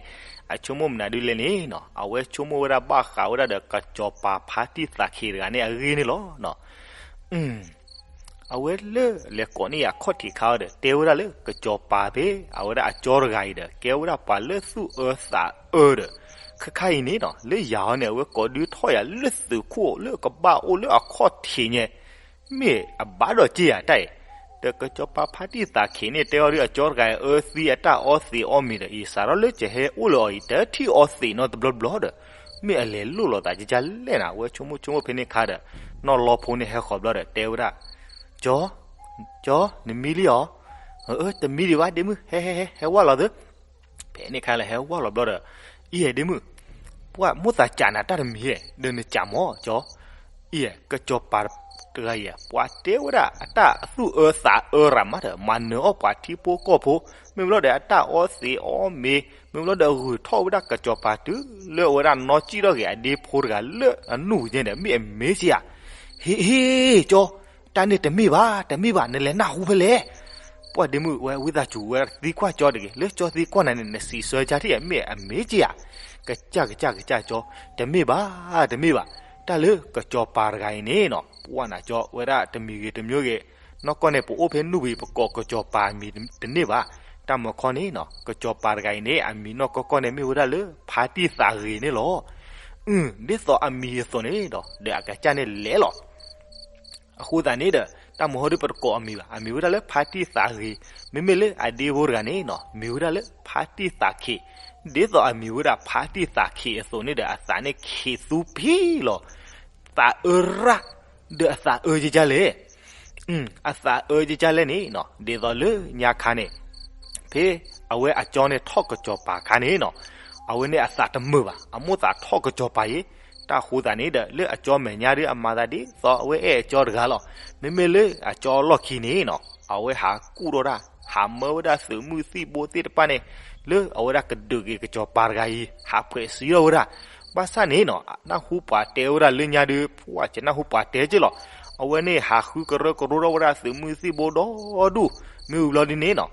အဆိကမိၣ်မနုၤဒုလဲၣ်န့ၣ်နီၤ အဝဲဆိကမိၣ်ဝဲဒၣ်ဘၣ်ဃးဝဲဒၣ်ဒီး ကစီၤပၤဖါတံၢ်သးခ့တဂၤန့ၣ်အဂ့ၢ်န့ၣ်လီၤ. အဝဲလၢလဲၤကိးန့ၢ်ယၤခီၣ်ထံးခါအီၤဒီး တဲဝဲဒၣ်လၢ ကစီၤပၤဖဲ အဝဲဒၣ်အကၠီတဂၤအံၤဒီး ကဲဝဲဒၣ်ပှၤလၢသူၣ်အၢသးအၢဒီး, ခဲခါအံၤန့ၣ်နီၤ လၢယၤအီၤန့ၣ် အဝဲကိးဒုထီၣ်ယၤလၢသုးခိၣ်လၢကဘၣ်အိၣ်လၢအခီၣ်ထံးညါ မ့ၢ်အဘၣ်ဒီးက့ယၤတၢ်အံၤ, ဒီးကစီၤပၤဖါတံၢ်သးခ့န့ၣ် တဲအီၤဒုးအကၠီတဂၤအံၤ အၢသံအတၢ်အီသံးအီမ့ၤဒီးအံၤ စးထီၣ်လၢကဟဲအိၣ်လၢအီၤအံၤ တထံၣ်အီသံးနီတဘျီဘျီဒီး, မ့ၢ်အလဲၤလိၣ်လိာ်သးကကလဲၣ်နၤ အဝဲဆိကမိၣ်ဆိကမိၣ်ဖဲန့ၣ်ခါဒီး, နီၢ်လီဖိန့ၣ်ဟဲဃီၤဘျီဒီး တဲဝဲဒၣ်, ကၠီ, ကၠီ, နမံလံအီၤ, တမံဒံးဘၣ်ဒ့မုၣ် ဟဲဟဲဟဲ ဟဲဝဲလီၤသု ဖဲန့ၣ်ခါလၢဟဲဝဲလီၤဘျီဒီး, အံၤဒ့မုၣ်, ပှၢ်မိၣ်သးစံးနၤတၢ်တမံၤဧါ ဒီးနစံးမၢ်ကၠီ, အံၤ ကစီၤပၤတဂၤအံၤ ပှၤတဲဝဲဒၣ်အတၢ်သူၣ်အၢသးအၢရၤမးဒီး မၤနၢၤအီၣ်ပှၤထံဖိကီၢ်ဖိ, မ့ၢ်ဘျီဒီးအတၢ်အီသံးအီမ့ၤ, မ့ၢ်ဘျီဒီးအဂုၤထီၣ်ဝဲဒၣ်ကစီၤပၤတုၤလၢအဝဲဒၣ်နီၢ်ကံၣ်ထီၣ်ဂ့ၤအဒ့ဖိတဂၤလၢအနူၢ်ကဲဒီး မ့ၢ်အမ့ၢ်က့ဧါ, ဟ့ဟ့ကၠီ တၢ်န့ၣ်တမ့ၢ်ဘၣ် တမ့ၢ်ဘၣ် နလဲၤနၢ်ဟူဖဲလဲၣ်, ပှၢ်ဒ့မုၣ်ဝဲဝံသးစူၤဝဲဒၣ်သံကွၢ်ကၠီတဂ့ၤ လၢကၠီသံကွၢ်နၤန့ၣ် နစံးဆၢကၢ်ထံၣ် မ့ၢ်အမ့ၢ်က့ဧါ, ကစၢ်ကစၢ်ကစၢ်ကၠီ, တမ့ၢ်ဘၣ် တမ့ၢ်ဘၣ်, တၢ်လၢကစီၤပၤတဂၤအံၤန့ၣ်နီၤ ပှၢ်နၤကၠီဝဲဒၣ်တမံၤဂ့ၤတမံၤဂ့ၤ, နီၢ်ကီၢ်န့ၣ် ပအိၣ်ဖဲနူၢ်ဘံၤ ပကိးကစီၤပၤအမံၤတန့ၢ်ဘၣ်, တၢ်မၤခီန့ၣ်နီၤ ကစီၤပၤတဂၤအံၤန့ၣ် အမံၤနီၢ်ကီၢ်ကီၢ်န့ၣ် မ့ၢ်ဝဲဒၣ်လၢ ဖါတံၢ်သးဂ့ၤန့ၣ်လီၤ. အု ဒ်သိးအမံၤအသိးန့ၣ်ဒီး ဒီးအကစၢ်န့ၣ်လဲၤလီၤ. အဃိသတးန့ၣ်ဒီး တၢ်မုၢ်ဟီဒုးပတကိးအမံၤဘၣ်, အမံၤဝဲဒၣ်လၢဖါတံၢ်သးဂ့ၤ, မ့မ့ၢ်လၢအဒ့ဖိတဂၤန့ၣ်နီၤ မံၤဝဲဒၣ်လၢဖါတံၢ်သးခံး, ဒ်သိးအမံၤဝဲဒၣ်ဖါတံၢ်သးခံးအသိးန့ၣ်ဒီး အသးန့ၣ်ခံးသူဖံလီၤ, သးအၢရၣ်, ဒီးအသးအၢကကလဲၣ် အသးအၢကကလဲၣ်န့ၣ်နီၤ ဒ်သိးလၢညါခါန့ၣ် ဖဲအဝဲအကၠီန့ၣ်ထီၣ်ကစီၤပၤအခါန့ၣ်နီၤ အဝဲန့ၣ်အသးတမုာ်ဘၣ်, အမိၣ်သးထီၣ်ကစီၤပၤအံၤ, တၢ်ဃိသးန့ၣ်ဒီး လၢအကၠီမဲာ်ညါဒီးအမၤသးဒ်သိးအဝဲအဲၣ်အကၠီတဂၤလီၤ. မ့မ့ၢ်လၢအကၠီအလီၢ်ခံန့ၣ်နီၤ အဝဲဟးကူၣ်ထီၣ်ဒၣ်, ဟးမၢဝဲဒၣ်သုးမုၢ်သံၣ်ဘိသ့ၣ်တဖၣ်န့ၣ် လၢအဝဲဒၣ်ကဒုးက့ၤကစီၤပၤတဂၤအံၤ ဟးဖှဲးစံးထီၣ်ဝဲဒၣ်. ဘၣ်ဆၣ်န့ၣ်နီၤ နၢ်ဟူပှၤတဲဝဲဒၣ်လၢညါဒီး ပှၤကနၢ်ဟူပှၤတဲက့ၢ်လီၤ. အဝဲန့ၣ်ဟးဃုကရၢကရိထီၣ်ဝဲဒၣ်သုးမုၢ်သံၣ်ဘိဒီဒူၣ်, မ့ၢ်ဝံၤဘျီဒ်န့ၣ်နီၤ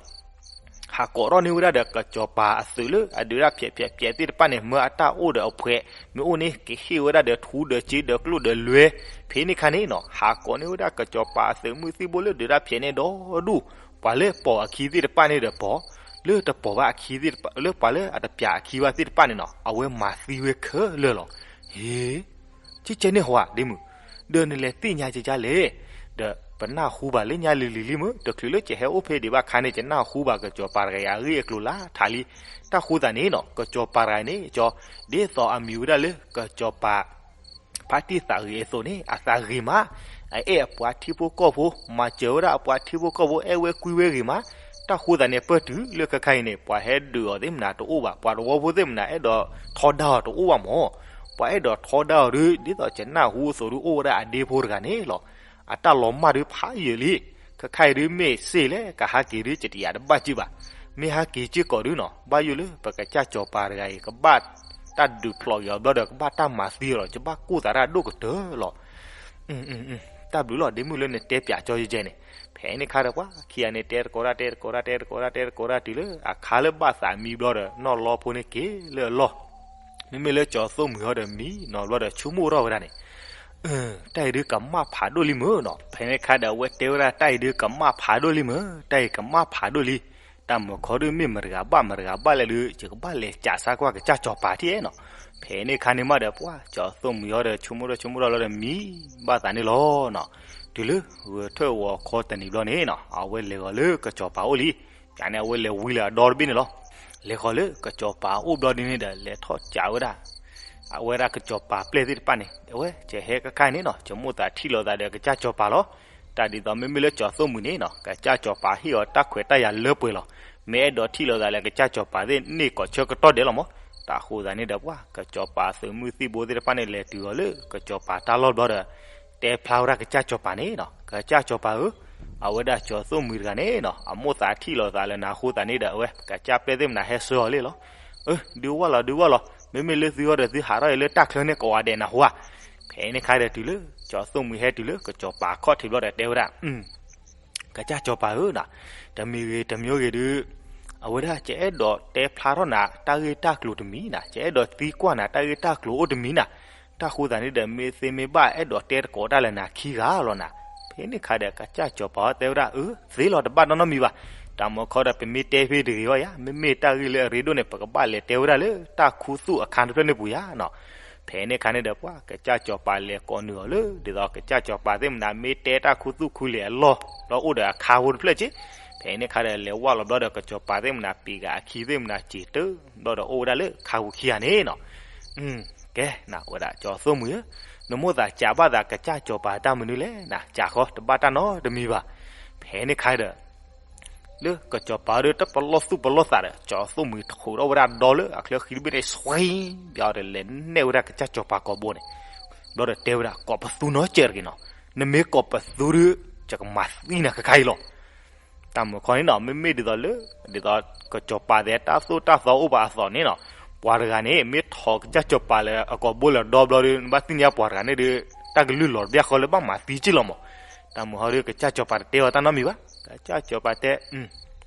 ဟးကိးထီၣ်န့ၢ်ဝဲဒၣ်ဒီးကစီၤပၤအသုးလၢအဒုးတၢ်ဖျဲးဖျဲးဖျဲးသ့ၣ်တဖၣ်န့ၣ် မၢအတၢ်အိၣ်ဒီးအဖှဲး, မ့ၢ်အိၣ်န့ၣ် ကဟ့ၣ်ဝဲဒၣ်ဒီးထူဒီးစ့ဒီးကျိၣ်ဒီးလွဲ, ဖဲန့ၣ်ခါန့ၣ်နီၤ ဟးကိးန့ၢ်ဝဲဒၣ်ကစီၤပၤအသုးမုၢ်သံၣ်ဘိလၢဒုးတၢ်ဖျဲးန့ၣ်ဒီဒူၣ်, ပှၤလၢပိာ်အခံသ့ၣ်တဖၣ်န့ၣ်ဒီးပိာ်, လၢတပိာ်ဘၣ်အခံသ့ၣ်တဖၣ်, လၢပှၤလၢအတပျးအခံဘၣ်သ့ၣ်တဖၣ်န့ၣ်နီၤ အဝဲမၤသံဝဲခဲလၢာ်လီၤ. ဟ့ ကကဲန့ၣ်ဟီဒ့မုၣ်, ဒီးနလဲၤသ့ၣ်ညါကကလဲၣ်, ဒီးပနၢ်ဟူဘၣ်လၢညါလံၤလံၤလံမ့ၢ် တချုးလၢကဟဲအိၣ်ဖဲဒံးဘၣ်ခါန့ၣ် ကနၢ်ဟူဘၣ်ကစီၤပၤတဂၤအံၤအဂ့ၢ်အကျိၤလၢထးလံ. တၢ်ဃိသးန့ၣ်နီၤ ကစီၤပၤတဂၤန့ၣ် ကၠီ ဒ်သိးအမံၤဝဲဒၣ်လၢကစီၤပၤ ဖါတံၢ်သးဂ့ၤအသိးန့ၣ် အသးဂ့ၤမး, အအဲၣ်အပှၤထံဖိကီၢ်ဖိ, မၤစၢၤဝဲဒၣ်အပှၤထံဖိကီၢ်ဖိ အဲၣ်ဝဲကွံဝဲဂ့ၤမး. တၢ်ဃိသးန့ၣ် ပၢၢ်တုၤလၢခဲခါအံၤန့ၣ် ပှၤဟဲဒုးအီၤသ့ၣ်မနၤတအိၣ်ဘၣ်, ပှၤတဝီဖိသ့ၣ်မနၤ အဲၣ်ဒိးထီဒါအီၤတအိၣ်ဘၣ်မး, ပှၤအဲၣ်ဒိးထီဒါအီၤဒုး ဒ်သိးကနၢ်ဟူအသိးဒုး အိၣ်ဝဲဒၣ်အဒ့ဖိတဂၤန့ၣ်လီၤ. အတၢ်လီၤမၢ်ဒုးဖးယံာ်လံ, ခဲခါအံၤဒုးမ့ၢ်စ့လဲၣ် ကဟးက့ၤဒုး ကတယာ်တဘၣ်က့ၢ်ဘၣ်, မ့ၢ်ဟဲက့ၤစ့ၢ်ကီးဒုးနီၤ ဘၣ်ယိၣ်လၢပကစၢ်စီၤပၤတဂၤအံၤ ကဘၣ်တၢ်ဒုးဖျိးက့ၤအီၤဘျီဒီး ကဘၣ်တၢ်မၤသံအီၤလီၤ, ကဘၣ်ကိၢ်သးတၢ်ဒိၣ်ကတၢၢ်လီၤ. တၢ်ဘျုးလီၤ ဒ့မုၣ်လၢနတဲပၠးကၠီယဲန့ၣ်. ဖဲန့ၣ်ခါဒီးပှၤခံဂၤန့ၣ် တဲတကိးတၢ် တဲတကိးတၢ် တဲတကိးတၢ် တဲတကိးတၢ်တုၤလၢအခါလၢဘၣ်သးမံဘျီဒီး နီၢ်လီဖိန့ၣ်က့ၤလၢအလီၢ်, မ့မ့ၢ်လၢကၠီသိၣ်မှံၤဟီဒီးမံနီၤဘျီဒီး ဆိကမိၣ်ထီၣ်ဝဲဒၣ်န့ၣ် တၢ်အံၤဒုးကမၣ်ဖးဒိၣ်လံမ့ၢ်နီၤ. ဖဲန့ၣ်ခါဒီးအဝဲတဲဝဲဒၣ် တၢ်အံၤဒုးကမၣ်ဖးဒိၣ်လံမ့ၢ်, တၢ်အံၤကမၣ်ဖးဒိၣ်လံ. တၢ်မုၢ်ခီဒုးမ့ၢ်မတဂၤဘၣ်မတဂၤဘၣ်လဲၣ်ဒုး ယကဘၣ်လဲၤကးစါကွၢ်ကစၢ်စီၤပၤထံၣ်နီၤ. ဖဲန့ၣ်ခါန့ၣ်မးဒီးပှၤကၠီသိၣ်မှံၤဟီဒီး ဆိကမိၣ်ထီၣ်ဆိကမိၣ်ထီၣ်လီၤဒီးမံဘၣ်သးန့ၣ်လီၤနီၤ. တုၤလၢဂဲၤထၢၣ်ဝီၤခီတနံၤဘျီန့ၣ်နီၤ အဝဲလဲၤဃီၤလၢကစၢ်စီၤပၤအိၣ်လံ. ယန့ၣ် အဝဲလဲၤဝံၤလၢအဒီတဘ့ၣ်န့ၣ်လီၤ. လဲၤဃီၤလၢကစၢ်စီၤပၤအိၣ်ဘျီဒ်န့ၣ်ဒီး လဲၤထီၣ်ကးဝဲဒၣ် အဝဲဒၣ်ကစၢ်စီၤပၤပျဲၢ်သ့ၣ်တဖၣ်န့ၣ် အဝဲကဟဲကခါန့ၣ်နီၤ ကမိၣ်သးထံၣ်လိာ်သးဒီးကစၢ်စီၤပၤလီၤ. တၢ်ဒ်သိးမ့မ့ၢ်လၢကၠီသိၣ်မှံၤန့ၣ်နီၤ ကစၢ်စီၤပၤဟ့ၣ်အီၤတၢ်ခွဲးတၢ်ယာ်လၢပှဲၤလီၤ. မ့ၢ်အဲၣ်ဒိးထံၣ်လိာ်သးလၢကစၢ်စီၤပၤသ့ၣ်န့ၣ် ကိးဆၢကတီၢ်ဒဲးလီၤမး. တၢ်ဃိသးန့ၣ်ဒီးပှၤကစၢ်စီၤပၤသုးမုၢ်သံၣ်ဘိသ့ၣ်တဖၣ်န့ၣ် လဲၤတုၤအီၤလၢကစၢ်စီၤပၤတၢ်လီၢ်ဘျီဒီး တဲဖျါဝဲဒၣ်ကစၢ်စီၤပၤန့ၣ်နီၤ ကစၢ်စီၤပၤဧၢ, အဝဲဒၣ်ကၠီသိၣ်မှံၤတဂၤန့ၣ်နီၤ အမိၣ်သးထံၣ်လိာ်သးလၢနၤဃိသးန့ၣ်ဒီး အဝဲကစၢ်ပျဲၢ်သ့ၣ်မနၤဟဲဆှၢအီၤလံလီၤ. အၢ ဒုးဝဲလီၤ ဒုးဝဲလီၤ, မ့မ့ၢ်လၢသုဂီၢ်ဒီးသုဟးထီၣ်အံၤလၢတၢ်ချၢန့ၣ်ကိးဂၤဒဲးနၢ်ဟူဧါ. ဖဲန့ၣ်ခါဒီးတုၤလၢ ကၠီသိၣ်မှံၤဟဲတုၤလၢကစၢ်စီၤပၤအခီၣ်ထံးဘျီဒီးတဲဝဲဒၣ် ကစၢ်စီၤပၤဧၢနီၤ, တမံၤဂ့ၤတမံၤဂ့ၤဒုး အဝဲဒၣ်ကအဲၣ်ဒိးတဲဖျါထီၣ်နၤတၢ်ဂ့ၢ်တၢ်ကျိၤတမံၤနၤ, ကအဲၣ်ဒိးသံကွၢ်နၤတၢ်ဂ့ၢ်တၢ်ကျိၤအိၣ်တမံၤနၤ, တၢ်ဃိသးန့ၣ်ဒီး မ့ၢ်သ့မ့ၢ်ဘၣ်အဲၣ်ဒိးတဲတကိးတၢ်လၢနၤခံဂၤလီၤနၤ. ဖဲန့ၣ်ခါဒီး ကစၢ်စီၤပၤတဲဝဲဒၣ် အၢ သ့လီၤတဘၣ်နီတမံၤဘၣ်. တၢ်မုၢ်ခီဒီး ပမ့ၢ်တဲဖဲတဂ့ၤအီၤယါ, မ့မ့ၢ်တၢ်ဂ့ၢ်လၢအရ့ဒိၣ်န့ၣ် ပကဘၣ်လဲၤတဲဝဲဒၣ်လၢတၢ်ခူသူၣ်အခါတဖျၢၣ်န့ၣ်ပူၤယါနီၤ. ဖဲန့ၣ်ခါန့ၣ်ဒီး ပှၤကစၢ်စီၤပၤလဲၤကိးနုာ်အီၤလၢ ဒ်သိးကစၢ်စီၤပၤသ့ၣ်မနၤ မ့ၢ်တဲတၢ်ခူသူၣ်ခူလံၤအလီၢ် ဒီးအိၣ်ဒီးအခါဖိတဖျၢၣ်က့. ဖဲန့ၣ်ခါဒီး လဲၤဝဲလီၤဘျီဒီး ကစၢ်စီၤပၤသ့ၣ်မနၤ ပံၤဂၤအခံသ့ၣ်မနၤ စံးတၢ်ဘျီဒီး အိၣ်ဝဲဒၣ်လၢခါပူၤခံဂၤန့ၣ်နီၤ. ကဲနၤ ဝဲဒၣ်ကၠီသိၣ်မှံၤဧၢ, နမိၣ်သးကးဘၣ်သးကစၢ်စီၤပၤတၢ်မနုၤလဲၣ်နၤ, ကးဃီ တဘၣ်တၢ်နီတမံၤဘၣ်. ဖဲန့ၣ်ခါဒီး လၢကစၢ်စီၤပၤဒီး တပလီၢ်သူၣ်ပလီၢ်သးဒီး ကၠီသိၣ်မှံၤထိးထီၣ်ဝဲဒၣ်ဒီလၢအချၢဃံတဘ့ၣ်န့ၣ် ဆွံ ပျီဒီးလဲၤနဲၣ်ဝဲဒၣ်ကစၢ်စီၤပၤကိာ်ဘိန့ၣ်, ဘျီဒီးတဲဝဲဒၣ် ကိးပသူနီတစဲးတဂ့ၤနီၤ, နမ့ၢ်ကိးပသူဒီး ယကမၤသံနၤခဲခါအံၤလီၤ. တၢ်မုၢ်ခီန့ၣ်နီၤ မ့မ့ၢ်ဒ်သိးလၢ ဒ်သိးကစၢ်စီၤပၤသဲးတၢ်သိၣ်တၢ်သီအိၣ်ဘၣ်အသိးန့ၣ်နီၤ, ပှၤတဂၤန့ၣ် မ့ၢ်ထိးကစၢ်စီၤပၤလၢအကိာ်ဘိလၢဒီဘျီဒီး နဘၣ်သ့ၣ်ညါပှၤတဂၤန့ၣ်ဒီး တၢ်ကလုၢ်လီၤတဘျီဃီလၢဘၣ်မၤသံက့ၢ်လီၤမး. တၢ်မုၢ်ခီဒီး ကစၢ်စီၤပၤတတဲအီၤတၢ်နီတမံၤဘၣ်. ကစၢ်စီၤပၤတဲ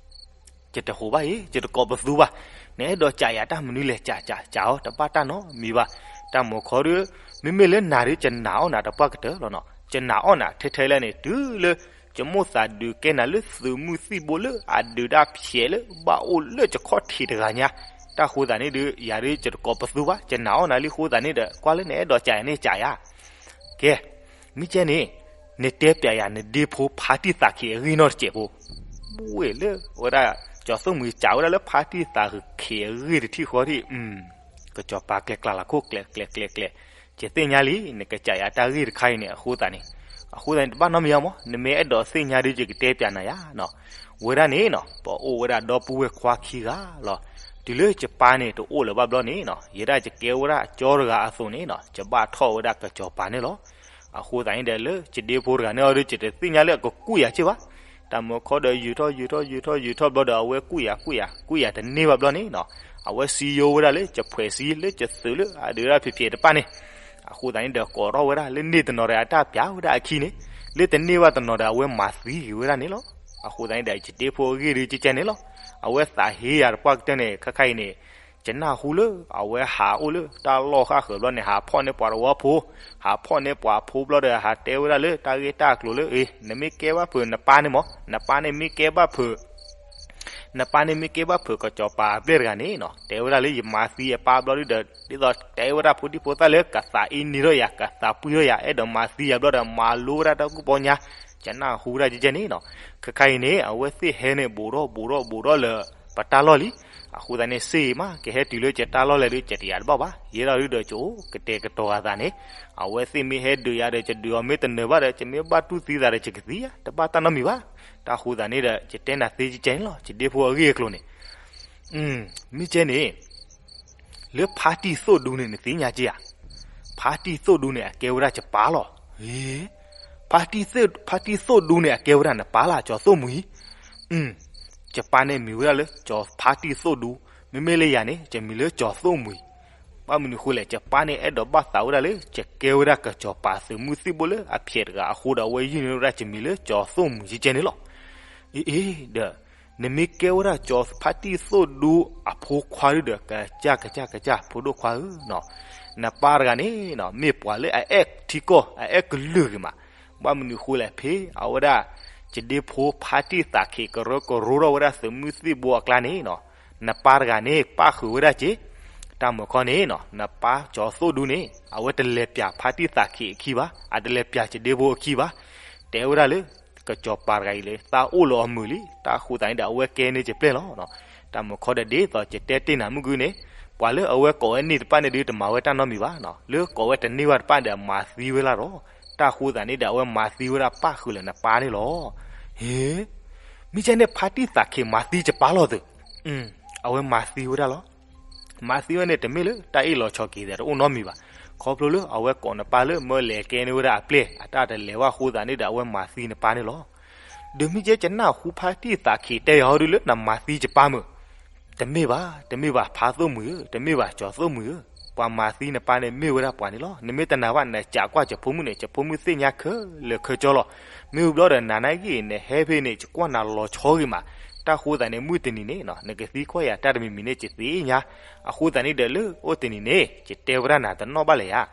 ယတဟူးဘၣ်အံၤ ယတကိးပသူဘၣ်, နအဲၣ်ဒိးကးယၤတၢ်မနုၤလဲၣ် ကးကးကးအီၤ တဘၣ်တၢ်နီတမံၤဘၣ်. တၢ်မုၢ်ခီဒီး မ့မ့ၢ်လၢနၤဒီး ယနာ်အီၣ်နၤတပှၢ်ကတၢၢ်လီၤနီၤ, ယနာ်အီၣ်နၤထဲထဲလဲၣ်န့ၣ် တုၤလၢ ယမိၣ်သးဒုးကဲနၤလၢသုးမုၢ်သံၣ်ဘိလၢအဒုးတၢ်ဖျဲးလၢ ဘၣ်အိၣ်လၢယခီၣ်ထံးတဂၤညါ, တၢ်ဃိသးန့ၣ်ဒီး ယၤဒီးယတကိးပသူဘၣ်, ယနာ်အီၣ်နၤလံဃိသးန့ၣ်ဒီး ကွၢ်လၢနအဲၣ်ဒိးကးယၤန့ၣ်ကးယၤ ကဲ, မ့ၢ်ကဲန့ၣ်, နတဲပျးယၤနဒ့ဖိဖါတံၢ်သးခ့အဂ့ၢ်နီတစဲးဖိ. ဝ့ၢ်လၢဝဲဒၣ် ကၠီၤသိၣ်မှံၤစံးဝဲဒၣ်လၢဖါတံၢ်သးခ့အဂ့ၢ်တထံၣ်ဃီထံၣ်, ကစီၤပၤကျဲၤကျါလီၤခိၣ်ကျဲၤကျဲၤကျဲၤကျဲၤ, ယသ့ၣ်ညါလံ နကစံးယၤတၢ်ဂ့ၢ်တခါအံၤန့ၣ် အဃိသတးန့ၣ်, အဃိသတးန့ၣ် တဘၣ်နီတမံၤအါမး, နမ့ၢ်အဲၣ်ဒိးသ့ၣ်ညါဒီးယကတဲပျးနၤယၤနီၤ. ဝဲဒၣ်န့ၣ်နီၤ ပအိၣ်ဝဲဒၣ်ဒီပုၢ်ဝဲၢ်ခွါခံဂၤလီၤ. တုၤလၢယပၢ်န့ၣ်တအိၣ်လၢၤဘၣ်ဘျီန့ၣ်နီၤ, ယဲဒၣ်ယကဲဝဲဒၣ်အကၠီတဂၤအသိးန့ၣ်နီၤ, ယဘၣ်ထီၣ်ဝဲဒၣ်ကစီၤပၤန့ၣ်လီၤ. အဃိသတးန့ၣ်ဒီး လၢယဒ့ဖိတဂၤန့ၣ်အီၤဒီး ယတသ့ၣ်ညါလၢအကကူၣ်ယၤက့ၢ်ဘၣ်. တၢ်မုၢ်ခီဒီး ယူာ်ထီၣ်ယူာ်ထီၣ်ယူာ်ထီၣ်ယူာ်ထီၣ်ဘျီဒီး အဝဲကူၣ်ယၤကူၣ်ယၤ ကူၣ်ယၤတန့ၢ်ဘၣ်ဘျီန့ၣ်နီၤ, အဝဲစံယိဝဲဒၣ်လၢ ယဖှဲးစံလၢယသုးလၢအဒုးဒၣ်ဖံးဖံးတပၣ်န့ၣ်. အဃိသတးန့ၣ်ဒီး ကိးထီၣ်ဝဲဒၣ်လၢန့ၢ်တနီၤဒီးအတၢ်ပျးဝဲဒၣ်အခံန့ၣ်, လၢတန့ၢ်ဘၣ်တနီၤဒီး အဝဲမၤသံက့ၤဝဲဒၣ်န့ၣ်လီၤ. အဃိသတးန့ၣ်ဒီး ယဒ့ဖိအဂ့ၢ်ဒီးကကဲန့ၣ်လီၤ. အဝဲသးဟ့ယၤတပှၢ်ကတၢၢ်န့ၣ် ခဲခါအံၤန့ၣ် ယနၢ်ဟူလၢ အဝဲဟးအိၣ်လၢတၢ်လီၢ်ဃၣ်ဃၢၤဘျီန့ၣ် ဟးဖီၣ်န့ၢ်ပှၤတဝီဖိ, ဟးဖီၣ်န့ၢ်ပှၤဖိဘျီဒီး ဟးတဲဝဲဒၣ်လၢတၢ်ဂ့ၢ်တၢ်ကျိၤလၢ အ့ နမ့ၢ်ကဲဘၣ်ဖုးနပၢ်န့ၣ်မး, နပၢ်န့ၣ်မ့ၢ်ကဲဘၣ်ဖုး နပၢ်န့ၣ်မ့ၢ်ကဲဘၣ်ဖုးကစီၤပၤအပျဲၢ်တဂၤန့ၣ်နီၤ, တဲဝဲဒၣ်လၢယမၤသံအပၢ်ဘျီဒုဒီး ဒ်သိးတဲဝဲဒၣ်ဖိဒံဖိသၣ်လၢ ကသးအ့န့ၢ်ထီၣ်ယၤ ကသးပှံၢ်ထီၣ်ယၤ အဲၣ်ဒိးမၤသံယၤဘျီဒီး မၤလိဝဲဒၣ်တၢ်ကူၣ်ပီညါ, ယနၢ်ဟူဝဲဒၣ်ကကဲန့ၣ်နီၤ. ခဲခါအံၤန့ၣ် အဝဲသ့ၣ်ဟဲန့ၣ် ဘူးထီၣ်ဘူးထီၣ်ဘူးထီၣ်လၢ ပတၢ်လီၢ်လံ. အဃိသတးန့ၣ် စ့အံၤမး ကဟဲတုၤလၢယတၢ်လီၢ်လဲၣ်ဒီး ယတယာ်တဘၣ်ဘၣ်, ယဲဒၣ်ဒုဒီး ကအိၣ်ကတဲာ်ကတီၤအသးန့ၣ်, အဝဲသ့ၣ်မ့ၢ်ဟဲဒုးယၤဒီး ယဒုးအီၤမ့ၢ်တနၢၤဘၣ်ဒီး ယမ့ၢ်ဘၣ်တူၢ်သံသးဒီး ယကသံယၤ တဘၣ်တၢ်နီတမံၤဘၣ်. တၢ်ဃိသတးန့ၣ်ဒီး ယတဲနၤသ့ကကဲန့ၣ်လီၤ ယဒ့ဖိအဂ့ၢ်အကျိၤန့ၣ် မ့ၢ်ကဲန့ၣ် လၢဖါတံၢ်သိၣ်ဒူန့ၣ် နသ့ၣ်ညါက့ဧါ. ဖါတံၢ်သိၣ်ဒူန့ၣ် အကဲဝဲဒၣ်ယပၢ်လီၤ. ဖါတံၢ်သိၣ်ဒူန့ၣ် အကဲဝဲဒၣ်နပၢ်လၢကၠီၤသိၣ်မှံၤ. ယပၢ်န့ၣ်မံၤဝဲဒၣ်လၢကၠီၤဖါတံၢ်သိၣ်ဒူ, မ့မ့ၢ်လၢယၤန့ၣ် ယမံၤလၢကၠီၤသိၣ်မှံၤ. ဘၣ်မနုၤဃိလဲၣ် ယပၢ်န့ၣ်အဲၣ်ဒိးဘၣ်သးဝဲဒၣ်လၢ ယကဲဝဲဒၣ်ကၠီၤပၤသုးမုၢ်သံၣ်ဘိလၢအဖျဲးတဂၤအဃိဒီး အဝဲယုၢ်န့ၢ်ဝဲဒၣ်ယမံၤလၢကၠီၤသိၣ်မှံၤကကဲန့ၣ်လီၤ. အ့ ဒီး နမ့ၢ်ကဲဝဲဒၣ်ကၠီၤဖါတံၢ်သိၣ်ဒူအဖိခွါဒုဒီး ကစၢ်ကစၢ်ကစၢ် ဖိဒိၣ်ခွါဧၢနီၤ, နပၢ်တဂၤန့ၣ်နီၤ မ့ၢ်ပှၤလၢအအဲၣ်ထံကီၢ် အအဲၣ်ကလုာ်ဂ့ၤမး. ဘၣ်မနုၤဃိလဲၣ် ဖဲအဝဲဒၣ် ယဒ့ဖိဖါတံၢ်သးခ့ ကရၢကရိထီၣ်ဝဲဒၣ်သုးမုၢ်သံၣ်ဘိအကျါန့ၣ်နီၤ, နပၢ်တဂၤန့ၣ် ပၣ်ဃုာ်ဝဲဒၣ်က့ၤ. တၢ်မုၢ်ခီန့ၣ်နီၤ နပၢ်ကၠီၤသိၣ်ဒူန့ၣ် အဝဲတလဲၤပျးဖါတံၢ်သးခ့အခံဘၣ်, အတလဲၤပျးယဒ့ဖိအခံဘၣ်. တဲဝဲဒၣ်လၢ ကစီၤပၤတဂၤအံၤလၢ သးအိၣ်လၢအီၤမုာ်လံ, တၢ်ဃိသတးန့ၣ်ဒီး အဝဲကဲန့ၢ်ယပျဲၢ်လီၤ. တၢ်မုၢ်ခီဒီး ဒ်သိးယတဲတ့ၢ်နၤမုၢ်ဂုၢ်န့ၣ် ပှၤလၢအဝဲကိးဝဲန့ၢ်တပၣ်န့ၣ်ဒုး တမၤဝဲတၢ်နီတမံၤဘၣ်နီၤ, လၢကိးဝဲတန့ၢ်ဘၣ်တပၣ်ဒီး အမၤသံဝဲလၢဒီး, တၢ်ဃိသတးန့ၣ်ဒီး အဝဲမၤသံဝဲဒၣ်ပၣ်ဃုာ်လၢနပၢ်န့ၣ်လီၤ. ဟ့, မ့ၢ်ကဲန့ၣ်ဖါတံၢ်သးခ့မၤသံယပၢ်လီၤသုး, အဝဲမၤသံဝဲဒၣ်လီၤ. မၤသံဝဲန့ၣ် တမ့ၢ်လၢတၢ်အ့ၣ်လိာ်ဆိးက့ၤသးတအိၣ်နီတမံၤဘၣ်. ခီဖျိလၢအဝဲကိးနပၢ်လၢ မၢလဲၤကဲန့ၢ်ဝဲဒၣ်အပျဲၢ် အတၢ်တလဲၤဘၣ်အဃိသတးန့ၣ်ဒီး အဝဲမၤသံနပၢ်န့ၣ်လီၤ. ဒီးမ့ၢ်ကဲ ယနၢ်ဟူဖါတံၢ်သးခ့တဲယၤဟီဒုလၢနမၤသံယပၢ်မုၢ်, တမ့ၢ်ဘၣ်, တမ့ၢ်ဘၣ်ဖါသိၣ်မှံၤဧၢ, တမ့ၢ်ဘၣ်ကၠီၤသိၣ်မှံၤဧၢ, ပှၤမၤသံနပၢ်န့ၣ်မ့ၢ်ဝဲဒၣ်ပှၤန့ၣ်လီၤ. နမ့ၢ်တနာ်ဘၣ် နကးကွၢ်ယဖိမုၣ်န့ၣ် ယဖိမုၣ်သ့ၣ်ညါခဲလၢာ်ခဲဆ့လီၤ. မ့ၢ်ဝံၤဘျီဒီး နၤနာ်က့ နဟဲဖဲန့ၣ် ယကွၢ်နၤလီၤဆီဂ့ၤမး. တၢ်ဃိသတးန့ၣ် မုၢ်တနံၤန့ၣ်နီၤ နကသံကွၢ်ယၤတၢ်တမံၤမံၤန့ၣ် ယသ့ၣ်ညါ. အဃိသတးန့ၣ်ဒီး လၢအိၣ်တနံၤန့ၣ် ယတဲဝဲဒၣ်နၤတနီၣ်ဘၣ်လဲၣ်ယၤ.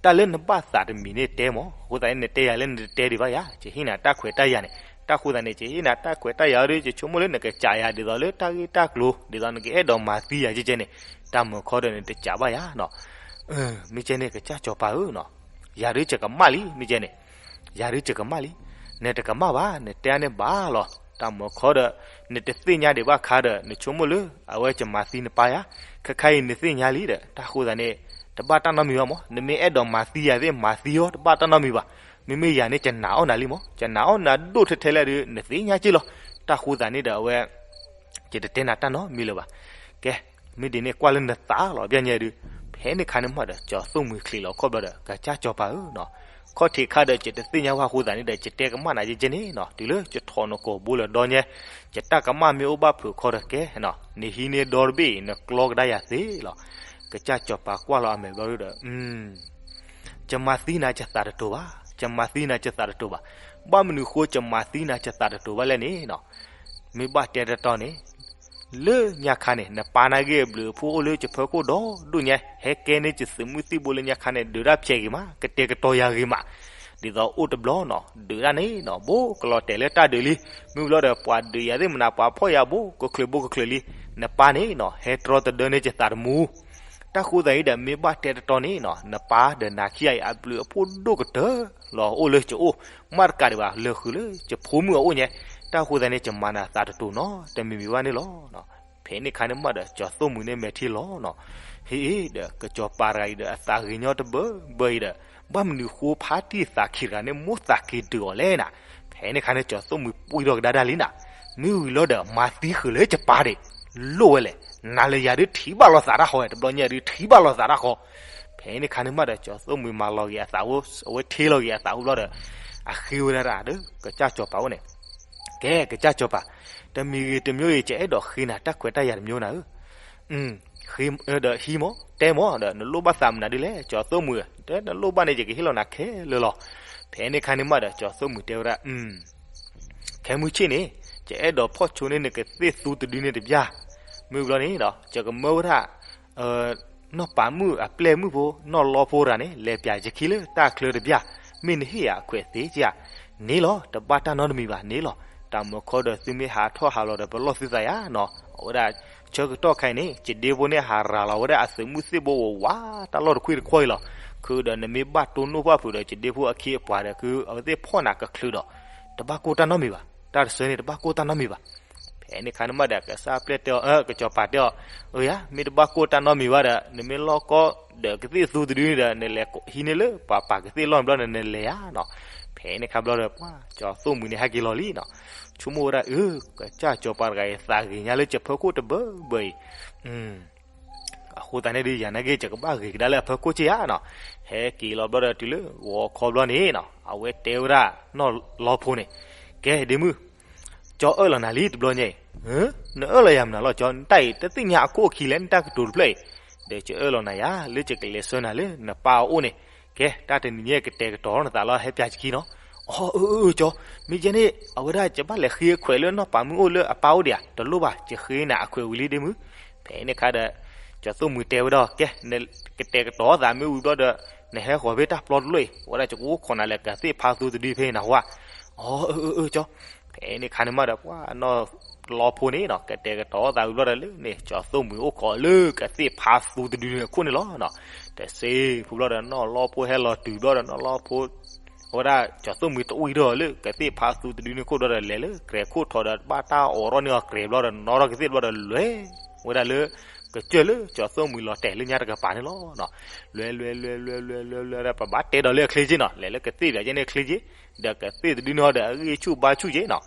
တၢ်လၢနဘၣ်သးတမံၤန့ၣ်တဲမး, အဃိသတးန့ၣ် နတဲယၤလၢနတတဲဒံးဘၣ်ယၤ, ယဟ့ၣ်နၤတၢ်ခွဲးတၢ်ယာ်န့ၣ်. တၢ်ဃိသတးန့ၣ် ယဟ့ၣ်နၤတၢ်ခွဲးတၢ်ယာ်ဒီး ယဆိကမိၣ်လၢနကစံးယၤဒ်သိးလၢတၢ်ဂ့ၢ်တၢ်ကျိၤ ဒ်သိးနကအဲၣ်ဒိးမၤသံယၤကဲကဲန့ၣ်, တၢ်မုၢ်ခီဒီးနတစံးဘၣ်ယၤနီၤ. မ့ၢ်ကဲန့ၣ် ကစၢ်စီၤပၤဧၢနီၤ, ယၤဒုးယကမၣ်လံ မ့ၢ်ကဲန့ၣ်, ယၤဒုးယကမၣ်လံ. နတကမၣ်ဘၣ် နတဲန့ၣ်ဘၣ်လီၤ. တၢ်မုၢ်ခီဒီး နတသ့ၣ်ညါဒံးဘၣ်ခါဒီး နဆိကမိၣ်လၢ အဝဲကမၤသံနပၢ်ယၤ, ခဲခါအံၤနသ့ၣ်ညါလံဒီး တၢ်ဃိသတးန့ၣ် တဘၣ်တၢ်နီတမံၤဘၣ်မး, နမ့ၢ်အဲၣ်ဒိးမၤသံယၤသ့ၣ် မၤသံအီၤ တဘၣ်တၢ်နီတမံၤဘၣ်. မ့မ့ၢ်ယၤန့ၣ် ယနာ်အီၣ်နၤလံမး, ယနာ်အီၣ်နၤဒိၣ်ထဲထဲလဲၣ်ဒီး နသ့ၣ်ညါက့ၢ်လီၤ. တၢ်ဃိသတးန့ၣ်ဒီးအဝဲ ယတတဲနၤတၢ်နီတမံၤလၢၤဘၣ်. ကဲ, မ့ၢ်ဒ်န့ၣ်ကွၢ်လၢနသးလီၤ ပျဲညါဒုး, ဖဲန့ၣ်ခါန့ၣ်မးဒီး ကၠီၤသိၣ်မှံၤချံးလီၤခီၣ်ဘျီဒီး ကစၢ်စီၤပၤဧၢနီၤ, ခီၣ်ထံးခါဒီး ယတသ့ၣ်ညါဘၣ်အဃိသတးန့ၣ်ဒီး ယတဲကမၣ်နၤယဲကဲန့ၣ်နီၤ, တုၤလၢယထီၣ်နကိာ်ဘိလၢဒီညါ, ယတၢ်ကမၣ်မ့ၢ်အိၣ်ဘၣ်ဖုးခီဒီးကဲနီၤ, နဟံးန့ၢ်ဒီတဘ့ၣ်အံၤ နကျီကဒါယၤသ့လီၤ. ကစၢ်စီၤပၤကွၢ်လီၤအမဲာ်ဘျီဒုဒီး ယမၤသံနၤယသးတတိၤဘၣ်, ယမၤသံနၤယသးတတိၤဘၣ်. ဘၣ်မနုၤဃိယမၤသံနၤယသးတတိၤဘၣ်လဲၣ်န့ၣ်နီၤ, မ့ၢ်ဘၣ်တဲတတီၤန့ၣ်, လၢညါခါန့ၣ် နပၢ်နာ်က့အဘျုးအဖှိၣ်အိၣ်လၢယဖီခိၣ်ဒီဒိၣ်ညါ ဟဲကဲန့ၢ်ယသုးမုၢ်သံၣ်ဘိလၢညါခါန့ၣ် ဒုးတၢ်ဖျဲးဂ့ၤမး ကတဲာ်ကတီၤယၤဂ့ၤမး, ဒ်သိးအိၣ်တဘျီနီၤ ဒုးတၢ်န့ၣ်နီၤ ဘိကလီၤတဲာ်လၢတၢ်ဒုးလံ, မ့ၢ်ဘျီဒီးပှၤဒုးယၤသ့ၣ်မနုၤ ပှၤဖီၣ်ယၤဘိ ကချုးဘိကချုးလံ, နပၢ်န့ၣ်နီၤ ဟဲတြီတဒၢန့ၢ်ယသးတမူ တၢ်ဃိသတးအံၤဒီး မ့ၢ်ဘၣ်တဲတတီန့ၣ်နီၤ, နပၢ်ဒီးနၤခံဂၤအံၤ အဘျုးအဖှိၣ်ဒိၣ်ကတၢၢ်လီၤ. အိၣ်လၢယအိၣ်, မ့ၢ်တကးဒံးဘၣ် လၢာ်ဃုာ်လၢယဖိမုၣ်အအိၣ်ညါ, တၢ်ဃိသတးန့ၣ် ယမၤနၤသးတတိၤနီတမံၤမံၤဘၣ်န့ၣ်လီၤ. ဖဲန့ၣ်အခါန့ၣ်မးဒီး ကၠီၤသိၣ်မှံၤန့ၣ်မဲာ်ထံလီၤနီၤ. ဟ့ၣ်ဒီး ကစီၤပၤတဂၤအံၤဒီး အသးဂ့ၤညီတဘၢဘၢအံၤဒီး ဘၣ်မနုၤဃိဖါတံၢ်သးခံတဂၤန့ၣ် မိၣ်သးက့ၤဒုးအီၤလဲၣ်နၤ. ဖဲန့ၣ်အခါန့ၣ် ကၠီၤသိၣ်မှံၤပှံၢ်ထီၣ်ကဒါဒၣ်လံနၤ, မ့ၢ်ဝံၤလီၤဒီး မၤသံဃုာ်လၢယပၢ်ဒီး လိၣ်ဝဲလဲၣ်, နၤလၢယၤဒုးထံၣ်ဘၣ်လိာ်သးတၢ်ဃီ, တဘျီညါဒုးထံၣ်ဘၣ်လိာ်သးတၢ်ဃီ. ဖဲန့ၣ်အခါန့ၣ်မးဒီး ကၠီၤသိၣ်မှံၤမၤလီၤက့ၤအသးအိၣ်, အဝဲထ့လီၤက့ၤအသးအိၣ်ဘျီဒီး အဃ့ဝဲဒၣ်ဒီး ကစၢ်စီၤပၤအိၣ်န့ၣ်, ကဲ ကစၢ်စီၤပၤ, တမံၤဂ့ၤတမံၤဂ့ၤ ယအဲၣ်ဒိးဃ့နၤတၢ်ခွဲးတၢ်ယာ်တမံၤနၤဧၢ. ဃ့ဒီးဟံးမး, တဲမးဒီး နလိၣ်ဘၣ်သးမနုၤဒ်လဲၣ် ကၠီၤသိၣ်မှံၤဧၢ, တဲနလိၣ်ဘၣ်န့ၣ် ယကဟ့ၣ်လီၤနၤခဲလၢာ်လီၤ. ဖဲန့ၣ်အခါန့ၣ်မးဒီး ကၠီၤသိၣ်မှံၤတဲဝဲဒၣ် ခဲမုၢ်ဆ့ၣ်န့ၣ် ယအဲၣ်ဒိးဖီၣ်ဆိန့ၢ်နကသ့ၣ်သူတဒုန့ၣ်တဘျီ, မ့ၢ်ဘျီန့ၣ်ဒီး ယကမၢဝဲဒၣ် နီၢ်ပၤမုၣ်အပျဲၢ်မုၣ်ဖိ နီၢ်လီဖိတဂၤန့ၣ် လဲၤပၠးယခံလၢတၢ်ချၢတဘျီ, မ့ၢ်နဟ့ၣ်ယၤအခွဲးသ့ဧါ. န့ၣ်လီၤ, တဘၣ်တၢ်နီတမံၤဘၣ်န့ၣ်လီၤ. တၢ်မုာ်ခီဒီးသုမ့ၢ်ဟးထီၣ်ဟးလီၤဒီး ပလီၢ်သုသးယါနီၤ. အဝဲဒၣ်ဆၢကတီၢ်ခဲအံၤန့ၣ် ယဒ့ဖိန့ၣ်ဟးရၤလီၤဝဲဒၣ်အသုးမုၢ်သ့ၣ်ဘိဝးဝး တၢ်လီၢ်တခွံၣ်တခွီၣ်အံၤလီၤ. ခုဒီးနမ့ၢ်ဘၣ်တိၢ်နီၣ်ပၣ်ဖုးဒီးယဒ့ဖိအခံအပှၤဒီး ခုအဝဲသ့ၣ်ဖီၣ်နၤကချုးဒီး တဘၣ်ကိၢ်တၢ်နီတမံၤဘၣ်, တၢ်တဆၢန့ၣ် တဘၣ်ကိၢ်တၢ်နီတမံၤဘၣ်. ဖဲန့ၣ်အခါန့ၣ်မးဒီး ကစၢ်ပျဲၢ်တဲအီၤ, ကစီၤပၤတဲအီၤ, အၢယၤ မ့ၢ်တဘၣ်ကိၢ်တၢ်နီတမံၤဘၣ်ဒီး နမ့ၢ်လီၢ်ကီဒီးကသ့ၣ်သူတဒုန့ၣ်ဒီး နလဲၤဟံးန့ၢ်လၢပှၤပာ်ကသ့ၣ်လီၢ်န့ၣ်ဘျီဒီး နလဲၤယါနီၤ. ဖဲန့ၣ်အခါဘျီဒီး ပှၤကၠီၤသိၣ်မှံၤန့ၣ် ဟဲက့ၤလီၤလံနီၤ. ဆိကမိၣ်ဝဲဒၣ် အၢ ကစၢ်စီၤပၤတဂၤအံၤ သးဂ့ၤညါလၢယဖီခိၣ်တဘၢဘၢအံၤ အဃိသတးန့ၣ်ဒီး ယၤနာ်က့ ယကဘၣ်ဂ့ၤကဒါလၢအဖီခိၣ်က့ဧါနီၤ. ဟဲက့ၤလီၤဘျီဒီးတုၤလၢဂီၤခီဘျီန့ၣ်နီၤ အဝဲတဲဝဲဒၣ်နီၢ်လီဖိန့ၣ်, ကဲဒ့မုၣ်, ကၠီအၢၣ်လီၤနၤလံတဘျီညါအံၤ, နအၢၣ်လီၤယၤမနုၤလီၤကၠီ, နတၢ်အံၤတသ့ၣ်ညါအခိၣ်အခံလဲၣ် နတၢ်ကတိၤတဖျၢၣ်အံၤ, ဒီးယအၢၣ်လီၤနၤယၤ လၢယကလဲၤဆှၢနၤလၢနပၢ်အအိၣ်န့ၣ်, ကဲတၢ်တနံၤညါကတဲာ်ကတီၤနသးလီၤ ဟဲပၠးယခံနီၤ. အီ အၢ အၢ အၢ ကၠီ, မ့ၢ်ယဲန့ၣ် အဝဲဒၣ်ယဘၣ်လဲၤဃ့ခွဲးလၢနီၢ်ပၤမုၣ်အိၣ်လၢအပၢ်အိၣ်ဒံးဧါ, တလိၣ်ဘၣ် ယဃ့နၤအခွဲးဝံၤလံဒ့မုၣ်. ဖဲန့ၣ်အခါဒီး ကၠီၤသိၣ်မှံၤတဲဝဲဒီး ကဲ နကတဲာ်ကတီၤသးမ့ၢ်ဝံၤဘျီဒီး နဟဲဃီၤဖဲတၢ်ပျီတလိၣ်အံၤ အဝဲဒၣ်ယကအိၣ်ခိးနၤလၢကသ့ၣ်ဖးသူတဒုဖဲနဟါ. အီ အၢ အၢ အၢ ကၠီ. ဖဲန့ၣ်အခါန့ၣ်မးဒီး ပှၤနီၢ်လီဖိန့ၣ်နီၤ ကတဲာ်ကတီၤသးဝံၤဘျီဒီးလၢန့ၣ် ကၠီၤသိၣ်မှံၤအိၣ်ခိးလၢကသ့ၣ်ဖးသူတဒုန့ၣ်အခိၣ်န့ၣ်လီၤ. တစ့ဖိဘျီဒီး နီၢ်လီဖိဟဲလီၤတုၤဘျီဒီး နီၢ်လီဖိ အဝဲဒၣ်ကၠီၤသိၣ်မှံၤတဝံၤထီၣ်လၢကသ့ၣ်ဖးသူတဒုန့ၣ်ခိၣ်ဒီး လဲၤလၢကြဲၤခိၣ်ထီၣ်ဒီးဘၣ်တၢ်အိးထီၣ်န့ၢ်အီၤကြဲၤဘျီဒီး နီၣ်ထီၣ်ကသ့ၣ်ဘျီဒီး လဲၤဝဲဒၣ်လၢ ကစၢၢ်လၢကၠီၤသိၣ်မှံၤလီၤတဲာ်လၢညါတကပၤန့ၣ်လီၤ. လဲၤလဲၤလဲၤလဲၤလဲၤလဲၤလဲၤဒီး ပဘၣ်တဲဒီးလၢအချ့က့နီၤ လဲၤလၢကသ့ၣ်ဘၣ်ကဲန့ၣ်အချ့က့ ဒီးကသ့ၣ်တဒုန့ၣ်ဒီး အဂံၢ်ဆူၣ်ဘါဆူၣ်က့နီၤ.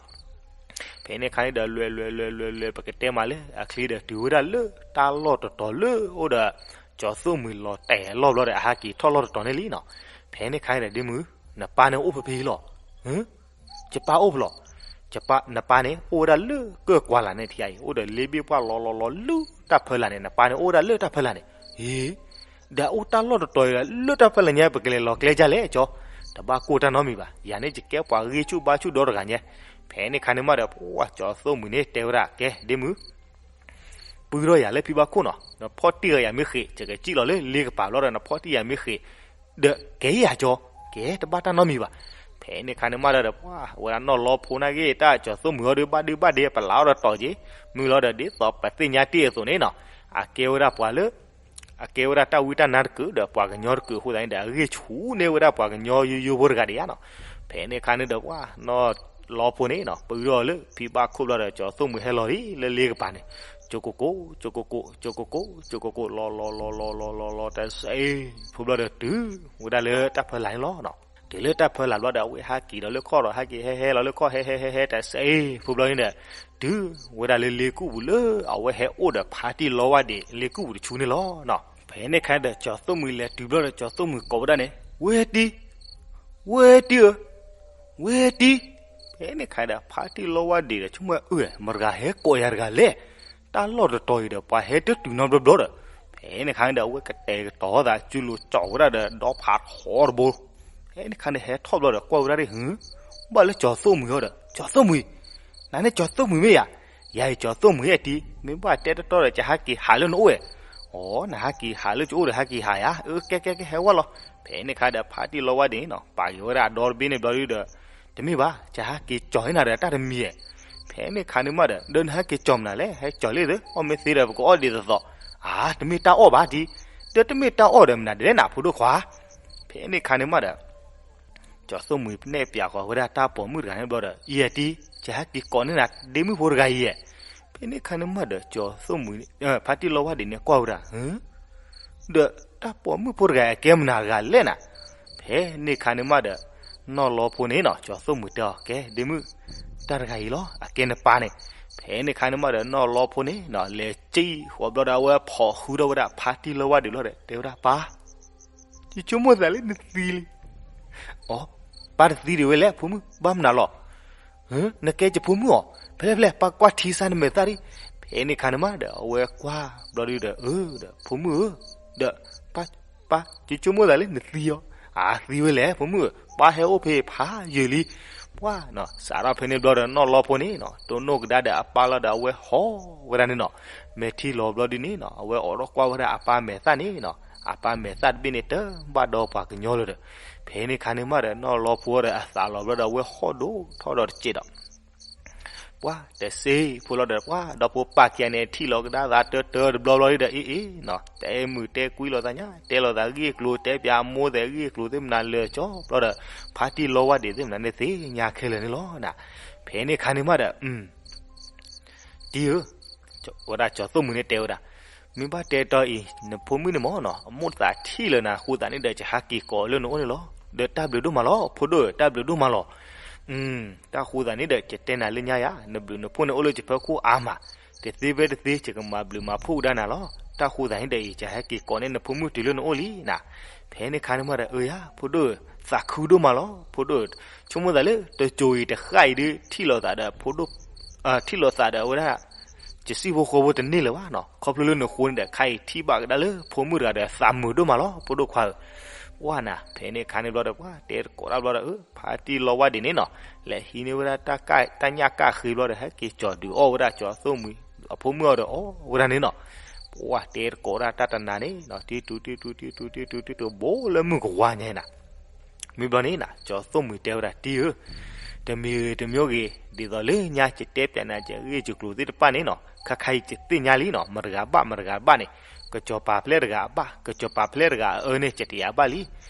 ဖဲန့ၣ်အခါန့ၣ်ဒီး လဲၤလဲၤလဲၤလဲၤလဲၤ ပကတဲမးလၢအချ့ဒီး တုၤဝဲဒၣ်လၢတၢ်လီၢ်တတီၤလၢအိၣ်ဒီး ကၠီၤသိၣ်မှံၤလီၤတဲာ်အလီၢ်ဘျီဒီး အဟးက့ၤထီၣ်လီၢ်တတီၤန့ၣ်လံနီၤ. ဖဲန့ၣ်အခါန့ၣ်ဒီး ဒ့မုၣ် နပၢ်န့ၣ်အိၣ်ဖဲဖဲလီၤ. ယပၢ်အိၣ်ဖဲလီၤ. နပၢ်န့ၣ် အိၣ်ဝဲဒၣ်လၢကၢၢ်ကွၢ်လၢ်န့ၣ်ထံအံၤ အိၣ်ဒီးလ့ဘ့ၣ်ပှၢ်လီၤလီၤလီၤလၢတၢ်ဖၢလာ်န့ၣ် နပၢ်န့ၣ်အိၣ်ဝဲဒၣ်လၢတၢ်ဖၢလာ်န့ၣ်. အ့ ဒီးအိၣ်တၢ်လီၢ်တတီၤအံၤ လၢတၢ်ဖၢလာ်ညါ ပကလဲၤလီၤကျဲဒ်လဲၣ်ကၠီ. တဘၣ်ကိၢ်တၢ်နီတမံၤဘၣ်. ယၤန့ၣ် ယကဲပှၤဂံၢ်ဆူၣ်ဘါဆူၣ်ဒီတဂၤညါ. ဖဲန့ၣ်အခါန့ၣ်မးဒီး ပှၤကၠီၤသိၣ်မှံၤန့ၣ်တဲဝဲဒၣ် ကဲ ဒ့မုၣ် ပုၢ်ဒီးယၤလၢဖံဘၣ်ခိၣ်နီၤ နဖီၣ်တံၢ်ယၤမ့ၢ်ဃ့ၢ် ယကစံၣ်လီၤလၢလ့ကပၤဘျီဒီး နဖီၣ်တံၢ်ယၤမ့ၢ်ဃ့ၢ် ဒီးကဲယၤကၠီ ကဲတဘၣ်တၢ်နီတမံၤဘၣ်. ဖဲန့ၣ်အခါန့ၣ်မးဒီး ပှၤဝဲဒၣ်နီၢ်လီဖိနာ်က့ တၢ်ကၠီၤသိၣ်မှံၤအီၤဒီး ဘၣ်ဒုဘၣ်ဒဲ ပလးအီၤဒီးတီၤက့ မုၢ်လီၤဒီး ဒ်သိးပသ့ၣ်ညါတ့ၢ်အသိးန့ၣ်နီၤ အကဲဝဲဒၣ်ပှၤလၢ အကဲဝဲဒၣ်တၢ်ဝံတၢ်နါတကုာ်ဒီး ပှၤကညီတကုာ်အဃိသတးန့ၣ်ဒီး အဂံၢ်ဆူၣ်န့ၢ်ဝဲဒၣ်ပှၤကညီယိယိဖိတဂၤဒံးဧါနီၤ. ဖဲန့ၣ်အခါန့ၣ်ဒီး ပှၤနီၢ်လီဖိန့ၣ်နီၤ ပုၢ်ဒီးလၢဖံဘၣ်ခိၣ်ဘျီဒီး ကၠီၤသိၣ်မှံၤဟဲလီၤလံလၢလ့ကပၤန့ၣ် ကၠိကိကိ ကၠိကိကိ ကၠိကိကိ ကၠိကိကိ လီၤလီၤလီၤလီၤလီၤလီၤလီၤ တၢ်စ့ဖိဘျီဒီး တုၤဝဲဒၣ်လၢတၢ်ဖၢလာ်န့ၣ်လီၤ. တုၤလၢတၢ်ဖၢလာ်ဘျီဒီး အဝဲဟးက့ၤဒီးလၢခီၣ်ဒီး ဟဲက့ၤဟဲဟဲလီၤလၢခီၣ် ဟဲဟဲဟဲဟဲ တၢ်စ့ဖိဘျီန့ၣ်ဒီး တုၤဝဲဒၣ်လၢလ့ကူၣ်ပူၤလၢ အဝဲဟဲအိၣ်ဒီးဖါတံၢ်လီဝါဒံး လ့ကူၣ်ပူၤတဆူန့ၣ်လီၤ. ဖဲန့ၣ်အခါဒီး ကၠီၤသိၣ်မှံၤလဲၤတုၤဘျီဒီး ကၠီၤသိၣ်မှံၤကိးဝဲဒၣ်န့ၣ် ဝဲတံၢ် ဝဲတံၢ်ဧၢ ဝဲတံၢ်. ဖဲန့ၣ်အခါဒီး ဖါတံၢ်လီဝါဒံးဒီး ဆိကမိၣ်အၢ မတၤတဂၤဟဲကိးယၤတဂၤလဲၣ်. တၢ်လီၢ်တတီၤအံၤဒီး ပှၤဟဲတတုၤနီတဘျီဘျီဒီး ဖဲန့ၣ်အခါန့ၣ်ဒီး အဝဲကတဲာ်ကတီၤသး စုလိၤကၠီၤဝဲဒၣ်ဒီး ဒီဖးထီတဘိ. ဖဲန့ၣ်အခါန့ၣ် ဟဲထီၣ်ဘျီဒီး ကွၢ်ဝဲဒၣ်ဒ် ဟၢ ဘၣ်လၢကၠီၤသိၣ်မှံၤအီၤဒီး ကၠီၤသိၣ်မှံၤ နၤန့ၣ်ကၠီၤသိၣ်မှံၤမ့ၢ်ယၤ, ယၤအံၤကၠီၤသိၣ်မှံၤအတံၢ်, မ့ၢ်ဘၣ်တဲတတီဒီး ကဟးက့ၤဟးလၢနအိၣ်ဝဲ, အိ နဟးက့ၤဟးလၢယအိၣ်ဒီးဟးက့ၤဟးယၤ, အၢ ကဲကဲကဲ ဟဲဝဲလီၤ. ဖဲန့ၣ်အခါဒီး ဖါတံၢ်လီဝါဒံးနီၤ ပာ်က့ၤဝဲဒၣ်အဒီတဘ့ၣ်န့ၣ်ဘျီဒုဒီး, တမ့ၢ်ဘၣ် ယဟးက့ၤကၠီၤန့ၢ်နၤဒီးတၢ်တမံၤဧါ. ဖဲန့ၣ်အခါန့ၣ်မးဒီး ဒီးနဟဲက့ၤကၠီၤမနုၤလဲၣ်, ဟဲကၠီၤလံသ့, အီၣ်မ့ၢ်သ့ဒီး ပကအီၣ်ဒ်သိးသိး, အါ တမ့ၢ်တၢ်အီၣ်ဘၣ်ဒ် ဒီးတမ့ၢ်တၢ်အီၣ်ဒီးမနုၤဒ်လဲၣ်နၤ ဖိဒိၣ်ခွါ. ဖဲန့ၣ်အခါန့ၣ်မးဒီး ကၠီၤသိၣ်မှံၤနဲၣ်ပၠးဃီၤဝဲဒၣ်တၢ်ပိာ်မုၣ်တဂၤန့ၣ်ဘျီဒီး အံၤတံၤ ယဟဲက့ၤကိးန့ၢ်နၤဒ့မုၣ်ဖိတဂၤအံၤယဲၢ်. ဖဲန့ၣ်အခါန့ၣ်မးဒီး ကၠီၤသိၣ်မှံၤ ဖါတံၢ်လီဝါဒံးန့ၣ်ကွၢ်ဝဲဒၣ် ဒီးတၢ်ပိာ်မုၣ်ဖိတဂၤအံၤအကဲမနုၤတဂၤလဲၣ်နၤ. ဖဲန့ၣ်အခါန့ၣ်မးဒီး နီၢ်လီဖိန့ၣ်နီၤ ကၠီၤသိၣ်မှံၤတဲအီၤ ကဲဒ့မုၣ် တၢ်တဂၤအံၤလီၤ အကဲနပၢ်န့ၣ်. ဖဲန့ၣ်အခါန့ၣ်မးဒီး နီၢ်လီဖိန့ၣ်နီၤ လဲၤစံၣ်ဃီၤဘျီဒီး အဝဲဖီၣ်ဃုထီၣ်ဝဲဒၣ်ဖါတံၢ်လီဝါဒံးလီၤဒီး တဲဝဲဒၣ်ပၢ် ယဆိကမိၣ်သးလၢနသံလံ. အိ ပၢ်တသံဒံးဝဲလဲၣ် ဖိမုၣ် ဘၣ်မနုၤလီၤ. နကဲယဖိမုၣ်အီၤ ဖဲလဲၣ်ဖဲလဲၣ် ပၢ်ကွၢ်ထံဆါနမဲာ်သၣ်ဒံး. ဖဲန့ၣ်အခါန့ၣ်မးဒီး အဝဲကွၢ်ဘျီဒုဒီး အၢ ဒီးဖိမုၣ်ဧၢ ဒီး ပၢ် ပၢ် ယဆိကမိၣ်သးလၢနသံအီၤ. အသံဝဲလဲၣ် ဖိမုၣ်ဧၢ ပၢ်ဟဲအိၣ်ဖဲဖးယံာ်လံ. ပှၤနီၤ စးထီၣ်ဖဲန့ၣ်ဘျီဒီး နီၢ်လီဖိန့ၣ်နီၤ တိၢ်နီၣ်ကဒါဒီးအပၢ်လီၤဒီး အဝဲဟီၣ်ဝဲဒၣ်န့ၣ်နီၤ မဲာ်ထံလီၤဘျီဒုန့ၣ်နီၤ အဝဲအိးထီၣ်ကွၢ်ဝဲဒၣ်အပၢ်မဲာ်သၣ်န့ၣ်နီၤ အပၢ်မဲာ်သၣ်တဘ့ၣ်န့ၣ် တဘၣ်ဒီပှၤကညီလၢၤဒီး ဖဲန့ၣ်အခါန့ၣ်မးဒီး နီၢ်လီဖိဒီးအသးလီၤဘျီဒီး အဝဲဟီၣ်ဒိၣ်ထီၣ်ဒီးတစဲးဒီး ပှၤတစ့ဖိလီၤဒီး ပှၤဒီဖိပၢ်ခံဂၤန့ၣ် ထံၣ်လီၤကဒါသးတၢတၢတဘျီဘျီဒီး အ့ၣ်အ့ၣ်နီၤ တဲမုာ်တဲကွံလိာ်သးညါ တဲလိာ်သးဂ့ၢ်ကျိၤ တဲပၠးအမိၢ်သဲးဂ့ၢ်ကျိၤသ့ၣ်မနုၤလၢာ်ကၠီဘျီဒီး ဖါတံၢ်လီဝါဒံးသ့ၣ်မနုၤန့ၣ်သ့ၣ်ညါခဲလၢာ်န့ၣ်လီၤ. ဖဲန့ၣ်အခါန့ၣ်မးဒီး တံၤဧၢ ဝဲဒၣ်ကၠီၤသိၣ်မှံၤန့ၣ်တဲဝဲဒၣ် မ့ၢ်ဘၣ်တဲတီအံၤ နဖိမုၣ်န့ၣ်မ့ၢ်နီၤ အမိၢ်သးထံၣ်လၢနၤအဃိသတးန့ၣ်ဒီး ယဟးက့ၤကိးလၢနအိၣ်န့ၣ်လီၤ. ဒီးတၢ်ဘျုးဒိၣ်မးလီၤ ဖိဒိၣ်ဧၢ တၢ်ဘျုးဒိၣ်မးလီၤ. တၢ်ဃိသတးန့ၣ်ဒီး ယတဲနၤလၢညါယၤ နဘျုးနဖှိၣ်န့ၣ်အိၣ်လၢယဖီခိၣ်အါမး, တသ့ဖဲတသ့ ယကမၤဘျုးမၤဖှိၣ်ကဒါနၤလီၤ. တၢ်ဃိသတးန့ၣ်ဒီး ယဟဲက့ၤကိးန့ၢ်နဖိမုၣ်တုၤလၢနအိၣ်လံနၤ. ဖဲန့ၣ်အခါန့ၣ်မးဒီး အၢယၤ ဖိဒိၣ်ဧၢ သးခုဒိၣ်မးလီၤ ဖိဒိၣ်ဧၢ, ဆိကမိၣ်သးလၢ တစိၤအံၤတဃၣ်အံၤဒုး ထံၣ်လိာ်သးဒီးဖိဒိၣ် ထံၣ်လိာ်သးဒီးအဝဲဒၣ် ယစံၣ်ဖိဃီဖိတန့ၢ်လၢၤဘၣ်နီၤ, ခီဖျိလၢနဃိန့ၣ်ဒီး ခါအံၤထံၣ်ဘၣ်ကဒါလၢဖိမုၣ်တဂၤဒီး သးမုာ်ဒိၣ်မးလီၤ ဖိဒိၣ်ခွါဧၢ. ပှၢ်နၤ ဖဲန့ၣ်အခါန့ၣ်ဘျီဒီး ပှၢ်တဲတကိးတၢ်ဘျီဒီး အၢ ဖါတံၢ်လီဝါဒံးန့ၣ်နီၤ, လဲၤဟံးန့ၢ်ဝဲဒၣ်တၢ်ညၣ်ကၣ်ဃ့ဘျီဒီး ဟဲက့ၤကၠီၤဒုးအီၣ်ဝဲဒၣ်ကၠီၤသိၣ်မှံၤ အဖိမုၣ်အီၤဒီးအီၣ်ဝဲဒၣ်န့ၣ်နီၤ. ပှၢ်တဲတကိးဒၣ်တၢ်တနၤန့ၣ်နီၤ, တံတူတံတူတံတူတံတူတံတူ ဘိလၢမုၢ်ကဝါညါနၤ မ့ၢ်ဘျီန့ၣ်နၤ ကၠီၤသိၣ်မှံၤတဲဝဲဒၣ် တံဧၢ, တမံၤဂ့ၤတမံၤဂ့ၤ ဒ်သိးလၢညါယတဲပျးနၤ ယဂ့ၢ်ယကျိၤသ့ၣ်တဖၣ်န့ၣ်နီၤ, ခါခါအံၤယသ့ၣ်ညါလံနီၤ, မတၤတဂၤဘၣ်မတၤတဂၤဘၣ်န့ၣ်, ကစီၤပၤဖဲလဲၣ်တဂၤအဘၣ်, ကစီၤပၤဖဲလဲၣ်တဂၤအအၢန့ၣ် ယတယာ်ဘၣ်လံ.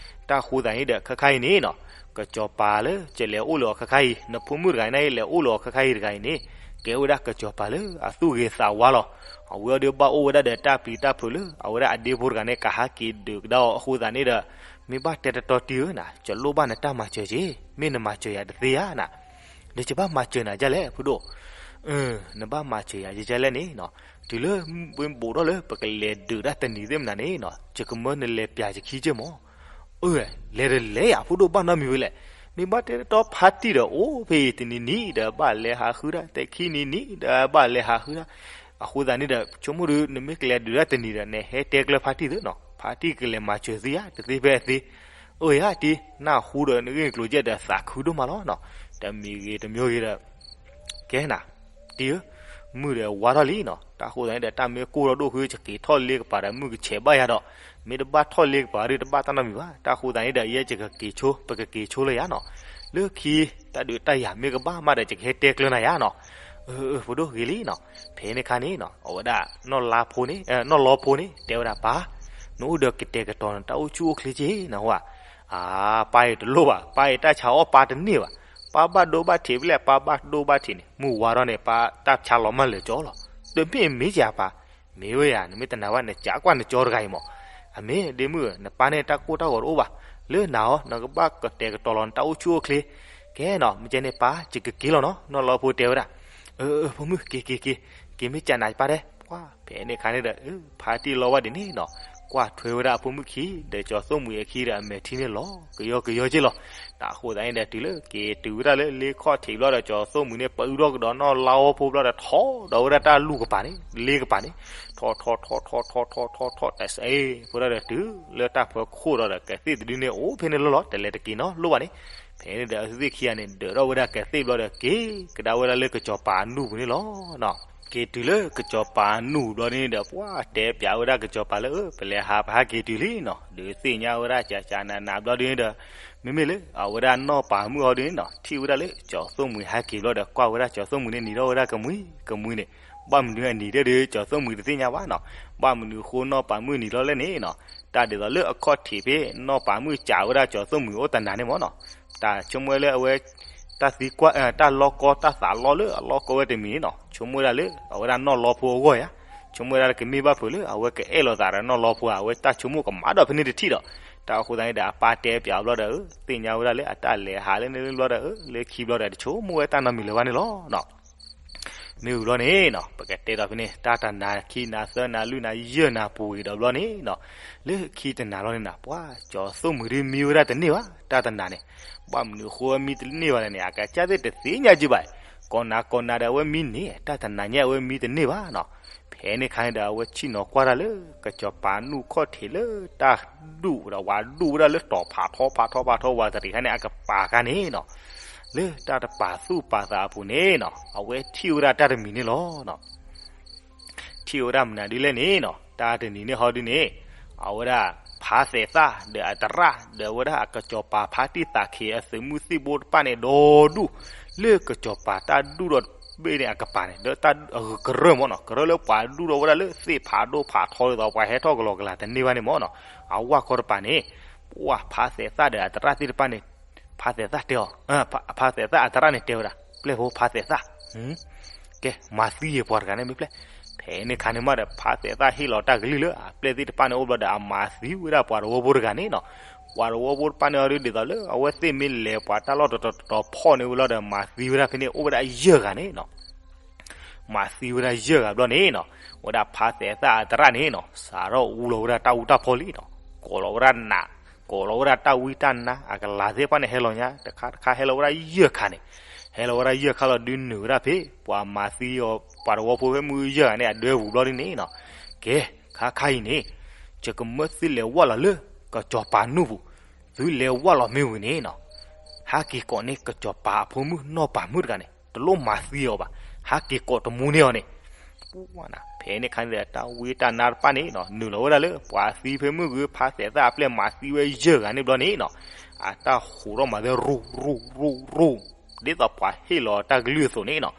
တၢ်ဃိသးန့ၣ်ဒီး ခါခါအံၤန့ၣ်နီၤ, ကစီၤပၤလၢယလဲၤအိၣ်လၢအီၤခါခါအံၤ, နဖိမုၣ်တဂၤအံၤန့ၣ် လဲၤအိၣ်လၢအီၤခါခါအံၤတဂၤအံၤန့ၣ် ကဲဝဲဒၣ်ကစီၤပၤလၢအသူၣ်ဂ့ၤသးဝါလီၤ. အဝဲအီၤဒီးဘၣ်အိၣ်ဝဲဒၣ်ဒီးတၢ်ပျံၤတၢ်ဖုးလၢ အဝဲဒၣ်အဒ့ဖိတဂၤန့ၣ် ကဟးက့ၤဒုးကဒါအီၤအဃိသတးန့ၣ်ဒီး မ့ၢ်ဘၣ်တဲတတီတံဧၢနၤ, ယလိၣ်ဘၣ်နတၢ်မၤစၢၤက့ၤ, မ့ၢ်နမၤစၢၤယၤတသ့ဧါနၤ, ဒီးယဘၣ်မၤစၢၤနၤဒ်လဲၣ် ဖိဒိၣ်, နဘၣ်မၤစၢၤယၤဒ်လဲၣ်န့ၣ်နီၤ, တုၤလၢ ဝ့ၢ်ဘူးထီၣ်လၢပကလဲၤဒုးတၢ်တနံၤသ့ၣ်မနၤန့ၣ်နီၤ, ယကမၢနလဲၤပျးယခံက့ၢ်မး. အၢ လဲၤတလဲၤယၤ ဖိဒိၣ်ဘၣ်နီတမံၤဝဲလဲၣ်, မ့ၢ်ဘၣ်တဲတတီဖါတံၢ်ဒီးအိၣ်ဖဲအံၤတနံၤနံၤဒီးဘၣ်လဲၤဟးဃုတၢ်, တခံနံၤနံၤဒီးဘၣ်လဲၤဟးဃုတၢ်, အဃိသတးန့ၣ်ဒီး ဆိကမိၣ်ဒုး နမ့ၢ်ကလဲၤဒုးတၢ်တနံၤဒီး နဟဲတဲကျၢၤဖါတံၢ်သ့နီၤ, ဖါတံၢ်ကလဲၤမၤစၢၤသုဧါ တသ့ဖဲအသ့. အၢယၤတံ နၢ်ဟူဒီးနဂ့ၢ်ကျိၤယဲၢ်ဒီးသးခုဒိၣ်မးလီၤနီၤ, တမံၤဂ့ၤတမံၤဂ့ၤဒီး ကဲနၤ, တံဧၢ, မုၢ်ဒီးဝါထီၣ်လံနီၤ, တၢ်ဃိသတးန့ၣ်ဒီး တၢ်မ့ၢ်ကိၢ်ထီၣ်ဒိၣ်ဃု ယက့ၤထီၣ်လ့ကပၤဒီးမုၢ်ကဆဲးဘၣ်ယၤဒီး, မ့ၢ်တဘၣ်ထီၣ်လ့ကပၤဒီးတဘၣ်တၢ်နီတမံၤဘၣ်, တၢ်ဃိသတးန့ၣ်ဒီး ယဲယကက့ၤဆိ ပကက့ၤဆိလၢယၤနီၤ, လၢခံ တၢ်ဒုးတၢ်ယၤမ့ၢ်ကဘၣ်မးဒီး ယကဟဲတဲကျၢၤနၤယၤနီၤ. အၢ ဖိဒိၣ်ဂ့ၤလံနီၤ, ဖဲန့ၣ်ခါန့ၣ်နီၤ အဝဲဒၣ် နီၢ်လီဖိန့ၣ် နီၢ်လီဖိန့ၣ် တဲဝဲဒၣ်ပၢ်, နအိၣ်ဒီးကတဲာ်ကတီၤနတၢ်အိၣ်ဆူၣ်အိၣ်ချ့က့ၤနဟူဧါ, အၢ ပၢ်အံၤတလိၣ်ဘၣ်, ပၢ်အံၤတၢ်ဆါအီၣ်ပၢ်တန့ၢ်ဘၣ်, ပၢ်ဘၣ်ဒိဘၣ်ထံးဖဲလဲၣ် ပၢ်ဘၣ်ဒိဘၣ်ထံးန့ၣ် မုၢ်ဝါထီၣ်န့ၣ် ပၢ်တၢ်ဆါလီၤမၢ်လၢာ်ကၠီလီၤ, တမ့ၢ်မ့ၢ်ယၤပၢ်, မ့ၢ်ဝဲယၤ နမ့ၢ်တနာ်ဘၣ် နကးကွၢ်နကၠီတဂၤအံၤမး, အမ့ၢ်ဒ့မုၣ်ဧၢ နပၢ်န့ၣ်တၢ်ကိၢ်တၢ်ဂီၤတအိၣ်ဘၣ်, လၢနၤအီၤ နကဘၣ်ကတဲာ်ကတီၤလီၤနတၢ်အိၣ်ဆူၣ်အိၣ်ချ့, ကဲနီၤ မ့ၢ်ကဲန့ၣ်ပၢ် ယကက့ၤလီၤနီၤ, နီၢ်လီဖိတဲဝဲဒၣ်, အၢ ဖိမုၣ်က့ၤက့ၤက့ၤ, က့ၤမ့ၢ်ကးနၤယပၢ်တဲ, ပှၢ် ဖဲန့ၣ်အခါန့ၣ်ဒီး ဖါတံၢ်လီဝါဒံးန့ၣ်နီၤ, ကွၢ်ထွဲဝဲဒၣ်အဖိမုၣ်ခံ ဒီးကၠီၤသိၣ်မှံၤအခံဒီးအမဲာ်ထံန့ၣ်လီၤ ကယီကယီက့ၤလီၤ. တၢ်ဃိသတးန့ၣ်ဒီး တုၤလၢက့ၤတုၤဝဲဒၣ်လၢလ့ခီၣ်ထံးဘျီဒီး ကၠီၤသိၣ်မှံၤန့ၣ် ပအုထီၣ်ကဒီးနီၢ်လီဖိဘျီဒီး ထီၣ်ဒီးဝဲဒၣ်တၢ်လူၢ်ကပၤန့ၣ် လ့ကပၤန့ၣ်, ထီၣ်ထီၣ်ထီၣ်ထီၣ်ထီၣ်ထီၣ်ထီၣ်ထီၣ် တၢ်စဲးဖိဒီး တုၤလၢတၢ်ဖီခိၣ်ဒီး ကသ့ၣ်တဒုန့ၣ် အိၣ်ဖဲန့ၣ်လီၤလီၤ တလဲၤတက့ၤနီတလိၣ်ဘၣ်န့ၣ်, ဖဲန့ၣ်ဒီးအဝဲသ့ၣ်ခံဂၤန့ၣ် ဒၢးထီၣ်ဝဲဒၣ်ကသ့ၣ်ဘျီဒီး က့ၤကဒါဝဲဒၣ်လၢကစီၤပၤအနူၢ်ပူၤန့ၣ်လီၤ. က့ၤတုၤလၢကစီၤပၤအနူၢ်ဘျီဒ်န့ၣ်ဒီး ပှၢ်တဲပၠးဝဲဒၣ်ကစီၤပၤလၢ ပလဲၤဟး ပဟဲက့ၤတုၤလံနီၤ, ဒုးသ့ၣ်ညါဝဲဒၣ်ကကနးနးဘျီဒ်န့ၣ်ဒီး မ့မ့ၢ်လၢအဝဲဒၣ်နီၢ်ပၤမုၣ်အီၤဒ်န့ၣ်နီၤ ထံၣ်ဝဲဒၣ်လၢကၠီၤသိၣ်မှံၤဟဲက့ၤဘျီဒီး ကွၢ်ဝဲဒၣ်ကၠီၤသိၣ်မှံၤန့ၣ် နံၤထီၣ်ဝဲဒၣ်ကမှံကမှံန့ၣ်, ဘၣ်မနုၤအနံၤဒဲးဒီး ကၠီၤသိၣ်မုၣ်တသ့ၣ်ညါဘၣ်နီၤ. ဘၣ်မနုၤအဃိနီၢ်ပၤမုၣ်နံၤလီၤလဲၣ်န့ၣ်နီၤ, တၢ်ဒ်သိးလၢအခီၣ်ထံးဖဲ နီၢ်ပၤမုၣ်စံးဝဲဒၣ်ကၠီၤသိၣ်မုၣ်အိၣ်တနၤန့ၣ်မ့ၢ်နီၤ, တၢ်ဆိကမိၣ်လၢအဝဲ တၢ်သံကွၢ် တၢ်လီကီ တၢ်သးလီလၢအလီကီဝဲတမံၤန့ၣ်နီၤ, ဆိကမိၣ်ဝဲဒၣ်လၢ အဝဲဒၣ်နီၢ်လီဖိအဂီၢ်ဧါ, ဆိကမိၣ်ဝဲဒၣ်လၢကမ့ၢ်ဘၣ်ဖုးလၢအဝဲကအဲၣ်လိာ်သးဒီးနီၢ်လီဖိဧါ, အဝဲတၢ်ဆိကမိၣ်ကမၣ်ဒီးဖဲန့ၣ်တထံၣ်ဒီး, တၢ်အဃိသတးန့ၣ်ဒီး အပၢ်တဲပၠးအီၤဘျီဒီး သ့ၣ်ညါဝဲဒၣ်လၢအတၢ်လဲၤဟးလၢန့ၣ်လၢဘျီဒီး လၢခံဘျီဒီး တဆိကမိၣ်ဝဲတၢ်နီတမံၤလၢၤဘၣ်န့ၣ်လီၤနီၤ. မ့ၢ်ဝံၤဘျီန့ၣ်နီၤ, ပကတဲဒီးဖဲန့ၣ် တၢ်တနၤခံနၤသၢနၤလွံၢ်နၤယဲၢ်နၤပူၤဂ့ၤဒီးဘျီန့ၣ်နီၤ, လၢခံတနၤလီၤန့ၣ်နီၤ, ပှၤကၠီၤသိၣ်မုၣ်ဒ်မံဝဲဒၣ်တန့ၢ်ဘၣ် တၢ်တနၤန့ၣ်, ဘၣ်မနုၤအဃိမံတန့ၢ်ဘၣ်လဲၣ်န့ၣ် အကစၢ်သ့ၣ်တသ့ၣ်ညါက့ဘၣ်, ကိးနၤကိးနၤဒီးအဝဲမံန့ၣ် တၢ်တနၤညါအဝဲမံတန့ၢ်ဘၣ်နီၤ. ဖဲန့ၣ်ခါန့ၣ်ဒီး အဝဲဆ့ၣ်နီၤကွၢ်တၢ်လၢ ကစီၤပၤနူၢ်ခီၣ်ထံးလၢတၢ်ဒူၣ်ဒီး ဝၤဒူၣ်ဝဲဒၣ်လၢတီၤဖးထီဖးထီဖးထီ ဝၤတရံးခါန့ၣ် အကပၤခါန့ၣ်နီၤ, လၢတၢ်တပာ်သူၣ်ပာ်သးအပူၤန့ၣ်နီၤ, အဝဲထံၣ်ဝဲဒၣ်တၢ်တမံၤန့ၣ်လီၤ. ထံၣ်ဝဲဒၣ်မနုၤဒ်လဲၣ်န့ၣ်နီၤ, တၢ်တနံၤန့ၣ်ဟီဒ်န့ၣ်, အဝဲဒၣ်ဖါသဲးသၣ်ဒီးအသရၣ် ဒီးဝဲဒၣ်အကစီၤပၤဖါတံၢ်သးခ့အသုးမုၢ်သံၣ်ဘိတဖၣ်န့ၣ် ဒီဒူၣ် လၢကစီၤပၤတၢ်ဒူၣ်ဒီးဘ့ၣ်န့ၣ်အကပၤန့ၣ် ဒီးတၢ်ကရၢၢ်မ့ၢ်နီၤ, ကရၢၢ်လၢပှၤဒူၣ်ဒီးဝဲဒၣ်လၢသ့ၣ်ဖးဒိၣ်ဖးထီဒ်သိး ပှၤဟဲထီၣ်ကလီကလၤတန့ၢ်ဘၣ်န့ၣ်မ့ၢ်နီၤ, အဝဲခီတပၤန့ၣ်, ပှၤဖါသဲးသၣ်ဒီးအသရၣ်သ့ၣ်တဖၣ်န့ၣ်, ဖါသဲးသၣ်တဲအီၤ, ဖါသဲးသၣ်အသရၣ်န့ၣ်တဲဝဲဒၣ် ပျဲၢ်ဖိဖါသဲးသၣ် ကဲ မၤသံယဲပှၤတဂၤန့ၣ်မ့ၢ်ပျဲၢ်. ဖဲန့ၣ်ခါန့ၣ်မးဒီး ဖါသဲးသၣ်ဟ့ၣ်လီၤတၢ်ကလုၢ်လၢအပျဲၢ်သ့ၣ်တဖၣ်န့ၣ်အိၣ်ဘျီဒီး အမၤသံဝဲဒၣ်ပှၤတဝီဖိတဂၤန့ၣ်နီၤ. ပှၤတဝီဖိတဖၣ်န့ၣ်အီၤဒ်သိးလၢ အဝဲသ့ၣ်မ့ၢ်လဲၤပှၤတၢ်လီၢ်တတီၤတီၤဖီၣ်န့ၢ်ဝဲလီၤဒီး မၤသံဝဲဒၣ်ဖဲန့ၣ် အိၣ်ဝဲဒၣ်ယဲၢ်ဂၤန့ၣ်နီၤ. မၤသံဝဲဒၣ်ယဲၢ်ဂၤဘျီန့ၣ်နီၤ, ဝဲဒၣ်ဖါသဲးသၣ်အသရၣ်န့ၣ်နီၤ စးထီၣ်အူလီၤဝဲဒၣ်တၢ်အူတၢ်ဖီလံနီၤ, ကိးလီၤဝဲဒၣ်နး, ကိးလီၤဝဲဒၣ်တၢ်ဝံတၢ်နါ အကလၤသ့ၣ်တဖၣ်န့ၣ် ဟဲလီၤညါ တခါတခါဟဲလီၤဝဲဒၣ်ယဲၢ်ခါန့ၣ်, ဟဲလီၤဝဲဒၣ်ယဲၢ်ခါလီၤဒုးနုာ်ဝဲဒၣ်ဖဲ ပှၤမၤသံအီၤ ပှၤတဝီဖိဖဲမုၢ်ယဲၢ်ဂၤန့ၣ် အဒွဲပူၤဘျီဒ်န့ၣ်နီၤ, ကဲ ခါခါအံၤန့ၣ်, ယကမၢသုလဲၤဝၢ်လီၤလၢ ကစီၤပၤနူၢ်ပူၤ, သုလဲၤဝၢ်လီၤမ့ၢ်ဝံၤန့ၣ်နီၤ ဟဲက့ၤကိးန့ၢ်ကစီၤပၤအဖိမုၣ်နီၢ်ပၤမုၣ်တဂၤန့ၣ် တလိၣ်မၤသံအီၤဘၣ်, ဟဲက့ၤကိးတမူန့ၢ်အီၤန့ၣ်, ဖဲန့ၣ်ခါန့ၣ်ဒီး တၢ်ဝံတၢ်နါတဖၣ်န့ၣ်နီၤ နုာ်လီၤဝဲဒၣ်လၢ ပှၤသံဖဲမုၢ်ဂုၤ ဖါသဲးသၣ်အပျဲၢ်မၤသံဝဲယဲၢ်ဂၤန့ၣ်ဘျီန့ၣ်နီၤ, အတၢ်ဟူးထီၣ်မၤသဲရူၢ်ရူၢ်ရူၢ်ရူၢ်, ဒ်သိးပှၤဟ့ၣ်လီၤတၢ်ကလုၢ်အသိးန့ၣ်နီၤ,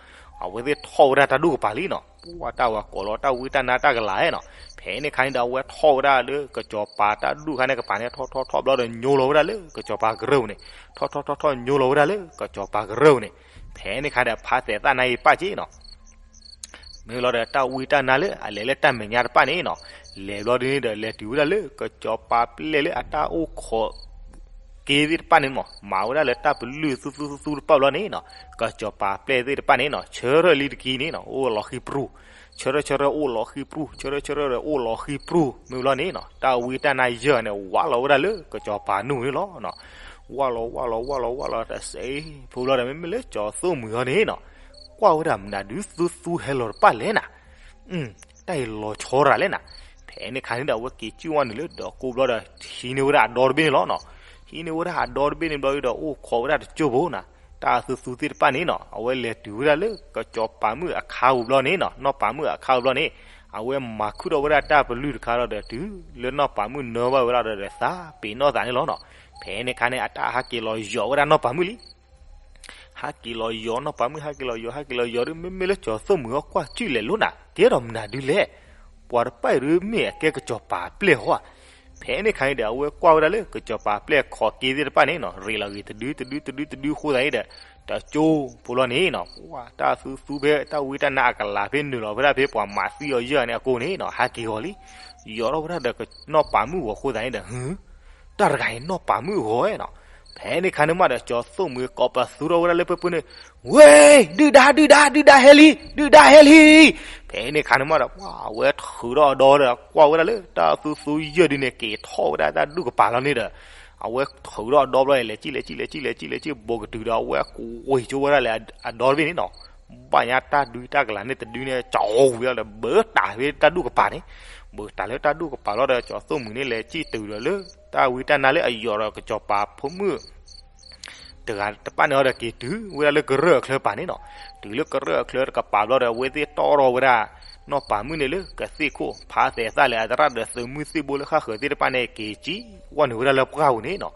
အဝဲသ့ၣ်ထီၣ်ဝဲဒၣ်တၢ်ဒူၣ်ကပၤလံနီၤ, ပှၤတၢ်ဝၤကိးလီၤတၢ်ဝံတၢ်နါတၢ်ကလၤနီၤ, ဖဲန့ၣ်ခါန့ၣ်ဒီး အဝဲထီၣ်ဝဲဒၣ်လၢကစီၤပၤတၢ်ဒူၣ်ခါန့ၣ်ကပၤန့ၣ် ထီၣ်ထီၣ်ထီၣ်ဘျီဒီးညိလီၤဝဲဒၣ်လၢကစီၤပၤကရၢၢ်ပူၤန့ၣ်, ထီၣ်ထီၣ်ထီၣ်ထီၣ်ညိလီၤဝဲဒၣ်လၢကစီၤပၤကရၢၢ်ပူၤန့ၣ်, ဖဲန့ၣ်ခါဒီး ဖါသဲးသၣ်နါအံၤပာ်က့နီၤ မ့ၢ်လီၤဒီးတၢ်ဝံတၢ်နါလၢအလဲၤလၢတၢ်မဲာ်ညါတဖၣ်န့ၣ်နီၤ, လဲၤဘျီဒ်န့ၣ်ဒီး လဲၤတုၤဝဲဒၣ်လၢကစီၤပၤပျဲၢ်လၢအတၢ်အိၣ်ခိးက့သ့ၣ်တဖၣ်န့ၣ်မး, မၤဝဲဒၣ်လၢတၢ်ပလုၢ်သူသူသူတဖၣ်ဘျီန့ၣ်နီၤ, ကစီၤပၤပျဲၢ်သ့ၣ်တဖၣ်န့ၣ်နီၤ ဆၢထၢၣ်လံတက့ၢ်န့ၣ်နီၤ အိၣ်လီၤဃံပြူၢ်, ဆၢထၢၣ်ဆၢထၢၣ်အိၣ်လီၤဃံပြူၢ်, ဆၢထၢၣ်ဆၢထၢၣ်ဒီးအိၣ်လီၤဃံပြူၢ် မ့ၢ်ဘျီန့ၣ်နီၤ တၢ်ဝံတၢ်နါယဲၢ်ဂၤန့ၣ် ဝးလီၤဝဲဒၣ်လၢကစီၤပၤနူၢ်န့ၣ်လီၤ. ဝးလီၤဝးလီၤဝးလီၤဝးလီၤ တစဲးဖိဘျီဒီး မ့မ့ၢ်လၢကၠီၤသိၣ်မှံၤအီၤန့ၣ်နီၤ, ကွၢ်ဝဲဒၣ်မနုၤဒုးသူသူဟဲလီၤတဖၣ်လဲၣ်နၤ, တၢ်အံၤလီၤဆီရၤလဲၣ်နၤ. ဖဲန့ၣ်ခါန့ၣ်ဒီး အဝဲက့ၤစံၣ်ဝဲနုာ်လၢဒီးကိးဘျီဒီး ဟံးန့ၢ်ဝဲဒၣ်အဒီတဘ့ၣ်န့ၣ်လီၤနီၤ. ဟံးန့ၢ်ဝဲဒၣ်အဒီတဘ့ၣ်န့ၣ်ဘျီဒီး အိၣ်ခိးဝဲဒၣ်တကၠိၢ်ဖိနၤ, တၢ်သူသူသ့ၣ်တဖၣ်န့ၣ်နီၤ အဝဲလဲၤတုၤဝဲဒၣ်လၢကစီၤပၤမုၣ်အခါပူၤဘျီန့ၣ်နီၤ, နီၢ်ပၤမုၣ်အခါပူၤဘျီန့ၣ် အဝဲမၤခုၣ်ထီၣ်ဝဲဒၣ်တၢ်ပလုၢ်တခါလီၤဒီး တုၤလၢနီၢ်ပၤမုၣ်နၢဘၣ်ဝဲလီၤဒီး သးပ့ၤနီၣ်သးန့ၣ်လီၤနီၤ. ဖဲန့ၣ်ခါန့ၣ် အတၢ်ဟးက့ၤလီၤယီၤဝဲဒၣ်နီၢ်ပၤမုၣ်လံ. ဟးက့ၤလီၤယီၤနီၢ်ပၤမုၣ် ဟးက့ၤလီၤယီၤ ဟးက့ၤလီၤယီၤဒီး မ့မ့ၢ်လၢကၠီၤသိၣ်မှံၤအီၤကွၢ်စုၣ်လဲၤလိၤနၤ ကဲဒီးမနုၤဒုးလဲၣ်. ပှၤတဖၣ်အံၤဒုးမ့ၢ်အကဲကစီၤပၤပျဲၢ်ဟီဧါ. ဖဲန့ၣ်ခါန့ၣ်ဒီး အဝဲကွၢ်ဝဲဒၣ်လၢကစီၤပၤပျဲၢ်ခိးက့သ့ၣ်တဖၣ်န့ၣ်နီၤ ရ့းလီၤဂ့ၤတဒုတဒုတဒုတဒုဃိသးအံၤဒီး တကၠိဖိလီၤန့ၣ်နီၤ ပှၤတၢ်သူသူဖဲတၢ်ဝံတၢ်နါအကလၤဖဲနုာ်လီၤဝဲဒၣ်ဖဲပှၤမၤသံအီၤယဲၢ်ဂၤန့ၣ်အကိန့ၣ်နီၤ ဟးက့ၤဂီၤလံ. ယီၤထီၣ်ဝဲဒၣ်ဒီးနီၢ်ပၤမုၣ်ဂီၤဃိသးန့ၣ်ဒီး ဟု တၢ်တဂၤအံၤနီၢ်ပၤမုၣ်အဂီၤနီၤ. ဖဲန့ၣ်ခါန့ၣ်မးဒီး ကၠီၤသိၣ်မှံၤကိးပသူထီၣ်ဝဲဒၣ်လၢပၢၢ်ပၢၢ်န့ၣ် ဝ့ၢ် ဒုၣ်ဒါ ဒုၣ်ဒါ ဒုၣ်ဒါဟဲလံ ဒုၣ်ဒါဟဲလံ. ဖဲန့ၣ်ခါန့ၣ်မးဒီး ပှၤအဝဲထုးထီၣ်အဒီဒီး ကွၢ်ဝဲဒၣ်လၢတၢ်သူသူယဲၢ်ဒုန့ၣ် က့ၤထီၣ်ဝဲဒၣ်တၢ်ဒူၣ်ကပၤလီၤန့ၣ်ဒီး အဝဲထုးထီၣ်အဒီဘျီ လဲၤကံၣ်လဲၤကံၣ်လဲၤကံၣ်လဲၤကံၣ်လဲၤကံၣ် ဘူးကတုၤဒီး အဝဲကွံာ်ကၠိဝဲဒၣ်လၢအဒီတဘ့ၣ်န့ၣ်နီၤ. ဘၣ်ညါတၢ်ဒုးတၢ်ကလၤန့ၣ်တဒုန့ၣ် ကၠီၤဝံၤလီၤဒီး ဘၢတၢ်ဖဲတၢ်ဒူၣ်ကပၤန့ၣ် ဘၢတၢ်လၢတၢ်ဒူၣ်ကပၤလီၤဒီး ကၠီၤသိၣ်မှံၤန့ၣ် လဲၤကံၣ်တုၤဒီးလၢ တၢ်ဝံတၢ်နါလၢအယီၤဒီးကစီၤပၤဖိမုၣ် တဂၤတဖၣ်န့ၣ်အီၤဒီးက့ၤတုၤဝဲဒၣ်လၢကရၢၢ်အချၢတကပၤန့ၣ်နီၤ. တုၤလၢကရၢၢ်အချၢတကပၤဘျီဒီး အဝဲသ့ၣ်တီၣ်ထီၣ်ဝဲဒၣ် နီၢ်ပၤမုၣ်န့ၣ်လၢကသ့ၣ်ခိၣ် ဖါသဲးသၣ်လၢအသရၣ်ဒီး သုးမုၢ်သံၣ်ဘိလၢဃၣ်ဃၢၤသ့ၣ်တဖၣ်န့ၣ် က့ၤကံၣ်ဝဲနုာ်ဝဲဒၣ်လၢပှၢ်ပူၤန့ၣ်နီၤ.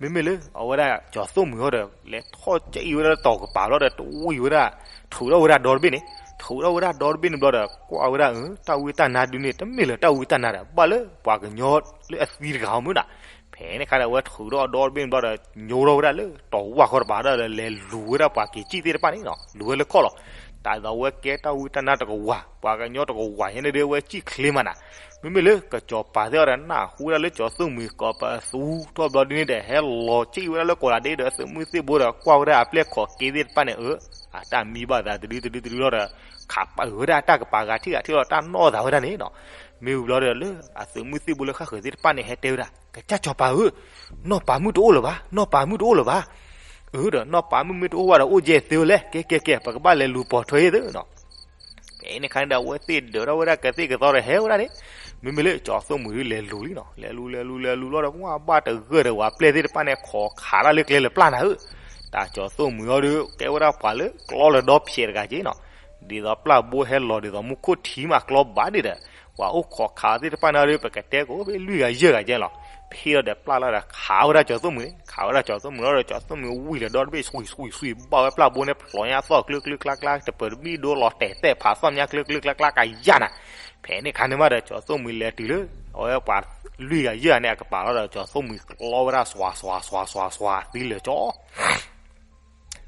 မ့မ့ၢ်လၢအဝဲဒၣ်ကၠီၤသိၣ်မှံၤအီၤဒီး လဲၤထီၣ်ကံၣ်ဝဲဒၣ်လၢတီၤကပၤဘျီဒီး တဝံၤဝဲဒၣ် ထုးထီၣ်ဝဲဒၣ်ဒီတဘ့ၣ်န့ၣ် ထုးထီၣ်ဝဲဒၣ်ဒီတဘ့ၣ်န့ၣ်ဘျီဒီး ကွၢ်ဝဲဒၣ် အၢ တၢ်ဝံတၢ်နါဒုန့ၣ် တမ့ၢ်လၢတၢ်ဝံတၢ်နါဒီး ဘၣ်လၢပှၤကညီလၢအသံတဂၤအီၤမုၢ်နီၤ. ဖဲန့ၣ်ခါဒီး အဝဲထုးထီၣ်ဒီတဘ့ၣ်န့ၣ်ဘျီဒီး ညိထီၣ်ဝဲဒၣ်လၢတီၤဝၢ်ဃီတပၤဒီး လဲၤလူၤဝဲဒၣ်ပှၤက့ၤစံၣ်သ့ၣ်တဖၣ်န့ၣ်နီၤ, လူၤဝဲလၢခီၣ်လီၤ. တၢ်သိးအဝဲကဲတၢ်ဝံတၢ်နါတကဝၤ, ပှၤကညီတကဝၤညါန့ၣ်ဒီး အဝဲစံၣ်ချ့မးနီၤ. မ့မ့ၢ်လၢကစီၤပၤသ့ၣ်အီၤဒီး နၢ်ဟူဝဲဒၣ်လၢကၠီၤသိၣ်မှံၤကိးပသူထီၣ်ဘျီဒုန့ၣ်ဒီး ဟဲလီၤစံၣ်ဝဲဒၣ်လၢကီးလးဒ့ဒီး အသုးမုၢ်သံၣ်ဘိဒီး ကွၢ်ဝဲဒၣ်အပျဲၢ်ခီၣ်က့သ့ၣ်တဖၣ်န့ၣ် အၢ အတၢ်မံဘၣ်သးတဒုတဒုတဒုလီၤဒီး ခးပာ်ဝဲဒၣ်အတၢ်ကပၤဂၤထံၣ်ဂၤထံၣ်လီၤ တၢ်နီၣ်သးဝဲဒၣ်န့ၣ်နီၤ. မ့ၢ်ဝံၤဘျီဒီး လၢအသုးမုၢ်သံၣ်ဘိလၢဃၣ်ဃၢၤသ့ၣ်တဖၣ်န့ၣ် ဟဲတဲဝဲဒၣ် ကစၢ်စီၤပၤဧၢ, နီၢ်ပၤမုၣ်တအိၣ်လၢၤဘၣ်, နီၢ်ပၤမုၣ်တအိၣ်လၢၤဘၣ်. အၢဒီး နီၢ်ပၤမုၣ်မ့ၢ်တအိၣ်ဘၣ်ဒီး အိၣ်ကဲသ့ဝဲလဲၣ်, ကဲကဲကဲ ပကဘၣ်လဲၤလူၤပိာ်ထွဲအသးနီၤ. ဖဲန့ၣ်ခါန့ၣ်ဒီး အဝဲသ့ၣ်ဒၢးထီၣ်ဝဲဒၣ်ကသ့ၣ်ကသီဒီး ဟဲဝဲဒၣ်န့ၣ်, မ့မ့ၢ်လၢကၠီၤသိၣ်မှံၤဒု လဲၤလူၤလံနီၤ, လဲၤလူၤ လဲၤလူၤ လဲၤလူၤလီၤဒီး ပှၢ်ဘၣ်တဂၢၢ်ဒီး ဝဲပျဲၢ်သ့ၣ်တဖၣ်န့ၣ် ခိးခးတၢ်လၢကျဲလၢပျၢ်နၤဧၢ. တၢ်ကၠီၤသိၣ်မှံၤအီၤဒီး ကဲဝဲဒၣ်ပှၤလၢကျီလၢဒီဖျဲးတဂၤက့နီၤ, ဒ်သိးပျၢ်ဘိဟဲလီၤဒ်သိးမူခိၣ်ထံမးကျီဘၣ်ဒံးဒီး ပှၤအိၣ်ခိးခးသ့ၣ်တဖၣ်န့ၣ်ဒီး ပကတဲကိးဖဲလွံၢ်ဂၤယဲၢ်ဂၤကဲလီၤ. ဖဲဒီးပျၢ်လီၤဒီး ခးဝဲဒၣ်ကၠီၤသိၣ်မှံၤန့ၣ်, ခးဝဲဒၣ်ကၠီၤသိၣ်မှံၤလီၤဒီး ကၠီၤသိၣ်မှံၤဝံၤလီၤဒီတဘ့ၣ် ဆွံဆွံဆွံ ဘၣ်ဝဲပျၢ်ဘိန့ၣ် ဖျိးညါသီၣ်ကျၢကျၢကျါကျါ တပၢၤတဘံၣ်ဒိလီၤတဲာ်သဲၣ်ဖးသီၣ်ညါကျၢကျၢကျါကျါကယၢ်နၤ. ဖဲန့ၣ်ခါန့ၣ်မးဒီး ကၠီၤသိၣ်မှံၤလဲၤတုၤလၢ အဝဲပှၤလွံၢ်ဂၤယဲၢ်ဂၤန့ၣ် အကပၤလီၤဒီး ကၠီၤသိၣ်မှံၤကျီဝဲဒၣ် စွၤစွၤစွၤစွၤစွၤ သံလၢာ်ကၠီ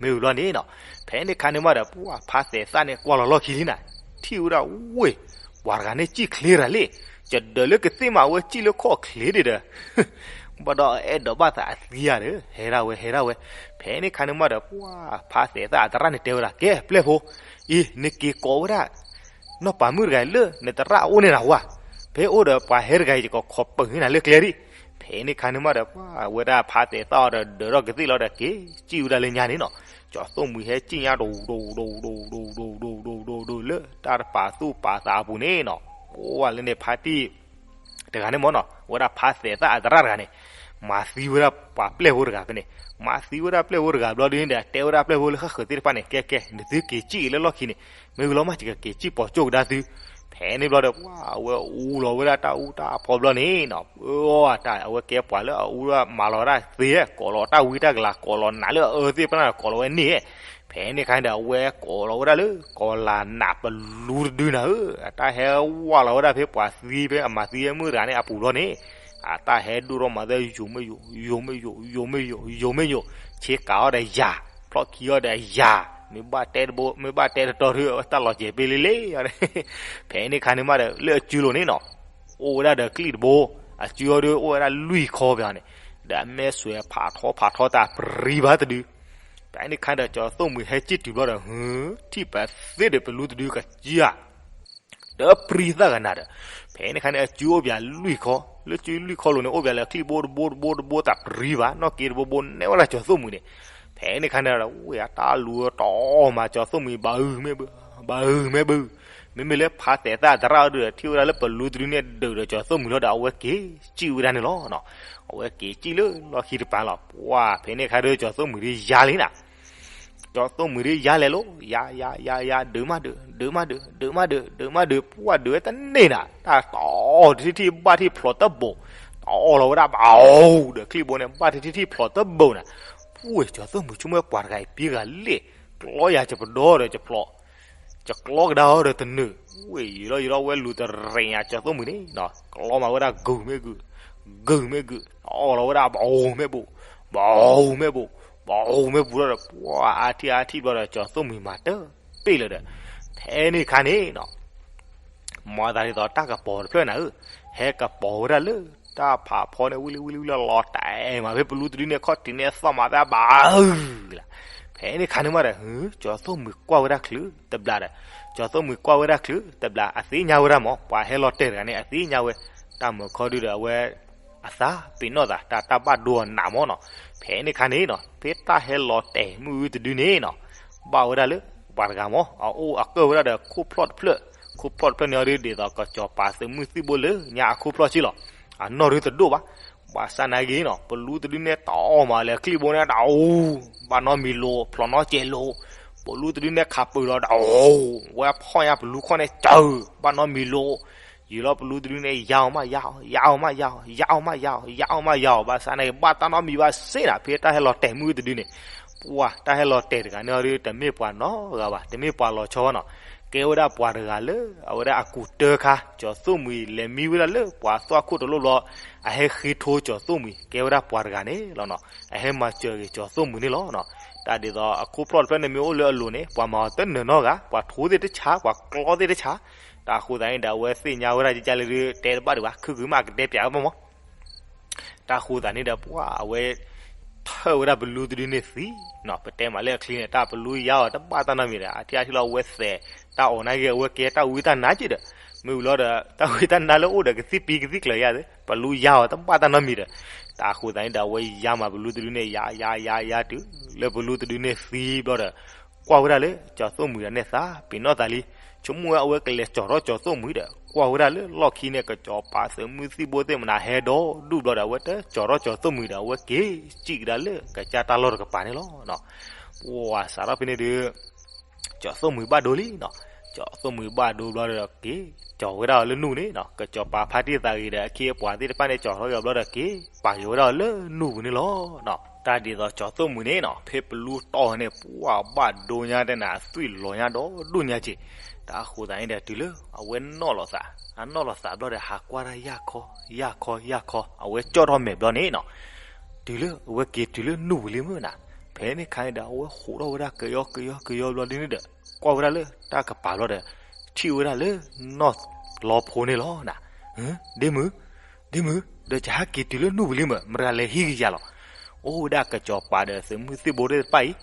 မ့ၢ်ဝံၤဘျီန့ၣ်နီၤ, ဖဲန့ၣ်ခါန့ၣ်မးဒီး ပှၢ်ဖါသဲးသၣ်န့ၣ်ကွၢ်လီၤလီၢ်ခံလံနီၤ, ထံၣ်ဝဲဒၣ်ဝ့ၢ် ပှၤတဂၤန့ၣ်စံၣ်ချ့ရၤလံ, ယဒၢးလၢကသ့ၣ်မး အဝဲစံၣ်လၢခီၣ်ချ့ဒံးဒီး ဘၣ်ဒီးအဲၣ်ဒိးဘၣ်သးအသံဧါဒီး ဟဲဒၣ်ဝဲ ဟဲဒၣ်ဝဲ. ဖဲန့ၣ်ခါန့ၣ်မးဒီး ပှၢ်ဖါသဲးသၣ်အသရၣ်န့ၣ်တဲဝဲဒၣ် ကဲပျဲၢ်ဖိ, အံၤ နက့ၤကိးဝဲဒၣ် နီၢ်ပၤမုၣ်တဂၤအံၤလၢနသရၣ်အအိၣ်န့ၣ်နၤဝဲ, ဖဲအိၣ်ဒီးပှၤဟဲတဂၤအံၤ ယကခိးပၢၤန့ၢ်နၤလၢကျဲဒံး. ဖဲန့ၣ်ခါန့ၣ်မးဒီး ပှၢ်ဝဲဒၣ်ဖါသဲးသၣ်အီၤဒီး ဒၢးထီၣ်ကသ့ၣ်လီၤဒီး က့ၤစံၣ်ဝဲဒၣ်လၢညါန့ၣ်နီၤ, ကၠီၤသိၣ်မှံၤဟဲစံၣ်ညါ ဒိၣ်ဒိၣ်ဒိၣ်ဒိၣ်ဒိၣ်ဒိၣ်ဒိၣ်ဒိၣ်ဒိၣ်လၢတၢ်တပာ်သူၣ်ပာ်သးအပူၤန့ၣ်နီၤ, အိၣ်ဝဲလၢန့ၣ်ဖါတံၢ် တဂၤန့ၣ်မ့ၢ်နီၤ, ဝဲဒၣ်ဖါသဲးသၣ်အသရၣ်တဂၤန့ၣ် မၤသံဝဲဒၣ်ပှၤပျဲၢ်ဖိတဂၤဖဲန့ၣ်, မၤသံဝဲဒၣ်ပျဲၢ်ဖိတဂၤဘျီဒုန့ၣ်ဒီး တဲဝဲဒၣ်ပျဲၢ်ဖိလၢဃၣ်ဃၢၤသ့ၣ်တဖၣ်န့ၣ် ကဲကဲ နသုက့ၤစံၣ်အံၤလၢလီၢ်ခံန့ၣ်, မ့ၢ်ဝံၤလီၤမး ယကက့ၤစံၣ်ပိာ်ကၠိၣ်ကဒါသု. ဖဲန့ၣ်ဘျီဒီး ပှၢ်အဝဲအူလီၤဝဲဒၣ်တၢ်အူတၢ်အဖီဘျီန့ၣ်နီၤ, အဝဲကဲပှၤလၢအအူမၤလီၤဝဲဒၣ်သ့, ကိးလီၤတၢ်ဝံတၢ်ကလၤ ကိးလီၤနးလၢအအၢသ့ၣ်တဖၣ်န့ၣ် ကိးလီၤဝဲန့ၣ် ဖဲန့ၣ်ခါန့ၣ်ဒီး အဝဲကိးလီၤဝဲဒၣ်လၢကီၤလၤနးပလူတဒုနၤဧၢ, အတၢ်ဟဲဝးလီၤဝဲဒၣ်ဖဲပှၤသံဖဲအမၤသံမုၣ်တဂၤန့ၣ်အပူၤဘျီန့ၣ်, အတၢ်ဟဲဒိၣ်ထီၣ်မၤသး ယိာ်မ့ၢ်ယိာ် ယိာ်မ့ၢ်ယိာ် ယိာ်မ့ၢ်ယိာ် ယိာ်မ့ၢ်ယိာ်, ဆ့ကၤအီၤဒီးယၤ, ဖျီၣ်ခံအီၤဒီးယၤ, မ့ၢ်ဘၣ်တဲတဘိ မ့ၢ်ဘၣ်တဲတတီၤဒီး တၢ်လီၤစဲၤပ့လ့လ့န့ၣ်, ဖဲန့ၣ်ခါန့ၣ်မးဒီး လၢအစုလိၤန့ၣ်နီၤ အိၣ်ဝဲဒၣ်ဒီးကျံၣ်တဘိ, အစုအီၤဒီးအိၣ်ဝဲဒၣ်လွံၢ်ခီပၤန့ၣ်, ဒီးအမဲာ်ဆွဲးဖးထီဖးထီတၢ်ပြံဘၣ်တဒု. ဖဲန့ၣ်ခါဒီး ကၠီၤသိၣ်မှံၤဟဲစံၣ်တုၤဘျီဒီး ထံၣ်ပသ့ဒီးပလူတဒုကစၢ် တပြံသၣ်ကနၤဒီး, ဖဲန့ၣ်ခါန့ၣ် အစုအိၣ်ပၠးလွံၢ်ခီ, လၢစုလွံၢ်ခီလိၤန့ၣ် အိၣ်ပၠးလၢကျံၣ်ဘိတဘိတဘိတဘိတၢ်ပြံဘၣ်, နီၢ်က့တဘိဘိ နဲဝဲဒၣ်ကၠီၤသိၣ်မှံၤန့ၣ်, ဖဲန့ၣ်ခါန့ၣ်ဒီး ဝဲအတၢ်လူၤတအီၣ်မး ကၠီၤသိၣ်မှံၤ ဘၣ်အုၣ်မ့ၢ်ဘု, ဘၣ်အုၣ်မ့ၢ်ဘု, မ့မ့ၢ်လၢဖါသဲးသၣ်အသရၣ်အီၤဒီး ထံၣ်ဝဲဒၣ်လၢပလူတဒုန့ၣ်ဒၢးဒီးကၠီၤသိၣ်မှံၤလီၤဒီး အဝဲက့ၤစံၣ်ဝဲဒၣ်န့ၣ်လီၤ. အဝဲက့ၤစံၣ်လၢလီၢ်ခံတပၤလီၤ. ပှၢ်ဖဲန့ၣ်ခါဒီး ကၠီၤသိၣ်မှံၤဒုးယါလံနၤ ကၠီၤသိၣ်မှံၤဒုးယါလဲၤလီၤ, ယါ ယါ ယါ ယါ ဒုးမးဒုး ဒုးမးဒုး ဒုးမးဒုး ဒုးမးဒုး ပှၢ်ဒုးဝဲတန့ၢ်နၤ, တၢ်တအီၣ်တထံၣ်ထံၣ်ဘၣ်ထံၣ်ဖျိးတဘိး, တအီၣ်လီၤဝဲဒၣ်ဘၣ်အိၣ်ဒီးကျံၣ်ဘိန့ၣ် ဘၣ်တထံၣ်ထံၣ်ဖျိးတဘိးနၤ, ပှၢ်ကၠီၤသိၣ်မှံၤဆိကမိၣ်ပှၤတဂၤအံၤပှဲၤဂၤလဲၣ်, ကျီယၤကပဒီဒီးကဖျိး ကကျီကဒါအီၤဒီးတနုာ်, ဝဲယံာ်လီၤယံာ်လီၤ ဝဲလူၤတရံးညါကၠီၤသိၣ်မှံၤန့ၣ်, ကျီမးဝဲဒၣ်ဂုာ်မ့ၢ်ဂုာ်, ဂုာ်မ့ၢ်ဂုာ်, အီၣ်လီၤဝဲဒၣ်ဘၣ်အိၣ်မ့ၢ်ဘိး, ဘၣ်အိၣ်မ့ၢ်ဘိး, ဘၣ်အိၣ်မ့ၢ်ဘိးလီၤဒီး ပှၢ်အါထံၣ်အါထံၣ်ဘျီဒီး ကၠီၤသိၣ်မှံၤမၤတပ့ၢ်လၢၤဒီး, ဖဲန့ၣ်ခါန့ၣ်နီၤ မၤသးဒ်သိးတၢ်ကပီၤတဖျၢၣ်နၤဧၢ, ဟဲကပီၤဝဲဒၣ်လၢတၢ်ဖးဖီန့ၣ် ဝံၤလံဝံၤလံဝံၤလံ လီၤတဲာ်မးဖဲပလူတဒုန့ၣ် ခီၣ်ထံးန့ၣ်အသီၣ်မးသးဘၣ်ဧၢလီၤ. ဖဲန့ၣ်ခါန့ၣ်မးဒီး ကၠီၤသိၣ်မှံၤကွၢ်ဝဲဒၣ်ချုးတဘျီဒီး, ကၠီၤသိၣ်မှံၤကွၢ်ဝဲဒၣ်ချုးတဘျီ အသ့ၣ်ညါဝဲဒၣ်မး ပှၤဟဲလီၤတဲာ်တဂၤန့ၣ် အသ့ၣ်ညါဝဲ, တၢ်မုာ်ခီဒုဒီးအဝဲ အသးပ့ၤနီၣ်သး တၢ်တၢ်ဘၣ်ဒိအီၤနးမးနီၤ. ဖဲန့ၣ်ခါန့ၣ်နီၤ ဖဲတၢ်ဟဲလီၤတဲာ်မုၢ်တဒုန့ၣ်နီၤ ဘၣ်ဝဲဒၣ်လၢပှၤတဂၤမး အအိၣ်အကၢၣ်ဝဲဒၣ်ဒီးခိၣ်ဖျီၣ်တဖျၢၣ်, ခိၣ်ဖျီၣ်တဖျၢၣ်န့ၣ်ဒီး ဒ်သိးကစီၤပၤသုးမုၢ်သံၣ်ဘိလၢညါအခိၣ်ဖျီၣ်ဆံလီၤ. အနီၢ်ဒုတဒိၣ်ဘၣ်. ဘၣ်ဆၣ်နာ်က့နီၤ ပလူတဒုန့ၣ် တအီၣ်မးလၢကျံၣ်ဘိန့ၣ် တအူ, ဘၣ်နီတမံၤလိာ် ဖျိးနီတစဲးလိာ်. ပလူတဒုန့ၣ် ခးပၢၤဒီး တအူ, ဝဲဖီၣ်ညါပလူခီၣ်န့ၣ် စၢၤ, ဘၣ်နီတမံၤလိာ်. ယံာ်လီၤပလူတဒုန့ၣ် ယါအီၤမးယါ, ယါအီၤမးယါ, ယါအီၤမးယါ, ယါအီၤမးယါ, ဘၣ်ဆၣ်နာ်က့ ဘၣ်တၢ်နီတမံၤဘၣ်စ့ၢ်နီၤ ဖဲတၢ်ဟဲလီၤတဲာ်မုၢ်တဒုန့ၣ်. ပှၤတၢ်ဟဲလီၤတဲာ်တဂၤန့ၣ်ဒီး တမ့ၢ်ပှၤနီတဂၤဘၣ်, တမ့ၢ်ပှၤလီၤဆီဘၣ်နီၤ. ကဲဝဲဒၣ်ပှၤတဂၤလၢ အဝဲဒၣ်အကူးတၢခါ ကၠီၤသိၣ်မှံၤလဲၤမံဝဲဒၣ်လၢပှၤသွၣ်ခိၣ်တလိၣ်ဘျီ, အဟဲဃ့ထိကၠီၤသိၣ်မှံၤ ကဲဝဲဒၣ်ပှၤတဂၤန့ၣ်လီၤနီၤ. အဟဲမၤစၢၤက့ၤကၠီၤသိၣ်မှံၤန့ၣ်လီၤနီၤ. တၢ်ဒ်သိးအခိၣ်ဖျီၣ်တဖျၢၣ်န့ၣ်မ့ၢ်အိၣ်လၢအလိၤန့ၣ် ပှၤမၤအီၤတနၢၤနီတဂၤ, ပှၤထိသ့ၣ်တဆါ, ပှၤကျီသ့ၣ်တဆါ. တၢ်အဃိသတးန့ၣ်ဒီး အဝဲသ့ၣ်ညါဝဲဒၣ်ကကၢ်လၢဒုး တဲတဘၣ်ဒံးဘၣ်, ခုၣ်ခုၣ်မးကတဲပၠးဝဲမးမး တၢ်ဃိသးန့ၣ်ဒီး ပှၤအဝဲ ထၢၣ်ဝဲဒၣ်ပလူတဒုန့ၣ်သံနီၤ. ပတဲမးလၢအချံန့ၣ် တၢ်ပလူယါအီၤတဘၣ်တၢ်နီတမံၤဒီး အထံၣ်အထံၣ်လီၤဝဲသဲး, တၢ်အီၣ်နာ်က့ အဝဲကဲတၢ်ဝံတၢ်နါက့ဒီး, မ့ၢ်ဝံၤလီၤဒီး တၢ်ဝံတၢ်နါလၢအိၣ်ဒီးကသံၣ်ပံၤကသံၣ်ကျၢၤယါသ့, ပလူယါအီၤတဘၣ်တၢ်နီတမံၤဒီး, တၢ်ဃိသးန့ၣ်ဒီး အဝဲယါမးပလူတဒုန့ၣ် ယါယါယါတုၤလၢပလူတဒုန့ၣ်သံဘျီဒီး ကွၢ်ဝဲဒၣ်လၢ ကၠီၤသိၣ်မှံၤဒီးန့ၣ်သးပ့ၤနီၣ်သးလံ. ဆိကမိၣ်ဝဲအဝဲကလဲၤကၠီၤထီၣ်ကၠီၤသိၣ်မှံၤဒီး ကွၢ်ဝဲဒၣ်လၢလီၢ်ခံန့ၣ် ကစီၤပၤသုးမုၢ်သံၣ်ဘိသ့ၣ်မနၤဟဲဒီဒူၣ်ဘျီဒီး အဝဲတကၠီၤထီၣ်ကၠီၤသိၣ်မှံၤဒီး အဝဲက့ၤစံၣ်ကဒါလၢကစၢ်တၢ်လီၢ်တကပၤန့ၣ်လီၤ. ပှၤစးထီၣ်ဖဲန့ၣ်ဒီး ကၠီၤသိၣ်မှံၤဘၣ်ဒိလံနီၤ. ကၠီၤသိၣ်မှံၤဘၣ်ဒိဘျီဒီး က့ၤကၠီၤဝဲဒၣ်အီၤလၢနူၢ်န့ၣ်နီၤ. ကစီၤပၤဖါတံၢ်သးဂ့ၤဒီး အခ့အပှၤသ့ၣ်တဖၣ်န့ၣ် ကၠီၤထီၣ်က့ၤအီၤဘျီဒီး က့ၤပာ်က့ၤဝဲဒၣ်အီၤလၢနူၢ်ပူၤန့ၣ်လီၤ. တၢ်ဒ်သိးကၠီၤသိၣ်မှံၤန့ၣ်နီၤ ဖဲပလူတီၢ်န့ၣ် ပှၤဘၣ်ဒိညါတဲနၤ အသွံၣ်လီၤညါဒီးဒိၣ်ညါက့ၤ. တၢ်အဃိသတးန့ၣ်ဒီး တုၤလၢအဝဲနီၣ်လီၤသး, အနီၣ်လီၤသးဘျီဒီး ဟးကွၢ်တၢ်ယၢ်ခီ, ယၢ်ခီ, ယၢ်ခီ, အဝဲကၠီၣ်ထီၣ်မဲာ်ဘျီန့ၣ်နီၤ. တုၤလၢအဝဲက့ၤတုၤလၢနူၢ်ပူၤလံမုၢ်နၤ, ဖဲန့ၣ်ခါန့ၣ်ဒီး အဝဲဟးထီၣ်ဝဲဒၣ်ကယီကယီကယီဘျီဒ်န့ၣ်ဒီး ကွၢ်ဝဲဒၣ်လၢတၢ်ကပၤဘျီဒီး ထံၣ်ဝဲဒၣ်လၢနီၢ်လီဖိန့ၣ်လီၤနၤ. ဒ့မုၣ်, ဒ့မုၣ်, ဒီးယဟဲက့ၤတုၤလၢနူၢ်ပူၤလံမုၢ်, မတၤလဲၤဟံးကယၤလီၤ. အိၣ်ဝဲဒၣ်ကစီၤပၤဒီးသုးမုၢ်သံၣ်ဘိသ့ၣ်တဖၣ်အံၤ,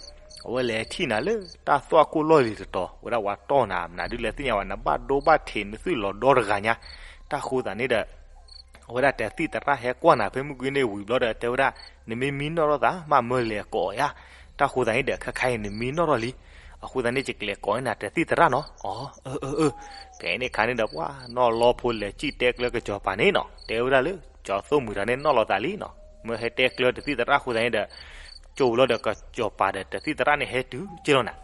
အဝဲလဲၤထံၣ်နၤလၢတၢ်သွၣ်ခိၣ်လီၢ်လံၤတတီၤ, ဝဲဒၣ်ပှၤတီၢ်နၤ မနုၤဒုးလဲၤသ့ၣ်ညါဘၣ်, နဘၣ်ဒိဘၣ်ထံး နသွံၣ်လီၤဒီတဂၤညါ. တၢ်ဃိသးန့ၣ်ဒီး အဝဲဒၣ်တသံၣ်သရၣ်ဟဲကွၢ်နၤဖဲမုၢ်ကွံာ်န့ၣ်ဝံၤဘျီဒီး တဲဝဲဒၣ် နမ့ၢ်မံနီၣ်ထီၣ်သး မ့ၢ်မၢလဲၤကိးအီၤယါ. တၢ်ဃိသးန့ၣ်ဒီး ခဲခါအံၤနမံနီၣ်ထီၣ်လံ, အဃိသတးန့ၣ် ယကလဲၤကိးန့ၢ်နၤတသံၣ်သရၣ်နီၤ. အၢ အၢ အၢ. ဖဲန့ၣ်ခါန့ၣ်ဒီး ပှၤနီၢ်လီဖိလဲၤစံၣ်တဲကျၢၤကစီၤပၤန့ၣ်နီၤ, တဲဝဲဒၣ်လၢ ကၠီၤသိၣ်မှံၤတဂၤန့ၣ်နီၣ်လီၤသးလံနီၤ, မၢဟဲတဲကျၢၤတသံၣ်သရၣ်အဃိသတးန့ၣ်ဒီး ကၠိဘျီဒီး ကစီၤပၤဒီးတသံၣ်သရၣ်န့ၣ်ဟဲတုၤက့ၤလီၤနၤ.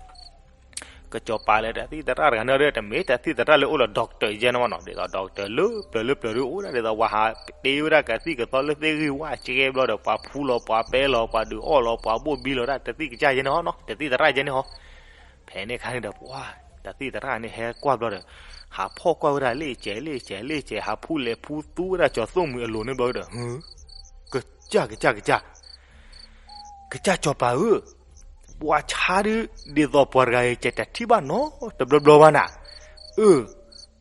ကစီၤပၤလၢတသံၣ်သရၣ်တဂၤန့ၣ်ဒီး တမ့ၢ်တသံၣ်သရၣ်လၢအိၣ်လီၤ doctor ယဲန့ၣ်မနီၤ, ဒ်သိး doctor လၢပျၢၤလၢပျၢၤဒုးအိၣ်ဒၣ်ဒ်သိး ပှၤဟးတ့ဝဲဒၣ်ကသံၣ်ကသီလၢသ့ၣ်ဂံၢ်ဝၣ်ကဲဘျီဒီး ပှၤဖူလီၤ ပှၤပဲလီၤ ပှၤဒုးအီၣ်လီၤ ပှၤဘိၣ်ဘံလီၤဒၣ် တသံၣ်ကစၢ်ယဲန့ၣ်ဟီနီၤ, တသံၣ်သရၣ်ယဲန့ၣ်ဟီ. ဖဲန့ၣ်ခါန့ၣ်ဒီး ပှၤ တသံၣ်သရၣ်န့ၣ်ဟဲကွၢ်ဘျီဒီး ဟးဖီၣ်ကွၢ်ဝဲဒၣ်လ့ၣ်ကဲးလ့ၣ်ကဲးလ့ၣ်ကဲး ဟးဖူလဲၤဖူသူဝဲဒၣ်ကၠီၤသိၣ်မှံၤအလိၤန့ၣ်ဘျီဒီး ကစၢ် ကစၢ် ကစၢ် ကစၢ်ကၠီၤပၤဧၢ, ပှၤဆါဒုး ဒ်သိးပှၤတဂၤအံၤ ကတထံၣ်ဘၣ်နီတဘျီဘျီဘၣ်နၤ. အၢ,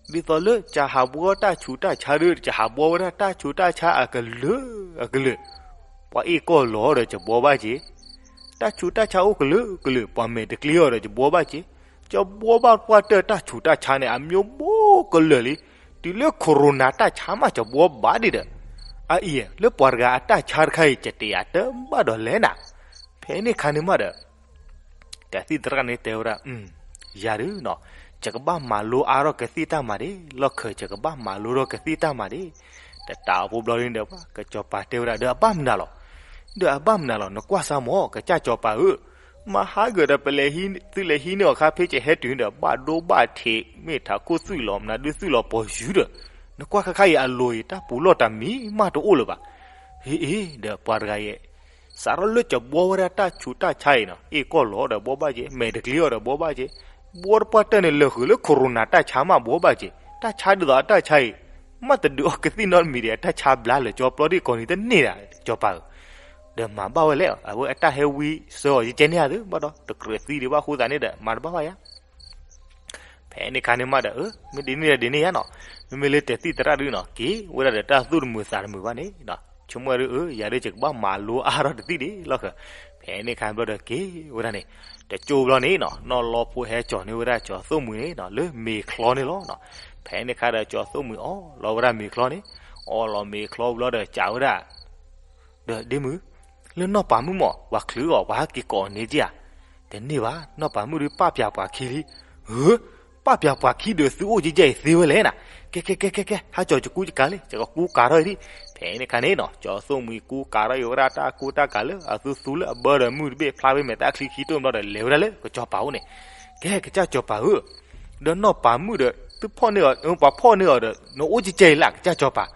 ဒ်သိးလၢကဟးဘှီတၢ်ဆူးတၢ်ဆါဒုး ကဟးဘှီဝဲဒၣ်တၢ်ဆူးတၢ်ဆါအကလုာ်အကလုာ်, ပှၤအ့ၣ်ကီၢ်လီၤဒီးကဘှီဘၣ်က့ၤ, တၢ်ဆူးတၢ်ဆါအိၣ်ကလုာ်ကလုာ် ပှၤမဲာ်တကျ့အီၤဒီးကဘှီဘၣ်က့ၤ, ကဘှီဘၣ်ပှၢ်တၢၢ်တၢ်ဆူးတၢ်ဆါန့ၣ် အမျိုးမျိုးကလုာ်လံ, တုၤလၢ corona တၢ်ဆါမးကဘှီဘၣ်ဒံးဒီး, အအံၤ လၢပှၤတဂၤအတၢ်ဆါတခါအံၤ ကတယၤတဘၣ်ဒီးလဲၣ်နၤ. ဖဲန့ၣ်ခါန့ၣ်မးဒီး တသံၣ်သရၣ်န့ၣ်တဲဝဲဒၣ်, ယၤဒုးနီၤ, ယကဘၣ်မၤလိအါထီၣ်ကသံၣ်တၢ်မၤဒံး, လီၢ်ခၢၣ်ယကဘၣ်မၤလိထီၣ်ကသံၣ်တၢ်မၤဒံး, တတးအဖိဘျီဒ်န့ၣ်ဒီး ကစီၤပၤတဲဝဲဒၣ် ဒီးအဘၣ်မနုၤလီၤ, ဒီးအဘၣ်မနုၤလီၤ နကွၢ်စၢ်မး ကစၢ်ကၠီၤပၤဧၢ, မဟါဂၢၤဒီးပလဲၤဟံး သုလဲၤဟံးန့ၢ်အီၤခါ ဖဲယဟဲတုၤန့ၣ်ဒီး ဘၣ်ဒိဘၣ်ထံး မ့ၢ်ထးခိၣ်သွံၣ်လီၤ မနုၤဒုးသွံၣ်လီၤပီၤယူၤဒီး, နကွၢ်ခဲခါအံၤအလိၤအံၤ တၢ်ပူၤလီၢ်တၢ်မံမးတအိၣ်လၢၤဘၣ်. ဟ့ၣ်အ့ၣ် ဒီးပှၤတဂၤအံၤ စးထီၣ်လၢကဘှီဝဲဒၣ်တၢ်ဆူးတၢ်ဆါအံၤနီၤ, အ့ၣ်ကီၢ်လီၤဒီးဘှီဘၣ်က့ၤ, မဲာ်တကျ့အီၤဒီးဘှီဘၣ်က့ၤ, ဘှီတပှၢ်တၢၢ်န့ၣ် လၢာ်ဃုာ်လၢ corona တၢ်ဆါမးဘှီဘၣ်က့ၤ, တၢ်ဆါဒ်သိးအတၢ်ဆါအံၤ မးတဒုးအီၣ်ကသံၣ်နီတမံၤဒီး အတၢ်ဆါဘျါလၢာ်ကၠီပျီဒံးကိးနံၤတန့ၢ်ဒၣ် ကစီၤပၤဧၢ, ဒီးမၤဘၣ်ဝဲလဲၣ်, အဝဲအတၢ်ဟဲဝံစၢအီၤယကဲန့ၢ်ဧါသ့ ဘၣ်ဒီး တကြၢးသံဒံးဘၣ်အဃိသတးန့ၣ်ဒီး မၤတဘၣ်ဘၣ်ယါ ဖဲန့ၣ်ခါန့ၣ်မးဒီး အၢ မ့ၢ်ဒ်န့ၣ်ဒီးဒ်န့ၣ်ယါနီၤ, မ့မ့ၢ်လၢတသံၣ်သရၣ်ဒုးနီၤ က့ၤဝဲဒၣ်ဒီးတၢ်သူၣ်တမုာ်သးတမုာ်ဘၣ်န့ၣ်, ဆိကမိၣ်ဒုး အၢ ယၤဒုးယကဘၣ်မၤလိအါထီၣ်တသံၣ်ဒံးလီၢ်ဃၢၤ, ဖဲန့ၣ်ခါဘျီဒီးက့ၤဝဲဒၣ်န့ၣ်, တကၠိဘျီန့ၣ်နီၤ နီၢ်လီဖိဟဲကၠီၤန့ၢ်ဝဲဒၣ်ကၠီၤသိၣ်မှံၤန့ၣ်နီၤ လၢမ့ၤချီန့ၣ်လီၤနီၤ, ဖဲန့ၣ်ခါဒီးကၠီၤသိၣ်မှံၤအီၣ်လီၤဝဲဒၣ်မ့ၤချီန့ၣ်, အီၣ်လီၤမ့ၤချီဘျီဒီးကးဝဲဒၣ် ဒီးဒ့မုၣ်, လၢနီၢ်ပၤမုၣ်မး ပှၤချုးအီၤ ပှၤဟဲက့ၤကိးအီၤန့ၢ်က့ဧါ, တန့ၢ်ဘၣ် နီၢ်ပၤမုၣ်ဒုးပာ်ပၠးပှၤခံလံ, ဧၢ, ပာ်ပၠးပှၤခံဒီးသုအိၣ်ကဲကဲအံၤသ့ဝဲလဲၣ်နၤ, ကဲကဲကဲကဲကဲ ဟးကၠီၤယကူယကၤလံ ယကကူကၤထီၣ်အံၤဒံး, ဖဲန့ၣ်ခါန့ၣ်နီၤ ကၠီၤသိၣ်မှံၤကူကၤထီၣ်အံၤဝဲဒၣ်တၢ်ကူတၢ်ကၤလၢ အသူသူလၢအဘၢဒီးမုၢ်တဘ့ၣ်ဖျါဘ့ၣ်မဲာ်တၢ်ချံခံတိၢ်ဘျီဒီးလဲၤဝဲဒၣ်လၢကစီၤပၤအိၣ်န့ၣ်, ကဲကစၢ်ကၠီၤပၤဧၢ ဒီးနီၢ်ပၤမုၣ်ဒီး သုဖီၣ်န့ၢ်အီၤ ပှၤဖီၣ်န့ၢ်အီၤဒီး နအိၣ်ကဲကဲအံၤလၢကစၢ်ကၠီၤပၤ,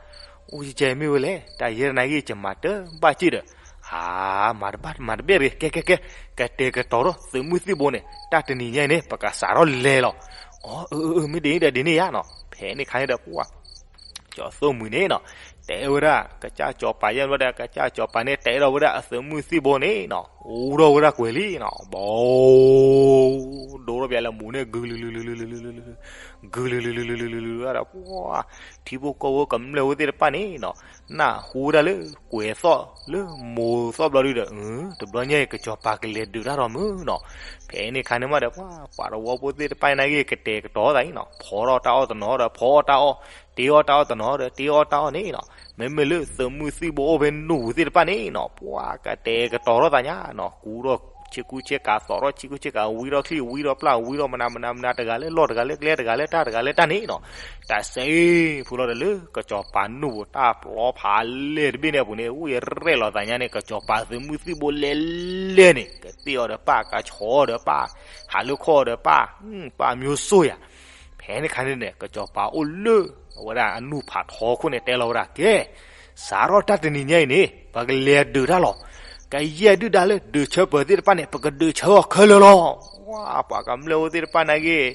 အိၣ်ကဲကဲအံၤမ့ၢ်ဝဲလဲၣ် တၢ်ယဲၢ်တနၤဂ့ၢ် ယမၤတဘၣ်စ့ၢ်ဒီး, ဟါ, မၤတဘၣ်မၤတဘၣ်ရ့ ကဲကဲကဲ, ကတဲာ်ကတီၤထီၣ်သုးမုၢ်သံၣ်ဘိန့ၣ် တၢ်တနံၤညါအံၤန့ၣ် ပကစးထီၣ်လဲၤလီၤ, အၢ အၢ အၢ မ့ၢ်ဒ်န့ၣ်ဒီးဒ်န့ၣ်ယါနီၤ. ဖဲန့ၣ်အခါန့ၣ်ဒီး ပှၤ ကၠီၤသိၣ်မှံၤန့ၣ်နီၤ, တဲဝဲဒၣ် ကစၢ်စီၤပၤယဲၢ်ဘျီဒီး ကစၢ်စီၤပၤန့ၣ် တဲထီၣ်ဝဲဒၣ်အသုးမုၢ်သံၣ်ဘိန့ၣ်နီၤ, အူထီၣ်ဝဲဒၣ်ကွဲၤလံနီၤ, ဘီ ဒိထီၣ်ပၠးလၢမူၤန့ၣ် ဂုာ်လုာ်လုာ်လုာ်လုာ်လုာ်လုာ်လုာ်လုာ် ဂုာ်လုာ်လုာ်လုာ်လုာ်လုာ်လုာ်ဒီး ပှၤ ထံဖိကီၢ်ဖိကမျၢၢ်ဖိသ့ၣ်တဖၣ်န့ၣ်နီၤ, နၢ်ဟူဝဲဒၣ်လၢကွဲၤသီၣ်လၢမိၤသီၣ်ဘျီဒုဒီး တဘျီညါအံၤ ကစၢ်စီၤပၤကလဲၤဒုးတၢ်ဒီးမုၢ်နီၤ. ဖဲန့ၣ်အခါန့ၣ်မးဒီး ပှၤ ပှၤတဝီဖိသ့ၣ်တဖၣ်န့ၣ်က့ၤ ကတဲာ်ကတီၤသးအံၤနီၤ, ဖီထီၣ်တၢ်အီၣ်တနီၤဒီးဖီအီၣ်တၢ်အီၣ်, တ့အီၣ်တၢ်အီၣ်တနီၤဒီးတ့အီၣ်တၢ်အီၣ်န့ၣ်နီၤ. မ့မ့ၢ်လၢသုးမုၢ်သံၣ်ဘိအိၣ်ဖဲနူၢ်ပူၤသ့ၣ်တဖၣ်န့ၣ်နီၤ, ပှၤကတဲာ်ကတီၤထီၣ်သးညါနီၤ, ကူထီၣ်ဆ့ကူဆ့ကၤ သီၣ်ထီၣ်ဆ့ကူဆ့ကၤ ဝံထီၣ်ချံ ဝံထီၣ်ပျၢ် ဝံထီၣ်မနၤမနၤမနၤ တဂၤလၢလီၢ်တဂၤလၢကျဲ တဂၤလၢတၢ်တဂၤလၢတၢ်န့ၣ်နီၤ. တၢ်စဲအ့ၣ် ဖုလီၤဒီးလၢ ကစၢ်စီၤပၤနူၢ်ပူၤတၢ်ပျီဖးလဲၢ်တဘ့ၣ်န့ၣ်အပူၤန့ၣ် ဝံရဲၣ်လီၤသးညါန့ၣ် ကစၢ်စီၤပၤသုးမုၢ်သံၣ်ဘိလဲၤလဲၤန့ၣ် ကသ့ၣ်အီၤဒီးပၢ် ကဆီအီၤဒီးပၢ် ဟးလၢခီၣ်အီၤဒီးပၢ် ပၢ်မံၤစိၢ်ယၤ. ဖဲန့ၣ်အခါန့ၣ်န့ၣ် ကစၢ်စီၤပၤအိၣ်လၢ အဝဲဒၣ်အနူၢ်ဖးထီခိၣ်န့ၣ် တဲလီၤဝဲဒၣ် ကဲ စးထီၣ်တၢ်တနံၤညါအံၤန့ၣ် ပကလဲၤဒုးတၢ်လီၤ. ကယဲၢ်ဒုၣ်ဒါလၢဒုးဆၢပၢၤသ့ၣ်တဖၣ်န့ၣ် ပကဒုးဆၢအီၤခဲလၢာ်လီၤ. ဝါ ပှၤကမျၢၢ်ဖိသ့ၣ်တဖၣ်န့ၣ်က့ၤ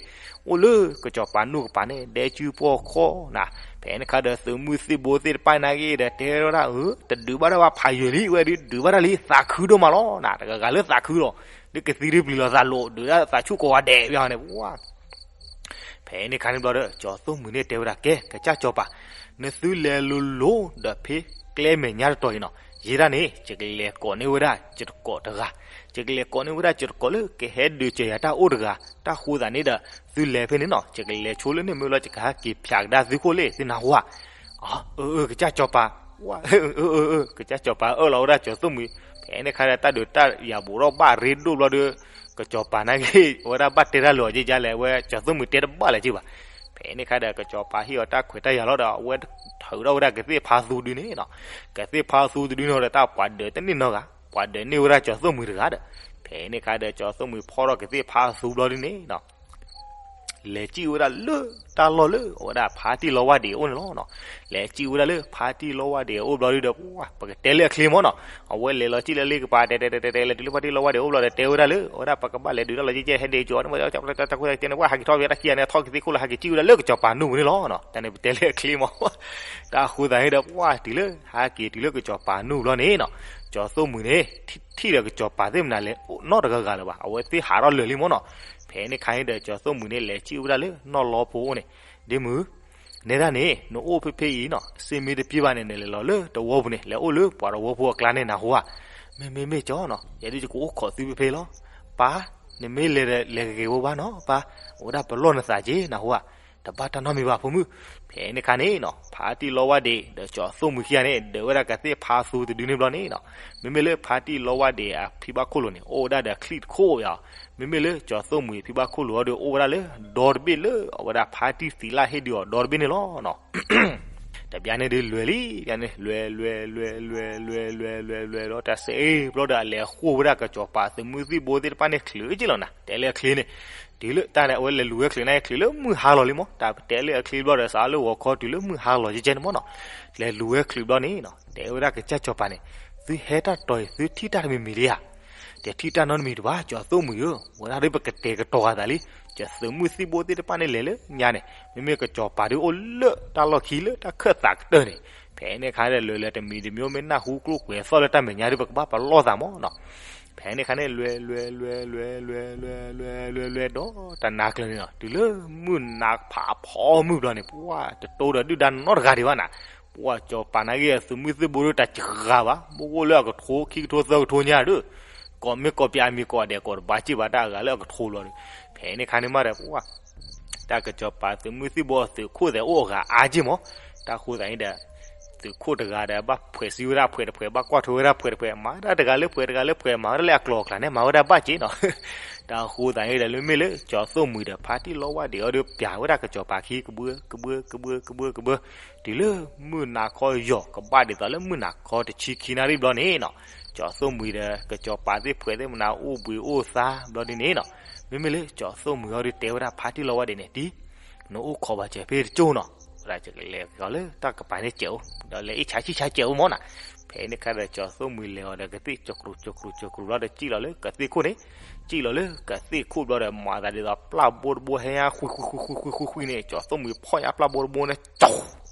အိၣ်လၢကစၢ်စီၤပၤနူၢ်ကပၤန့ၣ် ဒဲကုပီၢ်ခီၣ်နၤ, ဖဲန့ၣ်အခါဒီးသုးမုၢ်သံၣ်ဘိသ့ၣ်တဖၣ်န့ၣ်က့ၤဒီး တဲဝဲဒၣ် အၢ တဒုးဘၣ်ဒၣ်ဘၣ်ဖးယံာ်လံ ဝဲဒုးဒုးဘၣ်တၢ်လံ သးခုဒိၣ်မးလီၤနၤ, တဂၤဂၤလၢသးခုလီၤ, ဒ်ကသံဒ်ပျံၤလီၤသးလိာ် ဒုးဒၣ်သးဆူၣ်ကိးဂၤဒဲးပယီၤန့ၣ် ဝါ ဖဲန့ၣ်အခါန့ၣ်ဘျီဒီး ကၠီၤသိၣ်မှံၤန့ၣ်တဲဝဲဒၣ် ကဲ ကစၢ်စီၤပၤ, နသုလဲၤလိၤလိၤဒီးဖဲကျဲမဲာ်ညါတတီၤအံၤနီၤ, ယဲဒၣ်န့ၣ် ယကလဲၤကိးန့ၢ်ဝဲဒၣ် ယတကိးတဂၤ, ယကလဲၤကိးန့ၢ်ဝဲဒၣ် ယတကိးလၢကဟဲဒုးစၢၤယၤတၢ်အိၣ်တဂၤ, တၢ်ဃိသးန့ၣ်ဒီး သုလဲၤဖဲန့ၣ်နီၤ, ယကလဲၤဆိလၢန့ၣ်မ့ၢ်လီၤ ယကဟဲက့ၤဖျးကဒါသုခိၣ်လ့ၣ် သုနၢ်ဟူဧါ. အၢ အၢ ကစၢ်စီၤပၤ, ကစၢ်စီၤပၤအၢၣ်လီၤဝဲဒၣ်ကၠီၤသိၣ်မှံၤ, ဖဲန့ၣ်အခါဒီးတၢ်ဒုးတၢ်ယၤဘူးထီၣ်ဘၣ်ရ့ဒိၣ်ဘျီဒီး ကစၢ်စီၤပၤန့ၣ်က့ၤ အဝဲဒၣ်ဘၣ်တဲတၢ်လီၤကကလဲၣ် အဝဲကၠီၤသိၣ်မှံၤတဲတဘၣ်လၢၤက့ၤဘၣ်. ဖဲန့ၣ်အခါဒီး ကစၢ်စီၤပၤဟ့ၣ်အီၤတၢ်ခွဲးတၢ်ယာ်လီၤဒီး အဝဲထုးထီၣ်ဝဲဒၣ်ကသ့ၣ်ဖါသူတဒုန့ၣ်နီၤ, ကသ့ၣ်ဖါသူတဒုန့ၣ်ဒီး တၢ်ပှၤဒၢးတန့ၢ်နီတဂၤ, ပှၤဒၢးန့ၢ်ဝဲဒၣ်ကၠီၤသိၣ်မှံၤတဂၤဒီး, ဖဲန့ၣ်အခါဒီး ကၠီၤသိၣ်မှံၤဖီၣ်ထီၣ်ကသ့ၣ်ဖါသူဘျီဒုန့ၣ်နီၤ လဲၤစံၣ်ဝဲဒၣ်လၢတၢ်လီၢ်လၢ အဝဲဒၣ်ဖါတံၢ်လီဝၢ်ဒံးအအိၣ်န့ၣ်လီၤ. လဲၤစံၣ်ဝဲဒၣ်လၢဖါတံၢ်လီဝၢ်ဒံးအအိၣ်ဘျီဒုဒီး ပှၤ ပကတဲလၢအချ့မ့ၢ်နီၤ, အဝဲလဲၤလီၤစံၣ်လၢလ့ကပၤ တဲတဲတဲတဲ လဲၤတုၤလၢဖါတံၢ်လီဝၢ်ဒံးအအိၣ်ဘျီဒီး တဲဝဲဒၣ်လၢ အဝဲဒၣ်ပကဘၣ်လဲၤဒုးတၢ်လီၤကကဲ ဟဲဒံးကၠီၤန့ၣ် တၢ်ခွဲးတၢ်ကဲန့ၣ် ပှၤဟးက့ၤထီၣ်ဝဲတၢ်ခံဂၤန့ၣ် ထီၣ်ကသ့ၣ်ခိၣ်လၢဟးက့ၤစံၣ်ဝဲဒၣ်လၢကစၢ်စီၤပၤနူၢ်ပူၤန့ၣ်လီၤ. တၢ်န့ၣ်ပတဲလၢအချ့မ့ၢ် တၢ်ဃိသးန့ၣ်ဒီး ပှၤတုၤလၢ ဟဲက့ၤတုၤလၢကစၢ်စီၤပၤနူၢ်ဘျီန့ၣ်နီၤ, ကၠီၤသိၣ်မှံၤန့ၣ် ထံၣ်ဒီးကစၢ်စီၤပၤသ့ၣ်မနုၤလဲၣ် နီတဂၤဂၤလၢၤဘၣ်, အဝဲသ့ၣ်ဟးထီၣ်လၢာ်လံမ့ၢ်နီၤ. ဖဲန့ၣ်အခါန့ၣ်ဒီး ကၠီၤသိၣ်မှံၤန့ၣ် လဲၤစံၣ်ဝဲဒၣ်လၢနီၢ်လီဖိအိၣ်န့ၣ်, ဒ့မုၣ်, နဲဒၣ်န့ၣ် နအိၣ်ဖဲဖဲအံၤနီၤ စ့မ့ၢ်တပျံၤဘၣ်န့ၣ် နလဲၤလီၤလၢတဝီပူၤန့ၣ် လဲၤအိၣ်လၢပှၤတဝီဖိအကျါန့ၣ် နၢ်ဟူဧါ. မ့မ့ၢ်မ့ၢ်ကၠီနီၤ, ယဲဒုးယကအိၣ်ခိးသုဖဲဖဲလီၤ. ပၢ်, နမ့ၢ်လဲၤဒီး လဲၤဂ့ၤဂ့ၤဝဲဘၣ်နီၤ ပၢ်, အဝဲဒၣ်ပလီၢ်နသးက့ၤ နၢ်ဟူဧါ. တဘၣ်တၢ်နီတမံၤဘၣ်ဖိမုၣ်. ဖဲန့ၣ်အခါန့ၣ်နီၤ ဖါတံၢ်လီဝၢ်ဒံး ဒီးကၠီၤသိၣ်မှံၤခံဂၤန့ၣ် ဒုးဝဲဒၣ်ကသ့ၣ်ဖါသူတဒုန့ၣ်ဘျီန့ၣ်နီၤ, မ့မ့ၢ်လၢဖါတံၢ်လီဝၢ်ဒံးအဖံဘၣ်ခိၣ်လိၤန့ၣ် အိၣ်ဝဲဒၣ်ဒီးအချံတခိၣ်ယါ, မ့မ့ၢ်လၢကၠီၤသိၣ်မှံၤအဖံဘၣ်ခိၣ်လိၤအီၤဒီး အိၣ်ဝဲဒၣ်လၢဒီတဘ့ၣ်လၢအဝဲဒၣ်ဖါတံၢ်သံးလၢဟ့ၣ်ဒုးအီၤဒီတဘ့ၣ်န့ၣ်လီၤနီၤ. တဘျီန့ၣ်ဒုးလွဲၤလံ, ဘျီန့ၣ် လွဲၤ လွဲၤ လွဲၤ လွဲၤ လွဲၤ လွဲၤ လွဲၤ လွဲၤ ဒီးတၢ်စ့အ့ၣ်ဘျီဒီး အလဲၤဃိဝဲဒၣ်ကစၢ်စီၤပၤသုးမုၢ်သံၣ်ဘိသ့ၣ်တဖၣ်န့ၣ်ချုးက့ၤလီၤနၤ, တဲလၢအချ့န့ၣ်, တုၤလၢတၢ်န့ၣ် အဝဲလဲၤလူၤဝဲချုးန့ၣ် ချုးလၢမုၢ်ဟါလီၤလံမ့ၢ်, တၢ်ပတဲလၢအချ့ဘျီဒီး စးလၢဂီၤခီတုၤလၢမုၢ်ဟါလီၤကဲကဲန့ၣ်မ့ၢ်နီၤ, လဲၤလူၤဝဲချုးဘျီန့ၣ်နီၤ တဲဝဲဒၣ်ကစၢ်စီၤပၤန့ၣ်, သုဟဲတၢ်တီၤအံၤ သုထံၣ်တၢ်တမံၤမံၤလံဧါ. တထံၣ်တၢ်နီတမံၤတဘၣ် ကၠီၤသိၣ်မှံၤဧၢ, ဝဲဒၣ်ဒ်ပကတဲာ်ကတီၤအသးလံ, ကသုးမုၢ်သံၣ်ဘိသ့ၣ်တဖၣ်န့ၣ်လဲၤလၢညါန့ၣ်, မ့မ့ၢ်ကစၢ်စီၤပၤဒုးအိၣ်လၢတၢ်လီၢ်ခံလၢတၢ်ခၢၣ်သးကတၢၢ်န့ၣ်, ဖဲန့ၣ်အခါဒီး လွဲၤလွဲၤတမံၤတမံၤ မ့ၢ်နၢ်ဟူကျိၣ်ကွဲၤသီၣ်လၢတၢ်မဲာ်ညါဒုး ပကဘၣ်ပလီၢ်သးမ့ၢ်နီၤ. ဖဲန့ၣ်အခါန့ၣ် လွဲၤ လွဲၤ လွဲၤ လွဲၤ လွဲၤ လွဲၤ လွဲၤ လွဲၤ လွဲၤ ဒီးတနၤကျၢၤန့ၣ်နီၤ တုၤလၢမုၢ်နၤဖးဖီမုၢ်ဘျီန့ၣ် ပှၤတတိဒီးဒုၣ်ဒါနီတဂၤဒံးဘၣ်နၤ, ပှၤကစၢ်စီၤပၤန့ၣ်က့ၤ သုးမုၢ်သံၣ်ဘိဒုးတၢ်စှၤဘၣ်, မ့ၢ်အိၣ်လၢအကထိခံကထိသၢကထိညါဒီး ကိးမ့ၢ်ကိးပၠးအမံၤကိးဂၤဒဲး ကိးတဘၣ်စ့ၢ်ဘၣ် တၢ်အဂၤလၢအကထိဘျီဒီး, ဖဲန့ၣ်အခါန့ၣ်မးဒီး ပှၤ တၢ်ကစၢ်စီၤပၤသုးမုၢ်သံၣ်ဘိအသုးခိၣ်သဲးအိၣ်အဂၤအါက့ၢ်မး, တၢ်ဃိသးန့ၣ်ဒီး သုးခိၣ်တဂၤဒီး ဘၣ်ဖှဲးစံဝဲဒၣ်ဖှဲးတဖှဲး ဘၣ်ကွၢ်ထွဲဝဲဒၣ်ဖှဲးတဖှဲး မၤဝဲဒၣ်တဂၤလၢဖှဲးတဂၤလၢဖှဲး မၤဝဲဒၣ်လၢအကျိၤအကျဲန့ၣ် မၤဝဲဒၣ်ဘၣ်က့ၢ်နီၤ. တၢ်ဃိသးန့ၣ်ဒီး လၢမ့ၢ်လၢကၠီၤသိၣ်မှံၤဒီး ဖါတံၢ်လီဝၢ်ဒံးအီၤဒီး ပျးဝဲဒၣ်ကစၢ်စီၤပၤခံ ကဘှၢ ကဘှၢ ကဘှၢ ကဘှၢ ကဘှၢ တုၤလၢမုၢ်နၤခီယီၤ ကဘၣ်ဒ်သိးလၢမုၢ်နၤခီတဆံခံနၣ်ရံၣ်ဘျီန့ၣ်နီၤ, ကၠီၤသိၣ်မှံၤဒီး ကစၢ်စီၤပၤသ့ၣ်ဖှဲးသ့ၣ်မနၤ အိၣ်ဘှံးအိၣ်သါဘျီဒ်န့ၣ်နီၤ, မ့မ့ၢ်လၢကၠီၤသိၣ်မှံၤအီၤဒုးတဲဝဲဒၣ်ဖါတံၢ်လီဝၢ်ဒံးန့ၣ် တံၤ, နအိၣ်ခိးဘၣ်စၢၤဖဲတကၠိၢ်နီၤ, ဒီးယကလဲၤက့ၤအီၤလၢတၢ်ကပၤန့ၣ်စဲးအိၣ်, ဒီးလဲၤအ့ၣ်ဆါဆံၣ်ဆါစဲးအိၣ်မ့ၢ်နီၤ. ဖဲန့ၣ်ခါဒီး ကၠီၤသိၣ်မှံၤလဲၤအီၤဒီးကသ့ၣ် ကၠီၤကြူၤ ကၠီၤကြူၤ ကၠီၤကြူၤလီၤဒီး စံၣ်လီၤလၢကသ့ၣ်ခိၣ်န့ၣ်, စံၣ်လီၤလၢကသ့ၣ်ခိၣ်ဘျီဒီး မၤသးဒ်သိးပျၢ်ဘိတဘိဟဲညါ ဃုဃုဃုဃုဃုဃုဃုန့ၣ်, ကၠီၤသိၣ်မှံၤဖီၣ်ညါပျၢ်ဘိတဘိန့ၣ် ကၠီၤ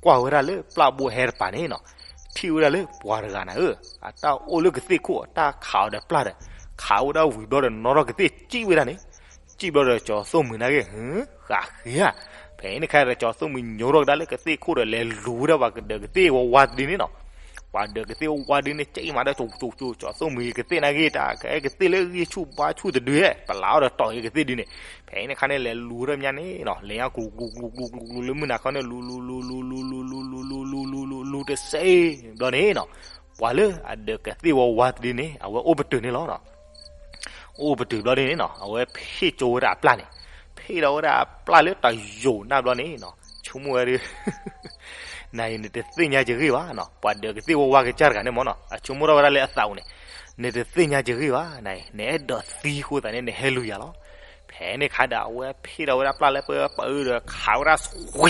ကွၢ်ဝဲဒၣ်လၢပျၢ်ဘိဟဲတပၤန့ၣ်နီၤ, ထံၣ်ဝဲဒၣ်လၢပှၤတဂၤနၤဧၢ, အတၢ်အိၣ်လၢကသ့ၣ်ခိၣ် တၢ်ခးအီၤဒီးပျၢ်ဒီး, ခးဝဲဒၣ်ဝံၤဘျီဒီး နီၣ်ထီၣ်ကသ့ၣ်စံၣ်ဝဲဒၣ်န့ၣ်, စံၣ်ဘျီဒီး ကၠီၤသိၣ်မှံၤနာ်က့ ဟ့ ဃးဃ့ဧါ. ဖဲန့ၣ်ခါဒီး ကၠီၤသိၣ်မှံၤညိထီၣ်ကဒါလၢကသ့ၣ်ခိၣ်ဒီး လဲၤလူၤဝဲဒၣ်ပှၤကဒၢးကသ့ၣ်ဝါဝါတဒုန့ၣ်နီၤ. ပှၤဒၢးကသ့ၣ်ဝါဝါတဒုန့ၣ် ကၠံၣ်မးဒီး ကၠိကၠိကၠိ ကၠီၤသိၣ်မှံၤကသ့ၣ်နာ်က့ တၢ်ကဲကသ့ၣ်လၢဂံၢ်ဆူၣ်ဘါဆူၣ် တဒုဧဲ ပလးအီၤဒီးတီၢ်က့ၤကသ့ၣ်ဒုန့ၣ်. ဖဲန့ၣ်ခါန့ၣ် လဲၤလူၤထီၣ်ညါန့ၣ်နီၤ, လဲၤညါကျူၤကျူၤကျူၤကျူၤကျူၤကျူၤလၢမုၢ်နၤခီန့ၣ် လူၤလူၤလူၤလူၤလူၤလူၤလူၤလူၤလူၤလူၤလူၤလူၤလူၤလူၤလူၤလူၤတစဲးဘျီန့ၣ်နီၤ, ပှၤလၢအဒၢးကသ့ၣ်ဝါဝါတဒုန့ၣ် အဝဲအိၣ်ပတုာ်န့ၣ်လီၤ. အိၣ်ပတုာ်ဘျီဒုန့ၣ်နီၤ, အဝဲဖ့ၣ်ကၠိဝဲဒၣ်အပျၢ်န့ၣ်, ဖ့ၣ်ဒီးဝဲဒၣ်အပျၢ်လၢတၢ်ယိာ်နၢ်ဘျီန့ၣ်နီၤ, ဆိကမိၣ်ဝဲဒၣ် နၤအံၤ နတသ့ၣ်ညါယဂ့ၢ်ဘၣ်နီၤ, ပှၤဒၢးကသ့ၣ်ဝါဝါကစၢ်တဂၤန့ၣ်မ့ၢ်နီၤ, အဆိကမိၣ်ထီၣ်ဝဲဒၣ်လၢအသးပူၤန့ၣ်, နတသ့ၣ်ညါယဂ့ၢ်ဘၣ်, နၤအံၤ နအဲၣ်ဒိးသံအဃိသတးန့ၣ် နဟဲလူၤယၤလီၤ. ဖဲန့ၣ်ခါဒီး အဝဲဖ့ၣ်ဒီးဝဲဒၣ်ပျၢ်လၢပပအၢဒီး ခးဝဲဒၣ်စွံ,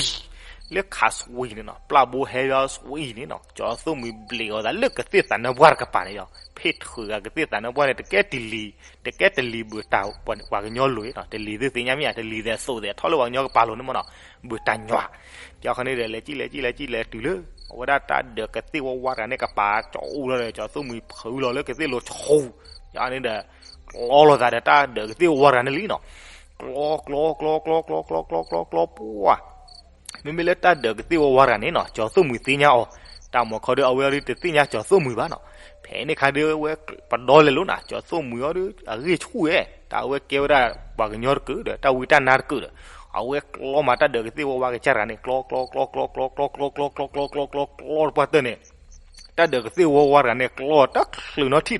လၢခးစွံန့ၣ်နီၤ, ပျၢ်ဘိဟဲယါစွံန့ၣ်နီၤ, ကၠီၤသိၣ်မှံၤဘျ့းအီၤသးလၢကသ့ၣ်သးနၢပှၢ်တကပၤန့ၣ်ဒီး ဖ့ၣ်ထုးဂၤကသ့ၣ်သးနၢပှၢ်န့ၣ် တကဲတလံၤ, တကဲတလံၤဘၣ်တၢ်ပှၤကညီလိၤနီၤ, တလံၤသုသ့ၣ်ညါမ့ၢ်ဧါ, တလံၤသဲးသိးသဲးထီၣ်လၢပှၤကညီကပၤလိၤန့ၣ်မ့ၢ်နီၤ, ဘၣ်တၢ်ညွၤ, ပျီခီန့ၣ်ဒီး လဲၤစံၣ်လဲၤစံၣ်လဲၤစံၣ်လဲၤတုၤလၢ အဝဲဒၣ်တၢ်ဒၢးကသ့ၣ်ဝါဝါတဂၤန့ၣ် ကပၤကၠီအူလီၤဒီး ကၠီၤသိၣ်မှံၤဖုးလီၤလၢကသ့ၣ်လိၤဆူၣ်, ယန့ၣ်ဒီး ကျီလိာ်သးဒီးတၢ်ဒၢးကသ့ၣ်ဝါဝါတဂၤန့ၣ်လံနီၤ, ကျီ ကျီ ကျီ ကျီ ကျီ ကျီ ကျီ ကျီ ကျီ ပှၢ် မ့မ့ၢ်လၢတၢ်ဒၢးကသ့ၣ်ဝါဝါတဂၤန့ၣ်နီၤ, ကၠီၤသိၣ်မှံၤသ့ၣ်ညါအီၤ, တၢ်မၤခီဒီး အဝဲအီၤဒုးတသ့ၣ်ညါကၠီၤသိၣ်မှံၤဘၣ်နီၤ, ဖဲန့ၣ်ခါဒုး အဝဲပဒီလဲၤလိာ်နၤ, ကၠီၤသိၣ်မှံၤအီၤဒုး အဂ့ၢ်ဆူၣ်ဝဲ, တၢ်အဝဲကဲဝဲဒၣ်ပှၤကညီတကုာ်ဒီး တၢ်ဝံတၢ်နါတကုာ်ဒီး, အဝဲကျီမးတၢ်ဒၢးကသ့ၣ်ဝါဝါကစၢ်တဂၤန့ၣ် ကျီ ကျီ ကျီ ကျီ ကျီ ကျီ ကျီ ကျီ ကျီ ကျီ ကျီ တပှၢ်တၢၢ်န့ၣ် တၢ်ဒၢးကသ့ၣ်ဝါဝါတဂၤန့ၣ် ကျီတချုးနီထံၣ်ဒီး,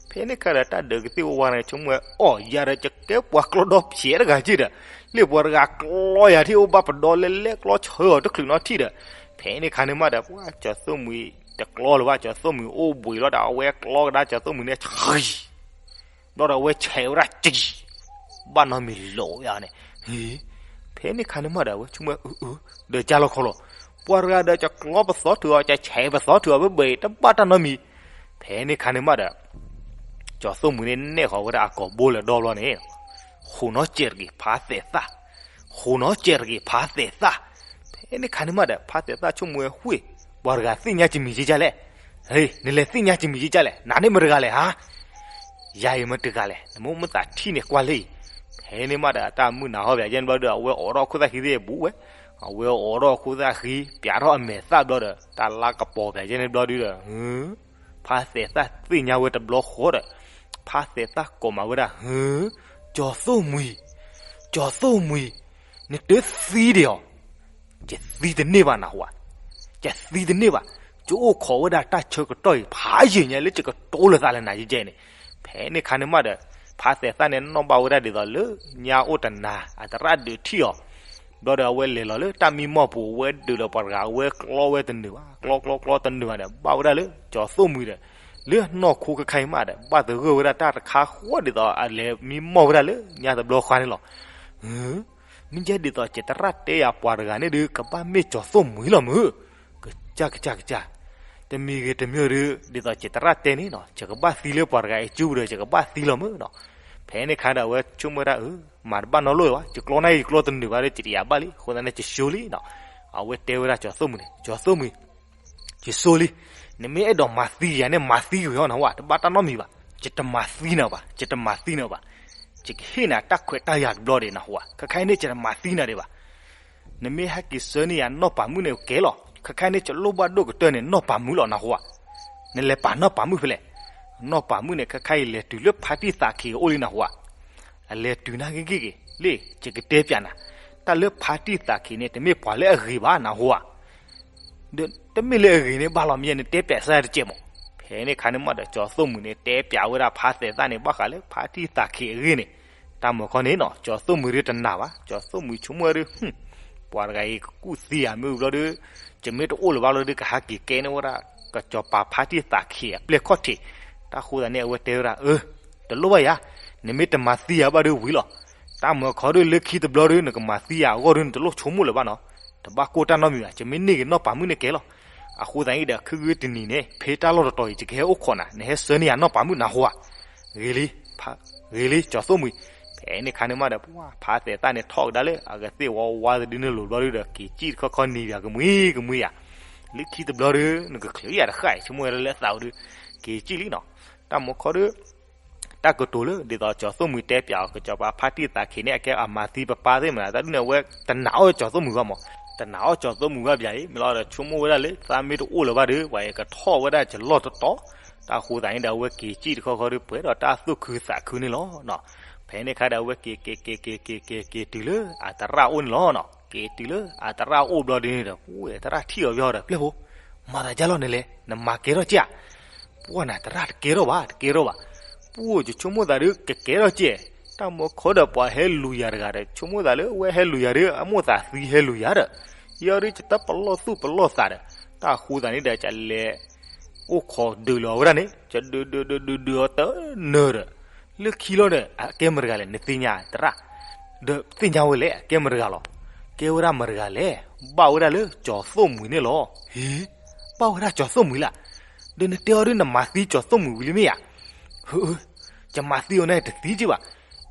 ဖဲန့ၣ်ခါဒီး တၢ်ဒၢးကသ့ၣ်ဝါဝါတဂၤန့ၣ် ဆိကမိၣ်ဝဲအီၣ်ယၤဒီး ယကဲပှၤကျီဒီဖျဲးတဂၤက့ဒီး, လၢပှၤတဂၤကျီယၤထံၣ်အိၣ်ဘၣ်ပဒီလဲလဲကျီဆၢအီၤတချုးနီထံၣ်ဒီး, ဖဲန့ၣ်ခါန့ၣ်မးဒီး ပှၢ်ကၠီၤသိၣ်မှံၤတကျီလၢၤဘၣ်, ကၠီၤသိၣ်မှံၤအိၣ်ဘှံးလီၤဒီး အဝဲကျီကဒါကၠီၤသိၣ်မှံၤန့ၣ် ဆံ ဘျီဒီးအဝဲဆဲးဝဲဒၣ်ကံ, ဘၣ်နီတမံၤလီၤယၤန့ၣ်, ဖဲန့ၣ်ခါန့ၣ်မးဒီး အဝဲဆိကမိၣ် အၢ အၢ ဒီးကၢ်လီၤခီလီၤ, ပှၤတဂၤဒီး ကကျီပသီထုးအီၤ ကဆဲးပသီထုးအီၤ ဘၣ်ဘၣ်တၢ်နီတမံၤ, ဖဲန့ၣ်ခါန့ၣ်မးဒီး ကၠီၤသိၣ်မှံၤန့ၣ် နဲၣ်ဃီၤဝဲဒၣ်အကိာ်ဘိလၢဒီဘျီန့ၣ်, ဃိးနီၣ်စဲးတဂ့ၤ ဖါသဲးသၣ်, ဃိးနီၣ်စဲးတဂ့ၤ ဖါသဲးသၣ်, ဖဲန့ၣ်ခါန့ၣ်မးဒီး ဖါသဲးသၣ်ဆိကမိၣ်ဝဲ ဝ့ၢ် ပှၤတဂၤသ့ၣ်ညါကမံၤက့ဒ်လဲၣ်, ဟ့ နလဲၤသ့ၣ်ညါကမံၤက့ဒ်လဲၣ်, နၤန့ၣ်မတၤတဂၤလဲၣ်ဧါ ယၤအံၤမတၤတဂၤလဲၣ်, နမ့ၢ်မ့ၢ်သးထံၣ်န့ၣ်ကွၢ်လၢအံၤ, ဖဲန့ၣ်မးဒီး တၢ်မုၢ်နၤဟီၣ်ပၠးကဲန့ၣ်ဘျီဒီး အဝဲအိးထီၣ်ခိၣ်သၣ်ဃံသ့ၣ်ဘူးဝဲ, အဝဲအိးထီၣ်ခိၣ်သၣ်ဃံ ပၠးထီၣ်အမဲာ်သၣ်ဘျီဒီး တၢ်လါကပီၤပၠးကဲန့ၣ်ဘျီဒုဒီး ဖါသဲးသၣ်သ့ၣ်ညါဝဲတဘျီဃီဒီး ဖါသဲးသၣ်ကိးမးဝဲဒၣ် ဟ့ ကၠီၤသိၣ်မှံၤ, ကၠီၤသိၣ်မှံၤ, နတသံဒံးဧါ, ယသံတန့ၢ်ဘၣ်နဟူဧါ, ယသံတန့ၢ်ဘၣ်, ယအိၣ်ခိးဝဲဒၣ်တၢ်ဆၢကတီၢ်အံၤ ဖးယံာ်ညါလၢယကတိၤလိာ်သးလၢနၤယဲန့ၣ်, ဖဲန့ၣ်ခါန့ၣ်မးဒီး ဖါသဲးသၣ်န့ၣ်နီၣ်ဘၣ်ဝဲဒၣ်ဒ်သိးလၢ ညါအိၣ်တနၤ အသရၣ်ဒုးထံၣ်အီၤ, ဘျီဒီးအဝဲလဲၤလီၤလၢတၢ်မံမီၢ်ပူၤ အဝဲဒုးဒီးပှၤတဂၤ အဝဲကျီဝဲတနုာ်ဘၣ်, ကျီကျီကျီတနုာ်ဘၣ်ဒီး ဘၣ်ဝဲဒၣ်လၢ ကၠီၤသိၣ်မှံၤဒီး လၢနီၢ်ခိကခါအံၤမးဒီး ဘၣ်သဂၢၢ်ဝဲဒၣ်တၢ်တခါဃီဒ်သိးအလဲၤမံမီၢ်ဝဲဒၣ်လၢညါတဘျီဃီန့ၣ်လီၤ. မ့ၢ်ယဲဒ်သိး ယသရၣ်တဲယၤပှၤတဂၤန့ၣ်ဒုး ကဘၣ်မ့ၢ်ကၠီၤသိၣ်မှံၤလီၤမုၢ်, ကစၢ်ကစၢ်ကစၢ်, တမံၤဂ့ၤတမံၤဒုး ဒ်သိးယသရၣ်တဲန့ၣ်နီၤ ယကဘၣ်သံလၢပှၤတဂၤအစုပူၤဒီး ယကဘၣ်သံလီၤမုၢ်နီၤ. ဖဲန့ၣ်ခါဒီး အဝဲဆိကမိၣ်ဝဲဒၣ် အၢ မၤတဘၣ်နီတလိၣ်ဘၣ်, ယကျီန့ၣ် ယကျီတနုာ်ဘၣ်ဒီး ယတယာ်ဘၣ်လံ, အဃိသတးန့ၣ် ယဆိလံနီၤ. အဝဲတဲဝဲဒၣ်ကၠီၤသိၣ်မှံၤန့ၣ် ကၠီၤသိၣ်မှံၤ ယဆိလံ, နမ့ၢ်အဲၣ်ဒိးမၤသံယၤန့ၣ် မၤသံကွံာ်အီၤနဟူဧါ, တဘၣ်တၢ်နီတမံၤဘၣ်, ယတမၤသံနၤဘၣ်, ယတမၤသံနၤဘၣ်. ယကဟ့ၣ်နၤတၢ်ခွဲးတၢ်ယာ်တဘျီဒီးနဟူဧါ, ခဲခါအံၤန့ၣ် ယတမၤသံနၤဒံးဘၣ်. နမ့ၢ်ဟဲက့ၤဆှၢန့ၢ်ယၤနီၢ်ပၤမုၣ်န့ၣ်ကဲလီၤ, ခဲခါအံၤန့ၣ် ယလိၣ်ဘၣ်ဒိၣ်ကတၢၢ်န့ၣ် နီၢ်ပၤမုၣ်လီၤနဟူဧါ. နလဲၤပာ်နီၢ်ပၤမုၣ်ဖဲလဲၣ်. နီၢ်ပၤမုၣ်န့ၣ် ခဲခါအံၤလဲၤတုၤလၢဖါတံၢ်သးခံးအအိၣ်လံနဟူဧါ. အလဲၤတုၤနၤဂ့ၤဂ့ၤဂ့ၤ, လၢယကတဲပျးနၤ, တၢ်လၢဖါတံၢ်သးခံးန့ၣ် တမ့ၢ်ပှၤလၢအဂ့ၤဘၣ်နဟူဧါ. ဒီးတမ့ၢ်လၢအဂ့ၤန့ၣ်ဘၣ်လီၤ, မ့ၢ်ယဲနတဲပျးစၢ်တကဲးမး. ဖဲန့ၣ်ခါန့ၣ်မးဒီး ကၠီၤသိၣ်မှံၤန့ၣ် တဲပျးဝဲဒၣ်ဖါသဲးသၣ်န့ၣ် ဘၣ်ဃးလၢဖါတံၢ်သးခံးအဂ့ၢ်န့ၣ်, တၢ်မၤခီန့ၣ်နီၤ ကၠီၤသိၣ်မှံၤဒုးတနာ်ဘၣ်. ကၠီၤသိၣ်မှံၤဆိကမိၣ်ဝဲဒုး ပှၤတဂၤအံၤကကူၣ်သံဧါ မ့ၢ်ဝံၤဘျီဒီး ယမ့ၢ်တအိၣ်လၢၤဘၣ်လီၤဒီး ကဟဲက့ၤကဲန့ၢ်ဝဲဒၣ် ကစီၤပၤဖါတံၢ်သးခံးအပျဲၢ်ခီၣ်ထံး. တၢ်ဃိသတးန့ၣ် အဝဲတဲဝဲဒၣ် အၢ တလိၣ်ဘၣ်ယၤ, နမ့ၢ်တမၤသံယၤဘၣ်ဒီးဝံၤလီၤ. တၢ်မၤခီဒုးလၢခံတဘျီဒီး နကမၤသံယၤအဂီၢ်ဒီး နတလိၣ်ဆိကမိၣ်လၢၤဘၣ်နီၤ. တဘၣ်ကိၢ်တၢ်နီတမံၤဘၣ်, ယမ့ၢ်န့ၢ်က့ၤနီၢ်ပၤမုၣ်န့ၣ်ကဲလီၤ. အဃိသတးန့ၣ်ဒီး ခုဂ့ၤတနံၤန့ၣ် ဖဲတၢ်လီၢ်တတီၤအံၤ ယကဟဲအိၣ်ခိးနၤ, နဟဲဆှၢန့ၢ်ယၤနီၢ်ပၤမုၣ်နၤဟူဧါ. ဂ့ၤလံ, ဂ့ၤလံ ကၠီၤသိၣ်မှံၤ. ဖဲန့ၣ်ခါန့ၣ်မးဒီး ဖါသဲးသၣ်န့ၣ်ထီၣ်ကဒါလၢ အကသ့ၣ်ဝါဝါတဒုန့ၣ်လိၤဘျီဒုဒီး က့ၤစံၣ်တခီခီနံၤပၠးကမှံကမှံယၤ, လၢခံတဘျီဒီး နကချုးယၤတဃၣ်အံၤ ဆိကမိၣ်ဝဲဒၣ်လၢသးအိၣ်ဒီး က့ၤစံၣ်လံနီၤ. တၢ်မူခီဒီး တၢ်ကတိၤလၢ ဒ်သိးကၠီၤသိၣ်မှံၤတဲပၠးအီၤ ကစီၤပၤဖါတံၢ်သးခ့ၤန့ၣ် အကဲအမၤသံပပၢ်သ့ၣ်မနုၤ တၢ်ဒ်န့ၣ် အဝဲတနာ်အီၣ်ကၠီၤသိၣ်မှံၤဘၣ်မး, တနာ်အီၣ်ကၠီၤသိၣ်မှံၤဘၣ်ဘၣ်အံၤ မ့ၢ်လီၤဒီး ဆိကမိၣ်ဝဲဒၣ်လၢ သးမ့ၢ်တအိၣ်လၢၤဘၣ်ဒီး ပှၤအံၤကထီၣ်ဝဲဒၣ်ကလီၢ်တတီၤ. တၢ်ဃိသတးန့ၣ်ဒီး အဝဲက့ၤစံၣ်တခီခီဒီး ပှဲၤဒီးတၢ်သူၣ်ခုသးခုန့ၣ်လီၤ. ဖဲန့ၣ်ခါဒီး အဝဲက့ၤက့ၤက့ၤက့ၤက့ၤက့ၤက့ၤတုၤလၢအသရၣ်အအိၣ်န့ၣ်လီၤ. က့ၤတုၤလၢအသရၣ်အအိၣ်ဘျီဒုန့ၣ်ဒီး သရၣ်ထံၣ်အီၤဘျီဒီး ပျဲၢ်ဖိ, မၤသးဒ်လဲၣ်န့ၣ်လဲၣ်, နမၤကဲထီၣ်ကဲဧါ. ပှၢ်နၤ သရၣ်တကဲထီၣ်ဘၣ် တကဲထီၣ်ဘၣ်. ပှၢ်ယဆိကမိၣ်သးဒီး ကကဲထီၣ်ကဲ, တၢ်မူခီဒီးပှၤဟဲလူၤယၤတဂၤဒီး ဆိကမိၣ်သးလၢအဝဲဟဲလူၤယၤဒီး အမိၣ်သးသံဟဲလူၤယၤဒီး ယဲဒီးယတပလီၢ်သူၣ်ပလီၢ်သးဒီး တၢ်ဃိသတးန့ၣ်ဒီး ကလဲၤအိၣ်ခိးဒုးလီၤဝဲဒၣ်န့ၣ် ယဒုးဒုးဒုးဒုးဒုးအီၤတနၢၤဒီး လၢခံလီၤဒီး အကဲမတၤတဂၤလဲၣ် နသ့ၣ်ညါသရၣ်, ဒီးသ့ၣ်ညါဝဲလဲၣ် အကဲမတၤတဂၤလီၤ. ကဲဝဲဒၣ်မတၤတဂၤလဲၣ်, ဘၣ်ဝဲဒၣ်လၢကၠီၤသိၣ်မှံၤန့ၣ်လီၤ. ဟ့, ဘၣ်ဝဲဒၣ်ကၠီၤသိၣ်မှံၤလၢ်. ဒီးနတဲအီၤဒ်နမၤသံကၠီၤသိၣ်မှံၤဝံၤလံမ့ၢ်ဧါ. ဟၢ, ယမၤသံအီၤန့ၣ်တသံက့ဘၣ်.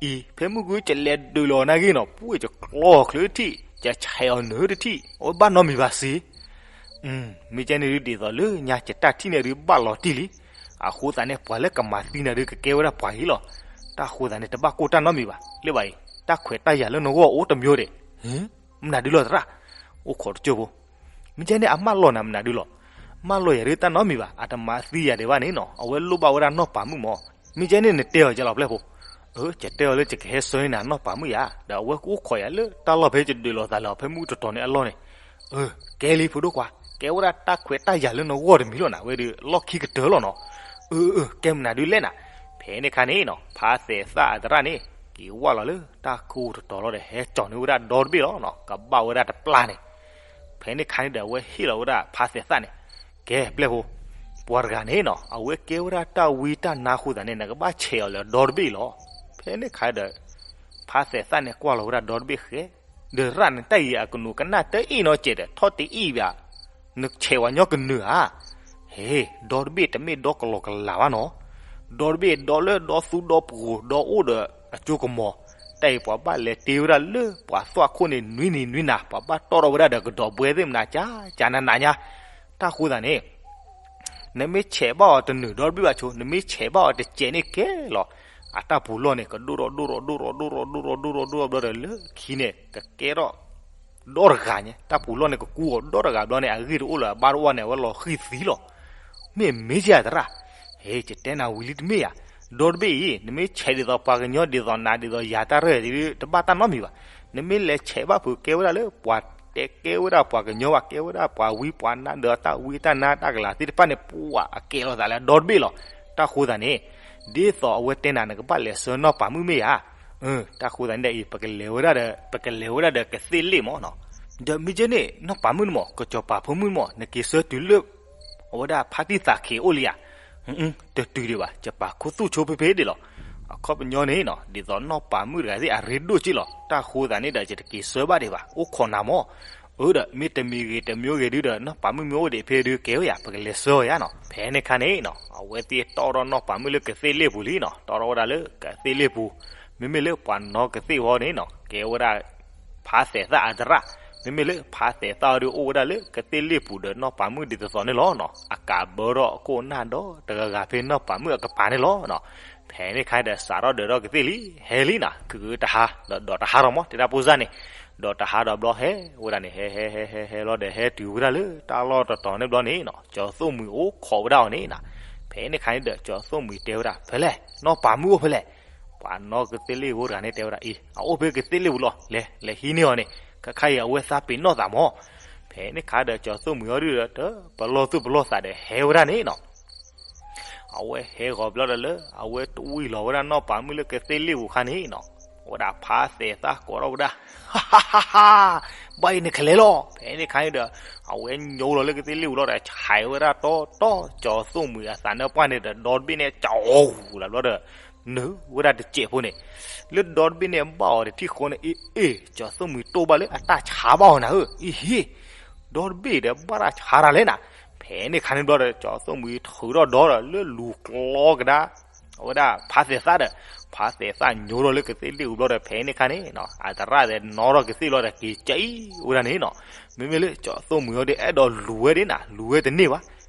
အံၤ ဖဲမုၢ်ဂုၢ် ယလဲၤဒုးလီၤနၤဂ့ၤနီၤ ပှၢ်ယကျီချၢထံၣ် ယဆဲးအီၤနၢၤတထံၣ် အဝဲဘၣ်နီတမံၤဘၣ်စ့. မ့ၢ်ကဲန့ၣ်ဒုး ဒ်သိးလၢညါယတၢ်ထံၣ်န့ၣ်ဒုးဘၣ်လီၤတံၢ်လံ. အဃိသတးန့ၣ် ပှၤလၢကမၤသံနၤဒုးကကဲဝဲဒၣ်ပှၤဂ့ၤလီၤ. တၢ်ဃိသတးန့ၣ် တဘၣ်ကိၢ်တၢ်နီတမံၤဘၣ်. လၢဘၣ်အံၤ တၢ်ခွဲးတၢ်ယာ်လၢနဂီၢ်အိၣ်တမံၤဒီး, ဟ့, မနုၤဒုးလီၤသရၣ်, အိၣ်ခိးတကၠိၢ်ဖိ. မ့ၢ်ကဲန့ၣ် အမၢလီၤနၤမနုၤဒုးလီၤ. မၢလီၤယၤဒုးတၢ်နီတမံၤဘၣ်, အတမၤသံယၤဒံးဘၣ်န့ၣ်နီၤ အဝဲလိၣ်ဘၣ်ဝဲဒၣ်နီၢ်ပၤမုၣ်မၢ်. မ့ၢ်ကဲန့ၣ် နတဲအီၤကလီၤပျဲၢ်ဖိ. အၢ ယတဲအီၤလၢယကဟဲဆှၢန့ၢ်နၤနီၢ်ပၤမုၣ်ယၤ, ဒီးအဝဲကအိၣ်ခိးယၤလၢတၢ်လီၢ်ဖဲယဒုးလီၤသးလၢအီၤ ဖဲမုၢ်တတီၤန့ၣ်အလီၢ်န့ၣ်. အၢ ကဲလံဖိဒိၣ်ခွါ, ကဲဝဲဒၣ်တၢ်ခွဲးတၢ်ယာ်လၢနဂီၢ်တမံၤလီၤနၤ, အဝဲဒုးလီၢ်ခံကတၢၢ်လီၤနီၤ. အၢ အၢ ကဲမနုၤဒုးလဲၣ်နၤ. ဖဲန့ၣ်ခါန့ၣ်နီၤ ဖါသဲးသၣ်အသရၣ်န့ၣ် က့ၤဝၢ်လီၤလၢတၢ်ကိၢ်တတီၤလီၤဒီး ဟဲကၠီၤန့ၢ်ဝဲဒၣ်ဒီတဘ့ၣ်လီၤနီၤ, ကဘၣ်ဝဲဒၣ်တပျၢ်န့ၣ်. ဖဲန့ၣ်ခါန့ၣ်ဒီး အဝဲဟ့ၣ်လီၤဝဲဒၣ်ဖါသဲးသၣ်န့ၣ်, ကဲပျဲၢ်ဖိ, ပှၤတဂၤန့ၣ်နီၤ အဝဲကဲဝဲဒၣ်တၢ်ဝံတၢ်နါအဃိသတးန့ၣ် နကဘၣ်ဆဲးအီၤလၢဒီတဘ့ၣ်လီၤ. ဖဲန့ၣ်ခါဒီး ဖါသဲးသၣ်န့ၣ်ကွၢ်လီၤဝဲဒၣ်ဒီတဘ့ၣ်ဃဲ, ဒီးသရၣ်န့ၣ် တၢ်အံၤအကနိးကနၣ်တအ့ၣ်နီတစဲးဒီး ထီၣ်တအ့ၣ်ဘၣ်, နဆဲးဝဲညီကနၢၤဧါ. ဟ့, ဒီတဘ့ၣ်တမ့ၢ်ဒီကလီကလီဘၣ်နီၤ, ဒီတဘ့ၣ်ဒီလၢဒီသူဒီပိၤ ဒီအိၣ်ဒီးအစိကမီၤ, တၢ်အံၤပှၤဘၣ်လဲၤတ့ဝဲဒၣ်လၢပှၤသွၣ်ခိၣ်န့ၣ် နွံနံၤနွံနၤ ပှၤဘၣ်တီၣ်ထီၣ်ဝဲဒၣ်ဒီးကဒီးဘှဲသ့ၣ်မနၤ ကကနးနးညါ. တၢ်ဃိသတးန့ၣ် နမ့ၢ်ဆဲးဘၣ်အီၤတနၢၤဒီတဘ့ၣ်ဘၣ်ဆိ, နမ့ၢ်ဆဲးဘၣ်အီၤတစဲးန့ၣ်ကဲလီၤ. အတၢ်ပူၤလီၢ်န့ၣ် ကဒိၣ်ထီၣ်ဒိၣ်ထီၣ်ဒိၣ်ထီၣ်ဒိၣ်ထီၣ်ဒိၣ်ထီၣ်ဒိၣ်ထီၣ်ဒိၣ်ထီၣ်ဘျီဒီး လၢခံန့ၣ် ကကဲထီၣ် ဒီတဂၤညါ, တၢ်ပူၤလီၢ်န့ၣ် ကကူအီၤဒီတဂၤဘျီန့ၣ် အဂ့ၢ်တအိၣ်လၢၤ အဘၣ်တအိၣ်န့ၣ် အဝဲလီၤဃံၤသံလီၤ. မ့ၢ်မ့ၢ်ကဲသရၣ်, ဟ့, ယတဲနၤဝံၤလံတမ့ၢ်ဧါ. ဒီတဘ့ၣ်အံၤ နမ့ၢ်ဆဲးဒ်သိးပှၤကညီ ဒ်သိးနၤ ဒ်သိးယၤတၢ်ရဲၣ်ဒုး တဘၣ်တၢ်နီတမံၤဘၣ်. နမ့ၢ်လဲၤဆဲးဘၣ်ဖုးကဲဝဲဒၣ်လၢ ပှၤတဲကဲဝဲဒၣ်ပှၤကညီဘၣ် ကဲဝဲဒၣ်ပှၤဝံပှၤနါဒီးတၢ်ဝံတၢ်နါတၢ်ကလၤသ့ၣ်တဖၣ်န့ၣ် ပှၤအကဲလီၤသးလၢအဒီတဘ့ၣ်လီၤ. တၢ်ဃိသတးန့ၣ် ဒ်သိးအဝဲတဲနၤ နကဘၣ်လဲၤဆှၢနီၢ်ပၤမုၣ်မ့ၢ်ဧါ. အၢ, တၢ်ဃိသတးန့ၣ်ဒီးအံၤ ပကလဲၤဝဲဒၣ်ဒီး ပကလဲၤဝဲဒၣ်ဒီးကသ့ၣ်လ့ၣ်မၢ်နီၤ. ဒီးမ့ၢ်ကဲန့ၣ် နီၢ်ပၤမုၣ်န့ၣ်မၢ် ကစီၤပၤဖိမုၣ်န့ၣ်မၢ် နက့ၤဆှၢတုၤလၢ အဝဲဒၣ်ဖါတံၢ်သးခ့ၤအိၣ်လံဧါ. တတုၤဒံးဘၣ်, ယပာ်ခူသူၣ်ဆိဖဲဖဲဒၣ်လီၤ. အခီပညီန့ၣ်နီၤ ဒ်သိးနီၢ်ပၤမုၣ်တဂၤသ့ၣ်အရ့ဒိၣ်က့လီၤ. တၢ်ဃိသတးန့ၣ်ဒီး ယတက့ၤဆှၢဘၣ်ဒံးဘၣ်, အိၣ်ခိးနၤမၢ်. အၢဒီး မ့ၢ်တမံၤဂ့ၤတမံၤဂ့ၤဒုဒီး နီၢ်ပၤမုၣ်မ့ၢ်အိၣ်ဒံးဖဲဒုကဲဝဲယၤ ပကလဲၤဆှၢအီၤယၤနီၤ. ဖဲန့ၣ်ခါန့ၣ်နီၤ အဝဲသ့ၣ်တီၣ်ထီၣ်နီၢ်ပၤမုၣ်လၢကသ့ၣ်လ့ၣ်ပူၤလံနီၤ, တီၣ်ထီၣ်ဝဲဒၣ်လၢကသ့ၣ်လ့ၣ်ပူၤ. မ့မ့ၢ်လၢပှၤနီၢ်ကသ့ၣ်ဝဲန့ၣ်နီၤ ကဲဝဲဒၣ် ဖါသဲးသၣ်အသရၣ်, မ့မ့ၢ်လၢဖါသဲးသၣ်အီၤဒုအိၣ်ဝဲဒၣ်လၢကသ့ၣ်လ့ၣ်ပူၤဒီးနီၢ်ပၤမုၣ်ဒ်သိးသိးန့ၣ်လီၤနီၤ. အကးဘၢထီၣ်အခိၣ်အနၢ်ဒီတဂၤဂၤဖဲနီၢ်ပၤမုၣ်အကပၤန့ၣ်လီၤနီၤ. ဖဲန့ၣ်ခါဒီးစးထီၣ်ဒၢးထီၣ်ကသ့ၣ်လံ, ဟဲလံနီၤ, ခုးတဟါ ဒီးဒီးတဟါထီၣ်မၢ် တဲဒၣ်ဖိစၢ်န့ၣ်, ဒီးတဟါဒီးဘျီဟဲဝဲဒၣ်န့ၣ် ဟဲဟဲဟဲဟဲဟဲလီၤဒီး ဟဲတုၤဝဲဒၣ်လၢတၢ်လီၢ်တတီၤန့ၣ်ဘျီန့ၣ်နီၤ ကၠီၤသိၣ်မှံၤအိၣ်ခိးဝဲဒၣ်အီၤန့ၣ်နီၤ. ဖဲန့ၣ်ခါန့ၣ်ဒီး ကၠီၤသိၣ်မှံၤတဲဝဲဒၣ် ဖဲလဲၣ် နီၢ်ပၤမုၣ်အိၣ်ဖဲလဲၣ်. ပှၤနီၢ်ကသ့ၣ်လ့ၣ်ဖိတဂၤန့ၣ်တဲဝဲဒၣ် အံၤ အအိၣ်ဖဲကသ့ၣ်လ့ၣ်ပူၤလီၤ, လဲၤ လဲၤဟံးန့ၢ်အီၤန့ၣ်, ခဲခါအံၤအဝဲသးပ့ၤနီၣ်သးမၢ်. ဖဲန့ၣ်ခါဒီး ကၠီၤသိၣ်မှံၤအီၤဒုဒီး တပလီၢ်သူၣ်ပလီၢ်သးဒီးဟဲဝဲဒၣ်န့ၣ်နီၤ. အဝဲဟဲဂီၤဘျီဒီးလၢ အဝဲတဝံၣ်လီၤဝဲဒၣ်နီၢ်ပၤမုၣ်လၢကသ့ၣ်လ့ၣ်ပူၤခါန့ၣ်နီၤ, အဝဲဒၣ်ဖါသဲးသၣ်ကိးထီၣ်ဝဲဒၣ် ဘၣ်အံၤနကလဲၤလီၤ. ဖဲန့ၣ်ခါန့ၣ်ဒီး အဝဲညိလီၤလၢကသ့ၣ်လ့ၣ်ပူၤလီၤဒီး ဆဲးဝဲဒၣ်တီတီ ကၠီၤသိၣ်မှံၤအသးနၢပှၢ်န့ၣ်ဒီး ဒီတဘ့ၣ်န့ၣ် ကၠီၤလီၤဘျီဒီး နုာ်ဝဲဒၣ်တစဲးဖိန့ၣ်, လၢဒီတဘ့ၣ်န့ၣ်ဘၣ်အီၤဒီးထံၣ်ဃီန့ၣ် အ့ အ့ ကၠီၤသိၣ်မှံၤတိၢ်ဘၣ်လၢအတၢ်ဆါဘၣ်အီၤနၤဧၢ, အ့ဟ့ၣ်, ဒီတဘ့ၣ်ဒီးဘၣ်တၢ်ဆါတၢ်လဲၣ်နၤ. ဖဲန့ၣ်ခါန့ၣ်ဘျီဒီး ကၠီၤသိၣ်မှံၤထုးထီၣ်ဒီဒီးလၢလူၤကျီကဒါ အဝဲဒၣ်ဖါသဲးသၣ်ဒီး, ဖါသဲးသၣ်ညိထီၣ်လၢကသ့ၣ်လ့ၣ်အူဘျီဒီး ဖဲန့ၣ်ခါန့ၣ် အသရၣ်ဒီးနီၣ်ထီၣ်ကသ့ၣ်လီၤဒီးက့ၤကၠီဝဲဒၣ်န့ၣ်နီၤ. မ့မ့ၢ်လၢကၠီၤသိၣ်မှံၤအီၤဒီးအဲၣ်ဒိးလူၤဝဲဒၣ်နၤ, လူၤဝဲတန့ၢ်ဘၣ်.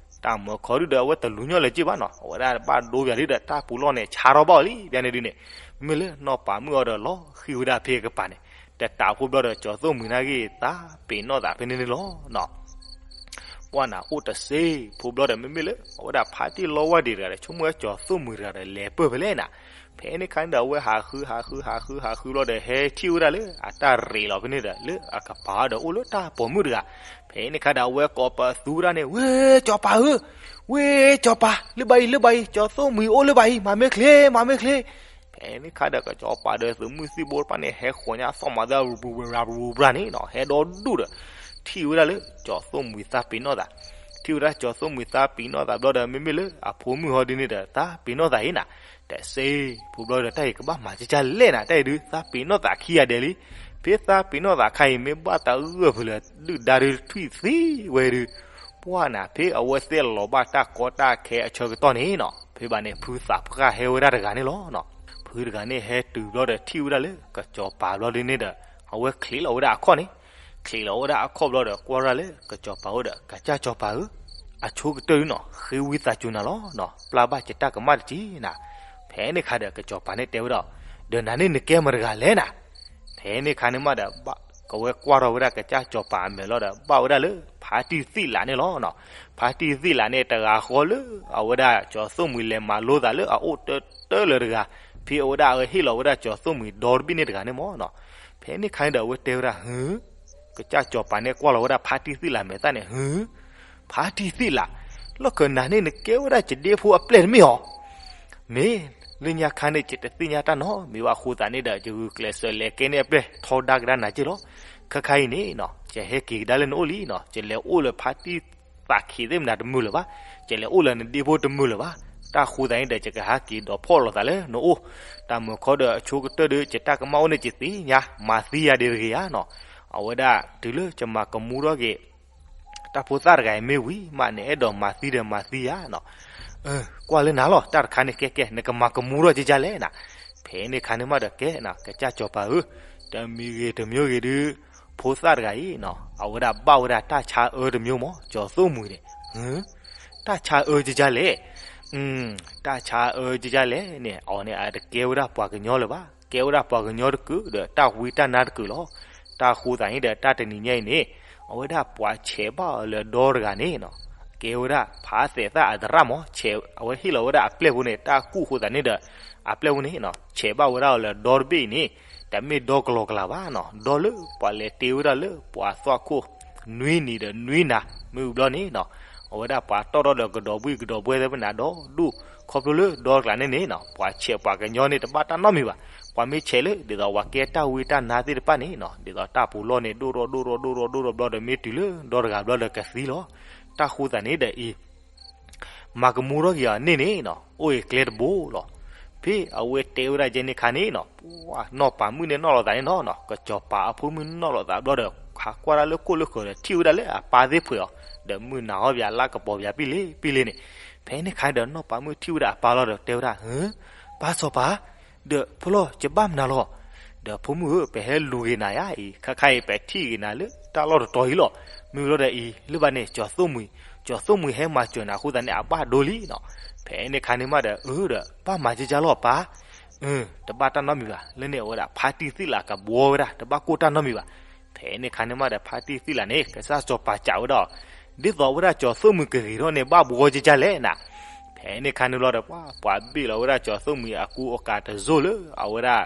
တၢ်မၤခီဒုဒီးအဝဲတလူၤညီလၢၤက့ၤဘၣ်နီၤ, အဝဲဒၣ်ဘၣ်ဒိပၠးဒုဒီး တၢ်ပူၤလီၢ်န့ၣ် ဆါထီၣ်ဘၣ်အီၤလံ ပျၢန့ၣ်ဒုန့ၣ်, မ့မ့ၢ်လၢနီၢ်ပၤမုၣ်အီၤဒီးလီၤဃံၤဝဲဒၣ်ဖဲကပၤန့ၣ်, တတးဖိဘျီဒီး ကၠီၤသိၣ်မှံၤနာ်က့ၤ သးပ့ၤနီၣ်သးဖဲန့ၣ်န့ၣ်လီၤ. ပှၢ်နၤအိၣ်တစ့ဖိဘျီဒီး မ့မ့ၢ်လၢအဝဲဒၣ်ဖါတံၢ်လီဝါဒံးတဂၤဒီး ဆိကမိၣ်ဝဲကၠီၤသိၣ်မှံၤတဂၤဒီး လဲၤပၢၢ်ဖဲလဲၣ်နၤ. ဖဲန့ၣ်ခါန့ၣ်ဒီး အဝဲဟးဃု ဟးဃု ဟးဃု ဟးဃုဘျီဒီး ဟဲထံၣ်ဝဲဒၣ်လၢအတၢ်ရ့းလီၤဖဲန့ၣ်ဒီး လၢအကပၤဒီးအိၣ်လၢတၢ်ပိာ်မုၣ်တဂၤ. ဖဲန့ၣ်ခါဒီး အဝဲကိးပသူဝဲဒၣ်န့ၣ်, ဝ့ ကၠီၤပၤဧၢ, ဝ့ ကၠီၤပၤ, လၢဘၣ်အံၤ လၢဘၣ်အံၤ, ကၠီၤသိၣ်မှံၤအိၣ်လၢဘၣ်အံၤ, မၤမ့ၢ်ချ့ မၤမ့ၢ်ချ့. ဖဲန့ၣ်ခါဒီး ကစီၤပၤဒီးသုးမုၢ်သံၣ်ဘိတဖၣ်န့ၣ် ဟဲဃီၤညါသီၣ်မၤသၣ် ရူၤရူၤရူၤရူၤန့ၣ်နီၤ, ဟဲဒီဒူၣ်ဒီး ထံၣ်ဝဲဒၣ်လၢကၠီၤသိၣ်မှံၤသးပ့ၤနီၣ်သး, ထံၣ်ဝဲဒၣ်ကၠီၤသိၣ်မှံၤသးပ့ၤနီၣ်သးဘျီဒီး မ့မ့ၢ်လၢအဖိမုၣ်ဟီဒ်န့ၣ်ဒီး သးပ့ၤနီၣ်သးအံၤနၤ, တစ့ဖိဘျီဒီး တၢ်အံၤကဘၣ်မၤကကၢ်လဲၣ်နၤ, တၢ်အံၤဒုး သးပ့ၤနီၣ်သးခံဂၤဒဲးလံ. ဖဲသးပ့ၤနီၣ်သးခါအံၤ မ့ၢ်ဘၣ်သးဂၢၢ်ဖုးလၢဒုၣ်ဒါဒုးထွံၣ်သံဝဲဒုး ပှၢ်နၤ ဖဲအဝဲသ့ၣ်လီၤဘၣ်တၢ်ကီတၢ်ခဲအဆၢကတီၢ်န့ၣ်နီၤ, ဖဲဘၣ်န့ၣ် ဖုသးပှၢ်ဟဲဝဲဒၣ်တဂၤန့ၣ်လီၤ. ဖုတဂၤန့ၣ်ဟဲတုၤဘျီဒီး ထံၣ်ဝဲဒၣ်လၢကစီၤပၤဘျီဒ်န့ၣ်ဒီး အဝဲချံးလီၤဝဲဒၣ်အခီၣ်န့ၣ်, ချံးလီၤဝဲဒၣ်အခီၣ်ဘျီဒီး ကွၢ်ဝဲဒၣ်လၢကစီၤပၤဝဲဒီး ကစၢ်စီၤပၤဧၢ, အဆိကတၢၢ်ဒုနီၤ ဃ့ဝံသးစူၤနၤလီၤနီၤ, ပျၢ်ဘၣ်ယတၢ်ကမၣ်တက့ၢ်နၤ. ဖဲန့ၣ်ခါဒီး ကစီၤပၤန့ၣ်တဲဝဲဒီး, ဒီးနၤန့ၣ်နကဲမတၤတဂၤလဲၣ်နၤ. ဖဲန့ၣ်ခါန့ၣ်မးဒီး ကဝဲကွၢ်ထီၣ်ဝဲဒၣ်ကစၢ်စီၤပၤအမဲာ်လီၤဒီး ဘၣ်ဝဲဒၣ်လၢဖါတံၢ်သံၣ်လးန့ၣ်လီၤနီၤ. ဖါတံၢ်သံၣ်လးန့ၣ် တဂၤဃီလၢ အဝဲဒၣ်ကၠီၤသိၣ်မှံၤလဲၤမၤလိသးလၢအအိၣ်တၢတၢလၢၤတဂၤ, ဖဲအဝဲဒၣ်အဟ့ၣ်လီၤဝဲဒၣ်ကၠီၤသိၣ်မှံၤဒီတဘ့ၣ်န့ၣ်တဂၤန့ၣ်မးနီၤ. ဖဲန့ၣ်ခါန့ၣ်ဒီး အဝဲတဲဝဲဒၣ် ဟု ကစၢ်စီၤပၤန့ၣ်ကွၢ်လီၤဝဲဒၣ်ဖါတံၢ်သံၣ်လးမဲာ်သၣ်န့ၣ် ဟု ဖါတံၢ်သံၣ်လး, လီၢ်ခၢၣ်နၤန့ၣ် နကဲဝဲဒၣ်ယဒ့ဖိအပျဲၢ်တမ့ၢ်ဧါ. မ့ၢ်လၢညါခါန့ၣ် ယတသ့ၣ်ညါတၢ်နီတမံၤဘၣ်အဃိသတးန့ၣ်ဒီး ယဂုာ်ကျဲးစၢးလဲၤကဲန့ၣ်အပျဲၢ်ထီဒါကဒါနၤက့ၢ်လီၤ. ခဲခါအံၤန့ၣ်နီၤ ယဟဲက့ၤကဒါလၢနအိၣ်လံနီၤ, ယလဲၤအိၣ်လၢဖါတံၢ်သးခံးသ့ၣ်မနၤတမုာ်လၢၤဘၣ်, ယလဲၤအိၣ်လၢနဒ့ဖိတမုာ်လၢၤဘၣ်. တၢ်ဃိသတးန့ၣ်ဒီး ယကဟးက့ၤဒီးဖီၣ်လိာ်သးလၢနအိၣ်. တၢ်မုာ်ခီဒီးအဆိကတၢၢ်ဒီး ယတၢ်ကမၣ်အိၣ်န့ၣ် ယသ့ၣ်ညါ မၤသံယၤဒံးတဂ့ၤဧါနီၤ. အဝဲဒၣ်တုၤလၢယမၤကမူထီၣ်က့ၤ တၢ်ဖိသၣ်တဂၤအံၤမ့ၢ်ဝံၤမး နအဲၣ်ဒိးမၤသံဒီးမၤသံယၤနီၤ. ကွၢ်လၢနၤလီၤ တၢ်တခါန့ၣ် ကဲကဲ နကမၤကမူထီၣ်ကကၢ်လဲၣ်နၤ. ဖဲန့ၣ်ခါန့ၣ်မးဒီးကဲနီၤ ကစၢ်စီၤပၤဧၢ, တမံၤဂ့ၤတမံၤဂ့ၤဒုး ဖိသၣ်တဂၤအံၤနီၤ အဝဲဒၣ်ဘၣ်ဝဲဒၣ်တၢ်ဆါအၢတမျိုးမး ကၠီၤသိၣ်မှံၤန့ၣ်, တၢ်ဆါအၢကကၢ်လဲၣ်, တၢ်ဆါအၢကကၢ်လဲၣ်န့ၣ် အဝဲန့ၣ် အတကဲဝဲဒၣ်ပှၤကညီလၢၤဘၣ်, ကဲဝဲဒၣ်ပှၤကညီတကုာ်ဒီး တၢ်ဝံတၢ်နါတကုာ်လီၤ. တၢ်ဃိသတးန့ၣ်ဒီး တၢ်တနံၤညါအံၤန့ၣ် အဝဲဒၣ်ပှၤဆဲးဘၣ်အီၤလၢဒီတဂၤန့ၣ်နီၤ, ကဲဝဲဒၣ်ဖးသဲးသၣ်အသရၣ်မး, ဆဲး အဝဲဟ့ၣ်လီၤဝဲဒၣ်အပျဲၢ်ဖိန့ၣ် တၢ်ကူၣ်ဃိသတးန့ၣ်ဒီး အပျဲၢ်ဖိန့ၣ်နီၤ ဆဲးဘၣ်ဝဲဒၣ်အီၤလၢဒီတဘ့ၣ်အံၤန့ၣ် တမ့ၢ်ဒီကလီကလီဘၣ်နီၤ, ဒီလၢပှၤလဲၤတ့ဝဲဒၣ်လၢပှၤသွၣ်ခိၣ် နွံနံၤဒီးနွံနၤ မ့ၢ်ဝံၤဘျီန့ၣ်နီၤ, အဝဲဒၣ်ပှၤတီၣ်ထီၣ်ဒီးကဒီးဘှံးကဒီးဘှဲသ့ၣ်မနၤဒီဒူၣ်, ခီဖျိလၢဒီတကျးန့ၣ်န့ၣ်နီၤ ပှၤဆဲးပှၤကညီန့ၣ် တဘၣ်တၢ်နီတမံၤဘၣ်. ပှၤမ့ၢ်ဆဲးလၢ ဒ်သိးပှၤကဲတၢ်ဝံတၢ်နါသ့ၣ်တဖၣ်န့ၣ်နီၤ ဒ်သိးတၢ်ပူၤလီၢ်န့ၣ် ဒိၣ်ထီၣ်ဒိၣ်ထီၣ်ဒိၣ်ထီၣ်ဒိၣ်ထီၣ်ဘျီဒီး မ့ၢ်တုၤလၢဒီတဂၤဘျီဒီးကသံလီၤ. တၢ်ဃိသတးန့ၣ်ဒီးအံၤ မၤကမူထီၣ်က့ၤအီၤန့ၣ်န့ၣ်နီၤ အိၣ်အံၤကျဲတဘိလီၤ. ဖဲအဝဲတဲဝဲဒၣ်ယဲန့ၣ်ခါန့ၣ်နီၤ ပှၤနီၢ်ပၤမုၣ်န့ၣ်နီၣ်လိာ်သးန့ၣ်နီၤနီၤ ကစီၤပၤအဖိမုၣ်နီၣ်လိာ်သးဘျီဒီး ဟးကွၢ်ဒၣ်လၢခိၣ်လၢဃၢၤဒီး ထံၣ်ဝဲဒၣ်လၢအပၢ်သ့ၣ်ဖှဲးအီၤ ဒီးမုၢ်နၤဟီၣ်ပယၤလၢကပီၤပယၤပံလ့ပံလ့န့ၣ်. ဖဲန့ၣ်ခါဒီးနီၢ်ပၤမုၣ်ထံၣ်ဝဲဒၣ်အပၢ်လီၤဒီးတဲဝဲဒၣ် ဟၢ ပၢ်စီၤပၤ ဒီးဖိလီၤ ယဘၣ်မနုၤလီၤ. ဒီးဖိမုၣ်ဧၢ ပဟဲလူၤက့ၤနၤယါအံၤ ခါခါအံၤ ပထံၣ်က့ၤနၤလၢတၢ်လီၢ်တတီၤအံၤလီၤ. မ့ၢ်ဝံၤလီၤဒီးအံၤ လၢဘၣ်န့ၣ် ကၠီၤသိၣ်မှံၤ, ကၠီၤသိၣ်မှံၤဟဲမၤစၢၤနၤအဃိသတးန့ၣ် အဘၣ်ဒိလံနီၤ. ဖဲန့ၣ်ခါန့ၣ်မးဒီး အၢ ဒီးဘၣ်မၤကကၢ်လီၤပၢ်. အၢ တဘၣ်တၢ်နီတမံၤဘၣ်. လၢန့ၣ်အဝဲဒၣ်ဖါတံၢ်သံၣ်လးကဘှီဝဲဒၣ် တဘၣ်ကိၢ်တၢ်နီတမံၤဘၣ်. ဖဲန့ၣ်ခါန့ၣ်မးဒီး ဖါတံၢ်သံၣ်လးန့ၣ် ကစၢ်စီၤပၤစံးဝဲဒၣ်အီၤ, ဒ်သိးဝဲဒၣ်ကၠီၤသိၣ်မှံၤကဂ့ၤထီၣ်န့ၣ် ဘၣ်ဘှီကကၢ်လဲၣ်နၤ. ဖဲန့ၣ်ခါန့ၣ်ဘျီဒီး ပှၤ ပှၤဘ့ၣ်လီၤဝဲဒၣ်ကၠီၤသိၣ်မှံၤအကူအကၤတစိၢ်လၢ အဝဲဒၣ်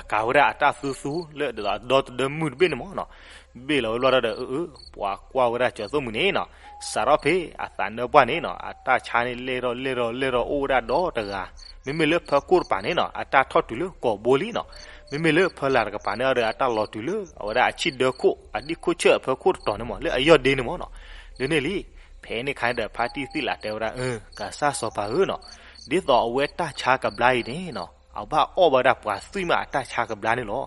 အကၤဝဲဒၣ်အတၢ်သူသူလၢဒ်သိးဒီသဒၢမုၢ်တဘ့ၣ်န့ၣ်မးနီၤ. ဘ့ၣ်လီၤဝဲဘျီဒီး အၢ အၢ ပှၤကွၢ်ဝဲဒၣ်ကၠီၤသိၣ်မှံၤန့ၣ်နီၤ, စးထီၣ်ဖဲအသးနၢပှၢ်န့ၣ်နီၤ အတၢ်ဆါန့ၣ် လဲၢ်ထီၣ်လဲၢ်ထီၣ်လဲၢ်ထီၣ်အိၣ်ဝဲဒၣ်ဒီတဂၤ. မ့မ့ၢ်လၢဖၢခိၣ်တပၤန့ၣ်နီၤ အတၢ်ထီၣ်တုၤလၢကိာ်ဘိလံနီၤ. မ့မ့ၢ်လၢဖၢလၢ်တကပၤန့ၣ်ဒီး အတၢ်လီၤတုၤလၢ အဝဲဒၣ်အဆံၣ်ဒၢခိၣ် အဒံၣ်ခိၣ်ဆၢၣ်အဖၢခိၣ်တတီၤန့ၣ်မး လၢအယီၢ်ဒ့န့ၣ်မးနီၤ. လၢန့ၣ်လံ ဖဲန့ၣ်ခါန့ၣ်ဒီး ဖါတံၢ်သံၣ်လးတဲဝဲဒၣ် အၢ ကစၢ်စီၤပၤဧၢနီၤ, ဒ်သိးအဝဲတၢ်ဆါကဘျါအံၤန့ၣ်နီၤ အဘၣ်အီၣ်ဘၣ်ဒၣ်ပှၤသွံၣ်မးအတၢ်ဆါကဘျါန့ၣ်လီၤ.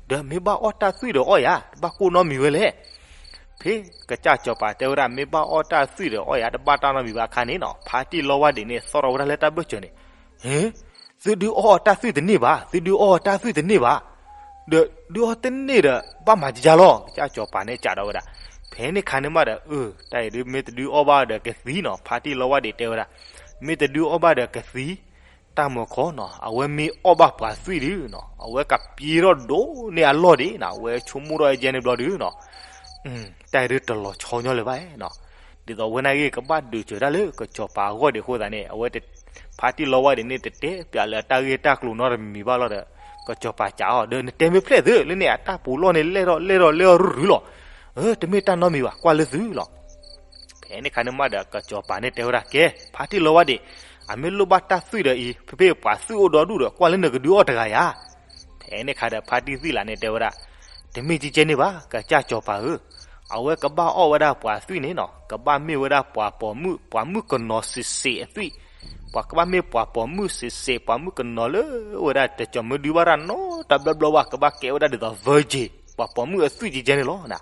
ဒီးမ့ၢ်ဘၣ်အီၣ်တၢ်သွံၣ်ဒီးအီၣ်ယၤ တဘၣ်ကိၢ်နီတမံၤဝဲလဲၣ်. ဖဲကစၢ်စီၤပၤတဲဝဲဒၣ် မ့ၢ်ဘၣ်အီၣ်တၢ်သွံၣ်ဒီးအီၣ်ယၤ တဘၣ်တၢ်နီတမံၤဘၣ်အခါန့ၣ်နီၤ ဖါတံၢ်လီဝါဒံးန့ၣ် သီၣ်ထီၣ်ဝဲဒၣ်လၢတၢ်ဘၢၣ်စၢၤန့ၣ်, ဟ့, သုဒုးအီၣ်တၢ်သွံၣ်တန့ၢ်ဘၣ်, သုဒုးအီၣ်တၢ်သွံၣ်တန့ၢ်ဘၣ်, ဒီးဒုးအီၣ်တန့ၢ်ဒီး ဘၣ်မၤကကါလီၤ. ကစၢ်စီၤပၤန့ၣ်စံးဒီးဝဲဒၣ်, ဖဲန့ၣ်အခါန့ၣ်မးဒီး အၢ တၢ်အံၤဒုးမ့ၢ်တဒုးအီၣ်ဘၣ်ဒီးကသံနီၤ. ဖါတံၢ်လီဝါဒံးတဲဝဲဒၣ်, မ့ၢ်တဒုးအီၣ်ဘၣ်ဒီးကသံ, တၢ်မုၢ်ခီနီၤ အဝဲမ့ၢ်အီၣ်ဘၣ်ပှၤသွံၣ်ဒုးနီၤ အဝဲကပျံၤထီၣ်ဒိၣ်န့ၢ်အလီၢ်ဒံးနီၤ အဝဲဆိကမိၣ်ထီၣ်အကဲန့ၣ်ဘျီဒုးနီၤ တၢ်အံၤဒုးတလီၤဆီညီလၢၤဘၣ်နီၤ. ဒ်သိးဝဲန့ၣ်ဂ့ၤ ကဘၣ်ဒုးစၢၤတၢ်လၢကစၢ်စီၤပၤအဂီၢ်ဒံးအဃိသတးန့ၣ် အဝဲ ဖါတံၢ်လီဝါဒံးန့ၣ် တတဲပၠးလၢတၢ်ဂ့ၢ်တၢ်ကျိၤနီတမံၤဘၣ်လီၤဒီး ကစၢ်စီၤပၤစံးအီၤ ဒီးနတဲမ့ၢ်ဖျဲၣ်သုလၢန့ၣ် အတၢ်ပူၤလီၢ်န့ၣ် လဲၢ်ထီၣ်လဲၢ်ထီၣ်လဲၢ်ထီၣ်ရုၢ်ရုၢ်လီၤ. အၢ တမ့ၢ်တၢ်နီတမံၤဘၣ် ကွၢ်လၢသုလီၤ. ဖဲန့ၣ်အခါန့ၣ်မးဒီး ကစၢ်စီၤပၤန့ၣ်တဲဝဲဒၣ် ကဲ ဖါတံၢ်လီဝါဒံး, အမ့ၢ်လိၣ်ဘၣ်တၢ်သွံၣ်ဒီးအံၤ ဖဲဖဲပှၤသွံၣ်အိၣ်ဒီဒူၣ်ဒီး ကွၢ်လၢနကဒုးအီၣ်တဂၤယၤ. ဖဲန့ၣ်အခါဒီး ဖါတံၢ်သံၣ်လးန့ၣ်တဲဝဲဒၣ်, တမ့ၢ်ကကဲန့ၣ်ဘၣ် ကစၢ်စီၤပၤဧၢ, အဝဲကဘၣ်အီၣ်ဝဲဒၣ်ပှၤသွံၣ်န့ၣ်နီၤ ကဘၣ်မ့ၢ်ဝဲဒၣ်ပှၤပိာ်မုၣ် ပှၤမုၣ်ကနီၤစ့းစ့းအသွံၣ်, ပှၤကဘၣ်မ့ၢ်ပှၤပိာ်မုၣ်စ့းစ့း ပှၤမုၣ်ကနီၤလၢဝဲဒၣ် တကီၤမ့ၢ်ဒုးဘၣ်တၢ်နီတဘျီဘျီဘၣ် ကဘၣ်ကဲဝဲဒၣ်ဒ်သိး virgin ပှၤပိာ်မုၣ်အသွံၣ်ကကဲန့ၣ်လီၤ.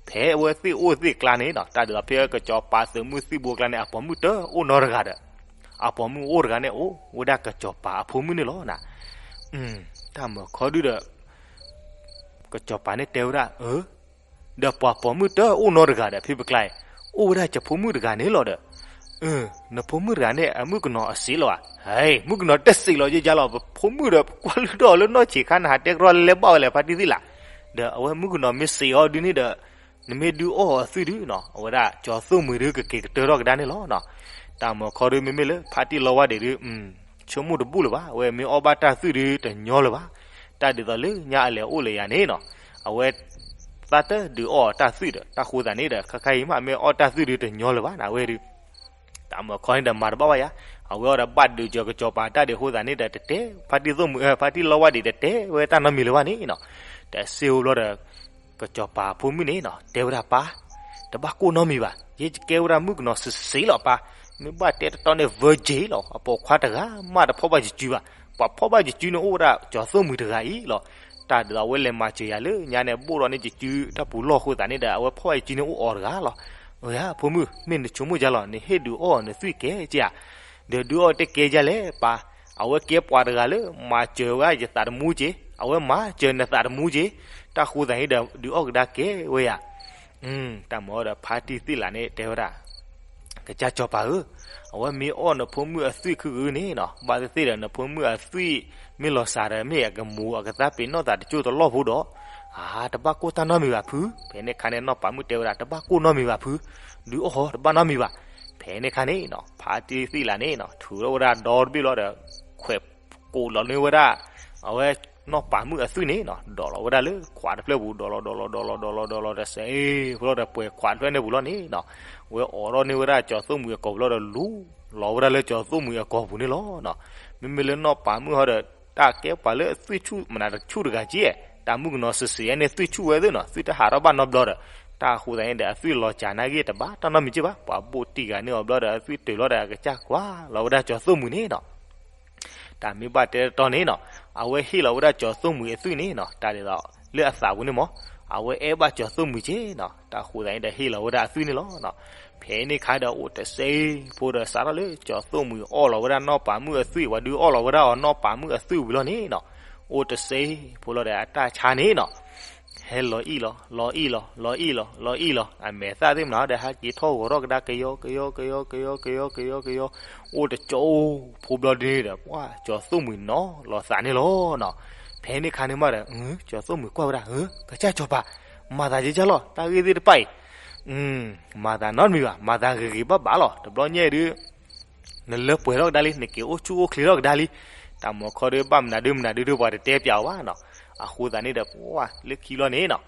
ဖဲအဝဲသ့ၣ်အိၣ်သ့ၣ်ကျါန့ၣ်နီၤ တၢ်ဒ်သိးဖဲကစၢ်စီၤပၤသုးမုၢ်သံၣ်ဘိအကျါန့ၣ် အပိာ်မုၣ်တအိၣ်နီတဂၤဒီး အပိာ်မုၣ်အိၣ်တဂၤန့ၣ် အိၣ်ဝဲဒၣ်ကစၢ်စီၤပၤအဖိမုၣ်န့ၣ်လီၤ. တၢ်မုၢ်ခီဒုဒီး ကစၢ်စီၤပၤန့ၣ်တဲဝဲဒၣ် အၢ ဒီးပှၤပိာ်မုၣ်တအိၣ်နီတဂၤဒီး ဖဲပကျါအံၤ အိၣ်ဝဲဒၣ်ယဖိမုၣ်တဂၤန့ၣ်လီၤဒီး, အၢ နဖိမုၣ်တဂၤန့ၣ် အမုၣ်ကနီၤအစ့းလီၤဧါ. ဟဲ မုၣ်ကနီၤတစ့းလီၤကကါလီၤ ပဖိမုၣ်ဒီး ပကွၢ်လုၢ်ထီၣ်အီၤလၢနီၢ်ဆံးခါ နဟးတဲကရီလဲၤဘၣ်ဝဲလဲၣ် ဖါတံၢ်သံၣ်လး. ဒီးအဝဲမုၣ်ကနီၤမ့ၢ်စ့းအီၤဒုန့ၣ်ဒီး နမ့ၢ်ဒုးအီၣ်အီၤသွံၣ်ဒုနီၤ အဝဲဒၣ်ကၠီၤသိၣ်မှံၤဒုကက့ၤကတၢၢ်ထီၣ်ကဒါန့ၣ်လီၤ. တၢ်မုၢ်ခီဒု မ့မ့ၢ်လၢဖါတံၢ်လီဝါဒံးဒု ဆိကမိၣ်တဘူၣ်လၢၤဘၣ်, အဝဲမ့ၢ်အီၣ်ဘၣ်တၢ်သွံၣ်ဒုတညီလၢၤဘၣ်. တၢ်ဒ်သိးလၢညါအလဲၤအိၣ်လၢယၤန့ၣ်နီၤ အဝဲ သးတဒုးအီၣ်တၢ်သွံၣ်ဒီး တၢ်ဃိသးန့ၣ်ဒီး ခါခါအံၤမး မ့ၢ်အီၣ်တၢ်သွံၣ်ဒုတညီလၢၤဘၣ်န့ၣ် အဝဲဒု တၢ်မုၢ်ခီန့ၣ်ဒီးမၤတဘၣ်ဘၣ်ယၤ, အဝဲအီၤဒီးဘၣ်ဒုးစၢၤကစၢ်စီၤပၤတၢ်ဒံးအဃိသတးန့ၣ်ဒီး တတဲ ဖါတံၢ်သိၣ်မှံၤ ဖါတံၢ်လီဝါဒံး တတဲဝဲတၢ်နီတမံၤလၢၤဘၣ်န့ၣ်နီၤ. တစ့ဖိဘျီဒီး ကစၢ်စီၤပၤအဖိမုၣ်န့ၣ်နီၤ တဲဝဲဒၣ်ပၢ်, တဘၣ်ကိၢ်နီတမံၤဘၣ်, ယဲယကဲဝဲဒၣ်မုၣ်ကနီၤစ့းစ့းလီၤပၢ်, မ့ၢ်ဘၣ်တဲတတီန့ၣ် virgin လီၤ, အပိာ်ခွါတဂၤမးတဖီၣ်ဘၣ်ယစုဘၣ်, ပှၤဖီၣ်ဘၣ်ယစုန့ၣ်အိၣ်ဝဲဒၣ်ကၠီၤသိၣ်မှံၤတဂၤအံၤလီၤ. တၢ်ဒ်သိးအဝဲလဲၤမၤစၢၤယၤလၢညါန့ၣ် ဘိၣ်ထီၣ်န့ၢ်ယစုတၢ်ပူၤလီၢ်အဃိသတးန့ၣ်ဒီး အဝဲဖီၣ်ဘၣ်ယစုန့ၣ်အိၣ်အီၤတဂၤလီၤ. အၢ ဖိမုၣ် မ့ၢ်နဆိကမိၣ်ယါလီၤ, နဟ့ၣ်ဒုးအီၣ်နသွံၣ်ကဲကဧါ, ဒီးဒုးအီၣ်တကဲယါလဲၣ်ပၢ်, အဝဲကဲပှၤတဂၤလၢမၤစၢၤဝဲယသးသမူက့, အဝဲမၤစၢၤနသးသမူက့, တၢ်ဃိသတးန့ၣ်ဒီး ဒုးအီၣ်ကဒါကဲဝဲယၤ. တၢ်မုၢ်ဒီးဖါတံၢ်သံၣ်လးန့ၣ်တဲဝဲဒၣ် ကစၢ်စီၤပၤဧၢ, အဝဲမ့ၢ်အီၣ်နဖိမုၣ်အသွံၣ်ခုဂုန့ၣ်နီၤ, ဘၣ်သ့ၣ်သ့ၣ်ဒီးနဖိမုၣ်အသွံၣ် မ့ၢ်လီၤစှၤဒီး မ့ၢ်အကမူၤအကသါပ့ၤနီၣ်သးတကၠိၢ်တလီၢ်ဖိဒီး, အါ တဘၣ်ကိၢ်တၢ်နီတမံၤဘၣ်ဖု, ဖဲန့ၣ်အခါန့ၣ် နီၢ်ပၤမုၣ်တဲဝဲဒၣ် တဘၣ်ကိၢ်နီတမံၤဘၣ်ဖု, ဒုးအီၣ်ဃီတဘၣ်နီတမံၤဘၣ်. ဖဲန့ၣ်အခါန့ၣ်နီၤ ဖါတံၢ်သံၣ်လးန့ၣ်နီၤ ထုးထီၣ်ဝဲဒၣ်ဒီတဘ့ၣ်လီၤဒီး ခွဲးကိးလီၤန့ၢ်ဝဲဒၣ် အဝဲ နီၢ်ပၤမုၣ်အသွံၣ်န့ၣ်နီၤ ဒိးလီၤဝဲဒၣ်လၢခွးတဖျၢၣ်ပူၤ ဒိးလီၤ ဒိးလီၤ ဒိးလီၤ ဒိးလီၤ ဒိးလီၤ တစဲးဖိလီၤဒီး ပှဲၤခွးတဖျၢၣ်န့ၣ်ပူၤလီၤန့ၣ်နီၤ, ဝဲအိးထီၣ်န့ၢ်ဝဲဒၣ်ကၠီၤသိၣ်မှံၤအကိာ်ပူၤလီၤဒီးလူၤလီၤဝဲဒၣ်လၢ ကၠီၤသိၣ်မှံၤအကိာ်ပူၤန့ၣ်လီၤ. မ့မ့ၢ်လၢနီၢ်ပၤမုၣ်ဟီဒီး တၢ်ကဲပှၤလၢအသွံၣ်ဆူၣ်မနုၤတဆူၣ်တဂၤက့, တၢ်မုၣ်ကနီၤစ့းစ့းန့ၣ် သွံၣ်ဆူၣ်ဝဲသ့ၣ်နီၤ သွံၣ်တဟးထီၣ်ဘၣ်နီတဘျီဒီး, တၢ်ဃိသတးန့ၣ်ဒီး အသွံၣ်လီၤစှၤနာ်က့ တဘၣ်တၢ်နီတမံၤက့ဘၣ်, ပှၤဘိးတံၢ်ဂၤန့ၢ်အီၤဘျီဒီး အသွံၣ်တုၤလီၤဒီး အကစၢ်ကွၢ်လီၤဝဲဒၣ်ကၠီၤသိၣ်မှံၤန့ၣ်နီၤ တၢ်မ့ၢ်ဘၣ်တဲတတီန့ၣ်နီၤ, အဝဲဟ့ၣ်လီၤဝဲဒၣ်ကၠီၤသိၣ်မှံၤအသွံၣ်န့ၣ်နီၤ တၢ်ဒ်သိးလၢအသးပူၤန့ၣ်မး, အဝဲအဲၣ်ဘၣ်ကၠီၤသိၣ်မှံၤက့နီၤ တၢ်ဃိသတးန့ၣ်ဒီး ဟ့ၣ်လီၤဝဲဒၣ်အသွံၣ်န့ၣ်လီၤ. ဖဲန့ၣ်ခါဒီးအိၣ်တစဲးဖိဒီး စးထီၣ်လၢကၠီၤသိၣ်မှံၤအီၣ်လီၤဝဲဒၣ်နီၢ်ပၤမုၣ်အသွံၣ် ပှၤဒုးအီၣ်လီၤဝဲဒၣ်အီၤနီၢ်ပၤမုၣ်အသွံၣ်ဝံၤလီၤန့ၣ်နီၤ, အိၣ်တစဲးဖိလီၤဒီး အတၢ်ဆါန့ၣ်နီၤ ဟဲလီၤအံၣ်လီၤ လီၤအံၣ်လီၤ လီၤအံၣ်လီၤ လီၤအံၣ်လီၤ အမဲာ်သၣ်သ့ၣ်မနုၤဒီး ဟဲက့ၤထီၣ်ဂီၤထီၣ်ကဒါကယီကယီကယီကယီကယီကယီကယီ, အိၣ်တကၠိဖိဘျီဒုန့ၣ်ဒီး ပှၤကၠီၤသိၣ်မှံၤနီၤလီၤသးန့ၣ်လီၤနီၤ. ဖဲန့ၣ်ခါန့ၣ်မးဒီး ကၠီၤသိၣ်မှံၤကွၢ်ဝဲဒၣ် ကစၢ်ကၠီၤပၤ, မၤသးကကါလီၤ တၢ်ဂ့ၢ်သ့ၣ်တဖၣ်အံၤ, မၤသးနီတမံၤဘၣ် မၤသးဂ့ၤဂ့ၤဘၣ်ဘၣ်လီၤ တဘျီညါဒု နလၢပှဲၤထီၣ်ကဒါလံ နက့ၤအိၣ်ဆူၣ်အိၣ်ချ့ထီၣ်ကဒါလံ. တၢ်မုၢ်ခီဒီး ဘၣ်မနုၤဒုမနုၤဒုဒီး ပှၤတတဲပၠးအီၤဘၣ်နီၤ. အဃိသတးန့ၣ်ဒီး ပှၤလၢခံလီၤန့ၣ်နီၤ,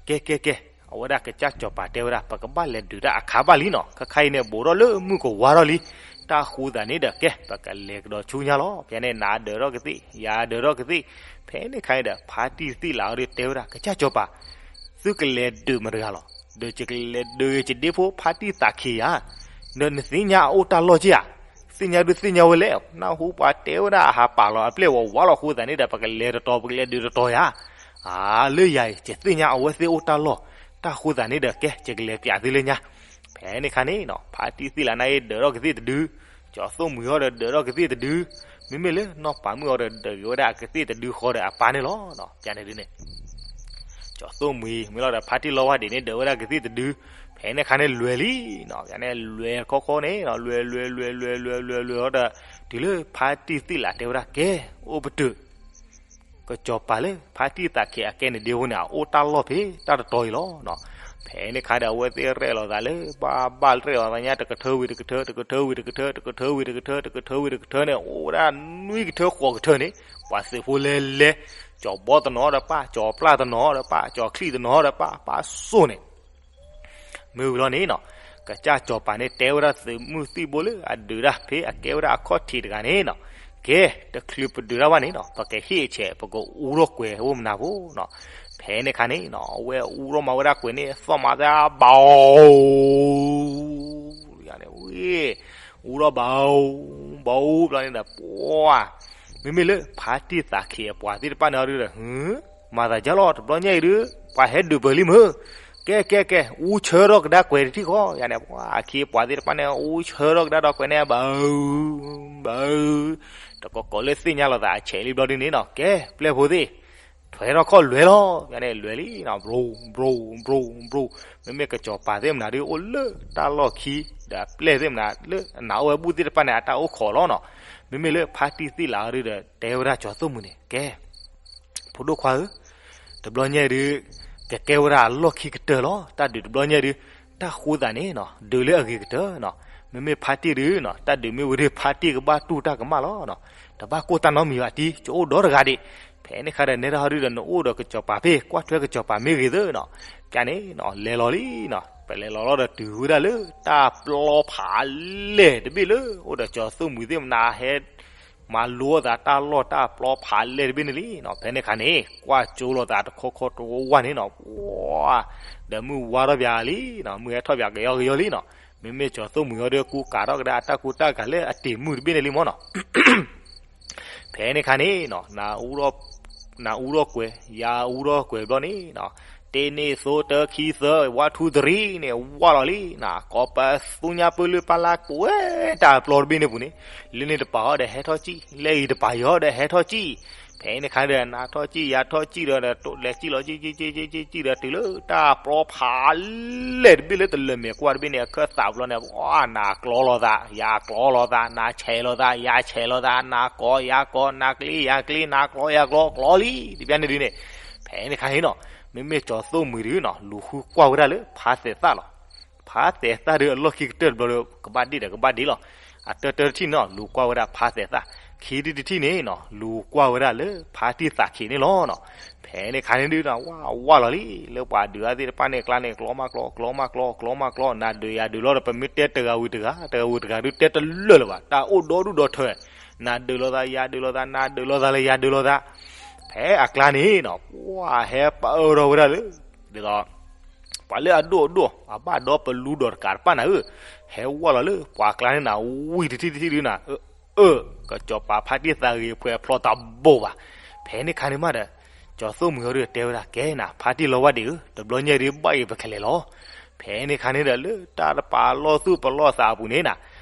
ကဲကဲကဲ, အဝဲဒၣ်ကစၢ်ကၠီၤပၤတဲဝဲဒၣ် ပကဘၣ်လဲၤဒုးတၢ်အခါဘၣ်လံနီၤ, ခါခါအံၤန့ၣ် ဘူးထီၣ်လၢမုၢ်ကဝါထီၣ်လံ. တၢ်ဃိသတးန့ၣ်ဒီး ကဲ ပကလဲၤကဒီးဆူညါလီၤ. ဖဲန့ၣ် နၤဒၢးထီၣ်ကသ့ၣ် ယၤဒၢးထီၣ်ကသ့ၣ်. ဖဲန့ၣ်ခါအံၤဒီး ဖါတံၢ်သံၣ်လးအီၤဒီးတဲဝဲဒၣ် ကစၢ်ကၠီၤပၤ, သုကလဲၤဒုးမတၤတဂၤလီၤ. ဒီးယကလဲၤဒုးယဒ့ဖိဖါတံၢ်သးခံဧါ. ဒီးနသ့ၣ်ညါအအိၣ်တၢ်လီၢ်က့ဧါ. သ့ၣ်ညါဒုးသ့ၣ်ညါဝဲလဲၣ်, နၢ်ဟူပှၤတဲဝဲဒၣ်အဟးပာ်လီၤအပျဲၢ်ဝဲဝးလီၤအဃိသတးန့ၣ်ဒီး ပကလဲၤတတီၤ ပကလဲၤဒုးတတီၤယၤ, အါ လၢယၤအံၤ ယသ့ၣ်ညါအဝဲသ့ၣ်အိၣ်တၢ်လီၢ်, တၢ်ဃိသတးန့ၣ်ဒီး ကဲ ယကလဲၤပျးသုလၢညါ. ဖဲန့ၣ်ခါန့ၣ်နီၤ ဖါတံၢ်သ့ၣ်လးနၢ်အ့ၣ်ဒၢးထီၣ်ကသ့ၣ်တဒု, ကၠီၤသိၣ်မှံၤဟီဒီးဒၢးထီၣ်ကသ့ၣ်တဒု, မ့မ့ၢ်လၢနီၢ်ပၤမုၣ်အီၤဒီး ဒၢးက့ၤဝဲဒၣ်ကသ့ၣ်တဒုဃီဒီးအပၢ်န့ၣ်လီၤ. ကန့ၣ်ဒုးန့ၣ် ကၠီၤသိၣ်မှံၤ မ့ၢ်လီၤဒီး ဖါတံၢ်လီဝါဒံးန့ၣ် ဒၢးဝဲဒၣ်ကသ့ၣ်တဒု, ဖဲန့ၣ်ခါန့ၣ်လဲၤလံနီၤ. ကန့ၣ်လဲၤခီခီန့ၣ်နီၤ လဲၤလဲၤလဲၤလဲၤလဲၤလဲၤလဲၤလီၤဒီး တုၤလၢဖါတံၢ်သ့ၣ်လးတဲဝဲဒၣ် ကဲ အိၣ်ပတုာ် ကစီၤပၤလၢဖါတံၢ်သးခ့အကဲန့ၣ်ဒ့ဖိန့ၣ် အအိၣ်တၢ်လီၢ်ဖဲတၢ်တတီၤအံၤလီၤ. ဖဲန့ၣ်ခါဒီး အဝဲသ့ၣ်ရဲၣ်လီၤသးလၢ ဘၣ်ဘၣ်ရဲၣ်လီၤသးညါ တကထၢဝံၤတကထၢ တကထၢဝံၤတကထၢ တကထၢဝံၤတကထၢ တကထၢဝံၤတကထၢန့ၣ် အိၣ်ဝဲဒၣ်နွံကထၢဃိးကထၢန့ၣ် ပှၤသုးဖိလဲၤလဲၤ ကၠီၤဘီတနီၤဒီးပၢ် ကၠီၤပျၢ်တနီၤဒီးပၢ် ကၠီၤချံၣ်တနီၤဒီးပၢ် ပၢ်စိၣ်န့ၣ် မ့ၢ်ဝံၤလီၤန့ၣ်နီၤ ကစၢ်စီၤပၤန့ၣ် တဲဝဲဒၣ်သုးမုၢ်သံၣ်ဘိလၢအဒုးတၢ်ဖဲအကဲဝဲဒၣ်အခီၣ်ထံးတဂၤန့ၣ်နီၤ, ကဲ တချုးပဒုးတၢ်ဘၣ်န့ၣ်နီၤ ပကဟ့ၣ်အဆဲး ပကအူထီၣ်ကွဲၤအိၣ်မနၤဖိနီၤ. ဖဲန့ၣ်ခါန့ၣ်နီၤ အဝဲအူထီၣ်မၤဝဲဒၣ်ကွဲၤန့ၣ် သီၣ်မၤသးဘၣ် ဝံၤ အူထီၣ်ဘၣ် ဘၣ်ဘျီန့ၣ်ဒီး ပှၤ မ့မ့ၢ်လၢဖါတံၢ်သးခ့အပှၤသ့ၣ်တဖၣ်န့ၣ်ဒီး မၤသးဒ်လဲၣ် တဘျီညါအံၤဒုး ပှၤဟဲဒုးပၢၤလံမ့ၢ်, ကဲ ကဲ ကဲ အူဆၢထီၣ်ကဒါကွဲၤတထံၣ်ဃီ ယၤန့ၣ် ပှၤအခ့အပှၤသ့ၣ်တဖၣ်န့ၣ် အူဆၢထီၣ်ကဒါဒီးကွဲၤန့ၣ် ဘၣ် ဘၣ် တကီးကီးလၢသ့ၣ်ညါလိာ်သးအဆဲးလံဘျီဒုးန့ၣ်နီၤ ကဲ ပျဲၢ်ဖိသ့ၣ် ထွဲထီၣ်ခီၣ်လွဲၤလီၤ ယၤန့ၣ် လွဲၤလံနီၤ ဘြိ ဘြိ ဘြိ ဘြိ မ့မ့ၢ်ကစီၤပၤသ့ၣ်မနၤဒုး အိၣ်လၢတၢ်လီၢ်ခံ ဒီးအပျဲၢ်သ့ၣ်မနၤ လၢအနးအိၣ်ဝဲဘူၣ်သ့ၣ်တဖၣ်န့ၣ် အတၢ်အိၣ်ခိးလီၤနီၤ. မ့မ့ၢ်လၢဖါတံၢ်သ့ၣ်လးအီၤဒုးဒီး တဲဝဲဒၣ်ကၠီၤသိၣ်မှံၤန့ၣ် ကဲ ဖိဒိၣ်ခွါဧၢ, တဘျီညါအံၤဒုး ကကဲဝဲဒၣ်အလီၢ်ခံကတၢၢ်လီၤ. တၢ်ဒုးတဘျီညါအံၤဒုး တၢ်ဃိသးန့ၣ်နီၤ ဒုးလၢအဂ့ၤကတၢၢ်နီၤ. မ့မ့ၢ်ဖါတံၢ်ဒုးနီၤ တၢ်ဒုးမ့ၢ်ဝံၤဒုး ဖါတံၢ်ကဘၣ်တူၢ်တၢ်ကမၣ်လီၤနီၤ. တဘၣ်ကိၢ်တၢ်နီတမံၤဘၣ်တံၢ် ကအိၣ်ဒီတဂၤဒံး. ဖဲန့ၣ်ခါဒီး နဲဒၣ်ဟီဒုးဒီး နအိၣ်ဒီးကစီၤပၤဖဲ ကွၢ်ထွဲကစီၤပၤမ့ၢ်ဂ့ၤသၢနီၤ. ကန့ၣ်နီၤ လဲၤလီၤလံနီၤ. ပလဲၤလီၤလီၤဒီးတုၤဝဲဒၣ်လၢ တၢ်ပျီဖးလဲၢ်တဘ့ၣ်လၢ အိၣ်ဒီးကၠီၤသိၣ်မှံၤသ့ၣ်မနၤဟဲ မၤလိအသးတၢ်လီၢ်တၢ်ပျီဖးလဲၢ်တဘ့ၣ်န့ၣ်လံ. ဖဲန့ၣ်ခါန့ၣ် ကွၢ်ကၠိလိာ်သးတခီခီတဝၢ်န့ၣ်နီၤ, ပှၤ ဒီးမုၢ်ဝါထီၣ်ပၠးလံနီၤ, မုၢ်ဟဲထီၣ်ပၠးကယီကယီလံနီၤ. မ့မ့ၢ်ကၠီၤသိၣ်မှံၤအီၤဒီး ကူကၤထီၣ်ကဒါအတၢ်ကူတၢ်ကၤလၢအတံၤမုၢ်တဘ့ၣ်န့ၣ်လံမ့ၢ်နီၤ. ဖဲန့ၣ်ခါန့ၣ်နီၤ, နအူထီၣ်ကွဲၤ, ယၤအူထီၣ်ကွဲၤဘျီန့ၣ်နီၤ, တ့ၢ်န့ၢ်သိတၢခံသၢ ဝါထူသရံန့ၣ် ဝါလီၤလံနီၤ, ကိးပသူညါပၢလၢပၢ်လၢကွဲၤတၢ်ပျီတဘ့ၣ်န့ၣ်ပူၤန့ၣ်, လၢန့ၣ်တပၤဟီဒီးဟဲထီၣ်ကံၣ်, လၢအံၤတပၤယီၤဒီးဟဲထီၣ်ကံၣ်, ဖဲန့ၣ်ခါဒီး နၤထီၣ်ကံၣ် ယၤထီၣ်ကံၣ်ဒီး လဲၤကံၣ်လီၤကံၣ်ကံၣ်ကံၣ်ကံၣ်ကံၣ်ဒီး တုၤလၢတၢ်ပျီဖးလဲၢ်တဘ့ၣ်လၢတလၢာ်မဲာ်ကွၢ်တဘ့ၣ်န့ၣ် အခၢၣ်သးဘျီန့ၣ် နၤကျီလီၤသး ယၤကျီလီၤသး, နၤဆဲးလီၤသး ယၤဆဲးလီၤသး, နၤကိးယၤကိး, နၤကျ့ယၤကျ့, နၤကျီယၤကျီ, ကျီလံ တဘျီန့ၣ်ဒုးန့ၣ်, ဖဲန့ၣ်ခါန့ၣ်နီၤ, မ့မ့ၢ်ကၠီၤသိၣ်မှံၤဒုးနီၤ လူၤဃုကွၢ်ဝဲဒၣ်လၢဖါသဲးသၣ်လီၤ. ဖါသဲးသၣ်ဒုးအလီၢ်ခံကတၢၢ်တဘျီဒီး ကဘၣ်ဒ့ၣ်ဒီးကဘၣ်ဒ့ၣ်လီၤ. အတၢတၢတထံၣ်န့ၣ်နီၤ လူၤကွၢ်ဝဲဒၣ်ဖါသဲးသၣ်, ခံထံၣ်တထံၣ်န့ၣ်နီၤ လူၤကွၢ်ဝဲဒၣ်လၢဖါတံၢ်သးခ့န့ၣ်လီၤနီၤ. ဖဲန့ၣ်ခါန့ၣ်ဒုးနီၤ ဝါဝါလီၤလံ, လၢပှၤဒုးအါသ့ၣ်တဖၣ်န့ၣ် အကျါန့ၣ် ကျီမးကျီ, ကျီမးကျီ, ကျီမးကျီ, နၤဒုးယၤဒုးလီၤဒီး ပမ့ၢ်တဲတဂၤဝံၤတဂၤ, တဂၤဝံၤတဂၤဒုး တဲတလၢာ်လၢၤဘၣ်, တၢ်အိၣ်ဒီဒူၣ်ဒီထၢ, နၤဒုးလိာ်သး ယၤဒုးလိာ်သး, နၤဒုးလိာ်သးလၢယၤဒုးလိာ်သး, ဖဲအကျါန့ၣ်နီၤ ပှၤဟဲပၢထီၣ်ဝဲဒၣ်လၢ ဒ်သိး ပှၤလၢအဒိၣ်အဒိၣ် အဘၣ်ဒီပလူဒီးတကးတပၣ်နၤဧၢ, ဟဲဝါလီၤလၢပှၤအကျါန့ၣ်နၤ ဝံၤတထံၣ်တထံၣ်ဒုးနၤ, အၢ, ကစီၤပၤဖါတံၢ်သးဂ့ၤဖှဲးဖျိးတၢ်ဘိၣ်ဘၣ်. ဖဲန့ၣ်ခါန့ၣ်မးဒီး ကၠီၤသိၣ်မှံၤဟီဒုးတဲဝဲဒၣ် ကဲနၤ ဖါတံၢ်လီဝါဒံးဧၢ, တဘျီညါဒုး ဘၣ်အံၤပကလဲၤလီၤ. ဖဲန့ၣ်ခါန့ၣ်ဒီး လၢတၢ်တပာ်လီၢ်သူၣ်ပလီၢ်သးအပူၤန့ၣ်နၤ,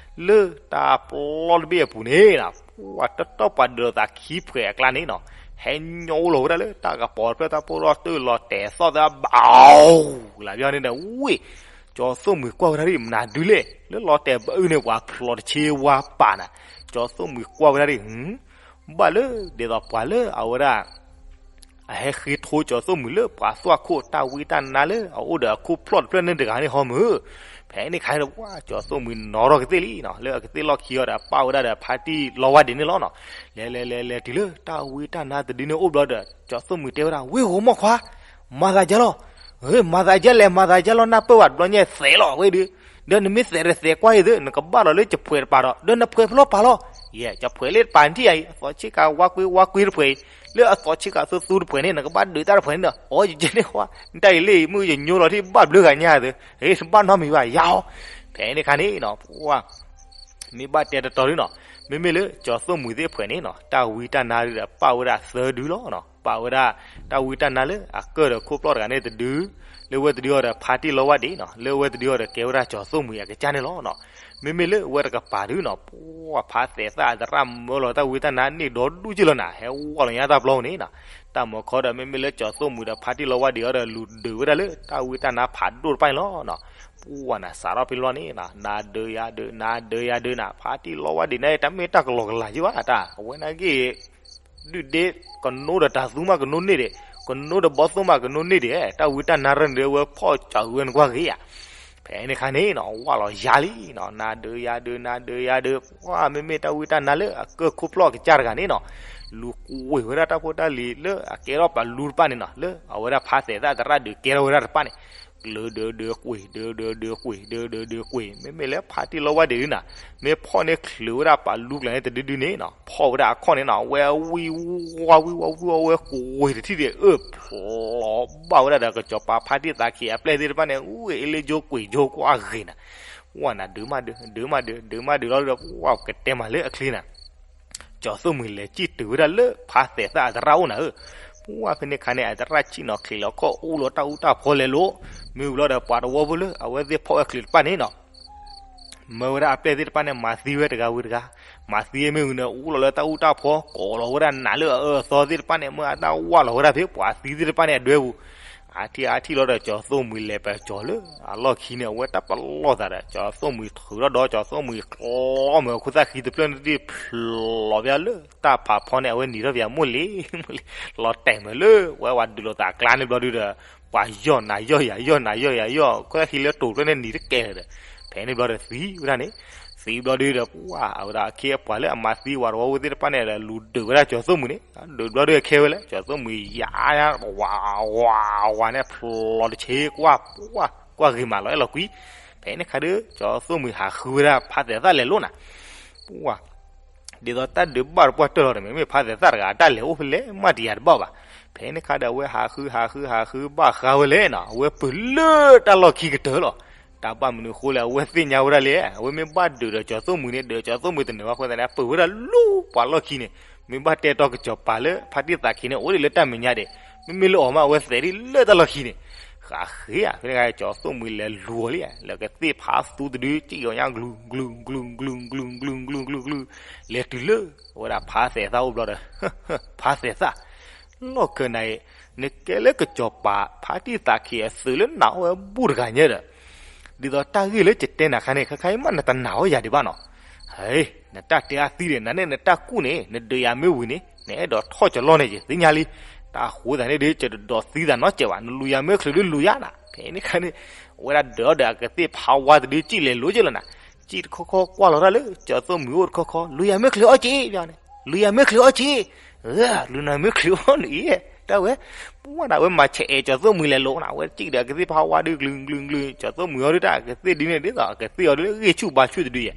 လၢတၢ်ပျီတဘ့ၣ်အပူၤန့ၣ်နၤ, ပှၤတတီၢ်ပှၤဒုးလိာ်သးခံဖှဲးအကျါန့ၣ်နီၤ, ဟဲညိလီၤဝဲဒၣ်လၢတၢ်ကပီၤတဖျၢၣ်တၢ်ပိၢ်ထီၣ်တုၤလီၤတဲာ်သီၣ်သးဘၣ် လၢဘျီန့ၣ်ဒီး ဝံၤ ကၠီၤသိၣ်မှံၤကွၢ်ဝဲဒၣ်ဒ်မနုၤဒုးလဲၣ်, လၢလီၤတဲာ်ဘၣ်အုၣ်န့ၣ် ပှၤဖျိးတဆ့ဝါပာ်နၤ, ကၠီၤသိၣ်မှံၤကွၢ်ဝဲဒၣ်ဒ် ဘၣ်လၢ ဒ်သိးပှၤလၢအဝဲဒၣ် အဟဲဃ့ထိကၠီၤသိၣ်မှံၤလၢပှၤသွၣ်ခိၣ်တၢ်ဝံတၢ်နါလၢအအိၣ်ဒီးအခိၣ်ဖျီၣ်တဖျၢၣ်န့ၣ်တဂၤန့ၣ်ဟီမုၢ်, ဖဲန့ၣ်ခါန့ၣ် ပှၤကၠီၤသိၣ်မှံၤနီၤထီၣ်ကသ့ၣ်လံနီၤ, လၢအကသ့ၣ်လီၢ်ခံအီၤဒီးပာ်ဝဲဒၣ်ဒီးဖါတံၢ်လီဝါဒံးန့ၣ်လီၤနီၤ, လဲၤလဲၤလဲၤလဲၤတုၤလၢတၢ်ဝံတၢ်နါတဒုန့ၣ်အိၣ်ဘျီဒီး ကၠီၤသိၣ်မှံၤတဲဝဲဒၣ် ဝ့ၢ်ဧိၤမိၢ်ခွါ, မၤသးဒ်လဲၣ်, မၤသးဒ်လဲၣ် မၤသးဒ်လဲၣ်နၢ်ပၢၢ်ဘၣ်တဘျီညါသဲးလီၤဝဲဒုး ဒီးနမ့ၢ်သဲးဒီးသဲးကွၢ်အံၤသု နကဘၣ်လီၤလၢယဖှဲးတပၤဒီး ဒီးနဖှဲးဖျီပာ်လီၤ, ယဲ ယဖှဲးလၢတပၤနထံၣ်အံၤ အသီဆ့ကၤဝါကွ့ဝါကွ့တဖှဲးအံၤ, လၢအသီဆ့ကၤသူသူတဖှဲးန့ၣ် နကဘၣ်ဒုးတၢ်တဖှဲးန့ၣ်ဒီး အိ ယကဲန့ၣ်ဝါ, နတၢ်အံၤလၢအံၤ မုၢ်ယညိလီၤထံၣ်ဘၣ်ဘျုးဂၤညါသု, ဟဲတဘၣ်နီတမံၤဘၣ်ယၤအီၤ, ဖဲန့ၣ်ခါန့ၣ်နီၤ ပှၤ မ့ၢ်ဘၣ်တဲတတီၤဒုနီၤ, မ့မ့ၢ်လၢကၠီၤသိၣ်မှံၤသ့ၣ်ဖှဲးန့ၣ်နီၤ တၢ်ဝံတၢ်နါဒုဒီးပာ်ဝဲဒၣ်သၢဒုလီၤနီၤ. ပာ်ဝဲဒၣ်တၢ်ဝံတၢ်နါလၢအကၢၢ်ဒီးခိၣ်ပျီၢ်တဂၤန့ၣ်တဒု, လၢဝဲတဒုအီၤဒီးဖါတံၢ်လီဝါဒံးနီၤ, လၢဝဲတဒုအီၤဒီးကဲဝဲဒၣ်ကၠီၤသိၣ်မှံၤအကစၢ်န့ၣ်လီၤနီၤ. မ့မ့ၢ်လၢဝဲတကပၤဒုနီၤ ပှၤဖါသဲးသၣ်အသရၣ်မၢလီၤတၢ်ဝံတၢ်နါန့ၣ်ဒီဒူၣ်က့လီၤနၤ, ဟဲဝီလီၤညါတၢ်ပျီန့ၣ်နီၤ. တၢ်မၤခီဒီး မ့မ့ၢ်လၢကၠီၤသိၣ်မှံၤဒီးဖါတံၢ်လီဝါဒံးအီၤဒီး လူၤဒုးဝဲဒၣ်လၢတၢ်ဝံတၢ်နါဖးဒိၣ်တဖၣ်န့ၣ်လီၤနီၤ. ပှၤနၤစးထီၣ်ဖဲလီၤန့ၣ်နီၤ နၤဒုးယၤဒုး နၤဒုးယၤဒုးနၤ, ဖါတံၢ်လီဝါဒံးန့ၣ် တၢ်မ့ၢ်တၢ်ကလီကလီက့ဘၣ်တၢ် အဝဲန့ၣ်က့ ဒုၣ်ဒ့ ကနိဒီးတၤသူမးကနိန့ၢ်ဒံး, ကနိဒီးဘီသိၣ်မးကနိန့ၢ်ဒံး, တၢ်ဝံတၢ်နါရၢန့ၣ်ဒီးဝဲဖီၣ်ကၠီၤဝဲနကွၢ်ဂ့ၤဧါ. ဖဲန့ၣ်ခါန့ၣ်နီၤ ဝီလီၤယၤလံနီၤ, နၤဒုးယၤဒုး နၤဒုးယၤဒုး, ပှၤမ့မ့ၢ်တၢ်ဝံတၢ်နါလၢအကၢၢ်ခိၣ်ပျီၢ်ကစၢ်တဂၤန့ၣ်နီၤ လူၤကွံာ်ဝဲဒၣ်တၢ်ဖိတၢ်လံၤလၢအကဲထီၣ်ပာ်လူတဖၣ်န့ၣ်နီၤ, လၢအဝဲဒၣ်ဖါသဲးသၣ်သရၣ်ဒုးကဲထီၣ်ဝဲဒၣ်တဖၣ်န့ၣ် ကျၢၤဒုးဒုးကွံာ် ဒုးဒုးဒုးကွံာ် ဒုးဒုးဒုးကွံာ်, မ့မ့ၢ်လၢဖါတံၢ်လီဝါဒံးဒုနီၤ မ့ၢ်ဖီၣ်န့ၢ်ချုးဝဲဒၣ်ပာ်လူကျါန့ၣ်တဒုဒုန့ၣ်နီၤ ဖီၣ်ဝဲဒၣ်အခီၣ်န့ၣ်နီၤ အဝဲဝံၣ်ဝါဝံၣ်ဝါဝံၣ်ဝါဝဲကွံာ်တထံၣ်ဒံး အၢၣ်ဖျိးဘၣ်ဝဲဒၣ်ဒီး ကစီၤပၤဖါတံၢ်သးခ့အပျဲၢ်သ့ၣ်တဖၣ်န့ၣ် အူအ့လ့ကၠိကွံာ်ကၠိကွၢ်ဂ့ၤနၤ, ဝဲနၤဒုးမးဒုး ဒုးမးဒုး ဒုးမးဒုးလီၤဒီး ပှၤကတဲမးလၢအချ့နၤ ကၠီၤသိၣ်မှံၤလဲၤစံၣ်တုၤဝဲဒၣ်လၢ ဖါသဲးသၣ်အသရၣ်အိၣ်နၤဧၢ, ပှၤဖဲန့ၣ်ခါန့ၣ် အသရၣ်စံၣ်နီၤချံးလီၤခီၣ်အိၣ်လီၤတၢ်အူတၢ်ဖီလဲၤလိၤ, မ့ၢ်ဝံၤလီၤဒီးပှၤတဝီဖိလၢ အဝဲသ့ၣ်ဖီၣ်ဝဲချုးတဖၣ်န့ၣ်နီၤ မၢဝဲဒၣ်အပျဲၢ်သ့ၣ်တဖၣ်န့ၣ် မၤသံဝဲတဂၤဝံၤတဂၤ, မၤသံမ့ၢ်ဝံၤန့ၣ် အိၣ်လီၤလၢတၢ်အူတၢ်ဖီ ကိးလီၤဝဲဒၣ်နးလၢအအၢအသီသ့ၣ်တဖၣ်န့ၣ် မၢအတၢ်ဝၢ်လီၤဝဲဒၣ်ဖဲပှၤသံသ့ၣ်တဖၣ်န့ၣ်အဒွဲပူၤ, အါထံၣ်အါထံၣ်လီၤဒီး ကၠီၤသိၣ်မှံၤလဲၤပၠီၤလၢအလီၢ်ခံန့ၣ် အဝဲတၢ်ပလီၢ်သးဒီး ကၠီၤသိၣ်မှံၤထုးထီၣ်ဒီး ကၠီၤသိၣ်မှံၤကျီမ့ၢ်အခိၣ်သၣ်ဃံတဖျၢၣ်န့ၣ် ဖျိးဖဲလၢတၢ်ဖးဖီန့ၣ် အဝဲနံၤထီၣ်ပယၤမိၢ်လံၤ လီၤတဲာ်မးလၢ ဝဲဝဲဒုးလိာ်သးကျါန့ၣ်ဘျီဒုဒီး ပှၤယီၢ်နၤယီၢ်ယၤ ယီၢ်နၤယီၢ်ယၤယီၢ် ခိၣ်သၣ်ဃံလၢတိၤဖျၢၣ်န့ၣ်နံၤတကဲလၢၤဒီး ဖဲန့ၣ်ဘျီဒီးသံဝဲဒၣ်န့ၣ်, သံဘျီဒုဒီး ပှၤအဝဲဒၣ်အခ့အပှၤလၢအမၤသံဝဲတဝီဖိသ့ၣ်တဖၣ်န့ၣ်ဒီး လူၤဒုးဝဲဒၣ်ကၠီၤသိၣ်မှံၤန့ၣ်, ဒုးဘျီဒုခဲဝဲလၢ ကၠီၤသိၣ်မှံၤယၤ ဝးဝးဝးန့ၣ် ဖျိးတဆ့ကွၢ် ကွၢ်ကွၢ်ဂ့ၤမးလီၤအဲၣ်လီၤကွံ, ဖဲန့ၣ်ခါဒီး ကၠီၤသိၣ်မှံၤဟးဃုဝဲဒၣ်ဖါသဲးသၣ်လဲၤလိၤနၤ, ပှၤ ဒ်သိးတၢ်ဒုးဘၣ်တပှၢ်တၢၢ်လီၤဒီး မ့မ့ၢ်ဖါသဲးသၣ်တဂၤအတၢ်လဲၤအိၣ်ဖဲလဲၣ်မးတယၤတဘၣ်ဘၣ်, ဖဲန့ၣ်ခါဒီးအဝဲဟးဃုဟးဃုဟးဃုဘၣ်ဃးဝဲလဲၣ်နီၤ အဝဲပၢၤလၢတၢ်လီၢ်ခံကတၢၢ်လီၤ, တၢ်ဘၣ်မနုၤအဃိလဲၣ် အဝဲသ့ၣ်ညါဝဲဒၣ်လံ, အဝဲမ့ၢ်ဘၣ်ဒုးဒီးကၠီၤသိၣ်မှံၤန့ၣ် ဒုးကၠီၤသိၣ်မှံၤတနၢၤဘၣ်အဃိသတးန့ၣ် အပၢၤဝဲဒၣ်လၢပှၤလီၢ်ခံန့ၣ်, မ့ၢ်ဘၣ်တဲတီကစီၤပၤလၢဖါတံၢ်သးခ့န့ၣ် အိၣ်ဒံးလၢတၢ်မဲာ်ညါဒံး, မ့မ့ၢ်လၢအီၤမး အဝဲသဲးဒ်လၢတၢ်လီၢ်ခံန့ၣ်, ဃးဃ့ဧါ, ဖဲန့ၣ်ခါကၠီၤသိၣ်မှံၤလဲၤလူၤအီၤလံ, လဲၤကသ့ၣ်ဖးသူတဒု စံၣ်အီၤညါ ကလုာ်ကလုာ်ကလုာ်ကလုာ်ကလုာ်ကလုာ်ကလုာ်ကလုာ်ကလုာ်, လဲၤတုၤလၢ အဝဲဒၣ်ဖါသဲးသၣ်အိၣ်ဘျီဒီး, ဖါသဲးသၣ်, လီၢ်ခၢၣ်နၤအံၤ, နကဲလၢကစီၤပၤ ဖါတံၢ်သးခ့အသုးလၢနၤအီၣ်ဝဲဘူၣ်တဂၤညါဒီး, ဒ်သိးတၢ်ဂ့ၢ်လၢယတဲနၤခါန့ၣ် ခါခါအံၤမးနတနာ်အီၣ်ယၤဒံးဘၣ်နီၤ, ဟဲ, နတၢ်တဲအသံဒီး နန့ၣ်နတၢ်ကူၣ်န့ၣ် နဒုးယၤမ့ၢ်ဝံၤန့ၣ် နအဲၣ်ဒိးထီၣ်ကလီၢ်န့ၣ် ယသ့ၣ်ညါလံ, တၢ်ဃိသးန့ၣ်ဒီး ယတဒိးသံသးနီတစဲးဘၣ်, နလူၤယၤမ့ၢ်ချုးဒီးလူၤယၤနၤ, ဖဲန့ၣ်ခါန့ၣ်, အဝဲဒၣ်ဒုးအီၤဒီးအကသ့ၣ်ဖးဝါတဒု စံၣ်လဲၤလိၤက့လီၤနၤ, စံၣ်တခီခီကွၢ်လီၤတၢ်လၢ ကၠီၤသိၣ်မှံၤအိၣ်တခီခီ လူၤယၤမ့ၢ်ချုးအီၣ်က့, လူၤယၤမ့ၢ်ချုးအီၣ်က့, လူၤနၤမ့ၢ်ချုးအီၣ်နအံၤ, တၢ်ဝဲ, ပှၤနၤဝဲမၤဆဲးအဲးကၠီၤသိၣ်မှံၤလဲၤလိၤနၤ ဝဲစံၣ်ဒီးအကသ့ၣ်ဖးဝါဒုး ကလုာ်ကလုာ်ကလုာ် ကၠီၤသိၣ်မှံၤအီၤဒုးတၢ်အကသ့ၣ်ဒုးန့ၣ် ဒ်သိးအကသ့ၣ်အီၤဒုးလၢဂ့ၢ်ဆူၣ်ဘါဆူၣ်တဒုယဲၢ်,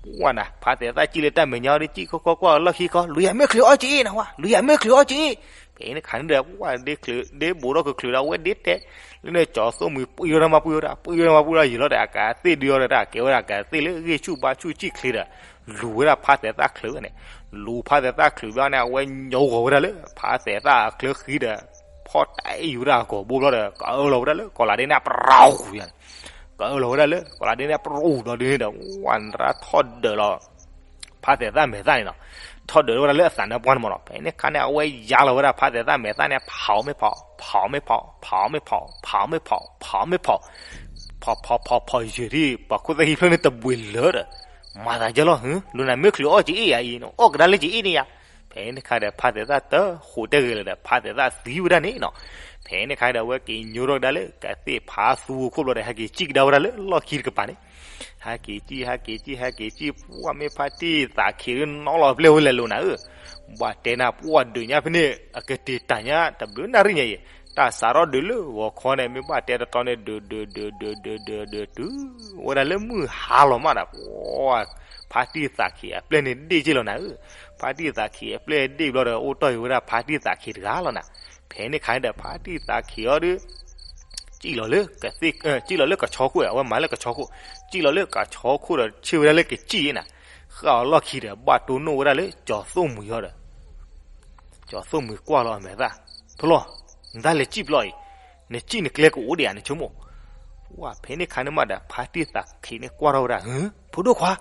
ပှၤနၤ ဖါသဲးသၣ်စံၣ်လၢတၢ်မဲာ်ညါအီၤဒုး စံၣ်ခီခီကွၢ်လီၢ်ခံခီ လူၤယၤမ့ၢ်ချုးအီၣ်က့နၤဝဲ လူၤယၤမ့ၢ်ချုးအီၣ်က့, ဖဲန့ၣ်ခါန့ၣ်ဒီး ပှၤဒ့ချၢး ဒ့ဘူးထီၣ်ကချုးဒီး အဝဲဒ့တဲ, လၢန့ၣ်ကၠီၤသိၣ်မှံၤ ပှံၢ်ထီၣ်မၤပှံၢ်ထီၣ် ပှံၢ်ထီၣ်မၤပှံၢ်ထီၣ်ယံာ်လီၤဒီး အကသ့ၣ်ဒုးအီၤဒီး တၢ်ကဲဝဲဒၣ်အကသ့ၣ်လၢဂ့ၢ်ဆူၣ်ဘါဆူၣ်စံၣ်ချ့ဒီး လူၤဝဲဒၣ်ဖါသဲးသၣ်ချုးဝဲန့ၣ်, လူၤဖါသဲးသၣ်ချုးဘျီန့ၣ် အဝဲညီဂီၤဝဲဒၣ်လၢ ဖါသဲးသၣ်အချၢဃံဒီး ဖီၣ်တၢ်အံၤယူၤဝဲဒၣ်အကိာ်ဘိဘျီဒီး ကအၢၣ်လီၤဝဲဒၣ်လၢကီးလးဒ့န့ၣ် ပရူၤယၤန့ၣ်, ကအၢၣ်လီၤဝဲဒၣ်လၢကီးလးဒ့န့ၣ် ပရူၤဘျီဒုးန့ၣ်ဒီး ဝဲနရၣ်ထီၣ်ဒၢးလီၤ ဖါသဲးသၣ်မဲာ်သၣ်န့ၣ်နီၤ, ထီၣ်ဒၢးဝဲဒၣ်လၢအသးနါပှၢ်န့ၣ်မးနီၤ, ဖဲန့ၣ်ခါန့ၣ် အဝဲယါလီၤဝဲဒၣ်ဖါသဲးသၣ်မဲာ်သၣ်န့ၣ် ဖးအီၤမ့ၢ်ဖးအီၤ ဖးအီၤမ့ၢ်ဖးအီၤ ဖးအီၤမ့ၢ်ဖးအီၤ ဖးအီၤမ့ၢ်ဖးအီၤ ဖးအီၤမ့ၢ်ဖးအီၤ ဖးအီၤမ့ၢ်ဖးအီၤ ဖးဖးဖးဖးယဲၢ်ဒ် ပှၤခိၣ်သၣ်ဟံးဖျၢၣ်န့ၣ်တဘှံးလၢာ်ဒီး မၤသးယဲလီၤ ဟ့ လူၤနၤမ့ၢ်ချုးအီၣ်က့အံၤယၤအံၤ အီၣ်ကဒါလၢက့အံၤန့ၣ်ယၤ, ဖဲန့ၣ်ခါဒီး ဖါသဲးသၣ်တဟူးတဲဂ့ၤလၢၤဒီး ဖါသဲးသၣ်သံဝဲဒၣ်န့ၣ်နီၤ, ဖဲန့ၣ်ခါဒီး အဝဲက့ၤညိထီၣ်ကဒါလၢ ကသ့ၣ်ဖးသူခိၣ်ဘျီဒီး ဟဲက့ၤစံၣ်ကဒါဝဲဒၣ်လၢလီၢ်ခံတကပၤန့ၣ် ဟဲက့ၤစံၣ် ဟဲက့ၤစံၣ် ဟဲက့ၤစံၣ် ပှၤမ့ၢ်ဖါတံၢ်သးခ့ၤနီၤလီၤပျဲၢ်ဝဲလဲၤလိၤနၤဧၢ, ဘၣ်တဲနၤ ပှၤဒုးညါဖဲန့ၣ် အကတ့ၤတၢ်ညါ တဘျုးနၣ်ရံၣ်ညါအံၤ, တၢ်စးထီၣ်ဒုးလၢဂီၤခီန့ၣ် မ့ၢ်ဘၣ်တဲတတီၤန့ၣ် ဒုး ဒုး ဒုး ဒုး ဒုး ဒုး ဒုး တုၤဝဲဒၣ်လၢမုၢ်ဟါလီၤမးဒီး ပှၤ ဖါတံၢ်သးခ့ၤအပျဲၢ်န့ၣ်ဒ့ၣ်က့လီၤနၤဧၢ, ဖါတံၢ်သးခ့ၤအပျဲၢ်ဒ့ၣ်ဘျီဒီး အိၣ်တီၢ်ဃုာ်ဝဲဒၣ်ဖါတံၢ်သးခ့ၤတဂၤလီၤနၤ, ဖဲန့ၣ်ခါန့ၣ်ဒီး ဖါတံၢ်သးခ့ၤအီၤဒီး စံၣ်လီၤလၢကသ့ၣ် စံၣ်လီၤလၢကဆီခိၣ် အဝဲမၤလၢကဆီခိၣ်, စံၣ်လီၤလၢကဆီခိၣ်ဒီး ဆ့ၣ်ဝဲဒၣ်လၢကစံၣ်နၤ, ဃၣ်အီၤလီၢ်ခံဒီး ဘၣ်တိၢ်နီၣ်ဝဲဒၣ်လၢကၠီၤသိၣ်မှံၤအီၤဒီး ကၠီၤသိၣ်မှံၤကွၢ်လီၤအမဲာ်သၣ်, ဖျီၣ်, နတၢ်လဲၤစံၣ်ပျီအံၤ, နစံၣ်နကျဲကအိၣ်ဒံးဧါ နဆိကမိၣ်. ဝဲဖဲန့ၣ်ခါန့ၣ်မးဒီး ဖါတံၢ်သးခံးန့ၣ်ကွၢ်ထီၣ်ဝဲဒၣ်, ဖိဒိၣ်ခွါ,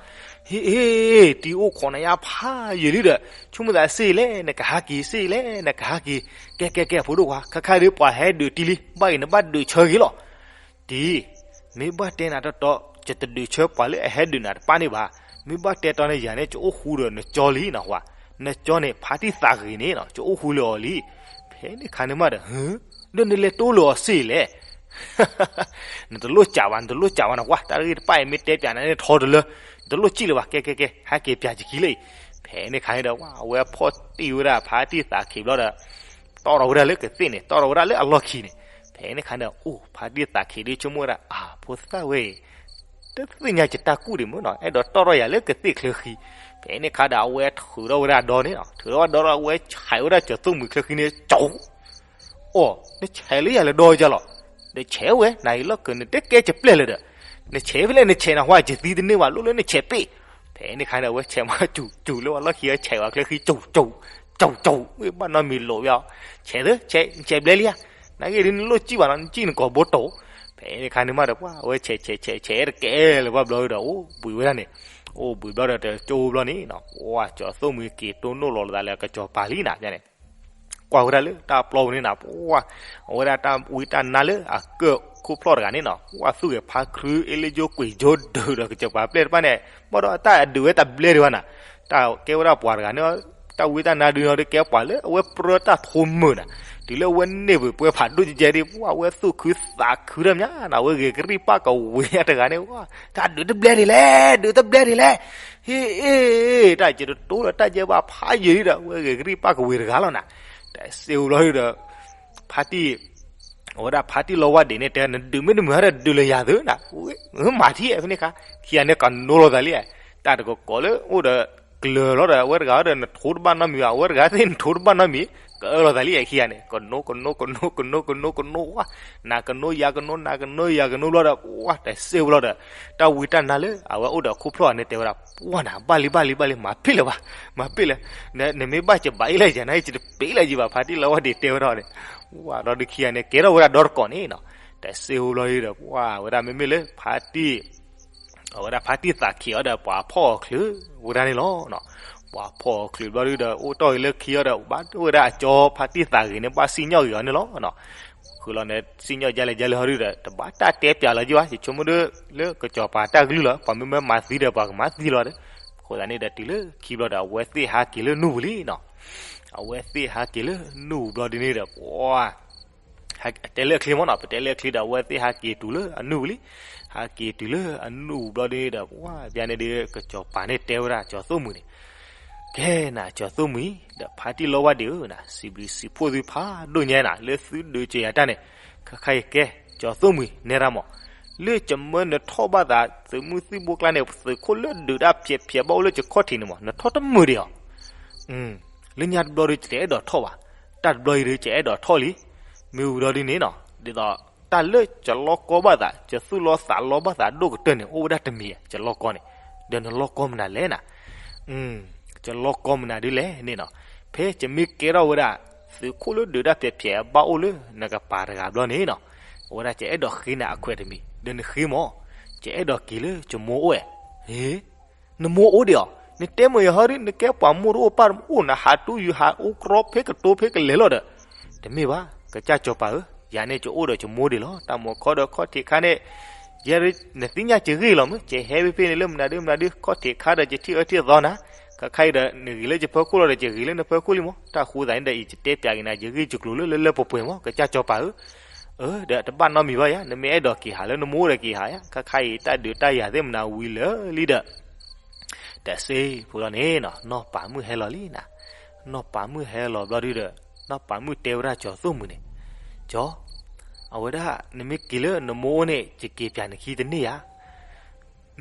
ဟ့ၣ်, တံၤအိၣ်ခိးနၤယါဖးယံာ်လံဒီး ဆိကမိၣ်သးစ့ၢ်လဲၣ် နကဟးက့ၤစ့ၢ်လဲၣ် နကဟးက့ၤ, ကဲကဲကဲ ဖိဒိၣ်ခွါ ခါခါဒ်ပှၤဟဲဒုးတံၤလံ ဘၣ်အံၤနဘၣ်ဒုးဆၢက့ၤလီၤ. တံၤ, မ့ၢ်ဘၣ်တဲနၤတီတီ ယတဒုးဆၢပှၤလၢအဟဲဒုးနၤတပၣ်န့ၣ်ဘၣ်. မ့ၢ်ဘၣ်တဲတီန့ၣ် ယၤန့ၣ် ယအိၣ်ဃူဒီးနကၠီလံနီၤဝဲ, နကၠီန့ၣ် ဖါတံၢ်သးဂ့ၤန့ၣ်နီၤ ယအိၣ်ဃူလၢအီၤလံ. ဖဲန့ၣ်ခါန့ၣ်မးဒီး ဟ့ၣ်, ဒီးနလဲၤတိၢ်လၢအီၤစ့ၢ်လဲၣ် နတလိၣ်စံးဘၣ် နတလိၣ်စံးဘၣ်နီၤဝဲ, တၢ်ဂ့ၢ်တဖၣ်အံၤမ့ၢ်တဲပၠးနၤန့ၣ်ထီတလၢ, နတလိၣ်စံးလၢၤဘၣ် ကဲကဲကဲ ဟဲက့ၤပၠးယခံလၢအံၤ. ဖဲန့ၣ်ခါန့ၣ်ဒီး ဝဲ အဝဲဖီၣ်တံၢ်ဝဲဒၣ်ဖါတံၢ်သးခံးဘျီဒီး တီၢ်ထီၣ်ဝဲဒၣ်လၢကသ့ၣ်န့ၣ် တီၢ်ထီၣ်ဝဲဒၣ်လၢအလီၢ်ခံန့ၣ်. ဖဲန့ၣ်ခါန့ၣ် အိၣ်ဖါတံၢ်သးခံးဒ်ဆိကမိၣ်ဝဲဒၣ် အဖိသၣ်ဝဲအံၤ တသ့ၣ်ညါယတၢ်ကူၣ်ဒံးမ့ၢ်နီၤ အဲၣ်ဒိးတီၢ်ထီၣ်ယၤလၢကသ့ၣ်ချၢဃံ. ဖဲန့ၣ်ခါဒီး အဝဲထုးထီၣ်ဝဲဒၣ်ဒီန့ၣ်နီၤ ထုးထီၣ်ဝဲဒီဒီး အဝဲဆဲးဝဲဒၣ်ကၠီၤသိၣ်မှံၤချၢဃံန့ၣ် ကၠီၤ အိၣ်, နဆဲးလၢယၤလၢဒီယၤလီၤ. ဒီးဆဲးဝဲ နအံၤလီၢ်ကၢၤ နတကဲယပျဲၢ်လၢၤဒီး, နဆဲးဖဲလဲၣ် နဆဲးနၤဝဲ ယသံတန့ၢ်ဘၣ် လိၣ်လၢနဆဲးပ့ၢ်. ဖဲန့ၣ်ခါန့ၣ် အဝဲဆဲးမၤစူၤစူၤလၢဝဲလီၢ်ခံ အဆဲးဝဲချၢဃံ စူၤစူၤ စူၤစူၤ ဝဲဘၣ်နီတမံၤလိာ်ဝဲအီၤ, ဆဲးသၢ ဆဲး ဆဲးဘျဲလံဧါ, နာ်က့ဒ်နလိၣ်စံၣ်ဘၣ်နီၤ နစံၣ်နကိာ်ဘိတိာ်. ဖဲန့ၣ်ခါန့ၣ်မးဒီး ပှၤအဝဲဆဲးဆဲးဆဲးဆဲးတကဲလၢၤဘၣ်ဘျီဒီး အိၣ်ဘှံးဝဲဒၣ်န့ၣ်, အိၣ်ဘှံးဘျီဒီးတကၠိဘျီန့ၣ်နီၤ ပှၤကၠီၤသိၣ်မှံၤက့ၤတိၢ်နီၣ်လီၤလီၤသးလၢကစီၤပၤလံနၤန့ၣ် ကွၢ်ဝဲဒၣ်လၢတၢ်ပျီပူၤန့ၣ်နၤ ပှၤ, အဝဲဒၣ်တၢ်ဝံတၢ်နါလၢအကၢၣ်ခိၣ်ဖျီၣ်တဂၤန့ၣ်နီၤ ပှၤသူၣ်ဂဲၤဖါခြူအ့လ့ယိကွံာ်ယိဒုးဒီးကစီၤပၤပျဲၢ်တဖၣ်န့ၣ်, ဘၣ်ဒီးတၢ်အဒုးဝဲတဘျဲဒံးဘၣ်နၤ, တၢ်ကဲဝဲဒၣ်ပှၤတဂၤန့ၣ်, တၢ်ဝံတၢ်နါဒုးန့ၣ်ဒီးကဲပှၤလၢအဝဲပြၢတၢ်ဖိမုၣ်နၤ, တုၤလၢအဝဲန့ၢ်ပှဲၤပှဲၤဖးဒိၣ်ကဲကဲဒ် ပှၤအဝဲသူၣ်ခုသးခုတၢ်မးနၤ အဝဲဂဲၤကရံၣ်ပၣ်ကဝ့ၤတဂၤန့ၣ် တၢ်ဒုးတဘျဲဒံးလဲၣ် ဒုးတဘျဲဒံးလဲၣ် ဟ့ၣ်အ့ၣ် တၢ်ယတတိဒီးတၢ်ယဲဘၣ်ဖးယံာ်လံဒီး အဝဲဂဲၤကရံၣ်ပၣ်ကဝ့ၤတဂၤလီၤနၤ, တစ့ဝဲဘျီဒီး ဖါတံၢ်, အဝဲဒၣ်ဖါတံၢ်လီဝါဒ့းန့ၣ် တဲနဒုးမ့ၢ်တမုာ်ဒီးဒုးလၢယၤသုနၤ, မၤထံၣ်ဖဲန့ၣ်ခါ, ခံဂၤန့ၣ်ကနိလီၤသးလံ, တၢ်တကကိးလၢအိၣ်ဒီး ကျၢၤလီၤဒီး အဝဲတဂၤဒီးနထိတဘၣ်နီတမံၤဘၣ် အဝဲတဂၤသ့ၣ်နထိတဘၣ်နီတမံၤ, ကအၢၣ်လီၤသးလံခံဂၤန့ၣ် ကနိကနိကနိကနိကနိကနိဝဲ, နၤကနိယၤကနိ နၤကနိယၤကနိဘျီဒီး ပှၤတစ့ဝဲဘျီဒီး တၢ်ဝံတၢ်နါလၢအဝဲအိၣ်ဒီးခိၣ်ဖျီၣ်န့ၣ် တဲဝဲဒၣ်ပှၤနၤ ဘၣ်လံဘၣ်လံဘၣ်လံ မၤဖ့ၣ်လၢၤဘၣ် မၤဖ့ၣ်လၢၤ, နမ့ၢ်ဘၣ်ကဘၣ်အ့ၣ်လၢယၤ နဟ့ၣ်ယတပ့ၤလၢၤယဘၣ် ဖါတံၢ်လီဝါဒ့းတဲဝဲဒၣ်န့ၣ်, ဝဲဒီးဒုးခံဂၤန့ၣ် ကဲထီၣ်ဝဲဒၣ်ဒီတကိးန့ၣ်နီၤ, တစ့ဝဲဘျီဒီး ပှၤဝဲဒၣ်မ့မ့ၢ်လၢဖါတံၢ် အဝဲဒၣ်ဖါတံၢ်သးခံးအီၤဒီး ပှၤဖီၣ်အီၤချုးဝဲဒၣ်န့ၣ်လီၤ. ပှၤဖီၣ်အီၤချုးဘျီဒုဒီး အိၣ်တီၢ်ဂ့ၤလၢခံအီၤဒီး ဘၣ်ဒိဝဲဒၣ်အကၠီဖါတံၢ်သးဂ့ၤန့ၣ် ဘၣ်စံၣ်ညီၣ်ဂ့ၤအီၤန့ၣ်လီၤ. ဃုာ်လီၤန့ၣ် စံၣ်ညီၣ်ဒ်လဲၣ်ဒ်လဲၣ်ဟီဒုဒီး တဘၣ်တၢ်တဲပၠးလီၤယံၤဘၣ် ယဆိကမိၣ်ဒ် လၢကစီၤပၤတၢ်ကလုၢ်လီၤ ပှၤမ့မ့ၢ်မၤသံဒီး ပှၤကမၤသံလီၤဒီး အဃိသတးန့ၣ်ဒီး တုၤလၢခံဘျီဒီး အဝဲသ့ၣ်ဟးက့ၤလၢနူၢ်ပူၤလံနီၤ. အဝဲသ့ၣ်ဟးက့ၤလၢနူၢ်ပူၤဘျီဒ်န့ၣ်ဒီး ပှၤ တဲလၢအချ့မ့ၢ်နီၤ ပတဲလၢအချ့ဒီး အဝဲသ့ၣ်ဟးက့ၤတုၤလၢအနူၢ်ပူၤလံ. ဟးက့ၤတုၤလၢအနူၢ်ပူၤဘျီဒ်န့ၣ်ဒီး ပှၤဘၣ်န့ၣ်ဒီး ကစီၤပၤန့ၣ်တဲဝဲဒၣ်ကၠီၤသိၣ်မှံၤန့ၣ်, ကဲနၤကၠီၤသိၣ်မှံၤ ဒီးဖါတံၢ်လီဝါဒ့းဧၢနၤ စံးဘျုးစံးဖှိၣ်သုဖးဒိၣ်ညါနၤ လၢသုဒုးကယၤတၢ်န့ၣ်, ခဲခါအံၤကဲ ကၠီၤသိၣ်မှံၤ နဲဒၣ်မး, လၢကမၢနထီၣ်ဘၣ်သး သုးမုၢ်သံၣ်ဘိကျါန့ၣ် သုးခိၣ်လၢဒုးတၢ်ဖျဲးဖျဲးဘၣ်အိၣ်လၢယခီၣ်ထံးန့ၣ်မး နထီၣ်တမုာ်ဒံးဧါ. လၢညါတဘျီဒီး ယတအဲၣ်ဒိးထီၣ်ဘၣ်, တၢ်တဘျီအံၤဒီး ယအဲၣ်ဒိးထီၣ်လံ. မ့ၢ်ဝံၤဒီးဒ်န့ၣ်နီၤ ဒ်သိးတၢ်လၢယလီကီဘၣ်သး ယသူၣ်လီသးလီဘၣ်သးဒိၣ်ကတၢၢ်န့ၣ် အိၣ်ဝဲဒၣ်တမံၤ ယလီကီန့ၣ်, ဒီးနလီကီမနုၤလဲၣ်နၤ ယလီကီမနုၤဒ်လဲၣ်န့ၣ်နီၤ, ဖဲယမ့ၢ်ကဲထီၣ်ဝဲဒၣ် သုးခိၣ်လၢဒုးတၢ်ဖျဲးဖျဲးဘၣ်အိၣ်လၢနကပၤတဂၤဘျီန့ၣ်နီၤ, အဝဲဒၣ်ယအဲၣ်ဒိးဃ့နၤအခွဲးတမံၤ ဒီးနဃ့မး, ယအဲၣ်ဒိးက့ၤလၢယမိၢ်အိၣ်ဝဲ, ဟ့ နမိၢ်အိၣ်ဒံးဧါ, နတဲမ့ၢ်ယဟီဒ် နကဲပှၤမိၢ်တအိၣ်ပၢ်တအိၣ် နဟးတူၢ်ယုာ်ဟးအိၣ်ကြီဖဲကတိၤဖဲကလဲၤလီၤဒီး, တမ့ၢ်ဘၣ်, ကစၢ်စီၤပၤဧၢ, ယၤန့ၣ် ယအိၣ်ဒီးယမိၢ်ဒံးလီၤ. တၢ်မိၤခီဒီးခီၣ်ထံးခါန့ၣ် ယဲဒၣ် နသ့ၣ်ညါယဂ့ၢ်လီၤမ့ၢ် ယဟဲဖဲဖဲန့ၣ်လၢမနုၤဒုမနုၤဒု ခီၣ်ထံးခါဒီးယထံၣ်အၢထံၣ်သီနၤ, ခဲခါအံၤဒီး နဂ့ၤလၢယဖၢခိၣ်လီၤဒီး ယဂ့ၤလၢနဖၢခိၣ်လံမး. တၢ်ဃိသးန့ၣ်ဒီး ယတဲပၠးက့ၤနၤ ယဂ့ၢ်ယကျိၤလၢလၢလၢပှဲၤပှဲၤမး ကစၢ်စီၤပၤဧၢ, အၢ ဒီးတဘၣ်နီတမံၤဘၣ်ယၤ, နမ့ၢ်အဲၣ်ဒိးက့ၤဟးလၢနမိၢ်ဒီးက့ၤဟးယၤ, ခဲခါအံၤ တၢ်ဒုးတၢ်ယၤသ့ၣ်မနုၤဝံၤလၢာ်လံဒီး တစ့ဖိလီၤန့ၣ်နီၤ, နီၢ်ပၤမုၣ်ဟဲလီၤလံနၤ, နီၢ်ပၤမုၣ်ဟဲလီၤဘျီဒုဒီး နီၢ်ပၤမုၣ်တဲဝဲဒၣ်ကၠီၤသိၣ်မှံၤန့ၣ်, ကၠီၤ, အဝဲဒၣ် နမ့ၢ်က့ၤလၢနမိၢ်အိၣ်န့ၣ် ယက့ၤပၠးနခံတန့ၢ်ဧါ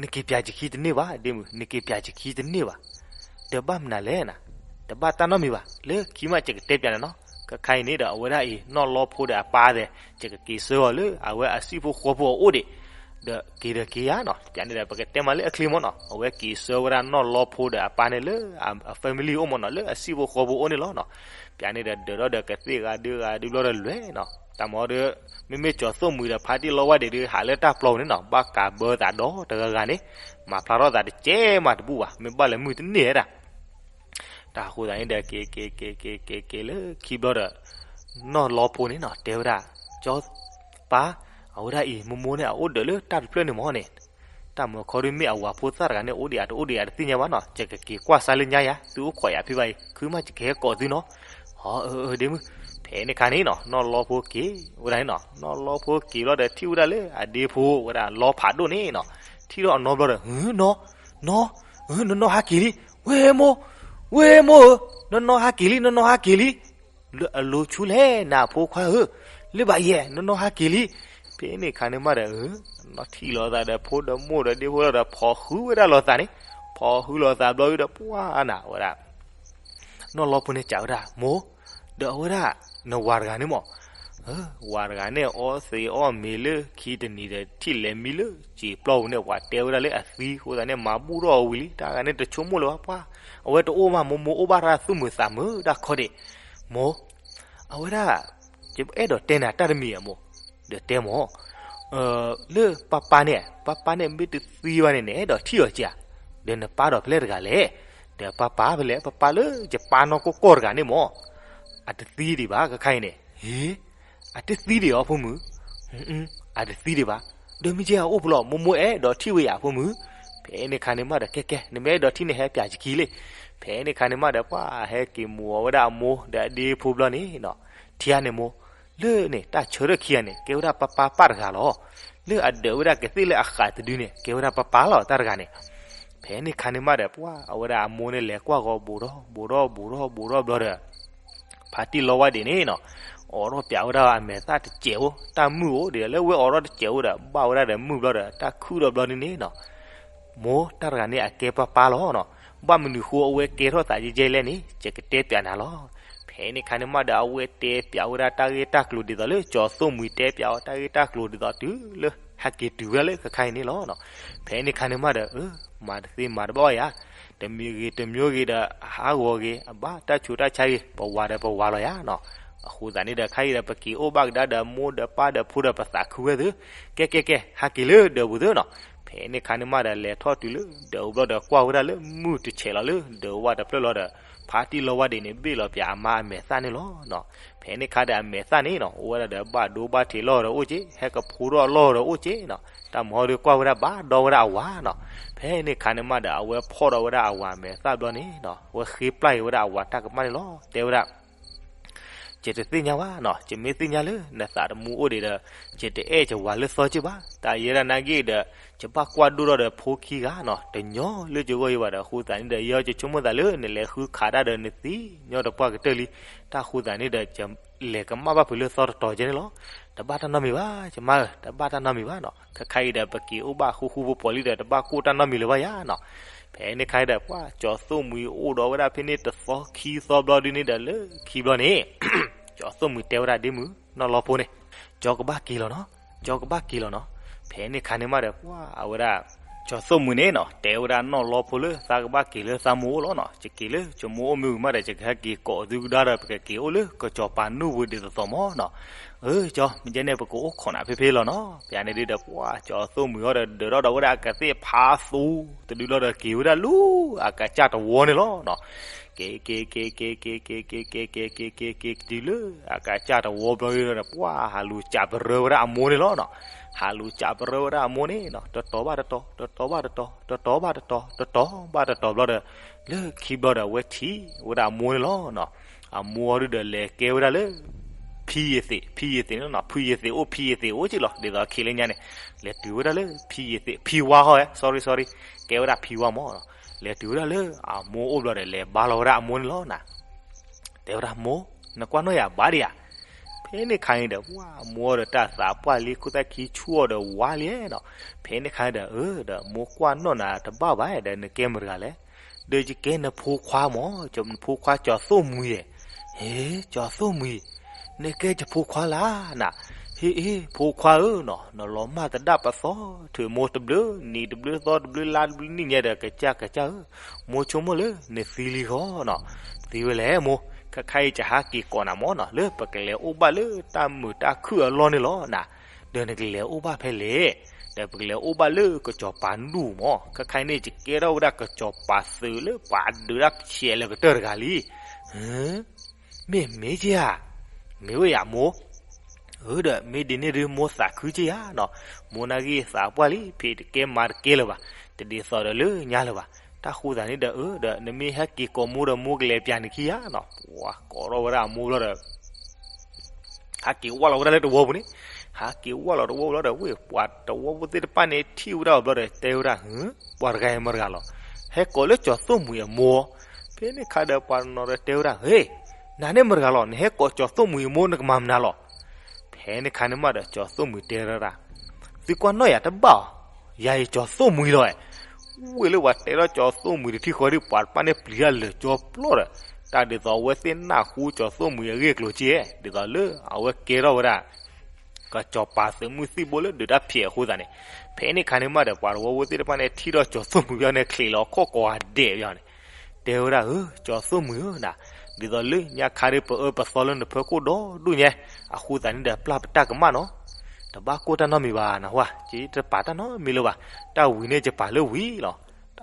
နက့ၤပၠးယခံတန့ၢ်ဘၣ်, ဒ့မုၣ် နက့ၤပၠးယခံတန့ၢ်ဘၣ်, ဒီးဘၣ်မနုၤလဲၣ်နၤ, တဘၣ်တၢ်နီတမံၤဘၣ်, လၢခံမးယကတဲပၠးနၤနီၤ, ခဲခါအံၤန့ၣ်ဒီး အဝဲဒၣ်အံၤ နီၢ်လီဖိဒီးအပၢ်သ့ၣ် ယကက့ၤဆှၢအီၤလၢ အဝဲအစံၣ်ဖိဃီဖိအအိၣ်ဒံး, ဒီးက့ၤဒီးက့ၤယါနီၤ, ပျးန့ၣ်ဒီး ပကတဲမးလၢအချ့မ့ၢ်နီၤ, အဝဲက့ၤဆှၢဝဲဒၣ်နီၢ်လီဖိဒီးအပၢ်န့ၣ်လၢအ family အိၣ်မ့ၢ်နီၤ, လၢအစံၣ်ဖိဃီဖိအိၣ်န့ၣ်လီၤနီၤ. ပျးန့ၣ်ဒီးဒၢးထီၣ်ဒီးကသ့ၣ်ဂၤဒုဂၤဒုဘျီဒီးလဲၤနီၤ, တၢ်မၤဒီး မ့မ့ၢ်ကၠီၤသိၣ်မှံဒီးဖါတံၢ်လီဝါဒ့းဒီး ဟးလၢတၢ်ပျီပူၤန့ၣ်နီၤ, ဘၣ်ကးဘၢသးဒီတဂၤဂၤန့ၣ်, မၤဖျါထီၣ်သးတကဲမးတဘူၣ်ဘၣ်, မ့ၢ်ဘၣ်လဲၤမုၢ်တန့ၢ်ဝဲဒၣ် တၢ်အဃိသတးန့ၣ်ဒီး က့ၤက့ၤက့ၤက့ၤက့ၤက့ၤလၢခံဘျီဒီး နီၢ်လီဖိန့ၣ်နီၤ တဲဝဲဒၣ်, ကၠီၤပၢ်, အဝဲဒၣ်အံၤ မိၢ်မိၢ်န့ၣ် အအိၣ်ဒၢးလၢတၢ်တဖျၢၣ်န့ၣ်မ့ၢ်န့ၣ်, တၢ်မၤခီဒုးမ့ၢ်အဝၤဖိသၣ်တဂၤန့ၣ် အိၣ်ဒံးဧါတအိၣ်ဒံးဧါတသ့ၣ်ညါဘၣ်နီၤ, ယကက့ၤကွၢ်စါလၢညါယၤ, သုအိၣ်ခိးယၤဖဲဘၣ်အံၤ ခုမးယကဟဲကိးသုနီၤ. အၢ အၢ ဒ့မုၣ်, ဖဲန့ၣ်ခါန့ၣ်နီၤ နီၢ်လီဖိက့ၤဝဲဒၣ်န့ၣ်နီၤ, နီၢ်လီဖိက့ၤဘျီဒီး ထံၣ်ဝဲဒၣ်လၢအဒ့ဖိဝဲဒၣ်လီဖးဒိၣ်န့ၣ်နီၤ, ထံၣ်ထီၣ်အနီဘျီဒီး နီၢ်, နီၢ်, နီၢ်ဟးက့ၤလံ, ဝ့ၢ်မိၢ်, ဝ့ၢ်မိၢ်ဧၢ, နီၢ်နီၢ်ဟးက့ၤလံ နီၢ်နီၢ်ဟးက့ၤလံ အလိၤဆူလဲၣ် နဖိခွါဧၢ, လၢဘၣ်ယဲၢ် နီၢ်နီၢ်ဟးက့ၤလံ. ဖဲန့ၣ်ခါန့ၣ်မးဒီး နီၢ်ထံၣ်လိာ်သးဒီးဖိဒီးမိၢ်ဒီးဒ့ဖိလီၤဒီး ဖီၣ်ဃုဝဲဒၣ်လိာ်သးန့ၣ်, ဖီၣ်ဃုလိာ်သးဘျီဒီး ပှၤနၤဝဲဒၣ် နီၢ်လီဖိန့ၣ်စံးဝဲဒၣ်, မိၢ်, ဒီးအဝဲဒၣ် နဝၤတဂၤန့ၣ်မး, ဝၤတဂၤန့ၣ် အီသံးအီၣ်မ့ၤလၢခံတနံၤဒီး ထံၣ်လဲၤမံလၢစံာ်ပျီပူၤန့ၣ် ပှၤတဲဝဲဒၣ်လၢအသံအဃိသတးန့ၣ် မၤဘူၣ်ထီၣ်အီၤဝံၤလံ, တၢ်ဂၤန့ၣ်တဆိကမိၣ်လၢၤဘၣ်ပှၤ, အဝဲတအိၣ်မး မိၢ်မိၢ်အိၣ်ဘၣ်တၢ်သူၣ်မုာ်သးမုာ်ဒၣ်ခီဒံး, မိၢ်, အဝဲဒၣ် ယအဲၣ်ဒိးတဲနၤတၢ်တမံၤဧါမိၢ်, ဒီးတဲမး လၢပၢ်ပၢ်န့ၣ်, ပၢ်ပၢ်န့ၣ်မ့ၢ်တသံဘၣ်န့ၣ် နအဲၣ်ဒိးထံၣ်အီၤကဧါ, ဒီးနပၢ်ဒီးဖဲလဲၣ်တဂၤလဲၣ်, ဒီးပၢ်ပၢ်ဖဲလဲၣ် ပၢ်ပၢ်လၢယပၢ်နီၢ်ကီၢ်ကီၢ်တဂၤန့ၣ်မး, အတသံဒံးဘၣ် ခဲခါအံၤန့ၣ်, ဟ့, အတသံဒံးအီၤဖိမုၣ်, အတသံဒံးဘၣ်, ဒီးမ့ၢ်ကဲအအိၣ်ဖဲလဲၣ် မိၢ်မိၢ်အဲၣ်ဒိးထံၣ်ဝဲယၤဖိမုၣ်, ဖဲန့ၣ်ခါန့ၣ်မးဒီး ကဲကဲ နမ့ၢ်အဲၣ်ဒိးထံၣ်န့ၣ်ဟဲပၠးယခံလံ, ဖဲန့ၣ်ခါန့ၣ်မးဒီး ပှၤဟဲက့ၤမိၢ်အီၤဝဲဒၣ်အမိၢ်ဒီးအဒ့ဖိဘျီန့ၣ်နီၤ, ထံဧါန့ၣ်မိၢ်, လၢန့ၣ် တၢ်ဆၢထၢၣ်ခံဂၤန့ၣ် ကဲဝဲဒၣ်ပၢ်ပၢ်ပၢ်တဂၤလီၤ, လၢအဒၢးဝဲဒၣ်ကသ့ၣ်လၢအဃးတဒုန့ၣ် ကဲဝဲဒၣ်ပၢ်ပၢ်လီၤ တၢ်တဂၤန့ၣ်, ဖဲန့ၣ်ခါန့ၣ်မးဒီး ပှၤအဝဲဒၣ်အမိၢ်န့ၣ်လဲၤကွၢ်ဂီၤဘူးထီၣ်ဘူးထီၣ်ဘူးထီၣ်ဘူးထီၣ်ဘျီဒီး ဖါတံၢ်လီဝါဒ့းန့ၣ်နီၤ, အိးထီၣ်ပၠးဝဲဒၣ်အမဲာ်သၣ်တစဲးဖိ တၢ်မုၢ်အိၣ်ဒံးလၢဝဲအိးထီၣ်တစဲးဖိဒီး ဘၣ်ဝဲဒၣ်ဒီးမုၢ်ဘျီဒီး တၢ်ခုၣ်ဒီးဘျီဒ်န့ၣ်နီၤ, မိၢ်တၢ်တဂၤန့ၣ် အကဲပၢ်ပၢ်လီၤနီၤ, ဘၣ်မနုၤဃိအဝဲကဲထီၣ်သးယဲၢ်ယဲၢ်လဲၣ်န့ၣ် ယကတဲပၠးနၤလီၤ. ဖဲန့ၣ်ခါန့ၣ်မးဒီး အဝဲတဲပၠးဝဲဒၣ်တၢ်ဂ့ၢ်တၢ်ကျိၤဒ်သိးလၢ ကၠီၤသိၣ်မှံၤတဲပၠးအီၤတၢ်ဂ့ၢ်တၢ်ကျိၤဒ်သိးတုၤလၢ ဟဲက့ၤတုၤဝဲဒၣ်လၢခဲခါအံၤန့ၣ်လီၤ. ဖဲန့ၣ်ခါန့ၣ်မးဒီး အၢ မၤတသ့မၤတဘၣ်ယၤ, တမံၤဂ့ၤတမံၤဂ့ၤဒီး ဟးဂီၤဂ့ၤ အဘၣ်တၢ်ဆူးတၢ်ဆါဂ့ၤ ပဝၤဒီးပဝၤလီၤယၤနီၤ. အဃိသတးန့ၣ်ဒီး ခဲအံၤဒီး ပက့ၤအိၣ်ဘၣ်ကဒါဒီးမိၢ်ဒီးပၢ်ဒီးဖိဒီးပသးခုဝဲသု, ကဲကဲကဲ ဟဲက့ၤလၢဒၢးပူၤသုနီၤ. ဖဲန့ၣ်ခါန့ၣ်မးဒီး လဲၤထီၣ်တုၤလၢဒၢးပူၤဘျီဒီး ကွၢ်ဝဲဒၣ်လၢမုၢ်တဆဲးလီၤလၢဒၢးဝါတဖျၢၣ်လီၤဒီး ဖါတံၢ်လီဝါဒ့းန့ၣ် ဘ့ၣ်လီၤပၠးအမါအမဲာ်သၣ်န့ၣ်လီၤနီၤ. ဖဲန့ၣ်ခါဒီးအမဲာ်သၣ်န့ၣ်နီၤ အိၣ်ဝဲဒၣ်ဒီးဘၣ်ဒိဘၣ်ထံးလီၢ်ဒီးအိၣ်က့, ဟဲကဖိထီၣ်လီၢ်ဒီးအိၣ်က့နီၤ, တၢ်မၤဟီဒုးကွၢ်ဝဲဒၣ်ဘၣ်ဒီဝဲဒၣ်အဝၤနီၤ. ဖဲန့ၣ်ခါန့ၣ်မးဒီး အဝဲဖီၣ်ဒီးဝဲဒၣ်အဝၤအမဲာ်သၣ်ဘျီန့ၣ်နီၤ အဝဲဃ့ပျၢ်က့ၤဝဲဒၣ်အဝၤတၢ်ကမၣ်န့ၣ်လီၤ. တဲဝဲဒၣ် ယတသ့ၣ်ညါဘၣ်နီၤ, ယမ့ၢ်သ့ၣ်ညါလၢနသးတမူအိၣ်ဒံးဒီး ယတအဲၣ်ယဝၤလၢသီက့ၢ်ဘၣ်. တၢ်ယဲဒၣ်နာ်က့ဒီး ယဘၣ်ကွၢ်ဒိၣ်ထီၣ်ဒီးဖိခံဂၤနီၤ, တညီလၢယဂီၢ်ယဘၣ်ဒီး အဃိသတးန့ၣ်ဒီး ယဆိကမိၣ်သးလၢနလဲၤဃုခးတၢ်ဒီးနသံညီတပှၢ်ကတၢၢ်လံ. တၢ်ဃိသတးန့ၣ်ဒီး ယလဲၤကမၣ်ဘၣ်ဖုးလၢသီတတီၤကဲန့ၣ်လီၤ. တဘၣ်တၢ်နီတမံၤဘၣ် ယမါဧၢ, တဘၣ်တၢ်နီတမံၤဘၣ်နီၤ. ခဲခါအံၤဒီး ပက့ၤအိၣ်ဘၣ်ဃူဃူဖိးဖိးလံဒီး တဘၣ်ကိၢ်တၢ်နီတမံၤလၢၤဘၣ်ယၤနီၤ. ဖဲန့ၣ်ခါအံၤဒီး ပှၤကၠီၤသိၣ်မှံၤအိၣ်ဒီးဝဲဒၣ်ဖဲန့ၣ်တသီခံသီဘျီဒ်န့ၣ်ဒီး လၢခံဘျီန့ၣ် ကၠီၤသိၣ်မှံၤတဲဝဲဒၣ်ဒ့မုၣ် နီၢ်လီဖိန့ၣ်, ကၠီၤကဘၣ်က့ၤလီၤနီၤ, ကၠီၤကဘၣ်က့ၤလီၤနီၤ. ဖဲန့ၣ်ခါန့ၣ်မးဒီး ပှၤအဝဲဒၣ် ကၠီၤသိၣ်မှံၤန့ၣ်နီၤ တဲဝဲဒၣ်နီၢ်လီဖိလၢ သးကဘၣ်က့ၤလၢသးမိၢ်အိၣ်လီၤနီၤ. ယက့ၤလၢယမိၢ်အိၣ်မ့ၢ်ဝံၤမးဒီး ယကဟဲက့ၤကိးသုကဒါဒီး ပကက့ၤအိၣ်လၢကစီၤပၤနူၢ်ပူၤဒ်သိးသိးမးနီၤ. အၢ ကၠီၤ မ့ၢ်ကဲန့ၣ် ပကအိၣ်ခိးနၤဖဲဖဲလီၤနီၤ. ဖဲန့ၣ်ဒုးဒီး ပှၤကၠီၤသိၣ်မှံၤအီၤဒီး ဒၢးထီၣ်ဒီးဝဲဒၣ်အကသ့ၣ်ဖးသူ တဒုလီၤဒီး က့ၤဝဲဒၣ်လၢအကစၢ်တဝီန့ၣ်လီၤနီၤ. က့ၤ က့ၤ က့ၤ က့ၤ က့ၤ က့ၤ က့ၤ က့ၤ က့ၤ က့ၤ က့ၤ က့ၤ တုၤလၢ အကစၢ်တဝီဘျီဒီး ပှၤဟးလူၤစးပရၢဝဲဒၣ်အမိၢ်န့ၣ်လီၤနီၤ. ဟးလူၤစးပရၢဝဲဒၣ်အမိၢ်န့ၣ်နီၤ တတီၤဘၣ်တတီၤ တတီၤဘၣ်တတီၤ တတီၤဘၣ်တတီၤ တတီၤဘၣ်တတီၤဘျီဒီး လၢခံဘျီဒီး အဝဲထံၣ်ဝဲဒၣ်အမိၢ်န့ၣ်လီၤနီၤ. အမိၢ်အီၤဒုးဒီး လဲၤကဲဝဲဒၣ်လၢ ဖံယသံး ဖံယသံးန့ၣ်နီၤ ဖံယသံးအိၣ် ဖံယသံးအိၣ်က့လီၤ ဒ်သိးခဲလၢညါန့ၣ် လဲၤတုၤဝဲဒၣ်လၢ ဖံယသံး ဖံဝါဟီ sorry sorry ကဲဝဲဒၣ်ဖံဝါမးနီၤ. လဲၤတုၤဝဲဒၣ်လၢအမိၢ်အိၣ်ဘျီဒီး လဲၤဘါလီၤဝဲဒၣ်အမိၢ်န့ၣ်လီၤနီၤ. တဲဝဲဒၣ်မိၢ် နကွၢ်နီၣ်ယၤဘၣ်ဒံးဧါ. ဖဲန့ၣ်ခါန့ၣ်ဒီး ပှၤမိၢ်အီၤဒီးတၢ်သးပှၢ်လံ ခိၣ်သၣ်ခံဆူၣ်အီၤဒီးဝါလံနီၤ. ဖဲန့ၣ်ခါန့ၣ်ဒီး အၢ ဒီးမိၢ်ကွၢ်နီၣ်နၤတဘၣ်ဘၣ်ဒီး နကဲမတၤတဂၤလဲၣ်. ဒီးယကဲနဖိခွါမး နဖိခွါကၠီၤသိၣ်မှံၤဧါ. ဟ့ ကၠီၤသိၣ်မှံၤ နကဲယဖိခွါလၢ်နၤ. အ့ အ့ ဖိခွါဧၢနီၤ, နလီၤမၢ်သဒၣ်ပသီ ထုးမိၢ်တဘျုးနံၤတဘျုးသီတဘျုးလါတဘျုးနံၣ်ညါဒီး ကစၢ်ကစၢ်ဧၢ, မိၢ်ဆိကမိၣ်လၢနသံလံဃီနီၤ, သံဝဲလဲၣ်မိၢ်, ခဲခါအံၤယဟးက့ၤကိးနၤမၢ်နီၤ, လၢပကလဲၤအိၣ်ဘၣ်လၢတၢ်မုာ်တၢ်ခုၣ်အလီၢ်န့ၣ်လီၤနၤ, ဒီးနကလဲၤအိၣ်ဘၣ်ဖဲလဲၣ်, ဒီးပကလဲၤအိၣ်ဘၣ်လၢကစီၤပၤနူၢ်မၢ်, ခဲခါအံၤန့ၣ် ယကဲထီၣ်ဝဲဒၣ်ကစီၤပၤသုးလၢပှၤဒုးတၢ်ဖျဲးလၢကတၢၢ်တဂၤလံ, မ့ၢ်မ့ၢ်က့ဧါ, မ့ၢ်ဝဲယၤမိၢ်, အၢ ဒီးမ့ၢ်ဒ်န့ၣ်ဒုး မိၢ်သးခုက့ဧါနီၤ, မိၢ်နာ်က့သးပှၢ်လံ ဖံးတကဲမၤတကဲလၢၤဘၣ်, တဒ်သိးဒီးလၢညါလၢၤဘၣ်, တၢ်ဃိသးန့ၣ်ဒီး အၢ ဒီးနမ့ၢ်ဟဲက့ၤကိးမိၢ်ဒီး မိၢ်ကလဲၤပျးနခံဧါနီၤ, ပှၤကိးထီၣ်ဝဲဒၣ်အမိၢ်ဘျီဒီး ဟးက့ၤဝၢ်လီၤဝဲဒၣ်လၢတဝီပူၤန့ၣ်, ဟးက့ၤဝၢ်လီၤတဝီပူၤလီၤဒီး ဝ့ၢ်ပှၤတဝီဖိသ့ၣ်တဖၣ်န့ၣ် ထံၣ်ဝဲဒၣ်အီၤဘျီဒီးတဲဝဲဒၣ်, ပှၤတဂၤအံၤမတၤတဂၤလီၤ, ဟဲကိးလၢကၠီၤသိၣ်မှံၤအမိၢ်, ဖဲန့ၣ်ခါဒီးပှၤတနီၤဒီးတဲဝဲဒၣ်, ဟ့, နၤန့ၣ်မတၤတဂၤလီၤ, နဟဲကိးကၠီၤသိၣ်မှံၤအမိၢ် နကမၤမနုၤလီၤ, ဖဲန့ၣ်ခါန့ၣ်မးဒီး ကၠီၤသိၣ်မှံၤတဲဝဲဒၣ်, သုကွၢ်နီၣ်ယၤတဘၣ်အီၤ, ယၤအံၤကၠီၤသိၣ်မှံၤလီၤ, ဝ့ၢ်လၢပှၤတဲထီၣ်ကၠီၤသိၣ်မှံၤတထံၣ်ဃီဒီး ပှၤတဖၣ်န့ၣ်ပျံၤတၢ်လၢာ်ကၠီပျီဒီး, တၢ်ဒ်သိးအဝဲသ့ၣ်နၢ်ဟူကၠီၤသိၣ်မှံၤအဂ့ၢ်အကျိၤက့, ဒ်သိးလၢအဝဲကဲထီၣ်ဝဲဒၣ် ကစီၤပၤသုးမုၢ်သံၣ်ဘိလၢဒုးတၢ်ဖျဲးအဃိသတးန့ၣ်, ဖဲန့ၣ်ခါန့ၣ်မးဒီး ပှၤတဝီဖိသ့ၣ်တဖၣ်န့ၣ် ထံၣ်ထီၣ်ကၠီၤသိၣ်မှံၤဘၣ်န့ၣ် ချံးလီၤခီၣ်ကိးဂၤဒဲးဘၣ်န့ၣ်, တဲဝဲဒၣ်ဧၢ, ကၠီၤသိၣ်မှံၤဧၢနၤ, ဒ်သိးလၢညါခါဒီး ပအၢပသီလၢနဖၢခိၣ်ဒီဒူၣ်ညါ, အဃိသတးန့ၣ်ဒီး ပျၢ်ပတၢ်ကမၣ်နီၤ, တဘၣ်ကိၢ်တၢ်နီတမံၤဘၣ်နဟါ, ယတပာ်တၢ်နီတမံၤလၢၤဘၣ်, တၢ်ဝံၤန့ၣ်ယပာ်လၢဝံၤလီၤ.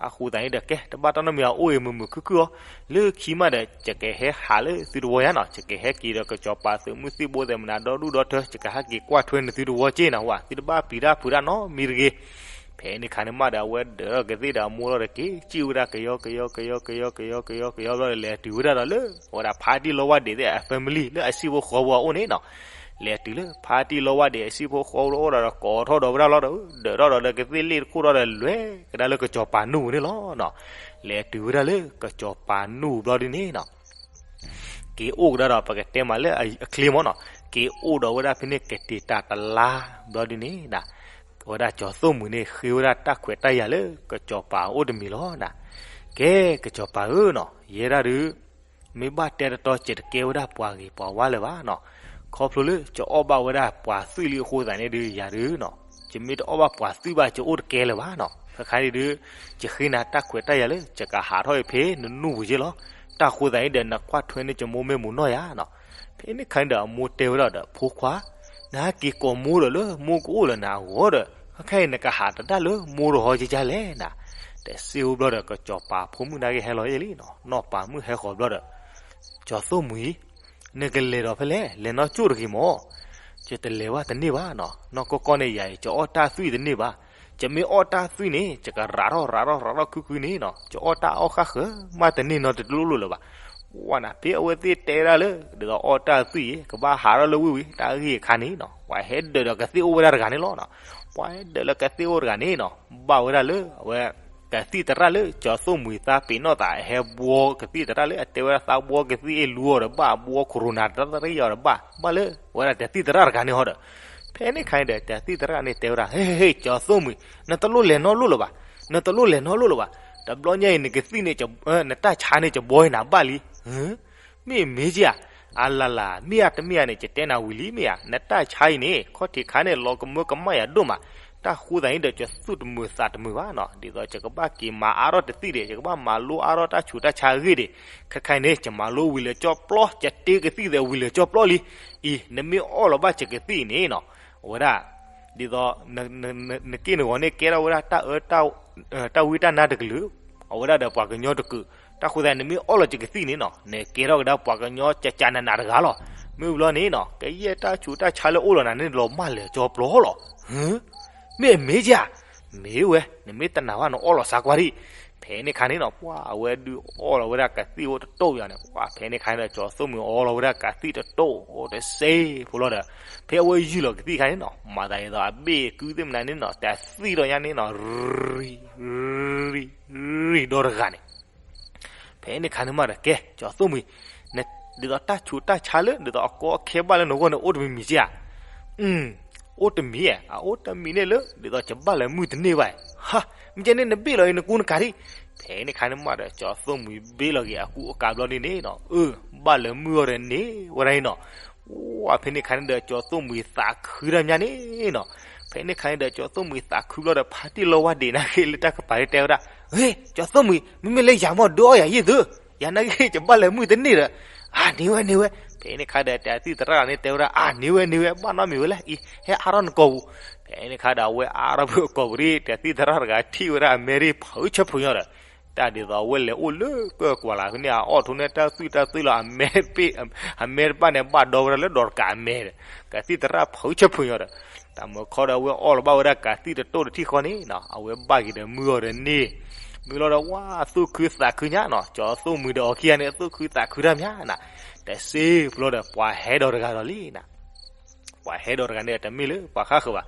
အဃိသတးန့ၣ်ဒီး ကဲ တဘၣ်တၢ်နီတမံၤ အအိၣ်အံၤမုာ်မုာ်ခုၣ်ခုၣ်အီၤ, လၢခံမးဒီး ယကဟဲဟးလၢသုတဝီယါနီၤ, ယကဟဲက့ၤဒီးကစီၤပၤသုးမုၢ်သံၣ်ဘိသဲးမနၤဒီဒူၣ်ဒီထၢ, ယကဟဲက့ၤကွၢ်ထွဲနသုတဝီက့နၤဝဲ, သုတဘၣ်ပျံၤတၢ်ဖုးတၢ်နီတမံၤတဂ့ၤ. ဖဲန့ၣ်ခါန့ၣ်မးဒီး အဝဲဒၢးထီၣ်ကသံၣ်ဒီးအမိၢ်လီၤဒီး က့ၤစံၣ်ဝဲဒၣ်ကယီကယီကယီကယီကယီကယီကယီကယီဘျီဒီး လဲၤတုၤဝဲဒၣ်ဒီးလၢ အဝဲဒၣ်ဖါတံၢ်လီဝါဒံးသ့ၣ်အ family လၢအဆံၣ်ဖိဃီဖိအအိၣ်န့ၣ်နီၤ, လဲၤတုၤလၢဖါတံၢ်လီဝါဒံးအဆံၣ်ဖိဃီဖိအအိၣ်ဒီး ကိးထီၣ်ဒီးဝဲဒၣ်လီၤဒီး ဒၢးထီၣ်ဒီးလၢကသ့ၣ်လ့ၣ်တခိၣ်ထီၣ်ဒီး လဲၤကဒါလၢကစီၤပၤနူၢ်ပူၤန့ၣ်လီၤနီၤ. လဲၤတုၤဝဲဒၣ်လၢကစီၤပၤနူၢ်ဘျီဒ်န့ၣ်နီၤ, က့ၤအိၣ်ကဒါဒီး ပကတဲမးလၢအချ့မးနီၤ, က့ၤအိၣ်ဒီးဝဲဒၣ်ဖဲန့ၣ် ကတ့ၤတၢ်တလါဘျီဒ်န့ၣ်နီၤ, အဝဲဒၣ်ကၠီၤသိၣ်မှံၤန့ၣ် ဃ့ဝဲဒၣ်တၢ်ခွဲးတၢ်ယာ်လၢကစီၤပၤအအိၣ်တမံၤလီၤနီၤ. ကဲ ကစီၤပၤဧၢနီၤ, ယဲဒၣ်ဒုး မ့ၢ်ဘၣ်တဲတတီ ယတကဲဝဲဒၣ်ပှၤဂ့ၤပှၤဝါလၢၤဘၣ်နီၤ. ခီဖျိလၢယအီၣ်ဘၣ်ဝဲဒၣ်ပှၤသွံၣ်လံအဃိသတးန့ၣ်ဒုး ယၤဒုးနီၤ, ယမ့ၢ်တအီၣ်ဘၣ်ပှၤသွံၣ်ဘၣ် ယအိၣ်တကဲလၢၤဘၣ်နီၤ. ခဲခါအံၤဒုး ယဃ့နၤတၢ်ခွဲးတၢ်ယာ်လၢ ယကဟးထီၣ်အံၤဖဲနနူၢ်ပူၤက့လီၤ. တၢ်ဃိသတးန့ၣ်ဒီး နကွၢ်ထွဲန့ၢ်ယမိၢ်မ့ၢ်မူနီၢ်ယၤနီၤ. ဖဲန့ၣ်ခါန့ၣ်ဒီး အမိၢ်တဲဝဲဒၣ်ဒီး ဖိခွါ, နဟဲက့ၤကိးမိၢ်ဒီးလၢမိၢ်ကအိၣ်လၢနၤအဂီၢ်ဒီး ခဲခါအံၤ နကဟးတဒၣ်လၢမိၢ်တဟီကကလဲၣ်နၤ. တစံးအိၣ်ဘျီဒီး ကစီၤပၤဖိမုၣ်နာ်က့ဟဲလီၤယဲလံနီၤ, နီၢ်ပၤမုၣ်ဟဲဃီၤဘျီဒီး ကၠီၤသိၣ်မှံၤ, နကလဲၤဒီးဖဲလဲၣ်, လဲၤနီၢ်ကၠိၣ်တဂ့ၤမၢ်. ယတလဲၤဘၣ်တန့ၢ်ဘၣ်နီၤ, နီၢ်ကီၢ်ကီၢ်န့ၣ် ယၤအံၤ ယအီၣ်တၢ်သွံၣ်တန့ၢ်ဘၣ်. ယမ့ၢ်အီၣ်တၢ်သွံၣ်န့ၣ် ယကရးထီၣ်ရးထီၣ်ရးထီၣ်ခုၣ်ခုၣ်န့ၣ်နီၤ, ယအီၣ်တၢ်အီၣ်ဃၣ်ဃၢၤမးတန့ၢ်နီတလိၣ်လိၣ်လၢၤဘၣ်. ပှၤနၤ ဖဲအဝဲသ့ၣ်တဲဒၣ်လၢ ဒ်သိးအီၣ်တၢ်သွံၣ်အံၤ ကဘၣ်ဟးထီၣ်လၢဝ့ၢ်ဝံၤ တၢ်ဂ့ၢ်အခါန့ၣ်နီၤ, ပှၤဟဲဒၢးဒီးကသ့ၣ်အိၣ်ဝဲဒၣ်တဂၤန့ၣ်လီၤနီၤ. ပှၤဟဲဒၢးလၢကသ့ၣ်အိၣ်တဂၤန့ၣ်နီၤ, ဘၣ်ဝဲဒၣ်လၢအဝဲ ကသံၣ်သရၣ်လၢကၠီၤသိၣ်မှံၤသးပ့ၤနီၣ်သး ဟဲဘှီကသံၣ်သရၣ်လၢအတဲဝဲဒၣ်သးဘှီကသံၣ်အ့ၣ်လူအီၤဒီးဘၣ်, ဘှီ corona တရၣ်တရံၣ်အီၤဒီးဘၣ်, ဘၣ်လၢဝဲဒၣ်တသံၣ်သရၣ်တဂၤန့ၣ်ဟီဒီး, ဖဲန့ၣ်ခါန့ၣ်ဒီး တသံၣ်သရၣ်န့ၣ်တဲဝဲဒၣ်, ဟ့ ဟ့ ဟ့ ကၠီၤသိၣ်မှံၤ, နတလိၣ်လဲၤနီတလိၣ်လၢၤဘၣ်, နတလိၣ်လဲၤနီတလိၣ်လၢၤဘၣ်. တဘျီညါအံၤ နကသံၣ်န့ၣ် နတၢ်ဆါန့ၣ် ကဘှီအံၤနၤဘၣ်လံ. မ့ၢ်မ့ၢ်ကဧါ, အလၢ်လၢ် မ့ၢ်ဧါတမ့ၢ်ဧါန့ၣ် ယတဲနၤဝံၤလံမ့ၢ်ဧါ, နတၢ်ဆါအံၤန့ၣ် ခီၣ်ထံးခါန့ၣ် လီၤကမၢကမၣ်ယၤဒိၣ်မး, တၢ်ဃိသတးန့ၣ်ဒီး ယသူၣ်တမုာ်သးတမုာ်ဘၣ်နီၤ, ဒ်သိးယကဘၣ်က့ၤမၤအါထီၣ်တသံၣ်ဒီး ယကဘၣ်မၤလိအါထီၣ်တၢ်ဆူးတၢ်ဆါအဂ့ၢ်ဒီး, ခဲခါအံၤန့ၣ် ယမၤလိဝံၤလၢကၠီပျီ, ယတ့ကသံၣ်သဲးဝံၤလၢကၠီပျီလံ. အံၤ နမ့ၢ်အီၣ်လီၤဘၣ်ယကသံၣ်အံၤန့ၣ်နီၤ, အဝဲဒၣ် ဒ်သိး နက့ၢ်နဂီၤန့ၣ် ကဲထီၣ်ဝဲဒၣ်တၢ်အၢ တၢ်ဝံတၢ်နါတကလုာ်, အဝဲဒၣ်ဒီးပှၤကညီတကုာ်, တၢ်ဃိသတး နမ့ၢ်အီၣ်လီၤယကသံၣ်န့ၣ်နီၤ, နကဲထီၣ်ကဒါပှၤကညီကကနးနးတဂၤလီၤ. မ့ၢ်ဘျီန့ၣ်နီၤ ကယဲၢ်တၢ်ဆူးတၢ်ဆါလၢအိၣ်လီၤနၤန့ၣ် လီၤမၢ်လၢာ်ကၠီပျီလီၤ. မ့ၢ်အမ့ၢ်ဧါ, မ့ၢ်ဝဲ, နမ့ၢ်တနာ်ဘၣ် နအီၣ်လီၤစးကွၢ်ဒံး. ဖဲန့ၣ်ခါန့ၣ်နီၤ ပှၤအဝဲဒုးအီၣ်လီၤဝဲဒၣ်ကသံၣ်အိၣ်တတိၢ်ယၤန့ၣ်, ပှၤဖဲန့ၣ်ခါန့ၣ်ဒီး ကၠီသိၣ်မှံၤအီၣ်လီၤဝဲဒၣ်ကသံၣ်တတိၢ်အိၣ်တစ့ဖိလီၤဒီး, ဖဲအဝဲယူၢ်လီၤကသံၣ်ခါန့ၣ်နီၤ မၤသးဒ်သိးအဘ့ၣ်ကုသ့ၣ်မနုၤန့ၣ်နီၤ တၢ်သံၣ်ဒီးညါန့ၣ်နီၤ ရံ, ရံ, ရံဒီတဂၤန့ၣ် ဖဲန့ၣ်ခါန့ၣ်မးဒီး ကဲ ကၠီသိၣ်မှံၤ, ဒ်သိးတၢ်ဆူးတၢ်ဆါလၢ ဒ်သိးအကီအခဲဘၣ်လၢနဂီၢ်န့ၣ် အိၣ်တမံၤမံၤကဧါ. အိၣ်တမံၤ, အအိၣ်တမံၤန့ၣ်လၢ ဒ်သိးယဘၣ်လဲၤမုၢ်တန့ၢ်ဘၣ်. ဟါ, မ့ၢ်ကဲန့ၣ် နဘ့ၣ်လီၤအံၤနကူနကၤဒံး. ဖဲန့ၣ်ခါန့ၣ်မးဒီး ကၠီသိၣ်မှံၤဘ့ၣ်လီၤက့ၤအကူအကၤဘျီဒ်န့ၣ်နီၤ, အၢ ဘၣ်လဲၤမုၢ်အီၤဒီးန့ၢ်ဝဲဒၣ်အံၤနီၤ. ဝဲဖဲန့ၣ်ခါန့ၣ်ဒီး ကၠီၤသိၣ်မှံၤသးခုတၢ်မးန့ၣ်နီၤ. ဖဲန့ၣ်ခါန့ၣ်ဒီး ကၠီၤသိၣ်မှံၤသးခုဘျီဒီး ဖါတံၢ်လီဝါဒံးနာ်က့ၤလၢတၢ်ကပၤန့ၣ်တဲဝဲဒၣ်, ဟ့, ကၠီၤသိၣ်မှံၤ မ့မ့ၢ်လၢယၤမ့ၢ်ဒုးအီၣ်ယၤယ့ၢ်သု, ယၤနာ်က့ၤ ယဘၣ်လဲၤမုၢ်တန့ၢ်ဒီး, အန့ၢ်ဝဲန့ၢ်ဝဲ. ဖဲန့ၣ်ခါဒီး တၢ်သံၣ်သရၣ်န့ၣ်တဲဝဲဒၣ်, အန့ၢ်ဝဲန့ၢ်ဝဲ ဘၣ်နီတမံၤဝဲလဲၣ်, အံၤ ဟဲအါထီၣ်နကိာ်ပူၤ. ဖဲန့ၣ်ခါဒီး အဝဲအါထီၣ်ဖုအကိာ်ပူၤဒီး တၢ်သံၣ်သရၣ်တဂၤထံၣ်ဝဲဒၣ်အမဲဒ်ဖုဆၢဖုညီဒီး တၢ်ဒ်သိးအဝဲလဲၤအိၣ်လၢကၢၢ်ကွၢ်လၢ်ဖဲန့ၣ် အအီၣ်ထိးန့ၢ်တၢ်သွံၣ်တၢ်သွံၣ်လီၤ, အမဲတပၣ်န့ၣ် ဘၣ်ဒီဝဲဒၣ်လၢဒီးတကးအမဲဒီး ကသံၣ်သရၣ်ဖုဆၢဖုညီဒီး တၢ်မုၢ်ခီဒီး အဝဲအီၣ်လီၤဘၣ်ဝဲဒၣ်ကသံၣ်တတိၢ်တထံၣ်ဃီန့ၣ်နီၤ, အဝဲဘၣ်က့ၤဒီးမုၢ်အီၤဒီးန့ၣ်, မုၢ်လီၤဒီး ဝါသူၣ်ခုသးခုညါနီၤ, ကၠီၤသိၣ်မှံၤဒီးအီၤခံဂၤန့ၣ် သူၣ်ခုသးခုတၢ်မးနီၤ. တစ့ပျီဒီး ပှၤဟဲဒီးတဂၤဒီးလံနီၤ. ပှၤဟဲဒီးတဂၤန့ၣ် တမ့ၢ်လၢပှၤဃၣ်ဃၢၤဘၣ်,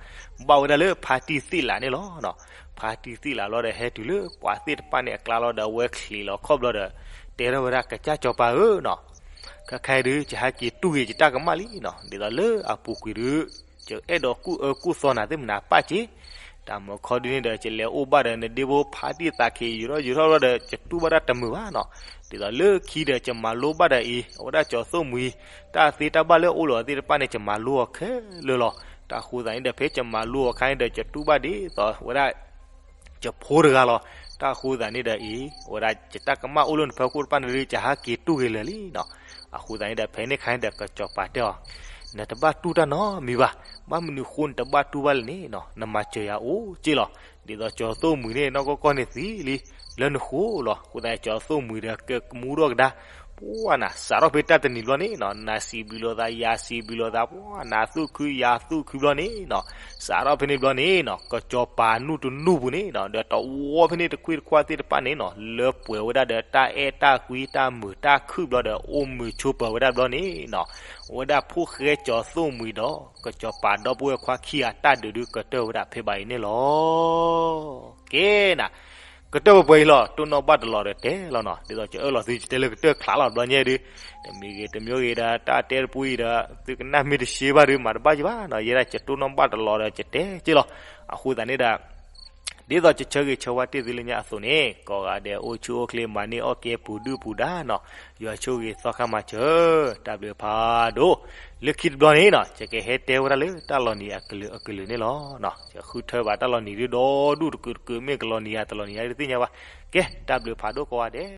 ဘၣ်ဝဲဒၣ်လၢဖါတံၢ်သံၣ်လးန့ၣ်လီၤ. ဖါတံၢ်သံၣ်လးလီၤဒီး ဟဲတုၤလၢပှၤသ့ၣ်တဖၣ်န့ၣ်အကျါလီၤဒီး အဝဲချံးလီၤခီၣ်ဘျီဒီး တဲထီၣ်ဝဲဒၣ် ကစၢ်စီၤပၤဧၢနီၤ, ခဲခါအံၤဒုး ယဟဲက့ၤတူၢ်က့ၤယတၢ်ကမၣ်လံနီၤ, ဒ်သိးလၢအပူၤကွံာ်ဒုး ယအဲၣ်ဒိးကူၣ်အၢကူၣ်သီနၤသ့ၣ်မနၤပၢ်က့ၤ, တၢ်မုၢ်ခီဒုးန့ၣ်ဒီး ယလဲၤအိၣ်ဘၣ်ဒီး နဒ့ဖိဖါတံၢ်သးခံး ယူၤထီၣ်ယူၤထီၣ်လီၤဒီး ယတူၢ်ဘၣ်တၢ်တမုာ်ဘၣ်နီၤ. ဒ်သိးလၢခံဒီး ယမၤလိဘၣ်ဒီးအံၤ အဝဲဒၣ်ကၠီၤသိၣ်မှံၤ တၢ်သ့တၢ်ဘၣ်လၢအအိၣ်လီၤသ့ၣ်တဖၣ်န့ၣ် ယမၤလိအီၤခဲလၢာ်လီၤ. တၢ်ဃိသးန့ၣ်ဒီး ဖဲယမၤလိအီၤခါန့ၣ်ဒီး ယတူၢ်ဘၣ်ဒ်သိးဝဲဒၣ် ယဖိတဂၤလီၤ. တၢ်ဃိသးန့ၣ်ဒီးအံၤ အဝဲဒၣ်ယတၢ်ကမၣ်အိၣ်လၢနဖီခိၣ်တဖၣ်န့ၣ်ဒီး ယဟးက့ၤတူၢ်က့ၤလၢာ်လံနီၤ. အဃိသးန့ၣ်ဒီး ဖဲန့ၣ်ခါန့ၣ်ဒီး ကစီၤပၤတဲအီၤ, နတဘၣ်တူၢ်တၢ်နီတမံၤဘၣ်. ဘၣ်မနုၤဃိနတဘၣ်တူၢ်ဘၣ်လဲၣ်န့ၣ်နီၤ, နမၤစၢၤယၤအိၣ်က့လီၤ. ဒ်သိးကၠီၤသိၣ်မှံၤန့ၣ် နီၢ်ကီၢ်ကီၢ်န့ၣ်သံလံ လၢနဃိလီၤ. အဃိသတး ကၠီၤသိၣ်မှံၤဒီး ကမူထီၣ်ကဒါ ပှၤနၤ စးထီၣ်ဖဲတၢ်တနံၤဘျီန့ၣ်နီၤ, နၤစံးဘျုးလိာ်သး ယၤစံးဘျုးလိာ်သး ပှၤနၤသူၣ်ခုယၤသူၣ်ခုဘျီန့ၣ်နီၤ, စးထီၣ်ဖဲန့ၣ်ဘျီန့ၣ်နီၤ, ကစီၤပၤနူၢ်တနူၢ်ပူၤန့ၣ်နီၤ, ဒီးတဝီဖဲန့ၣ်တခွ့တခွါသ့ၣ်တဖၣ်န့ၣ်နီၤ, လၢပှဲၤဝဲဒၣ်ဒီးတၢ်အဲၣ်တၢ်ကွံတၢ်မုာ်တၢ်ခုၣ်ဘျီဒီး အိၣ်မုာ်ဆိးပၢၤဝဲဒၣ်ဘျီန့ၣ်နီၤ, အဝဲဒၣ်ဖိၣ်ဃဲကၠီၤသိၣ်မှံၤဒီး ကစီၤပၤဒီပုၢ်ဝဲၢ်ခွါခံဂၤတၢ်ဒုးဒုးကတၢၢ်ဝဲဒၣ်ဖဲဘၣ်အံၤန့ၣ်လီၤ. ကဲနၤ ကတၢၢ်ပှဲၤပှဲၤအံၤလီၤ, တိၢ်နီၣ်ဘၣ်တလီၤဒီးတဲလီၤနီၤ, ဒ်သိးယအၢၣ်လီၤသု ယတဲလၢကတၢၢ်ချးလီၤဘျီညါဒုး, တမံၤဂ့ၤတမံၤဂ့ၤဒီး တၢ်တဲတပူၤအံၤဒီး သုကနၣ်မ့ၢ်တရှဲဘၣ်ဒုး မၤတဘၣ်ယဘၣ်နီၤ, ယဲဒၣ်ယတိၢ်နီၣ်ဘၣ်တလီၤဒီး ယတဲက့လီၤ. အဃိသတးန့ၣ်ဒီး ဒ်သိးယဆၢဂ့ၤဆၢဝါတ့ၢ်သုလၢညါအသိးန့ၣ် ကိးဂၤဒဲးအိၣ်ဆူၣ်အိၣ်ချ့ မၤန့ၢ်အီၣ်ကဲပူၤဒုၣ်ပူၤဒါနီၤ, ယွၤဆိၣ်ဂ့ၤသီခါမၤစၢၤ, တၢ်ဘျုးဖးဒိၣ်. လၢခံတဘျီန့ၣ်နီၤ ယကဟဲတဲဝဲဒၣ်လၢတၢ်လီၤနံၤအကလုာ်အကလုာ်န့ၣ်လီၤ. ယဃုထၢဘၣ်တၢ်လီၤနံၤဒုးဒီဒူၣ်တကုာ်တကုာ် မ့ၢ်ကလီၤနံၤယၤတလီၤနံၤယၤဒုးသ့ၣ်ညါဘၣ်. ကဲ တၢ်ဘျုးဖးဒိၣ်ကိးဂၤဒဲး